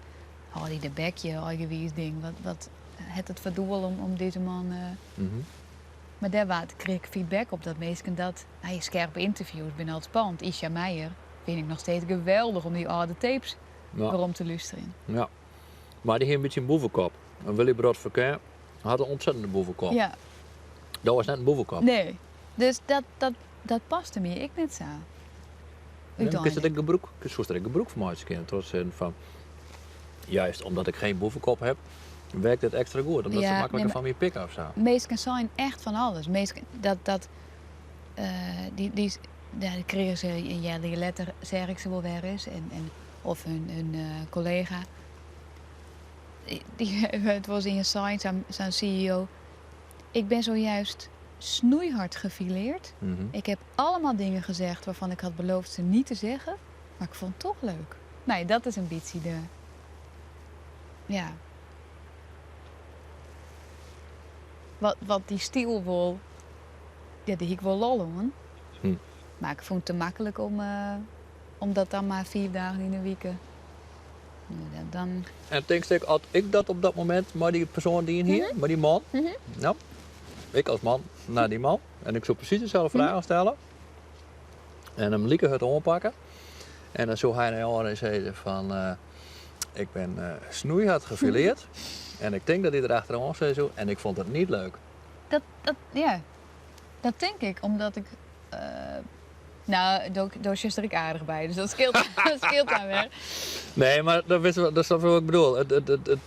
Speaker 7: oh, dy de bekje, eigenwiis ding, wat hat it foar doel om dizze man, Maar dêr waard kreeg ik feedback op dat minsken dat, nou, je skerpe ynterviews binne altyd spannend. Ischa Meijer fyn ik noch steeds geweldich om dy âlde tapes werom te lústerjen.
Speaker 9: Ja, mar dy hie in bytsje in boevekop. En Willibrord Verkeer hat in ûntsettende boevekop. Dat was net in boevekop.
Speaker 7: Nee, dus dat paste my ek net sa.
Speaker 9: Nee, maar
Speaker 7: Úteinlik.
Speaker 9: kinst der gebrûk, soest der ek gebrûk fan meitsje kinne, troch te sizzen fan, juist omdat ik geen boevenkop heb, werkt het extra goed, omdat ze
Speaker 7: Ja,
Speaker 9: makliker
Speaker 7: nee, maar
Speaker 9: van mij pikken of zo.
Speaker 7: Minsken seine echt fan alles. Minsken, dat, dat dy, dy, ja, dy krigen se in healjier letter, seach ik se wol wer ris, en, of hun kollega. Die, it wie yn in sein, sa'n CEO. Ik ben zojuist snoeihard gefileerd. Ik heb allemaal dingen gezegd waarvan ik had beloofd ze niet te zeggen. Maar ik vond het toch leuk. Nee, dat is een beetje de... Ja. Wat die stiel wol... Ja, die ik wol lol, hoor. Maar ik vond het te maklik om dat dan maar 4 dagen yn 'e wike. Nou, dan
Speaker 9: En tinkst ek, as ik dat op dat momint mei dy persoan dien hie, mei dy man, ja, Ik as man nei dy man en ik soe presys deselde fragen stelle en him like hurd oanpakke. En dan soe hy nei ôfrin sizze fan ik bin snoeihard gefileerd en ik tink dat hy der achteroan sizze soe en ik fûn it niet leuk.
Speaker 7: Dat, dat, ja, dat tink ik omdat ik No, do sjochst der ek aardich by, dus dat skeelt, dat skeelt dan wer.
Speaker 9: Nee, mar dat witst, dat snap wat ik bedoel. It, it, it, it,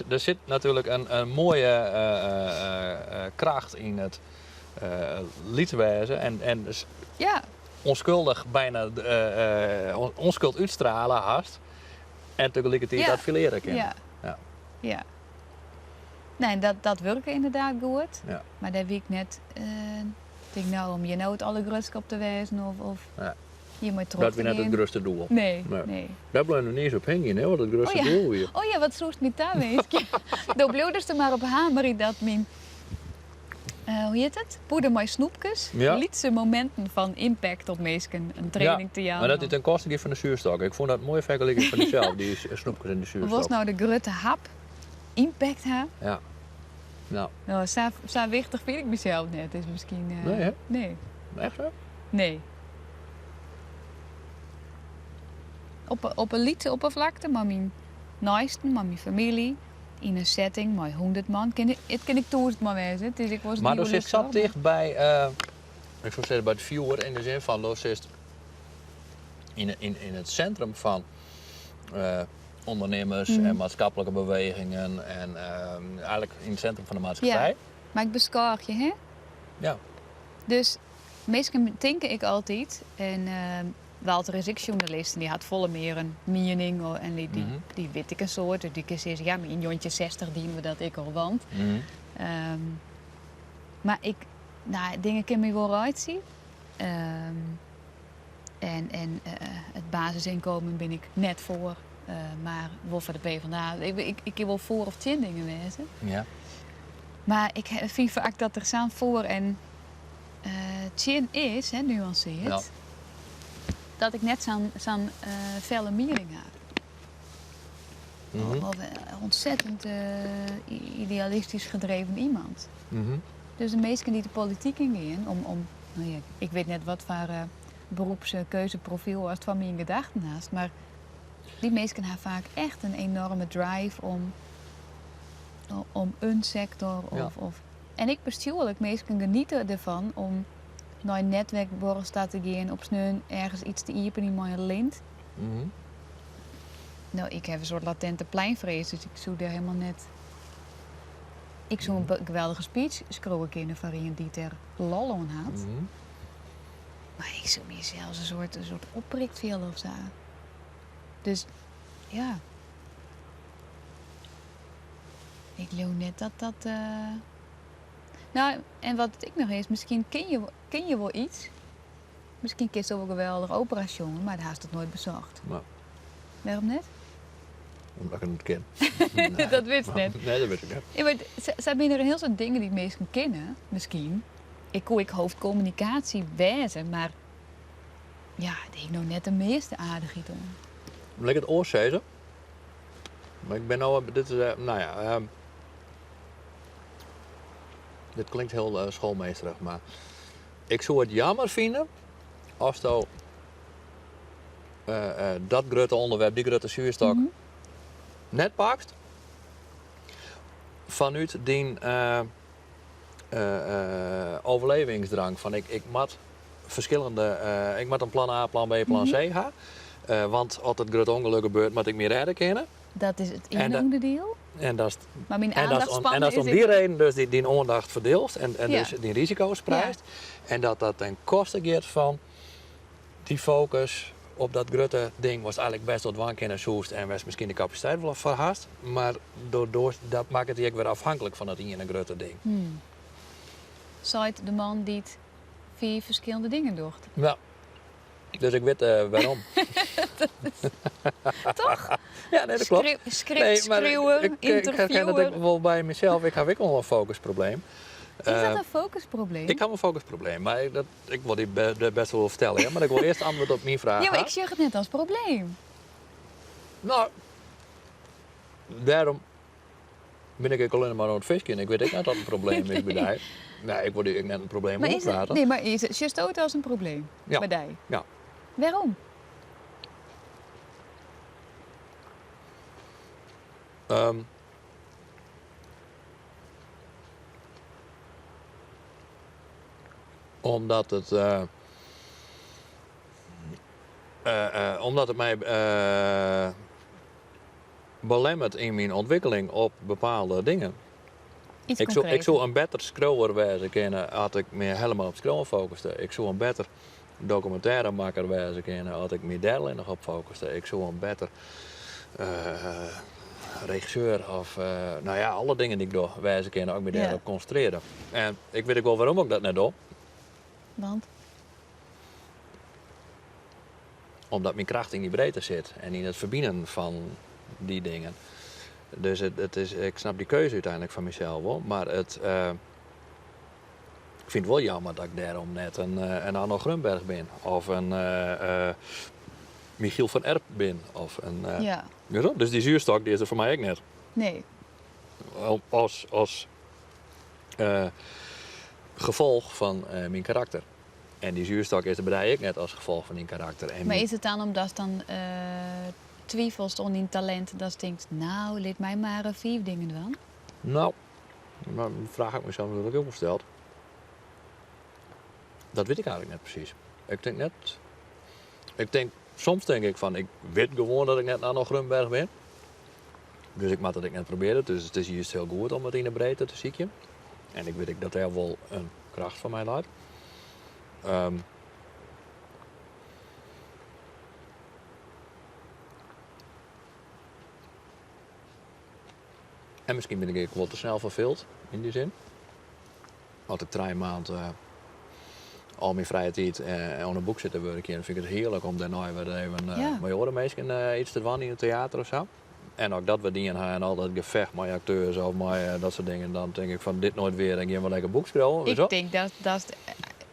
Speaker 9: der sit natuerlik in moaie kracht yn it lyts wêze en
Speaker 7: ja.
Speaker 9: onskuldich bijna onskuld útstrale hast en tegelikertiid
Speaker 7: ja.
Speaker 9: dat fileare kinne.
Speaker 7: Ja.
Speaker 9: Ja.
Speaker 7: ja. Nee, dat, dat wurke ynderdaad goed.
Speaker 9: Ja.
Speaker 7: Mar dêr wie ik net tink no om hjir no it allergrutste op te wêzen of, of
Speaker 9: ja.
Speaker 7: hjir mei troch
Speaker 9: Dat wie net it grutste doel.
Speaker 7: Nee, nee.
Speaker 9: Dêr bleau noch net iens op hingjen, hè, wat it grutste
Speaker 7: oh, ja.
Speaker 9: doel wie.
Speaker 7: Oh ja, wat soest my tawinskje. Do bliuwdest der mar op hamerje dat myn, uh, hoe hjit it? Poeder mei snoepkes.
Speaker 9: Ja.
Speaker 7: Lytse mominten fan impact op minsken, in training
Speaker 9: ja,
Speaker 7: te jaan.
Speaker 9: Mar dat it ten koste gie fan de soerstok. Ik fûn dat in moaie fergeliking fan dysels, dy snoepkes en de soerstok.
Speaker 7: Wolst no de grutte hap impact ha?
Speaker 9: Ja. Nou.
Speaker 7: No, sa, sa wichtich fyn ik mysels net. Is miskien.
Speaker 9: Uh, nee, hè?
Speaker 7: Nee.
Speaker 9: Echt hè?
Speaker 7: Nee. Op, op in lytse opperflakte mei myn neisten, mei myn famylje, yn in setting mei 100 man. Kin, it kin ek 1000 man wêze. It is ek wolris
Speaker 9: Mar do sitst sa ticht by, uh, ik soe sizze by it fjoer yn de sin fan do sitst yn, yn, yn it sintrum fan uh, ûndernimmers mm. en maatskiplike bewegingen en uh, eigentlik yn it sintrum fan de maatskippij.
Speaker 7: Ja, mar ik beskôgje, hè?
Speaker 9: Ja.
Speaker 7: Dus minsken tinke ik altyd en uh, Walter is ek sjoernalist en dy hat folle mear in miening en dy, dy, mm -hmm. dy wit ek in soad. Dus dy kin sizze, ja, mar yn 1960 dienen we dat ek al, want.
Speaker 9: Mm -hmm.
Speaker 7: um, mar ik, no, dingen kinne my wol reitsje. Um, en en uh, it basisinkommen bin ik net foar, uh, mar wol foar de PvdA. Ik, ik, ik kin wol foar of tsjin dingen wêze.
Speaker 9: Ja.
Speaker 7: Mar ik fyn faak dat der sa'n foar en uh, tsjin is, hè, nuanseard,
Speaker 9: ja.
Speaker 7: dat ik net sa'n sa'n felle miening ha.
Speaker 9: Mm -hmm.
Speaker 7: Of ontzettend idealistisch gedreven iemand.
Speaker 9: Mm -hmm.
Speaker 7: Dus de minsken dy't de polityk yngean, om, om no ja, ik wit net wat foar uh, beroepskeuzeprofiel ast foar my yn gedachten hast, mar dy minsken ha faak echt in enorme drive om, om in sektor of,
Speaker 9: ja.
Speaker 7: of en ik persoanlik minsken geniete derfan om nei in netwerkborrels ta te gean, op sneon ergens iets te iepenjen mei in lint.
Speaker 9: Mm -hmm.
Speaker 7: No, ik ha in soart latente pleinfrees, dus ik soe dêr hielendal net. Ik soe in geweldige speech skriuwe kinne foar ien dy't der lol oan hat.
Speaker 9: Mm -hmm.
Speaker 7: Mar ik soe mysels in soart opprikt fiele of sa. Dus ja. Ik leau net dat dat. Uh... No, en wat it ek noch is, miskien kin je, kin je wol iets. Miskien kinst wol geweldich opera sjonge, mar hast it noait besocht.
Speaker 9: No.
Speaker 7: Wêrom net?
Speaker 9: Omdat ik it net kin.
Speaker 7: Nee. Dat witst net.
Speaker 9: Nee, dat wit ik net.
Speaker 7: Ja, mar sa binne der in hiel soad dingen dy't minsken kinne, miskien. Ik koe ek hoofdcommunicatie wêze, mar ja, dêr hie ik no net de measte aardichheid oan.
Speaker 9: Lit ik it oars sizze? Mar ik bin no, dit is, no ja, dit klinkt hiel schoolmeesterich, mar ik soe it jammer fine asto dat grutte ûnderwerp, dy grutte soerstok,
Speaker 7: mm -hmm.
Speaker 9: net pakst fanút dyn overlevingsdrang. Fan ik, ik moat ferskillende, ik moat in plan A, plan B, plan C ha. Want as it grut ûngelok gebeurt, moat ik my rêde kinne.
Speaker 7: Dat is it iene ûnderdiel.
Speaker 9: En dat
Speaker 7: Mar myn
Speaker 9: en dat
Speaker 7: oandachtspanne
Speaker 9: en dat
Speaker 7: is
Speaker 9: om dy reden dus dyn oandacht ferdielst en, en
Speaker 7: ja.
Speaker 9: dus dyn risiko's spreidst.
Speaker 7: Ja.
Speaker 9: En dat dat ten koste giet fan dy fokus op dat grutte ding watst eigentlik bêst wol dwaan kinne soest en wêr'tst miskien de kapasiteit wol foar hast, mar do, dat makket dy ek wer afhanklik fan dat iene grutte ding.
Speaker 7: Hmm. Seit de man dy't fiif ferskillende dingen docht.
Speaker 9: Ja. Dus ik wit uh, wêrom.
Speaker 7: Toch?
Speaker 9: Ja, nee, dat klopt.
Speaker 7: Scriptskriuwer,
Speaker 9: nee, ik, ik herken dat ek wol by mysels. Ik ha ek wol in fokusprobleem.
Speaker 7: Is dat in fokusprobleem?
Speaker 9: Ik ha in fokusprobleem, mar ik, dat, ik wol dy bêst wol fertelle, ja, mar ik wol earst antwurd op myn fraach.
Speaker 7: Ja, mar ik sjoch it net as probleem.
Speaker 9: No, dêrom. Bin ik ek allinnich mar oan it fiskjen. Ik wit ek net dat in probleem is by dy. Nee, ik wol dy ek net in probleem
Speaker 7: Maar is it,
Speaker 9: oanprate.
Speaker 7: nee, mar is it, sjochsto it as in probleem
Speaker 9: Ja.
Speaker 7: by dy?
Speaker 9: Ja.
Speaker 7: Wêrom?
Speaker 9: Omdat it, omdat it my belemmert yn myn ûntwikkeling op bepaalde dingen.
Speaker 7: Iets
Speaker 9: Ik soe, ik
Speaker 7: konkreter.
Speaker 9: soe in better skriuwer wêze kinne as ik my helemaal op skriuwen fokuste. Ik soe in better dokumintêremakker wêze kinne as ik my dêr allinnich op fokuste. Ik soe in better regisseur of nou ja, alle dingen dy't ik doch wêze kinne as ik my dêrop konsintrearje. En ik wit ek wol wêrom ik dat net doch.
Speaker 7: Want?
Speaker 9: Omdat myn kracht yn dy breedte sit en yn it ferbinen fan dy dingen. Dus it is, ik snap dy keuze úteinlik fan mysels wol, mar it, ik fyn it wol jammer dat ik dêrom net in Arno Grunberg bin of in Michiel van Erp bin of in, Dus dy zuurstok dy is der foar my ek net.
Speaker 7: Nee.
Speaker 9: As gefolch fan myn karakter. En dy zuurstok is der by dy ek net as gefolch fan dyn karakter. En
Speaker 7: Mar is it dan omdatst dan twivelst oan dyn talint, datst tinkst, nou, lit my mar fiif dingen dwaan?
Speaker 9: Nou, dy fraach ha ik mysels natuerlik ek wol steld. Dat wit ik eigentlik net presys. Ik tink net. Ik tink, soms tink ik fan, ik wit gewoan dat ik net Arno Grunberg bin. Dus ik moat dat ek net probearje. Dus it is juist hiel goed om it yn de breedte te sykjen. En ik wit ek dat dêr wol in kracht fan my leit. En miskien bin ik ek wol te snel ferfeeld yn dy sin. As ik trije maand al myn frije tiid oan in boek sit te wurkjen, dan fyn ik it hearlik om dêrnei wer even mei oare minsken iets te dwaan yn it teater of sa. En as ik dat wer dien ha en al dat gefecht mei akteurs of mei dat soart dingen, dan tink ik fan dit noait wer en gean wer lekker boek skriuwen.
Speaker 7: Ik tink dat datst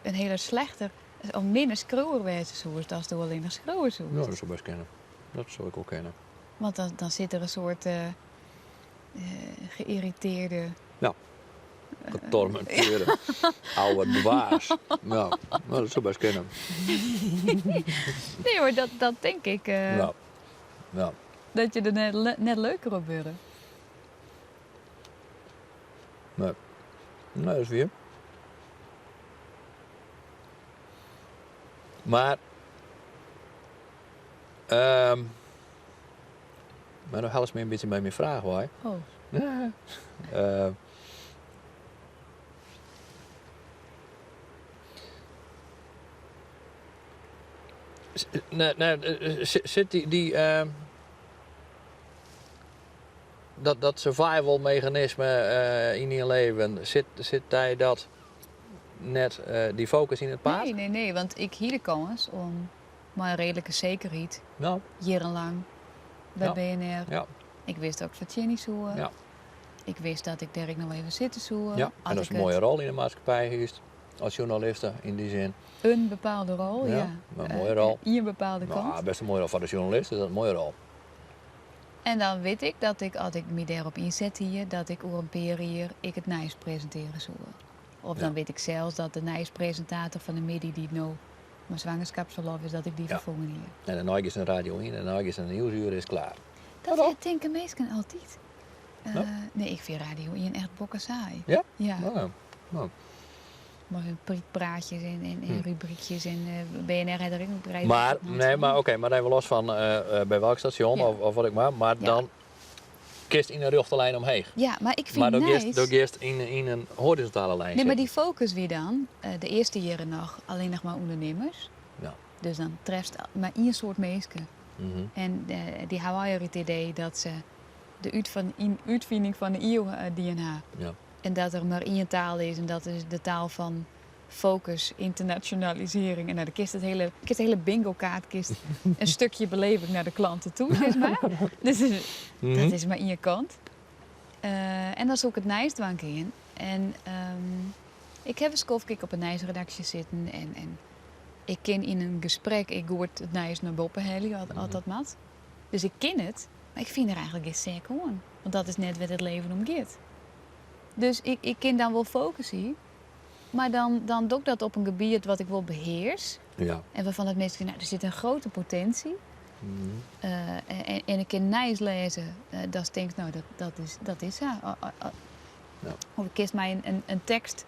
Speaker 7: in hiele slechte of minne skriuwer wêze soest ast do allinnich skriuwe soest.
Speaker 9: No, dat soe bêst kinne. Dat soe ik wol kinne.
Speaker 7: Want dan sit der in soart geïrriteerde.
Speaker 9: Ja, getormenteerde oude dwaas. Ja, no, dat soe bêst kinne.
Speaker 7: Nee, mar dat tink ik.
Speaker 9: Ja. Ja.
Speaker 7: Dat je der net leuker op wurde.
Speaker 9: Nee. Nee, dat is wier. Mar, mar no hellest my in bytsje by myn fraach wei.
Speaker 7: Oh.
Speaker 9: Nee, nee, sit dy, dat survival mechanisme yn dyn leven, sit dy dat net dy fokus yn it paad?
Speaker 7: Nee, nee, nee, want ik hie de kâns om mei in reedlike sekerheid jierrenlang by BNR. Ik wist dat ik fertsjinje soe. Ik wist dat ik dêr ek noch even sitte soe.
Speaker 9: Ja, en dat is in moaie rol yn de maatskippij hiest as sjoernaliste yn dy sin.
Speaker 7: In bepaalde rol, ja.
Speaker 9: Ja, in moaie rol.
Speaker 7: Ien bepaalde kant.
Speaker 9: Nou, bêst in moaie rol. Foar de sjoernalist is dat in moaie rol.
Speaker 7: En dan wit ik dat ik, as ik my dêrop ynset hie, dat ik oer in pear jier ek it nijs presintearje soe. Of dan wit ik sels dat de nijspresintator fan de middei dy't no mei swangerskapsferlof is, dat ik dy ferfongen hie.
Speaker 9: En dêrnei giest nei Radio ien en dêrnei giest nei Nieuwsuur is klear.
Speaker 7: Dat tinke minsken altyd. Nee, ik fyn Radio ien echt bokkesaai.
Speaker 9: Ja?
Speaker 7: Ja.
Speaker 9: Oh, ja.
Speaker 7: Mei hun prikpraatjes en rubrykjes en BNR hat der ek noch breed
Speaker 9: Mar, nee, mar oké, mar even los fan by welk stasjon of wat ek mar, mar dan kinst yn in rjochte lijn omheech.
Speaker 7: Ja, mar ik fyn
Speaker 9: Mar do
Speaker 7: nijs
Speaker 9: giest, do giest yn in horizontale lijn
Speaker 7: Nee, mar
Speaker 9: sitten.
Speaker 7: dy fokus wie dan de earste jierren noch allinnich mar ûndernimmers. Dus dan trefst mar ien soart minsken. En dy hawwe allegear it idee dat se de útfining fan de iuw dien ha. En dat der mar ien taal is en dat is de taal fan focus, internationalisering. En nou, dan kinst it hiele, kinst de hiele bingo kaart kinst in stukje beleving nei de klanten toe, sis mar. Dus dat is mar ien kant. En dan soe ik it nijs dwaan gean. En ik haw in skoftke op 'e nijsredaksje sitten en ik kin yn in gesprek ek goed it nijs nei boppe helje as dat moat. Dus ik kin it, mar ik fyn der eigentlik gjin sek oan. Want dat is net wêr't it leven om giet. Dus ik, ik kin dan wol fokusje, mar dan, dan doch ik dat op in gebiet wat ik wol behears.
Speaker 9: Ja.
Speaker 7: En wêrfan it minsken, nou, der sit in grote potentie.
Speaker 9: Mm.
Speaker 7: En, en ik kin nijs lêze, uh, dat tinkt, nou, dat, dat is, dat is sa.
Speaker 9: Ja.
Speaker 7: Of ik kinst my in, in, in tekst,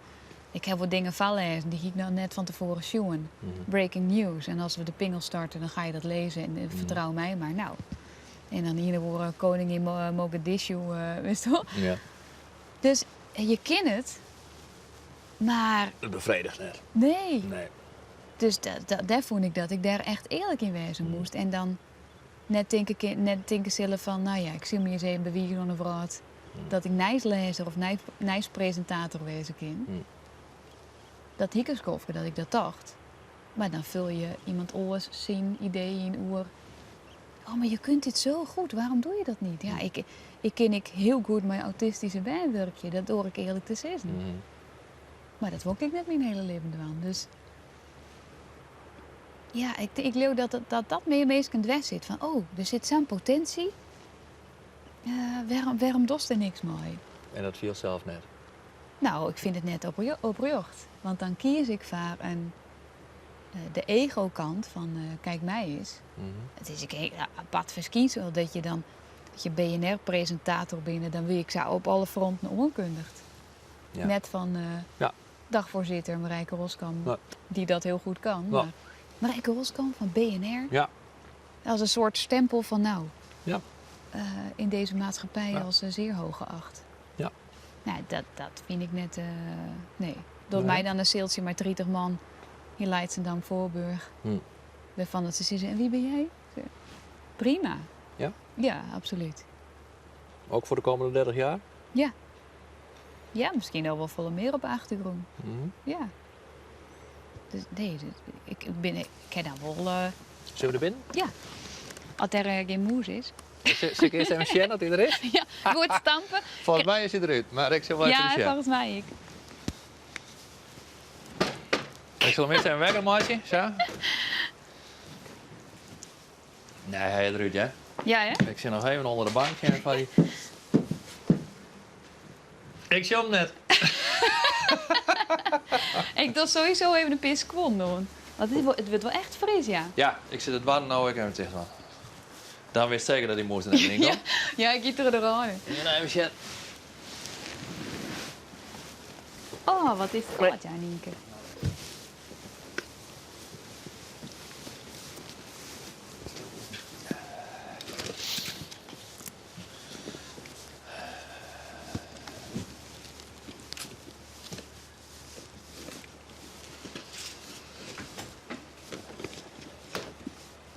Speaker 7: ik ha wol dingen foarlêzen, dy hie ik noch net fan tefoaren sjoen.
Speaker 9: Mm.
Speaker 7: Breaking news. En as we de pingel starte, dan ga je dat lezen en
Speaker 9: Mm.
Speaker 7: vertrouw mij maar. Nou, en dan hier horen koning in Mogadishu, witst wol.
Speaker 9: Ja.
Speaker 7: Dus je kin it, mar...
Speaker 9: It befrediget net.
Speaker 7: Nee.
Speaker 9: Nee.
Speaker 7: Dus dêr fûn ik dat ik dêr echt earlik yn wêze moast. En dan net tinke, net tinke sille fan, nou ja, ik sil my ris even bewize oan de wrâld dat ik nijslêzer of nijspresintator wêze kin. Dat hie ik in skoftke dat ik dat tocht. Mar dan ful je iemand oars syn idee yn oer. Oh, maar je kunt dit zo goed, waarom doe je dat niet? Ja, ik, ik kin ik hiel goed mei autistische bern wurkje, dat doar ik earlik te sizzen. Mar dat wol ik net myn hiele libben dwaan. Dus ja, ik, ik leau dat dat, dat mear minsken dwers sit. Fan, oh, der sit sa'n potinsje. Wêrom, wêrom dochst der niks mei?
Speaker 9: En dat fielst sels net?
Speaker 7: Nou, ik fyn it net oprjocht. Want dan kies ik foar in, de ego-kant fan kijk mij eens. It is ek in hiel apart ferskynsel dat je dan, dat je BNR-presintator binne, dan wie ik sa op alle fronten oankundigd. Net fan dagvoorzitter Marijke Roskam, dy't dat hiel goed kan. Mar Marijke Roskam fan BNR. As in soart stempel fan nou, yn dizze maatskippij as zeer hoog geacht. Nou, dat, dat fyn ik net, nee. Doch
Speaker 9: Nee.
Speaker 7: my dan in sealtsje mei 30 man yn Leidschendam Voorburg. Wêrfan dat se sizze, en wie bin jij? Prima.
Speaker 9: Ja?
Speaker 7: Ja, absolút.
Speaker 9: Ook voor de komende 30 jaar?
Speaker 7: Ja. Ja, miskien al wol folle mear op de achtergrûn. Ja. Dus nee, ik, ik bin, ik kin dan wol.
Speaker 9: Sille we der binnen?
Speaker 7: Ja. As der gjin mûs is.
Speaker 9: Sil ik earst even sjen oft hy der is?
Speaker 7: Ja, goed stampe.
Speaker 9: Folgens my is hy derút, mar ik sil wol even
Speaker 7: Ja,
Speaker 9: sjen.
Speaker 7: folgens my ek.
Speaker 9: Ik sil him earst even wekker meitsje, sa. Nee, hy is derút, hè?
Speaker 7: Ja, hè?
Speaker 9: Ik sil noch even ûnder de bank sjen foar dy. Ik sjoch him net.
Speaker 7: Ik doch sowieso even in pear skuon oan. Want it, it wurdt wol echt fris, ja.
Speaker 9: Ja, ik sil it doarren no ek even ticht dwaan. Dan witst seker dat dy mûs der net yn komt.
Speaker 7: Ja, ik giet der deroan.
Speaker 9: Ja, even sjen.
Speaker 7: Oh, wat is it kâld, ja, Nynke.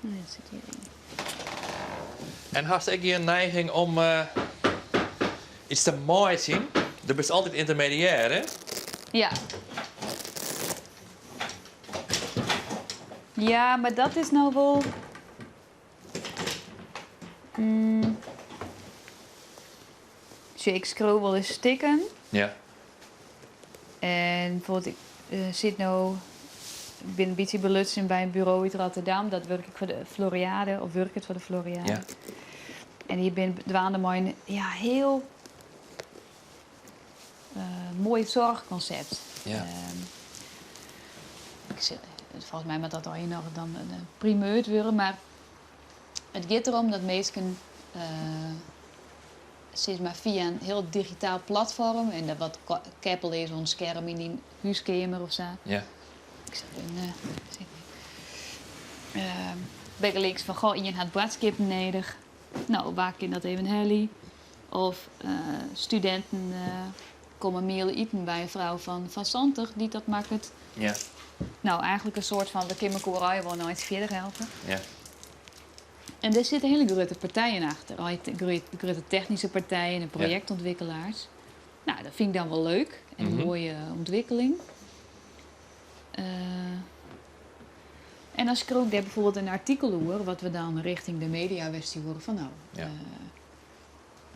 Speaker 7: Nee, dat sit hjiryn.
Speaker 9: En hast ek gjin neiging om uh, iets te meitsjen? Do bist altyd yntermediêr, hè?
Speaker 7: Ja. Ja, mar dat is no wol. Mm. Sjoch, ik skriuw wolris stikken. En bijvoorbeeld, ik sit no, ik bin in bytsje belutsen by in buro út Rotterdam. Dat wurk ik foar de Floriade, of wurket foar de Floriade. En dy binne dwaande mei in ja, hiel moai soarchkonsept. Ik sil, folgens my moat dat allegear noch dan primeurd wurde, mar it giet derom dat minsken sis mar fia in hiel digitaal platfoarm en dat wat keppele is oan in skerm yn dyn húskeamer of sa. Ik sil even uh, bygelyks fan goh, ien hat boadskippen nedich. No, wa kin dat even helje? Of studinten komme miele iten by in frou fan 70 dy't dat makket. No, eigentlik in soart fan we kinne mekoar allegear wol in eintsje fierder helpe. En dêr sitte hiele grutte partijen achter. Grutte technyske partijen en projektûntwikkelaars. No, dat fyn ik dan wol leuk en in moaie ûntwikkeling. En dan skriuw ik dêr bijvoorbeeld in artikel oer, wat we dan rjochting de media wer stjoere fan no,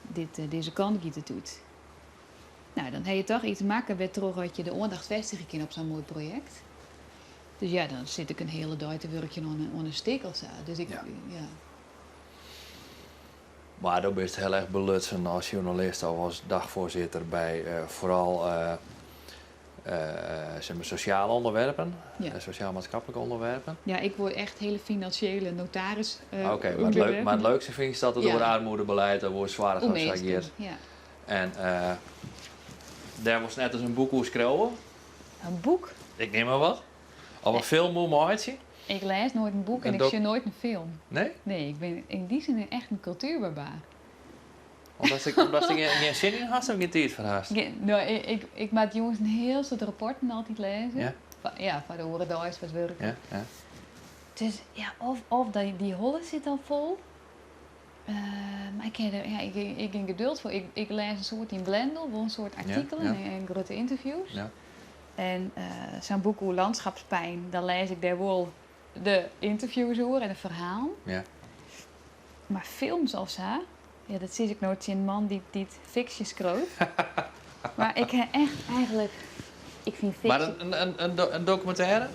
Speaker 7: dit, dizze kant giet it út. No, dan ha je toch iets makke wêrtroch je de oandacht fêstigje kinne op sa'n moai projekt. Dus ja, dan sit ik in hiele dei te wurkjen oan in stik of sa. Dus ik, ja.
Speaker 9: Mar do bist hiel erch belutsen as sjoernalist of as dagvoorzitter by foaral zeg maar, sosjale ûnderwerpen, sosjaal-maatskiplike ûnderwerpen.
Speaker 7: Ja, ik wol echt hiele finansjele notaris
Speaker 9: Oké, mar it, mar it leukste fynst dat it oer armoedebeleid of oer soarch of sa giet.
Speaker 7: Ja.
Speaker 9: En dêr wolst net ris in boek oer skriuwe?
Speaker 7: In boek?
Speaker 9: Ik neam mar wat. Of in film oer meitsje?
Speaker 7: Ik lês noait in boek en ik sjoch noait in film.
Speaker 9: Nee?
Speaker 7: Nee, ik bin yn dy sin echt in kultuerbarbaar.
Speaker 9: Omdat omdatst der gjin sin yn hast of gjin tiid foar hast?
Speaker 7: No, ik moat jûns in hiel soad rapporten altyd lêze. Ja? Ja, foar de oare deis foar it wurk.
Speaker 9: Ja, ja.
Speaker 7: Dus ja, of dy holle sit al fol. Mar ik ha der ja, ik ha gjin geduld foar. Ik lês in soad yn Blendle, wol in soad artikelen en grutte ynterviews.
Speaker 9: Ja.
Speaker 7: En sa'n boek oer landschapspijn, dan lês ik dêr wol de ynterviews oer en de ferhalen.
Speaker 9: Ja.
Speaker 7: Mar films of sa, ja, dat sis ik no tsjin in man dy't fiksje skriuwt. Mar ik ha echt eigentlik, ik fyn fiksje.
Speaker 9: Mar in dokumintêre?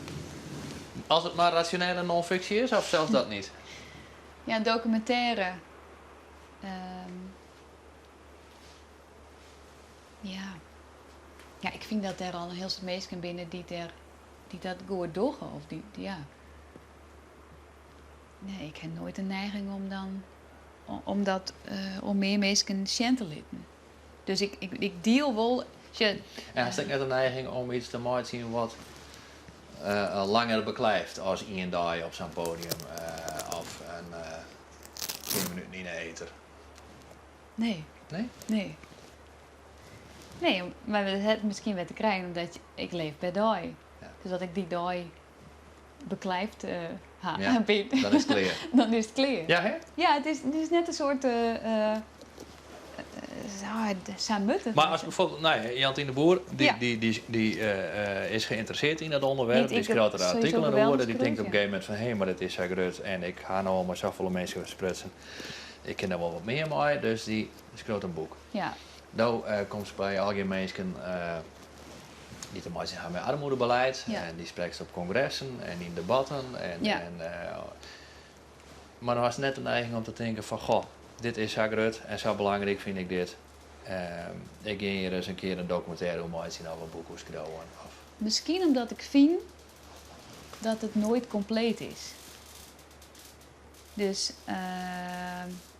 Speaker 9: As it mar rasjonele non-fiksje is, of sels dat niet?
Speaker 7: Ja, in dokumintêre. Ja. Ja, ik fyn dat dêr al in hiel soad minsken binne dy't dêr, dy't dat goed dogge. Of dy't, ja. Nee, ik ha noait de neiging om dan, om dat oan mear minsken sjen te litten. Dus ik, ik diel wol.
Speaker 9: En hast ek net de neiging om iets te meitsjen wat langer beklijft as ien dei op sa'n podium of in tsien minuten yn 'e eter?
Speaker 7: Nee.
Speaker 9: Nee?
Speaker 7: Nee. Nee, mar dat hat miskien wer te krijen omdat ik leef per dei. Dus as ik dy dei beklijft ha,
Speaker 9: Ja, dan is it klear.
Speaker 7: Dan is it klear.
Speaker 9: Ja, hè?
Speaker 7: Ja, it is net in soart sa mutte.
Speaker 9: Mar as bijvoorbeeld, no ja, Jantine de Boer, dy is geïnteresseerd yn dat ûnderwerp, dy skriuwt der artikelen oer, dy tinkt op in gegeven momint fan hé, mar dit is sa grut en ik ha no al mei safolle minsken sprutsen, ik kin der wol wat mear mei, dus dy skriuwt in boek.
Speaker 7: Ja.
Speaker 9: Do komst by allegear minsken dy't te meitsjen ha mei armoedebeleid en dy sprekst op kongressen en yn debatten en, mar do hast net de neiging om te tinken fan goh, dit is sa grut en sa belangryk fyn ik dit, ik gean hjir ris in kear in dokumintêre oer meitsjen of in boek oer skriuwen of.
Speaker 7: Miskien omdat ik fyn dat it noait kompleet is. Dus.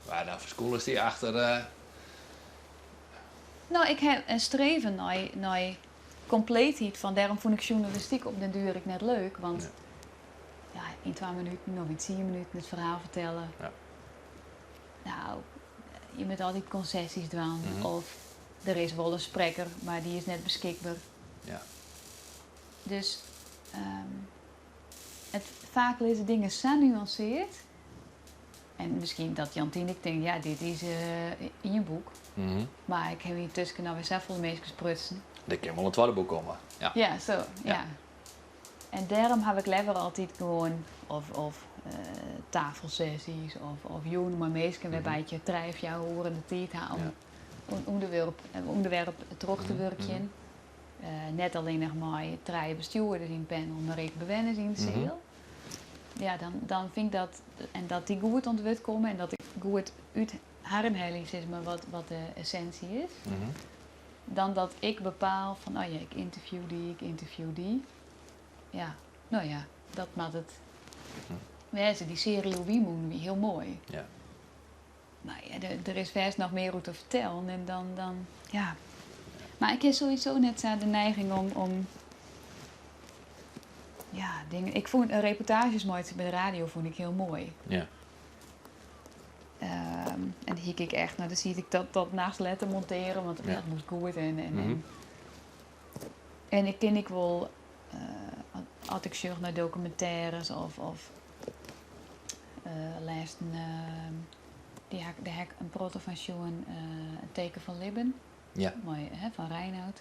Speaker 9: Mar dan ferskûlest dy achter.
Speaker 7: No, ik ha in streven nei, nei kompleetheid. Fan dêrom fûn ik sjoernalistyk op den duer ek net leuk. Want ja, yn twa minuten of yn tsien minuten it ferhaal fertelle.
Speaker 9: Ja.
Speaker 7: No, je moatte altyd konsesjes dwaan. Of der is wol in sprekker, mar dy is net beskikber.
Speaker 9: Ja.
Speaker 7: Dus it, faak lizze dingen sa nuanseard. En miskien dat Jantine ek tinkt, ja, dit is ien boek. Mar ik ha yntusken alwer safolle minsken sprutsen.
Speaker 9: Der kin wol in twadde boek komme. Ja.
Speaker 7: Ja, sa, ja. En dêrom haw ik leaver altyd gewoan of tafelsessies of jûnen mei minsken wêrby't je trije, fjouwer oeren de tiid ha om in ûnderwerp troch te wurkjen. Net allinnich mei trije bestjoerders yn it panel, mar ek bewenners yn de seal. Ja, dan fyn ik dat, en dat dy goed oan it wurd komme en dat ik goed út harren helje sis mar, wat de essinsje is. Dan dat ik bepaal fan, oh ja, ik ynterview dy, ik ynterview dy. Ja, no ja, dat moat it wêze. Dy searje oer wynmûnen wie hiel moai. Mar ja, der is fêst noch mear oer te fertellen en dan, ja. Mar ik ha sowieso net sa de neiging om, ja, dingen. Ik fûn reportaazjes meitsje by de radio fûn ik hiel moai. En die hie ik echt, no, dan siet ik dat nachts let te montearjen, want dat moast goed en ik kin ek wol, as ik sjoch nei dokumintêres of lêsten, dy ha, dêr ha ik in protte fan sjoen, It Teken fan Libben. Mei, hè, fan Reinout.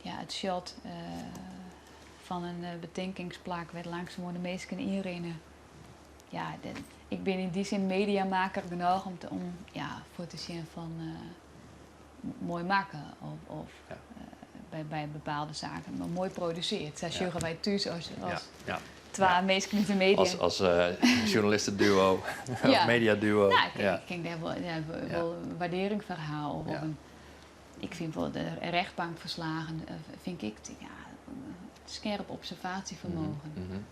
Speaker 7: Ja, it shot fan in betinkingsplak wêr't langsumoan de minsken ynrinne. Ja, ik bin yn dy sin mediamakker genôch om, te, om ja, foar te sjen fan moai makke of. by bepaalde saken wol moai produsearre. Sa sjogge wy thús as
Speaker 9: Ja, ja.
Speaker 7: twa minsken út de media.
Speaker 9: As sjoernalisteduo of mediaduo.
Speaker 7: Nou, ik kin dêr wol, ja, wol waardering foar ha. Of in, ik fyn wol de rechtbankferslaggen, fyn ik, ja, skerp observaasjefermogen.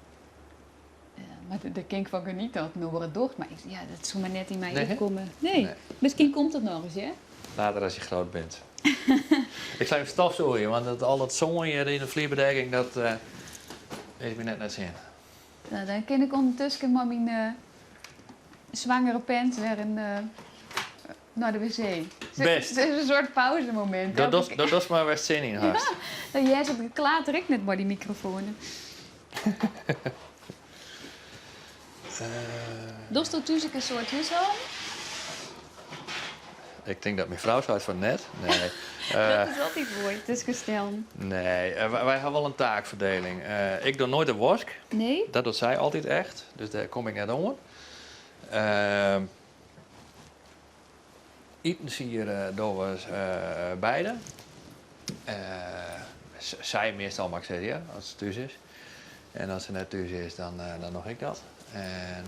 Speaker 7: Mar dêr kin ik fan genietsje as in oar it docht. Mar ik, ja, dat soe mar net yn my opkomme. Nee. Miskien komt it noch ris, hear.
Speaker 9: Later als je groot bent. Ik sil even stofsûgje, want dat, al dat sân hjir yn de flierbedekking, dat is my net nei sin.
Speaker 7: Nou, dan kin ik ûndertusken mei myn swangere pens wer in, nei de wc.
Speaker 9: Bêst.
Speaker 7: Het is in soart pauzemomint.
Speaker 9: Dat dochst, dat dochst mar wêr'tst sin yn hast.
Speaker 7: Dan hearst it geklater ek net mei dy mikrofoan. Dochsto thús ek in soad húshâlden?
Speaker 9: Ik tink dat myn frou seit fan net. Nee.
Speaker 7: Dat is altyd moai, tusken stellen.
Speaker 9: Nee, wy ha wol in taakferdieling. Ik doch noait de wask.
Speaker 7: Nee?
Speaker 9: Dat docht sy altyd echt, dus dêr kom ik net oan. Itensiede dogge we beide. Sy meastal, moat ik sizze, ja, as se thús is. En as se net thús is, dan doch ik dat. En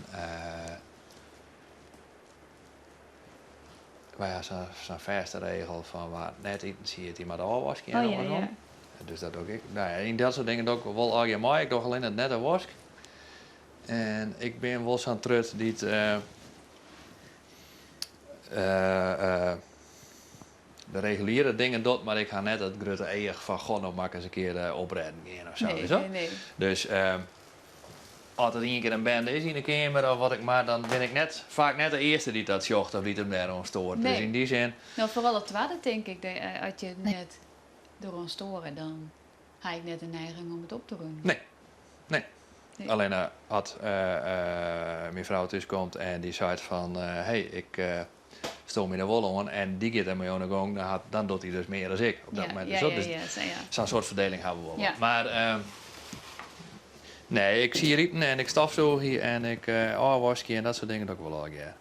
Speaker 9: wy ha sa'n fêste regel fan wa't net itensiedt, dy moat ôfwaskje en oarsom. Dus dat doch ik. Nou ja, yn dat soart dingen doch ik wol allegear mei. Ik doch allinnich net de wask. En ik bin wol sa'n trut dy't de reguliere dingen docht, mar ik ha net it grutte each fan goh, no moat ik ris in kear oprêden gean of sa.
Speaker 7: Nee, nee, nee.
Speaker 9: Dus as der ien kear in bende is yn de keamer of wat ek mar, dan bin ik net, faak net de earste dy't dat sjocht of dy't him dêroan stoart. Dus yn dy sin.
Speaker 7: No, foaral it twadde tink ik, as je net deroan stoare, dan ha ik net de neiging om it op te rûmjen.
Speaker 9: Nee, nee. Allinne as myn frou thús komt en dy seit fan hé, ik stoar my der wol oan en dy giet dermei oan de gong, dan, hat, dan docht hy dus mear as ik op dat momint. Dus sa'n soart ferdeling hawwe we wol. Mar nee, ik sier iten en ik stofsûgje en ik ôfwaskje en dat soart dingen doch ik wol allegear.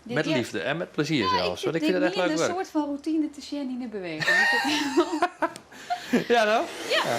Speaker 9: Met liefde en met plezier sels, want ik fyn it echt leuk wurk.
Speaker 7: Ik mien in soart fan routine te sjen yn 'e beweging.
Speaker 9: Ja, no?
Speaker 7: Ja.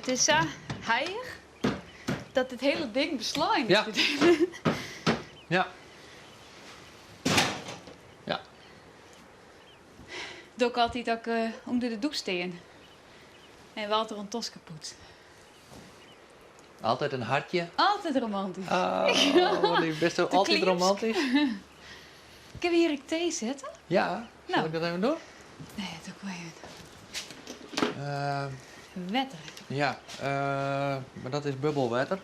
Speaker 7: It is sa heich dat it hiele ding beslein is.
Speaker 9: Ja. Ja. Ja.
Speaker 7: Doch ik altyd as ik ûnder de dûs stean en Walter oan toskepoets.
Speaker 9: Altyd in hartje?
Speaker 7: Altyd romantysk.
Speaker 9: Oh, lief. Bisto altyd romantysk?
Speaker 7: Kinne we hjir ek tee sette?
Speaker 9: Ja, sil ik dat even dwaan?
Speaker 7: Nee, dat doch ik wol even. Wetter.
Speaker 9: Ja, mar dat is bubbelwetter.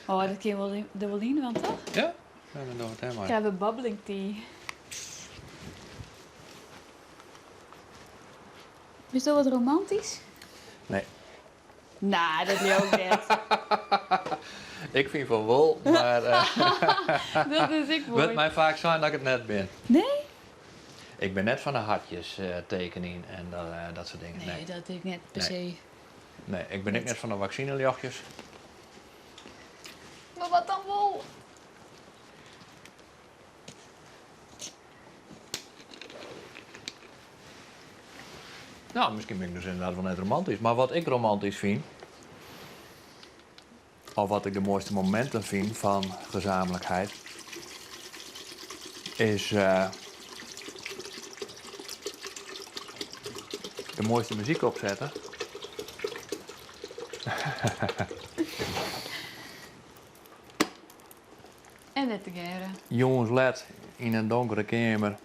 Speaker 7: Oh, dat kin wol der wol yn, want toch?
Speaker 9: Ja, dan dogge we it dêrmei.
Speaker 7: Krije we bubbling tea. Bisto wat romantysk?
Speaker 9: Nee.
Speaker 7: Nou, dat leau ik net.
Speaker 9: Ik fyn fan wol, mar
Speaker 7: Dat is ek moai.
Speaker 9: Wurdt my faak sein dat ik it net bin.
Speaker 7: Nee?
Speaker 9: Ik bin net fan de hartjes tekenjen en dat soart dingen.
Speaker 7: Nee, dat ik net per se.
Speaker 9: Nee, ik bin ek net fan de waksineljochtjes.
Speaker 7: Mar wat dan wol?
Speaker 9: Nou, miskien bin ik dus ynderdaad wol net romantysk. Mar wat ik romantysk fyn, of wat ik de moaiste mominten fyn fan gezamenlijkheid, is de moaiste muzyk opsette.
Speaker 7: En wer tegearre.
Speaker 9: Jûns let yn in donkere keamer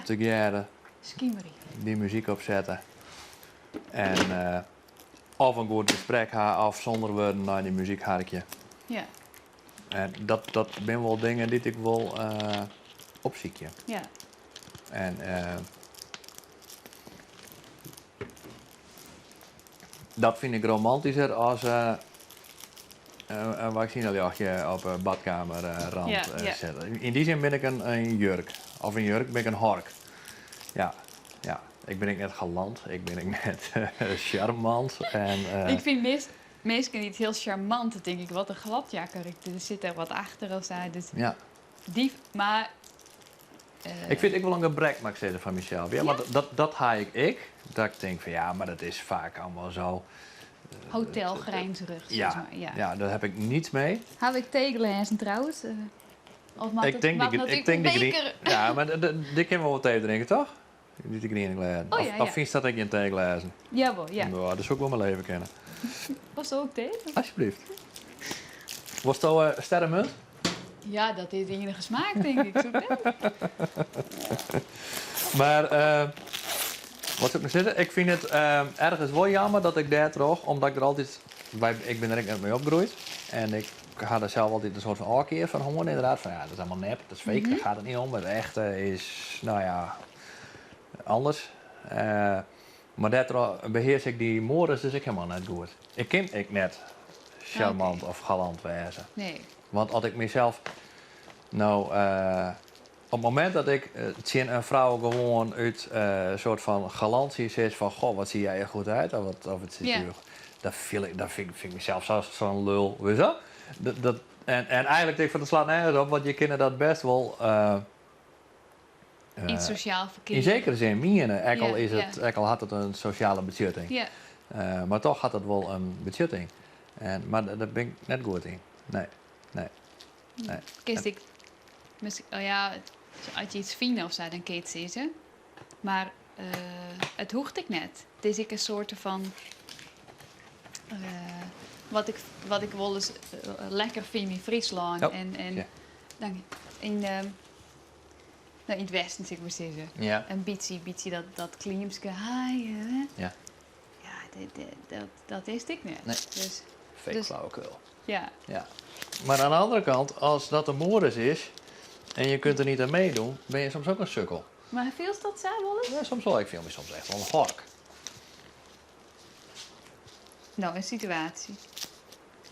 Speaker 9: tegearre.
Speaker 7: Skimerje.
Speaker 9: Dy muzyk opsette. En of in goed gesprek ha of sûnder wurden nei dy muzyk harkje.
Speaker 7: Ja.
Speaker 9: En dat, dat binne wol dingen dy't ik wol opsykje.
Speaker 7: Ja.
Speaker 9: En dat fyn ik romantysker as in waksineljochtje op 'e badkeamerrand sette. Yn dy sin bin ik in jurk. Of in jurk bin ik in hork. Ja, ja. Ik bin ek net galant, ik bin ek net sjarmant. En,
Speaker 7: Ik fyn minsken dy't hiel sjarmant, tink ik, wat in gladjakker. Der sit dêr wat achter of sa. Dus dy, mar
Speaker 9: Ik fyn it ek wol in gebrek, moat ik sizze, fan mysels. Ja, want dat ha ik ek. Dat ik tink fan ja, mar dat is faak allemaal zo.
Speaker 7: Hotelgrijnzerig, sis
Speaker 9: Ja,
Speaker 7: mar. Ja.
Speaker 9: ja, dêr ha ik niets mei.
Speaker 7: Ha ik teeglêzen trouwens? Of moat
Speaker 9: Ik
Speaker 7: it,
Speaker 9: tink
Speaker 7: moat
Speaker 9: dy, ik
Speaker 7: natuerlik
Speaker 9: tink dy grien.
Speaker 7: beker?
Speaker 9: Ja, mar dy kinne we wol tee drinke, toch? Dy griene glêzen.
Speaker 7: Oh, ja, ja.
Speaker 9: Of fynst dat ek gjin teeglêzen?
Speaker 7: Jawol, ja.
Speaker 9: No, dat soe ik wol mei leve kinne.
Speaker 7: Wolsto ek tee?
Speaker 9: Alsjeblieft. Wolsto sterremunt?
Speaker 7: Ja, dat is de iennige smaak, tink ik. Soe it net?
Speaker 9: Mar wat soe ik no sizze? Ik fyn it ergens wol jammer dat ik dêrtroch, omdat ik der altyd, ik bin der ek net mei opgroeid en ik ha der sels altyd in soart fan ôfkear fan hân, ynderdaad. Fan ja, dat is allemaal nep, dat is fake, dêr giet it net om. It echte is, no ja, anders. Mar dêrtroch behears ik dy moades dus ek helemaal net goed. Ik kin ek net sjarmant of galant wêze.
Speaker 7: Nee.
Speaker 9: Want as ik mysels no op it momint dat ik tsjin in frou gewoan út in soart fan galantsje sis fan goh, wat zie jij er goed uit, of wat, of wat ziet u er dan fiel ik, dan fyn ik mysels sa'n lul, witsto? Dat, dat, en, en eigenlik tink ik fan dat slacht nergens op, want je kinne dat bêst wol
Speaker 7: Yn it sosjaal ferkear.
Speaker 9: Yn sekere sin miene, ek al is it, ek al hat it in sosjale betsjutting. Mar toch hat it wol in betsjutting. En, mar dêr bin ik net goed yn. Nee, nee, nee.
Speaker 7: Kinst ek, oh ja, as je iets fine of sa, dan kinne je it sizze. Mar it hoecht ek net. It is ek in soarte fan wat ik, wat ik wolris lekker fyn yn Fryslân.
Speaker 9: Oh,
Speaker 7: en, en,
Speaker 9: ja.
Speaker 7: Dank je. Yn, no, yn it Westen, sil ik mar sizze.
Speaker 9: Ja.
Speaker 7: In bytsje, bytsje dat, dat kliemske, hi, hè.
Speaker 9: Ja.
Speaker 7: Ja, dit, dit, dat, dat is it ek net.
Speaker 9: Nee.
Speaker 7: Dus,
Speaker 9: Fake
Speaker 7: dus,
Speaker 9: flauwekul.
Speaker 7: Ja.
Speaker 9: Ja. Maar aan de andere kant, als dat de modes is en je kunt er niet aan meedoen, ben je soms ook een sukkel.
Speaker 7: Mar fielst dat sa wolris?
Speaker 9: Ja, soms wol. Ik fiel my soms echt wol in hork.
Speaker 7: No, in situaasje.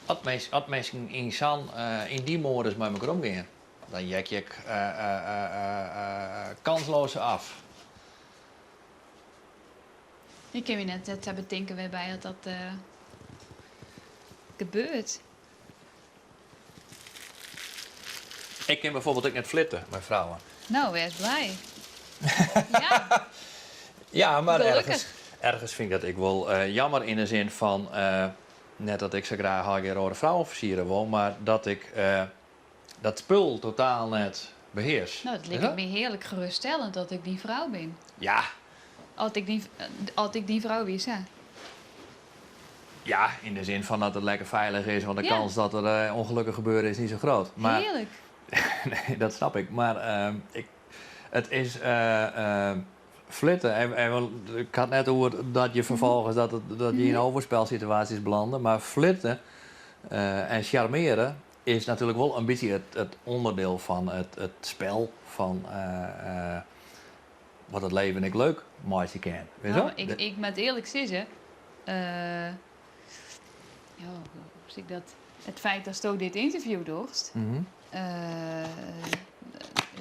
Speaker 9: As mins, as minsken yn sa'n, yn dy moades mei mekoar omgean, dan jek ik kansloos af.
Speaker 7: Ik kin my net net sa betinke wêrby dat dat gebeurt.
Speaker 9: Ik kin byfoarbyld ek net flirte mei frouwen.
Speaker 7: No, wês blij. Ja.
Speaker 9: Ja, mar
Speaker 7: Gelokkich.
Speaker 9: ergens, ergens fyn ik dat ek wol jammer yn de sin fan. Net dat ik sa graach allegear oare frouwen fersiere wol, mar dat ik dat spul totaal net behears.
Speaker 7: No, it liket my hearlik geruststellend dat ik dyn frou bin.
Speaker 9: Ja.
Speaker 7: As ik dyn, as ik dyn frou wie, sa.
Speaker 9: Ja, yn de sin fan dat it lekker feilich is, want de kans dat der ûngelokken gebeure is niet zo groot. Maar,
Speaker 7: Hearlik.
Speaker 9: Nee, dat snap ik. Mar ik, it is flirte. En ik ha it net oer dat je ferfolgens dat, dat je yn overspelsituaties belande, mar flirte en sjarmeare is natuerlik wol in bytsje it ûnderdiel fan it spel fan wat it leven ek leuk meitsje kin.
Speaker 7: No, ik moat earlik sizze, ja, hoe sil ik dat, it feit datsto dit ynterview dochst,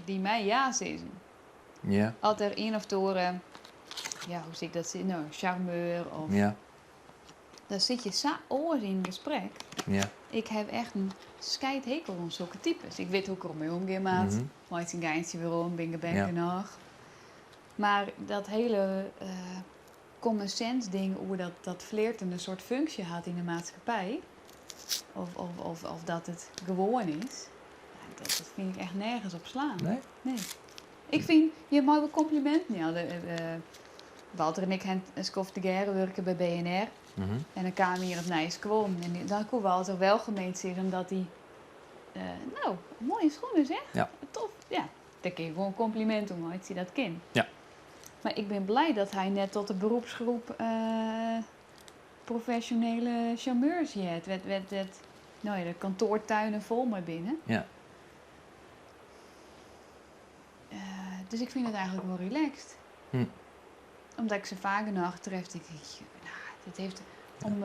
Speaker 7: die my ja sizzen. As der ien of oare, ja, hoe sil ik dat sizze, no, charmeur of Dan sit je sa oars yn in gesprek. Ik haw echt in skythekel oan sokke types. Ik wit hoe't ik dermei omgean moat. Meitsje in geintsje werom, bin gebek genôch. Mar dat hiele common sense ding oer dat flirten in soart funksje hat yn de maatskippij, of dat it gewoan is, dat fyn ik echt nergens op slaan.
Speaker 9: Nee?
Speaker 7: Nee. Ik fyn, je meie wol kompliminten jaan. Walter en ik ha in skoft tegearre wurke by BNR. En dan kaam hjir it nije skuon. En dan koe Walter welgemeend sizze omdat hy... no, moaie schoenen zeg.
Speaker 9: Ja.
Speaker 7: Tof. Ja, dêr kin je gewoan komplimint om meitsje, dat kin.
Speaker 9: Ja.
Speaker 7: Mar ik bin blij dat hy net tot de beroepsgroep profesjonele charmeurs heart. Wêr't no ja, de kantoartuinen fol mei binne.
Speaker 9: Ja.
Speaker 7: Dus ik fyn it eigentlik wol relaxed. Omdat ik se faak genôch tref, tink ik, nou, dit heeft, om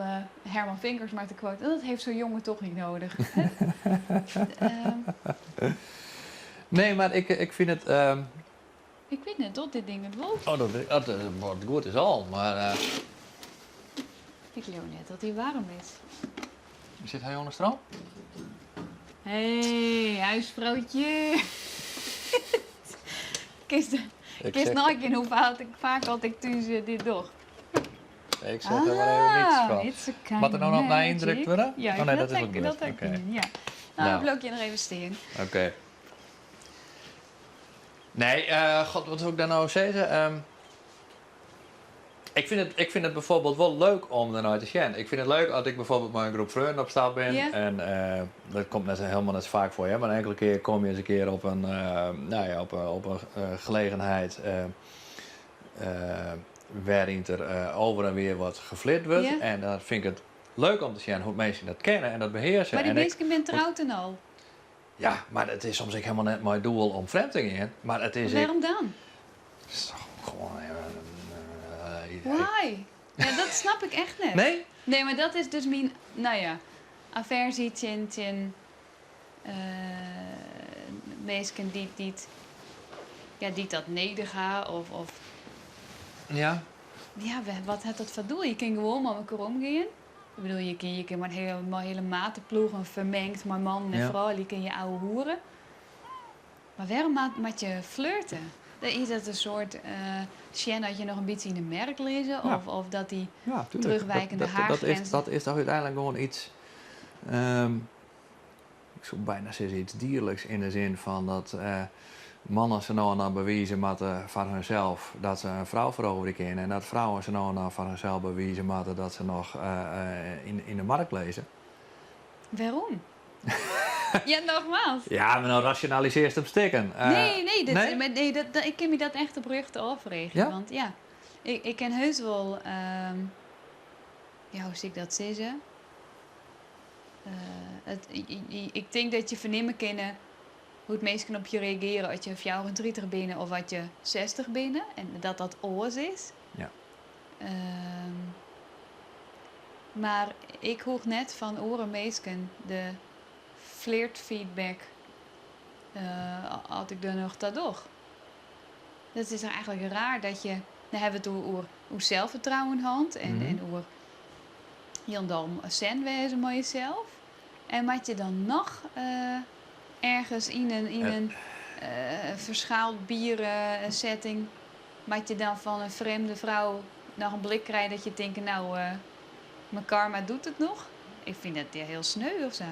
Speaker 7: Herman Finkers maar te quoten, dat heeft zo'n jongen toch niet nodig.
Speaker 9: Nee, mar ik fyn it.
Speaker 7: Ik wit net oft dit ding it wol.
Speaker 9: Oh, dat, dat wat goed is al, mar.
Speaker 7: Ik leau net dat hy waarm is.
Speaker 9: Sit hy oan de stroom?
Speaker 7: Hé, huisvrouwtje. Kinst, kinst neigean hoe faak oft ik thús dit doch.
Speaker 9: Ik set der mar even niets fan.
Speaker 7: Ah,
Speaker 9: Moat der no noch opnij yndrukt wurde?
Speaker 7: Ja,
Speaker 9: oh, nee, dat is wol
Speaker 7: dat
Speaker 9: goed.
Speaker 7: ik ja. No, dan bliuw ik hjir noch even stean.
Speaker 9: Oké. Nee, god, wat soe ik dêr no sizze? Ik fyn it, ik fyn it bijvoorbeeld wol leuk om dernei te sjen. Ik fyn it leuk as ik bijvoorbeeld mei in groep freonen op stap bin. En dat komt net helemaal net sa faak foar, hear, mar in inkele kear komme je ris in kear op in, no ja, op in gelegenheid wêryn't der over en weer wat geflirt wurdt. En dan fyn ik it leuk om te sjen hoe't minsken dat kinne en dat behearse.
Speaker 7: Mar dy
Speaker 9: En ik,
Speaker 7: minsken binne troud en al.
Speaker 9: Ja, mar it is soms ek helemaal net mei it doel om frjemd te gean, mar it is ek.
Speaker 7: Wêrom dan?
Speaker 9: Gewoan.
Speaker 7: Why? Ja, dat snap ik echt net.
Speaker 9: Nee?
Speaker 7: Nee, mar dat is dus myn, no ja, aversie tsjin, tsjin minsken dy't, dy't, ja, dy't dat nedich ha of, of
Speaker 9: Ja.
Speaker 7: Ja, wat hat dat foar doel? Je kin gewoan mei elkoar omgean. Ik bedoel, je kin, je kin mei in hiele, mei hiele mateploegen fermengd mei mannen en froulju kin je ouwehoere. Mar wêrom moat je flirte? Is dat in soart sjen dat je noch in bytsje yn de merk lizze?
Speaker 9: Ja.
Speaker 7: Of dat dy
Speaker 9: Ja, tuurlijk.
Speaker 7: terugwijkende haargrenzen...
Speaker 9: Dat is toch úteinlik gewoan iets, ik soe bijna sizze iets dierliks yn de sin fan dat mannen sa no en dan bewize moatte foar hunsels dat se in frou feroverje kinne en dat frouwen sa no en dan foar hunsels bewize moatte dat se noch yn de markt lizze.
Speaker 7: Wêrom? Ja, nogmaals.
Speaker 9: Ja, mar no rasjonalisearrest him stikken.
Speaker 7: Nee, nee, dit,
Speaker 9: Nee?
Speaker 7: Maar nee, dat, ik kin my dat echt oprjocht ôffreegje.
Speaker 9: Ja?
Speaker 7: Want ja, ik kin heus wol, ja, hoe sil ik dat sizze? It, ik tink dat je fernimme kinne hoe't minsken op je reagearje as je 34 binne of as je 60 binne en dat dat oars is. Mar ik hoech net fan oare minsken de flirtfeedback as ik der noch ta doch. Dat is eigentlik raar dat je, dan hawwe we it oer, oer selsfertrouwen hân en oer hielendal zen wêze mei jesels. En moat je dan noch ergens yn in ferschaald bier setting, moat je dan fan in frjemde frou noch in blik krije dat je tinke, no, mijn karma doet het nog? Ik fyn dat hiel sneu of sa.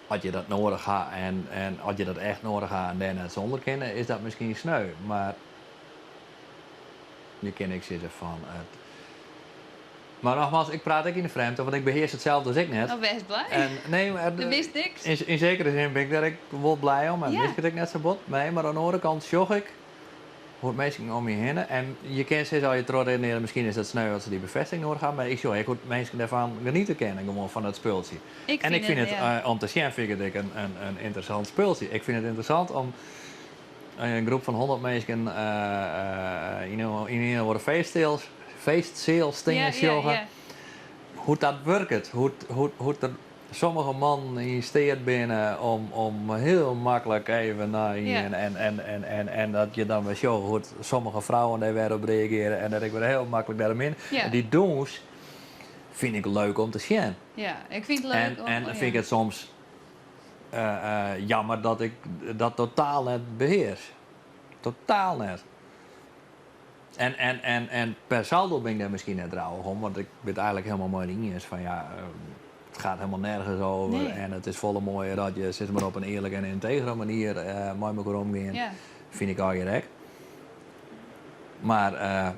Speaker 9: As je dat noadich ha en, en as je dat echt noadich ha en dêr net sûnder kinne, is dat miskien sneu. Mar je kinne ek sizze fan it. Mar nogmaals, ik praat ek yn de frjemdte, want ik behears it sels dus ek net.
Speaker 7: No, wês blij.
Speaker 9: En, nee, mar,
Speaker 7: Do mist niks.
Speaker 9: Yn sekere sin bin ik dêr ek wol blij om en mis ik it ek net sa bot. Nee, mar oan de oare kant sjoch ik hoe't minsken om my hinne. En je kinne sizze as je trochredenearje, miskien is dat sneu as se dy befêstiging noadich hawwe, mar ik sjoch ek hoe't minsken dêrfan geniete kinne, gewoan fan dat spultsje.
Speaker 7: Ik
Speaker 9: En
Speaker 7: fyn
Speaker 9: ik fyn
Speaker 7: it,
Speaker 9: it,
Speaker 7: ja.
Speaker 9: om te sjen, fyn ik it ek in ynteressant spultsje. Ik fyn it ynteressant om in groep fan 100 minsken yn ien of oare feestseal, feestseal stean sjogge. Hoe't dat wurket, hoe't der sommige mannen yn steat binne om hiel maklik even nei ien en dat je dan wer sjogge hoe't sommige frouwen dêr wer op reagearje en dat ek wer hiel maklik dêrom yn. En dy dûns fyn ik leuk om te sjen.
Speaker 7: Ja, ik fyn it leuk om.
Speaker 9: En fyn ik it soms jammer dat ik dat totaal net behears. Totaal net. En, en, en, en per saldo bin ik dêr miskien net rouwich om, want ik bin it eigentlik hielendal mei dy iens fan ja, it giet hielendal nergens oer
Speaker 7: Nee.
Speaker 9: en it is folle moaier dat je sis mar op in earlike en yntegere manier mei mekoar omgean. Fyn ik allegear ek. Mar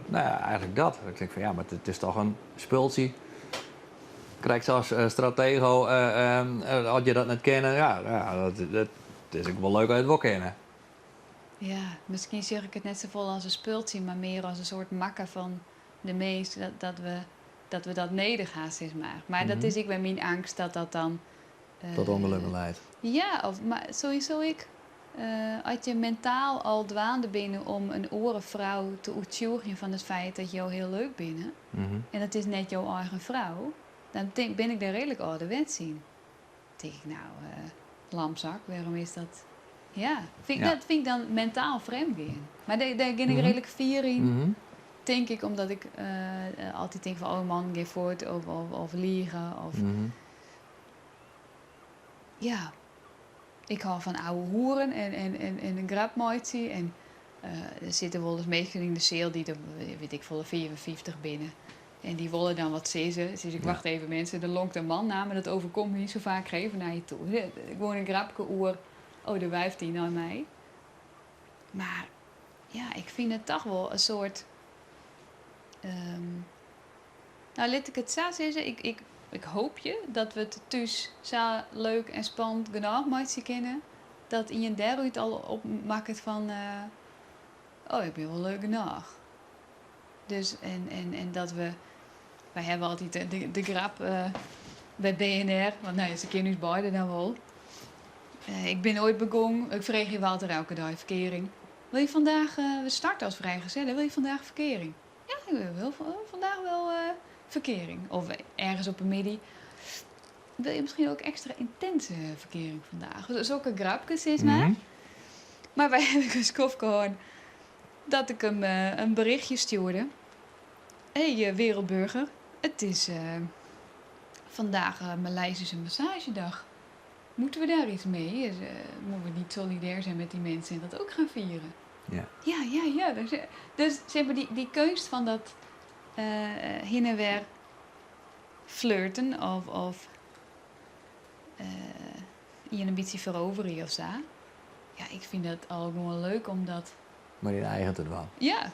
Speaker 9: no ja, eigentlik dat. Ik tink fan ja, mar it is toch in spultsje. Krekt sa as Stratego, as je dat net kenne, ja, ja, dat is ek wol leuk as je it wol kenne.
Speaker 7: Ja, miskien sjoch ik it net safolle as in spultsje, mar mear as in soart makke fan de mins dat we dat, we dat nedich ha, sis mar. Mar dat is ek wer myn eangst dat dat dan.
Speaker 9: Tot ûngelokken liedt.
Speaker 7: Ja, of, mar sowieso ek as je mentaal al dwaande binne om in oare frou te oertsjûgjen fan it feit dat jo hiel leuk binne, en dat is net jo eigen frou, dan tink, bin ik dêr reedlik âlderwets yn. Tink ik, nou, lamzak, wêrom is dat? Ja, fyn, dat fyn ik dan mentaal frjemd gean. Mar dêr, dêr gean ik reedlik fier yn, tink ik, omdat ik altyd tink fan, oh man, gean fuort, of, of, of lige, of... Ja, ik hâld fan ouwehoeren en, en, en, en in grap meitsje. En der sitte wolris minsken yn de seal dy't, wit ik folle, 55 binne. En dy wolle dan wat sizze. Sis ik, wacht even mensen, der lonkt in man nei my, dat overkomt me niet zo vaak, ga even naar je toe. Gewoan in grapke oer, oh, der wuift dy nei my. Mar ja, ik fyn it toch wol in soart. No, lit ik it sa sizze, ik, ik, ik hoopje dat we it thús sa leuk en spannend genôch meitsje kinne, dat ien dêrút al opmakket fan, oh, ik bin wol leuk genôch. Dus, en, en, en dat we, wy hawwe altyd de, de grap by BNR, want no ja, se kenne ús beide dan wol. Ik bin oait begûn, ik freegje Walter elke dei ferkearing. Wil je vandaag, we starten als vrijgezellen, wil je vandaag ferkearing? Ja, ik wil vandaag wel ferkearing. Of ergens op 'e middei. Wil je miskien ek ekstra yntinse ferkearing vandaag? Sokke grapkes sis mar. Mar wy hawwe in skoftke hân dat ik him in berichtje stjoerde. Hé wereldburger, it is vandaag Maleisische massagedag. Moeten we daar iets mee? Moeten we niet solidair zijn met die mensen en dat ook gaan vieren?
Speaker 9: Ja.
Speaker 7: Ja, ja, ja. Dus, dus zeg maar, die, die keunst fan dat hinne en wer flirten of, of ien in bytsje feroverje of sa. Ja, ik fyn dat al gewoan leuk om dat.
Speaker 9: Mei dyn eigen te dwaan.
Speaker 7: Ja.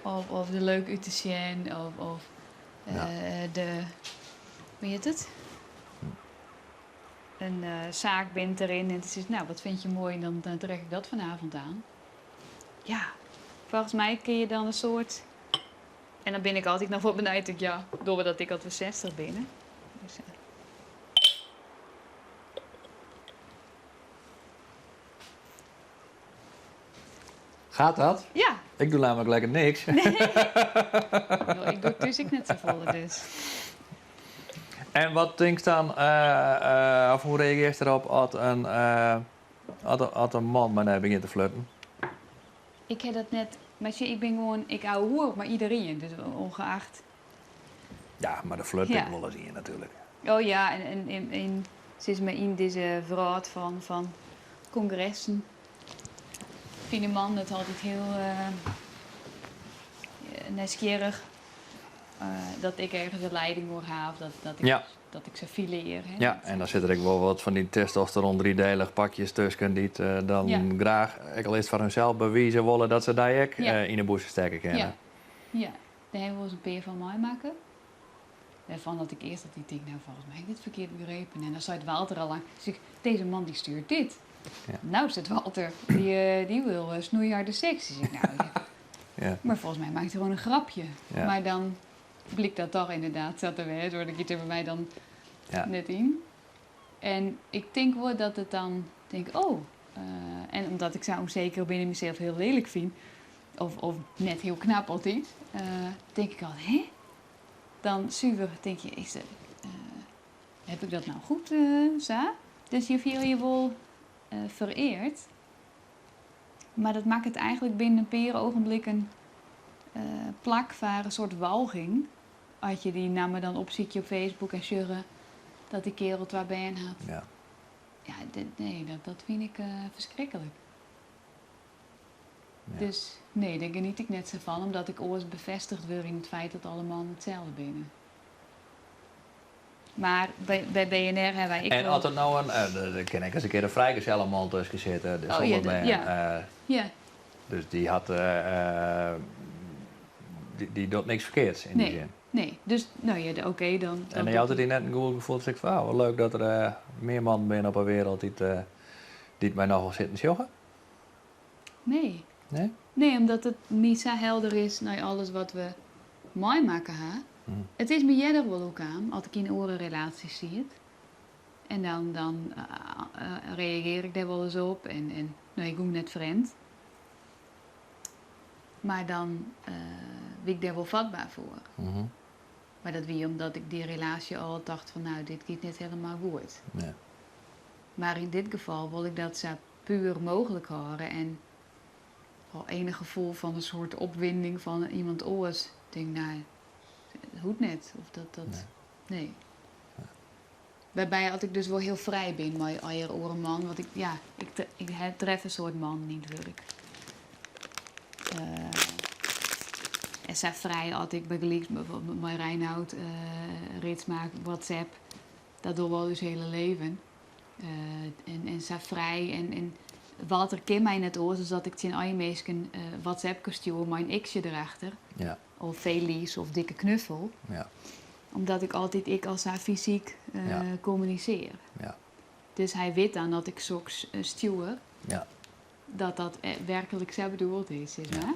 Speaker 7: Of, of der leuk út te sjen, of, of de. Hoe hjit it? In saak bint deryn en it is, nou, wat vind je mooi? En dan, dan trek ik dat vanavond aan. Ja, folgens my kinne je dan in soart. En dan bin ik altyd noch wol benijd, ik, ja, doordat ik al 60 bin. Dus,
Speaker 9: Gaat dat?
Speaker 7: Ja.
Speaker 9: Ik doe namelijk lekker niks.
Speaker 7: Nee. No, ik doch thús ek net safolle, dus.
Speaker 9: En wat tinkst dan, of hoe reagearst derop as in, as in man mei dy begjint te flirten?
Speaker 7: Ik ha dat net, mar sjoch, ik bin gewoan, ik ouwehoer mei iderien, dus ongeacht.
Speaker 9: Ja, mar der flirt ek wolris ien natuerlik.
Speaker 7: Oh ja, en, en, en, en sis mar yn dizze wrâld fan, fan kongressen fine mannen it altyd hiel nijsgjirrich. Dat ik ergens de leiding oer ha of dat ik, dat ik se filear. Hè.
Speaker 9: Ja, en dan sit der ek wol wat fan dy testosteron driedelig pakjes tusken dy't dan graach, ek al is it foar hunsels, bewize wolle dat se dy ek yn 'e bûse stekke kinne.
Speaker 7: Ja, ja. Dêr ha we wolris in pear fan meimakke. Wêrfan dat ik earst altyd tink, nou volgens mij heb ik dit verkeerd begrepen. En dan seit Walter al lang, dus ik, deze man die stuurt dit. Nou, zegt Walter, die wil snoeiharde seks. Dus ik, nou, ja. Maar volgens mij maakt hij gewoon een grapje. Maar dan blykt dat toch inderdaad sa te wêzen, hoor. Dat giet der by my dan net yn. En ik tink wol dat it dan, tink, oh, en omdat ik sa ûnseker bin en mysels hiel lelijk fyn, of net hiel knap altyd, tink ik al, hè? Dan suver tink je, is er, heb ik dat nou goed sa? Dus je fielt je wol fereard. Mar dat makket eigentlik binnen in pear ogenblikken plak foar in soart walging. As je dy namme dan opsykje op Facebook en sjogge dat dy kearel twa bern hat. Ja, nee, dat fyn ik ferskriklik. Dus nee, dêr geniet ik net sa fan, omdat ik oars befêstigd wurd yn it feit dat alle mannen itselde binne. Mar by BNR hawwe wy ek
Speaker 9: En
Speaker 7: wol.
Speaker 9: as der no in, der kin ek ris in kear in frijgezelle man tusken sitte,
Speaker 7: Oh ja,
Speaker 9: sûnder bern. Dus dy hat, dy docht niks ferkeards yn dy
Speaker 7: Nee,
Speaker 9: sin.
Speaker 7: nee. Dus no ja, oké, dan
Speaker 9: En dan jout it dy net in goed gefoel, dan tink ik fan, oh, wat leuk dat der mear mannen binne op 'e wereld dy't my noch wol sitten sjogge?
Speaker 7: Nee.
Speaker 9: Nee?
Speaker 7: Nee, omdat it my sa helder is nei alles wat we meimakke ha. It is my earder wol oerkaam, as ik yn oare relaasjes siet. En dan reagearje ik dêr wolris op en no, ik gong net frjemd. Mar dan wie ik dêr wol fatber foar. Mar dat wie omdat ik dy relaasje al tocht fan no, dit giet net helemaal goed. Mar yn dit gefal wol ik dat sa puer mooglik hâlde en al enich gefoel fan in soart opwinding fan iemand oars, tink no, dat hoecht net. Of dat, dat, nee. Wêrby as ik dus wol hiel frij bin mei allegear oare mannen, want ik, ja, ik tref in soad mannen yn it wurk. En sa frij as ik bygelyks bijvoorbeeld mei Reinoud Ritsma WhatsApp, dat dogge we al ús hiele leven. En sa frij en Walter kin my net oars as dat ik tsjin allegear minsken WhatsAppkes stjoer mei in X'je derachter. Of Felice of dikke knuffel. Omdat ik altyd ek al sa fysyk kommunisearje. Dus hy wit dan dat ik soks stjoer. Dat dat werklik sa bedoeld is, sis mar.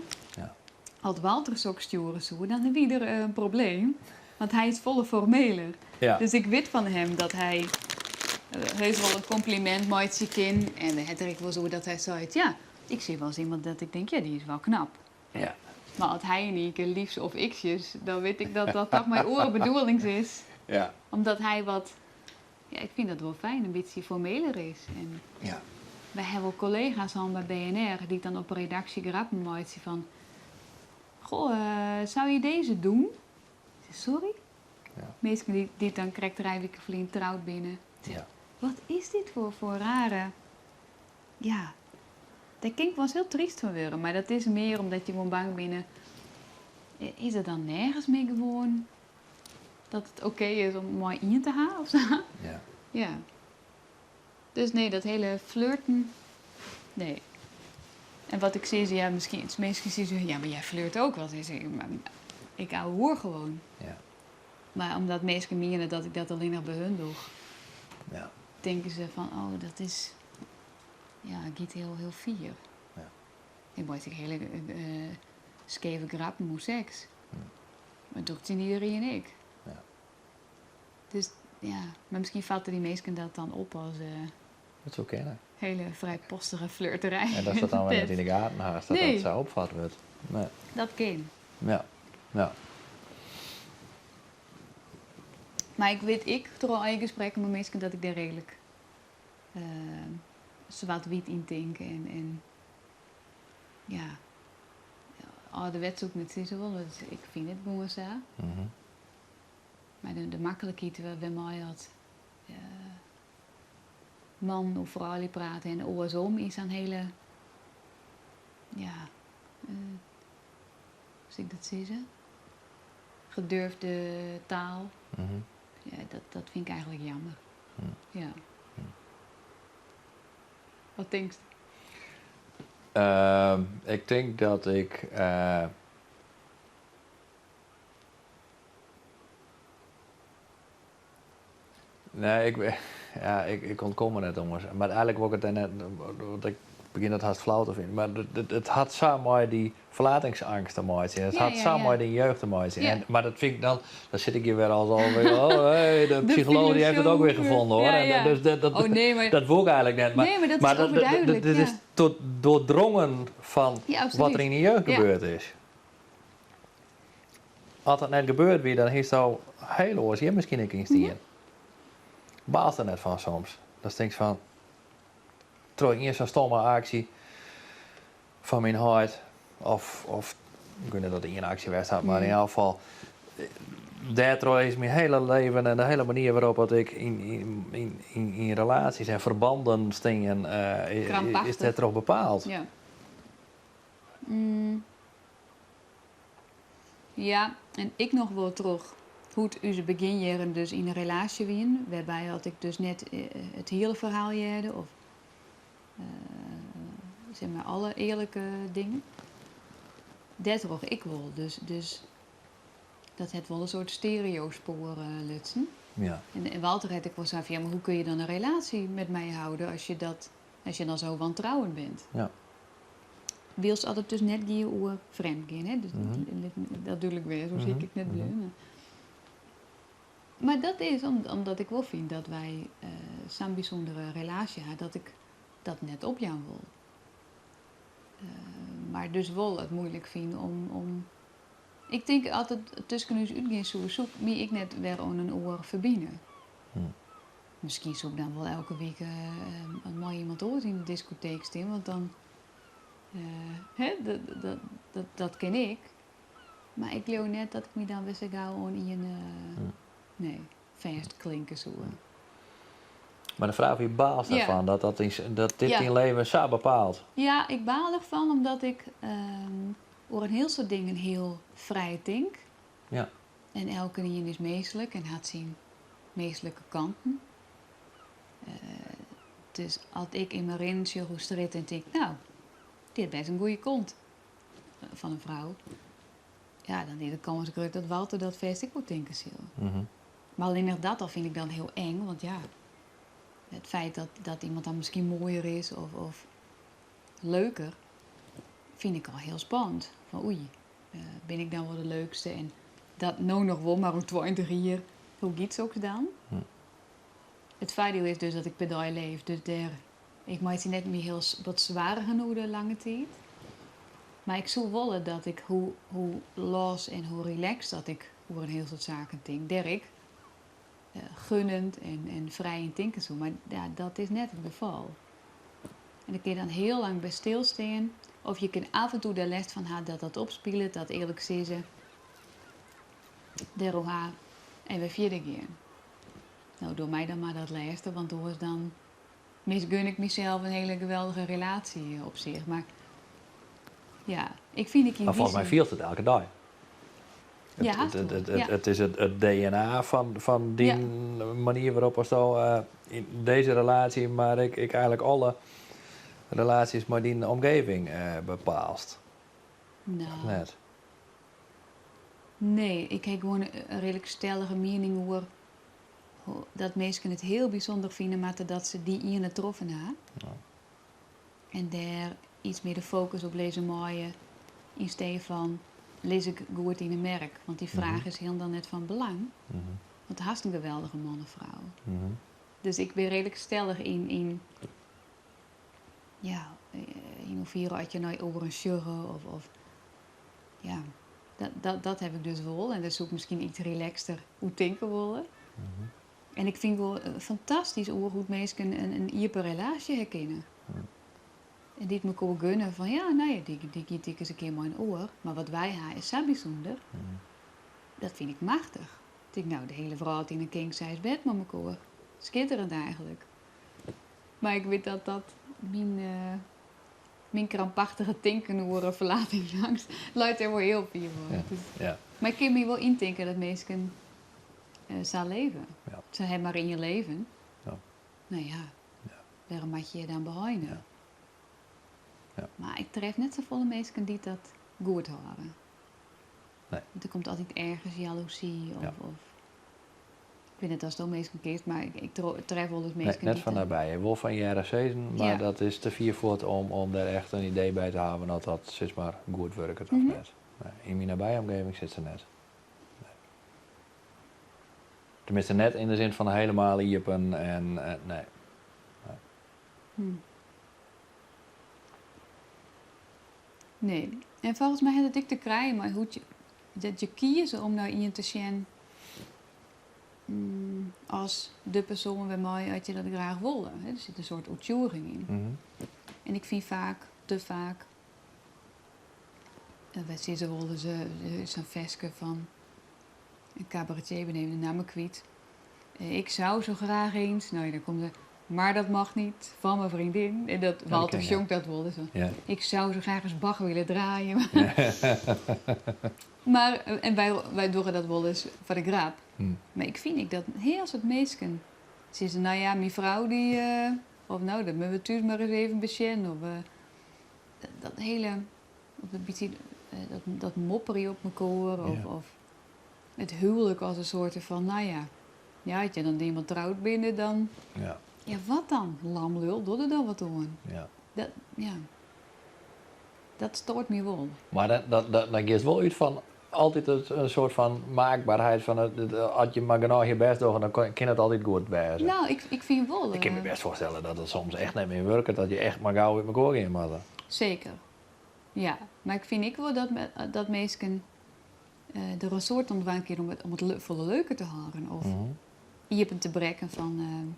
Speaker 7: As Walter soks stjoere soe, dan wie der in probleem. Want hy is folle formeler. Dus ik wit fan him dat hy heus wol in komplimint meitsje kin. En we hat der ek wolris oer dat hy seit, ja, ik sjoch wolris iemand dat ik tink, ja, dy is wol knap. Mar as hy yn ien kear liefs of x'jes, dan wit ik dat dat toch mei oare bedoelings is. Omdat hy wat, ja, ik fyn dat wol fijn, in bytsje formeler is. En wy hawwe wol kollega's al by BNR dy't dan op 'e redaksje grappen meitsje fan, goh, zou je deze doen? Ik sis, sorry? Minsken dy't dan krekt trije wike ferlyn troud binne. Wat is dit foar rare... Ja, dêr kin ik wolris hiel tryst fan wurde, mar dat is mear omdat je gewoan bang binne. Is der dan nergens mear gewoan dat it oké is om mei ien te ha of sa? Ja. Dus nee, dat hele flirten, nee. En wat ik sis, ja, miskien, minsken sizze, ja, mar jij flirt ook wel. Sis ik, mar ik ouwehoer gewoan. Mar omdat minsken miene dat ik dat allinnich by hun doch, tinke se fan, oh, dat is, ja, it giet hiel, hiel fier. Ik meitsje ek hiele skeve grappen oer seks. Mar docht tsjin iderien ek. Dus ja, mar miskien fatte dy minsken dat dan op as
Speaker 9: Dat soe kinne.
Speaker 7: Hele frijpostige flirterij.
Speaker 9: En datst dat dan wer net yn de gaten hast, dat dat sa opfat wurdt. Nee.
Speaker 7: Dat kin.
Speaker 9: Ja, ja.
Speaker 7: Mar ik wit ek troch allegear gesprekken mei minsken dat ik dêr reedlik swart-wyt yn tink en ja, âlderwets soe ik net sizze wolle, want ik fyn it gewoan sa. Mar de maklikheid wêrmei dat man oer froulju prate en oarsom yn sa'n hiele, ja, hoe sil ik dat sizze? Gedurfde taal. Ja, dat, dat fyn ik eigentlik jammer. Ja. Wat tinkst?
Speaker 9: Ik tink dat ik. Nee, ik, ja, ik ûntkom der net oan. Mar eigentlik wol ik it dêr net, want ik begjin it hast flau te finen. Mar it hat sa mei dy ferlatingsangst te meitsjen. It hat sa mei dyn jeugd te meitsjen. En, mar dat fyn ik dan, dan sit ik hjir wer as al, oh, hey, de psycholooch die heeft het ook weer gevonden hoor. En dus dat, dat,
Speaker 7: Oh, nee, maar
Speaker 9: dat wol ik eigentlik net. Mar,
Speaker 7: Nee, maar dat is
Speaker 9: mar dat,
Speaker 7: overduidelijk,
Speaker 9: dit
Speaker 7: ja.
Speaker 9: is tot doordrongen fan wat der yn dyn jeugd gebeurd is. As dat net gebeurd wie, dan hiest hiel oars hjir miskien ek yn stien. Baalst der net fan soms? Datst tinkst fan, troch ien sa'n stomme aksje fan myn heit, of, of ik wit net dat it ien aksje west hat, mar yn elk gefal, dêrtroch is myn hiele leven en de hiele manier wêrop dat ik yn, yn, yn, yn relaasjes en ferbanden stean, is
Speaker 7: Krampachtig.
Speaker 9: dêrtroch bepaald.
Speaker 7: Ja. Ja, en ek noch wol troch hoe't ús begjinjierren dus yn 'e relaasje wienen, wêrby at ik dus net it hiele ferhaal hearde of zeg mar alle earlike dingen. Dêrtroch ek wol. Dus, dus dat hat wol in soart stereospoar lutsen. En Walter hat ek wol sein fan ja, maar hoe kun je dan een relatie met mij houden als je dat, als je dan zo wantrouwend bent? Wylst as it dus net gie oer frjemd gean, hè, dus dat dúdlik wêze, oars hie ik ek net bleaun. Mar dat is omdat ik wol fyn dat wy sa'n bysûndere relaasje ha dat ik dat net opjaan wol. Mar dus wol it muoilik fyn om. Ik tink as it tusken ús útgean soe, soe ik my ek net wer oan in oar ferbine. Miskien soe ik dan wol elke wike mei iemand oars yn de diskoteek stean, want dan, hè, dat kin ik. Mar ik leau net dat ik my dan wer sa gau oan ien, nee, fêstklinke soe.
Speaker 9: Mar de fraach wie, baalst derfan dat, dat, dat dit dyn leven sa bepaalt?
Speaker 7: Ja, ik baal derfan omdat ik oer in hiel soad dingen hiel frij tink. En elkenien is minsklik en hat syn minsklike kanten. Dus as ik yn myn rinnen sjoch oer strjitte en tink, no, dy hat bêst in goede kont fan in frou. Ja, dan is de kâns grut dat Walter dat fêst ek wol tinke sil. Mar allinnich dat al fyn ik dan hiel eng, want ja, it feit dat, dat iemand dan miskien moaier is of, of leuker, fyn ik al hiel spannend. Fan oei, bin ik dan wol de leukste? En dat no noch wol, mar oer 20 jier, hoe giet soks dan? It foardiel is dus dat ik per dei leef, dus dêr, ik meitsje net my hiel wat soargen oer de lange tiid. Mar ik soe wolle dat ik hoe, hoe los en hoe relaxed dat ik oer in hiel soad saken tink, dêr ek gunnend en frij yn tinke soe. Mar ja, dat is net it gefal. En dêr kin je dan hiel lang by stilstean. Of je kin af en toe dêr lêst fan ha dat dat opspilet, dat earlik sizze, dêroer ha en wer fierder gean. No, doch my dan mar dat lêste, want oars dan misgun ik mysels in hiele geweldige relaasje op sich. Mar ja, ik fyn ek yn
Speaker 9: Mar
Speaker 7: dy
Speaker 9: folgens my
Speaker 7: sin.
Speaker 9: fielst it elke dei.
Speaker 7: Ja,
Speaker 9: It,
Speaker 7: hast
Speaker 9: it,
Speaker 7: wol.
Speaker 9: it, it, it is it DNA fan dyn manier wêrop asto yn dizze relaasje, mar ek, ek eigentlik alle relaasjes mei dyn omgeving bepaalst.
Speaker 7: No.
Speaker 9: Of net?
Speaker 7: Nee, ik ha gewoan in reedlik stellige miening oer dat minsken it hiel bysûnder fine moatte dat se dy iene troffen ha. En dêr iets mear de fokus op lizze meie yn stee fan lis ik goed yn 'e merk. Want dy fraach is hielendal net fan belang. Want hast in geweldige man of frou. Dus ik bin reedlik stellich yn, ja, yn hoefier as je nei oaren sjogge of ja, dat ha ik dus wol. En dêr soe ik miskien iets relaxter oer tinke wolle. En ik fyn wol fantastysk oer hoe't minsken in iepen relaasje ha kinne. En dy't mekoar gunne fan ja, nee, dy giet ek ris in kear mei in oar. Mar wat wy ha is sa bysûnder. Dat fyn ik machtich. Tink no, de hiele wrâld yn in king size bed mei mekoar. Skitterend eigentlik. Mar ik wit dat dat myn krampachtige tinken oer ferlatingsangst leit dêr wol hiel fier fan.
Speaker 9: Ja.
Speaker 7: Mar ik kin my wol yntinke dat minsken sa leve. Se hawwe mar ien leven. No ja, wêrom moat je je dan beheine? Mar ik tref net safolle minsken dy't dat goed hâlde.
Speaker 9: Nee.
Speaker 7: Want der komt altyd ergens jaloezy of, of ik wit net oftsto minsken kinst, mar ik tref wolris
Speaker 9: Nee,
Speaker 7: minsken
Speaker 9: net
Speaker 7: dy't
Speaker 9: fan
Speaker 7: dat.
Speaker 9: nabij. Wol fan hearre sizzen, mar dat is te fier fuort om dêr echt in idee by te hawwen oft dat sis mar goed wurket of net. Nee, yn myn nabije omgeving sit se net. Nee. Tenminste net yn de sin fan helemaal iepen en nee. Nee.
Speaker 7: Nee. En folgens my hat it ek te krijen mei hoe't je, dat je kieze om nei ien te sjen as de persoan wêrmei at je dat graach wolle. Der sit in soart oertsjûging yn. En ik fyn faak, te faak, wy sizze wolris sa'n ferske fan in kabaretier, bin even de namme kwyt. Ik zou zo graag eens, no ja, dan komt der, maar dat mag niet van mijn vriendin. En dat Walter sjongt dat wolris. Ik zou zo graag eens Bach willen draaien. Mar, en wy, wy dogge dat wolris foar de grap. Mar ik fyn ek dat in hiel soad minsken sizze, no ja, myn frou dy, of no, dat moatte we thús mar ris even besjen. Of dat hiele, of in bytsje dat mopperje op mekoar, of it huwlik as in soarte fan, no ja, ja, as je dan ienmaal troud binne, dan, ja, wat dan? Lamlul, doch der dan wat oan. Dat, ja, dat stoart my wol.
Speaker 9: Mar dan giest wol út fan altyd in soart fan maakbaarheid fan as je mar genôch je bêst dogge, dan kin it altyd goed wêze.
Speaker 7: No, ik fyn wol.
Speaker 9: Ik kin my bêst foarstelle dat it soms echt net mear wurket, dat je echt mar gau út mekoar gean moatte.
Speaker 7: Seker, ja. Mar ik fyn ek wol dat minsken der in soad oan dwaan kinne om it folle leuker te hâlden of iepen te brekken fan,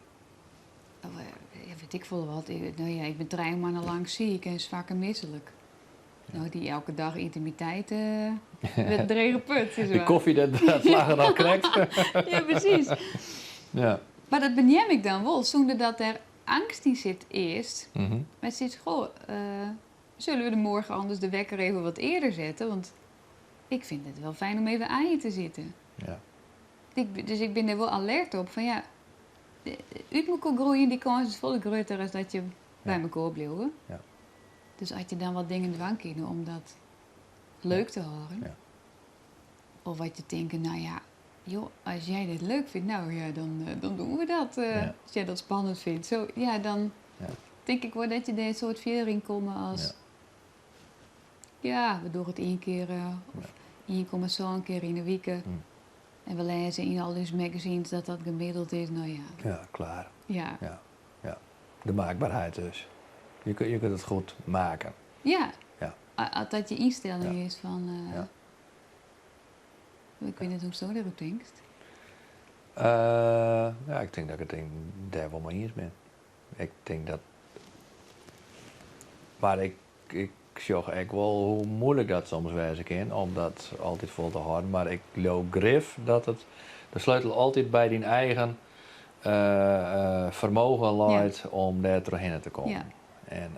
Speaker 7: ja, wit ik folle wat. No ja, ik bin trije moanne lang siik en swak en mislik. No, dy elke dag yntimiteit wurdt in drege put, sis
Speaker 9: De
Speaker 7: mar.
Speaker 9: kofje, dat slagge dan krekt.
Speaker 7: Ja, presys. Mar dat beneam ik dan wol, sûnder dat der eangst yn sit earst. Mar sis, goh, zullen we de morgen anders de wekker even wat eerder zetten? Want ik vind het wel fijn om even aan je te zitten. Dus ik bin der wol alert op fan ja, út mekoar groeien, dy kâns is folle grutter as dat je by mekoar bliuwe. Dus as je dan wat dingen dwaan kinne om dat leuk te hâlden, of as je tinke, no ja, joh, as jij dit leuk fynt, no ja, dan dogge we dat. As jij dat spannend fynt. Zo, ja, dan tink ik wol dat je dêr in soart fierder yn komme as ja, we dogge it ien kear of 1,7 kear yn 'e wike. En we lêze yn al ús magazines dat dat gemiddeld is, no ja.
Speaker 9: Ja, klaar. Ja, ja. De maakbaarheid dus. Je kunt het goed maken.
Speaker 7: Ja. As dat je ynstelling is fan. Ik wit net hoe'tsto dêroer tinkst.
Speaker 9: Ja, ik tink dat ik it dêr wol mei iens bin. Ik tink dat. Mar ik, ik sjoch ek wol hoe muoilik dat soms wêze kin om dat altyd fol te hâlden. Mar ik leau grif dat it de sleutel altyd by dyn eigen fermogen leit om dêr trochhinne te kommen. En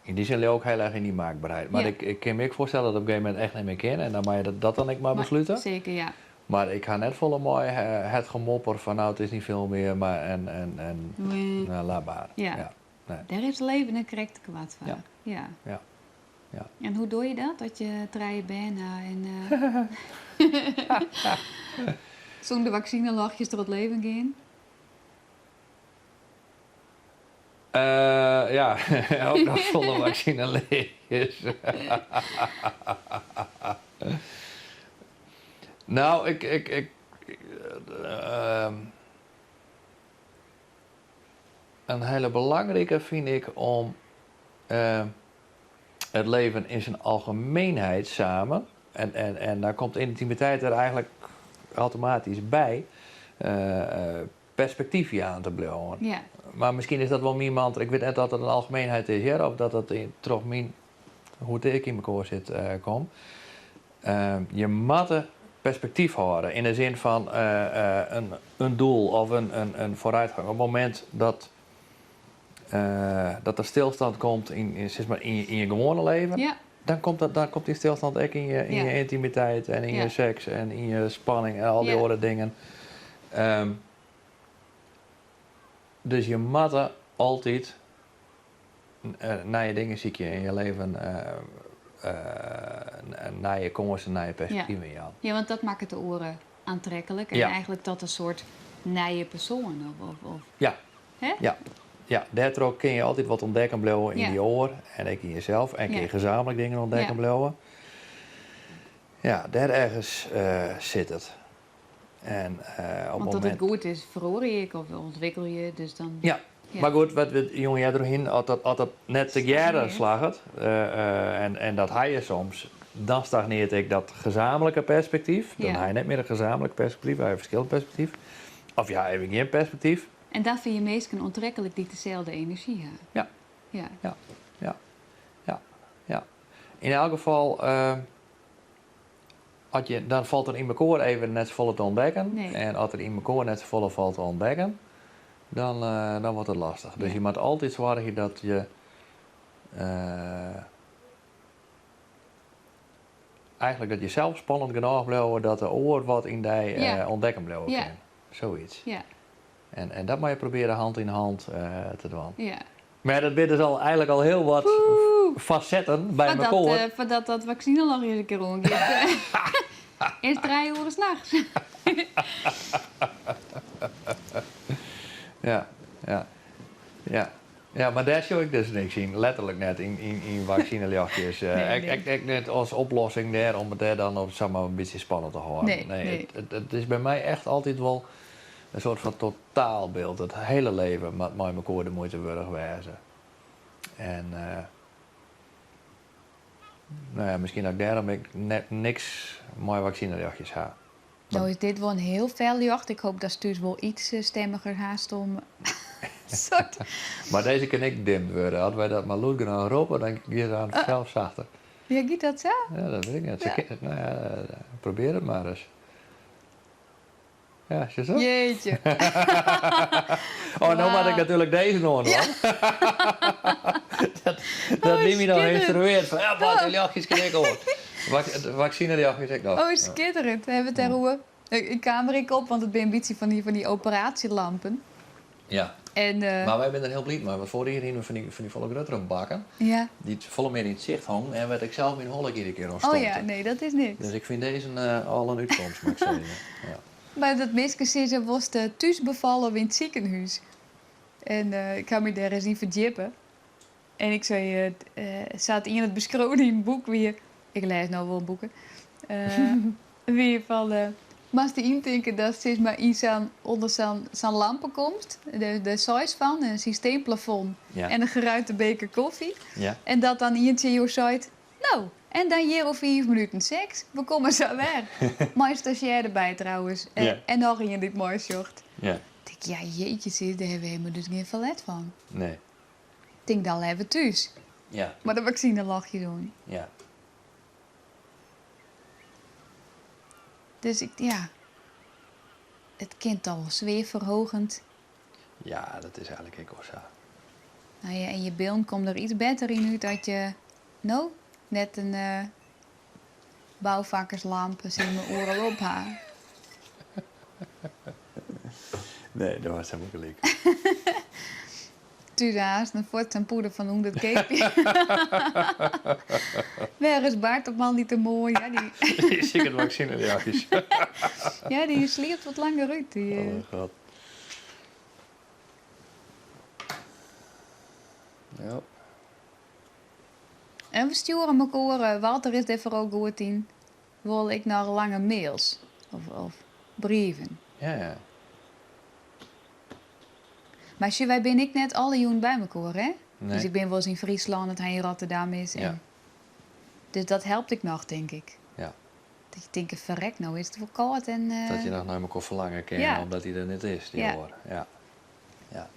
Speaker 9: yn dy sin leau ik hiel erch yn dy maakberheid. Mar ik, ik kin my ek foarstelle dat it op in gegeven momint echt net mear kin en dan moatte je dat, dat dan ek mar beslute.
Speaker 7: Seker, ja.
Speaker 9: Mar ik ha net folle mei het gemopper fan no it is niet veel meer, mar en
Speaker 7: Nee.
Speaker 9: no, laat maar. Ja. Nee.
Speaker 7: Dêr is it leven net krekt te koart foar. Ja.
Speaker 9: Ja.
Speaker 7: En hoe doch je dat, as je trije bern ha en sûnder waksinelachjes troch it leven gean?
Speaker 9: Ja, ook noch sûnder waksinelachjes. No, ik, ik, ik, in hiele belangrike fyn ik om it leven yn syn algemeenheid samen, en dan komt yntimiteit der eigentlik automatysk by, perspektyf jaan te bliuwen. Mar miskien is dat wol myn mantra. Ik wit net oft dat in algemeenheid is hear, of dat dat troch myn, hoe't ik yn mekoar sit, komt. Je moatte perspektyf hâlde yn de sin fan in doel of in foarútgong. Op it momint dat, dat der stilstand komt yn, sis mar, yn je gewoane leven. Dan komt, dat, dan komt dy stilstand ek yn je, yn je yntimiteit en yn je seks en yn je spanning en al dy oare dingen. Dus je moatte altyd nije dingen sykje yn je leven, nije kânsen, nije perspektiven jaan.
Speaker 7: Ja, want dat makket de oare oantreklik en eigentlik dat in soart nije persoan of
Speaker 9: Ja.
Speaker 7: Hè?
Speaker 9: Ja. Ja, dêrtroch kinne je altyd wat ûntdekken bliuwe yn dy oar en ek yn jesels en kinne je gezamentlik dingen ûntdekken bliuwe. Ja, dêr ergens sit it. En op
Speaker 7: Want
Speaker 9: dat
Speaker 7: it goed is, feroarje ik of ûntwikkelje, dus dan.
Speaker 9: Ja. Mar goed, wat we jûn earder hienen, as dat net tegearre slagget, en dat ha je soms, dan stagnearret ek dat gezamentlike perspektyf. Dan ha je net mear in gezamentlik perspektyf, ha je in ferskillend perspektyf. Of je ha even gjin perspektyf.
Speaker 7: En dan fine je minsken oantreklik dy't deselde enerzjy ha.
Speaker 9: Ja.
Speaker 7: Ja.
Speaker 9: Ja, ja, ja, ja. Yn elk gefal, as je, dan falt der yn mekoar even net safolle te ûntdekken.
Speaker 7: Nee.
Speaker 9: En as der yn mekoar net safolle falt te ûntdekken, dan, dan wurdt it lastich. Dus je moatte altyd soargje dat je eigentlik dat je sels spannend genôch bliuwe dat de oar wat yn dy ûntdekken bliuwe kin. Soiets. En dat moatte je probearje hand yn hand te dwaan. Mar dat binne dus al, eigentlik al hiel wat fasetten by mekoar.
Speaker 7: Foardat dat vaksine noch ris in kear oangiet. Is 3 oere nachts.
Speaker 9: Ja. Ja, mar dêr sjoch ik dus niks yn. Letterlik net, yn vaksineljochtjes. Ek, ek net as oplossing dêr om it dêr dan op samar in bytsje spannend te hâlden.
Speaker 7: Nee,
Speaker 9: nee. It is by my echt altyd wol in soart fan totaalbyld. It hiele leven moat mei mekoar de muoite wurdich wêze. En no ja, miskien dat ik dêrom ek net niks mei vaksineljochtjes ha.
Speaker 7: No is dit wol in hiel fel ljocht. Ik hoop datst thús wol iets stemmiger hast om soart.
Speaker 9: Mar dizze kin ek dimd wurde. As wy dat mar lûd genôch roppe, dan giet it sels sachter.
Speaker 7: Ja, giet dat sa?
Speaker 9: Ja, dat wit ik net. No ja, probearje it mar ris. Ja, sjochst dat?
Speaker 7: Jeetje.
Speaker 9: Oh, no moat ik natuerlik dizze oan dwaan. Dat wie my noch ynstrueard fan ja, Bart, dy ljochtjes kin ek oan. Vaksineljochtjes ek noch.
Speaker 7: Oh, skitterend. Hawwe we it dêroer? Ik kaam der ek op, want it binne in bytsje fan dy operaasjelampen.
Speaker 9: Ja.
Speaker 7: En,
Speaker 9: Mar wy binne der hiel bliid mei, want foarich jier hiene we fan dy folle gruttere bakken.
Speaker 7: Ja.
Speaker 9: Dy't folle mear yn it sicht hongen en wêr't ik sels myn holle iedere kear oan stompte.
Speaker 7: Oh ja, nee, dat is niks.
Speaker 9: Dus ik fyn dizze al in útkomst, moat ik sizze. Ja.
Speaker 7: Mar dat minsken sizze, wolst thús befalle of yn it sikehûs? En ik ha my dêr ris yn ferdjippe. En ik sei, sa't ien it beskreaun yn in boek wie, ik lês no wol boeken, wie fan, moatst dy yntinke datst sis mar yn sa'n, ûnder sa'n, sa'n lampe komst, de seis fan, in systeemplafond en in geruite beker kofje. En dat dan ien tsjin jo seit, no, en dan hjir oer fiif minuten seks, we komme sa wer. Mei in stazjêr derby trouwens. En noch ien dy't meisjocht. Tink, ja jeetje sis, dêr hawwe we dus gjin ferlet fan.
Speaker 9: Nee.
Speaker 7: Tink dan leaver thús. Mei de vaksineljochtjes oan. Dus ik, ja. It kin toch wol sfearferhogend.
Speaker 9: Ja, dat is eigentlik ek wol sa.
Speaker 7: No ja, en je bylden komme der iets better yn út as je, no, net in boufakkerslamp sis mar oeral op ha.
Speaker 9: Nee, do hast hielendal gelyk.
Speaker 7: Thús hast in fuort sa'n pûde fan 100 keapje. Wêr is Bart op moandeitemoarn? Ja, dy.
Speaker 9: Dy siket vaksineljochtjes.
Speaker 7: Ja, dy sliept wat langer út. Dy,
Speaker 9: Oh god. Ja.
Speaker 7: En we stjoere mekoar, Walter is dêr foaral goed yn, wol ek noch lange mails of brieven.
Speaker 9: Ja, ja.
Speaker 7: Mar sjoch, wy binne ek net alle jûn by mekoar, hè?
Speaker 9: Nee.
Speaker 7: Dus ik bin wolris yn Fryslân as hy yn Rotterdam is. En Dus dat helpt ek noch, tink ik. Dat je tinke, ferrek, no is it wol kâld en...
Speaker 9: Dat je noch nei mekoar ferlange kinne, omdat hy der net is, dy oar. Ja. Ja.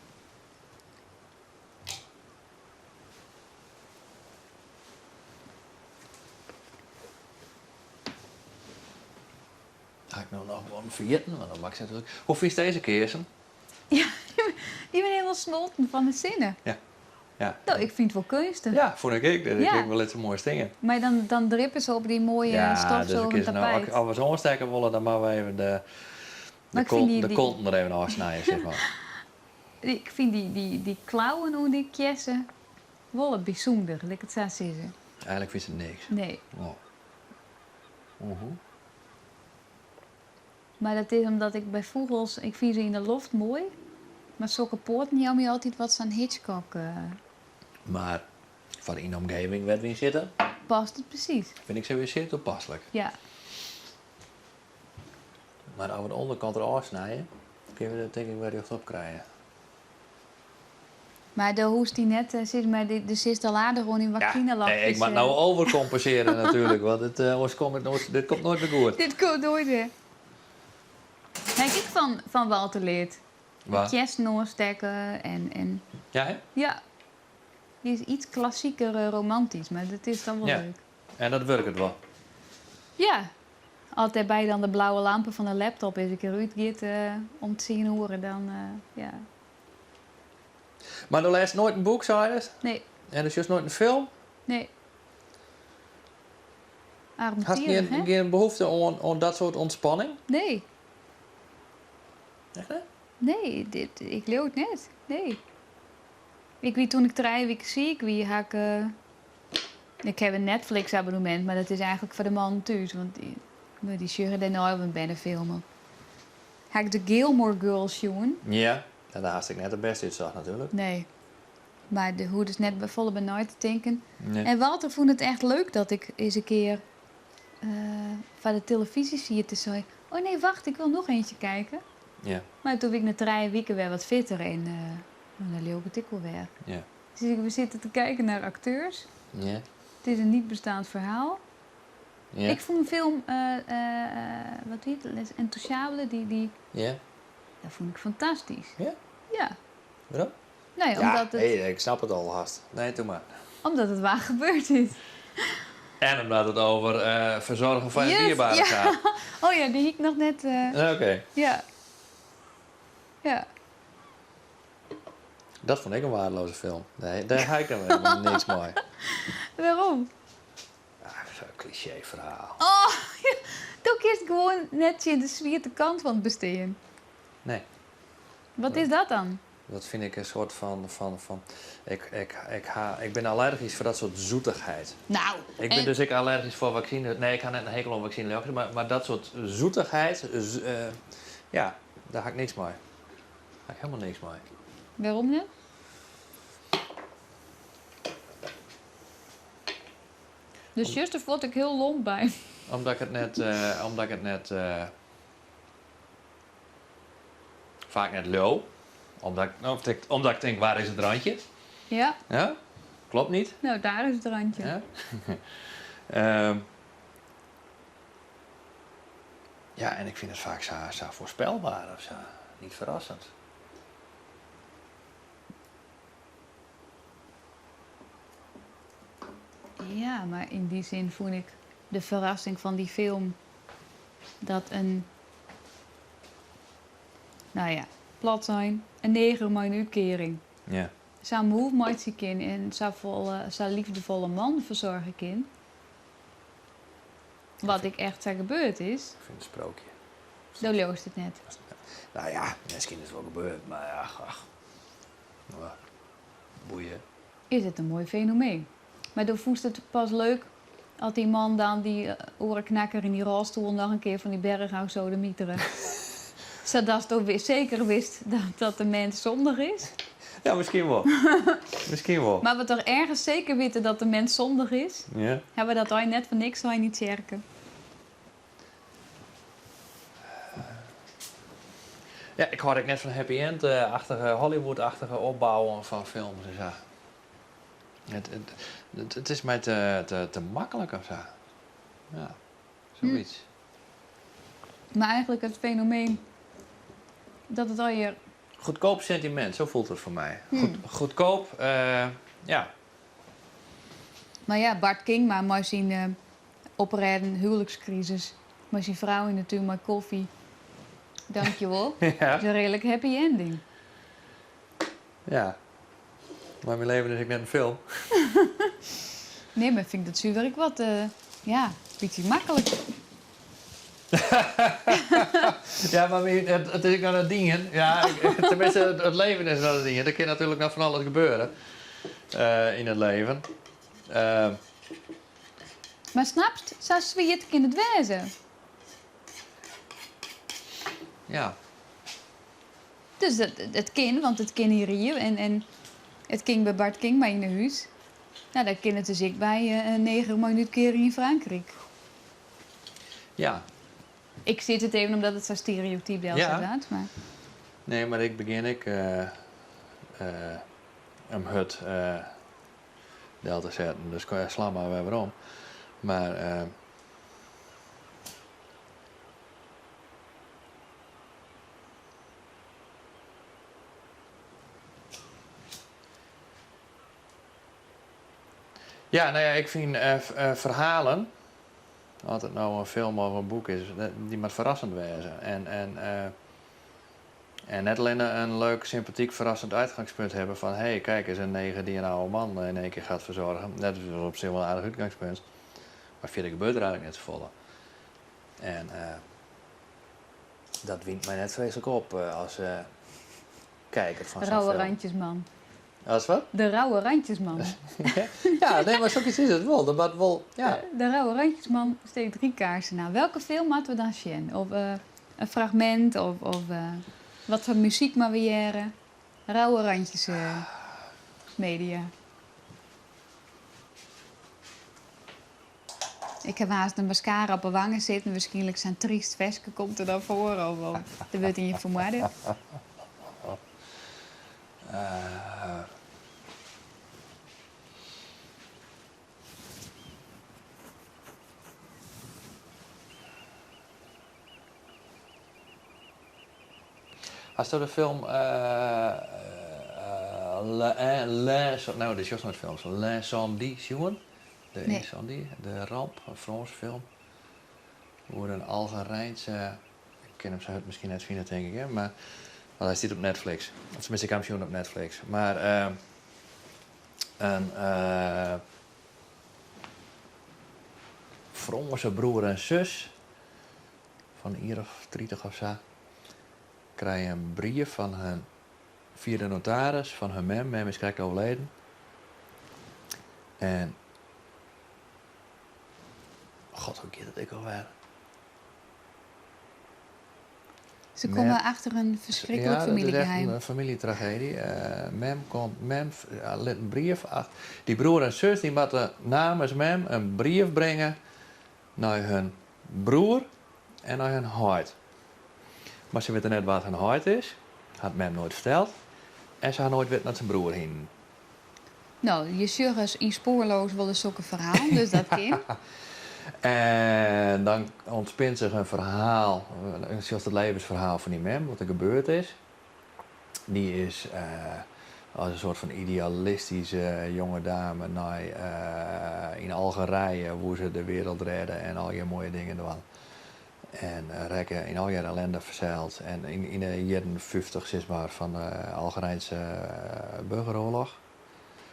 Speaker 9: Ha ik no noch wat ferjitten? Want dan mak ik natuerlik. Hoe fynst dizze kearsen?
Speaker 7: Ja, dy binne hielendal smolten fan de sinne.
Speaker 9: Ja. Ja.
Speaker 7: No, ik fyn it wol keunstich.
Speaker 9: Ja, fûn ik ek. Dat
Speaker 7: Ja.
Speaker 9: ik wol net sa moaie dingen.
Speaker 7: Mar dan, dan drippe se op dy moaie
Speaker 9: Ja, dus ik
Speaker 7: stofsûgen
Speaker 9: is no,
Speaker 7: tapijt.
Speaker 9: as we se oanstekke wolle, dan moatte we even de, de,
Speaker 7: Maar ik fyn
Speaker 9: kont,
Speaker 7: dy,
Speaker 9: de
Speaker 7: dy,
Speaker 9: konten der even ôfsnije, zeg maar.
Speaker 7: ik fyn dy, dy, dy klauwen oan dy kjersen wol bysûnder, lit ik it sa sizze.
Speaker 9: Eigenlik fynst it niks.
Speaker 7: Nee.
Speaker 9: Oh. Mhm.
Speaker 7: Mar dat is omdat ik by fûgels, ik fyn se yn de loft moai, mar sokke poaten jouwe my altyd wat sa'n Hitchcock.
Speaker 9: Mar foar yn de omgeving wêr't we yn sitte.
Speaker 7: Past it presys.
Speaker 9: Fyn ik se wer sear toepaslik.
Speaker 7: Ja.
Speaker 9: Mar as we de ûnderkant der ôfsnije, kinne we dat tink ik wer rjochtop krije.
Speaker 7: Mar do hoechst dy net, sis mar, do sitst al aardich oan dyn
Speaker 9: Ja,
Speaker 7: waksinelapkes.
Speaker 9: ik moat no overcompenseren natuerlik, want it, oars komt it noait, dit komt noait mear goed.
Speaker 7: Dit komt noait mear. Ha ik ek fan Walter leard.
Speaker 9: Wat?
Speaker 7: Kjersen oanstekke en.
Speaker 9: Ja, hè?
Speaker 7: Ja. Dy is iets klassiker romantysk, mar dat is dan wol
Speaker 9: Ja.
Speaker 7: leuk.
Speaker 9: En dat wurket wol?
Speaker 7: Ja. As dêrby dan de blauwe lampe fan de laptop is in kear útgiet om tsien oere, dan ja.
Speaker 9: Mar do lêst noait in boek, seidest?
Speaker 7: Nee.
Speaker 9: En do sjochst noait in film?
Speaker 7: Nee.
Speaker 9: Hast
Speaker 7: Armtierich, hè?
Speaker 9: gjin behoefte oan dat soart ûntspanning?
Speaker 7: Nee.
Speaker 9: Echt net?
Speaker 7: Nee, dit, ik leau it net. Nee. Ik wie toen ik trije wike siik wie, ha ik. Ik haw in Netflix-abonnemint, mar dat is eigentlik foar de mannen thús, want dy, dy sjogge dêr nei op in bernefilm op. Ha ik de Gilmore Girls sjoen.
Speaker 9: Ja, en dêr hast ek net de bêste útsocht natuerlik.
Speaker 7: Nee. Mar dêr hoegdest net folle by nei te tinken.
Speaker 9: Nee.
Speaker 7: En Walter fûn it echt leuk dat ik ris in kear foar de telefyzje siet en sei: Oh nee, wacht, ik wil noch eentje kijken.
Speaker 9: Ja.
Speaker 7: Mar toen wie ik nei trije wiken wer wat fitter en dan leau ik it ek wol wer.
Speaker 9: Ja.
Speaker 7: Dus we sitte te kijken naar acteurs.
Speaker 9: Ja.
Speaker 7: Het is een niet bestaand verhaal.
Speaker 9: Ja.
Speaker 7: Ik fûn in film, wat wie it, Les Intouchables, dy, dy,
Speaker 9: Ja.
Speaker 7: dat fûn ik fantastysk.
Speaker 9: Ja?
Speaker 7: Ja.
Speaker 9: Wêrom?
Speaker 7: Nee,
Speaker 9: Ja,
Speaker 7: omdat it,
Speaker 9: nee, ik snap it al hast. Nee, doe mar.
Speaker 7: omdat it waar gebeurd is.
Speaker 9: En omdat it over ferzorgen fan je
Speaker 7: Yes,
Speaker 9: dierbaren
Speaker 7: ja.
Speaker 9: gaat.
Speaker 7: Oh ja, dy hie ik noch net.
Speaker 9: Oké.
Speaker 7: Ja. Ja.
Speaker 9: Dat fûn ik in waardeloze film. Nee, dêr ha ik dan helemaal niks mei.
Speaker 7: Wêrom?
Speaker 9: Ah, Zo'n cliché ferhaal.
Speaker 7: Oh, ja. Do kinst gewoan net tsjin de swierte kant fan it bestean.
Speaker 9: Nee.
Speaker 7: Wat is dat dan?
Speaker 9: Dat fyn ik in soart fan, fan, fan ik, ik, ik, ha, ik bin allergysk foar dat soart zoetigheid.
Speaker 7: Nou,
Speaker 9: Ik bin
Speaker 7: en
Speaker 9: dus ek allergysk foar waksine. Nee, ik ha net in hekel oan waksine, mar dat soart zoetigheid, ja, dêr ha ik niks mei. Dêr ha ik helemaal niks mei.
Speaker 7: Wêrom net? De sjochst der ek hiel lomp by.
Speaker 9: Omdat ik it net, omdat ik it net, faak net leau. Omdat ik, of ik, omdat ik tink, waar is it randje?
Speaker 7: Ja.
Speaker 9: Ja? Klopt niet.
Speaker 7: No, dêr is it randje.
Speaker 9: Ja. Ja, en ik fyn it faak sa, sa foarspelber of sa. Niet verrassend.
Speaker 7: Ja, mar yn dy sin fûn ik de ferrassing fan dy film dat in, no ja, plat sein, in neger mei in útkearing sa'n move meitsje kin en safolle, sa liefdefolle man fersoargje kin. Wat ek echt sa gebeurd is.
Speaker 9: Ik fyn it in sprookje.
Speaker 7: Do leaust it net.
Speaker 9: No ja, miskien is it wol gebeurd, mar ja, ach. No, boeie.
Speaker 7: Is it in moai fenomeen. Mar do fûnst it pas leuk as dy man dan dy oare knakker yn dy rôlstoel noch in kear fan dy berch ôf sodemitere. Sadatsto seker wist dat de mens sondich is.
Speaker 9: Ja, miskien wol. Miskien wol.
Speaker 7: Mar we toch ergens seker witte dat de mens sondich is?
Speaker 9: Ja.
Speaker 7: Hawwe we dat ein net foar niks sein yn tsjerke?
Speaker 9: Ja, ik hâld ek net fan happy end-achtige, Hollywood-achtige opbouwen fan films en sa. It, it, it, it is my te, te, te maklik of sa. Ja, sokyts.
Speaker 7: Mar eigentlik it fenomeen dat it allegear.
Speaker 9: Goedkoop sentimint, sa fielt it foar my. Goed, goedkoop, ja.
Speaker 7: Mar ja, Bart Kingma mei syn oprêden huwelijkskrisis mei syn frou yn de tún mei kofje. Dankjewol.
Speaker 9: Ja.
Speaker 7: Is in reedlik happy ending.
Speaker 9: Ja. Mar myn leven is ek net in film.
Speaker 7: Nee, mar fyn ik dat suver ek wat, ja, bytsje maklik.
Speaker 9: Ja, mar it is ek noch net dien. Ja, tenminste, it leven is noch net dien. Der kin natuerlik noch fan alles gebeure yn it leven.
Speaker 7: Mar snapst, sa swiet kin it wêze.
Speaker 9: Ja.
Speaker 7: Dus it kin, want it kin yn Rie en it kin by Bart Kingma yn 'e hûs. No, dan kin it dus ek by in neger mei in útkearing yn Frankryk.
Speaker 9: Ja.
Speaker 7: Ik sis it even omdat it sa stereotyp delset waard, mar.
Speaker 9: Nee, mar ik begjin ek om hurd del te setten, dus slaan mar wer werom. Mar Ja, no ja, ik fyn ferhalen, oft it no in film of in boek is, dy moat ferrassend wêze. En, en, en net allinne in leuk, sympatyk, ferrassend uitgangspunt hawwe fan hé, kijk eens, in neger die een oude man in één keer gaat verzorgen. Dat is op sich wol in aardich útgangspunt, mar fierder gebeurt der eigentlik net safolle. En dat wynt my net freeslik op as kijker fan sa'n film.
Speaker 7: Rauwe randjesman.
Speaker 9: As wat?
Speaker 7: De rauwe randjesman.
Speaker 9: Ja, nee, mar soks is it wol. Dat moat wol, ja.
Speaker 7: De rauwe randjesman steekt drie kaarsen aan. Welke film moatte we dan sjen? Of in fragmint, of wat foar muzyk moatte we hearre? Rauwe randjes media. Ik haw aanst in maskara op 'e wangen sitten, wierskynlik sa'n tryst ferske komt der dan foar of der wurdt ien fermoarde.
Speaker 9: Hasto de film No, do sjochst noait films. L'Incendie sjoen? De Incendie, de ramp, in Frânske film. Oer in Algerijnse, ik kin him sa hurd miskien net fine tink ik, hè, mar want hy stiet op Netflix. Of tenminste, ik ha him sjoen op Netflix. Mar in Frânske broer en sus fan in jier of 30 of sa krije in brief fan hun fia de notaris fan hun mem, mem is krekt overleden. En God, hoe giet it ek alwer?
Speaker 7: Se komme achter in ferskriklik
Speaker 9: Ja, dat is echt
Speaker 7: famyljegeheim.
Speaker 9: in famyljetragedy. Mem komt, mem lit in brief achter. Dy broer en sus dy moatte namens mem in brief bringe nei hun broer en nei hun heit. Mar se witte net wa't hun heit is, hat mem noait ferteld. En se ha noait witten dat se in broer hienen.
Speaker 7: No, je sjogge yn Spoorloos wolris sokke ferhalen, dus dat kin.
Speaker 9: En dan ûntspint sich in ferhaal, sjochst it levensferhaal fan dy mem, wat der gebeurd is. Dy is as in soart fan idealistyske jonge dame nei yn Algerije woe se de wereld rêde en allegear moaie dingen dwaan. En rekke yn allegear ellende ferseild. En yn de jierren 50 sis mar fan de Algerijnse burgeroarloch,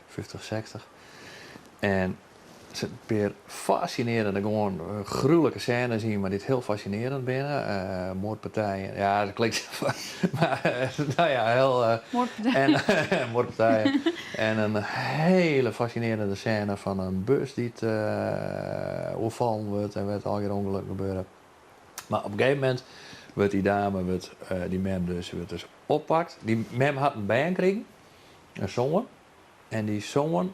Speaker 9: 50, 60. En der sitte in pear fascinearjende, gewoan gruwelike sênes yn, mar dy't hiel fascinearjend binne. Moardpartijen, ja, dat klinkt mar no ja, hiel.
Speaker 7: Moardpartijen.
Speaker 9: En moardpartijen. En in hiele fascinearjende sêne fan in bus dy't oerfallen wurdt en wêr't allegear ûngelokken gebeure. Mar op in gegeven momint wurdt dy dame, wurdt dy mem dus, wurdt dus oppakt. Dy mem hat in bern krigen, in soan. En dy soan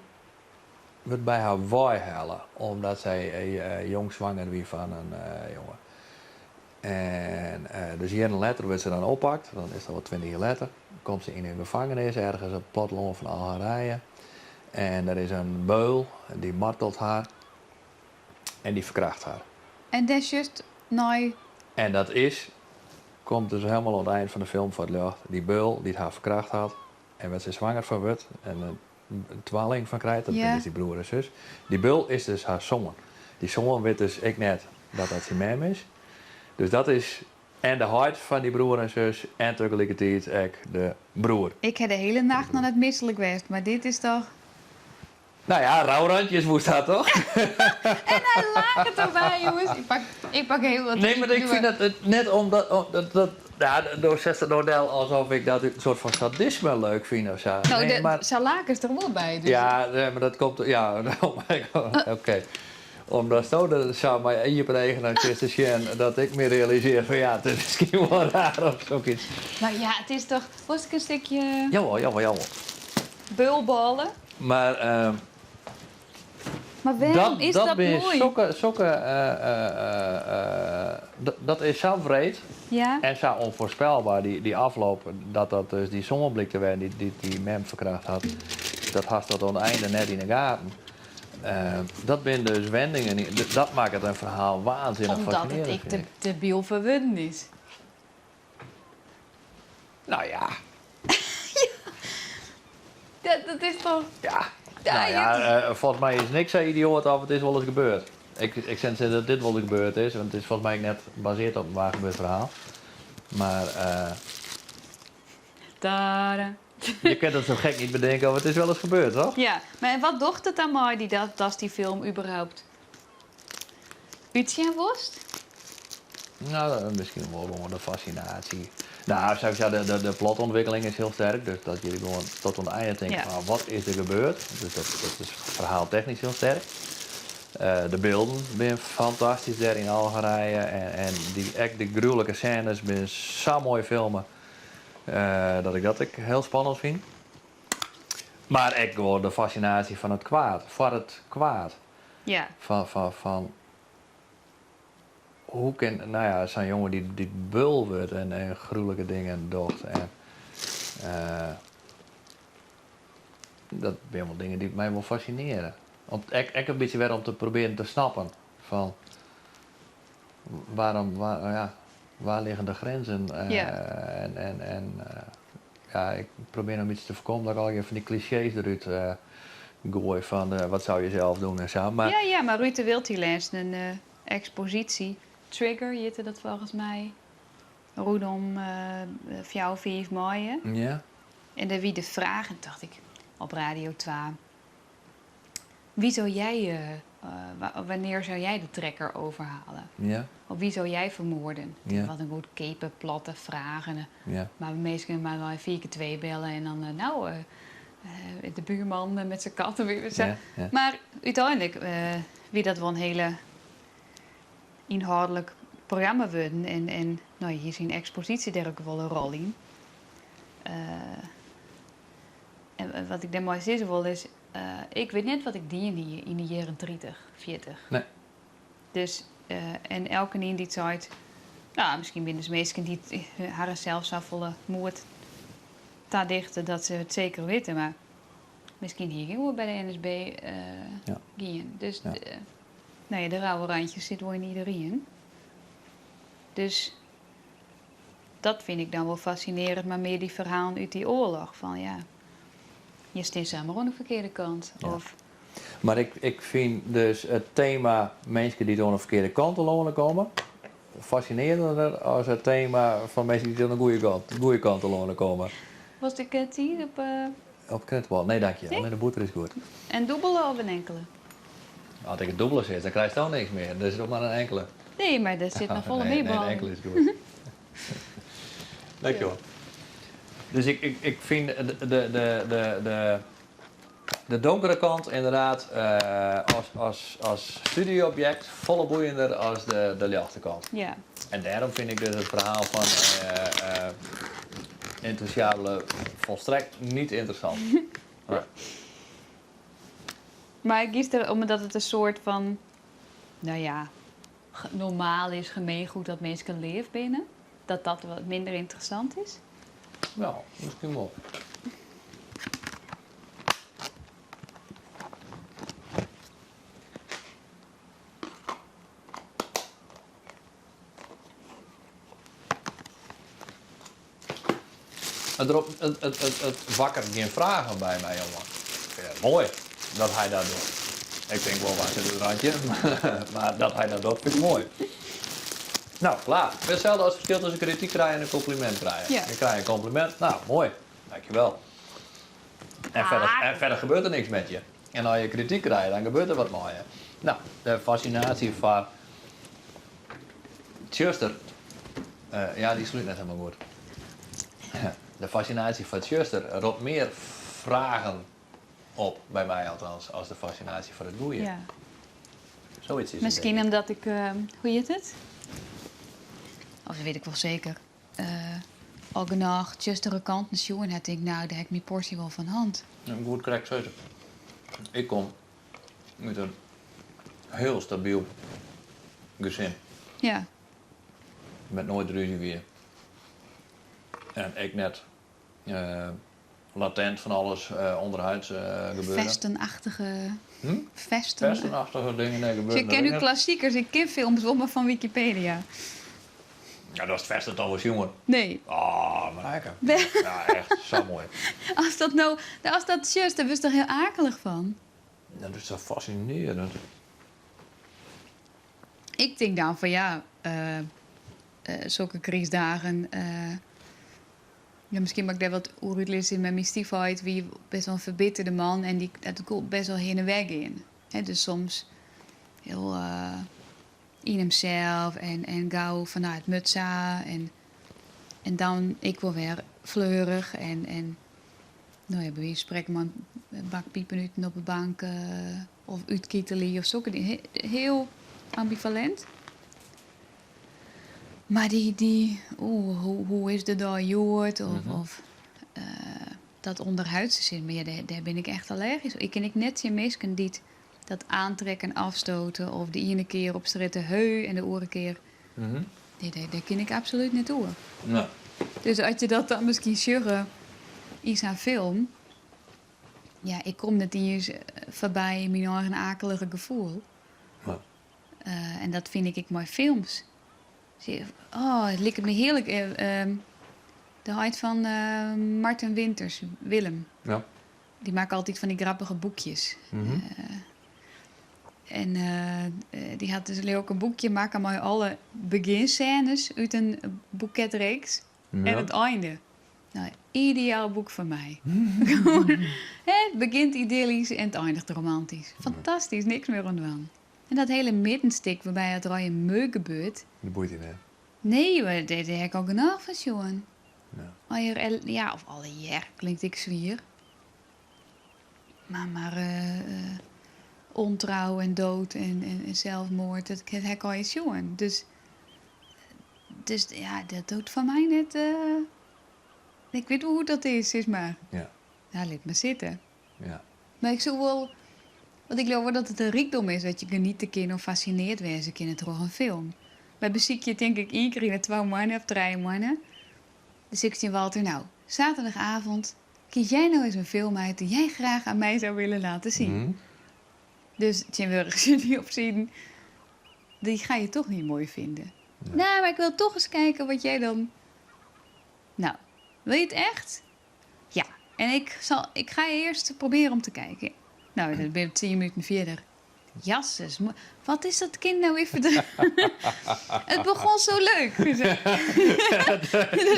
Speaker 9: wurdt by har weihelle omdat sy jong swanger wie fan in jonge. En dus jierren letter wurdt se dan oppakt, dan is dat wol 20 jier letter, komt se yn in gefangenis ergens op it plattelân fan Algerije. En der is in beul, dy martelt har en dy ferkracht har.
Speaker 7: En dêr sjochst nei.
Speaker 9: En dat is, komt dus helemaal oan it ein fan de film foar it ljocht, dy beul dy't har ferkracht hat en wêr't se swanger fan wurdt en in twalling fan krijt, dat binne dus dy broer en sus. Dy beul is dus har soan. Dy soan wit dus ek net dat dat syn mem is. Dus dat is. En de heit fan dy broer en sus en tagelikertiid ek de broer.
Speaker 7: Ik ha de hiele nacht noch net mislik west, mar dit is toch.
Speaker 9: Nou ja, rouwe randjes moast dat toch?
Speaker 7: En hy laket derby, jonges. Ik pak, ik pak even wat.
Speaker 9: Nee, mar ik fyn dat it net omdat dat, dat ja, do setst it no del alsof ik dat út in soart fan sadisme leuk fyn of sa.
Speaker 7: No,
Speaker 9: Nee, mar
Speaker 7: sa lakest der wol by. Dus.
Speaker 9: Ja, nee, mar dat komt, ja, oké. Omdatsto der sa mei iepen eagen nei sitst te sjen, dat ik my realisearje fan ja, it is miskien wol raar of sokyts.
Speaker 7: No ja, it is toch, wolst ik in stikje.
Speaker 9: Jawol, jawol, jawol.
Speaker 7: Bulbôle?
Speaker 9: Mar
Speaker 7: Mar wêrom is dat moai?
Speaker 9: Sokke, sokke, dat is sa wreed en sa onvoorspelbaar, dy afloop, dat dat dus dy soan blykt te wêzen dy't dy mem ferkracht hat, dat hast tot oan it einde net yn 'e gaten. Dat binne dus wendingen, dat makket in ferhaal waansinnich
Speaker 7: Omdat it ek te byld foar wurden is.
Speaker 9: Nou ja.
Speaker 7: Ja, dat is toch.
Speaker 9: Ja. Nou ja, folgens my is niks sa idioat of it is wolris gebeurd. Ik, ik sil net sizze dat dit wolris gebeurd is, want it is folgens my ek net basearre op in waar gebeurd ferhaal. Mar.
Speaker 7: Tada.
Speaker 9: Je kunt het zo gek niet bedenken of het is wel eens gebeurd, toch?
Speaker 7: Ja, mar wat docht it dan mei dy dat datst dy film überhaupt útsjen wolst?
Speaker 9: Nou, miskien wol gewoan de fascinatie. Nou, sowieso de plotontwikkeling is hiel sterk. Dus dat je gewoan tot oan it einde tinkt fan wat is der gebeurd. Dus dat is ferhaaltechnysk hiel sterk. De bylden binne fantastysk dêr yn Algerije. En dy, ek de gruwelike sênes binne sa moai filme. Dat ik dat ek hiel spannend fyn. Mar ek gewoan de fascinaasje fan it kwaad, foar it kwaad. Fan, fan, fan hoe kin, no ja, sa'n jonge dy't, dy't bul wurdt en, en gruwelike dingen docht. En, dat binne wol dingen dy't my wol fascinearje. Om, ek, ek in bytsje wer om te probearjen te snappen fan waarom, waar, ja, waar liggen de grenzen? En, en, en ja, ik probearje noch in bytsje te foarkommen dat ik allegear fan dy klisjees derút goai fan wat zou je zelf doen en sa. Mar
Speaker 7: Ja, ja, mar Ruud de Wild dy lêst in eksposysje. Trigger hjitte dat folgens my. Rûnom 4, 5 maaie. En dêr wie de fraach, en tocht ik op Radio 2, wie zou jij, wanneer zou jij de trekker overhalen? Of wie zou jij vermoorden? Wat in goedkeape, platte fraach. Mar minsken moatte wol 4 kear 2 belle en dan, no, de buorman met zijn kat. Mar úteinlik wie dat wol in hiele ynhâldlik programma wurden. En no, hie syn eksposysje dêr ek wol in rol yn. En wat ik dêrmei sizze wol is, ik wit net wat ik dien hie yn de jierren 30, 40.
Speaker 9: Nee.
Speaker 7: Dus, en elkenien dy't seit, no, miskien binne dus minsken dy't harren sels safolle moed tadichte dat se it seker witte, mar miskien hie ik wol by de NSB gien. Dus, no ja, de rauwe randjes sit wol yn iderien. Dus dat fyn ik dan wol fascinearjend, mar mear dy ferhalen út dy oarloch. Fan ja, je stean samar oan de ferkearde kant. Of...
Speaker 9: Mar ik, ik fyn dus it tema minsken dy't oan de ferkearde kant telâne komme fascinearjender as it tema fan minsken dy't oan de goede kant, goede kant telâne komme.
Speaker 7: Wolst ek tsiis op?
Speaker 9: Op krentenbol? Nee, dank je.
Speaker 7: Nee?
Speaker 9: Allinne de bûter is goed.
Speaker 7: In dûbele of in inkele?
Speaker 9: As ik it dûbele sis, dan krijst al niks mear. Dus doch mar in inkele.
Speaker 7: Nee, mar der sit noch folle
Speaker 9: Nee,
Speaker 7: mear
Speaker 9: nee, in
Speaker 7: ballen.
Speaker 9: inkele is goed. Dankjewol. Dus ik, ik, ik fyn de, de, de, de, de, de donkere kant ynderdaad as, as, as study-objekt folle boeiender as de, de ljochte kant. En dêrom fyn ik dus it ferhaal fan Intouchables folstrekt net ynteressant. Nee.
Speaker 7: Mar giest der omdat it in soart fan, no ja, normaal is, gemeengoed dat minsken leaf binne, dat dat wat minder ynteressant is?
Speaker 9: Ja, miskien wol. It, ropt, it, it, it, it wakkeret gjin fragen by my, jonge. Ik fyn it moai dat hy dat docht. Ik tink wol, waar sit it randje? Mar dat hy dat docht, fyn ik moai. Nou, klaar. Hetzelfde als het verschil tussen kritiek krijgen en een compliment krijgen.
Speaker 7: Ja.
Speaker 9: Je krijgt een compliment, nou, mooi. Dankjewel. En, verder, en verder gebeurt er niks met je. En als je kritiek krijgt, dan gebeurt er wat mei je. Nou, de fascinatie foar tsjuster. Eh, ja, dy slút net helemaal goed. De fascinatie foar tsjuster ropt mear fragen op, by my althans, as de fascinatie foar it goede.
Speaker 7: Ja.
Speaker 9: Zoiets is het,
Speaker 7: Miskien
Speaker 9: denk ik.
Speaker 7: omdat ik, eh, hoe hjit it? Of dat wit ik wol seker. Eh, al genôch tsjustere kanten sjoen ha, tink ik, nou, dêr ha ik myn porsje wol fan hân.
Speaker 9: Ik woe it krekt sizze. Ik kom út in hiel stabyl gesin.
Speaker 7: Ja.
Speaker 9: Wêr't noait rúzje wie. En ek net latent fan alles ûnderhuids gebeurde.
Speaker 7: Festenachtige.
Speaker 9: Hm?
Speaker 7: Festen.
Speaker 9: Festenachtige dingen, nee, gebeurde
Speaker 7: Ik ken nu klassikers, ik ken films wol mar fan Wikipedia.
Speaker 9: Ja, dat is it festen toch wol sjoen.
Speaker 7: Nee.
Speaker 9: Oh, Marijke. Ja, echt, sa moai.
Speaker 7: As dat no, as dat sjochst, dêr wurdst toch hiel akelich fan?
Speaker 9: Dat is toch fascinearjend?
Speaker 7: Ik tink dan fan ja, sokke krystdagen. Ja, miskien moat ik dêr wat oer útlizze. Mei myn styfheit wie best wol in ferbitterde man en dy, dat koe best wol hinne en wer gean. Hè, dus soms hiel yn himsels en, en gau fan nou, it moat sa. En, en dan ek wol wer fleurich en, en no ja, by wize fan sprekken mei in bak pipernuten op 'e bank of útkitelje of sokke dingen. Hiel ambivalint. Mar dy, dy oeh, hoe, hoe is de dei hjoed? Of, of dat ûnderhuidse sin, mar ja, dêr, dêr bin ik echt allergysk foar. Ik kin ek net tsjin minsken dy't dat aantrekken, afstoten of de iene kear op strjitte heu en de oare kear. Nee, dêr, dêr kin ik absolút net oer.
Speaker 9: Nee.
Speaker 7: Dus as je dat dan miskien sjogge yn sa'n film, ja, ik kom net iens foarby myn eigen akelige gefoel.
Speaker 9: Nee.
Speaker 7: En dat fyn ik ek mei films. Oh, it liket my hearlik. De heit fan Martin Winters, Willem.
Speaker 9: Ja.
Speaker 7: Dy makke altyd fan dy grappige boekjes. En dy hat dus leau ik in boekje makke mei alle begjinsênes út in boeketreeks en it einde. No, ideaal boek foar my. It begjint idyllysk en it eindiget romantysk. Fantastysk, niks mear oan dwaan. En dat hiele middenstik wêrby it rije meuk gebeurt.
Speaker 9: Dat boeit dy net?
Speaker 7: Nee, mar dêr ha ik al genôch fan sjoen.
Speaker 9: Ja.
Speaker 7: Allegear, ja, of allegear, klinkt ek swier. Mar, mar ontrou en dood en, en, zelfmoord, dat ha ik allegear sjoen. Dus, dus ja, dat docht foar my net. Ik wit wol hoe't dat is, sis mar.
Speaker 9: Ja.
Speaker 7: Ja, lit mar sitte.
Speaker 9: Ja.
Speaker 7: Mar ik soe wol, want ik leau wol dat it in rykdom is dat je geniete kinne of fascineard wêze kinne troch in film. Wy besykje tink ik ien kear yn 'e twa moanne of trije moanne. Dan sis ik tsjin Walter, nou, zaterdagavond kies jij nou eens een film uit die jij graag aan mij zou willen laten zien. Dus tsjintwurdich sit hy op siden, die ga je toch niet mooi vinden. Nou, maar ik wil toch eens kijken wat jij dan. Nou, wil je het echt? Ja, en ik, zal, ik ga eerst proberen om te kijken. Nou, dan ben ik 10 minuten verder. Jasses, wat is dat kind nou weer verdru- Het begon zo leuk.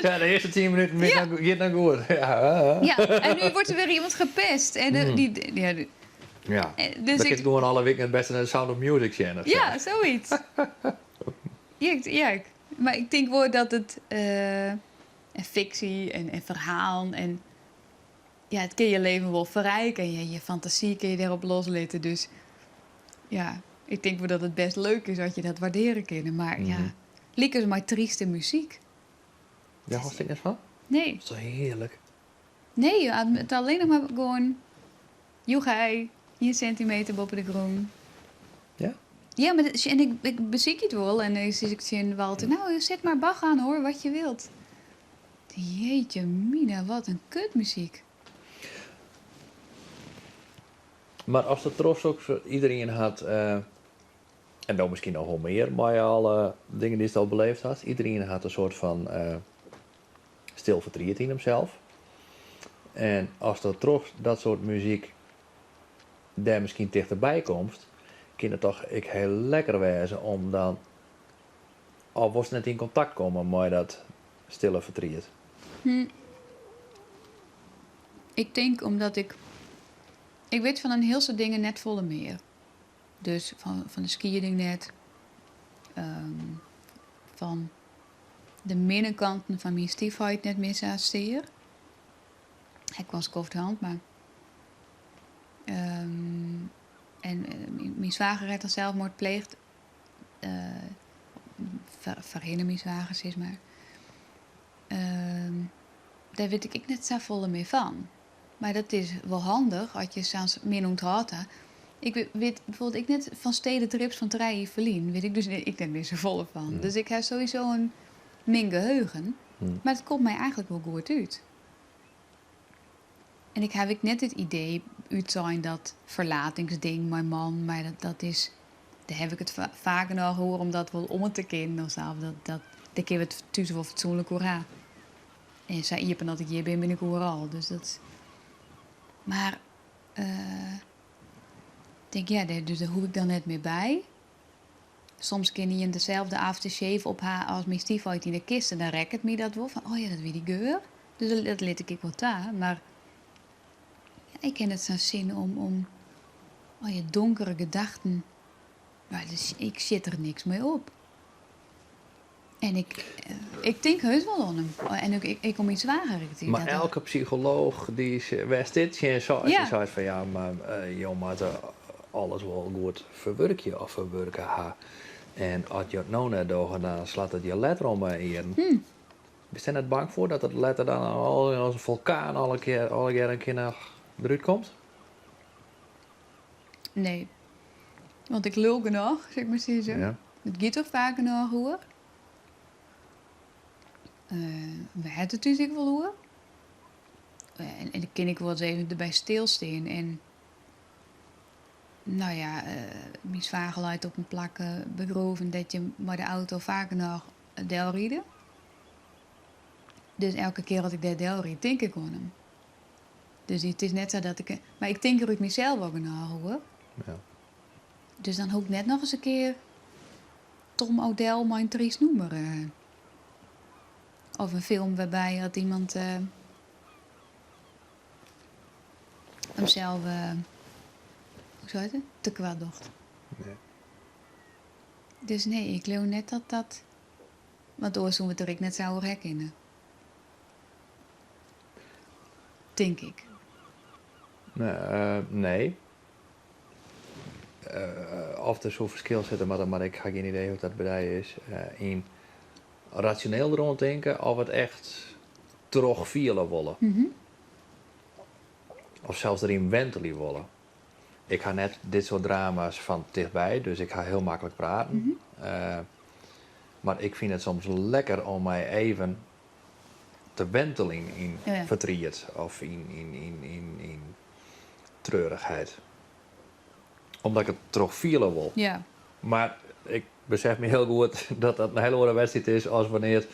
Speaker 9: Ja, de earste 10 minuten giet noch goed. Ja,
Speaker 7: Ja, en nu wordt er weer iemand gepest. En die, ja, dus
Speaker 9: Dat
Speaker 7: ik,
Speaker 9: is gewoan alle wiken it bêste nei de Sound of Music sjen. Of sa.
Speaker 7: Ja, sokyts. Ja, ja, mar ik tink wol dat it en fiksje en ferhalen en ja, it kin je leven wol ferrike en je fantasy kin je dêrop loslitte. Dus ja, ik tink wol dat it bêst leuk is as je dat wurdearje kinne. Mar ja, lykas mei tryste muzyk.
Speaker 9: Ja, hâldst der net fan?
Speaker 7: Nee.
Speaker 9: Dat is toch hearlik?
Speaker 7: Nee, it allinnich mar gewoan joechei, 1 sintimeter boppe de grûn.
Speaker 9: Ja?
Speaker 7: Ja, mar en ik besykje it wol en dan sis ik tsjin Walter, nou, set maar Bach aan hoor, wat je wilt. Jeetje mina, wat in kutmuzyk.
Speaker 9: Mar as de troch iderien hat, en dan miskien noch wol mear mei alle dingen dy'tst al beleefd hast, iderien hat in soart fan stil fertriet yn himsels. En as dat troch dat soart muzyk dêr miskien tichterby komst, kin it toch ek hiel lekker wêze om dan Of wolst net yn kontakt komme mei dat stille fertriet?
Speaker 7: Hm. Ik tink omdat ik. Ik wit fan in hiel soad dingen net folle mear. Dus fan, fan de skieding net. Ehm, fan de minne kanten fan myn styfheit net mear sa sear. Ik was skoft hand, mar. Ehm, en eh, myn swager hat dan zelfmoord pleegd. Uh, foarhinne myn swager, sis mar. Ehm, dêr wit ik ek net safolle mear fan. Mar dat is wol handich as je sa'n min ûnthâldt ha. Ik wit bijvoorbeeld ek net fan stedetrips fan trije jier ferlyn, wit ik dus ek net mear safolle fan. Dus ik ha sowieso in min geheugen. Mar it komt my eigentlik wol goed út. En ik ha ek net it idee útsein dat ferlatingsding mei man, mar dat, dat is, dêr ha ik it faak genôch oer om dat wol oan te kinnen of sa. Of dat, dat, dêr kinne we it thús wol fatsoenlik oer ha. En sa iepen dat ik hjir bin, bin ik oeral. Dus dat. Mar uh, tink, ja, dêr, dus dêr hoech ik dan net mear by. Soms kin ien deselde aftershave op ha as myn styfheit yn de kist en dan rekket my dat wol fan, oh ja, dat wie dy geur. Dus dat, dat lit ik ek wol ta. Mar ja, ik kin it sa'n sin om, om oh ja, donkere gedachten. Mar dus, ik sjit der niks mei op. En ik, ik tink heus wol oan him. En ik, ik om myn swager. Ik tink
Speaker 9: Mar
Speaker 7: dat
Speaker 9: elke psycholooch dy't wêr'tst dit tsjin seist,
Speaker 7: Ja.
Speaker 9: dy seit fan ja, mar jo moatte alles wol goed ferwurkje of ferwurke ha. En as jo it no net dogge, dan slacht it je letter om 'e earen. Bist dêr net bang foar dat it letter dan al as in fulkaan alle kear allegear in kear noch derút komt?
Speaker 7: Nee. Want ik lul genôch, sil ik mar sizze.
Speaker 9: Ja.
Speaker 7: It giet der faak genôch oer. Uh, we ha it der thús ek wol oer. Uh, en, en dan kin ik wol ris even derby stilstean. En no ja, uh, myn swager leit op in plak begroeven dêr't je mei de auto faak genôch delride. Dus elke kear as ik dêr delryd, tink ik oan him. Dus it is net sa dat ik. Mar ik tink der út mysels wol genôch oer.
Speaker 9: Ja.
Speaker 7: Dus dan hoech ik net noch ris in kear Tom Odell mei in tryst nûmer. Uh, of in film wêrby dat iemand uh, himsels, uh, hoe sei it, tekoart docht.
Speaker 9: Nee.
Speaker 7: Dus nee, ik leau net dat dat. Want oars soene we it der ek net sa oer ha kinne. Tink ik.
Speaker 9: Nee. Nee. Oft der soe ferskil sitte moat, mar ik ha gjin idee hoe't dat by dy is. Yn rasjoneel deroan tinke of it echt trochfiele wolle. Of sels deryn wentelje wolle. Ik ha net dit soart drama's fan tichtby, dus ik ha hiel maklik praten. Mar ik fyn it soms lekker om my even te wenteljen yn fertriet of yn treurichheid. Omdat ik it trochfiele wol. Mar ik besef my hiel goed dat dat in hiele oare wedstriid is as wannear't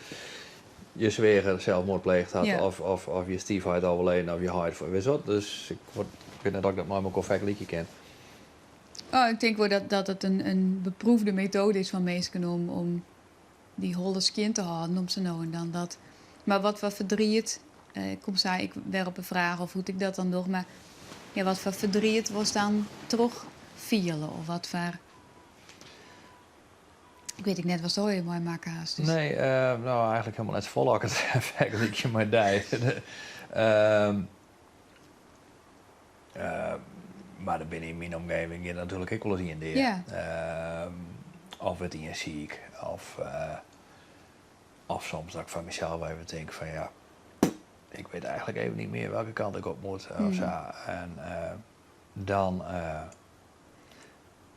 Speaker 9: je sweager zelfmoord pleegd hat of je styfheit overleden of je heit, witst wat. Dus ik wit net oft ik dat mei mekoar fergelykje kin.
Speaker 7: Oh, ik tink wol dat it in beproefde metoade is fan minsken om dy holle skjin te hâlden om sa no en dan dat. Mar wat foar ferdriet, ik kom sa ek wer op 'e fraach of hoe't ik dat dan doch, mar ja, wat foar ferdriet wolst dan trochfiele of wat foar. Ik wit ek net watsto hjir mei makke hast. Dus.
Speaker 9: Nee, no eigentlik hielendal net safolle as ik it fergelykje mei dy. Mar der binne yn myn omgeving giet natuerlik ek wolris ien dea. Of wurdt ien siik. Of, of soms dat ik foar mysels even tink fan ja, ik wit eigentlik even niet mear welke kant ik op moet of sa. En dan,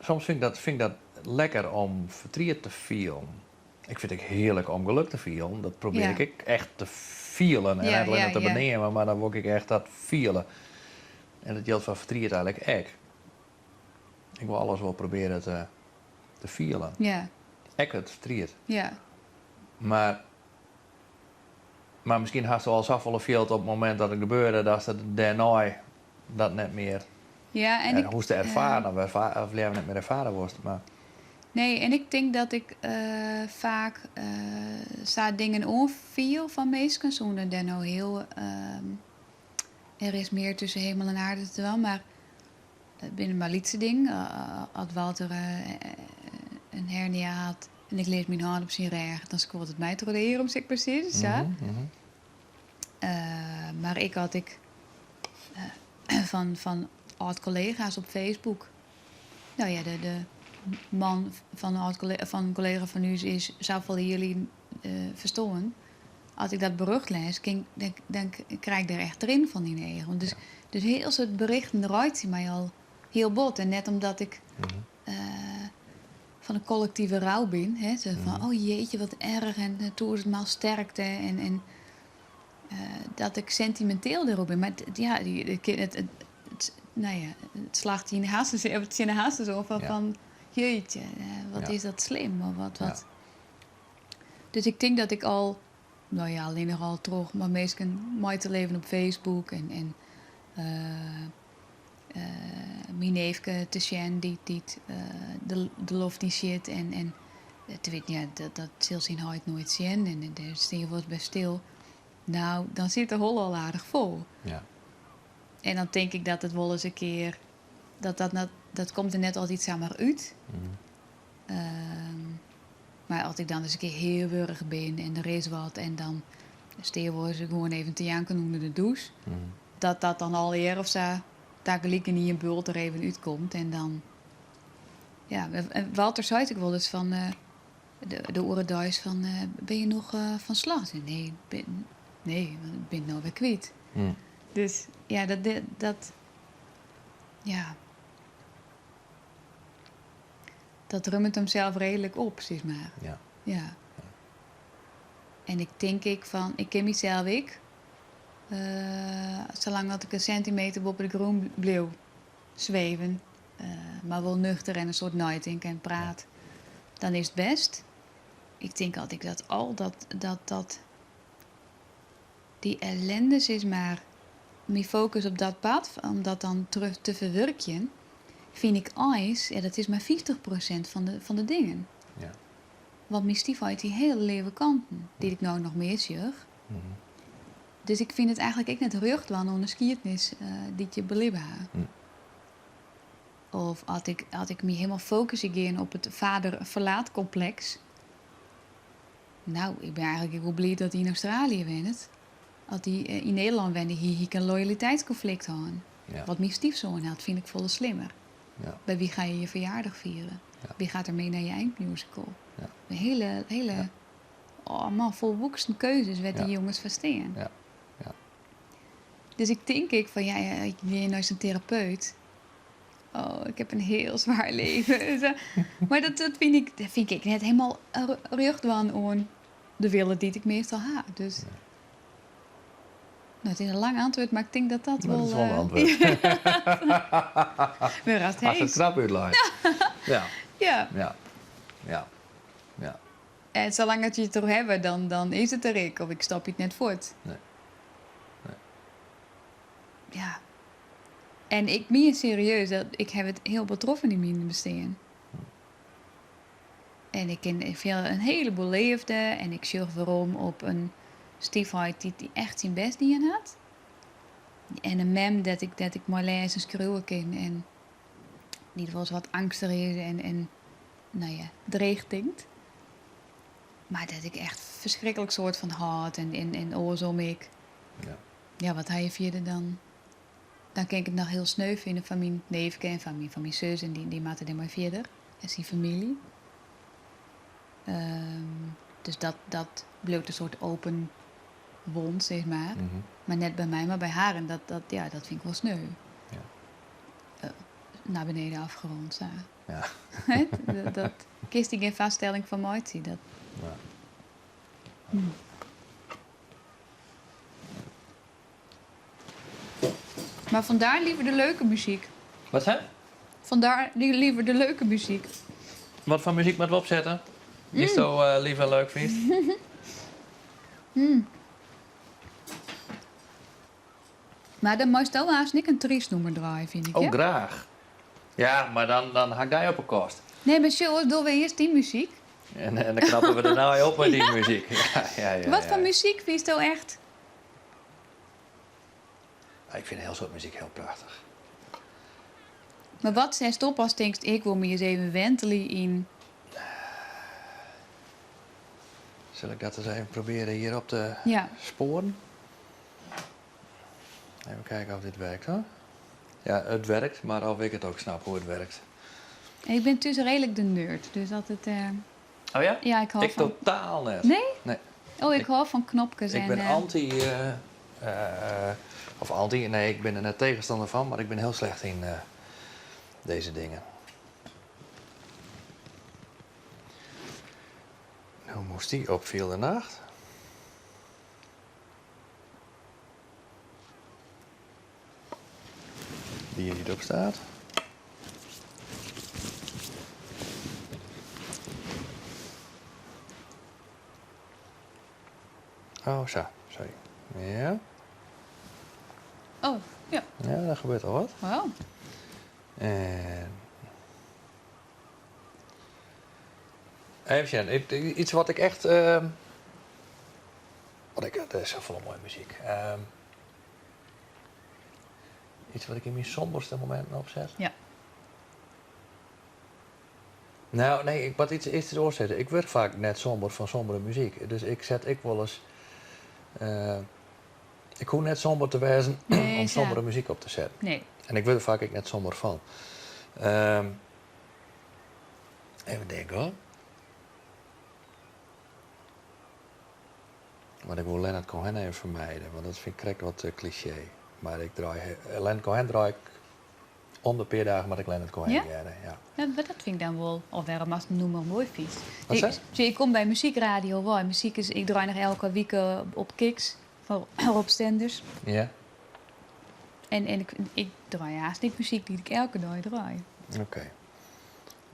Speaker 9: soms fyn ik dat, fyn ik dat lekker om fertriet te fielen. Ik fyn it ek hearlik om geluk te fielen. Dat probearje ik ek echt te fielen en net allinnich te beneamen, mar dan wol ik ek echt dat fiele. En dat jildt foar fertriet eigentlik ek. Ik wol alles wol probearje te fielen. Ek it fertriet. Mar, mar miskien hasto al safolle field op it momint dat it gebeurde, datst it dêrnei dat net mear
Speaker 7: Ja, en ik,
Speaker 9: hoechst te erfaren of, of leaver net mear erfare wolst. Mar.
Speaker 7: Nee, en ik tink dat ik faak sa dingen oanfiel fan minsken sûnder dêr no hiel er is meer tussen hemel en aarde te dwaan, mar it binne mar lytse dingen. As Walter in hernia hat en ik lis myn hân op syn rêch, dan skuort it my troch de earm, sil ik mar sizze, sa. Mar ek as ik fan âld-kollega's op Facebook No ja, de, de man fan in, fan in kollega fan ús is safolle jier lyn ferstoarn. As ik dat berjocht lês, kin, dan, dan krij ik der echt triennen fan yn de eagen. Want dus, dus hiel soad berichten reitsje my al hiel bot. En net omdat ik fan de kollektive rou bin. Hè, zo fan, oh jeetje, wat erch en tûzenmaal sterkte. En, en dat ik sentiminteel dêroer bin. Mar ja, it, it, it, no ja, it slacht yn de harsens, of tsjin de harsens oan fan, fan jeetje, wat is dat slim of wat, wat. Dus ik tink dat ik al, no ja, allinnich al troch mei minsken mei te leven op Facebook en, en myn neefke te sjen dy't, dy't de, de loft yn sjit en, en te witten, ja, dat, dat sil syn heit noait sjen en dêr stean je wolris by stil. Nou, dan sit de holle al aardich fol.
Speaker 9: Ja.
Speaker 7: En dan tink ik dat it wolris in kear, dat dat, net, dat komt der net altyd samar út. Mar as ik dan ris in kear hiel wurch bin en der is wat en dan stean we wolris gewoan even te janken ûnder de dûs. Dat dat dan allegear of sa tagelyk yn ien bult der even útkomt en dan, ja, en Walter seit ek wolris fan de oare deis fan binne je noch fan slach? Ik sei, nee, bin, nee, want ik bin it no wer kwyt. Dus ja, dat, dat, ja. Dat rummet himsels reedlik op, sis mar.
Speaker 9: Ja.
Speaker 7: Ja. En ik tink ek fan, ik kin mysels ek, salang dat ik in sintimeter boppe de grûn bliuw sweven, mar wol nuchter en in soad neitink en praat, dan is it bêst. Ik tink altyd dat al dat, dat, dat, dy ellende, sis mar, myn fokus op dat part, om dat dan terug te ferwurkjen, fyn ik eins, ja, dat is mar 50% fan de dingen.
Speaker 9: Ja.
Speaker 7: Want myn styfheit hie hiele leave kanten, dy't ik no noch mear sjoch. Dus ik fyn it eigentlik ek net rjocht dwaan oan de skiednis dy't je belibbe ha. Of as ik, as ik my hielendal fokusje gean op it vader-verlaatcomplex. Nou, ik bin eigentlik ek wol bliid dat hy yn Australië wennet. As hy yn Nederlân wenne hie, hie ik in loyaliteitskonflikt hân.
Speaker 9: Ja.
Speaker 7: Wat myn styfsoan hat, fyn ik folle slimmer.
Speaker 9: Ja.
Speaker 7: By wie ga je je verjaardag vieren?
Speaker 9: Ja.
Speaker 7: Wie gaat er mee naar je eindmusical?
Speaker 9: Ja.
Speaker 7: De hele, hele
Speaker 9: Ja.
Speaker 7: oh man, folwoeksen keuzes wêr't dy
Speaker 9: Ja.
Speaker 7: jonges foar stean.
Speaker 9: Ja. Ja.
Speaker 7: Dus ik tink ek fan, ja, ja, ik gean nei sa'n terapeut. Oh, ik heb een heel zwaar leven. Zo. Maar dat, dat fyn ik, dat fyn ik ek net hielendal rjocht dwaan oan de wille dy't ik meastal ha. Dus, no, it is in lang antwurd, mar ik tink dat dat
Speaker 9: Maar
Speaker 7: wol...
Speaker 9: dat is wol in antwurd.
Speaker 7: Wer ast
Speaker 9: Hast it
Speaker 7: hees.
Speaker 9: knap útlein. Ja.
Speaker 7: Ja.
Speaker 9: Ja. Ja. Ja.
Speaker 7: En salang dat je it deroer hawwe, dan, dan is it der ek. Of ik stopje it net fuort.
Speaker 9: Nee. Nee.
Speaker 7: Ja. En ik mien serieus, dat ik haw it hiel bot troffen yn myn bestean. En ik kin fiel in heleboel leafde en ik sjoch werom op in styfheit dy't echt syn bêst dien hat. En in mem dêr't ik, dêr't ik mei lêze en skriuwe kin en dy't wolris wat angstich is en, en no ja, dreech tinkt. Mar dêr't ik echt ferskriklik soad fan hâld en, en, en oarsom ek.
Speaker 9: Ja.
Speaker 7: Ja, wat ha je fierder dan? Dan kin ik it noch hiel sneu fine foar myn neefke en foar myn, foar myn sus en dy, dy moatte dêrmei fierder en syn famylje. Dus dat, dat bliuwt in soart open wond, sis mar. Mar net by my, mar by har. En dat, dat, ja, dat fyn ik wol sneu.
Speaker 9: Ja.
Speaker 7: Naar beneden afgerond, sa.
Speaker 9: Ja.
Speaker 7: dat, dat kinst dy gjin foarstelling fan meitsje. Dat...
Speaker 9: Ja.
Speaker 7: Maar vandaar liever de leuke muzyk.
Speaker 9: Wat hè?
Speaker 7: Vandaar liever de leuke muzyk.
Speaker 9: Wat foar muzyk moatte we opsette? Dy'tsto uh, liever leuk fynst?
Speaker 7: Mar dan meist do aanst ek in tryst nûmer draaie, fyn ik.
Speaker 9: Oh,
Speaker 7: ja?
Speaker 9: graach. Ja, mar dan, dan ha ik dy op 'e kast.
Speaker 7: Nee, mar sjoch, dogge we earst dyn muzyk.
Speaker 9: En, en dan knappe we dêrnei op mei dyn muzyk. Ja, ja, ja,
Speaker 7: Wat foar muzyk fynsto echt?
Speaker 9: Ik fyn in hiel soad muzyk hiel prachtich.
Speaker 7: Mar wat setst op ast tinkst, ik wol my ris even wentelje yn.
Speaker 9: Sil ik dat ris even probearje hjir op te
Speaker 7: Ja.
Speaker 9: spoaren? Even kijken of dit werkt hoor. Ja, it werkt, mar of ik it ek snap hoe't it werkt.
Speaker 7: Ik bin thús reedlik de nerd, dus dat it. Eh,
Speaker 9: Oh ja?
Speaker 7: Ja, ik hâld
Speaker 9: Ik
Speaker 7: fan.
Speaker 9: totaal net.
Speaker 7: Nee?
Speaker 9: Nee.
Speaker 7: Oh, ik hâld fan knopkes
Speaker 9: Ik
Speaker 7: en.
Speaker 9: bin
Speaker 7: eh,
Speaker 9: anty. eh, of anty, nee, ik bin der net tegenstander fan, mar ik bin hiel slecht yn dizze dingen. No moast dy op Fiel de Nacht. Dy hjir dy't op staat. Oh, sa. Sorry. Ja.
Speaker 7: Oh, ja.
Speaker 9: Ja, der gebeurt al wat.
Speaker 7: Wow.
Speaker 9: En even sjen, iets wat ik echt. Uh, wat ik, der is safolle moaie muzyk. Uh, iets wat ik yn myn somberste mominten opset.
Speaker 7: Ja.
Speaker 9: No, nee, ik moat iets, iets oars sizze. Ik wurd faak net somber fan sombere muzyk. Dus ik set ek wolris. Uh, ik hoech net somber te wêzen
Speaker 7: Nee,
Speaker 9: om
Speaker 7: sa.
Speaker 9: sombere muzyk op te setten.
Speaker 7: Nee.
Speaker 9: En ik wurd der faak ek net somber fan. Ehm, even tinke hoor. Want ik wol Leonard Cohen even fermijde, want dat fyn ik krekt wat klisjee. Mar ik draai, Leonard Cohen draai ik om de pear dagen moat ik Leonard Cohen
Speaker 7: Ja?
Speaker 9: hearre. Ja.
Speaker 7: Ja, maar dat fyn ik dan wol. Of wêrom ast in nûmer moai fynst.
Speaker 9: Wat
Speaker 7: Ik,
Speaker 9: sei?
Speaker 7: zie, ik kom by muzykradio wei. Muzyk is, ik draai noch elke wike op Kiks fan Rob Stenders.
Speaker 9: Ja.
Speaker 7: En, en ik, ik draai haast net muzyk dy't ik elke dei draai.
Speaker 9: Oké.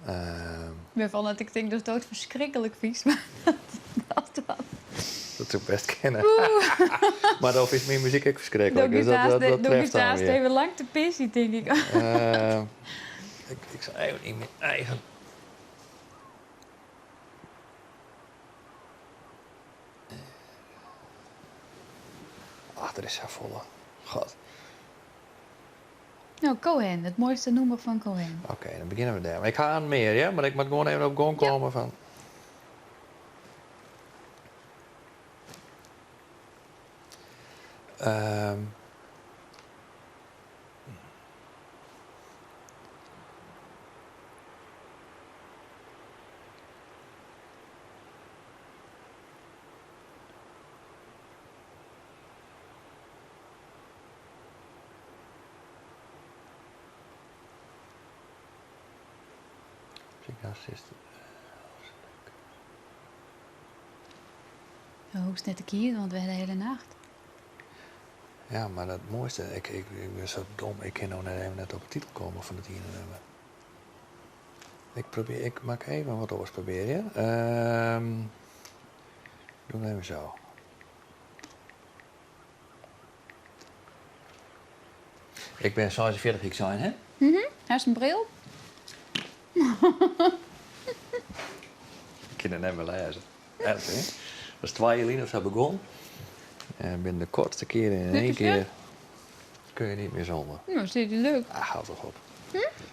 Speaker 9: Ehm,
Speaker 7: Wêrfan dat ik tink dat it ferskriklik fynst, mar dat dat dat.
Speaker 9: dat soe bêst kinne. Mar dan is myn muzyk ek ferskriklik.
Speaker 7: Dan
Speaker 9: Dus dat, dat, dat
Speaker 7: dan
Speaker 9: treft dan
Speaker 7: haast
Speaker 9: wer.
Speaker 7: even lang te pisjen, tink ik.
Speaker 9: Ik, ik sil even yn myn eigen. Ach, der is safolle. God.
Speaker 7: Nou, Cohen, it moaiste nûmer fan Cohen.
Speaker 9: Oké, dan begjinne we dêr. Ik ha in mear, ja, mar ik moat gewoan even op gong komme fan. Ehm.
Speaker 7: Dan hoechst net te kiezen, want we ha de hiele nacht.
Speaker 9: Ja, mar it moaiste, ik, ik, ik bin sa dom, ik kin no net even net op de titel komme fan it iene nûmer. Ik probearje, ik moat even wat oars probearje. Ehm doe even sa. Ik bin 46, ik sein, hè?
Speaker 7: Hast in bril?
Speaker 9: Ik kin it net mear lêze. Echt, hè? Dat is twa jier lyn of sa begûn. En binnen de kortste kearen in
Speaker 7: Dit
Speaker 9: één
Speaker 7: is
Speaker 9: kear
Speaker 7: het?
Speaker 9: kun je niet meer zonder.
Speaker 7: Nou, dat is leuk.
Speaker 9: Ah, houd toch op.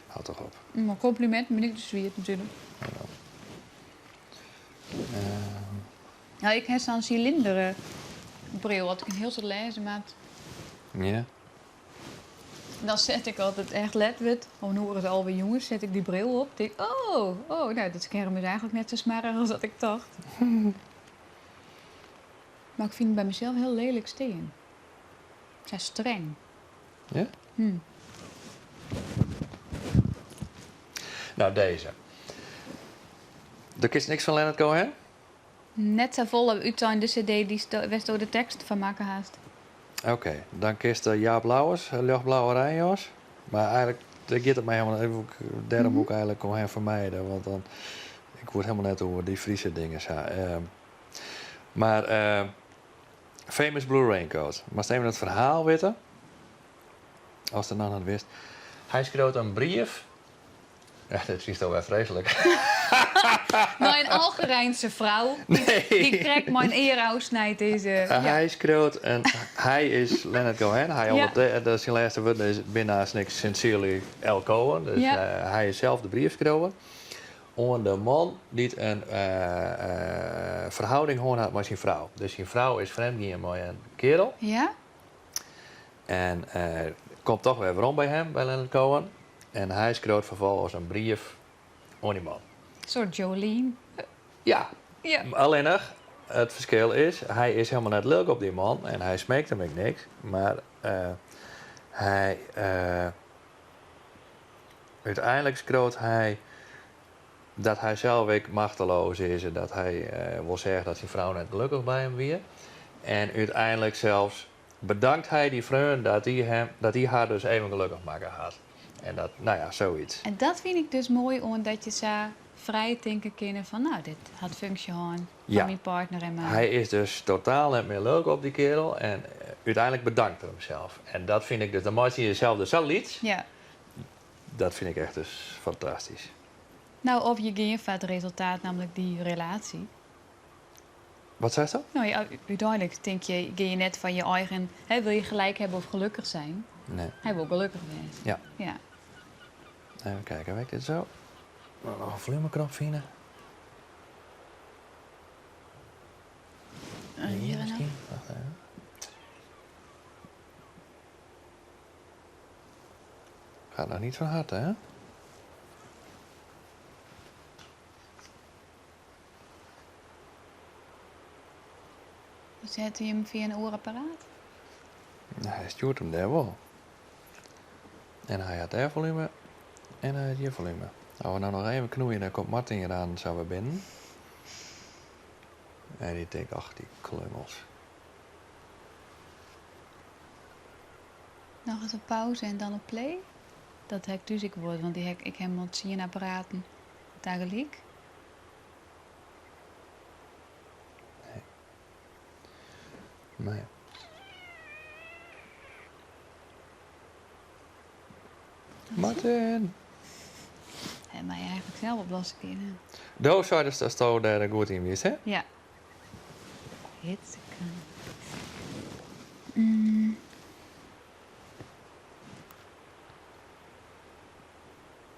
Speaker 9: Houd toch op.
Speaker 7: Maar compliment ben ik de swier natuerlik. Ja, ik ha sa'n cilinderbril, wat ik in hiel soad lêze moat.
Speaker 9: Ja.
Speaker 7: Dan set ik altyd echt let wurdt, om in oere as 11 jûns set ik dy bril op. Tink, oh, oh, no, dit skerm is eigentlik net sa smoarch as dat ik tocht. Mar ik fyn it by mysels hiel lelijk stean. Sa streng.
Speaker 9: Ja? No, dizze. Do kenst niks fan Leonard Cohen?
Speaker 7: Net safolle útsein de CD dy't wêr'tsto de tekst fan makke hast.
Speaker 9: Oké, dan kinst Jaap Louwes, Ljochtblauwe Reinjas. Mar eigentlik, dêr giet it my helemaal net. Dêrom woe ik eigentlik Cohen fermijde, want dan, ik woe it helemaal net oer dy Fryske dingen sa. Mar Famous Blue Raincoat. Moatst even it ferhaal witte, ast it noch net witst. Hy skreau in brief. Ja, dat fynsto wer freeslik.
Speaker 7: Nei in Algerijnse frou dy't krekt mei in ear ôfsnijd is.
Speaker 9: Hy skriuwt en hy is Leonard Cohen. Hy ja. Syn lêste wurden is binne aanst niks sincerely L. Cohen. Dus hy is sels de briefskriuwer oan de man dy't in ferhâlding hân hat mei syn frou. Dus syn frou is frjemd gien mei in keardel.
Speaker 7: Ja.
Speaker 9: En komt toch wer werom by him, by Leonard Cohen. En hy skriuwt ferfolgens in brief oan dy man.
Speaker 7: In soart Jolene.
Speaker 9: Ja. Allinnich, it ferskil is, hy is helemaal net lilk op dy man en hy smeekt him ek niks. Mar hy, úteinlik skriuwt hy dat hy sels ek machteloos is en dat hy wol seach dat syn frou net gelokkich by him wie. En úteinlik sels bedankt hy dy freon dat dy him, dat dy har dus even gelokkich makke hat. En dat, no ja, soiets.
Speaker 7: En dat fyn ik dus moai oan dat je sa frij tinke kinne fan no, dit hat funksje hân foar myn partner en my.
Speaker 9: Hy is dus totaal net mear lilk op dy kerel en úteinlik bedankt er himsels. En dat fyn ik dus, dan meitsje je jesels dus sa lyts.
Speaker 7: Ja.
Speaker 9: Dat fyn ik echt dus fantastysk.
Speaker 7: No, of je gean foar it resultaat, namelijk dy relaasje.
Speaker 9: Wat seisto?
Speaker 7: No ja, úteinlik tink je, gean je net foar je eigen, hè, wil je gelijk hebben of gelukkig zijn?
Speaker 9: Nee.
Speaker 7: Hy wol gelokkich wêze.
Speaker 9: Ja.
Speaker 7: Ja.
Speaker 9: Even kijken, werkt dit zo? Noch in volumeknop fine.
Speaker 7: Hjir
Speaker 9: miskien? Wacht even. Gaat noch niet van harte, hè?
Speaker 7: Set hy him fia in oar apparaat?
Speaker 9: Hy stjoert him dêr wol. En hy hat dêr folume en hy hat hjir folume. As we no noch even knoeie, dan komt Martin hjir aan sa wer binnen. En dy tinkt, ach, dy klungels.
Speaker 7: Noch ris op pauze en dan op play? Dat ha ik thús ek wol, want dy ha ik ha wol 10 apparaten tagelyk.
Speaker 9: Nee. Nee. Martin!
Speaker 7: Hy mei eigentlik sels oplosse kinne.
Speaker 9: Do seidest datsto dêr goed yn wiest, hè?
Speaker 7: Ja. Hitseke.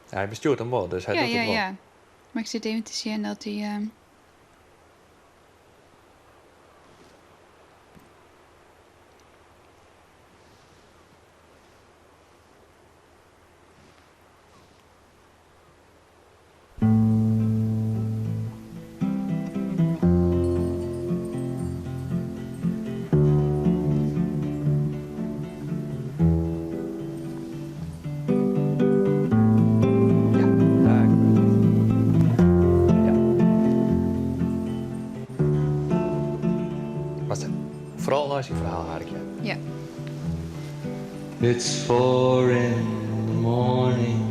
Speaker 9: Hy bestjoert him wol, dus hy docht it wol.
Speaker 7: Ja, ja. Mar ik sit even te sjen dat hy.
Speaker 9: Ja, daar gebeurt het. Ja. Wat foaral nei syn ferhaal harkje.
Speaker 7: Ja.
Speaker 11: It's four in the morning,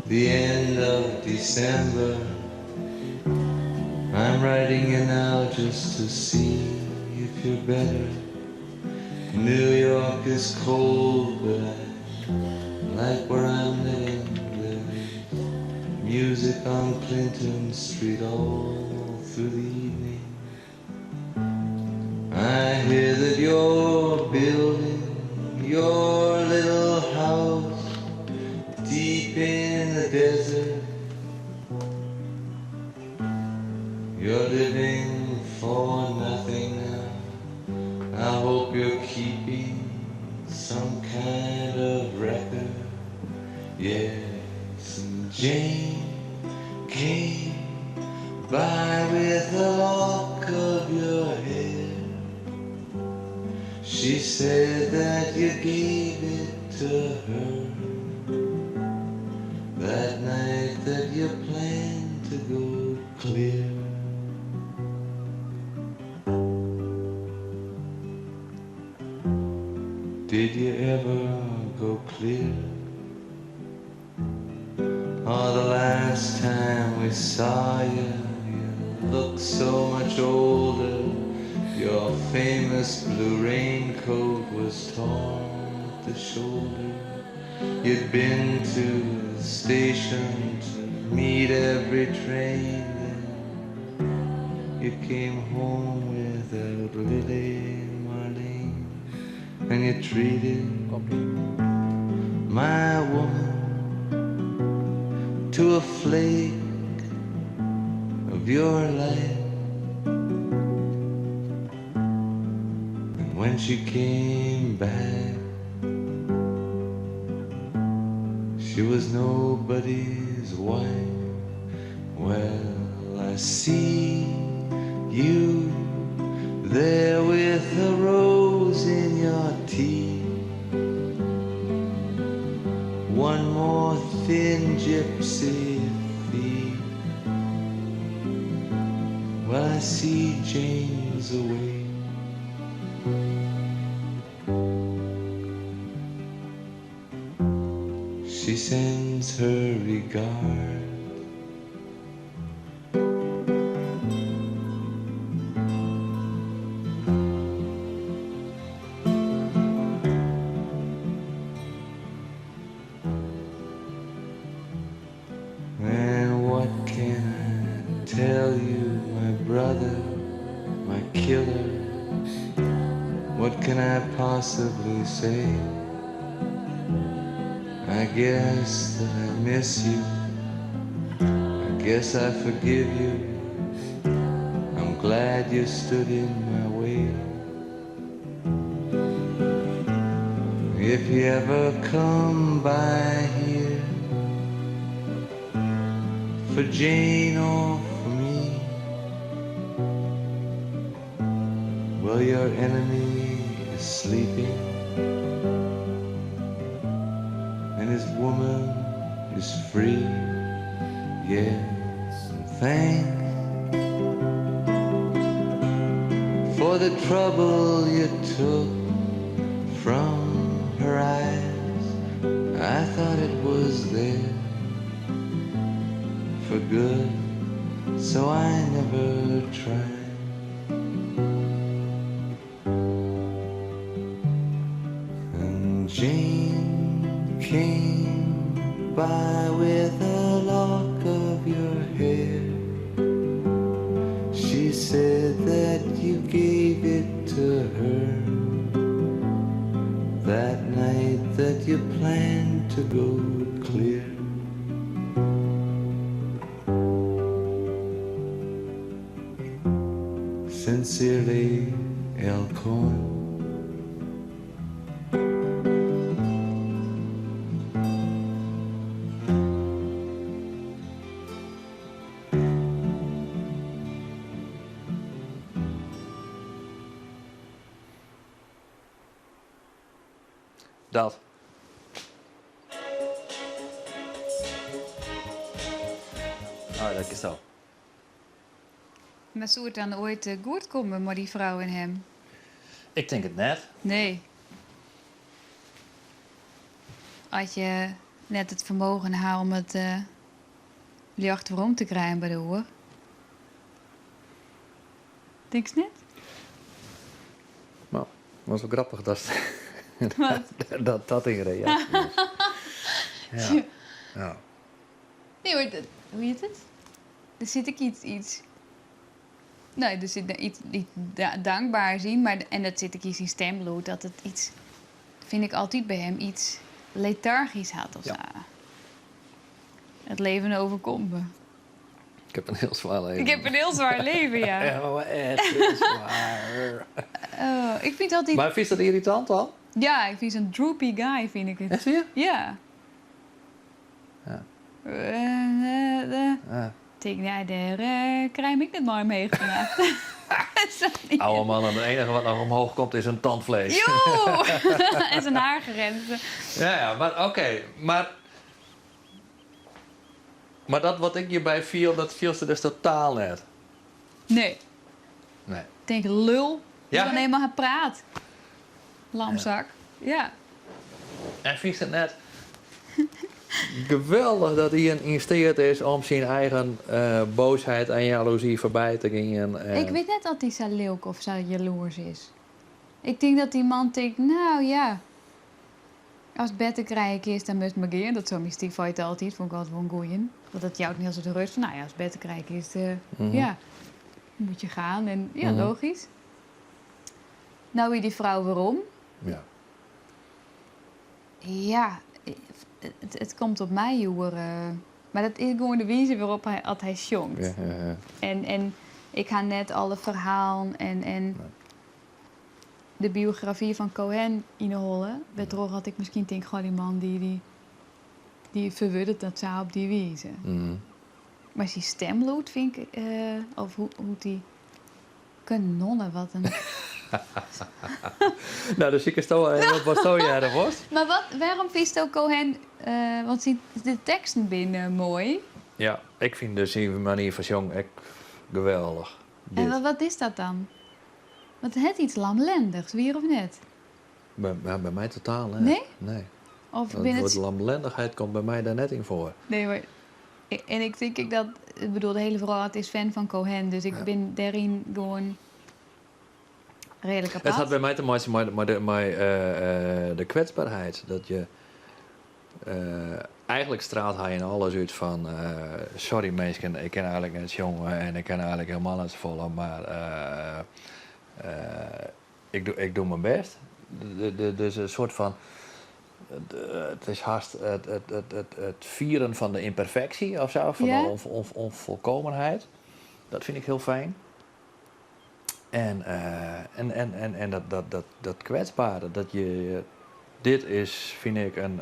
Speaker 11: the end of December. I'm writing you now just to see if you're better. New York is cold, but I like where I'm living. There's music on Clinton Street all through the evening. I hear that you're building your little house deep in the desert. You're living for nothing now. I hope you're keeping some kind of record. Yes, and Jane came by with a lock of your hair. She said that you gave it to her that night that you planned to go clear. Did you ever go clear? Oh, the last time we saw you, you looked so much older. Your famous blue raincoat was torn at the shoulder. You'd been to the station to meet every train. Then you came home without Lili Marleen, and you treated my woman to a flake of your life. And when she came back, she was nobody's wife. Well, I see you there with a rose in your teeth. One more thin gypsy thief. Well, I see Jane's away. She sends her regard. And what can I tell you, my brother, my killer? What can I possibly say? I guess that I miss you. I guess I forgive you. I'm glad you stood in my way. If you ever come by here for Jane or for me, well, your enemy is sleeping and his woman is free. Yes, and thanks for the trouble you took from her eyes. I thought it was there for good, so I never tried. And Jane came by with a lock of your hair. She said that you gave it to her that night that you planned to go clear. Sincerely, Al Cohen.
Speaker 9: Dat. Oh, dat is zo.
Speaker 7: Mar soe it dan oait eh, goed komme mei dy frou en him?
Speaker 9: Ik tink it net.
Speaker 7: Nee. As je net it fermogen ha om it eh, ljocht werom te krijen by de oar. Tinkst net?
Speaker 9: No, dat is wol grappich dat
Speaker 7: Wat?
Speaker 9: dat dat dyn reaksje is. Ja. Ja.
Speaker 7: Nee hoor, dat, hoe hjit it? Der sit ek yts, yts. Nee, der sit yts, yts dankbaars yn, mar en dat sit ek yn syn stimlûd, dat it yts, fyn ik altyd by him, yts letargysk hat of
Speaker 9: Ja.
Speaker 7: sa. It leven overkomt me.
Speaker 9: Ik heb een heel zwaar leven.
Speaker 7: Ik heb een heel zwaar leven, ja.
Speaker 9: Ja, maar echt heel zwaar.
Speaker 7: Oh, ik fyn it altyd.
Speaker 9: Mar fynst dat yrritant dan?
Speaker 7: Ja, ik fyn sa'n droopy guy, fyn ik it.
Speaker 9: Echt wier?
Speaker 7: Ja.
Speaker 9: Ja.
Speaker 7: Eh, Tink, nee, dêr krij ik net mei omheech fannacht.
Speaker 9: Oude man, en het enige wat noch omhoog komt is in tandvlees.
Speaker 7: Joe! En syn haargrenzen.
Speaker 9: Ja, ja, mar oké. Mar, mar dat wat ik hjirby fiel, dat fielst dus totaal net.
Speaker 7: Nee.
Speaker 9: Nee.
Speaker 7: Ik tink, lul.
Speaker 9: Ja.
Speaker 7: Dan helemaal har praat. Lamzak. Ja.
Speaker 9: En fynst it net geweldich dat ien yn steat is om syn eigen boosheid en jaloezie foarby te gean? En...
Speaker 7: Ik wit net oft dy sa lilk of sa jaloers is. Ik tink dat dy man tinkt, no ja. Ast it better krije kinst, dan moatst mar gean. Dat sei myn styfheit altyd, fûn ik altyd wol in goeie. Want dat jout in hiel soad rêst fan, no ja, ast it better krije kinst, ja, moet je gaan. En ja, logysk. No wie dy frou werom.
Speaker 9: Ja.
Speaker 7: Ja, it komt op my oer. Mar dat is gewoan de wize wêrop't hy, at hy sjongt.
Speaker 9: Ja, ja, ja.
Speaker 7: En ik ha net alle ferhalen en de biografy fan Cohen yn 'e holle, wêrtroch at ik miskien tink, goh, dy man dy, dy ferwurdet dat sa op dy wize. Mar syn stemlûd fyn ik, of hoe't dy Kanonne, wat in.
Speaker 9: No, dan sikesto even op watsto hearre wolst.
Speaker 7: Mar wat, wêrom fynsto Cohen, want syn, de teksten binne moai.
Speaker 9: Ja, ik fyn dus syn manier fan sjongen ek geweldich.
Speaker 7: En wat, wat is dat dan? Want it hat iets lamlendigs, wier of net?
Speaker 9: By, by my totaal net.
Speaker 7: Nee?
Speaker 9: Nee.
Speaker 7: Of
Speaker 9: Dat
Speaker 7: bin
Speaker 9: woord
Speaker 7: it.
Speaker 9: lamlendichheid komt by my dêr net yn foar.
Speaker 7: Nee, mar en ik tink ek dat, ik bedoel, de hiele wrâld is fan fan Cohen, dus ik bin dêryn gewoan reedlik
Speaker 9: It hat
Speaker 7: apart.
Speaker 9: by my te meitsjen mei, mei, de, mei de kwetsberheid. Dat je, eigenlijk straalt hy yn alles út fan sorry minsken, ik kin eigentlik net sjonge en ik kin eigentlik helemaal net safolle, mar Ik doe, ik doe myn bêst. Dus in soart fan, it is hast it fieren fan de ymperfeksje of sa, fan de ûnfolkomenheid. Dat fyn ik hiel fijn. En, en dat kwetsbare, dat je, dit is fyn ik in,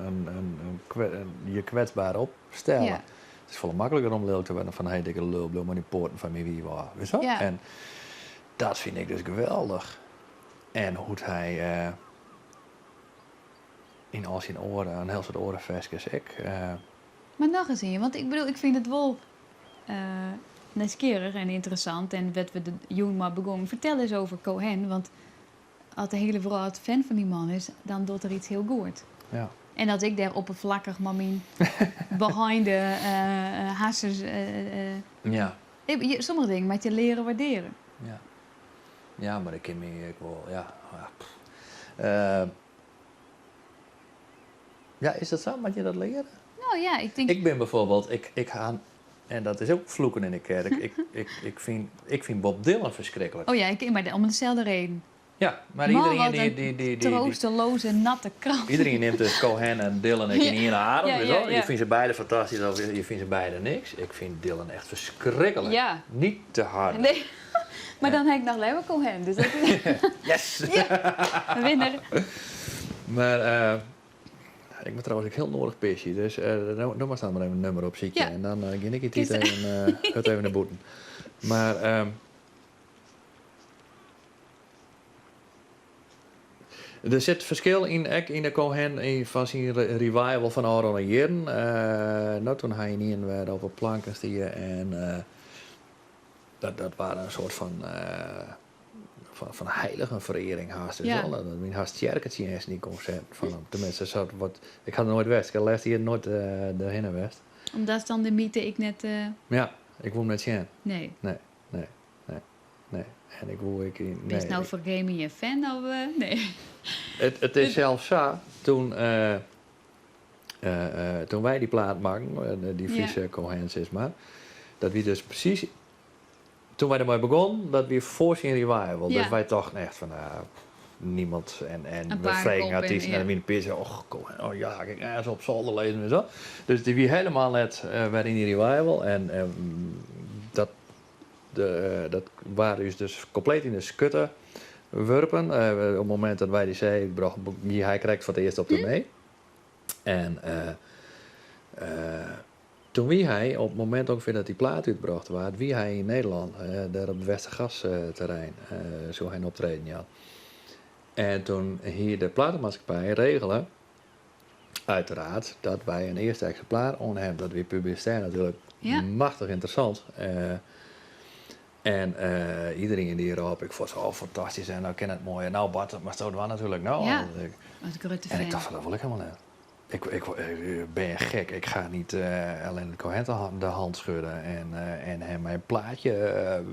Speaker 9: je kwetsber opstelle. It is folle makliker om lilk te wurden fan hey dikke lul, bliuw mei dyn poaten fan myn wiif ôf. Witst wol? En dat fyn ik dus geweldich. En hoe't hy yn al syn oare, in hiel soad oare ferskes ek.
Speaker 7: Mar noch ris ien, want ik bedoel, ik fyn it wol nijsgjirrich en ynteressant en wêr't we de jûn mei begongen, fertel ris over Cohen, want as de hiele wrâld fan fan dy man is, dan docht er iets hiel goed.
Speaker 9: Ja.
Speaker 7: En as ik dêr opperflakkich mei myn beheinde harsens.
Speaker 9: Ja.
Speaker 7: Sommige dingen moatte je leare waardearjen.
Speaker 9: Ja. Ja, mar ik kin my ek wol, ja, ja, is dat sa? Moatte je dat leare?
Speaker 7: No ja, ik tink.
Speaker 9: Ik bin bijvoorbeeld, ik ha, en dat is ook vloeken in de kerk, ik fyn Bob Dylan ferskriklik.
Speaker 7: Oh ja, ik, mar om deselde reden.
Speaker 9: Ja, mar
Speaker 7: Man,
Speaker 9: iedereen
Speaker 7: wat
Speaker 9: die,
Speaker 7: een
Speaker 9: die, die, die,
Speaker 7: troosteloze natte krant.
Speaker 9: Iedereen nimt dus Cohen en Dylan ek yn ien adem.
Speaker 7: Ja,
Speaker 9: weet
Speaker 7: ja,
Speaker 9: wel?
Speaker 7: ja.
Speaker 9: Je fynt se beide fantastysk of je fynt se beide niks. Ik fyn Dylan echt ferskriklik.
Speaker 7: Ja.
Speaker 9: Niet te hard.
Speaker 7: Nee. Mar dan ha ik noch leaver Cohen. Dus dat is
Speaker 9: Yes!
Speaker 7: Ja, winner.
Speaker 9: Mar ik moat trouwens ek hiel noadich pisje, dus no, no moatst dan mar even in nummer opsykje.
Speaker 7: Ja.
Speaker 9: En dan gean ik yn
Speaker 7: Kinst
Speaker 9: tiid even, hurd even nei bûten. Mar Der sit ferskil yn, ek yn de Cohen fan syn revival fan ôfrûne jierren. No, toen hy ynienen wer op 'e planken stie en dat, dat waard in soart fan, fan heiligenferearing hast.
Speaker 7: Ja.
Speaker 9: Dat wie hast tsjerketsjinsten, dy konserten fan him. Teminsten, sa wat, ik ha der noait west. Ik ha de lêste jierren noait derhinne west.
Speaker 7: Omdat dan de mythe ek net.
Speaker 9: Ja, ik woe him net sjen.
Speaker 7: Nee.
Speaker 9: Nee, nee. Nee, nee. En ik woe ek yn.
Speaker 7: Bist
Speaker 9: Nee.
Speaker 7: no foar Gaming in fan of nee?
Speaker 9: It is sels sa, toen, toen wy dy plaat makken, dy Friese Cohen sis mar, dat wie dus presys toen wy dermei begonnen, dat wie foar syn revival. Dus wy tochten echt fan, niemand en, en
Speaker 7: Een
Speaker 9: we
Speaker 7: paar
Speaker 9: fregen
Speaker 7: kop en,
Speaker 9: artysten en
Speaker 7: ja.
Speaker 9: wiene in pear sei, och, Cohen, oh ja, ik ergens op solder lizzen en sa. Dus dy wie helemaal net wer yn dy revival en dat Dat waard ús dus kompleet yn de skutte wurpen. Op it momint dat wy dy cd útbrochten, gie hy krekt foar it earst op toernee. En toen wie hy, op it momint ûngefear dat dy plaat útbrocht waard, wie hy yn Nederlân, dêr op it Westergasterrein, soe hy in optreden jaan. En toen hie de platemaatskippij regele, uiteraard, dat wy in earste eksimplaar oan him, dat wie publisitêr natuerlik machtich ynteressant. En iderien dy rôp, ik fûn it oh fantastysk en no kin it moai. En no Bart, dat moatsto dwaan natuerlik. No,
Speaker 7: Ja, as grutte
Speaker 9: En ik
Speaker 7: fan.
Speaker 9: tocht fan dat wol ik helemaal net. Ik, ik, ik ben je gek, ik ga niet Leonard Cohen de hand schudden en hem mijn plaatje,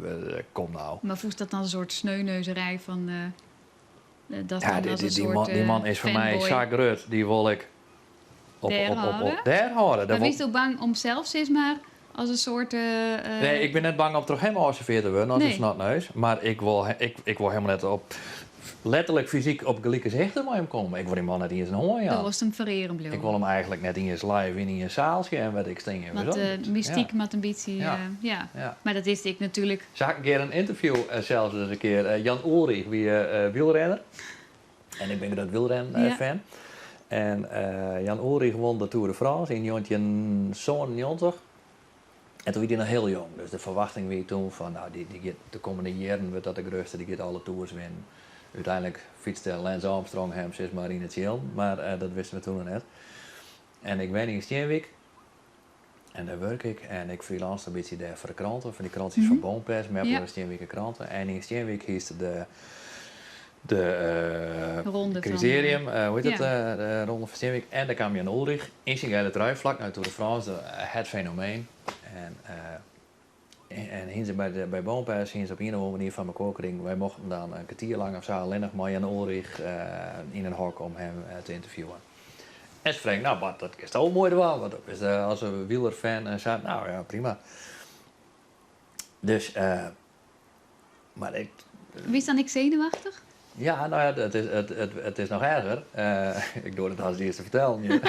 Speaker 9: kom nou.
Speaker 7: Mar fûnst dat dan in soart sneuneuzerij fan... Dat
Speaker 9: Ja,
Speaker 7: dan
Speaker 9: die,
Speaker 7: als een
Speaker 9: die, die,
Speaker 7: soort
Speaker 9: man, die man is voor mij
Speaker 7: fanboy
Speaker 9: zo groot. Die wil ik op,
Speaker 7: Daar
Speaker 9: op, op, op,
Speaker 7: houden?
Speaker 9: daar houden.
Speaker 7: Maar
Speaker 9: Daar wil-
Speaker 7: wie is bang om zelf steeds maar als een soort...
Speaker 9: Nee, ik ben net bang om terug helemaal observeerd te worden als
Speaker 7: Nee.
Speaker 9: een snotneus. Maar ik wil, ik wil helemaal net op, letterlijk fysiek op gelijke zichten met hem komen. Ik wil die man net eens een hoorn,
Speaker 7: Dat
Speaker 9: ja.
Speaker 7: was hem vereren blijven.
Speaker 9: Ik wil hem eigenlijk net eens live in een zaaltje en wat ik sting.
Speaker 7: Wat mystiek, met ambitie.
Speaker 9: Ja.
Speaker 7: Ja.
Speaker 9: Ja.
Speaker 7: Maar dat is ik natuurlijk.
Speaker 9: Zag ik een keer een interview, zelfs eens een keer, Jan Ullrich, wie wielrenner. En ik ben een groot wielren fan. En Jan Ullrich won de Tour de France in 1997. En toen was hij nog heel jong. Dus de verwachting wie toen van, nou, die gaat de komende jaren wordt dat de grootste, die gaat alle tours winnen. Uiteindelijk fietste Lance Armstrong hem zeg maar in het geel, maar dat wisten we toen nog net. En ik ben in Steenwijk en daar werk ik en ik freelance een beetje daar voor de kranten, voor die krantjes van Boompers, Meppel en Steenwijker kranten. En in Steenwijk is de
Speaker 7: Ronde van,
Speaker 9: criterium, hoe heet dat,
Speaker 7: ja.
Speaker 9: de Ronde van Steenwijk. En daar kwam Jan Ullrich in zijn gele trui, vlak na de Tour de France, het fenomeen. En hier ze bij Boompers, hier ze op een of andere manier van elkaar kregen. Wij mochten dan een kwartier lang of zo alleen nog maar Jan Ullrich in een hok om hem te interviewen. En ze vroegen, nou Bart, dat is toch mooi wel, want dat is als een wielerfan en zei, nou ja, prima. Dus, maar ik...
Speaker 7: Wie is dan ik zenuwachtig?
Speaker 9: Ja, nou ja, het is nog erger. Ik doe het als eerste vertellen nu.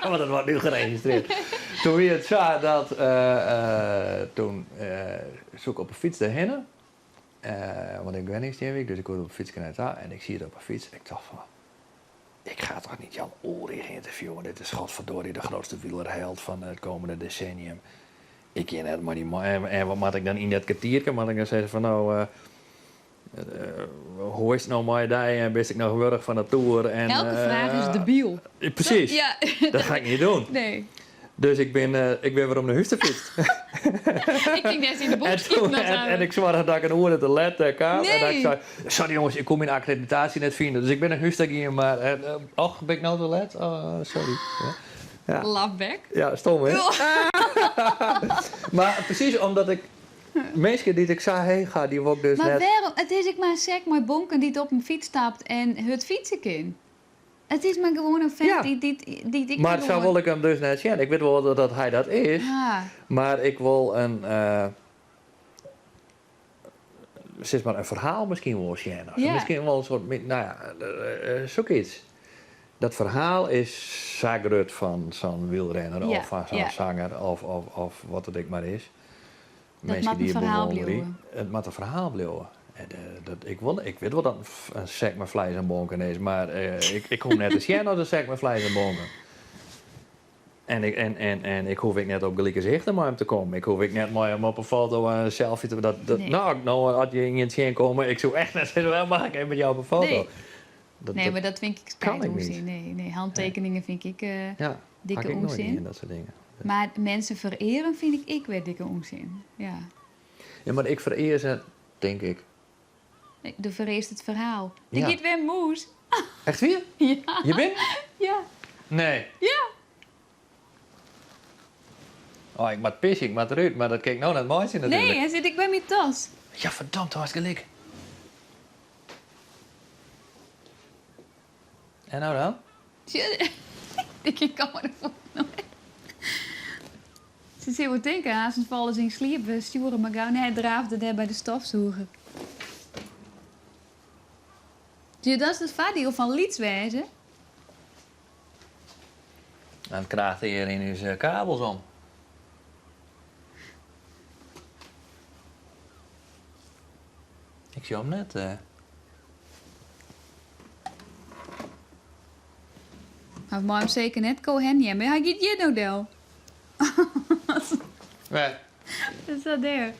Speaker 9: Want het wordt nu geregistreerd. Toen wie het zag dat, toen zoek ik op een fiets daarheen. Want ik ben niet Steenwijk, dus ik hoorde op een fiets naar daar. En ik zie het op een fiets en ik dacht van, ik ga toch niet Jan Ullrich interviewen. Dit is godverdorie de grootste wielerheld van het komende decennium. Ik ken het maar niet. En wat moet ik dan in dat kwartiertje? Moet ik dan zeggen van nou, hoe is het nou mijn dag en ben ik nog wurg van de tour? En,
Speaker 7: Elke vraag is debiel.
Speaker 9: Precies,
Speaker 7: Ja.
Speaker 9: dat ga ik niet doen.
Speaker 7: Nee.
Speaker 9: Dus ik ben weer om de huis te fietsen.
Speaker 7: Ik ging net in de
Speaker 9: En,
Speaker 7: box
Speaker 9: toen- en ik zorgde dat ik een uur te let kwam.
Speaker 7: Nee.
Speaker 9: En dat ik zei, sorry jongens, ik kom mijn accreditatie net vinden. Dus ik ben een huis hier, maar... Och, ben ik nou te let? Oh, sorry. Ja. Ja.
Speaker 7: Lafbek.
Speaker 9: Ja, stom hè? Maar precies omdat ik... Mensen die ik zei, heen ga, die word ik dus
Speaker 7: Maar
Speaker 9: net...
Speaker 7: waarom? Het is ik maar sec, maar bonken die het op een fiets stapt en het fietsen in. Het is maar gewoon een vent
Speaker 9: Ja.
Speaker 7: die ik
Speaker 9: Maar zo
Speaker 7: gewoon-
Speaker 9: wil ik hem dus net zien. Ik weet wel dat hij dat is.
Speaker 7: Ah,
Speaker 9: Maar ik wil een... zeg maar een verhaal misschien wel zien. Of
Speaker 7: Ja.
Speaker 9: Misschien wel een soort... Nou ja, zoek iets. Dat verhaal is zagrut van zo'n wielrenner
Speaker 7: Ja,
Speaker 9: of van zo'n
Speaker 7: ja.
Speaker 9: zanger of wat het ook maar is.
Speaker 7: Dat moet een
Speaker 9: je
Speaker 7: verhaal
Speaker 9: bewonderen.
Speaker 7: blijven.
Speaker 9: Het moet een verhaal blijven. En, dat, ik weet wel dat een sek met vlees en bonken is, maar ik kom net te zien als een sek met vlees en bonken. En ik hoef ik net op gelijke zichten maar hem te komen. Ik hoef ik net maar hem op een foto en een selfie te... Dat, dat,
Speaker 7: Nee.
Speaker 9: Nou, als je in het zien komen, ik zou echt net zeggen, wel, mag ik even met jou op een foto?
Speaker 7: Nee.
Speaker 9: Dat,
Speaker 7: nee,
Speaker 9: dat
Speaker 7: maar dat vind ik
Speaker 9: kan
Speaker 7: spijt
Speaker 9: ik niet.
Speaker 7: onzin. Nee, nee, handtekeningen vind ik
Speaker 9: ja,
Speaker 7: dikke
Speaker 9: hak ik nooit
Speaker 7: onzin.
Speaker 9: niet in dat soort dingen.
Speaker 7: Maar mensen vereren vind ik weer dikke onzin. Ja.
Speaker 9: Ja, maar ik vereer ze, denk ik.
Speaker 7: Nee, De vereist het verhaal. Die
Speaker 9: Ja.
Speaker 7: gaat weer moes.
Speaker 9: Echt weer?
Speaker 7: Ja.
Speaker 9: Je bent?
Speaker 7: Ja.
Speaker 9: Nee.
Speaker 7: Ja.
Speaker 9: Oh, ik moet pissen, ik moet eruit, maar dat kijk nou net mooi zien natuurlijk.
Speaker 7: Nee, hij zit ik bij mijn tas.
Speaker 9: Ja, verdomd, hartstikke gelijk. En nou dan?
Speaker 7: Tje, Ik kan me ervoor nooit. Ze zitten wel denken, haast vallen ze in sliep. We sturen maar gauw. Nee, hij draafde daar bij de stofzuiger. Zie je, dat is het voordeel van lietswijze.
Speaker 9: En het kraagt hier in zijn kabels om. Ik zie hem net.
Speaker 7: Maar maar hem zeker net Cohen, ja, maar hij gaat je nou del.
Speaker 9: Nee.
Speaker 7: Dat is dat daar.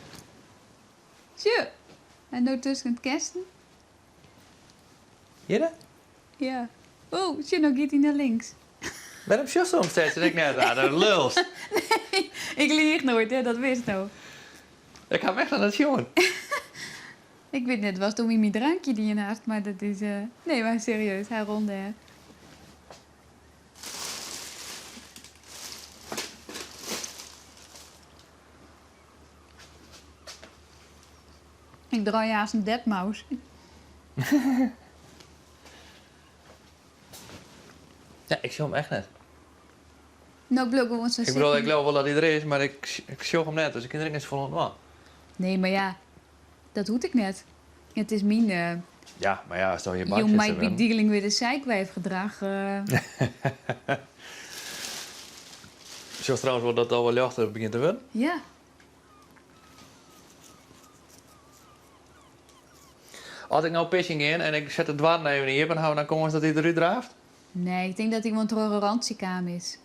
Speaker 7: Tje. En nou tussen het kersten.
Speaker 9: Hier?
Speaker 7: Ja. Oh, tje, nou gaat hij naar links.
Speaker 9: Waarom zie je steeds? Ik net aan de lulst.
Speaker 7: Nee, ik lieg nooit, hè, dat wist nou.
Speaker 9: Ik ga weg naar dat jongen.
Speaker 7: Ik weet net, was toen in mijn drankje die je naast, maar dat is... Nee, maar serieus, hij ronde, hè. Ik draai haast een deadmouse.
Speaker 9: sjoch him echt net.
Speaker 7: No, ik bliuw gewoan sa
Speaker 9: Ik bedoel, ik
Speaker 7: sitten.
Speaker 9: leau wol dat hy der is, mar ik, ik sjoch him net, dus ik kin der ek net safolle oan dwaan.
Speaker 7: Nee, mar ja, dat hoecht ek net. It is myn eh,
Speaker 9: Ja, mar ja, ast hjir
Speaker 7: You might be dealing with a zeikwijfgedrag. Eh.
Speaker 9: Sjochst trouwens wol dat it al wat ljochter begjint te wurden?
Speaker 7: Ja.
Speaker 9: As ik no pisjen gean en ik set de doarren even iepen, ha we dan kâns dat hy derút draaft?
Speaker 7: Nee, ik tink dat hy gewoan troch in rantsje kaam is.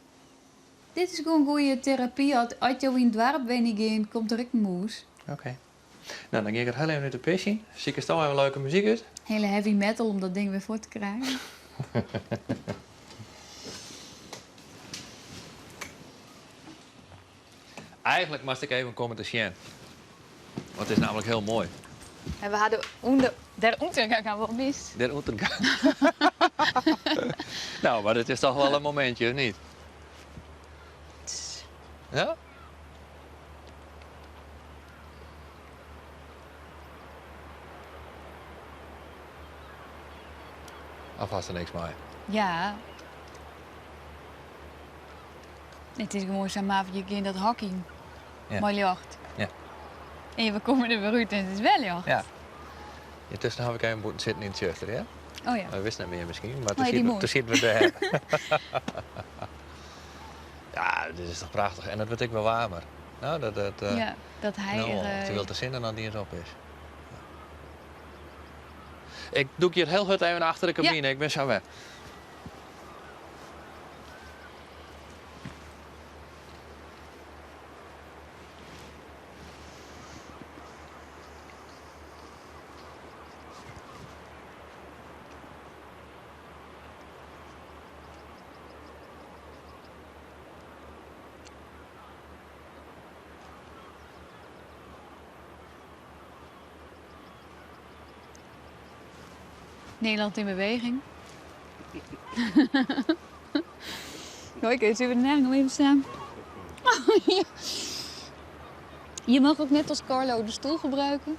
Speaker 7: Dit is gewoan goede terapy. As jo yn it doarp wenjen gean, komt der ek in mûs.
Speaker 9: Oké. No, dan gean ik der hiel even út te pisjen. Sikest al even leuke muzyk út?
Speaker 7: Hele heavy metal om dat ding wer fuort te krijen.
Speaker 9: Eigenlik moast ik even komme te sjen. Want it is nammentlik hiel moai.
Speaker 7: En we ha de ûnder, der ûndergang wol mist.
Speaker 9: Der ûndergang. No, mar it is toch wol in momintsje, of niet? Ja? Of hast der niks mei?
Speaker 7: Ja. It is gewoan sa maf, je gean dat hok yn.
Speaker 9: Ja.
Speaker 7: Mei ljocht.
Speaker 9: Ja.
Speaker 7: En we komme der wer út en it is wer ljocht.
Speaker 9: Ja. Yntusken haw ik even bûten sitten yn it tsjuster, ja?
Speaker 7: Oh ja.
Speaker 9: Dat wist net mear miskien, mar
Speaker 7: Oh ja, die
Speaker 9: toen
Speaker 7: mûs.
Speaker 9: sieten we dêr. Ja, dit is toch prachtich. En it wurdt ek wer waarmer. No, dat, dat, eh,
Speaker 7: Ja, dat hy
Speaker 9: no,
Speaker 7: er, eh,
Speaker 9: terwyl de sinne noch net iens op is. Ik dûk hjir hiel hurd even achter de kabine. Ik bin sa wer.
Speaker 7: Nederland in beweging. Hoi, kun je even nergens even staan? Oh, ja. Je mag ook net als Carlo de stoel gebruiken.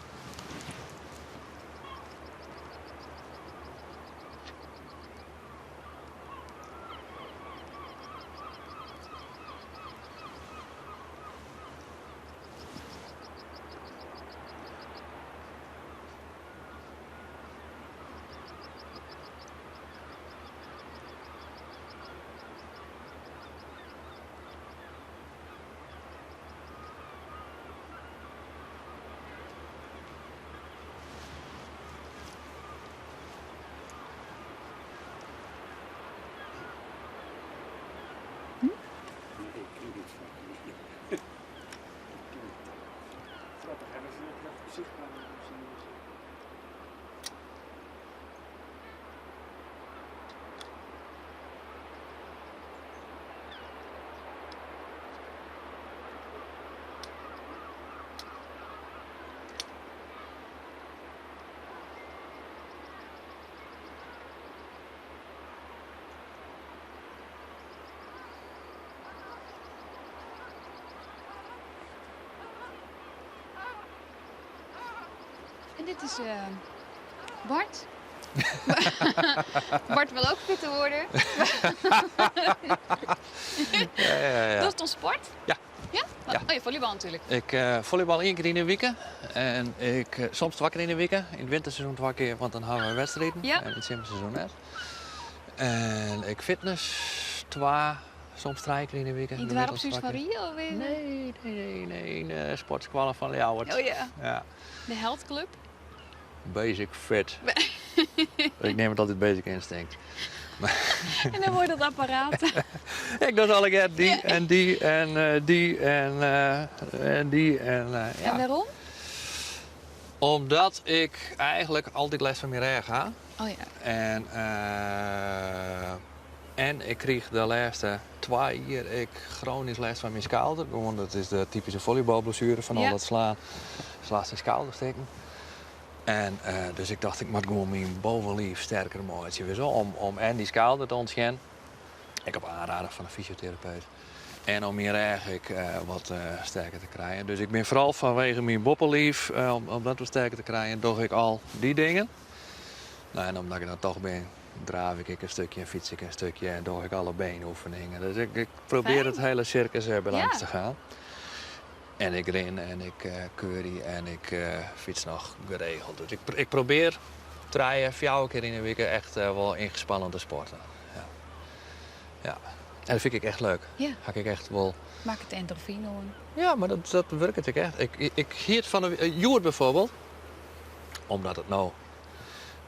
Speaker 7: En dit is eh, Bart. Bart wil ook fitter worden.
Speaker 9: Ja, ja, ja.
Speaker 7: Dat is dan sport?
Speaker 9: Ja.
Speaker 7: Ja?
Speaker 9: Ja.
Speaker 7: Oh ja, volleybal natuurlijk.
Speaker 9: Ik eh, volleybal ien kear yn 'e wike. En ik, eh, soms twa kear yn 'e wike. Yn it winterseizoen twa kear, want dan hawwe we wedstriden.
Speaker 7: Ja.
Speaker 9: En yn it simmerseizoen net. En ik fitness twa, soms trije kear yn 'e wike.
Speaker 7: Yn it
Speaker 9: Gemiddeld
Speaker 7: doarpshûs
Speaker 9: twa
Speaker 7: fan
Speaker 9: kear.
Speaker 7: Rie of is
Speaker 9: Nee, nee, nee, nee, yn de sportskoalle fan Ljouwert.
Speaker 7: Oh ja.
Speaker 9: Ja.
Speaker 7: De Health Club?
Speaker 9: Basic Fit. ik neam it altyd Basic Instinct.
Speaker 7: En dan wordt dat apparaat.
Speaker 9: Ik doch allegear dy en dy en eh, dy en, eh, en dy en eh, ja.
Speaker 7: En waarom?
Speaker 9: Omdat ik eigenlik altyd lêst fan myn rêch ha.
Speaker 7: Oh ja.
Speaker 9: En, en ik krige de lêste twa jier ek chronisch lêst fan myn skouder. Gewoan, dat is de typyske follybalblessuere fan al dat slaan. Slaast dyn skouder stikken. En dus ik tocht, ik moat gewoan myn bovenliif sterker meitsje. Witst wol, om, om en dy skouder te ûntsjen. Ek op oanrieden fan de fysioterapeut. En om myn rêch ek wat sterker te krijen. Dus ik bin foaral fanwege myn boppeliif, om, om dat wat sterker te krijen, doch ik al dy dingen. No, en omdat ik dan toch bin, Draaf ik ek in stikje en fyts ik in stikje en doch ik alle beenoefeningen. Dus ik, ik probeer het hele circus by langs te gaan. En ik rin en ik kuierje en ik fyts noch geregeld. Dus ik, ik probeer trije, fjouwer kear yn 'e wike echt wol yngespannen te sporten. Ja. Ja. En dat fyn ik echt leuk. Ha ik echt wol.
Speaker 7: Makket endorfine oan.
Speaker 9: Ja, mar dat, dat wurket ek echt. Ik, ik hie it fan 'e hjoed bijvoorbeeld, omdat it no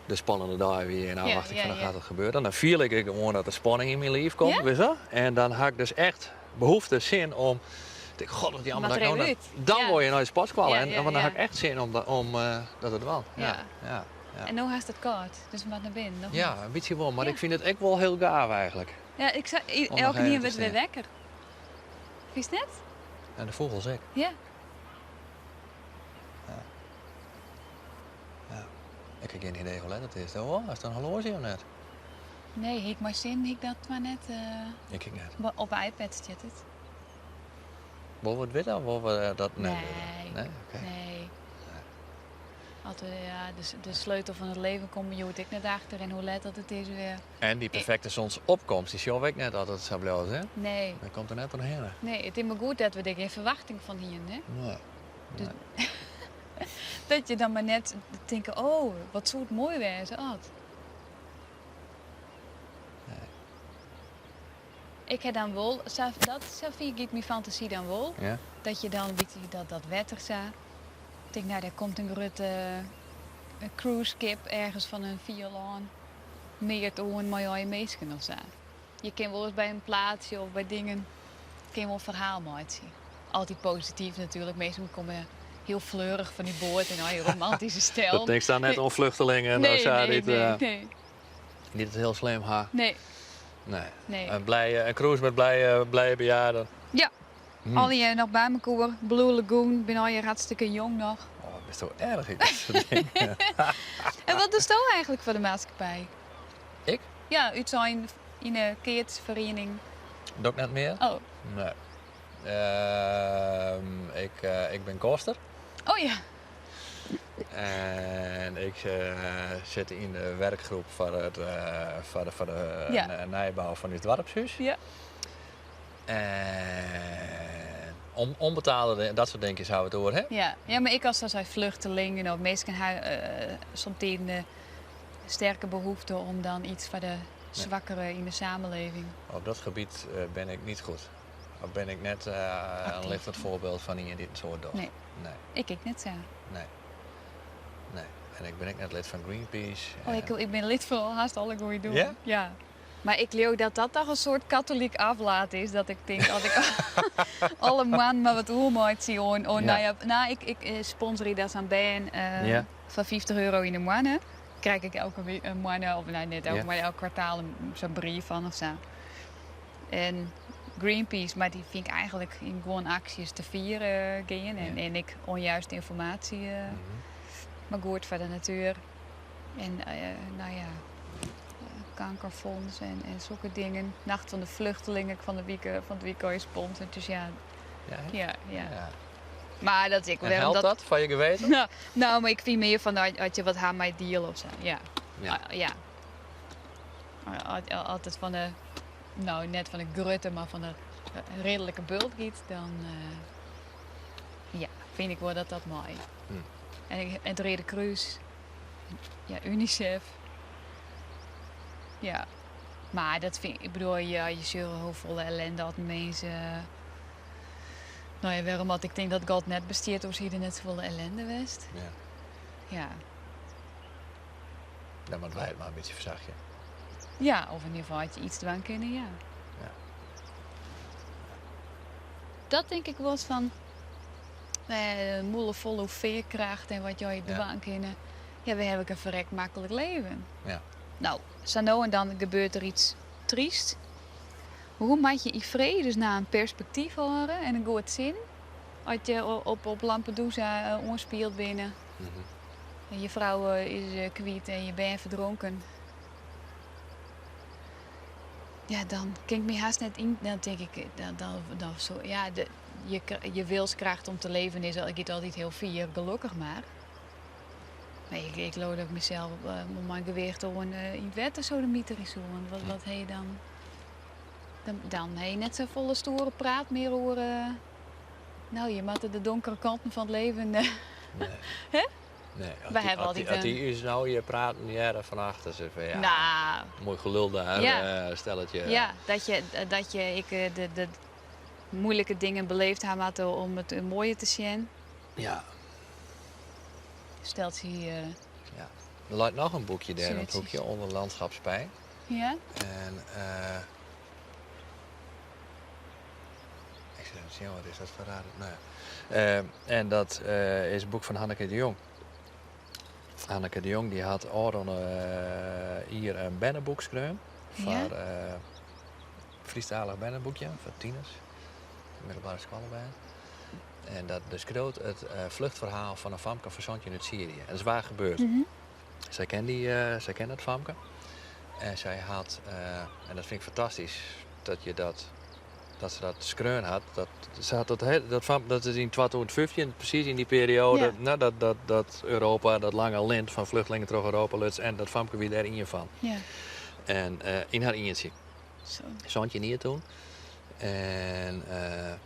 Speaker 9: de spannende dei wie yn ôfwachting fan wat gaat er gebeuren, dan fiel ik gewoan dat der spanning yn myn liif komt, witst wol? En dan ha ik dus echt behoefte, sin om. Ik god, wat jammer dat ik no net. Dan wolle je nei de sportskoalle en want dan ha ik echt sin om, om dat te dwaan. Ja. Ja. Ja.
Speaker 7: En no hast it kâld, dus moat nei binnen. Noch
Speaker 9: Ja, in bytsje wol, mar ik fyn it ek wol hiel gaaf eigentlik.
Speaker 7: Ja, ik sei, elkenien wurdt wer wekker. Fynst net?
Speaker 9: En de fûgels ek.
Speaker 7: Ja.
Speaker 9: Ja. Ja. Ik ha gjin idee hoe let it is. Do wol? Hast in horloazje of net?
Speaker 7: Nee, hie ik mei sin, hie ik dat mar net.
Speaker 9: Ik ek net.
Speaker 7: Op de iPad stiet it.
Speaker 9: Wolle we it witte of wolle we dat net
Speaker 7: witte?
Speaker 9: Nee? Oké.
Speaker 7: Nee. As we, ja, de sleutel fan it leven komme hjoed ek net achter en hoe let dat it is wer.
Speaker 9: En dy perfekte zonsopkomst, dy sjogge we ek net as it sa bliuwt, hè?
Speaker 7: Nee.
Speaker 9: Dat komt der net trochhinne.
Speaker 7: Nee, it is mar goed dat we der gjin ferwachting fan hienen, hè?
Speaker 9: Nee.
Speaker 7: Dus, dat je dan mar net tinke, oh, wat soe it moai wêze as.
Speaker 9: Nee.
Speaker 7: Ik ha dan wol, sa, dat, safier giet myn fantasy dan wol,
Speaker 9: Ja.
Speaker 7: dat je dan in bytsje dat, dat wetter sa. Ik tink, no, dêr komt in grutte cruiseskip ergens fan in fier lân meart oan mei allegear minsken of sa. Je kin wolris by in plaatsje of by dingen kin wol in ferhaal meitsje. Altyd posityf natuerlik, minsken komme hiel fleurich fan dy boat en al je romantyske styl.
Speaker 9: Dat tinkst dan net oan vluchtelingen
Speaker 7: nee,
Speaker 9: of sa
Speaker 7: nee,
Speaker 9: dy't,
Speaker 7: nee,
Speaker 9: eh,
Speaker 7: nee.
Speaker 9: dy't it hiel slim ha.
Speaker 7: Nee.
Speaker 9: Nee.
Speaker 7: Nee.
Speaker 9: In, blije, in cruise met blije, blije bejaarden.
Speaker 7: Ja. Allegear noch by mekoar. Blue Lagoon, binne allegear hartstikke jong noch.
Speaker 9: Oh, bisto erch ek dat soart dingen.
Speaker 7: En wat dochsto eigentlik foar de maatskippij?
Speaker 9: Ik?
Speaker 7: Ja, útsein yn 'e keatsferiening.
Speaker 9: Doch ik net mear.
Speaker 7: Oh.
Speaker 9: Nee. Ik, ik bin koster.
Speaker 7: Oh ja.
Speaker 9: En ik sit yn de werkgroep foar, it, foar de nijbou fan ús doarpshûs. En on, onbetaalde, dat soart dinkjes ha we it oer, hè?
Speaker 7: Ja, ja, mar ek as sei vluchtelingen of minsken ha somtiden de sterke behoefte om dan iets foar de swakkere yn de samenleving.
Speaker 9: Op dat gebiet bin ik net goed. Of bin ik net in lichtend foarbyld fan ien dy't in soad docht.
Speaker 7: Nee.
Speaker 9: Nee.
Speaker 7: Ik ek net sa.
Speaker 9: Nee. Nee. En ik bin ek net lid fan Greenpeace.
Speaker 7: Oh, ik, ik bin lid fan hast alle goede doelen.
Speaker 9: Ja?
Speaker 7: Ja. Mar ik leau dat dat toch in soart katolyk aflaat is. Dat ik tink, as ik alle moannen mar wat oermeitsje oan, oan
Speaker 9: Ja.
Speaker 7: no ja, no, ik, ik sponsorje dat sa'n bern foar 50 euro yn 'e moanne. Krij ik elke moanne, of no, net elke moanne, elk kwartaal sa'n brief fan of sa. En Greenpeace, mar dy fyn ik eigentlik yn guon aksjes te fier gean en, en ek ûnjuiste ynformaasje. Mar goed foar de natuer. En no ja, kankerfonds en, en sokke dingen. Nacht van de Vluchtelingen fan de wike, fan it wykein sponsor. Dus ja,
Speaker 9: Ja, hè?
Speaker 7: ja, ja.
Speaker 9: Ja.
Speaker 7: Mar dat ik
Speaker 9: En
Speaker 7: wer
Speaker 9: helpt
Speaker 7: omdat
Speaker 9: dat foar je geweten?
Speaker 7: No, no, mar ik fyn mear fan as je wat ha mei diel of sa. Ja.
Speaker 9: Ja.
Speaker 7: Ah, ja. As it fan de, no net fan de grutte, mar fan de reedlike bult giet, dan ja, fyn ik wol dat dat mei. En, ik, en it Reade Krús, ja, UNICEF. Ja. Mar dat fyn ik, bedoel, ja, je sjogge hoefolle ellinde dat minsken. No ja, wêrom at ik tink dat God net bestiet, oars hie der net safolle ellinde west.
Speaker 9: Ja.
Speaker 7: Ja.
Speaker 9: Dan moatte wy it mar in bytsje fersachtsje.
Speaker 7: Ja, of yn ieder gefal as je iets dwaan kinne, ja. Dat tink ik wolris fan mûle fol oer fearkracht en wat jo dwaan kinne. Ja, we hawwe ek in ferrekt maklik leven. No, sa no en dan gebeurt der iets tryst. Mar hoe moat je yn fredesnaam perspektyf hâlde en in goed sin as je op, op Lampedusa oanspield binne en je frou is kwyt en je bern ferdronken? Ja, dan kin ik my hast net yn. Dan tink ik, dan, dan, dan zo, ja, de, je, je wilskracht om te leven is, giet altyd hiel fier, gelokkich mar. Nee, ik, ik leau dat ik mysels mei myn gewicht oan yn it wetter sodemiterje soe. Want wat, wat ha je dan? Dan, dan ha je net safolle stoere praat mear oer. No, je moatte de donkere kanten fan it leven.
Speaker 9: Nee.
Speaker 7: Hè?
Speaker 9: Nee,
Speaker 7: Wy hawwe altyd
Speaker 9: as dy ús no hjir praten hearre fan achter, se fan ja,
Speaker 7: Nou.
Speaker 9: moai gelul dêr,
Speaker 7: Ja.
Speaker 9: stelletje.
Speaker 7: Ja, dat je ek de moeilike dingen beleefd ha moatte om it moaie te sjen.
Speaker 9: Ja.
Speaker 7: Stelt sy.
Speaker 9: Ja. Der leit noch in boekje dêr, in
Speaker 7: Zoiets.
Speaker 9: boekje onder landschapspijn.
Speaker 7: Ja.
Speaker 9: En ik sit even te sjen, wat is dat foar raar? Nou ja. En dat is it boek fan Hanneke de Jong. Hanneke de Jong dy hat ôfrûne jier in berneboek skreaun. Foar Frysktalich berneboekje foar tieners, middelbere skoallebern. En dat beskriuwt it fluchtferhaal fan in famke fan 17 út Syrië. En dat is waar gebeurd. Sy ken dy, sy ken dat famke. En sy hat, en dat fyn ik fantastysk, dat je dat, dat se dat skreaun hat. Dat, se hat dat, dat fam, dat is yn 2015, presys yn dy perioade,
Speaker 7: Ja.
Speaker 9: no, dat, dat, dat Europa, dat lange lint fan flechtlingen troch Europa luts en dat famke wie dêr ien fan.
Speaker 7: Ja.
Speaker 9: En yn har ientsje.
Speaker 7: Zo.
Speaker 9: 17 jier toen. En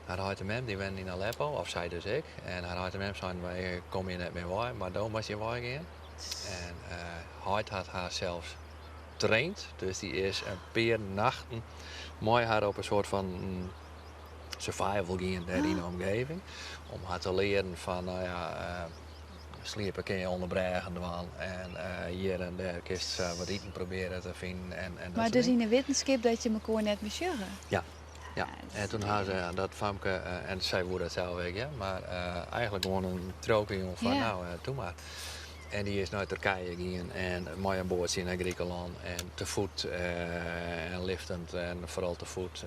Speaker 9: har heit en mem dy wennen yn Aleppo, of sy dus ek. En har heit en mem seinen, wy komme hjir net mear wei, mar do moatst hjir wei gean. En heit hat har sels traind, dus dy is in pear nachten mei har op in soart fan survival gien dêr yn de omgeving. Om har te learen fan, no ja, sliepe kin je ûnder brêgen dwaan en hjir en dêr kinst wat iten probearje te finen en dat
Speaker 7: Mar
Speaker 9: soart
Speaker 7: dus
Speaker 9: dingen.
Speaker 7: yn 'e wittenskip dat je mekoar net mear sjogge?
Speaker 9: Ja, ja. En toen ha se dat famke, en sy woe dat sels ek, ja, mar eigenlik gewoan in triuwke jûn fan,
Speaker 7: Ja.
Speaker 9: no, doe mar. En dy is nei Turkije gien en mei in boatsje nei Grikelân en te voet en liftend en foaral te voet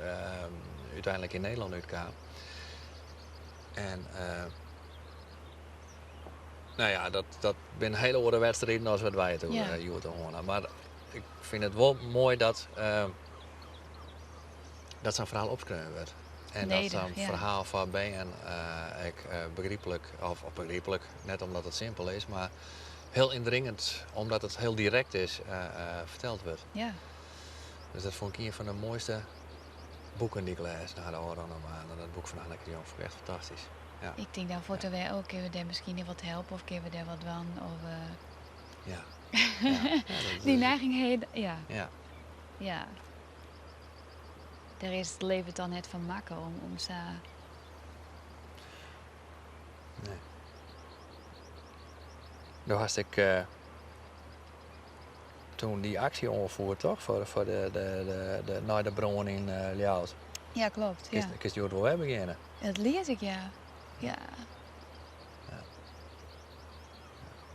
Speaker 9: úteinlik yn Nederlân útkaam. En no ja, dat binne hiele oare wedstriden as wat wy it oer
Speaker 7: Ja.
Speaker 9: hjoed hân ha. Mar ik fyn it wol moai dat sa'n ferhaal opskreaun wurdt. En dat
Speaker 7: Nedich,
Speaker 9: sa'n
Speaker 7: ja.
Speaker 9: ferhaal foar bern ek begryplik, of begryplik, net omdat it simpel is, mar hiel yndringend, omdat it hiel direkt is, ferteld wurdt.
Speaker 7: Ja.
Speaker 9: Dus dat fûn ik ien fan de moaiste boeken dy't ik lêzen ha de ôfrûne maand. Dat boek fan Hanneke de Jong fûn ik echt fantastysk. Ja.
Speaker 7: Ik tink dan fuort wer, oh, kinne we dêr miskien wat helpe of kinne we dêr wat dwaan? Of,
Speaker 9: Ja. Ja, ja, dat
Speaker 7: Die
Speaker 9: is
Speaker 7: neiging he, ja.
Speaker 9: Ja.
Speaker 7: Ja. Dêr is it leven dan net fan makke om sa.
Speaker 9: Nee. Do hast ek toen dy aksje oanfierd, toch? Foar de, nei de brân yn Ljouwert.
Speaker 7: Ja, kloppet. Ja.
Speaker 9: Kinst hjoed wol wer begjinne?
Speaker 7: Dat lees ik, ja. Ja.
Speaker 9: Ja.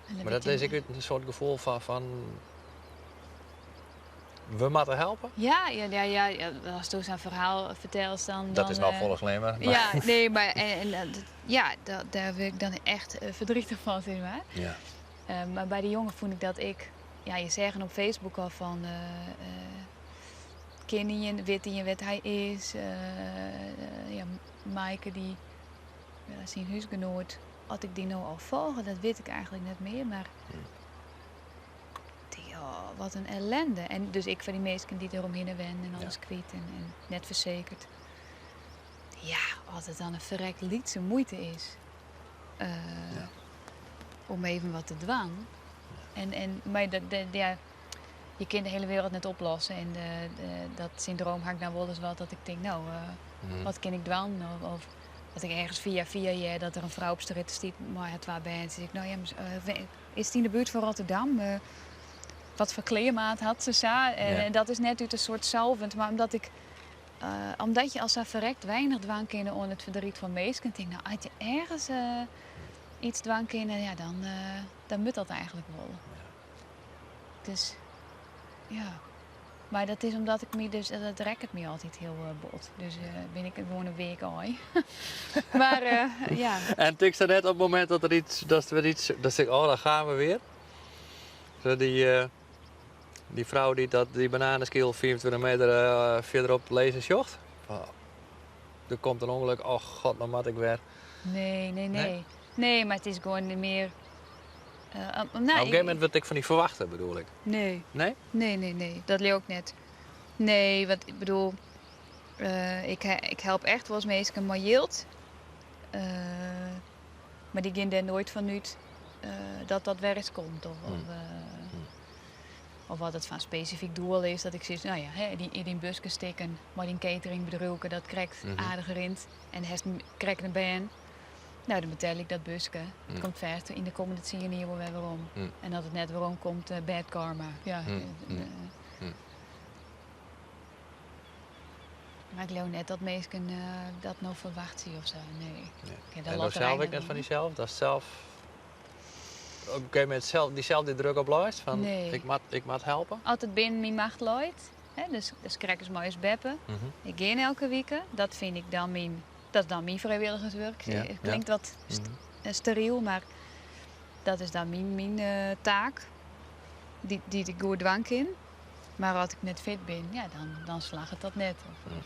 Speaker 7: En dan
Speaker 9: Mar dat
Speaker 7: weet
Speaker 9: is
Speaker 7: ik
Speaker 9: ek in soart gefoel fan we moatte helpe?
Speaker 7: Ja, ja, ja, ja, ja, as do sa'n ferhaal fertelst, dan,
Speaker 9: Dat is
Speaker 7: dan,
Speaker 9: noch folle slimmer. Mar
Speaker 7: Ja, nee, mar en, dat, ja, dat, dêr wurd ik dan echt verdrietig fan, sis mar.
Speaker 9: Ja.
Speaker 7: Mar by de jonge fûn ik dat ik, ja, je seagen op Facebook al fan, kin ien, wit ien wêr't hy is? Ja, Maaike dy, ja, syn húsgenoat, as ik dy no al folge, dat wit ik eigenlik net mear, mar dy, oh, wat in ellende. En dus ik foar dy minsken dy't deromhinne wennen en alles kwyt en net fersekerd. Ja, as it dan in ferrekt lytse muoite is om even wat te dwaan. En, mar dat, dat, ja, je kinne de hiele wereld net oplosse en dat syndroom ha ik dan wolris wat dat ik tink, no, wat kin ik dwaan? Of dat ik ergens fia fia hear dat der in frou op strjitte stiet mei har twa bern. Sis ik, no ja, is it yn de buert fan Rotterdam? Wat foar klearmaat hat se sa? En dat is net út in soart salvend, mar omdat je al sa ferrekt weinich dwaan kinne oan it ferdriet fan minsken, tink ik, no, as je ergens iets dwaan kinne, ja, dan moat dat eigenlik wol. Dus, ja. Mar dat is omdat ik my dus, dat rekket my altyd hiel bot. Dus bin ik gewoan in weak aai. Mar ja.
Speaker 9: En tinkst net op it momint dat der iets, dat der iets, dat ik, oh, dan gaan we weer. Sa dy frou dy't dat, dy bananenskyl 25 meter fierderop lizzen sjocht. Oh, der komt in ûngelok, oh god, no moat ik wer.
Speaker 7: Nee, nee,
Speaker 9: Nee?
Speaker 7: nee. Nee, mar it is gewoan mear. Nou,
Speaker 9: Op in gegeven momint wurdt ek fan dy ferwachte, bedoel ik.
Speaker 7: Nee.
Speaker 9: Nee?
Speaker 7: Nee, nee, nee. Dat leau ik net. Nee, want ik bedoel, ik, ik help echt wolris minsken mei jild. Mar dy gean dêr noait fan út dat dat wer ris komt. Of, of, of wat it foar in spesifyk doel is. Dat ik sis, no ja, hè, dyn buske stikken mei dyn cateringbedriuwke dat krekt aardich rint en hast krekt in bern. No, dan betelje ik dat buske. It komt fêst yn de kommende tsien jier wol wer werom. En as it net werom komt, bad karma. Ja. Mar ik leau net dat minsken dat no ferwachtsje of sa. Nee.
Speaker 9: Nee. En do sels ek net fan dysels? Datst sels op in gegeven momint sels, dysels dy druk opleist fan
Speaker 7: Nee.
Speaker 9: ik moat, ik moat helpe?
Speaker 7: As it binnen myn macht leit, hè, dus, dus krekt as mei ús beppe. Ik gean elke wike. Dat fyn ik dan myn, dat is dan myn frijwilligerswurk. It klinkt wat steryl, mar dat is dan myn, myn taak dy't, dy't ik goed dwaan kin. Mar as ik net fit bin, ja, dan, dan slagget dat net. Of, of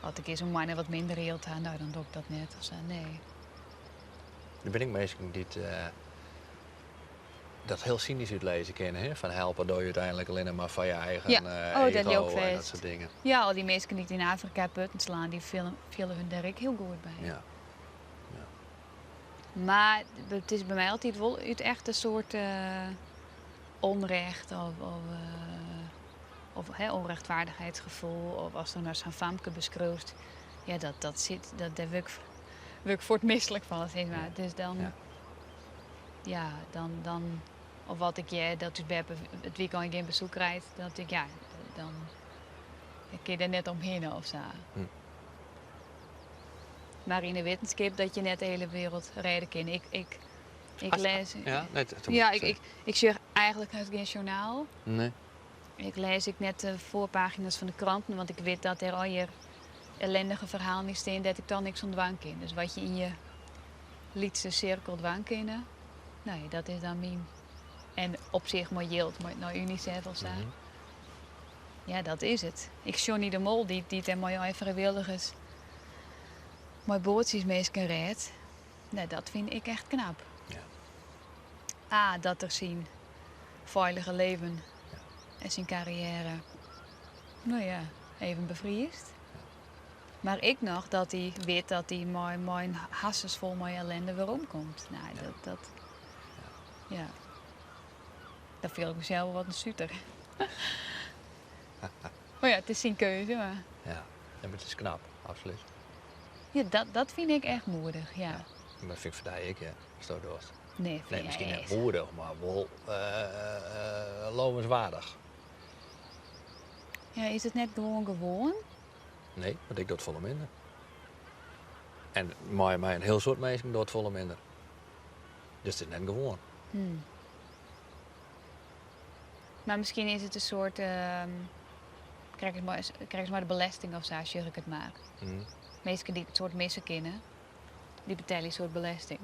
Speaker 7: as ik ris in moanne wat minder jild ha, no, dan doch ik dat net. Of sa. Nee.
Speaker 9: Der binne ek minsken dy't dat hiel synysk útlizze kinne, hè? Fan helpe do je úteinlik allinne mar foar je eigen
Speaker 7: Ja. Oh, dat
Speaker 9: ego
Speaker 7: leau ik
Speaker 9: en dat
Speaker 7: fêst.
Speaker 9: soart dingen.
Speaker 7: Ja, al dy minsken dy't yn Afrika putten slaan, dy fiele hun dêr ek hiel goed by. Mar it is by my altyd wol út echt in soart onrecht of, of, of hè, onrechtvaardigheidsgevoel. Of ast dan sa'n famke beskriuwst, ja, dat, dat sit, dat, dêr wurd ik, wurd ik fuortmislik fan, sis mar. Dus dan, ja, dan, dan, of wat ik hear, dat ús beppe it wykein gjin besoek krijt, dat ik, ja, dan kin ik dêr net omhinne of sa. Mar yn de wittenskip dat je net de hiele wereld rêde kinne. Ik, ik, ik lês.
Speaker 9: Ja, nee,
Speaker 7: ja, ik, ik, ik sjoch eigentlik hast gjin sjoernaal.
Speaker 9: Nee.
Speaker 7: Ik lês ek net de foarpagina's fan de kranten, want ik wit dat dêr allegear ellindige ferhalen yn stean dêr't ik dan niks oan dwaan kin. Dus wat je yn je lytse sirkel dwaan kinne, no ja, dat is dan myn. En op sich mei jild, mei nei UNICEF of sa. Ja, dat is it. Ik Johnny de Mol, dy't, dy't dêr mei eigen frijwilligers mei boatsjes minsken rêdt. No, dat fyn ik echt knap. A, dat er syn feilige leven en syn karriêre, no ja, even befriest. Mar ek noch dat hy wit dat hy mei, mei in harsens fol mei ellende weromkomt. No, dat, dat, ja. Dan fiel ik mysels wol wat in suter. Mar ja, it is syn keuze. Mar...
Speaker 9: Ja, mar it is knap, absolút.
Speaker 7: Ja, dat, dat fyn ik echt moedich, ja.
Speaker 9: Ja, dat fyn ik foar dy ek, ja, watsto dochst.
Speaker 7: Nee, fyn
Speaker 9: Nee, miskien net
Speaker 7: ik
Speaker 9: moedich, mar wol lovenswaardich.
Speaker 7: Ja, is it net gewoan gewoan?
Speaker 9: Nee, want ik doch it folle minder. En mei my in hiel soad minsken docht it folle minder. Dus it is net gewoan.
Speaker 7: Mar miskien is it in soart, krekt as mei, krekt as mei de belesting of sa, sjoch ik it mar. Minsken dy't in soad misse kinne, dy betelje in soad belesting.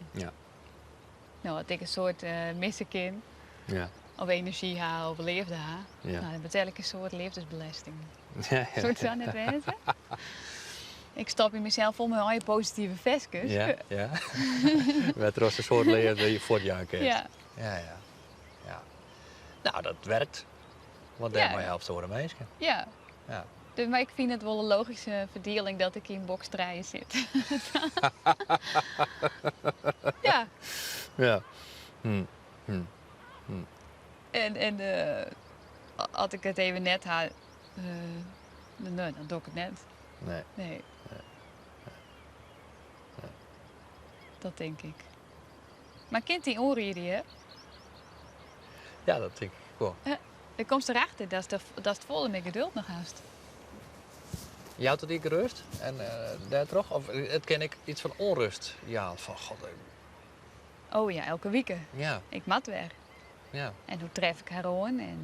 Speaker 7: No, as ik in soad misse kin, of enerzjy ha of leafde ha, no, dan betelje ik in soad leafdesbelesting. Soe it sa net wêze? Ik stopje mysels fol mei allegear positive ferskes.
Speaker 9: Ja, ja. Wêrtroch'tst in soad leafde fuortjaan kinst.
Speaker 7: Ja.
Speaker 9: Ja, ja. Ja. No, dat werkt. Want dêrmei helpst oare minsken.
Speaker 7: Ja.
Speaker 9: Ja.
Speaker 7: Dus, mar ik fyn it wol in logyske ferdieling dat ik yn boks trije sit. Ja.
Speaker 9: Ja.
Speaker 7: En, en as ik it even net ha, no, dan doch ik it net.
Speaker 9: Nee.
Speaker 7: Nee. Dat tink ik. Mar kin it dy oanriede, hè?
Speaker 9: Ja, dat tink ik wol.
Speaker 7: Dan komst derachter datst folle mear geduld noch hast.
Speaker 9: Jout it dy gerêst en dêrtroch? Of it kin ek yts fan ûnrêst jaan, fan god.
Speaker 7: Oh ja, elke wike.
Speaker 9: Ja.
Speaker 7: Ik moat wer.
Speaker 9: Ja.
Speaker 7: En hoe tref ik har oan? En,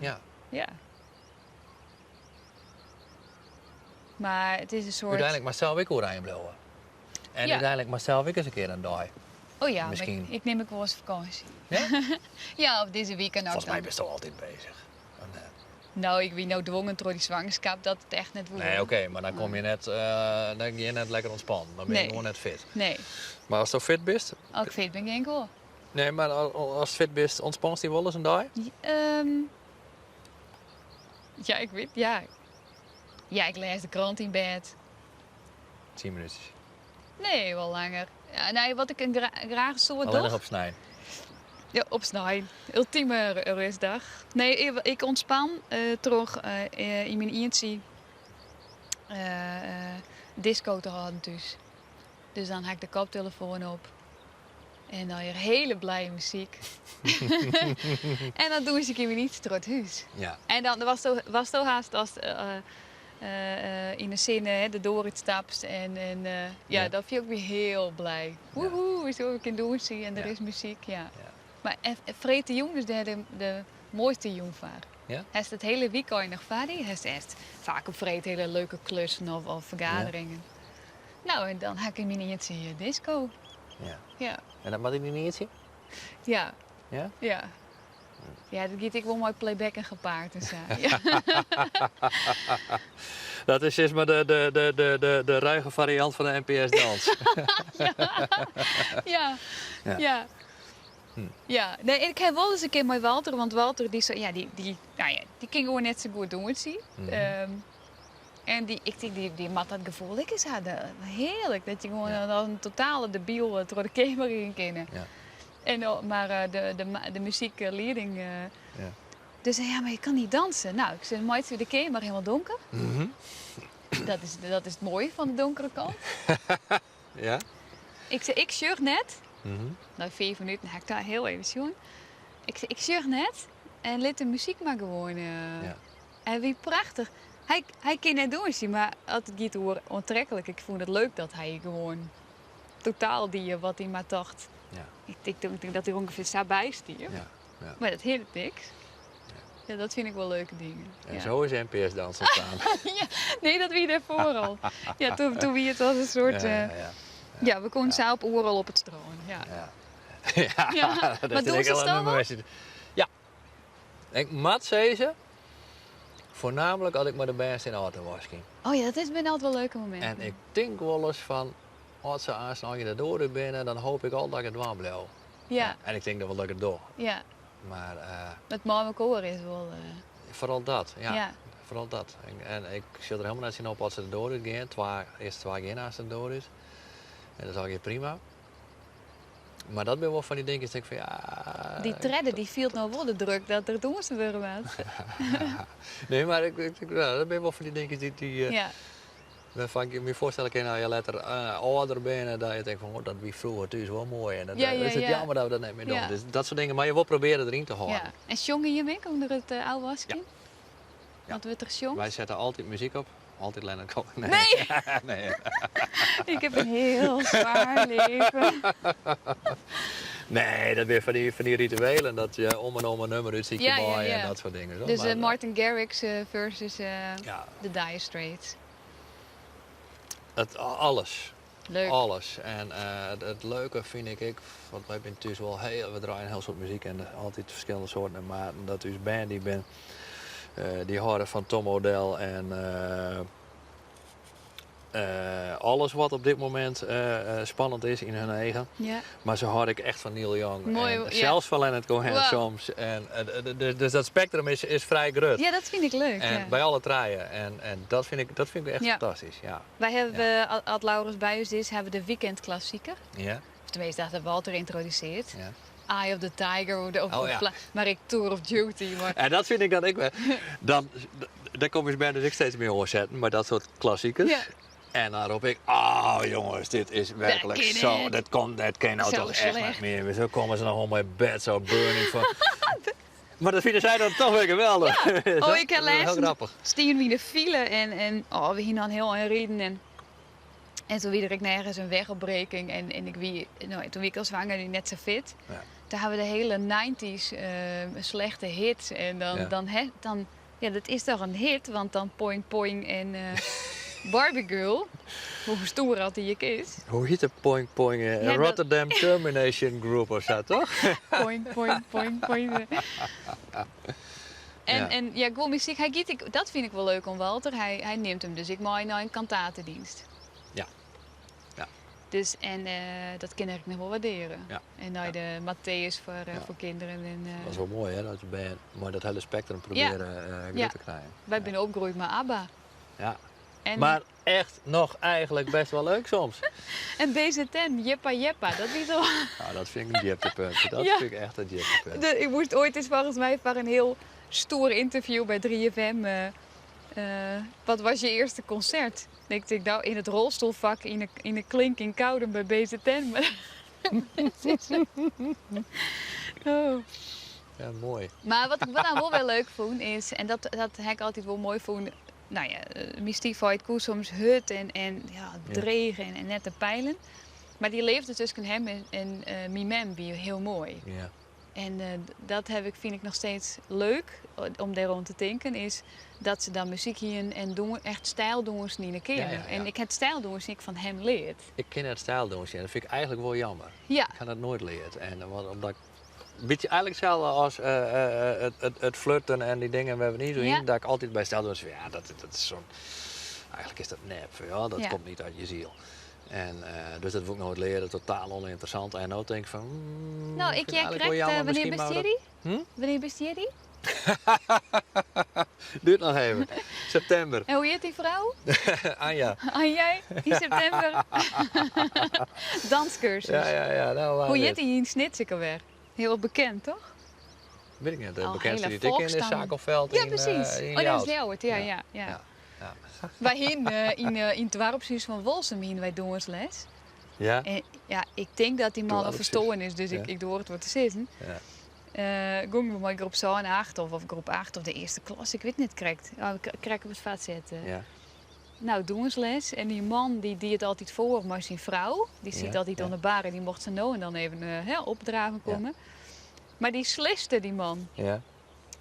Speaker 9: Ja.
Speaker 7: Ja. Mar it is in soart.
Speaker 9: Uteinlik moatst sels ek oerein bliuwe. En
Speaker 7: Ja.
Speaker 9: úteinlik moatst sels ek ris in kear in dei.
Speaker 7: Oh ja, mar
Speaker 9: Miskien.
Speaker 7: ik nim ek wolris fakânsje.
Speaker 9: Ja?
Speaker 7: Ja, of dizze wike no
Speaker 9: Folgens my
Speaker 7: dan.
Speaker 9: bisto altyd beuzich. Of net?
Speaker 7: No, ik wie no dwongen troch dy swangerskip dat it echt net woe.
Speaker 9: Nee, oké, mar dan kom je net, dan gean je net lekker ûntspannen. Dan bin je
Speaker 7: Nee.
Speaker 9: gewoan net fit.
Speaker 7: Nee.
Speaker 9: Mar asto fit bist?
Speaker 7: As ik fit bin, gean ik wol.
Speaker 9: Nee, mar ast fit bist, ûntspanst dy wolris in dei?
Speaker 7: Ja, ik wit, ja. Ja, ik lês de krant yn bêd.
Speaker 9: Tsien minútsjes?
Speaker 7: Nee, wol langer. Ja, nee, wat ik in graach in soad doch.
Speaker 9: Allinnich op snein?
Speaker 7: Ja, op snein. Ultime rêstdag. Nee, ik ûntspan troch yn myn ientsje disko te hâlden thús. Dus dan ha ik de koptelefoan op en dan hear hele blije muzyk. En dan dûns ik yn myn ientsje troch it hús.
Speaker 9: Ja.
Speaker 7: En dan watsto, watsto hast ast yn de sinne de doar útstapst en ja, dat fiel ik my hiel blij. Woehoe, zo ik kin dûnsje en der is muzyk, ja. Mar freedtejûn is dêr de moaiste jûn foar.
Speaker 9: Ja?
Speaker 7: Hast it hiele wykein noch foar dy, hast echt faak op freed hiele leuke klussen of fergaderingen. No, en dan ha ik yn myn ientsje disko.
Speaker 9: Ja.
Speaker 7: Ja.
Speaker 9: En dat moat yn dyn ientsje?
Speaker 7: Ja.
Speaker 9: Ja?
Speaker 7: Ja. Ja, dat giet ek wol mei playbacken gepaard en sa. Ja.
Speaker 9: Dat is sis mar de, de, de, de, de, de ruige fariant fan de NPS Dans.
Speaker 7: Ja. Ja.
Speaker 9: Ja.
Speaker 7: Ja. Ja. Nee, ik ha wolris in kear mei Walter, want Walter dy sei, ja, dy, dy, nou ja, dy kin gewoan net sa goed dûnsje. En dy, ik tink, dy, dy moat dat gefoel ek ris ha. Hearlik, dat je gewoan as in totale debyl troch de keamer gean kinne.
Speaker 9: Ja.
Speaker 7: En, mar de, de, de muzyklieding.
Speaker 9: Ja.
Speaker 7: Dus ja, mar je kan niet dansen. Nou, ik sei, meitsje de keamer hielendal donker. Dat is, dat is it moaie fan de donkere kant.
Speaker 9: Ja.
Speaker 7: Ik sei, ik sjoch net. Nei fiif minuten ha ik daar hiel even sjoen. Ik sei, ik sjoch net en lit de muzyk mar gewoan.
Speaker 9: Ja.
Speaker 7: En wie prachtich. Hy, hy kin net dûnsje, mar as it giet oer oantreklik, ik fûn it leuk dat hy gewoan totaal die wat hy mar tocht.
Speaker 9: Ja.
Speaker 7: Ik tink dat hy ûngefear sa by stie.
Speaker 9: Ja, ja.
Speaker 7: Mar dat hindert niks. Ja, dat fyn ik wol leuke dingen.
Speaker 9: En
Speaker 7: Ja.
Speaker 9: zo is NPS Dans ûntstien.
Speaker 7: Ja, nee, dat wie dêrfoar al. Ja, toen, toen wie it als in soart.
Speaker 9: Ja, ja, ja.
Speaker 7: Ja, we koenen sa op oeral op it strân. Ja.
Speaker 9: Ja. Ja,
Speaker 7: Ja.
Speaker 9: dat
Speaker 7: Mar
Speaker 9: is
Speaker 7: doe
Speaker 9: ek
Speaker 7: se
Speaker 9: al een
Speaker 7: dan
Speaker 9: nummer. Ja. Ik moat sizze, foarnaamlik as ik mei de bern yn de auto waskje.
Speaker 7: Oh ja, dat is binne altyd wol leuke mominten.
Speaker 9: En ik tink wolris fan, as se aanst de doar út binne, dan hoopje ik al dat ik it dwaan bliuw.
Speaker 7: Ja.
Speaker 9: En ik tink dan wol dat ik it doch.
Speaker 7: Ja.
Speaker 9: Mar,
Speaker 7: It mei mekoar is wol.
Speaker 9: Foaral dat, ja.
Speaker 7: Ja.
Speaker 9: Foaral dat. En ik sjoch der hielendal net tsjin op as se de doar út gean. Twa, earst twa gean aanst de doar út. En dat is allegear prima. Mar dat binne wol fan dy dinkjes dat ik fan ja.
Speaker 7: Dy tredde dy fielt no wol de druk dat der dûnse wurde moat.
Speaker 9: Nee, mar ik, ik, ja, dat binne wol fan dy dinkjes dy't dy,
Speaker 7: Ja.
Speaker 9: wêrfan ik my foarstelle kin as je letter âlder binne, dat je tinke fan oh, dat wie froeger thús wol moai. En dat is it jammer dat we dat net mear dogge. Dus dat soart dingen moatte je wol probearje deryn te hâlden.
Speaker 7: Ja. En sjonge jim ek ûnder it ôfwaskjen?
Speaker 9: Ja.
Speaker 7: Wat wurdt der sjongt?
Speaker 9: Wy sette altyd muzyk op. Altyd Leonard Cohen.
Speaker 7: Nee!
Speaker 9: Nee.
Speaker 7: Ik heb een heel zwaar leven.
Speaker 9: Nee, dat binne fan dy rituelen dat je om en om in nummer útsykje
Speaker 7: Ja, ja,
Speaker 9: meie
Speaker 7: ja.
Speaker 9: en dat soart dingen.
Speaker 7: Dus
Speaker 9: Maar,
Speaker 7: Martin Garrix versus
Speaker 9: Ja.
Speaker 7: de Dire Straits.
Speaker 9: Het, alles.
Speaker 7: Leuk.
Speaker 9: Alles. En it leuke fyn ik ek, want wy binne thús wol hiel, we draaie in hiel soad muzyk en altyd ferskillende soarten en maten. Dat ús bern dy bin, dy hâlde fan Tom Odell en alles wat op dit momint spannend is yn hun eagen.
Speaker 7: Ja.
Speaker 9: Mar se hâlde ek echt fan Neil Young
Speaker 7: Moai,
Speaker 9: en
Speaker 7: ja.
Speaker 9: sels fan Leonard Cohen
Speaker 7: Wow.
Speaker 9: soms. En, dus dat spektrum is frij grut.
Speaker 7: Ja, dat fyn ik leuk.
Speaker 9: En
Speaker 7: ja.
Speaker 9: by alle trije. En dat fyn ik echt
Speaker 7: Ja.
Speaker 9: fantastysk. Ja.
Speaker 7: Wy hawwe, as Laurens by ús is, hawwe we de weekendklassiker.
Speaker 9: Ja.
Speaker 7: Of teminsten, dat hat Walter yntrodusearre.
Speaker 9: Ja.
Speaker 7: Eye of the Tiger, of,
Speaker 9: Oh, ja.
Speaker 7: mar ek Tour of Duty. Mar,
Speaker 9: En dat fyn ik dan ek wer. Dan, dêr komme ús bern dus ek steeds mei oansetten, mei dat soart klassikers.
Speaker 7: Ja.
Speaker 9: En dan rop ik, oh jonges, dit is werklik
Speaker 7: kin
Speaker 9: zo.
Speaker 7: net.
Speaker 9: Dat komt, dat kin no
Speaker 7: Zo
Speaker 9: toch echt net
Speaker 7: slecht.
Speaker 9: mear. Zo komme se noch oan mei Beds Are Burning fan. Mar dat fine sy dan toch wer geweldich.
Speaker 7: Ja. Oh, ik ha
Speaker 9: Dat is hiel
Speaker 7: lêsten
Speaker 9: grappich.
Speaker 7: stiene we yn de file en oh, we hiene dan hiel ein riden en toen wie der ek nergens in wegopbreking en ik wie, no, toen wie ik al swanger en net sa fit.
Speaker 9: Ja.
Speaker 7: Toen hawwe we de hiele 90s slechte hits en dan, dan, hè, dan, ja, dat is toch in hit, want dan Poing Poing en Barbie Girl, hoe stoer dat dy ek is.
Speaker 9: Hoe hjit de Poing Poing?
Speaker 7: Ja, dat-
Speaker 9: Rotterdam Termination Group of sa, toch?
Speaker 7: Poing, poing, poing, poing. En
Speaker 9: Ja.
Speaker 7: en ja, gewoan muzyk, hy giet ek, dat fyn ik wol leuk oan Walter. Hy, hy nimt him dus ek mei nei in kantatedienst.
Speaker 9: Ja. Ja.
Speaker 7: Dus en dat kin ik noch wol waardearje.
Speaker 9: Ja.
Speaker 7: En nei de Matthäus foar, foar kinderen. En,
Speaker 9: Dat is wol moai, hè? Dat je bern mei dat hiele spektrum probearje grut te krijen.
Speaker 7: Wy binne opgroeid mei ABBA.
Speaker 9: Ja.
Speaker 7: En,
Speaker 9: Mar echt noch eigentlik best wol leuk soms.
Speaker 7: En BZN, Jeppa Jeppa, dat wie toch...
Speaker 9: Nou, dat fyn ik in djiptepunt. Dat
Speaker 7: Ja.
Speaker 9: fyn ik echt in djiptepunt.
Speaker 7: Ik moast oait ris folgens my foar in hiel stoer ynterview by 3FM. Wat was je eerste concert? Ik tink, no, yn it rolstoelfak yn de Klink yn Koudum by BZN. Mar oh.
Speaker 9: Ja, moai.
Speaker 7: Mar wat ik dan wol wer leuk fûn is, en dat dat ha ik altyd wol moai fûn, no ja, myn styfheit koe soms hurd en ja, dreech en net te peilen. Mar dy leafde tusken him en myn mem wie hiel moai. En dat ha ik, fyn ik noch steeds leuk om dêroan te tinken, is dat se dan muzyk hienen en doen, echt styldûnsen yn 'e keamer. En ik ha it styldûnsen ek fan him leard.
Speaker 9: Ik kin net styldûnsje en dat fyn ik eigentlik wol jammer. Ik ha dat noait leard. En want omdat ik in bytsje eigentlik itselde as it flirten en dy dingen wêr't we niet zo yn, dat ik altyd by styldûnsjen ja, dat is zo'n, eigentlik is dat nep, ja, dat komt niet uit je ziel. En dus dat wol ik noait leare, totaal ûnynteressant. En no tink ik fan,
Speaker 7: No, ik
Speaker 9: fyn it
Speaker 7: hear
Speaker 9: eigentlik wol
Speaker 7: krekt,
Speaker 9: jammer,
Speaker 7: wannear
Speaker 9: miskien
Speaker 7: bist
Speaker 9: mei dat
Speaker 7: jierdei?
Speaker 9: Hm?
Speaker 7: Wannear bist jierdei?
Speaker 9: Duurt noch even. Septimber.
Speaker 7: En hoe hjit dyn frou?
Speaker 9: Anja.
Speaker 7: Anja, yn septimber. Danskursus.
Speaker 9: Ja, ja, ja. Nou,
Speaker 7: Hoe hjit dy yn Snits ek alwer? Hiel bekend, toch?
Speaker 9: Wit ik net. De
Speaker 7: Al
Speaker 9: bekendste
Speaker 7: hele
Speaker 9: dy't ik ken is
Speaker 7: volkstammen.
Speaker 9: Saco Velt
Speaker 7: Ja,
Speaker 9: yn,
Speaker 7: precies.
Speaker 9: yn
Speaker 7: Oh, dat is
Speaker 9: Ljouwert.
Speaker 7: Ljouwert, ja, ja, ja.
Speaker 9: Ja, ja.
Speaker 7: Wy hienen yn it doarpshûs fan Wolsum hienen wy dûnsles.
Speaker 9: Ja.
Speaker 7: En ja, ik tink dat dy man al
Speaker 9: Doarpshûs.
Speaker 7: ferstoarn is, dus
Speaker 9: Ja.
Speaker 7: ik doar it wol te sizzen.
Speaker 9: Ja.
Speaker 7: Gongen we mei groep sân, acht of groep 8 of de earste klas, ik wit net krekt. Oh, krekt op it fuortset. No, dûnsles. En dy man dy die it altyd foar mei syn frou. Dy siet altyd oan de bar en dy mocht sa no en dan even hè, opdraven komme. Mar dy sliste, dy man. En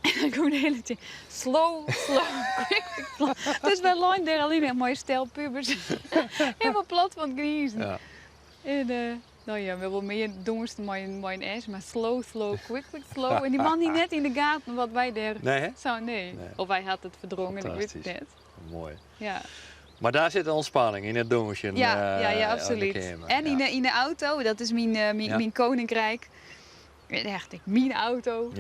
Speaker 7: dan gong de hiele tiid slow, slow, quick, quick, slow. Dus wy leinen dêr allinne mei in stel pubers. Hielendal plat fan it gnizen. En no ja, we wol mear dûnsen mei in S, mar slow, slow, quick, quick, slow. En dy man hie net yn de gaten wat wy dêr
Speaker 9: Nee, hè?
Speaker 7: Zo, nee.
Speaker 9: Nee.
Speaker 7: Of hy hat it ferdrongen, ik wit it
Speaker 9: Fantastysk.
Speaker 7: net.
Speaker 9: Moai.
Speaker 7: Ja.
Speaker 9: Mar dêr sit de ûntspanning yn it dûnsjen.
Speaker 7: Ja, ja, ja,
Speaker 9: yn de
Speaker 7: absolút.
Speaker 9: keamer.
Speaker 7: En yn de auto, dat is myn koninkrijk. Echt, ik, myn auto.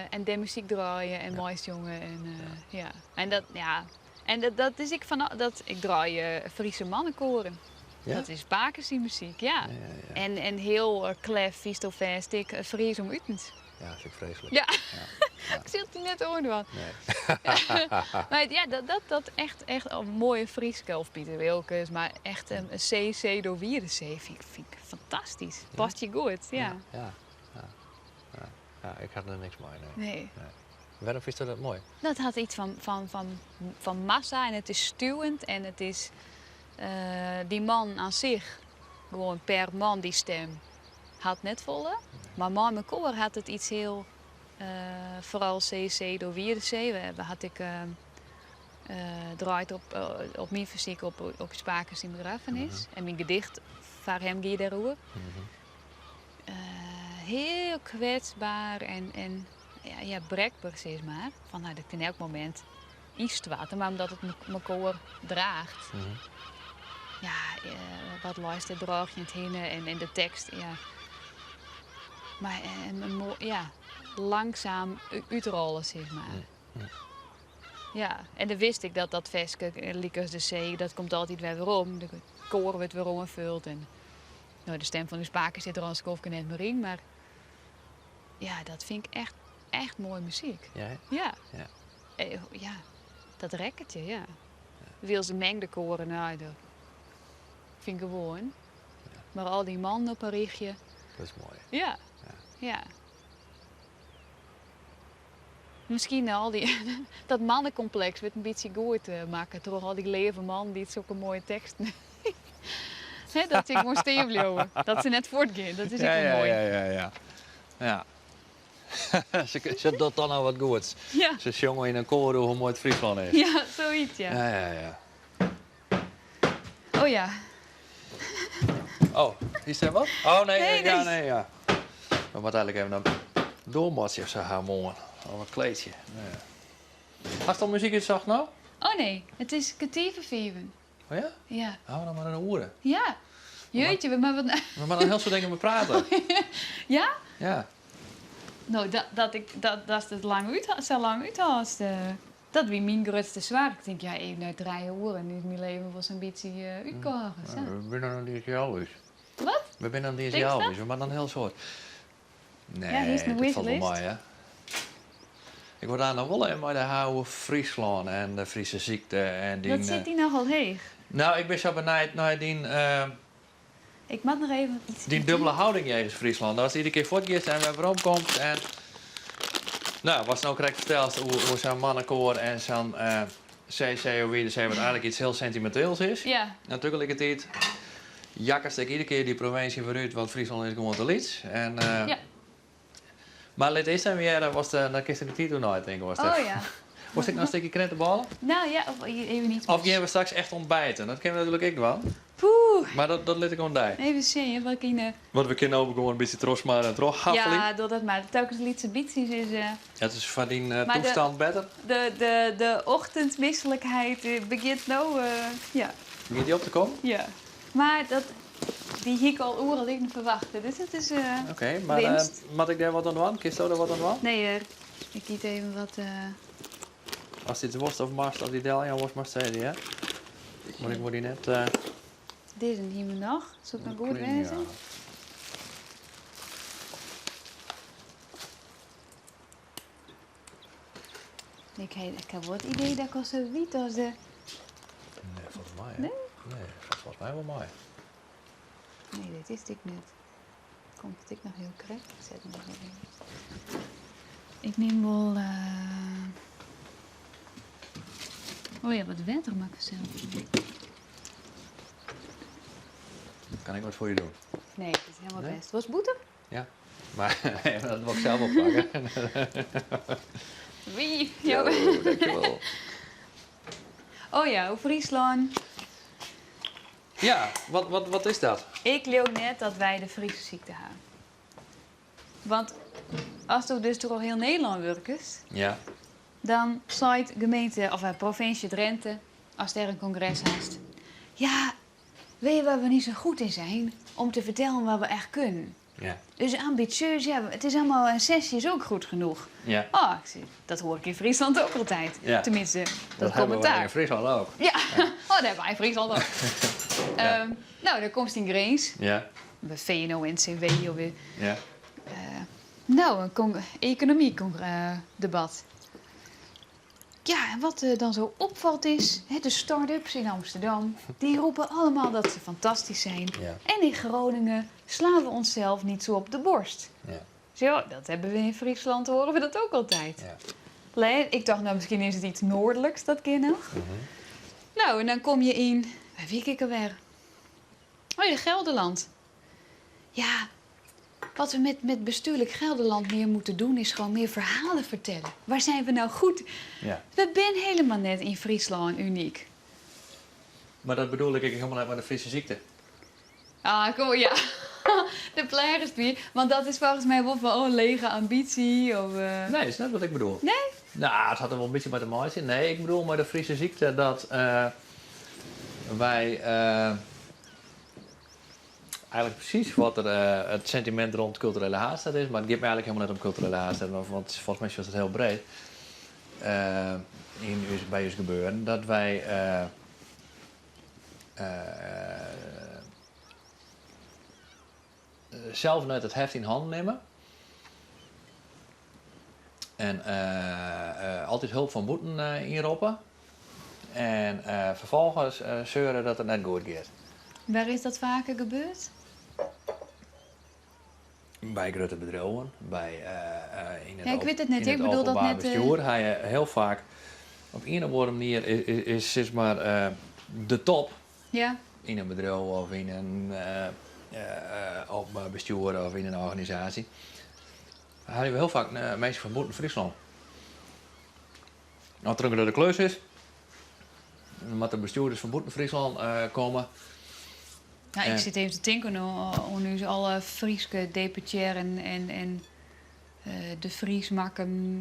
Speaker 7: En de muzyk draaie en meisjonge. En, ja. En dat, ja. En dat, dat is ik van, dat, ik draai Friese mannenkoren. Dat is pakes syn muzyk, ja. En hiel klef, fynst al fêst, ik Fries om utens.
Speaker 9: Ja, dat fyn ik freeslik.
Speaker 7: Ja. Ik sil it dy net oandwaan.
Speaker 9: Nee.
Speaker 7: Mar ja, dat echt, echt een moaie Fryske of Piter Wilkens, mar echt in See, see, do wiere see fyn ik fantastysk. Past je goed, ja.
Speaker 9: Ja, ja, ja. Ja, ja, ik ha der niks mei, nee.
Speaker 7: Nee.
Speaker 9: Nee. Wêrom fynsto dat moai?
Speaker 7: Dat hat yts fan massa en it is stuwend en it is dy man oan sich, gewoan per man dy stim, hat net folle. Mar mei mekoar hat it yts hiel, foaral See, see, do wiere see. We hat ik draaid op myn fersyk op Spake syn begraffenis. En myn gedicht foar him gie dêroer. Hiel kwetsber en ja, brekber, sis mar. Fan, no, dat kin elk momint ynstoarte, mar omdat it mekoar draacht. Ja, wat leist der draagjend hinne en de tekst, ja. Mar en, ja, langsaam útrôle, sis mar. Ja, en dan wist ik dat dat ferske, lykas de see, dat komt altyd wer werom. De koar wurdt wer oanfuld en no, de stim fan ús pake sit der al in skoftke net mear yn, mar ja, dat fyn ik echt, echt moaie muzyk.
Speaker 9: Ja, hè?
Speaker 7: Ja. Ja, dat rekket je, ja. Wylst de mengde koaren, no, dat fyn ik gewoan. Mar al dy mannen op in rychje.
Speaker 9: Dat is moai.
Speaker 7: Ja. Ja. Miskien al dy, dat mannenkompleks wurdt in bytsje goed makke troch al dy leave mannen dy't sokke moaie teksten. Hè, dat se gewoan stean bliuwe. Dat se net fuortgean. Dat is ek wol moai.
Speaker 9: Ja, ja, ja, ja. Ja. Se docht dan al wat goeds. Se sjonge yn in koar hoe moai it Fryslân is.
Speaker 7: Ja, soiets, ja.
Speaker 9: Ja, ja, ja.
Speaker 7: Oh ja.
Speaker 9: Oh, is der wat? Oh nee,
Speaker 7: Nee,
Speaker 9: ja,
Speaker 7: nee.
Speaker 9: nee, ja. We moatte eigentlik even in doarmatsje of sa ha moarn. Of in kleedsje. Ja. Hast al muzyk útsocht no?
Speaker 7: Oh nee, it is kertier foar fiven.
Speaker 9: Oh ja?
Speaker 7: Ja.
Speaker 9: Hawwe we noch mar in oere.
Speaker 7: Ja. Jeetje, we maar wat.
Speaker 9: We moatte in hiel soad dingen beprate.
Speaker 7: Ja?
Speaker 9: Ja.
Speaker 7: No, dat, dat ik, dat, datst it lang út, sa lang úthâldst, dat wie myn grutste soarch. Ik tink, ja, even nei trije oeren is myn leven wol sa'n bytsje útkôge. Sa.
Speaker 9: We binne noch net healweis.
Speaker 7: Wat?
Speaker 9: We binne noch net
Speaker 7: Tinkst dat?
Speaker 9: healweis. We moatte noch in hiel soad. Nee,
Speaker 7: Ja, hiest in
Speaker 9: dat falt wol
Speaker 7: wishlist?
Speaker 9: mei, hè. Ik wol daar noch wol even mei dy ha oer Fryslân en de Friese ziekte en dyn.
Speaker 7: Dat sit dy nochal heech.
Speaker 9: No, ik bin sa benijd nei dyn.
Speaker 7: Ik moat noch even iets.
Speaker 9: Dyn dubbele houding jegens Fryslân. Datst iedere kear fuortgiest en wer weromkomst en. No, watst no krekt fertelst oer sa'n mannekoar en sa'n CCOW, wat eigenlik iets hiel sentiminteels is.
Speaker 7: Ja.
Speaker 9: En tagelikertiid jakkest ek iedere kear dy provinsje wer út, want Fryslân is gewoan te lyts. En,
Speaker 7: Ja.
Speaker 9: Mar lit earst even hearre watst, dan kinst der de tiid oer neitinke. Watst
Speaker 7: Oh ja.
Speaker 9: Wolst ek noch in stikje krentebôle?
Speaker 7: Nou ja, of even iets.
Speaker 9: Of gean we straks echt ontbijten? Dat kinne we natuerlik ek dwaan.
Speaker 7: Poeh.
Speaker 9: Mar dat lit ik oan dy.
Speaker 7: Even sjen, wat ik yn de.
Speaker 9: Want we kinne no gewoan in bytsje trochsmarre en trochhaffelje.
Speaker 7: Ja, doch dat mar. Telkens lytse bytsjes is.
Speaker 9: Dat is foar dyn
Speaker 7: Maar de-
Speaker 9: toestand better.
Speaker 7: De ochtendmisselijkheid begjint no, ja.
Speaker 9: Begjint dy op te kommen?
Speaker 7: Ja. Mar dat, dy hie ik al oeral even ferwachte, dus it is
Speaker 9: Oké, mar
Speaker 7: winst.
Speaker 9: moat ik dêr wat oan dwaan? Kinsto dêr wat oan dwaan?
Speaker 7: Nee hear, ik yt even wat.
Speaker 9: Ast yts wolst of moatst of dy deljaan wolst, moatst sizze hear. Want ik wol dy net.
Speaker 7: Dizze hiene we noch. Soe it noch goed wêze?
Speaker 9: Ja.
Speaker 7: Ik ha, ik ha wol it idee dat ik al sa wyt as de.
Speaker 9: Nee, folgens my.
Speaker 7: Nee?
Speaker 9: Nee, falt folgens my wol mei.
Speaker 7: Nee, dit is it ek net. Komt it ek noch hiel krekt? Ik set him der even. Ik nim wol. eh, Oh ja, wat wetter moat ik fansels.
Speaker 9: Kan ik wat foar je doen?
Speaker 7: Nee, it is helemaal
Speaker 9: Nee?
Speaker 7: bêst. Wolst bûter?
Speaker 9: Ja. Mar dat wol ik sels wol pakke.
Speaker 7: Wie?
Speaker 9: Jo, dankjewol.
Speaker 7: Oh ja, oer Fryslân.
Speaker 9: Ja, wat, wat, wat is dat?
Speaker 7: Ik leau net dat wy de Friese sykte ha. Want asto dus troch hiel Nederlân wurkest,
Speaker 9: Ja.
Speaker 7: dan seit gemeente of provinsje Drenthe, ast dêr in kongres hast, ja, weet je waar we niet zo goed in zijn? Om te vertellen wat we echt kunnen.
Speaker 9: Ja.
Speaker 7: Dus ambitieus, ja, het is allemaal een sesje is ook goed genoeg.
Speaker 9: Ja.
Speaker 7: Oh, ik zie, dat hoor ik in Friesland ook altijd.
Speaker 9: Ja.
Speaker 7: Tenminste, dat,
Speaker 9: Dat hebben we
Speaker 7: commentaar.
Speaker 9: in Friesland ook.
Speaker 7: Ja, oh, dat hebben wij in Friesland ook.
Speaker 9: Ja.
Speaker 7: Nou, dan komst yn Grins.
Speaker 9: Ja.
Speaker 7: By VNO-NCW of weer.
Speaker 9: Ja.
Speaker 7: Nou, in economie-debat. Ja, en wat dan zo opvalt is, hè, de start-ups in Amsterdam, die roepen allemaal dat ze fantastisch zijn.
Speaker 9: Ja.
Speaker 7: En in Groningen slaan we onszelf niet zo op de borst.
Speaker 9: Ja.
Speaker 7: Zo, dat hebben we in Friesland, horen we dat ook altijd.
Speaker 9: Ja.
Speaker 7: Alleen, ik dacht, nou, misschien is het iets noordelijks, dat keer nog. Nou, en dan kom je in, waar wie ik alweer? Oh ja, Gelderland. Ja, wat we met bestuurlijk Gelderland meer moeten doen, is gewoon meer verhalen vertellen. Waar zijn we nou goed?
Speaker 9: Ja.
Speaker 7: We zijn helemaal net in Friesland uniek.
Speaker 9: Maar dat bedoel ik helemaal net met de Friese ziekte.
Speaker 7: Ah, kom, ja. De plegersbier. Want dat is volgens mij wel van, oh, lege ambitie. Of,
Speaker 9: Nee, dat is net wat ik bedoel.
Speaker 7: Nee?
Speaker 9: Nou, het had er wel een beetje met de maai in. Nee, ik bedoel met de Friese ziekte dat wij eigenlijk precies wat er, het sentiment rond culturele haatstad is, maar het gaat me eigenlijk helemaal net om culturele haatstad, want volgens mij is het heel breed. In bij ons gebeuren, dat wij zelf net het heft in handen nemen. En altijd hulp van boeten inroepen. En vervolgens zeuren dat het net goed gaat.
Speaker 7: Waar is dat vaker gebeurd?
Speaker 9: Bij grote bedrijven, bij, in het
Speaker 7: Ja, ik weet het net.
Speaker 9: in
Speaker 7: Ik
Speaker 9: het
Speaker 7: bedoel dat
Speaker 9: openbaar
Speaker 7: net,
Speaker 9: bestuur. Hij, heel vaak op een of andere manier is, zeg maar, de top in een bedrijf of in een op bestuur of in een organisatie. Dan hadden we heel vaak mensen van Boeten Friesland. Als er een de klus is, dan moeten de bestuurders van Boeten Friesland komen.
Speaker 7: Nou, ik zit even te denken aan nu alle Frieske deputeren en de Fries makken.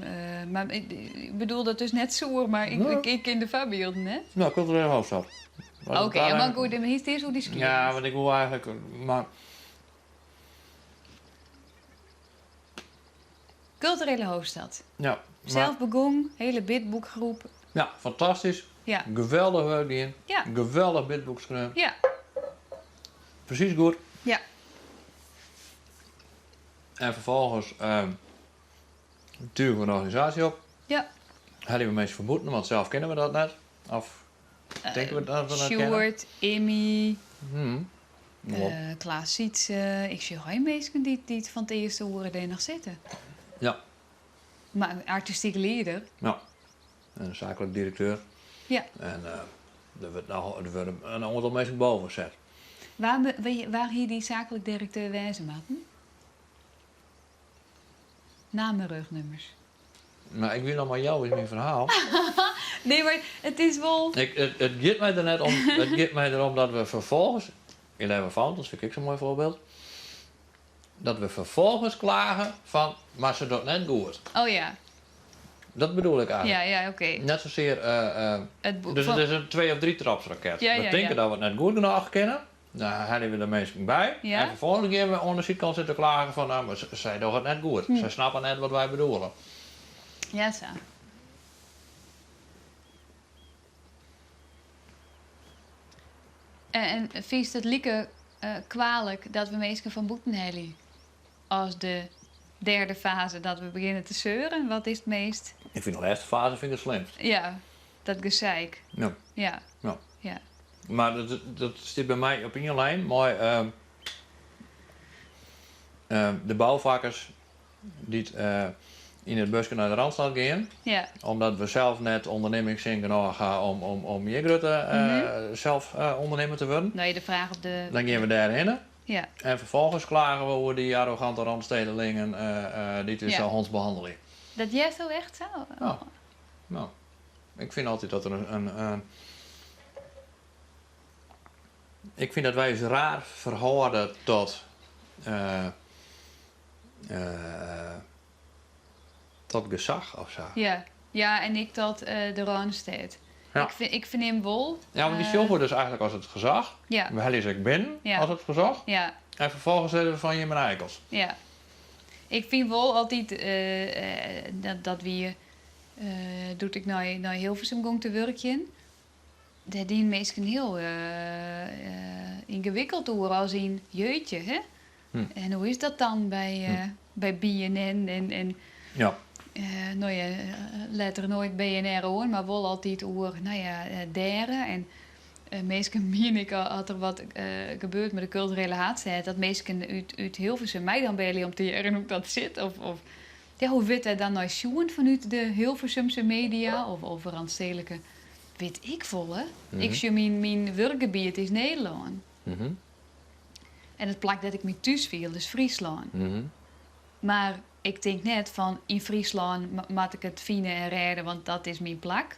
Speaker 7: Maar ik bedoel dat dus net zo, maar ik in de voorbeelden, hè?
Speaker 9: Nou, culturele hoofdstad.
Speaker 7: Oké, ja, mar goed, dan hiest earst oer dy skiednis.
Speaker 9: Ja, want ik woe eigentlik, mar.
Speaker 7: Kulturele hoofdstad.
Speaker 9: Ja. Maar,
Speaker 7: Zelf begûn, hele bidbookgroep.
Speaker 9: Ja, fantastysk.
Speaker 7: Ja.
Speaker 9: Geweldich wurk dien.
Speaker 7: Ja.
Speaker 9: Geweldich bidbook skreaun.
Speaker 7: Ja.
Speaker 9: Presys goed.
Speaker 7: Ja.
Speaker 9: En ferfolgens tuge we in organisaasje op.
Speaker 7: Ja.
Speaker 9: Helje we minsken fan bûten, want sels kinne we dat net. Of tinke we dat we dat kinne.
Speaker 7: Sjoerd, Immy,
Speaker 9: Kloppet.
Speaker 7: Klaas Sietse. Ik sjoch allegear minsken dy't fan it earste oere dêr noch sitte.
Speaker 9: Ja.
Speaker 7: Mar in artistyk lieder.
Speaker 9: Ja. En in saaklik direkteur.
Speaker 7: Ja.
Speaker 9: En der wurdt noch, der wurde in oantal minsken boven set.
Speaker 7: Wa, wa hie dy saaklik direkteur wêze moatten? Namme, ruchnummers.
Speaker 9: No, ik wie noch mei jou is myn ferhaal.
Speaker 7: Nee, mar it is wol.
Speaker 9: Ik, it, it giet my der net om, it giet my derom dat we ferfolgens, Eleven Fountains fyn ik ek sa'n moai foarbyld, dat we ferfolgens klage fan, mar se docht net goed.
Speaker 7: Oh ja.
Speaker 9: Dat bedoel ik eigentlik.
Speaker 7: Ja, ja, oké.
Speaker 9: Net sasear,
Speaker 7: It
Speaker 9: dus it is in twee of drietrapsraket.
Speaker 7: Ja,
Speaker 9: We
Speaker 7: ja,
Speaker 9: tinke
Speaker 7: ja.
Speaker 9: dat we it net goed genôch kinne. Dan helje we de minsken by.
Speaker 7: Ja.
Speaker 9: En ferfolgens gean we oan de sydkant sitten klagen fan, no, mar sy dogge it net goed. Sy snappe net wat wy bedoele.
Speaker 7: Ja, sa. En fynst it like kwalik dat we minsken fan bûten helje as de derde fase dat we begjinne te seuren? Wat is it meast?
Speaker 9: Ik fyn de lêste fase fyn ik it slimst.
Speaker 7: Ja, dat geseik.
Speaker 9: Ja.
Speaker 7: Ja.
Speaker 9: Ja.
Speaker 7: Ja.
Speaker 9: Mar dat, dat stiet by my op ien lijn mei de boufakkers dy't yn it buske nei de Randstad gean.
Speaker 7: Ja.
Speaker 9: Omdat we sels net ûndernimmingssin genôch ha om hjir grutte sels ûndernimmer te wurden.
Speaker 7: No, de fraach op de.
Speaker 9: Dan gean we dêrhinne.
Speaker 7: Ja.
Speaker 9: En ferfolgens klage we oer dy arrogante Randstedelingen dy't ús
Speaker 7: Ja.
Speaker 9: sa honds behannelje.
Speaker 7: Dat heart echt sa?
Speaker 9: Ja. No, ik fyn altyd dat der in, ik fyn dat wy ús raar ferhâlde tot, tot gesach of sa.
Speaker 7: Ja, ja en ek tot de Rânestêd.
Speaker 9: Ja.
Speaker 7: Ik fernim wol.
Speaker 9: Ja, want dy sjogge we dus eigentlik as it gesach.
Speaker 7: Ja.
Speaker 9: We helje se ek binnen
Speaker 7: Ja.
Speaker 9: as it gesach.
Speaker 7: Ja.
Speaker 9: En ferfolgens sizze we fan jim binne eikels.
Speaker 7: Ja. Ik fyn wol altyd dat wie doe't ik nei Hilversum gong te wurkjen. Dêr dienen minsken hiel yngewikkeld oer as yn jeutje, hè? En hoe is dat dan by, by BNN en no ja, letter noait BNR oan, mar wol altyd oer, no ja, dêr. En minsken mien ik as der wat gebeurt mei de kulturele haadstêd, dat minsken út Hilversum my dan belje om te hearren hoe't dat sit. Of ja, hoe wurdt dêr dan nei sjoen fanút de Hilversumse media of Randstedelijke, wit ik folle. Ik sjoch myn wurkgebiet is Nederlân. En it plak dêr't ik my thús fiel is Fryslân. Mar ik tink net fan yn Fryslân moat ik it fine en rêde, want dat is myn plak.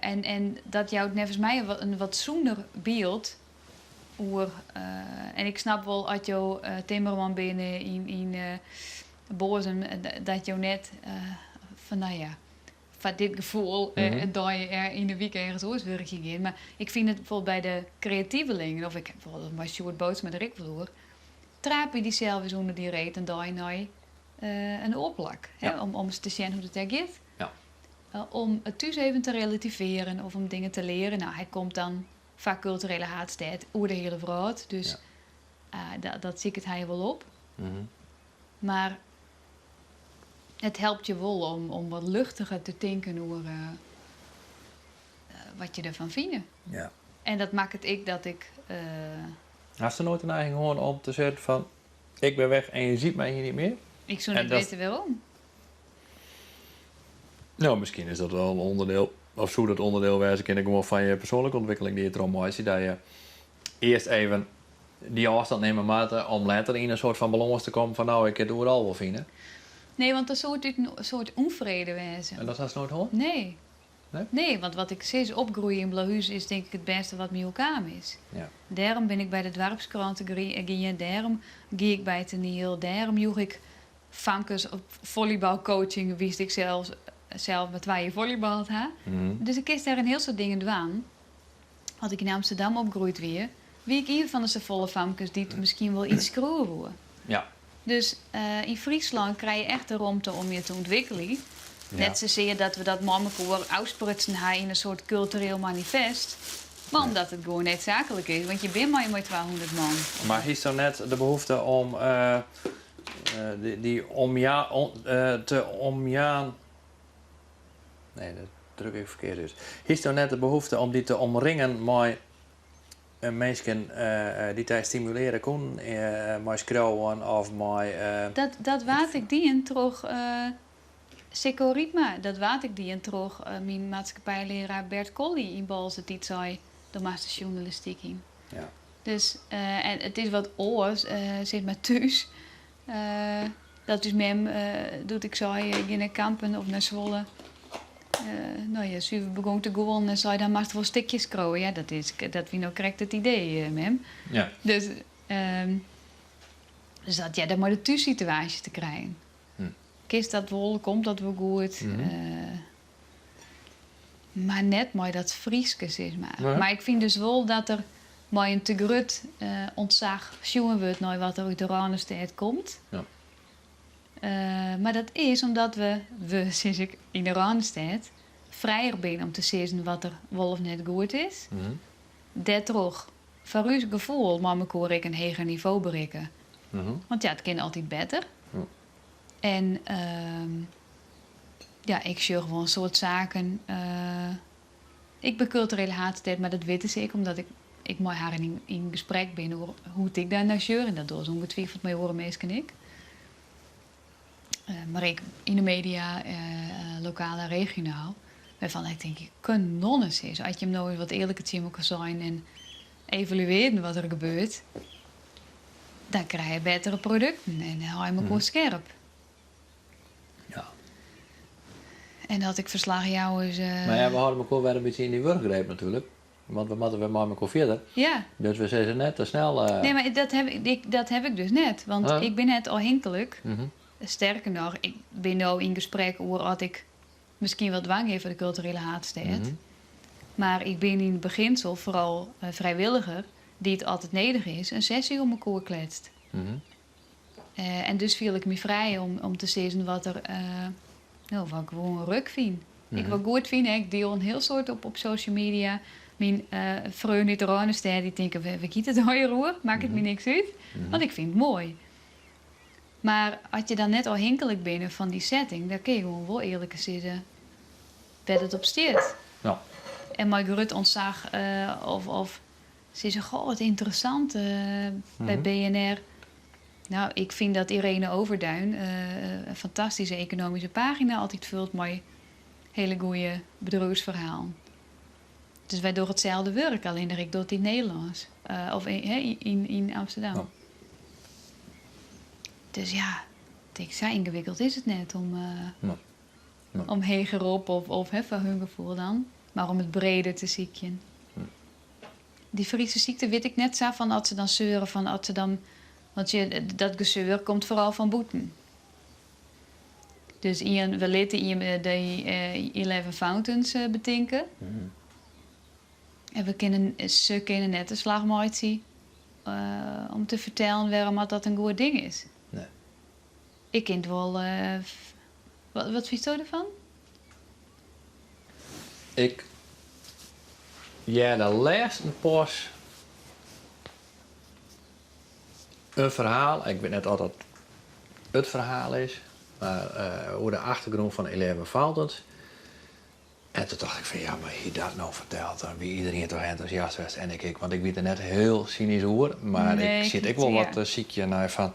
Speaker 7: En dat jout neffens my in wat sûner byld oer. En ik snap wol as jo timmerman binne yn Boazum, dat jo net fan no ja, foar dit gefoel in dei yn 'e wike ergens oars wurkjen gean. Mar ik fyn it bijvoorbeeld by de kreativelingen, of ik ha bijvoorbeeld mei Sjoerd Bootsma der ek wol oer, traapje dysels ris ûnder dy reet in dei nei in oar plak. Hè, om ris te sjen hoe't it dêr giet. Om it thús even te relativearen of om dingen te learen. No, hy komt dan foar kulturele haadstêd oer de hiele wrâld, dus dat siket hy wol op. Mar it helpt je wol om wat luchtiger te tinken oer wat je derfan fine. En dat makket ek dat ik.
Speaker 9: Hast der noait de neiging hân om te sizzen fan ik bin weg en je ziet mij hier niet meer?
Speaker 7: Ik soe
Speaker 9: En
Speaker 7: net
Speaker 9: dat-
Speaker 7: witte wêrom.
Speaker 9: No, miskien is dat wol in ûnderdiel, of soe dat ûnderdiel wêze kinne gewoan fan je persoanlike ûntwikkeling dy't je trochmeitsje, dat je earst even dy ôfstân nimme moatte om letter yn in soart fan balâns te kommen fan no, ik kin it oeral wol fine.
Speaker 7: Nee, want dat soe út in soart ûnfrede wêze.
Speaker 9: En dat hast noait hân?
Speaker 7: Nee.
Speaker 9: Nee?
Speaker 7: Nee, want wat ik sis, opgroeie yn Blauhús is tink ik it bêste wat my oerkaam is. Dêrom bin ik by de doarpskrante gien, dêrom gie ik by toaniel, dêrom joech ik famkes op follybalcoaching, wylst ik sels, sels mar twa jier follybald ha. Dus ik kinst dêr in hiel soad dingen dwaan. As ik yn Amsterdam opgroeid wie, wie ik ien fan de safolle famkes dy't miskien wol iets skriuwe woe.
Speaker 9: Ja.
Speaker 7: Dus yn Fryslân krije je echt de romte om je te ûntwikkeljen. Net sasear dat we dat mei mekoar ôfsprutsen ha yn in soart kultureel manifest, mar omdat it gewoan needsaaklik is, want je binne mei mei 200 man.
Speaker 9: Mar hiest net de behoefte om dy omja te omjaan? Nee, dat druk ik ferkeard út. Hiest net de behoefte om dy te omringen mei minsken dy't dy stimulearje koenen mei skriuwen of mei.
Speaker 7: Dat, dat waard ek dien troch Sicco Rypma. Dat waard ek dien troch myn maatskippijlearaar Bert Colly yn Boalsert dy't sei, do moatst de sjoernalistyk yn.
Speaker 9: Ja.
Speaker 7: Dus, en it is wat oars, sis mar thús. Dat ús mem, doe't ik sei, ik gean nei Kampen of nei Zwolle, no ja, suver begûn te gûlen en sei, dan moatst wol stikjes skriuwe. Ja, dat is, dat wie no krekt it idee, mem.
Speaker 9: Ja.
Speaker 7: Dus, dus dat hearde mei de thússituaasje te krijen. Kinst dat wol, komt dat wol goed? Mar net mei dat Fryske, sis mar.
Speaker 9: Nee.
Speaker 7: Mar ik fyn dus wol dat der mei in te grut ûntsach sjoen wurdt nei wat der út de Rânestêd komt.
Speaker 9: Ja.
Speaker 7: Mar dat is omdat we, we sis ik, yn de Rânestêd frijer binne om te sizzen wat der wol of net goed is. Dêrtroch, foar ús gefoel, mei mekoar ek in heger nivo berikke. Want ja, it kin altyd better. En ja, ik sjoch wol in soad saken. Ik bin kulturele haadstêd, mar dat witte se ek, omdat ik ek mei harren yn, yn gesprek bin oer hoe't ik dêr nei sjoch. En dat dogge se ûngetwifeld mei oare minsken ek. Mar ek yn de media, lokaal en regionaal, wêrfan ik tink, kanonne sis, as jim no ris wat earliker tsjin elkoar seinen en evaluearden wat der gebeurt, dan krije je bettere produkten en hâlde je elkoar skerp.
Speaker 9: Ja.
Speaker 7: En as ik ferslachjouwers.
Speaker 9: Mar ja, we hâlde elkoar wer in bytsje yn dy wurkgreep natuerlik. Want we moatte wer mei elkoar fierder.
Speaker 7: Ja.
Speaker 9: Dus we sizze net te snel.
Speaker 7: Nee, mar dat haw ik, dat haw ik dus net. Want ik bin net ôfhinklik. Sterker noch, ik bin no yn gesprek oer oft ik miskien wat dwaan gean foar de kulturele haadstêd. Mar ik bin yn it begjinsel foaral frijwilliger dy't, as it nedich is, in sessy om elkoar kletst. En dus fiel ik my frij om te sizzen wat der, no, wat ik gewoan ruk fyn. Ik wat goed fyn, ik diel in hiel soad op social media. Myn freonen út de Rânestêd dy tinke, wêr giet it allegear oer? Makket my niks út, want ik fyn it moai. Mar as je dan net ôfhinklik binne fan dy setting, dan kinne je gewoan wol earliker sizze wêr't it op stiet.
Speaker 9: Ja.
Speaker 7: En mei grut ûntsach of sizze, goh, wat ynteressant by BNR. No, ik fyn dat Irene Overduin in fantastyske ekonomyske pagina altyd fult mei hiele goede bedriuwsferhalen. Dus wy dogge itselde wurk, allinnich ik doch it yn it Nederlânsk. Of yn Amsterdam.
Speaker 9: Ja.
Speaker 7: Dus ja, tink, sa yngewikkeld is it net om,
Speaker 9: Nee. Nee.
Speaker 7: om hegerop of hè, foar hun gefoel dan, mar om it breder te sykjen. Dy Fryske sykte wit ik net sa fan as se dan seure fan as se dan, want je, dat geseur komt foaral fan bûten. Dus ien, we litte ien de Eleven Fountains betinke. En we kinne, se kinne net de slach meitsje om te fertellen wêrom dat in goed ding is.
Speaker 9: Nee.
Speaker 7: Ik kin it wol. Wat, wat fynsto derfan?
Speaker 9: Ik hearde lêsten pas in ferhaal, ik wit net oft dat it ferhaal is, mar oer de achtergrûn fan Eleven Fountains. En toen tocht ik fan ja, mar hie dat no ferteld, dan wie iderien toch entûsjast west en ik ek, want ik wie der net hiel synysk oer, mar
Speaker 7: Nee,
Speaker 9: ik sit ek wol wat te sykjen nei fan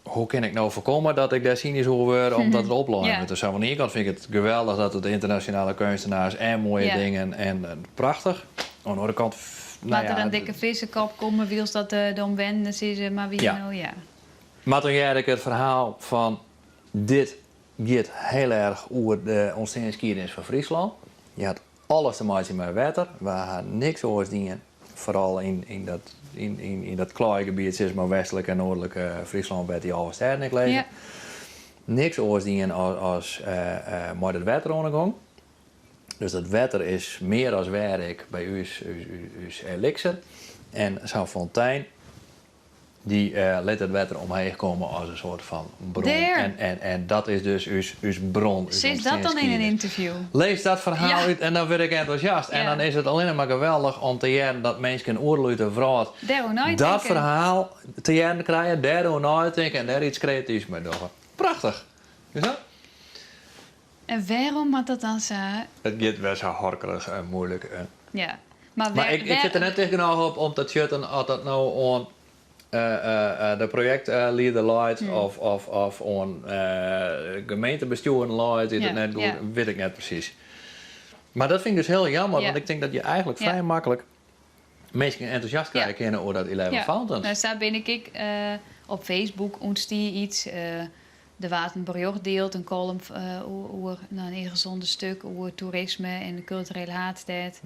Speaker 9: hoe kin ik no foarkomme dat ik dêr synysk oer wurd omdat it oplein wurdt. Dus oan de iene kant fyn ik it geweldich dat it ynternasjonale keunstenaars en moaie dingen en prachtich. Oan de oare kant, no
Speaker 7: Moat der
Speaker 9: ja,
Speaker 7: in dikke fissekop komme wylst dat de omwennenden sizze, mar wie no ja.
Speaker 9: Mar toen hearde ik it ferhaal fan dit giet hiel erch oer de ûntsteansskiednis fan Fryslân. Je hat alles te meitsjen mei wetter. We ha niks oars dien, foaral yn dat, yn dat klaaigebiet, sis mar, westlik en noardlik Fryslân, wêr't dy 11 stêden ek lizze. Niks oars dien as mei dat wetter oan 'e gong. Dus dat wetter is mear as wêr ek by ús ús elixir. En sa'n fontein dy lit it wetter omheech komme as in soart fan bron.
Speaker 7: Dêr!
Speaker 9: En, en dat is dus ús, ús bron, ús
Speaker 7: Sis dat dan yn in
Speaker 9: ûntsteansskiednis.
Speaker 7: ynterview.
Speaker 9: Lees dat ferhaal
Speaker 7: Ja.
Speaker 9: út en dan wurd ik entûsjast. En
Speaker 7: Ja.
Speaker 9: dan is it allinnich mar geweldich om te hearren dat minsken oeral út de wrâld
Speaker 7: Dêroer neitinke.
Speaker 9: dat ferhaal te hearren krije, dêroer neitinke en dêr iets kreatyfs mei dogge. Prachtich! Is dat?
Speaker 7: En wêrom moat dat dan sa?
Speaker 9: It giet wer sa horkelich en muoilik. En...
Speaker 7: Ja. Mar,
Speaker 9: Mar ik, ik sit der net ticht genôch op om te tsjutten oft dat no oan de projektlieder leit of, of, of oan gemeentebestjoeren leit, dy't it net goed, wit ik net presys. Mar dat fyn ik dus hiel jammer, want ik tink dat je eigentlik frij maklik minsken entûsjast krije kinne oer dat Eleven Fountains.
Speaker 7: No, sa bin ik ek. Op Facebook ûntstie iets. Der waard in berjocht dield, in kollum oer no, in yngezonden stik oer toerisme en de kulturele haadstêd.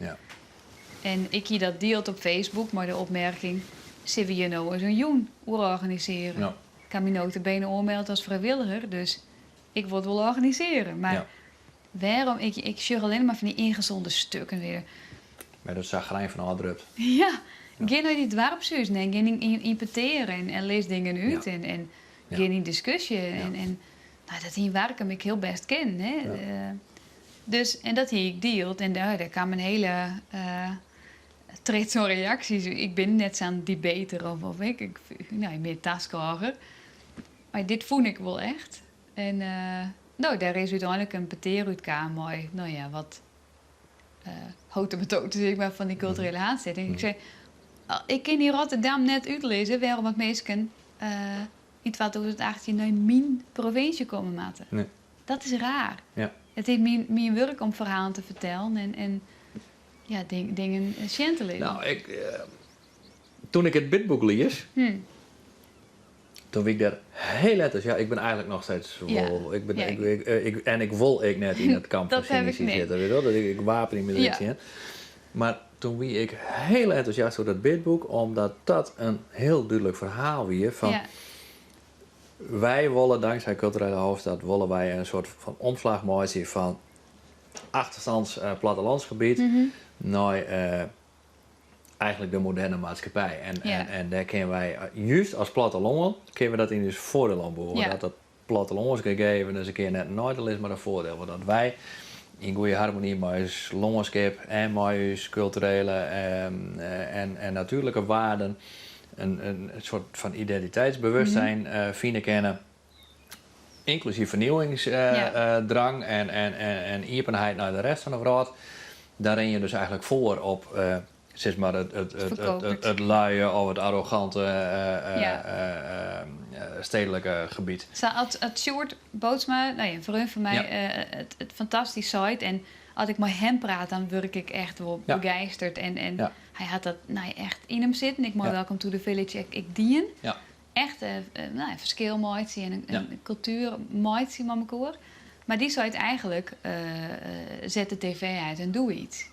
Speaker 7: En ik hie dat dield op Facebook mei de opmerking, Sille we hjir no ris in jûn oer organisearje? Ik ha my nota bene oanmeld as frijwilliger, dus ik wol it wol organisearje. Mar wêrom? Ik, ik sjoch allinne mar fan dy yngezonden stikken weer.
Speaker 9: Wêr't it sagrijn fan ôfdrupt.
Speaker 7: Ja, gean nei dy doarpshuzen en gean yn petear en lis dingen út en gean yn diskusje. En, en nou, dat yn Warkum ek hiel bêst kin. Hè? Dus, en dat hie ik dield en dêr, dêr kaam in hiele treed oan reaksjes. Ik bin net sa'n debater of ik, ik nou, mear taskôger. Mar dit fûn ik wol echt. En no, dêr is úteinlik in petear útkaam mei, no ja, wat hotemetoten sis mar, fan dy kulturele haadstêd. En ik sei, ik kin yn Rotterdam net útlizze wêrom dat minsken yn 2018 nei myn provinsje komme moatte.
Speaker 9: Nee.
Speaker 7: Dat is raar.
Speaker 9: Ja.
Speaker 7: It is myn, myn wurk om ferhalen te fertellen en, en ja, ding, dingen sjen te litten.
Speaker 9: No, ik, toen ik it bidboek lies, Toen wie ik dêr hiel entûsjast. Ik bin eigentlik noch steeds wol. Ik bin, ik, ik, en ik wol ek net yn it kamp fan synisy sitte. Weet je wel? Ik wapenje my der ek tsjin. Mar toen wie ik hiel entûsjast oer dat bidboek, omdat dat in hiel dúdlik ferhaal wie fan wy wolle tanksij Kulturele Hoofdstad wolle wy in soart fan omslach meitsje fan achterstands plattelandsgebiet nei eigentlik de moderne maatskippij. En, en, en dêr kinne wy, just as plattelân, kinne we dat yn ús foardiel oanbûge. Dat dat plattelânske gegeven dus in kear net in neidiel is, mar in foardiel. Want dat wy yn goede harmony mei ús lânskip en mei ús kulturele en, en natuerlike waarden in soart fan identiteitsbewustzijn fine kinne. Ynklusyf fernieuwingsdrang en, en, en iepenheid nei de rest fan de wrâld. Daar rin je dus eigentlik foar op sis mar it, it, it, it, it luie of it arrogante stedelijke gebiet.
Speaker 7: Sa as, as Sjoerd Bootsma, no ja, in freon fan my, it, it fantastysk seit. En as ik mei him praat, dan wurd ik echt wol begeisterd. En, en hy hat dat no ja, echt yn him sitten. Ek mei Welcome to the Village, ek, ek dien. Echt no ja, ferskil meitsje en in kultuer meitsje mei mekoar. Mar dy seit eigentlik, zet de tv uit en doe iets.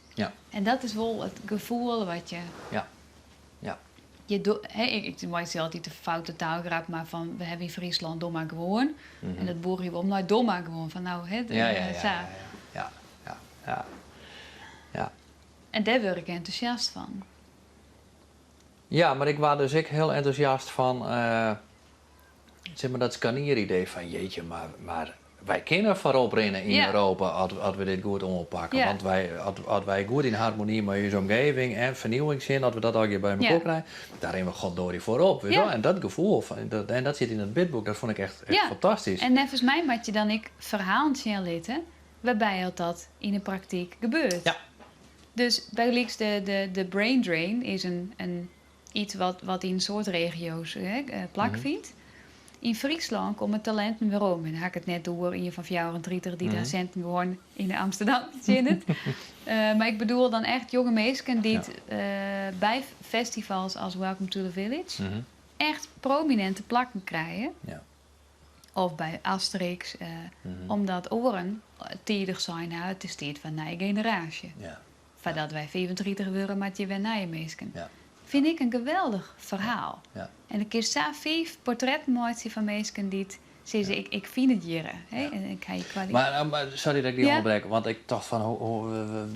Speaker 7: En dat is wol it gefoel wat je.
Speaker 9: Ja.
Speaker 7: Je do, hè, ik, ik meitsje altyd de foute taalgrap, mar fan we hawwe yn Fryslân doe mar gewoan. En dat boerje we om nei doe mar gewoan. Fan no, hè, sa. En dêr wurd ik entûsjast fan.
Speaker 9: Ja, mar ik waard dus ek hiel entûsjast fan sis mar dat skarnieridee fan jeetje, mar, mar wy kinne foarop rinne yn Europa as, as we dit goed oanpakke. Want wy, as, as wy goed yn harmony mei ús omgeving en fernieuwingszin, as we dat allegear by mekoar krije, dan rinne we goddorie foarop. Weet wel? En dat gefoel, fan, dat, en dat sit yn it bidboek, dat fûn ik echt, echt fantastysk.
Speaker 7: En neffens my moat je dan ek ferhalen sjen litte wêrby at dat yn 'e praktyk gebeurt. Dus bygelyks de, de, de brain drain is in, in iets wat, wat yn in soad regio's hè, plakfynt. Yn Fryslân komme talinten werom. En dan ha ik it net oer ien fan 34 dy't har sinten gewoan yn Amsterdam fertsjinnet. Mar ik bedoel dan echt jonge minsken dy't by festivals as Welcome to the Village echt promininte plakken krije. Of by Asterix, omdat oaren tidich sein hawwe, it is tiid foar in nije generaasje. Foardat wy 35 wurde, moatte je wer nije minsken. Fyn ik in geweldich ferhaal. En dan kinst sa fiif portretten meitsje fan minsken dy't Sizze, ik, ik fyn it hjir. Hè, en ik ha hjir kwaliteit.
Speaker 9: Mar, eh, mar sorry dat ik dy
Speaker 7: Ja.
Speaker 9: ûnderbrek, want ik tocht fan hoe, hoe,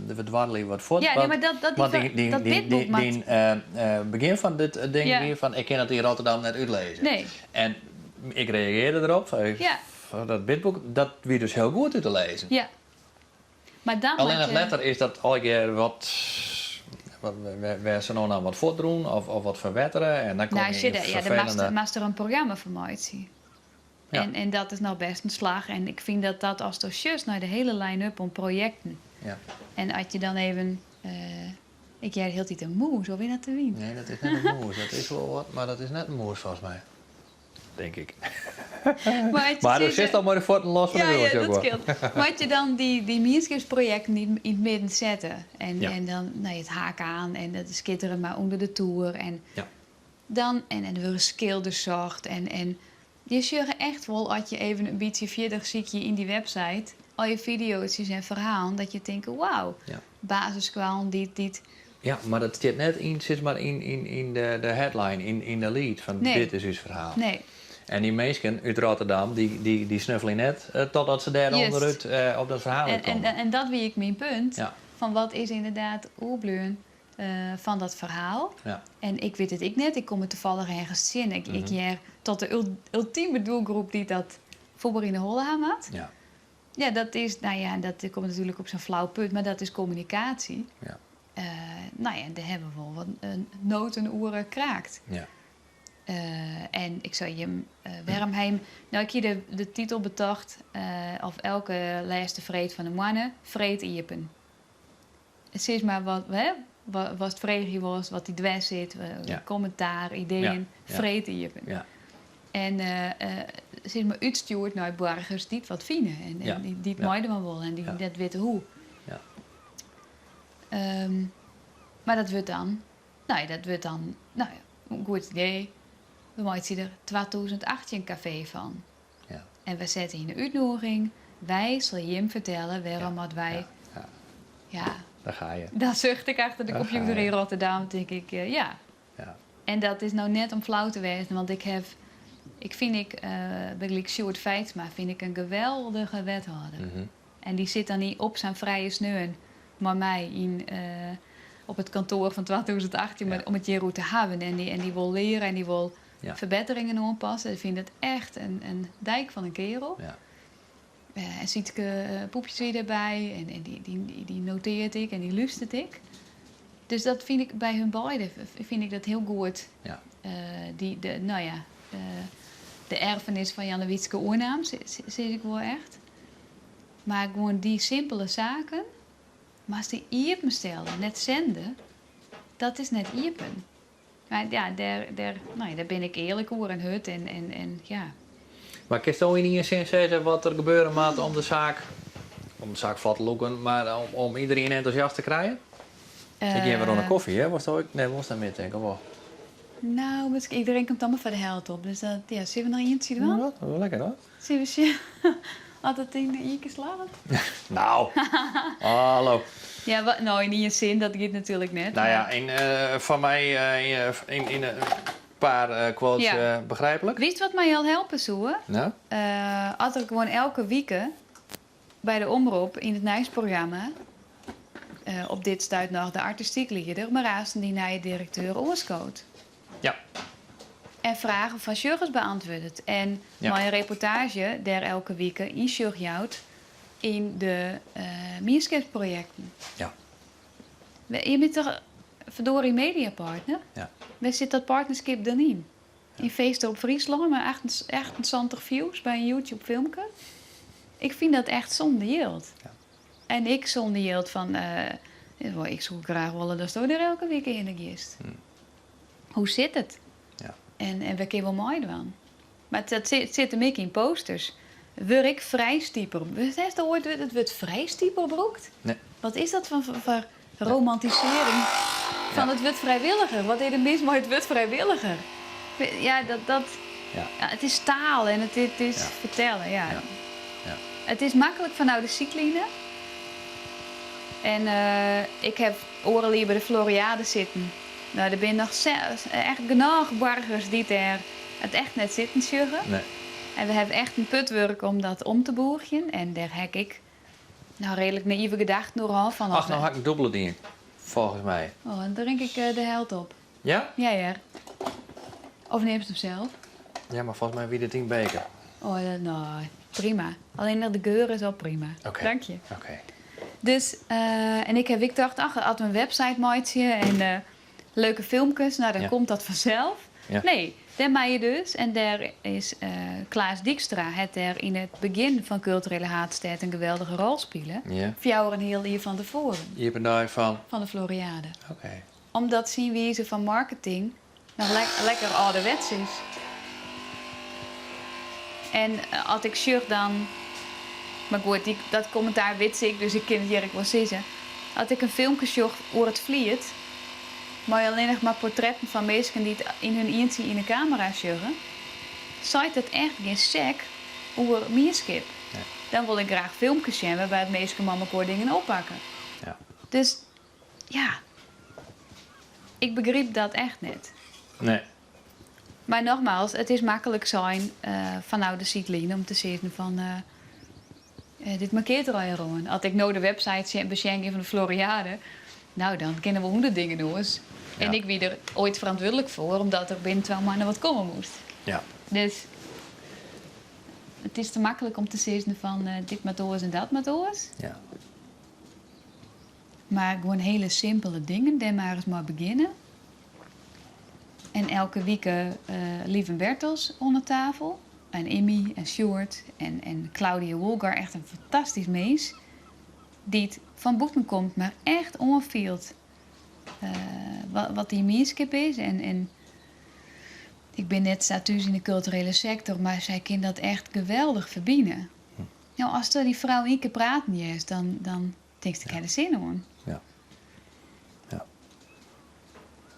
Speaker 9: we, we dwarrelje wat fuort.
Speaker 7: Ja, nee, maar dat, dat,
Speaker 9: want
Speaker 7: die,
Speaker 9: dyn, dyn,
Speaker 7: dat
Speaker 9: dyn,
Speaker 7: bidboek
Speaker 9: dyn,
Speaker 7: moat...
Speaker 9: dyn, eh, eh, begjin fan dit eh, ding
Speaker 7: Ja.
Speaker 9: wie fan ik kin it yn Rotterdam net útlizze.
Speaker 7: Nee.
Speaker 9: En ik reagearde derop, van,
Speaker 7: Ja.
Speaker 9: van dat bidboek, dat wie dus hiel goed út te lêzen.
Speaker 7: Ja. Maar dan
Speaker 9: Allinnich
Speaker 7: moat je...
Speaker 9: letter is dat allegear wat, wat wêr se no dan wat fuortrûn of, of wat ferwettere en dan kom
Speaker 7: Nou,
Speaker 9: je
Speaker 7: zit
Speaker 9: yn
Speaker 7: er, ja, daar
Speaker 9: ferfelende...
Speaker 7: moatst der in programma foar meitsje.
Speaker 9: Ja.
Speaker 7: En, en dat is no bêst in slach. En ik fyn dat dat ast sjochst nei de hiele line-up oan projekten.
Speaker 9: Ja.
Speaker 7: En as je dan even... eh, ik hear hieltyd in mûs, of is dat de wyn?
Speaker 9: Nee, dat is net in mûs. Dat is wol wat, mar dat is net in mûs folgens my. Tink ik.
Speaker 7: Maar as je
Speaker 9: Mar do
Speaker 7: sizze-
Speaker 9: sitst al mei de fuotten los fan de
Speaker 7: Ja,
Speaker 9: grûn,
Speaker 7: ja,
Speaker 9: sjoch
Speaker 7: dat
Speaker 9: ik wol.
Speaker 7: skeelt. Mar as je dan dy, dy mienskipsprojekten yn, yn it midden sette. En,
Speaker 9: Ja.
Speaker 7: en dan no, it haak aan en dat skitteren mar ûnder de toer. En
Speaker 9: Ja.
Speaker 7: dan, en, en der wurde skilders socht. En, en je sjogge echt wol, as je even in bytsje fierder sykje yn dy website, al je fideo's en ferhalen, dat je tinke, wauw,
Speaker 9: Ja.
Speaker 7: basisskoallen dy't, dy't
Speaker 9: Ja, mar dat stiet net yn, sis mar, yn, yn, yn de, de headline, yn, yn de lead fan
Speaker 7: Nee.
Speaker 9: dit is ús ferhaal.
Speaker 7: Nee.
Speaker 9: En dy minsken út Rotterdam, dy, dy, dy snuffelje net eh, totdat se dêr
Speaker 7: Juist.
Speaker 9: ûnderút eh, op dat ferhaal
Speaker 7: En,
Speaker 9: útkomme.
Speaker 7: en, en dat wie ek myn punt.
Speaker 9: Ja.
Speaker 7: Fan wat is ynderdaad oerbleaun eh, fan dat ferhaal.
Speaker 9: Ja.
Speaker 7: En ik wit it ek net, ik kom it tafallich ergens tsjin. Ik, ik
Speaker 9: Mhm.
Speaker 7: hear tot de ul- ultieme doelgroep dy't dat foar yn de holle ha moat.
Speaker 9: Ja.
Speaker 7: Ja, dat is, nou ja, en dat komt natuerlik op sa'n flau punt, mar dat is kommunikaasje.
Speaker 9: Ja.
Speaker 7: Eh, no ja, dêr hawwe we wol wat uh, noten oer kraakt.
Speaker 9: Ja.
Speaker 7: Eh, en ik sei jim, uh, wêrom ha jim... No, ik hie de, de titel betocht, eh, of elke lêste freed fan de moanne, freed iepen. Sis mar wat, hè, wa- watst freegje wolst, wat dy dwers sit, eh,
Speaker 9: Ja.
Speaker 7: kommentaar, ideeën,
Speaker 9: Ja, ja.
Speaker 7: freed iepen.
Speaker 9: Ja.
Speaker 7: En eh, eh, sis mar útstjoerd nei boargers dy't wat fine en, en
Speaker 9: Ja.
Speaker 7: dy't, dy't
Speaker 9: Ja.
Speaker 7: meidwaan wolle en dy't
Speaker 9: Ja.
Speaker 7: net witte hoe.
Speaker 9: Ja.
Speaker 7: Ehm, mar dat wurdt dan, no ja, dat wurdt dan, no ja, in goed idee. We meitsje der 2018 kafee fan.
Speaker 9: Ja.
Speaker 7: En we sette yn de útnûging, wy sille jim fertelle wêrom dat wy.
Speaker 9: Ja. Ja.
Speaker 7: Ja,
Speaker 9: Dêr gean je.
Speaker 7: dan sucht ik achter de
Speaker 9: Dêr
Speaker 7: kompjûter
Speaker 9: gean je.
Speaker 7: yn Rotterdam, tink ik, eh, ja.
Speaker 9: Ja.
Speaker 7: En dat is no net om flau te wêzen, want ik haw, ik fyn ik, eh bygelyks Sjoerd Feitsma fyn ik in geweldige wethâlder.
Speaker 9: Mhm.
Speaker 7: En dy sit dan net op sa'n frije sneon mei my yn, eh, op it kantoar fan 2018
Speaker 9: Ja.
Speaker 7: om it hjiroer te hawwen. En dy, en dy wol leare en dy wol
Speaker 9: Ja.
Speaker 7: ferbetteringen oanpasse. Ik fyn dat echt in, in dyk fan in keardel.
Speaker 9: Ja.
Speaker 7: Eh, en Sietske eh, Poepjes wie derby en, en dy, dy, dy, dy notearret ek en dy lústeret ek. Dus dat fyn ik by hun beide fyn ik dat hiel goed.
Speaker 9: Ja.
Speaker 7: Eh, dy, de, no ja, eh, de erfenis fan Jannewietske oernaam, sis ik wol echt. Mar gewoan dy simpele saken, moatst dy iepenstelle, net sende, dat is net iepen. Mar ja, dêr, dêr, no ja, dêr bin ik earlik oer en hurd en, en, en ja.
Speaker 9: Mar kinsto yn ien sin sizze wat der gebeure moat om de saak, om de saak flot te lûken, mar om, om iderien entûsjast te krijen? Ik gean wer oan de
Speaker 7: Eh,
Speaker 9: kofje, hè? Wolst ek? Nee, wolst net mear tinke, of wol?
Speaker 7: No, miskien, ik drink him dan mar foar de helte op. Dus dat, ja, sille we noch ientsje dwaan?
Speaker 9: Ja, dat is wol lekker hoor.
Speaker 7: Sille we sjen oft it yn ien kear slagget?
Speaker 9: No, hallo.
Speaker 7: Ja, wa, no, yn ien sin, dat giet natuerlik net.
Speaker 9: No ja, yn, eh, foar my eh, yn, yn in pear eh, quotes
Speaker 7: Ja.
Speaker 9: eh, begryplik.
Speaker 7: Witst wat my al helpe soe?
Speaker 9: No?
Speaker 7: Eh, as der gewoan elke wike by de Omrop yn it nijsprogramma eh, op dit stuit noch de artistyk lieder, mar aansten dy nije direkteur oanskoot.
Speaker 9: Ja.
Speaker 7: En fragen fan sjoggers beäntwurdet. En
Speaker 9: Ja.
Speaker 7: mei in reportaazje dêr elke wike ynsjoch jout yn de eh mienskipsprojekten.
Speaker 9: Ja.
Speaker 7: Je bent toch verdorie mediapartner?
Speaker 9: Ja.
Speaker 7: Wêr sit dat partnerskip dan yn? Yn Feest op Fryslân mei 78 views by in YouTube filmke. Ik fyn dat echt sûnder jild.
Speaker 9: Ja.
Speaker 7: En ik sûnder jild fan, eh, ik soe graach wolle datsto der elke wike hinne giest. Hoe sit it?
Speaker 9: Ja.
Speaker 7: En, en wêr kinne we meidwaan? Mar dat sit, sit him ek yn posters. Wurd ik frijstiper? Hast oait it wurd frijstiper brûkt?
Speaker 9: Nee.
Speaker 7: Wat is dat foar, foar romantisearring fan
Speaker 9: Ja.
Speaker 7: it wurd frijwilliger? Wat is der mis mei it wurd frijwilliger? Ja, dat, dat,
Speaker 9: Ja.
Speaker 7: ja, it is taal en it, it is
Speaker 9: Ja.
Speaker 7: fertelle. Ja.
Speaker 9: Ja. Ja.
Speaker 7: It is maklik fanôf de sydline. En eh, ik haw oardel jier by de Floriade sitten. No, der binne noch echt genôch boargers dy't dêr it echt net sitten sjogge.
Speaker 9: Nee.
Speaker 7: En we hawwe echt in putwurk om dat om te bûgjen. En dêr ha ik nou reedlik naïve gedachten oer al. Fan
Speaker 9: Ach, no ha ik in dûbele dien, folgens my.
Speaker 7: Oh, dan drink ik de helte op.
Speaker 9: Ja?
Speaker 7: Ja, hear. Of nimst him sels?
Speaker 9: Ja, mar folgens my wie dit dyn beker.
Speaker 7: Oh, no, prima. Allinnich de geur is al prima.
Speaker 9: Oké.
Speaker 7: Dank je.
Speaker 9: Oké.
Speaker 7: Dus, en ik ha ek tocht, ach, as we in website meitsje en leuke filmkes, nou dan komt dat fanself. Nee, dêr mei je dus. En dêr is Klaas Dykstra hat dêr yn it begjin fan Kulturele Haadstêd in geweldige rol spile. Fjouwer en heal jier fan tefoaren.
Speaker 9: Iepen dei fan?
Speaker 7: Fan de Floriade.
Speaker 9: Oké.
Speaker 7: Omdat syn wize fan marketing noch lekker âlderwets is. En as ik sjoch dan. Mar goed, dat kommentaar wit ik, dus ik kin it hjir ek wol sizze. As ik in filmke sjoch oer it Fliet, mei allinnich mar portretten fan minsken dy't yn hun ientsje yn 'e kamera sjogge, seit dat echt gjin sek oer mienskip. Dan wol ik graach filmkes sjen wêrby't minsken mei mekoar dingen oppakke. Dus ja, ik begryp dat echt net.
Speaker 9: Nee.
Speaker 7: Mar nogmaals, it is maklik sein fanôf de sydline om te sizzen fan dit markeart der allegear oan. As ik no de website besjen gean fan de Floriade, nou dan kinne wol hûndert dingen oars. En ik wie der oait ferantwurdlik foar, omdat der binnen twa moanne wat komme moast. Dus it is te maklik om te sizzen fan dit moat oars en dat moat oars. Mar gewoan hiele simpele dingen, dêr mar ris mei begjinne. En elke wike Lieven Bertels oan de tafel. En Immy en Sjoerd en Claudia Wolgar, echt in fantastysk mins. Dy't fan bûten komt, mar echt oanfielt wat dy mienskip is. En ik bin net sa thús yn de kulturele sektor, mar sy kin dat echt geweldich ferbine. No, ast dy frou ien kear praten hearst, dan tinkst, ik ha der sin oan.
Speaker 9: Ja. Ja.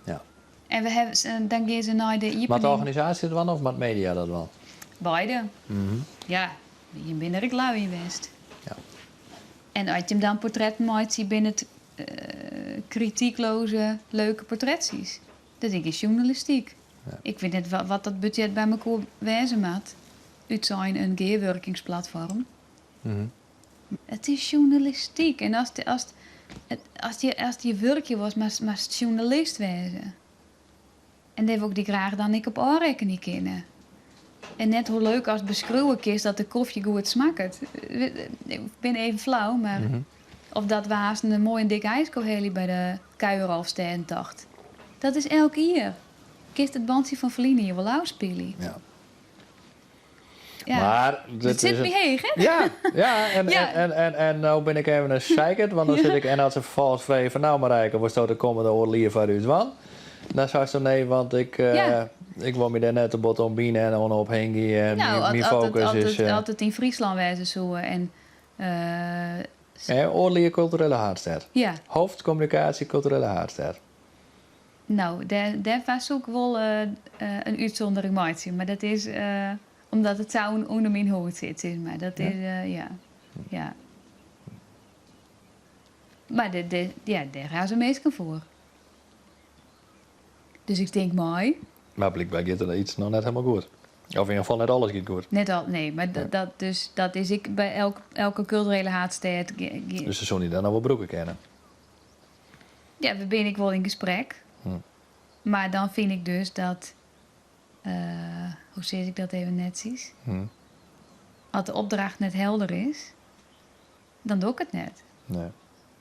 Speaker 9: Ja.
Speaker 7: En we hawwe, dan gean se nei de iepening.
Speaker 9: Moat de organisaasje it dwaan of moat media dat dwaan?
Speaker 7: Beide. Ja, jim binne der ek lui yn west.
Speaker 9: Ja.
Speaker 7: En as jim dan portretten meitsje, binne it kritykloze, leuke portretsjes. Dat is gjin sjoernalistyk.
Speaker 9: Ja.
Speaker 7: Ik wit net wat dat budzjet by mekoar wêze moat, útsein in gearwurkingsplatfoarm. It is sjoernalistyk en ast, ast, ast, je, ast je wurkje wolst, moatst, moatst sjoernalist wêze. En dêr wol ik dy graach dan ek op ôfrekkenje kinne. En net hoe leuk ast beskriuwe kinst dat de kofje goed smakket. Ik bin even flau, mar of dat we haast in moai en dik ijsko helje by de kuieralfstêdentocht. Dat is elk jier. Kinst it bantsje fan ferline jier wol ôfspylje.
Speaker 9: Ja.
Speaker 7: Ja.
Speaker 9: Mar
Speaker 7: It sit my heech, hè?
Speaker 9: Ja, ja, en,
Speaker 7: Ja.
Speaker 9: En, en, en no bin ik even in zeikert, want dan sit ik en as se ferfolgens frege fan no Marijke, wolsto de kommende oardel jier foar ús dwaan? Dan seisto nee, want ik,
Speaker 7: Ja.
Speaker 9: ik wol my dêr net te bot oan bine en oan ophingje en
Speaker 7: Nou,
Speaker 9: myn
Speaker 7: as, as, it,
Speaker 9: focus
Speaker 7: as,
Speaker 9: is.
Speaker 7: it, as it yn Fryslân wêze soe en
Speaker 9: Oardel jier kulturele haadstêd.
Speaker 7: Ja.
Speaker 9: Hoofdcommunicatie kulturele haadstêd.
Speaker 7: No, dêr, dêrfoar soe ik wol in útsûndering meitsje. Mar dat is omdat it sa ûnder myn hûd sit, sis mar. Dat is, ja. Ja. Mar de, de, ja, dêr ha se minsken foar. Dus ik tink mei.
Speaker 9: Mar blykber giet der iets noch net helemaal goed. Of yn ieder gefal net alles giet goed.
Speaker 7: Net al, nee, mar dat, dus, dat is ek by elk, elke kulturele haadstêd.
Speaker 9: Dus se soene dy dan noch wol brûke kinne.
Speaker 7: Ja, we binne ek wol yn gesprek. Mar dan fyn ik dus dat, hoe sis ik dat even netsjes? As de opdracht net helder is, dan doch ik it net.
Speaker 9: Nee.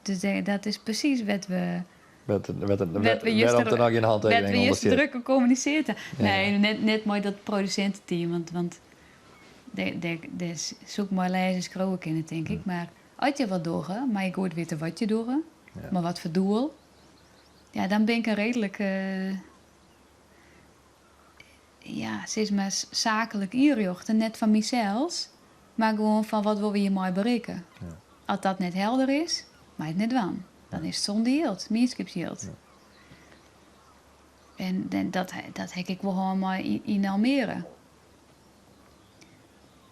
Speaker 7: Dus dat is presys wêr't we.
Speaker 9: Wêr't, wêr't, wêrom't der noch gjin hantekening
Speaker 7: Wêr't we juster druk op kommunisearre. Nee, net, net mei dat produsinteteam, want, want dêr, dêr soe ik mei lêze en skriuwe kinne, tink ik. Mar as je wat dogge, moatte je goed witte wat je dogge, mei wat foar doel. Ja, dan bin ik in reedlik, ja, sis mar saaklik ynrjochte. Net fan mysels, mar gewoan fan wat wolle we hjirmei berikke. As dat net helder is, mei it net dwaan. Dan is it sûnde jild, mienskipsjild. En dat, dat ha ik wol hân mei yn Almere.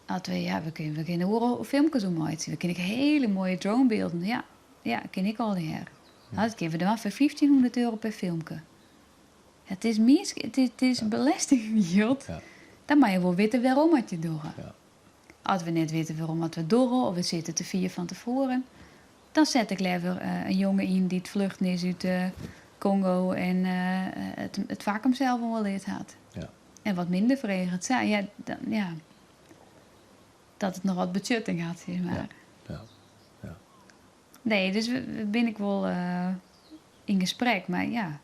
Speaker 7: As we, ja, we kinne, we kinne oeral filmkes oer meitsje. We kinne ek hiele moaie dronebylden. Ja, ja, kin ik allegear. No, dat kinne we dwaan foar 1500 euro per filmke. It is miensk, it is, it is belestingjild.
Speaker 9: Ja.
Speaker 7: Dan moatte je wol witte wêrom at je dogge. As we net witte wêrom at we dogge of we sitte te fier fan tefoaren, dan set ik leaver in jonge yn dy't fluchten is út Kongo en it fak himsels oanleard hat. En wat minder freget. Sa, ja, dan, ja. Dat it noch wat betsjutting hat, sis mar. Nee, dus bin ik wol yn gesprek, mar ja.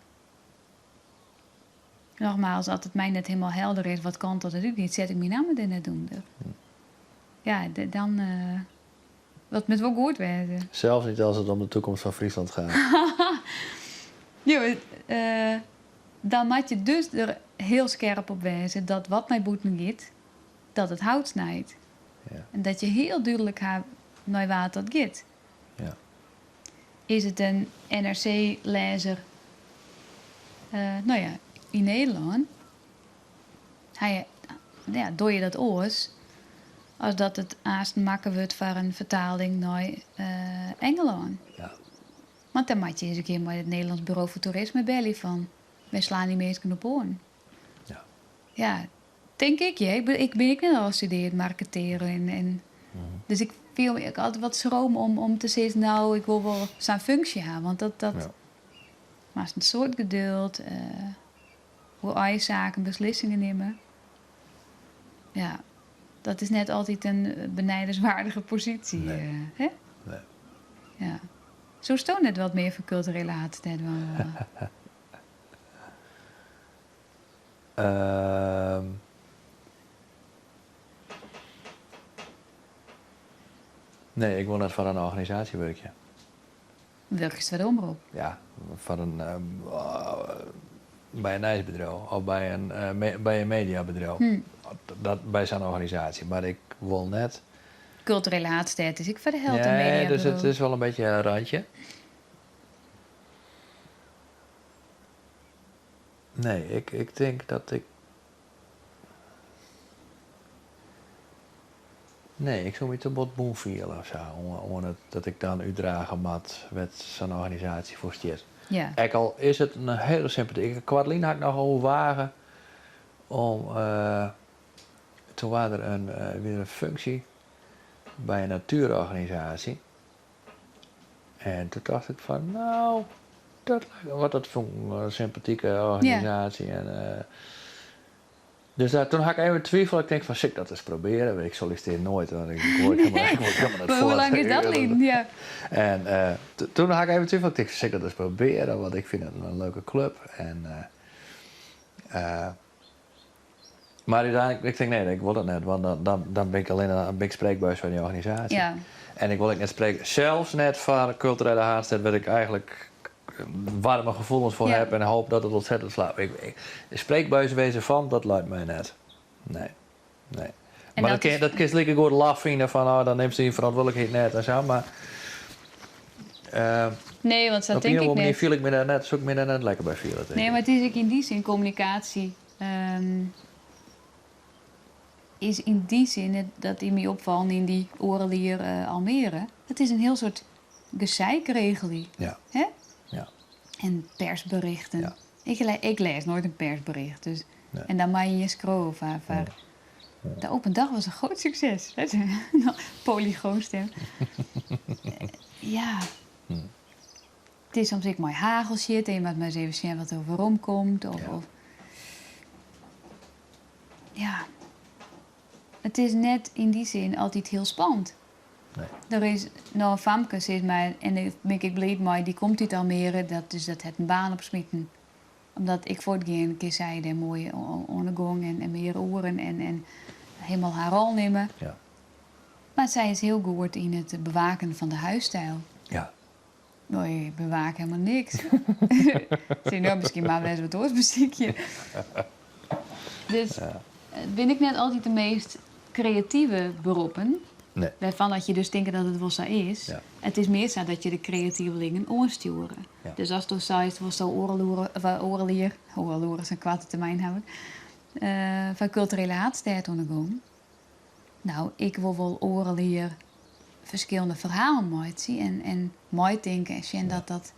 Speaker 7: Nogmaals, as it my net hielendal helder is wat kant dat it útgiet, set ik myn namme der net ûnder. Ja, dan. Dat moat wol goed wêze.
Speaker 9: Sels net as it om de toekomst fan Fryslân gaat.
Speaker 7: Jo, dan moat je dus der hiel skerp op wêze dat wat nei bûten giet, dat it hout snijt. En dat je hiel dúdlik ha nei wa't dat giet. Is it in NRC-lêzer, no ja, yn Nederlân? Hy, ja, doar je dat oars as dat it aansten makke wurdt foar in fertaling nei Engelân. Want dan moat je ris in kear mei it Nederlands Bureau voor Toerisme belje fan wy slaan dy minsken op oan. Ja, tink ik, ja. Ik bin ek net ôfstudearre marketeer en dus ik fiel my ek altyd wat skroom om te sizzen no ik wol wol sa'n funksje ha, want dat dat moatst in soad geduld, oer eigen saken beslissingen nimme. Ja, dat is net altyd in benijderswaardige posysje.
Speaker 9: Nee.
Speaker 7: Hè?
Speaker 9: Nee.
Speaker 7: Ja. Soesto net wat mear foar kulturele haadstêd dwaan wolle?
Speaker 9: Nee, ik wol net foar in organisaasje wurkje.
Speaker 7: Wurkest foar de omrop?
Speaker 9: Ja, foar in, by in nijsbedriuw of by in, by in mediabedriuw. Dat, by sa'n organisaasje. Mar ik wol net.
Speaker 7: Kulturele haadstêd is ek foar de helte in
Speaker 9: Nee, dus
Speaker 7: mediabedriuw.
Speaker 9: it is wol in bytsje in randje. Nee, ik, ik tink dat ik. Nee, ik soe my te bot bûn fiele of sa oan it dat ik dan útdrage moat wêr't sa'n organisaasje foar stiet. Ek al is it in hiele sympatike. Koartlyn ha ik noch oerwage om. Toen waard der in, wie der in funksje by in natuerorganisaasje. En toen tocht ik fan, no, dat lijkt me, dat fûn ik in sympatike organisaasje. En, dus daar, toen ha ik even twivele. Ik tink fan, sil ik dat ris probearje? Ik solliciteer noait, want ik wol helemaal, ik wol helemaal net
Speaker 7: Maar hoe lang is dat lyn? Ja.
Speaker 9: En toen ha ik even twivele. Ik tink, sil ik dat ris probearje? Want ik fyn it in leuke klup. En, mar úteinlik, ik tink nee, ik wol dat net, want dan, dan, dan bin ik allinne dan bin ik spreekbuis foar dy organisaasje. En ik wol ek net spreke, sels net foar kulturele haadstêd, wêr't ik eigenlik waarme gefoelens foar heb en hoop dat it ontzettend slaget. Ik, ik, spreekbuis wêze fan, dat leit my net. Nee, nee.
Speaker 7: En
Speaker 9: Mar
Speaker 7: dat
Speaker 9: dat kin,
Speaker 7: is
Speaker 9: dat kinst likegoed laf fine fan, oh, dan nimst dyn ferantwurdlikheid net en sa, mar
Speaker 7: Nee, want sa
Speaker 9: op
Speaker 7: tink
Speaker 9: ien of
Speaker 7: ik
Speaker 9: oare manier
Speaker 7: net.
Speaker 9: fiel ik my dêr net, soe ik my dêr net lekker by fiele, tink
Speaker 7: Nee,
Speaker 9: ik.
Speaker 7: mar it is ek yn dy sin kommunikaasje is yn dy sin net dat yn my opfallen yn dy oardel jier Almere. It is in hiel soad gezeik regelje. Hè? En persberichten. Ik, ik lês noait in persbericht. Dus, En dan mei je je skriuwe foar, foar De open dag was een groot succes. Polygoonstem. Ja. It is soms ek mei hagelsjit en je moatte mar ris even sjen wat der werom komt. Of, of, ja. It is net yn dy sin altyd hiel spannend.
Speaker 9: Nee.
Speaker 7: Der is no in famke, sis mar, en dêr bin ik bliid mei, dy komt út Almere, dat, dus dat hat in baan opsmiten. Omdat ik fuortgean, kin sy dêr moai oan de gong en mear oeren en helemaal har rol nimme. Mar sy is hiel goed yn it bewaken fan de huisstijl. No, ik bewaak helemaal niks. Sil no miskien mar wer ris wat oars besykje. Dus bin ik net altyd de meast kreative beroppen.
Speaker 9: Nee.
Speaker 7: Wêrfan dat je dus tinke dat it wol sa is. It is mear sa dat je de kreativelingen oanstjoere. Dus asto seist, wolsto oardel oere, oardel jier, oardel oere is in koarte termyn hawwe, foar kulturele haadstêd oan de gong. No, ik wol wol oardel jier ferskillende ferhalen meitsje en meitinke en sjen dat dat.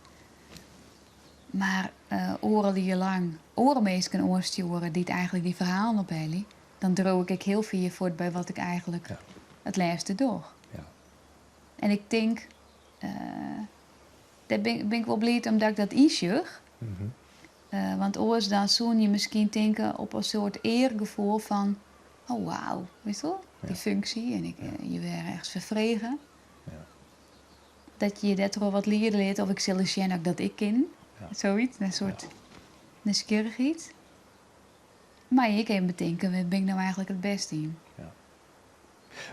Speaker 7: Mar oardel jier lang oare minsken oanstjoere dy't eigenlik dy ferhalen ophelje. Dan driuw ik ek hiel fier fuort by wat ik eigentlik it leafste doch. En ik tink, dêr bin ik wol bliid om dat ik dat ynsjoch. Want oars dan soene je miskien tinke op in soart eargefoel fan, oh wauw, witst wol, dy funksje en ik, je wurde ergens foar frege. Dat je je dêrtroch wat liede litte of ik sil ris sjen oft ik dat ek kin. Soiets, in soart nijsgjirrichheid. Mar je kinne betinke, wêr bin ik no eigentlik it bêste yn?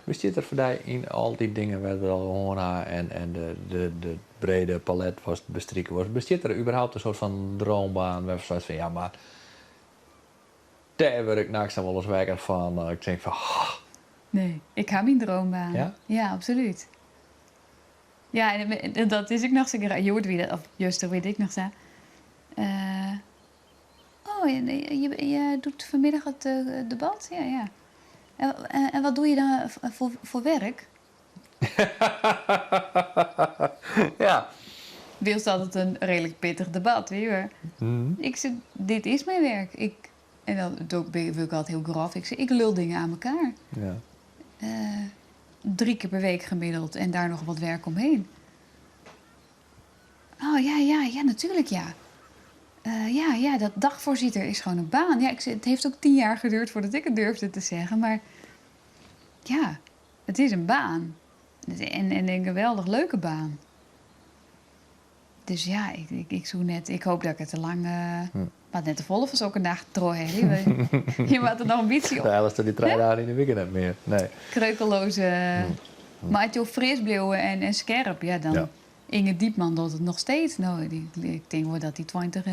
Speaker 9: Bestiet der foar dy yn al dy dingen wêr't we al oan ha en en de de de brede palet watst bestrike wolst, bestiet der überhaupt in soart fan droombaan wêrfan'tst seist fan ja mar dêr wurd ik nachts dan wolris wekker fan dat ik tink fan ha.
Speaker 7: Nee, ik ha myn droombaan.
Speaker 9: Ja?
Speaker 7: Ja, absolút. Ja, en dat is ek noch sa grappich. Hjoed wie dat, of juster wie it ek noch sa. Oh, je doet vanmiddag het debat? Ja, ja. En wat doe je dan voor werk?
Speaker 9: Ja.
Speaker 7: Wylst dat it in reedlik pittich debat wie, mar ik sei, dit is mijn werk. Ik, en dan doe ik, wurd ik altyd hiel grof, ik sei, ik lul dingen aan elkaar.
Speaker 9: Ja.
Speaker 7: Drie keer per week gemiddeld en daar nog wat werk omheen. Oh ja, ja, ja, natuurlijk ja. Ja, ja, dat dagvoorzitter is gewoon een baan. Ja, ik, het heeft ook 10 jaar geduurd voordat ik het durfde te zeggen. Maar ja, het is een baan. En een geweldig leuke baan. Dus ja, ik, ik, ik soe net, ik hoop dat ik it te lang, mar net te folle fan sokke nachten trochhelje. Je moatte noch in bytsje op.
Speaker 9: De hellest dy trije dagen yn 'e wike net mear. Nee.
Speaker 7: Kreukeloze. Mar as jo fris bliuwe en skerp, ja, dan.
Speaker 9: Ja.
Speaker 7: Inge Diepman docht it noch steeds. No, ik tink wol dat dy 20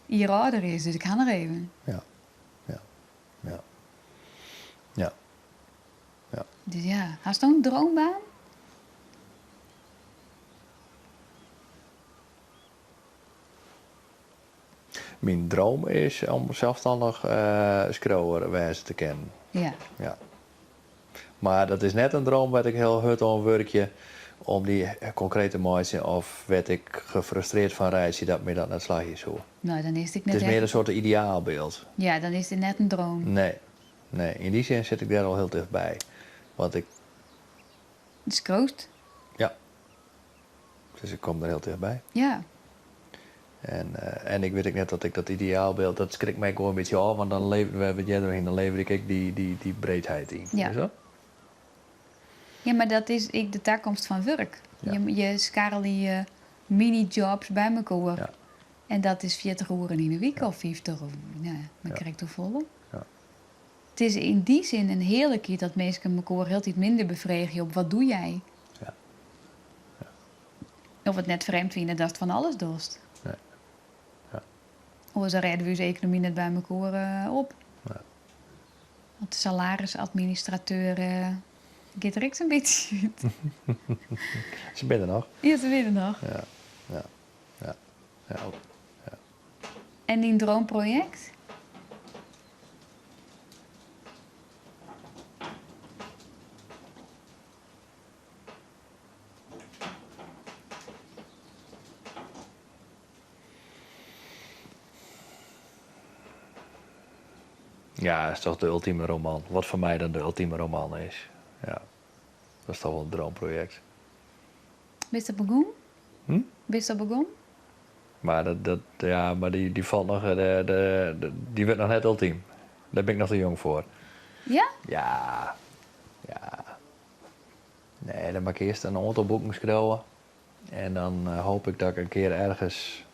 Speaker 7: jier âlder is, dus ik ha noch even.
Speaker 9: Ja, ja, ja, ja, ja.
Speaker 7: Dus ja, hasto in droombaan?
Speaker 9: Myn droom is om selsstannich skriuwer wêze te kinnen.
Speaker 7: Ja.
Speaker 9: Ja. Mar dat is net in droom wêr't ik hiel hurd oan wurkje om dy konkreet te meitsjen of wêr't ik gefrustreerd fan reitsje dat my dat net slagje soe.
Speaker 7: No, dan is it ek net
Speaker 9: It is mear in soarte ideaalbyld.
Speaker 7: Ja, dan is it net in droom.
Speaker 9: Nee, nee. Yn dy sin sit ik dêr al hiel tichtby. Want ik.
Speaker 7: Skriuwst?
Speaker 9: Ja. Dus ik kom der hiel tichtby.
Speaker 7: Ja.
Speaker 9: En, en ik wit ek net dat ik dat ideaalbyld, dat skrikt my gewoan in bytsje ôf, want dan lever, wêr't we it earder oer hiene, dan lever ik ek dy, dy, dy breedheid yn.
Speaker 7: Ja.
Speaker 9: Is dat?
Speaker 7: Ja, mar dat is ek de takomst fan wurk.
Speaker 9: Ja.
Speaker 7: Je, je skarrelje mini-jobs by mekoar.
Speaker 9: Ja.
Speaker 7: En dat is 40 oeren yn 'e wike of 50 of no ja, mar krekt hoefolle.
Speaker 9: Ja.
Speaker 7: It is yn dy sin in hearlikheid dat minsken mekoar hieltyd minder befreegje op wat doe jij.
Speaker 9: Ja. Ja.
Speaker 7: Of it net frjemd fine datst fan alles dochst.
Speaker 9: Nee. Ja.
Speaker 7: Oars dan rêde we ús ekonomy net by mekoar op.
Speaker 9: Nee.
Speaker 7: Want de salarisadministrateur giet der ek sa'n bytsje út.
Speaker 9: Se binne der noch.
Speaker 7: Ja, se binne der noch.
Speaker 9: Ja, ja, ja, ja, ja.
Speaker 7: En dyn droomprojekt?
Speaker 9: Ja, is toch de ultieme roman. Wat foar my dan de ultieme roman is. Ja, dat is toch wol in droomprojekt.
Speaker 7: Bist al begûn?
Speaker 9: Hm?
Speaker 7: Bist al begûn?
Speaker 9: Mar dat, dat, ja, mar dy, dy falt noch, de, de, de, dy wurdt noch net ultym. Dêr bin ik noch te jong foar.
Speaker 7: Ja?
Speaker 9: Ja, ja. Nee, dan moat ik earst in oantal boeken skriuwe. En dan hoop ik dat ik in kear ergens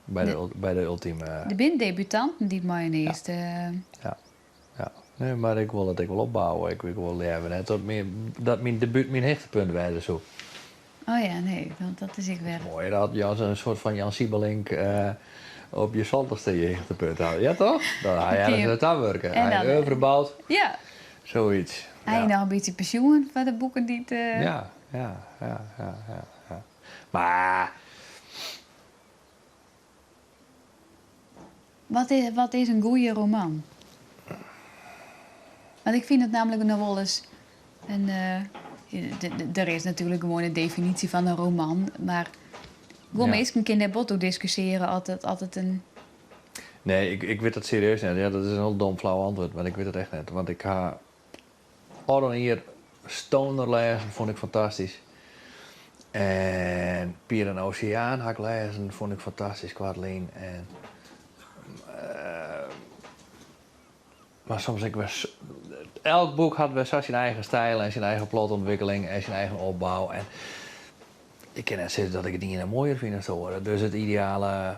Speaker 9: by de, by de ultime.
Speaker 7: Der binne debutanten dy't mei in earste.
Speaker 9: Ja, ja. Nee, mar ik wol it ek wol opbouwe. Ik wol leaver net dat myn, dat myn debút myn hichtepunt wêze soe.
Speaker 7: Oh ja, nee, want dat is ek wer.
Speaker 9: Moaier as Jan, in soart fan Jan Siebelink op je santichste je hichtepunt hat. Ja toch? Dan ha je ergens nei ta wurke.
Speaker 7: En
Speaker 9: Ha je
Speaker 7: dan-
Speaker 9: oeuvre boud.
Speaker 7: Ja.
Speaker 9: Zoiets.
Speaker 7: Ha je noch in bytsje pensjoen foar de boeken dy't.
Speaker 9: Ja, ja, ja, ja, ja, ja. Mar.
Speaker 7: Wat is, wat is in goede roman? Want ik fyn it namelijk noch wolris in. Der is natuerlik gewoan in definysje fan in roman, mar guon
Speaker 9: Ja.
Speaker 7: minsken kinne dêr bot oer diskusjearje oft it, oft it in.
Speaker 9: Nee, ik, ik wit dat serieus net. Ja, dat is in hiel dom flau antwurd, mar ik wit it echt net. Want ik ha ôfrûne jier Stoner lêzen, fûn ik fantastysk. En Pier en Oceaan ha ik lêzen, fûn ik fantastysk koartlyn. En, mar soms ek wer. Elk boek hat wer sa syn eigen styl en syn eigen plotûntwikkeling en syn eigen opbou. En ik kin net sizze dat ik it iene moaier fyn as it oare. Dus it ideale,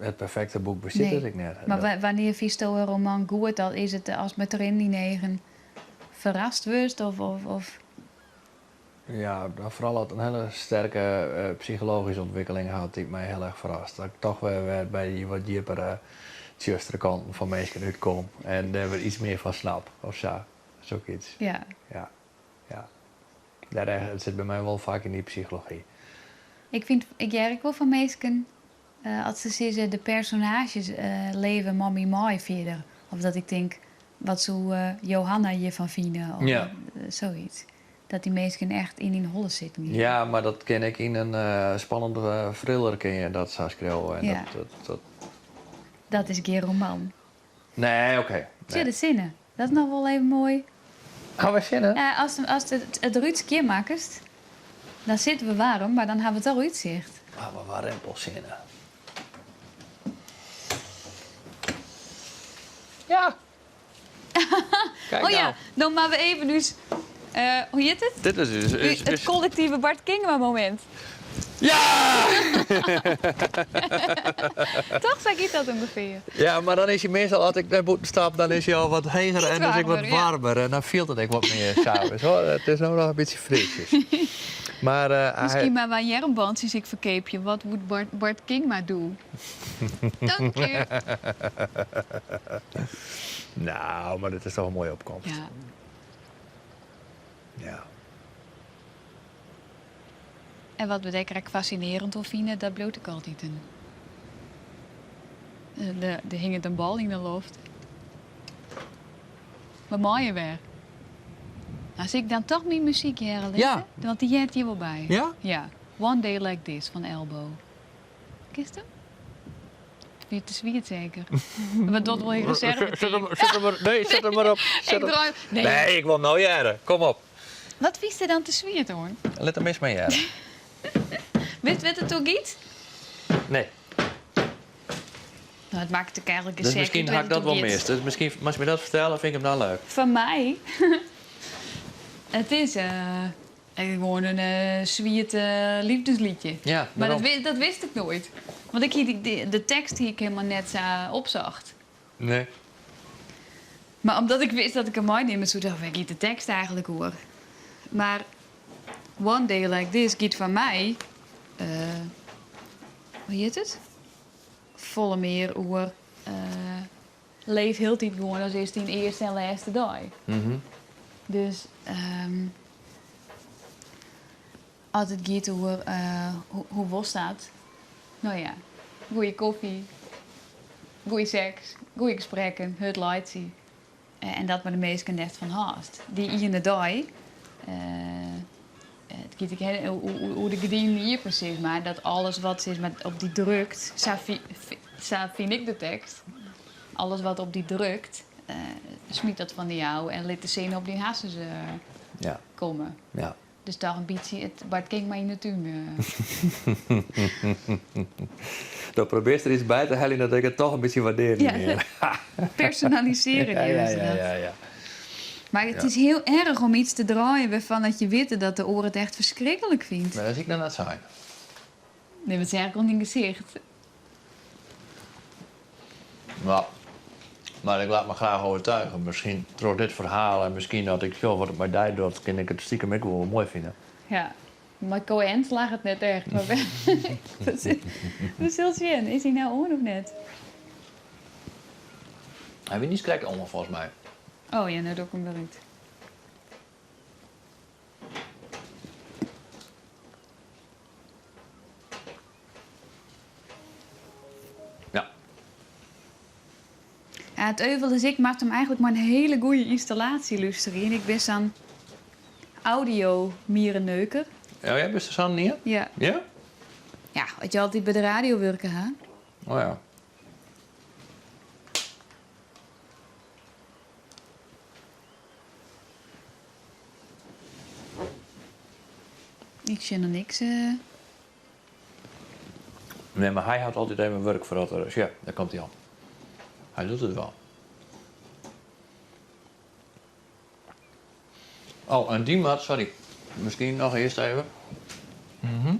Speaker 9: it perfekte boek bestiet dus ek net.
Speaker 7: Mar wannear fynsto in roman goed? Dan is it ast mei triennen yn 'e eagen ferrast wurdst of, of?
Speaker 9: Ja, foaral as it in hiele sterke psychologyske ûntwikkeling hat dy't my hiel erch ferrast. Dat ik toch wer wer by dy wat djippere, tsjustere kanten fan minsken útkom en dêr wer iets mear fan snap of sa. Sokyts.
Speaker 7: Ja.
Speaker 9: Ja, ja. Dêr, it sit by my wol faak yn dy psychology.
Speaker 7: Ik fyn, ik hear ek wol fan minsken as se sizze de personaazjes leve mei my mei fierder. Of dat ik tink, wat soe Johanna hjirfan fine of soiets. Dat dy minsken echt yn dyn holle sitten gean.
Speaker 9: Ja, mar dat kin ek yn in spannende thriller kin je dat sa skriuwe. En dat, dat,
Speaker 7: dat is gjin roman.
Speaker 9: Nee, oké.
Speaker 7: Sjoch, de sinne. Dat is noch wol even moai.
Speaker 9: Ha we sinne?
Speaker 7: Ja, ast it rút skjinmakkest, dan sitte we waarm, mar dan ha we toch útsicht.
Speaker 9: Ha we waarmpel sinne. Ja! Kijk
Speaker 7: oh ja,
Speaker 9: nou.
Speaker 7: dan moatte we even ús, hoe hjit it?
Speaker 9: Dit is ús, ús,
Speaker 7: It kollektive Bart Kingma momint.
Speaker 9: Ja!
Speaker 7: Toch, sa giet dat ûngefear.
Speaker 9: Ja, mar dan is hy meastal, as ik nei bûten stap, dan is hy al wat heger en dus ek wat
Speaker 7: ja.
Speaker 9: waarmer. En dan fielt it ek wat mear sa. Hoor. It is no noch in bytsje frisjes. Mar, uh,
Speaker 7: Miskien mar wy earmbantsjes ek ferkeapje. Wat would Bart, Bart Kingma do? Dank je.
Speaker 9: Nou, mar dit is toch in moaie opkomst.
Speaker 7: Ja.
Speaker 9: Ja.
Speaker 7: En wat we dêr krekt fascinerend oan fine, dat bliuwt ek altyd in. Der hinget in bal yn de loft. We meie wer. As ik dan toch myn muzyk hearre litte,
Speaker 9: Ja.
Speaker 7: want dy heart hjir wol by.
Speaker 9: Ja?
Speaker 7: Ja. One Day Like This fan Elbow. Kenst him? Wie te swiet seker. Wat docht wol in reserve
Speaker 9: Set him, set him mar, nee, set him mar op. Set
Speaker 7: Ik draai, nee.
Speaker 9: Nee, ik wol no hearre. Kom op.
Speaker 7: Wat fynst der dan te swiet oan?
Speaker 9: Lit him earst mar hearre.
Speaker 7: Witst wêr't it oer giet?
Speaker 9: Nee.
Speaker 7: No, it makket ek eigenlik
Speaker 9: Dus miskien ha ik dat wol mist. Dus miskien moatst my dat fertelle, fyn ik him dan leuk.
Speaker 7: Foar my? It is gewoan in swiet leafdeslietje.
Speaker 9: Ja,
Speaker 7: Mar dat wist ik noait. Want ik hie de tekst hie ik hielendal net sa opsocht.
Speaker 9: Nee.
Speaker 7: Mar omdat ik wist dat ik him meinimme soe, dacht ik, wêr giet de tekst eigenlik oer? Mar One Day Like This giet foar my, hoe hjit it? Folle mear oer leef hieltyd gewoan as is dyn earste en lêste dei. Dus as it giet oer hoe wolst dat? No ja, goeie kofje, goeie seks, goeie gesprekken, hurd laitsje. En dat mei de minsken dêr'tst fan hâldst. Dy iene dei, it giet ek oer de gerdinen iepen sis mar, dat alles wat sis mar op dy drukt, sa sa fyn ik de tekst, alles wat op dy drukt, smyt dat fan dy ôf en lit de sinne op dyn harsens komme.
Speaker 9: Ja.
Speaker 7: Dus toch in bytsje it Bart Kingma yn de tún.
Speaker 9: Do probearrest der iets by te heljen dat ik it toch in bytsje waardearjen
Speaker 7: Ja, personalisearje
Speaker 9: ja, ja, ja, ja.
Speaker 7: Mar it is hiel erch om iets te draaien wêrfan dat je witte dat de oar it echt ferskriklik fynt.
Speaker 9: Mar dat hie ik noch net sein.
Speaker 7: Nee, wat seach ik oan dyn gesicht.
Speaker 9: No, mar ik laat my graach oertuigje. Miskien troch dit ferhaal en miskien as ik sjoch wat it mei dy docht, kin ik it stikem ek wol moai fine.
Speaker 7: Ja, mei Cohen slagget it net echt. Mar we sille sjen. Is hy no oan of net?
Speaker 9: Hy wie niet krekt oan, folgens my.
Speaker 7: Oh ja, no doch ik him wer út.
Speaker 9: Ja.
Speaker 7: Ja, it euvel is ik moat him eigenlik mei in hiele goede ynstallaasje lústerje. En ik bin sa'n audio-mierenneuker.
Speaker 9: Oh ja, bist sa'n ien?
Speaker 7: Ja.
Speaker 9: Ja?
Speaker 7: Ja, as je altyd by de radio wurke ha.
Speaker 9: Oh ja.
Speaker 7: Ik sjoch noch niks. Eh.
Speaker 9: Nee, mar hy hat altyd even wurk foardat er. Sjoch, dêr komt hy al. Hy docht it wol. Oh, en dy moat, sorry, miskien noch earst even. Mhm.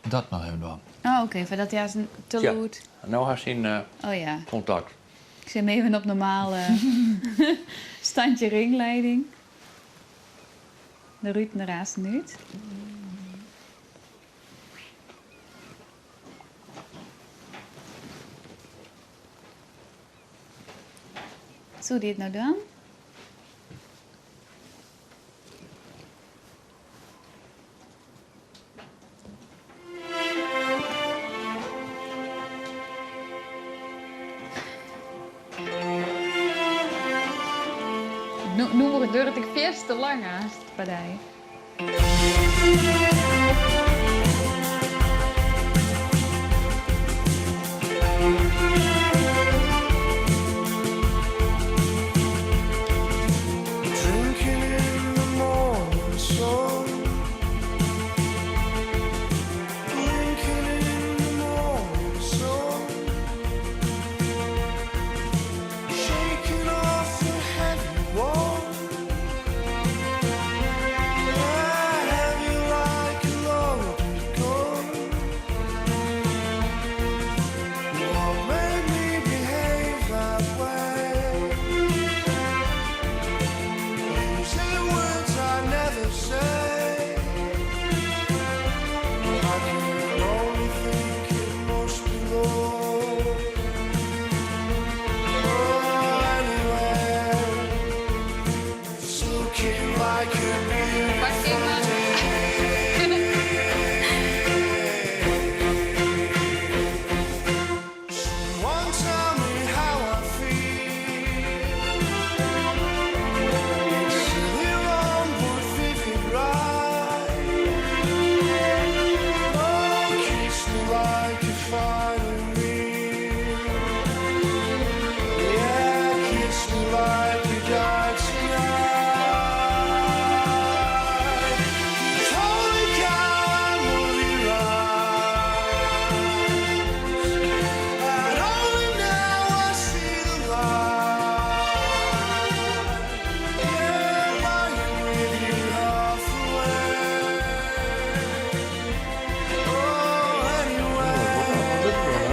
Speaker 9: Dat noch even dwaan.
Speaker 7: Oh, oké, foardat hy aanst te
Speaker 9: Ja.
Speaker 7: lûd.
Speaker 9: No hast syn
Speaker 7: Oh ja.
Speaker 9: kontakt.
Speaker 7: Ik set him even op normaal standje ringleiding. De ruten der aansten út. Soe dy it no dwaan? Nûmer duorret ek fierste lang hast by dy.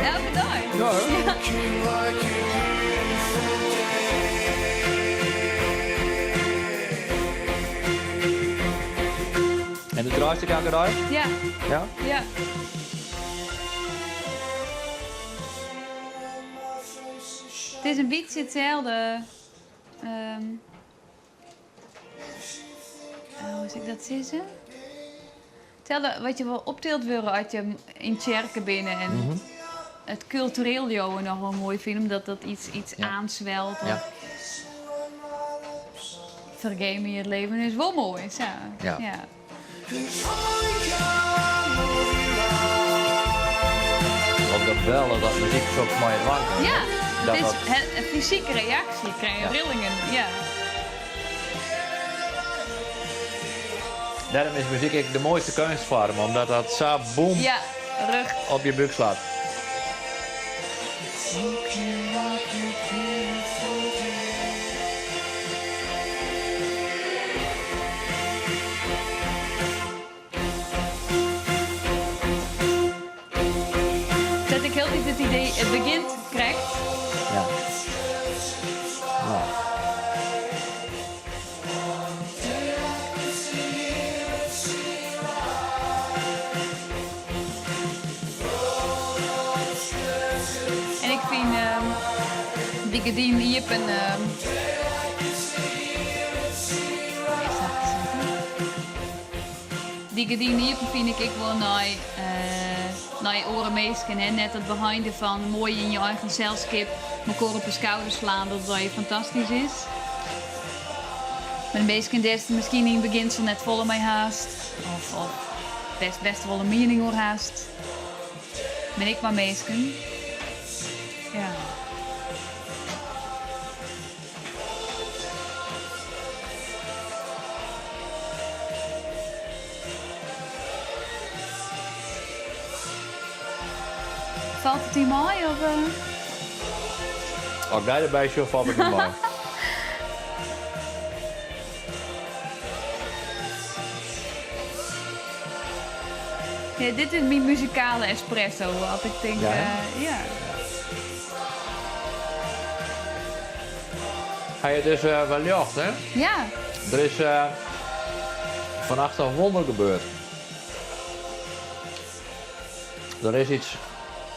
Speaker 7: Elke dei?
Speaker 9: Ja. En do draaist ek elke dei?
Speaker 7: Ja.
Speaker 9: Ja?
Speaker 7: Ja. It is in bytsje itselde. Um, hoe sil ik dat sizze? Itselde wat je wol optild wurde as je yn tsjerke binne en it kultureel leauwen noch wol moai fine, omdat dat iets, iets oanswelt. Fergeef my, it leven is wol moai, sa.
Speaker 9: Ja. Op dat bellen, dat muzyk soks mei je dwaan kin.
Speaker 7: Ja,
Speaker 9: Dat
Speaker 7: it is
Speaker 9: dat-
Speaker 7: in fysike reaksje, ik krij rillingen. Ja.
Speaker 9: Dêrom is muzyk ek de moaiste keunstfoarm, omdat dat sa boem
Speaker 7: Ja, rjocht.
Speaker 9: op je búk slacht.
Speaker 7: Dat ik hieltyd it idee, it begjint krekt.
Speaker 9: Ja. No.
Speaker 7: En ik fyn dy gerdinen iepen. Dy gerdinen iepen fyn ik ek wol nei, nei oare minsken. Hè? Net dat beheinde fan moai yn je eigen selskip mekoar op 'e skouder slaan, dat it allegear fantastysk is. Mar de minsken dêr'tst miskien yn it begjinsel net folle mei hast, of, of dêr'tst bêst wol in miening oer hast. Bin ek mar minsken. Ja. Falt it dy mei of?
Speaker 9: As ik dy derby sjoch, falt it my mei.
Speaker 7: Ja, dit is myn muzikale espresso, as ik tink,
Speaker 9: Ja, hè?
Speaker 7: ja.
Speaker 9: Hey, it is wer ljocht, hè?
Speaker 7: Ja.
Speaker 9: Der is fannacht in wonder gebeurd. Der is iets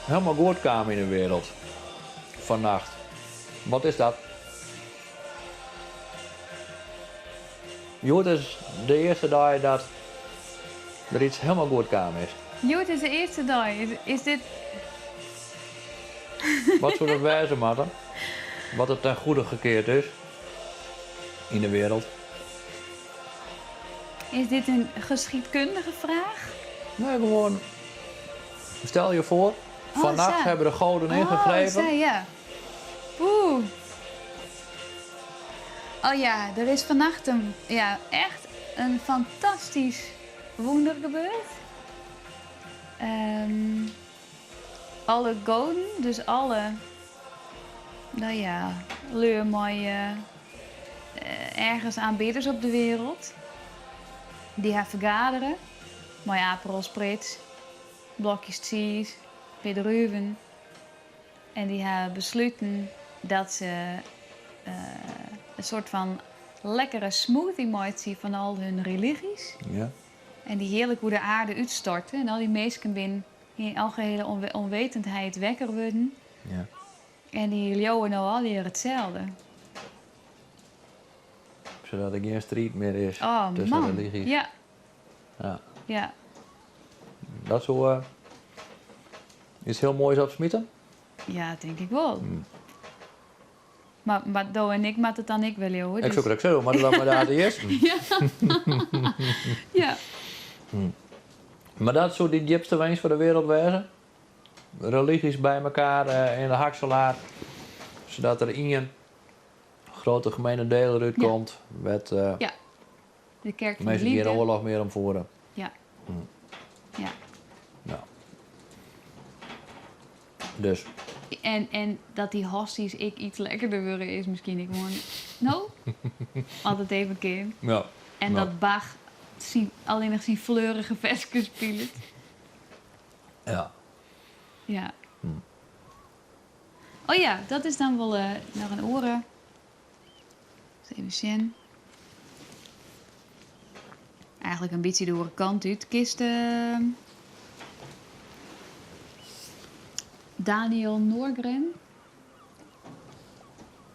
Speaker 9: helemaal goed kaam yn de wereld. Fannacht. Wat is dat? Hjoed is de earste dei dat der iets helemaal goed kaam is.
Speaker 7: Hjoed is de earste dei. Is, is dit.
Speaker 9: Wat soe dat wêze moatte? Wat der ten goede gekeard is yn de wereld?
Speaker 7: Is dit in geschiedkundige fraach?
Speaker 9: Nee, gewoan. Stel je voor,
Speaker 7: Oh,
Speaker 9: vannacht
Speaker 7: sa.
Speaker 9: hebben de goden
Speaker 7: Oh,
Speaker 9: ingegrepen.
Speaker 7: sa, ja. Oeh. Oh ja, der is fannacht in, ja, echt in fantastysk wûnder gebeurd. Alle goden, dus alle, no ja, lju mei ergens aanbidders op de wereld, dy ha fergadere mei Aperol Spritz, blokjes tsiis, pear druven. En dy ha besluten dat se in soart fan lekkere smoothie meitsje fan al hun religys.
Speaker 9: Ja.
Speaker 7: En dy hearlik oer de aarde útstorte. En al dy minsken bin yn algehele onwetendheid wekker wurden.
Speaker 9: Ja.
Speaker 7: En dy leauwe no allegear itselde.
Speaker 9: Sadat der gjin striid mear is
Speaker 7: Oh,
Speaker 9: tusken
Speaker 7: man.
Speaker 9: religys.
Speaker 7: Ja.
Speaker 9: Ja.
Speaker 7: Ja.
Speaker 9: Dat soe iets hiel moais opsmite?
Speaker 7: Ja, tink ik wol. Mar do en ik moatte it dan ek wer leauwe.
Speaker 9: Ik
Speaker 7: Dus...
Speaker 9: soe krekt sizze, we moatte dan mei de ateïsten.
Speaker 7: Ja. Ja.
Speaker 9: Mar dat soe dyn djipste wens foar de wereld wêze? Religys by mekaar yn de hakselaar, sadat der ien grote gemene deler útkomt, wêr't
Speaker 7: Ja. De kerk van de
Speaker 9: minsken gjin
Speaker 7: liefde.
Speaker 9: oarloch mear om fiere.
Speaker 7: Ja. Ja.
Speaker 9: Ja. Dus.
Speaker 7: En dat dy hostys ek iets lekkerder wurde is miskien ek gewoan. No? As it even kin.
Speaker 9: Ja.
Speaker 7: En
Speaker 9: Ja.
Speaker 7: dat Bach syn, allinnich syn fleurige ferskes spilet.
Speaker 9: Ja.
Speaker 7: Ja. Oh ja, dat is dan wol noch in oare. Even sjen. Eigenlik in bytsje de oare kant út. Kenst Daniel Norgren?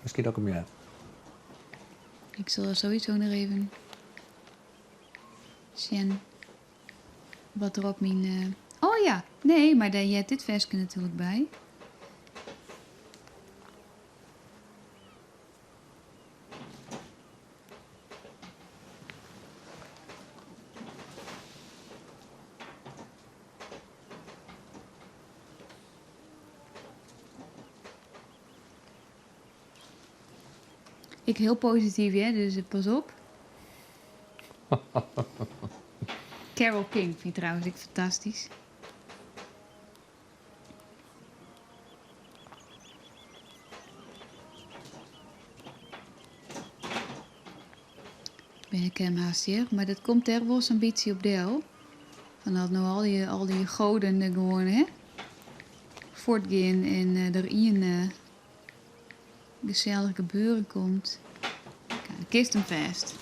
Speaker 9: Miskien dat ik him hear.
Speaker 7: Ik sil der sowieso noch even sjen wat der op myn. Oh ja, nee, mar dêr heart dit ferske natuerlik by. Ik hiel posityf, hè, dus pas op. Carole King fyn ik trouwens ek fantastysk. Ben ik him hast hear, mar dat komt dêr wol sa'n bytsje op del. Fan dat no al dy goden gewoan hè, fuortgean en der ien gesellich gebeuren komt. Kenst him fêst.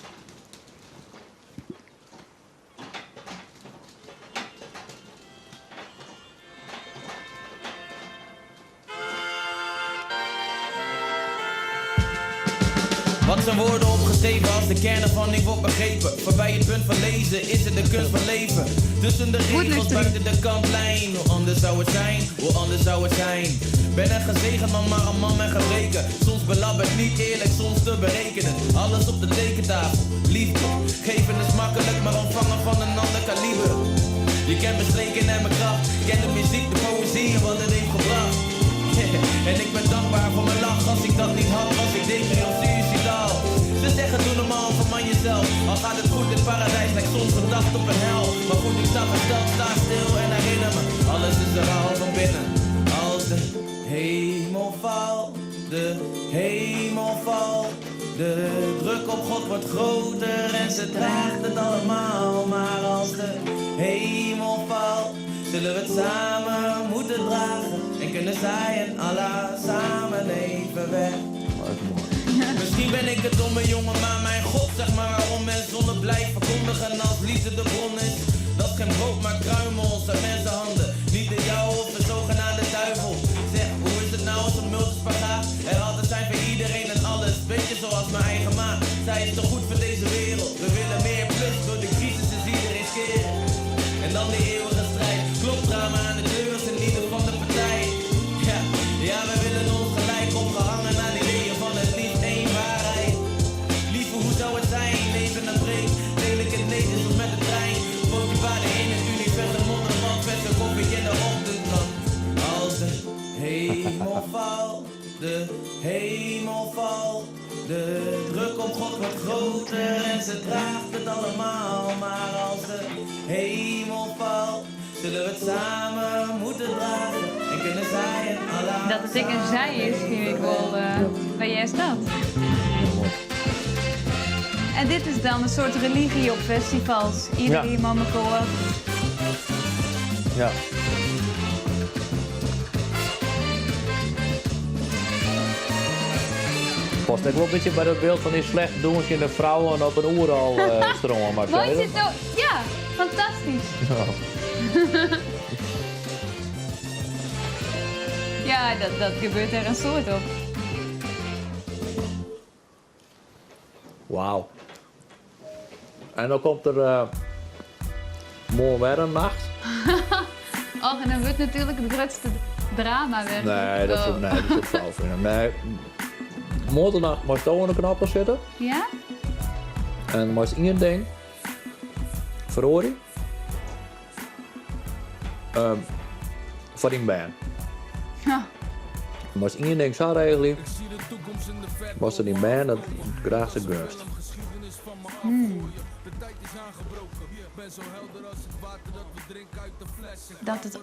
Speaker 12: Wat zijn woorden opgeschreven als de kern ervan niet wordt begrepen? Voorbij het punt van lezen is het de kunst van leven. Tussen de regels buiten de kantlijn. Hoe anders zou het zijn? Hoe anders zou het zijn? Ben een gezegend man, maar een man met gebreken. Soms belabberd, niet eerlijk, soms te berekenen. Alles op de tekentafel, liefde. Geven is makkelijk, maar ontvangen van een ander kaliber. Je kent mijn streken en mijn kracht. Ken de muziek, de poëzie en wat het heeft gebracht. En ik ben dankbaar voor mijn lach. Als ik dat niet had, was ik depri of suïcidaal. Ze zeggen doe normaal, verman jezelf. Al gaat het goed, het paradijs lijkt soms gedacht op een hel. Maar goed, ik sta versteld, sta stil en herinner me. Alles is er al van binnen. de hemel valt, de druk op God wordt groter en ze draagt het allemaal. Maar als de hemel valt, zullen we het samen moeten dragen. En kunnen zij en Allah samen even weg. Misschien ben ik een domme jongen, maar mijn God, zeg maar waarom men zonde blijft verkondigen als liefde de bron is. Dat geen brood, maar kruimels uit mensenhanden. Niet de jouwe of de zogenaamde duivel. Zeg, hoe is het nou als een multispagaat? Er altijd zijn voor iedereen en alles. Beetje zoals mijn eigen ma. Zij is te goed voor deze wereld. We willen meer plus, door de crisis is iedereen skeer. En dan die eeuwige strijd. Klopt aan de deur is een ieder van de partij. Ja, ja, we willen ons gelijk opgehangen aan ideeën van het liefst één waarheid. Lieve, hoe zou het zijn? Even een break. Deel ik het netjes of met de trein? Pootje baden in het universum onder een man verse koffie in de ochtendkrant. Als de hemel valt, de hemel valt. De druk op God wordt groter en ze draagt het allemaal. Maar als de hemel valt, zullen we het samen moeten dragen. En kunnen zij en Allah
Speaker 7: Dat het ik en zij is, vind ik wel waar jij staat. En dit is dan een soort religie op festivals. Iedereen ja. met elkaar.
Speaker 9: Ja. Past ook wel een beetje bij dat beeld van die slecht de vrouwen op een oeral stromen. Maar
Speaker 7: Mooi zit zo. Ja, fantastisch.
Speaker 9: Ja.
Speaker 7: Ja, dat gebeurt er een soort op.
Speaker 9: Wauw. En dan komt er morgen weer een nacht.
Speaker 7: Och, en dan wordt natuurlijk het grootste drama weer.
Speaker 9: Nee, dat is, nee, dat is flauw vinden. Nee. Morgennacht mag je aan de knoppen zitten.
Speaker 7: Ja?
Speaker 9: En maar is één ding. Verhoren. Voor die baan.
Speaker 7: Ja.
Speaker 9: Maar is één ding zo regelen. Was er die baan dat graag de gunst.
Speaker 7: Dat het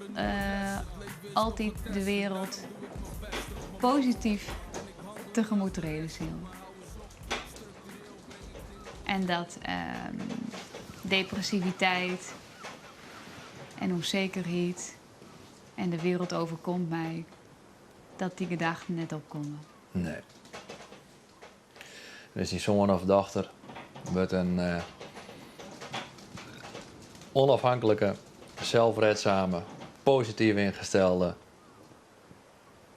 Speaker 7: altijd de wereld positief tegemoet treden zal. En dat depressiviteit en onzekerheid en de wereld overkomt mij, dat die gedachten net opkomen.
Speaker 9: Nee. Dus die zoon of dochter wordt een onafhankelijke, zelfredzame, positief ingestelde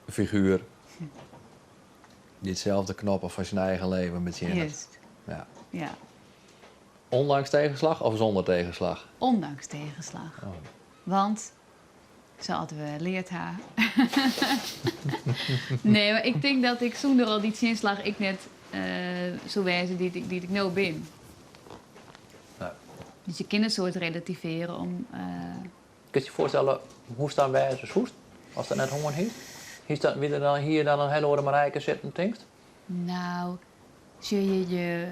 Speaker 9: figuur. Die hetzelfde knoppen van zijn eigen leven bedient.
Speaker 7: Juist.
Speaker 9: Ja.
Speaker 7: Ja.
Speaker 9: Ondanks tegenslag of zonder tegenslag?
Speaker 7: Ondanks tegenslag.
Speaker 9: Oh.
Speaker 7: Want ze hadden we leerd haar. Nee, maar ik denk dat ik zonder al die tegenslag ik net zo wijze die ik nu ben.
Speaker 9: Ja.
Speaker 7: Dus je kunt een soort relativeren om.
Speaker 9: Kun je je voorstellen hoe staan wij als hoest? Als dat net honger heeft? Is dat wie er dan hier dan een hele orde Marijke zit en denkt?
Speaker 7: Nou, zie je, je,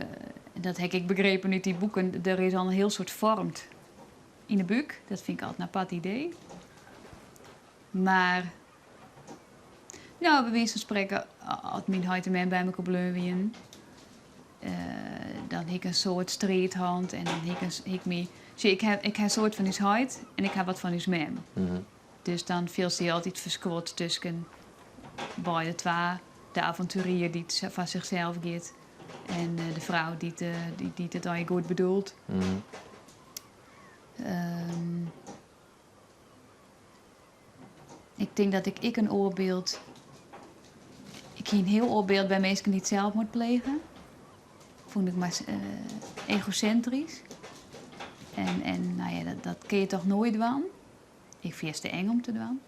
Speaker 7: dat heb ik begrepen uit die boeken. Er is al een heel soort vormt in de buik. Dat vind ik altijd een apart idee. Maar, nou, bij wijze van spreken, als mijn huid en mijn bij me bleven, dan heb ik een soort streethand en dan heb ik een, ik me, zie, ik heb een soort van uw huid en ik heb wat van uw mem. Dus dan viel ze altijd versquot tussen beide twee, de avonturier die het van zichzelf gaat en de vrouw die het al goed bedoelt. Ik denk dat ik een oorbeeld... Ik heb een heel oorbeeld bij mensen die het zelf moet plegen. Vond ik maar egocentrisch. En nou ja, dat kun je toch nooit doen. Ik vind het te eng om te doen.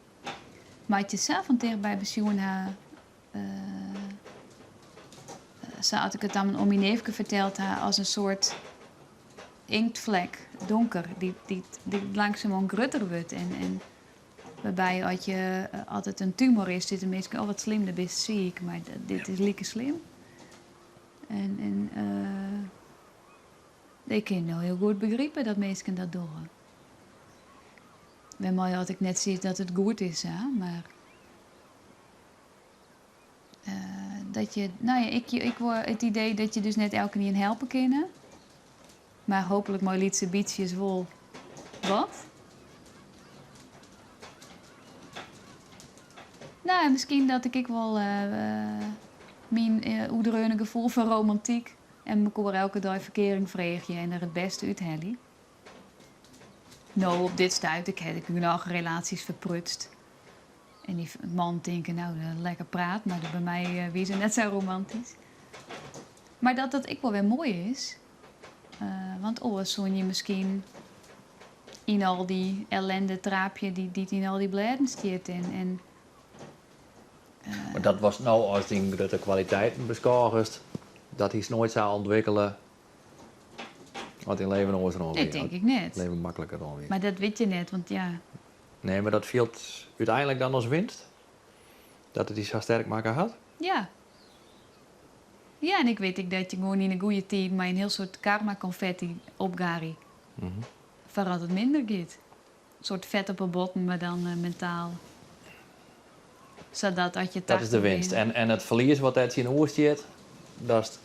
Speaker 7: Maar het je zelf van tegen bij pensioen haar, zo had ik het dan om mijn neefje verteld haar als een soort inktvlek, donker, die langzaam groter wordt. En waarbij als je altijd een tumor is, zit de mensen, oh wat slim, dat is ziek, maar dit is lieke slim. En ik kan nou heel goed begrijpen dat mensen dat doen. Bij mij had ik net zien dat het goed is, hè? Maar Dat je, nou ja, ik, ik wol it idee dat je dus net elkenien helpe kinne. Mar hooplik mei lytse bytsjes wol wat. Nou, en miskien dat ik ek wol myn oerdreaune gefoel foar romantyk en mekoar elke dei ferkearing freegje en der it bêste úthelje. No, op dit stuit, ik ha ek genôch relaasjes ferprutst. En dy man tinke, no, lekker praat, mar by my wie se net sa romantysk. Mar dat dat ek wol wer moai is, want oars soene je miskien yn al dy ellende traapje dy't yn al dy blêden stiet en
Speaker 9: Mar dat was no as dyn grutte kwaliteiten beskôgest, dat hiest noait sa ûntwikkele as dyn leven oars rûn wie.
Speaker 7: Dat tink ik net.
Speaker 9: Leven makliker rûn wie.
Speaker 7: Mar dat wit je net, want ja.
Speaker 9: Nee, mar dat fielt úteinlik dan as winst? Dat it dy sa sterk makke hat?
Speaker 7: Ja. Ja, en ik wit ek dat je gewoan yn 'e goede tiid mei in hiel soad karma-konfetty opgarje. Foar as it minder giet. In soart fet op 'e botten, mar dan mentaal. Sadat as je
Speaker 9: Dat is de
Speaker 7: 80
Speaker 9: winst.
Speaker 7: binne.
Speaker 9: En it ferlies wat dêr tsjinoer stiet, datst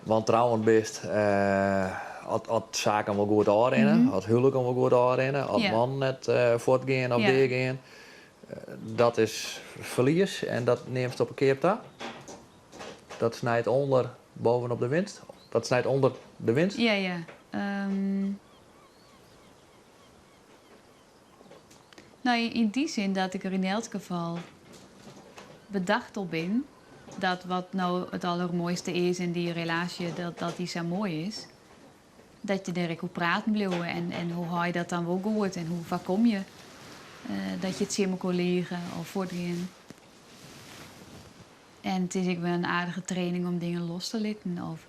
Speaker 9: wantrouwend bist as saken wol goed ôfrinne, as huwliken wol goed ôfrinne, as mannen net fuortgean of deagean. Dat is ferlies en dat neamst op 'e keap ta. Dat snijt ûnder bovenop de winst. Dat snijt ûnder de winst.
Speaker 7: Ja, ja. No, yn dy sin dat ik der yn elts gefal bedacht op bin dat wat no it allermoaiste is yn dy relaasje, dat dy sa moai is, dat je dêr ek oer praten bliuwe en, en hoe hâld je dat dan wol goed en hoe foarkomme je dat je tsjin mekoar lige of fuortgean. En it is ek wer in aardige training om dingen los te litten of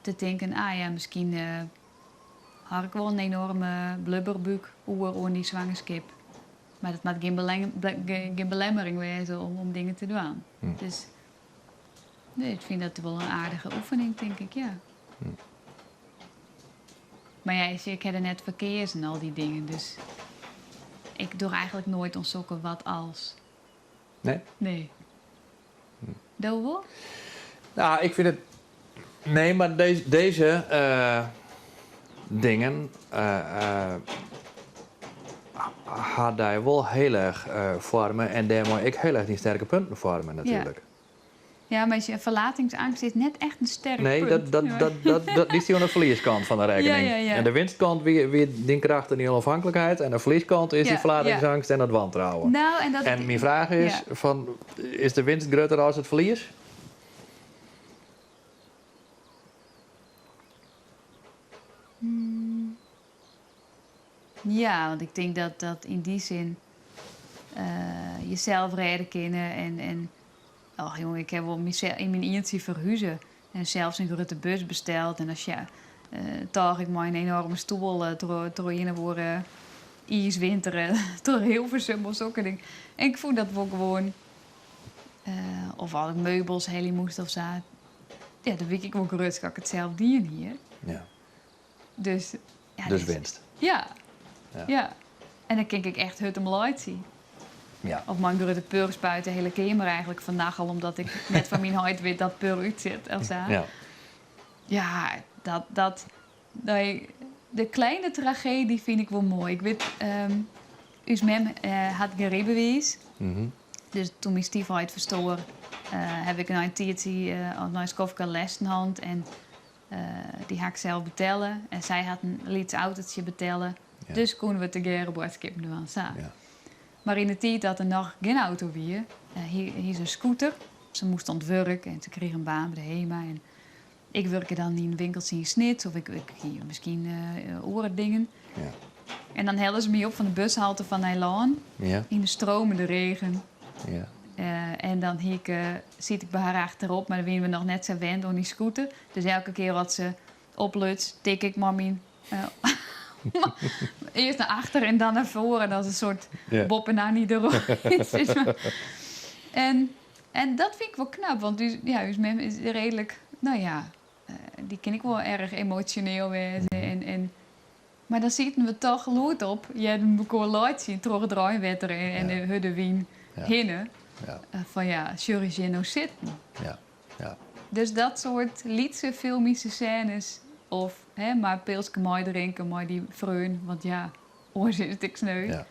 Speaker 7: te tinken, ah ja, miskien ha ik wol in enoarme blubberbúk oer oan dy swangerskip. Mar dat moat gjin belemmering wêze om dingen te dwaan. Dus nee, ik fyn dat wol in aardige oefening, tink ik, ja. Mar ja, ik ha der net foar keazen, al dy dingen. Dus ik doch eigentlik noait oan sokke wat als.
Speaker 9: Nee?
Speaker 7: Nee. Do wol?
Speaker 9: Nou, ik fyn it. Nee, mar dizze dingen ha dy wol hiel erch foarme en dêrmei ek hiel erch dyn sterke punten foarme natuerlik.
Speaker 7: Ja, mar verlatingsangst is net echt in sterk
Speaker 9: Nee,
Speaker 7: punt.
Speaker 9: dat dy stie oan de ferlieskant fan de rekkening.
Speaker 7: Ja.
Speaker 9: En de winstkant wie dyn kracht en dyn onafhankelijkheid en de ferlieskant is dy ferlatingsangst en dat wantrouwen.
Speaker 7: Nou, en dat
Speaker 9: En myn fraach is, fan, is de winst grutter as it ferlies?
Speaker 7: Ja, want ik tink dat dat yn dy sin jesels rêde kinne en och jonge, ik ha wol yn myn ientsje ferhuze en sels in grutte bus besteld en as ja, tôch ik mei in enoarme stoel troch ien of oare iiswinter troch Hilversum of sokke dingen. En ik fûn dat wol gewoan, of as ik meubels helje moast of sa, ja, dan wie ik wol grutsk dat ik it sels dien hie. Dus, ja,
Speaker 9: Dus winst.
Speaker 7: Ja.
Speaker 9: Ja.
Speaker 7: Ja. En dan kin ik echt hurd om laitsje. Of mei in grutte pur spuit de hiele keamer eigentlik fannagel, omdat ik net fan myn heit wit dat pur útsit of sa. Ja, dat, nee, de kleine tragedy fyn ik wol moai. Ik wit, ús mem hat gjin rydbewiis. Dus toen myn styfheit ferstoar, ha ik nei in tiidsje, of nei in skoftke lessen hân en dy ha ik sels betelle en sy hat in lyts autotsje betelle. Dus koene we tegearre boadskippen dwaan. Sa. Mar yn de tiid dat der noch gjin auto wie, hie se in scooter. Se moast oan it wurk en se krige in baan by de HEMA. En ik wurke dan yn in winkeltsje yn Snits of ik hie miskien oare dingen. En dan helle se my op fan de bushalte fan Nijlân yn de stromende regen. En dan hie ik, siet ik by har achterop, mar dan wiene we noch net sa wend oan dy scooter. Dus elke kear as se opluts, tik ik mei myn earst nei achter en dan nei foaren. Dat is in soart Bob en Annie derop. En dat fyn ik wol knap, want ús, ja, ús mem is reedlik, no ja, dy kin ek wol erch emosjoneel wêze. En, mar dan sieten we toch lûdop, hearden we mekoar laitsjen troch it reinwetter en de hurde wyn hinne.
Speaker 9: Ja.
Speaker 7: Fan ja, sjoch ris hjir no sitten.
Speaker 9: Ja, ja.
Speaker 7: Dus dat soart lytse filmyske sênes of hè, mar in pilske meidrinke mei dy freon, want ja, oars is it ek sneu.
Speaker 9: Ja.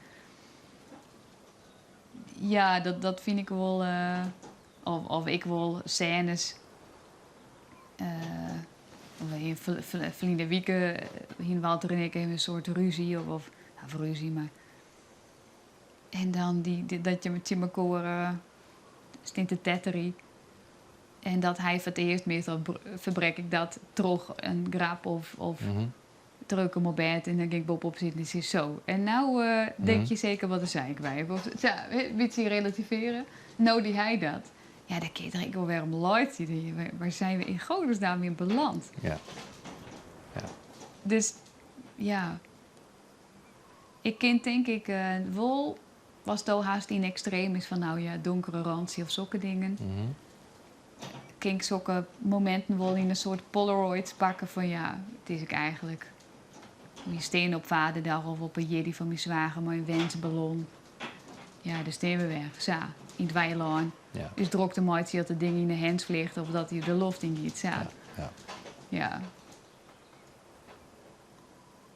Speaker 7: Ja, dat fyn ik wol. Of ek wol sênes. Of ferline wike hiene Walter en ik even in soart rúzje, of rúzje, mar. En dan dy, dat je tsjin mekoar stean te tetterjen. En dat hy foar it earst, meastal ferbrek ik dat troch in grap of trok him op bêd en dan gean ik boppe-op sitten en sis zo. En no denk je zeker wat een zeikwijf. Of sa, in bytsje relativearje. No die hy dat. Ja, dêr kin je der ek wol wer om laitsje. Waar zijn we in godesnaam in beland?
Speaker 9: Ja. Ja.
Speaker 7: Dus ja, ik kin tink ik wol, watsto hast yn ekstreem is fan no ja, donkere rantsje of sokke dingen. Kin ik sokke mominten wol yn in soart Polaroids pakke fan ja, it is ek eigentlik wy stean op Vaderdag of op 'e jierdei fan myn swager mei in wensballon. Ja, dêr stean we wer, sa, yn it weilân.
Speaker 9: Ja.
Speaker 7: Us drok te meitsjen dat it ding yn 'e hens fljocht of dat hy de loft yn giet, sa.
Speaker 9: Ja, ja.
Speaker 7: Ja.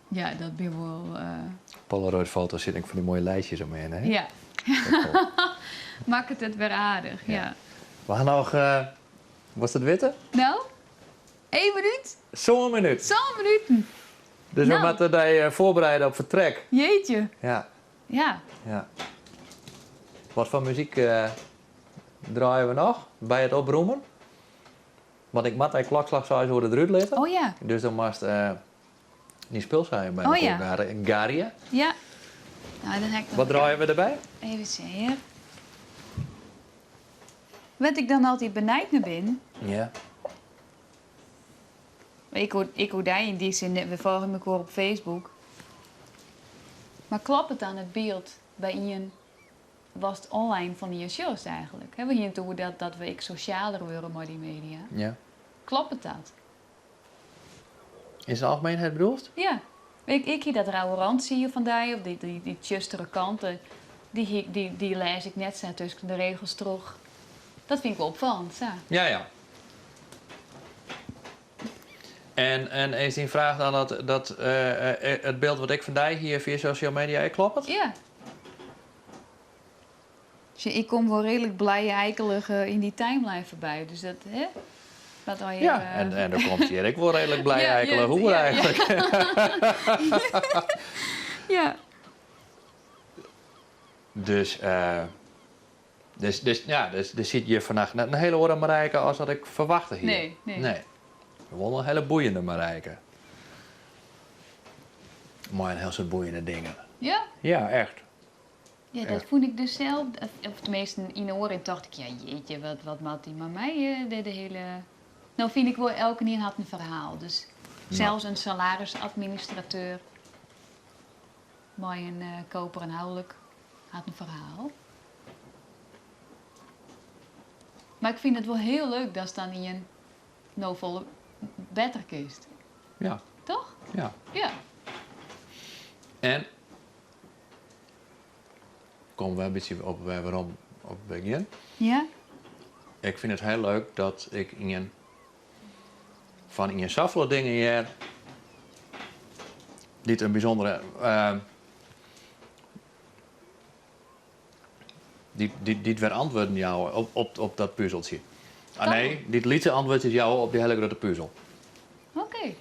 Speaker 7: Ja, dat binne wol.
Speaker 9: Polaroid foto's sit ek fan dy moaie lijstjes omhinne, hè?
Speaker 7: Ja. Makket it wer aardich, ja.
Speaker 9: We ha noch, wolst it witte?
Speaker 7: No? Eén minuut?
Speaker 9: Sân minút.
Speaker 7: Sân minuten!
Speaker 9: Dus we moatte dy foarbereide op fertrek.
Speaker 7: Jeetje.
Speaker 9: Ja.
Speaker 7: Ja.
Speaker 9: Ja. Wat foar muzyk draaie we noch by it oprommen? Want ik moat dy klokslach seis oere derút litte.
Speaker 7: Oh ja.
Speaker 9: Dus dan moatst dyn spul sa by elkoar garje.
Speaker 7: Ja. Nou, dan ha ik
Speaker 9: Wat draaie we derby?
Speaker 7: Even sjen hear. Wêr't ik dan altyd benijd nei bin.
Speaker 9: Ja.
Speaker 7: Ik hoor, ik hoor dy yn dy sin net, we folgje mekoar op Facebook. Mar kloppet dan it byld by ien watst online fan ien sjochst eigentlik? We hiene it oer dat we ek sosjaler wurde mei dy media.
Speaker 9: Ja.
Speaker 7: Kloppet dat?
Speaker 9: Yn syn algemeenheid bedoelst?
Speaker 7: Ja. Ik, ik hie dat rauwe rantsje fan dy, of dy tsjustere kanten, dy, dy, dy lês ik net sa tusken de regels troch. Dat fyn ik wol opfallend, sa.
Speaker 9: Ja, ja. En, en is dyn fraach dan dat it byld wat ik fan dy hie fia social media ek kloppet?
Speaker 7: Ja. Sjoch, ik kom wol reedlik blij-eikelich yn dy timeline foarby, dus dat, hè? Wat al je,
Speaker 9: Ja, en do komst hjir ek wol reedlik blij-eikelich oer eigentlik.
Speaker 7: Ja.
Speaker 9: Dus, dus, dus, ja, dus, der sit hjir fannacht net in hiele oare Marijke as dat ik ferwachte hie.
Speaker 7: Nee, nee.
Speaker 9: Nee. Wol in hiele boeiende Marijke. Mei in hiel soad boeiende dingen.
Speaker 7: Ja?
Speaker 9: Ja, echt.
Speaker 7: Ja, dat fûn ik dus sels, of teminsten yn 'e oare tocht ik, ja jeetje, wat, wat moat dy mei my de hiele... No fyn ik wol, elkenien hat in ferhaal, dus sels in salarisadministrateur mei in koperen houlik hat in ferhaal. Mar ik fyn it wol hiel leuk datst dan ien no folle better kinst.
Speaker 9: Ja.
Speaker 7: Toch?
Speaker 9: Ja.
Speaker 7: Ja.
Speaker 9: En komme we in bytsje op wer werom op it begjin.
Speaker 7: Ja.
Speaker 9: Ik fyn it hiel leuk dat ik ien fan ien safolle dingen hear dy't in bysûndere dy't wer antwurden jouwe op dat puzeltsje. Ah, nee, dy't lytse antwurdsjes jouwe op dy hiele grutte puzel.
Speaker 7: Oké.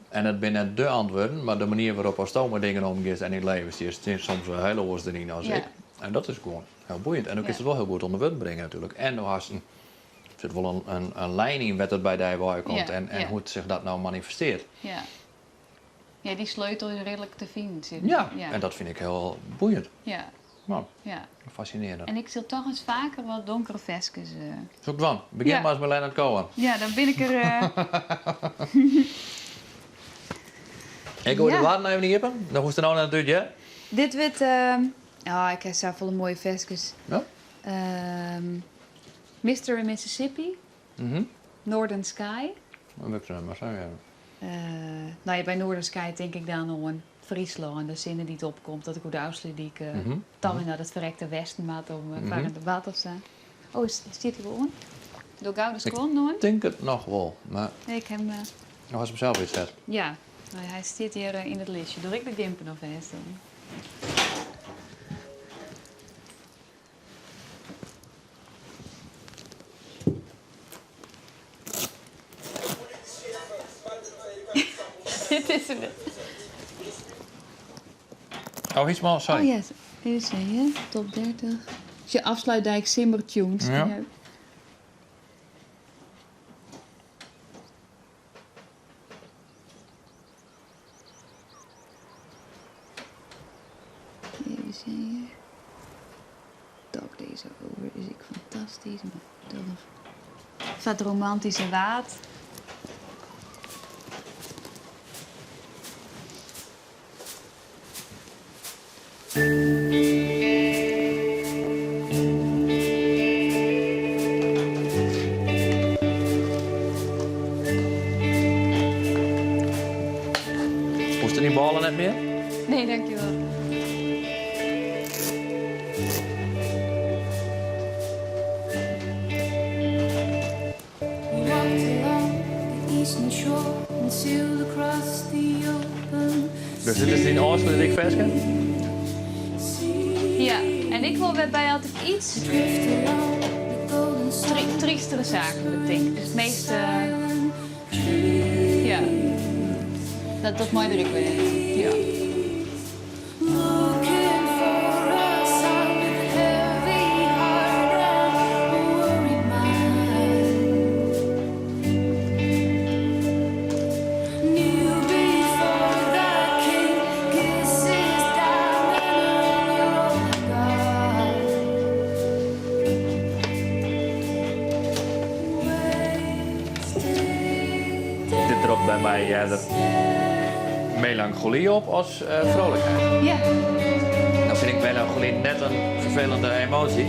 Speaker 9: En it binne net de antwurden, mar de manier wêrop asto mei dingen omgiest en yn it leven stiest, is soms wol hiel oars deryn as ik. En dat is gewoan hiel boeiend. En do kinst it wol hiel goed ûnder wurden bringe natuerlik. En do hast in, der sit wol in lijn yn wêr't it by dy wei komt en hoe't sich dat no manifesteart.
Speaker 7: Ja. Ja, dy sleutel is reedlik te finen.
Speaker 9: Ja, en dat fyn ik hiel boeiend.
Speaker 7: Ja.
Speaker 9: Nou,
Speaker 7: Ja.
Speaker 9: fascinearjend.
Speaker 7: En ik sil toch ris faker wat donkere ferskes.
Speaker 9: Soe ik dwaan. Begjin mar ris mei Leonard Cohen.
Speaker 7: Ja, dan bin ik der.
Speaker 9: Ik goai de doarren even iepen. Dan hoechst der no net út, hear.
Speaker 7: Dit wurdt. Oh, ik ha safolle moaie ferskes.
Speaker 9: Ja?
Speaker 7: Mister in Mississippi. Northern Sky.
Speaker 9: Dat wit ik net, mar sa ja.
Speaker 7: No ja, by Northern Sky tink ik dan oan. Fryslân, de sinne dy't opkomt, dat ik oer de Ofslútdyk toch wer nei dat ferrekte westen moat om foar in debat of sa. Oh, stiet hy wol oan? Doch gau de skuon oan.
Speaker 9: Ik tink it noch wol, mar.
Speaker 7: Nee, ik ha him.
Speaker 9: Of hast him sels útset?
Speaker 7: Ja, hy stiet hjir yn it listje. Doch ik de gympen alfêst oan. Dit is het.
Speaker 9: Oh, iets maar, sorry.
Speaker 7: Oh yes, even zien, top 30. Je Afsluitdijk Simmer Tunes.
Speaker 9: Ja.
Speaker 7: Even zien. Dog Days Are Over is ek fantastysk. Mar dat noch. Staat romantyske Waad.
Speaker 9: Hoechst dyn bôle net mear?
Speaker 7: Nee, dankjewol.
Speaker 9: Dus dit is dyn Ofslútdykferske?
Speaker 7: Ja, en ik wol wer by altyd iets trystere saken betink. Dus it measte, ja, dat mei der ek wêze. Ja.
Speaker 9: Dit ropt by my earder melancholy op as vrolijkheid.
Speaker 7: Ja.
Speaker 9: Nou fyn ik melancholy net in ferfelende emoasje.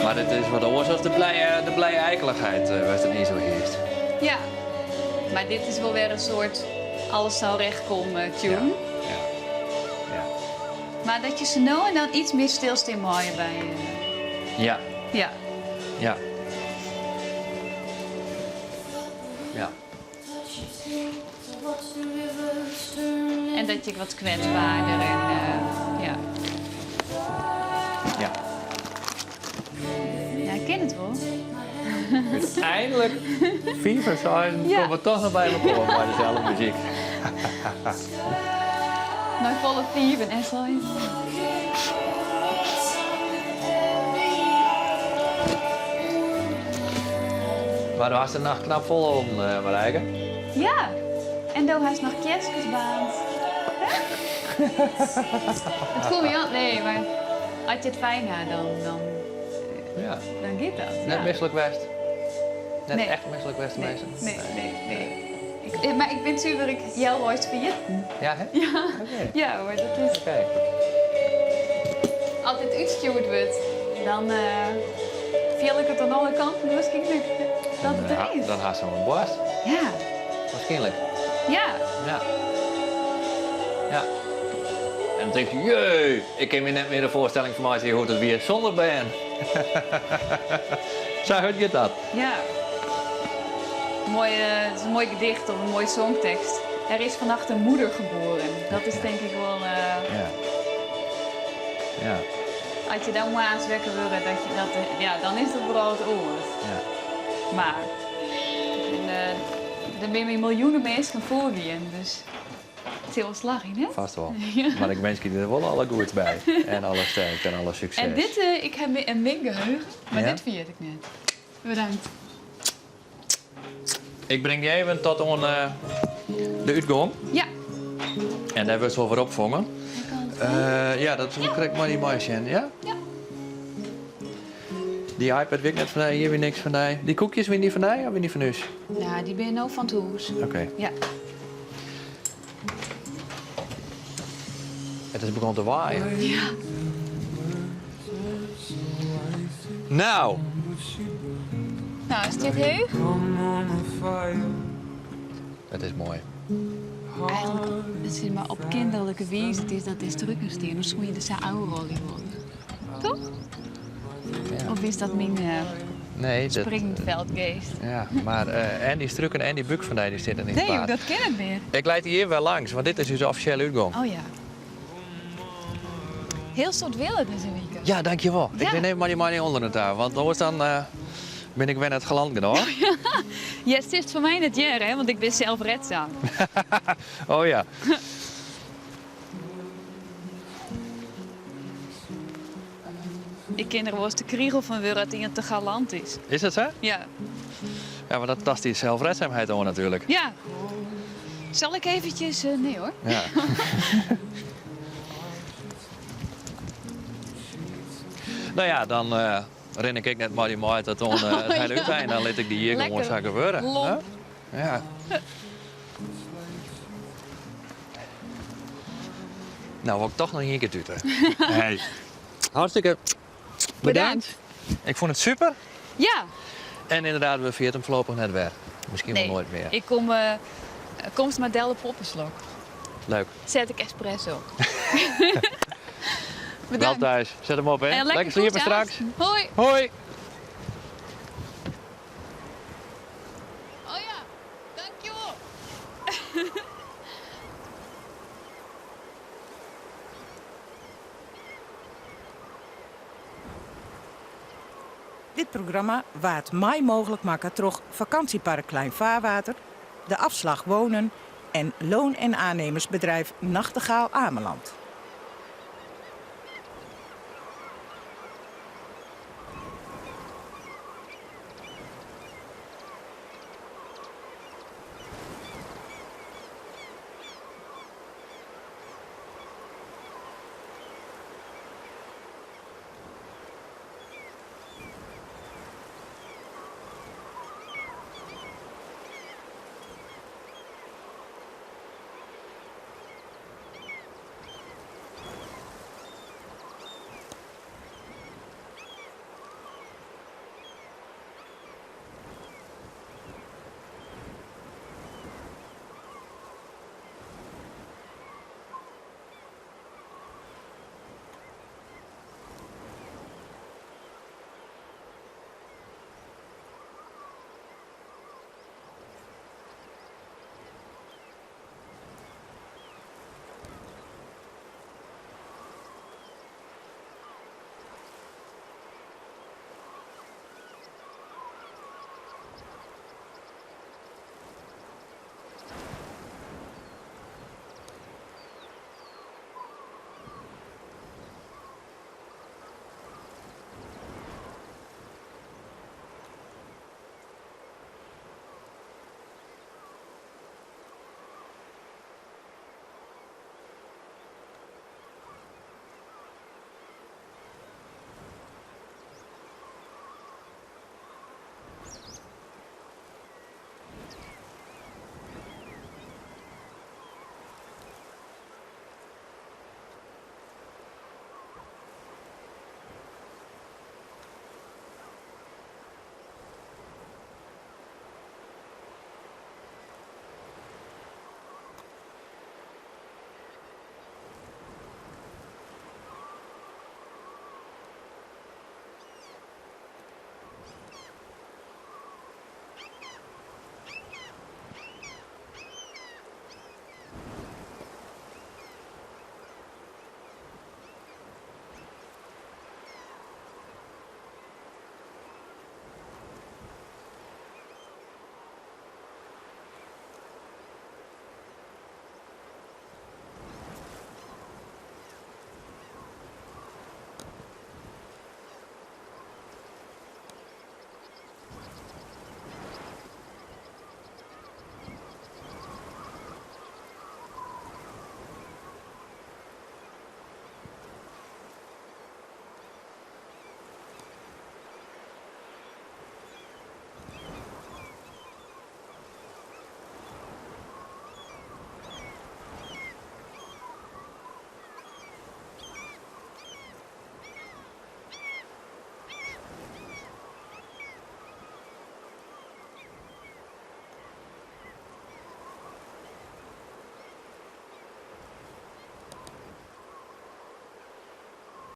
Speaker 9: Mar dit is wat oars as de blije, de blije eikelichheid wêr'tst it yn sa hiest.
Speaker 7: Ja, mar dit is wol wer in soart alles zal recht komen tune.
Speaker 9: Ja. Ja.
Speaker 7: Mar dat je se no en dan iets mear stilstean meie by.
Speaker 9: Ja.
Speaker 7: Ja.
Speaker 9: Ja. Ja.
Speaker 7: En dat je wat kwetsbaarder en ja.
Speaker 9: Ja.
Speaker 7: Ja, ik kin it wol.
Speaker 9: Uteinlik, fiif en seis,
Speaker 7: Ja.
Speaker 9: komme we toch noch by elkoar mei deselde muzyk.
Speaker 7: Nei folle fiven en seis.
Speaker 9: Mar do hast de nacht knap folholden, Marijke.
Speaker 7: Ja, en do hast noch kearskes baarnd. It koe my al, nee, mar as je it fijn ha, dan, dan,
Speaker 9: Ja.
Speaker 7: dan giet dat.
Speaker 9: Net
Speaker 7: Ja.
Speaker 9: mislik west? Net
Speaker 7: Nee.
Speaker 9: echt mislik west
Speaker 7: Nee,
Speaker 9: minsken?
Speaker 7: nee, nee, nee. Ik, mar ik bin suver ek healweis ferjitten.
Speaker 9: Ja, hè?
Speaker 7: Ja,
Speaker 9: Oké.
Speaker 7: ja hoor, dat is.
Speaker 9: Oké.
Speaker 7: As dit útstjoerd wurdt, dan fiel ik it oan alle kanten wierskynlik dat it der is.
Speaker 9: Dan hast in boarst.
Speaker 7: Ja.
Speaker 9: Wierskynlik.
Speaker 7: Ja.
Speaker 9: Ja. Ja. En dan tinkst, jee, ik kin my net mear de foarstelling fan meitsje hoe't it wie sûnder bern. Sa hurd giet dat.
Speaker 7: Ja. Moai, it is in moai gedicht of in moai songtekst. Er is vannacht een moeder geboren. Dat is tink ik wol.
Speaker 9: Ja. Ja.
Speaker 7: As je dan moarns wekker wurde, dat je dat, ja, dan is it foaral it oars.
Speaker 9: Ja.
Speaker 7: Mar en, der binne my miljoenen minsken foargien, dus it sil wol slagje, net?
Speaker 9: Fêst wol.
Speaker 7: Ja.
Speaker 9: Mar ik winskje dy der wol alle goeds by. En alle sterkte en alle sukses.
Speaker 7: En dit, ik ha in min geheugen, mar
Speaker 9: Ja?
Speaker 7: dit ferjit ik net. Bedankt.
Speaker 9: Ik bring dy even tot oan de útgong.
Speaker 7: Ja.
Speaker 9: En dêr wurdst wol wer opfongen. Ja, dat soe ik krekt mei dy meisjen, ja?
Speaker 7: Ja.
Speaker 9: Dy iPad wie ek net fan dy, hjir wie niks fan dy. Dy koekjes wiene dy fan dy of wiene dy fan ús?
Speaker 7: Ja, dy binne no fan it hûs.
Speaker 9: Oké.
Speaker 7: Ja.
Speaker 9: It is begûn te waaien.
Speaker 7: Ja.
Speaker 9: Nou.
Speaker 7: Nou, is dit heech?
Speaker 9: Het is moai.
Speaker 7: Eigenlik, sis mar op kinderlike wize, it is dat dy struken stean, dan soene je der sa ôfrolje wolle. Toch?
Speaker 9: Ja.
Speaker 7: Of is dat myn
Speaker 9: Nee, dat,
Speaker 7: springend veldgeest?
Speaker 9: Ja, mar en dy struken en dy búk fan dy, dy stiet in
Speaker 7: Nee,
Speaker 9: it paad.
Speaker 7: dat kin net mear.
Speaker 9: Ik liet dy hjir wer langs, want dit is ús offisjele útgong.
Speaker 7: Oh ja. Hiel soad wille dizze wike.
Speaker 9: Ja, dankjewol.
Speaker 7: Ja.
Speaker 9: Ik rin even mei dy mei ûnder ta, want oars dan bin ik wer net galant genôch.
Speaker 7: Ja, it is foar my net hear, hè, want ik bin zelfredzaam.
Speaker 9: Oh ja.
Speaker 7: Ik kin der wolris te krigel fan wurde as ien te galant is.
Speaker 9: Is dat sa?
Speaker 7: Ja.
Speaker 9: Ja, mar dat tast dy zelfredzaamheid oan natuerlik.
Speaker 7: Ja. Sil ik eventjes... Eh, nee hoor.
Speaker 9: Ja. Nou ja, dan eh, rin ik ek net mei dy mei tot oan eh, it hiele útein. Dan lit ik dy hjir gewoan sa gewurde.
Speaker 7: Lomp.
Speaker 9: Ja. Nou, wol ik toch noch ien kear tute. Hey. Hartstikke bedankt. Ik fûn it super.
Speaker 7: Ja.
Speaker 9: En ynderdaad, we ferjitte him foarlopich net wer. Miskien wol
Speaker 7: Nee.
Speaker 9: noait mear.
Speaker 7: Ik kom, eh, komst mar del op Opperslok.
Speaker 9: Leuk.
Speaker 7: Set ik espresso.
Speaker 9: Wel
Speaker 7: Bedankt.
Speaker 9: thuis. Set him op, hè.
Speaker 7: En lekker
Speaker 9: sliepen
Speaker 7: goed
Speaker 9: straks.
Speaker 7: Hoi.
Speaker 9: Hoi.
Speaker 7: Oh ja, dankjewol.
Speaker 13: Dit programma waard mei mooglik makke troch Vakantiepark Klein Vaarwater, De Afslag Wonen en Loon- en Aannemersbedrijf Nachtegaal Ameland.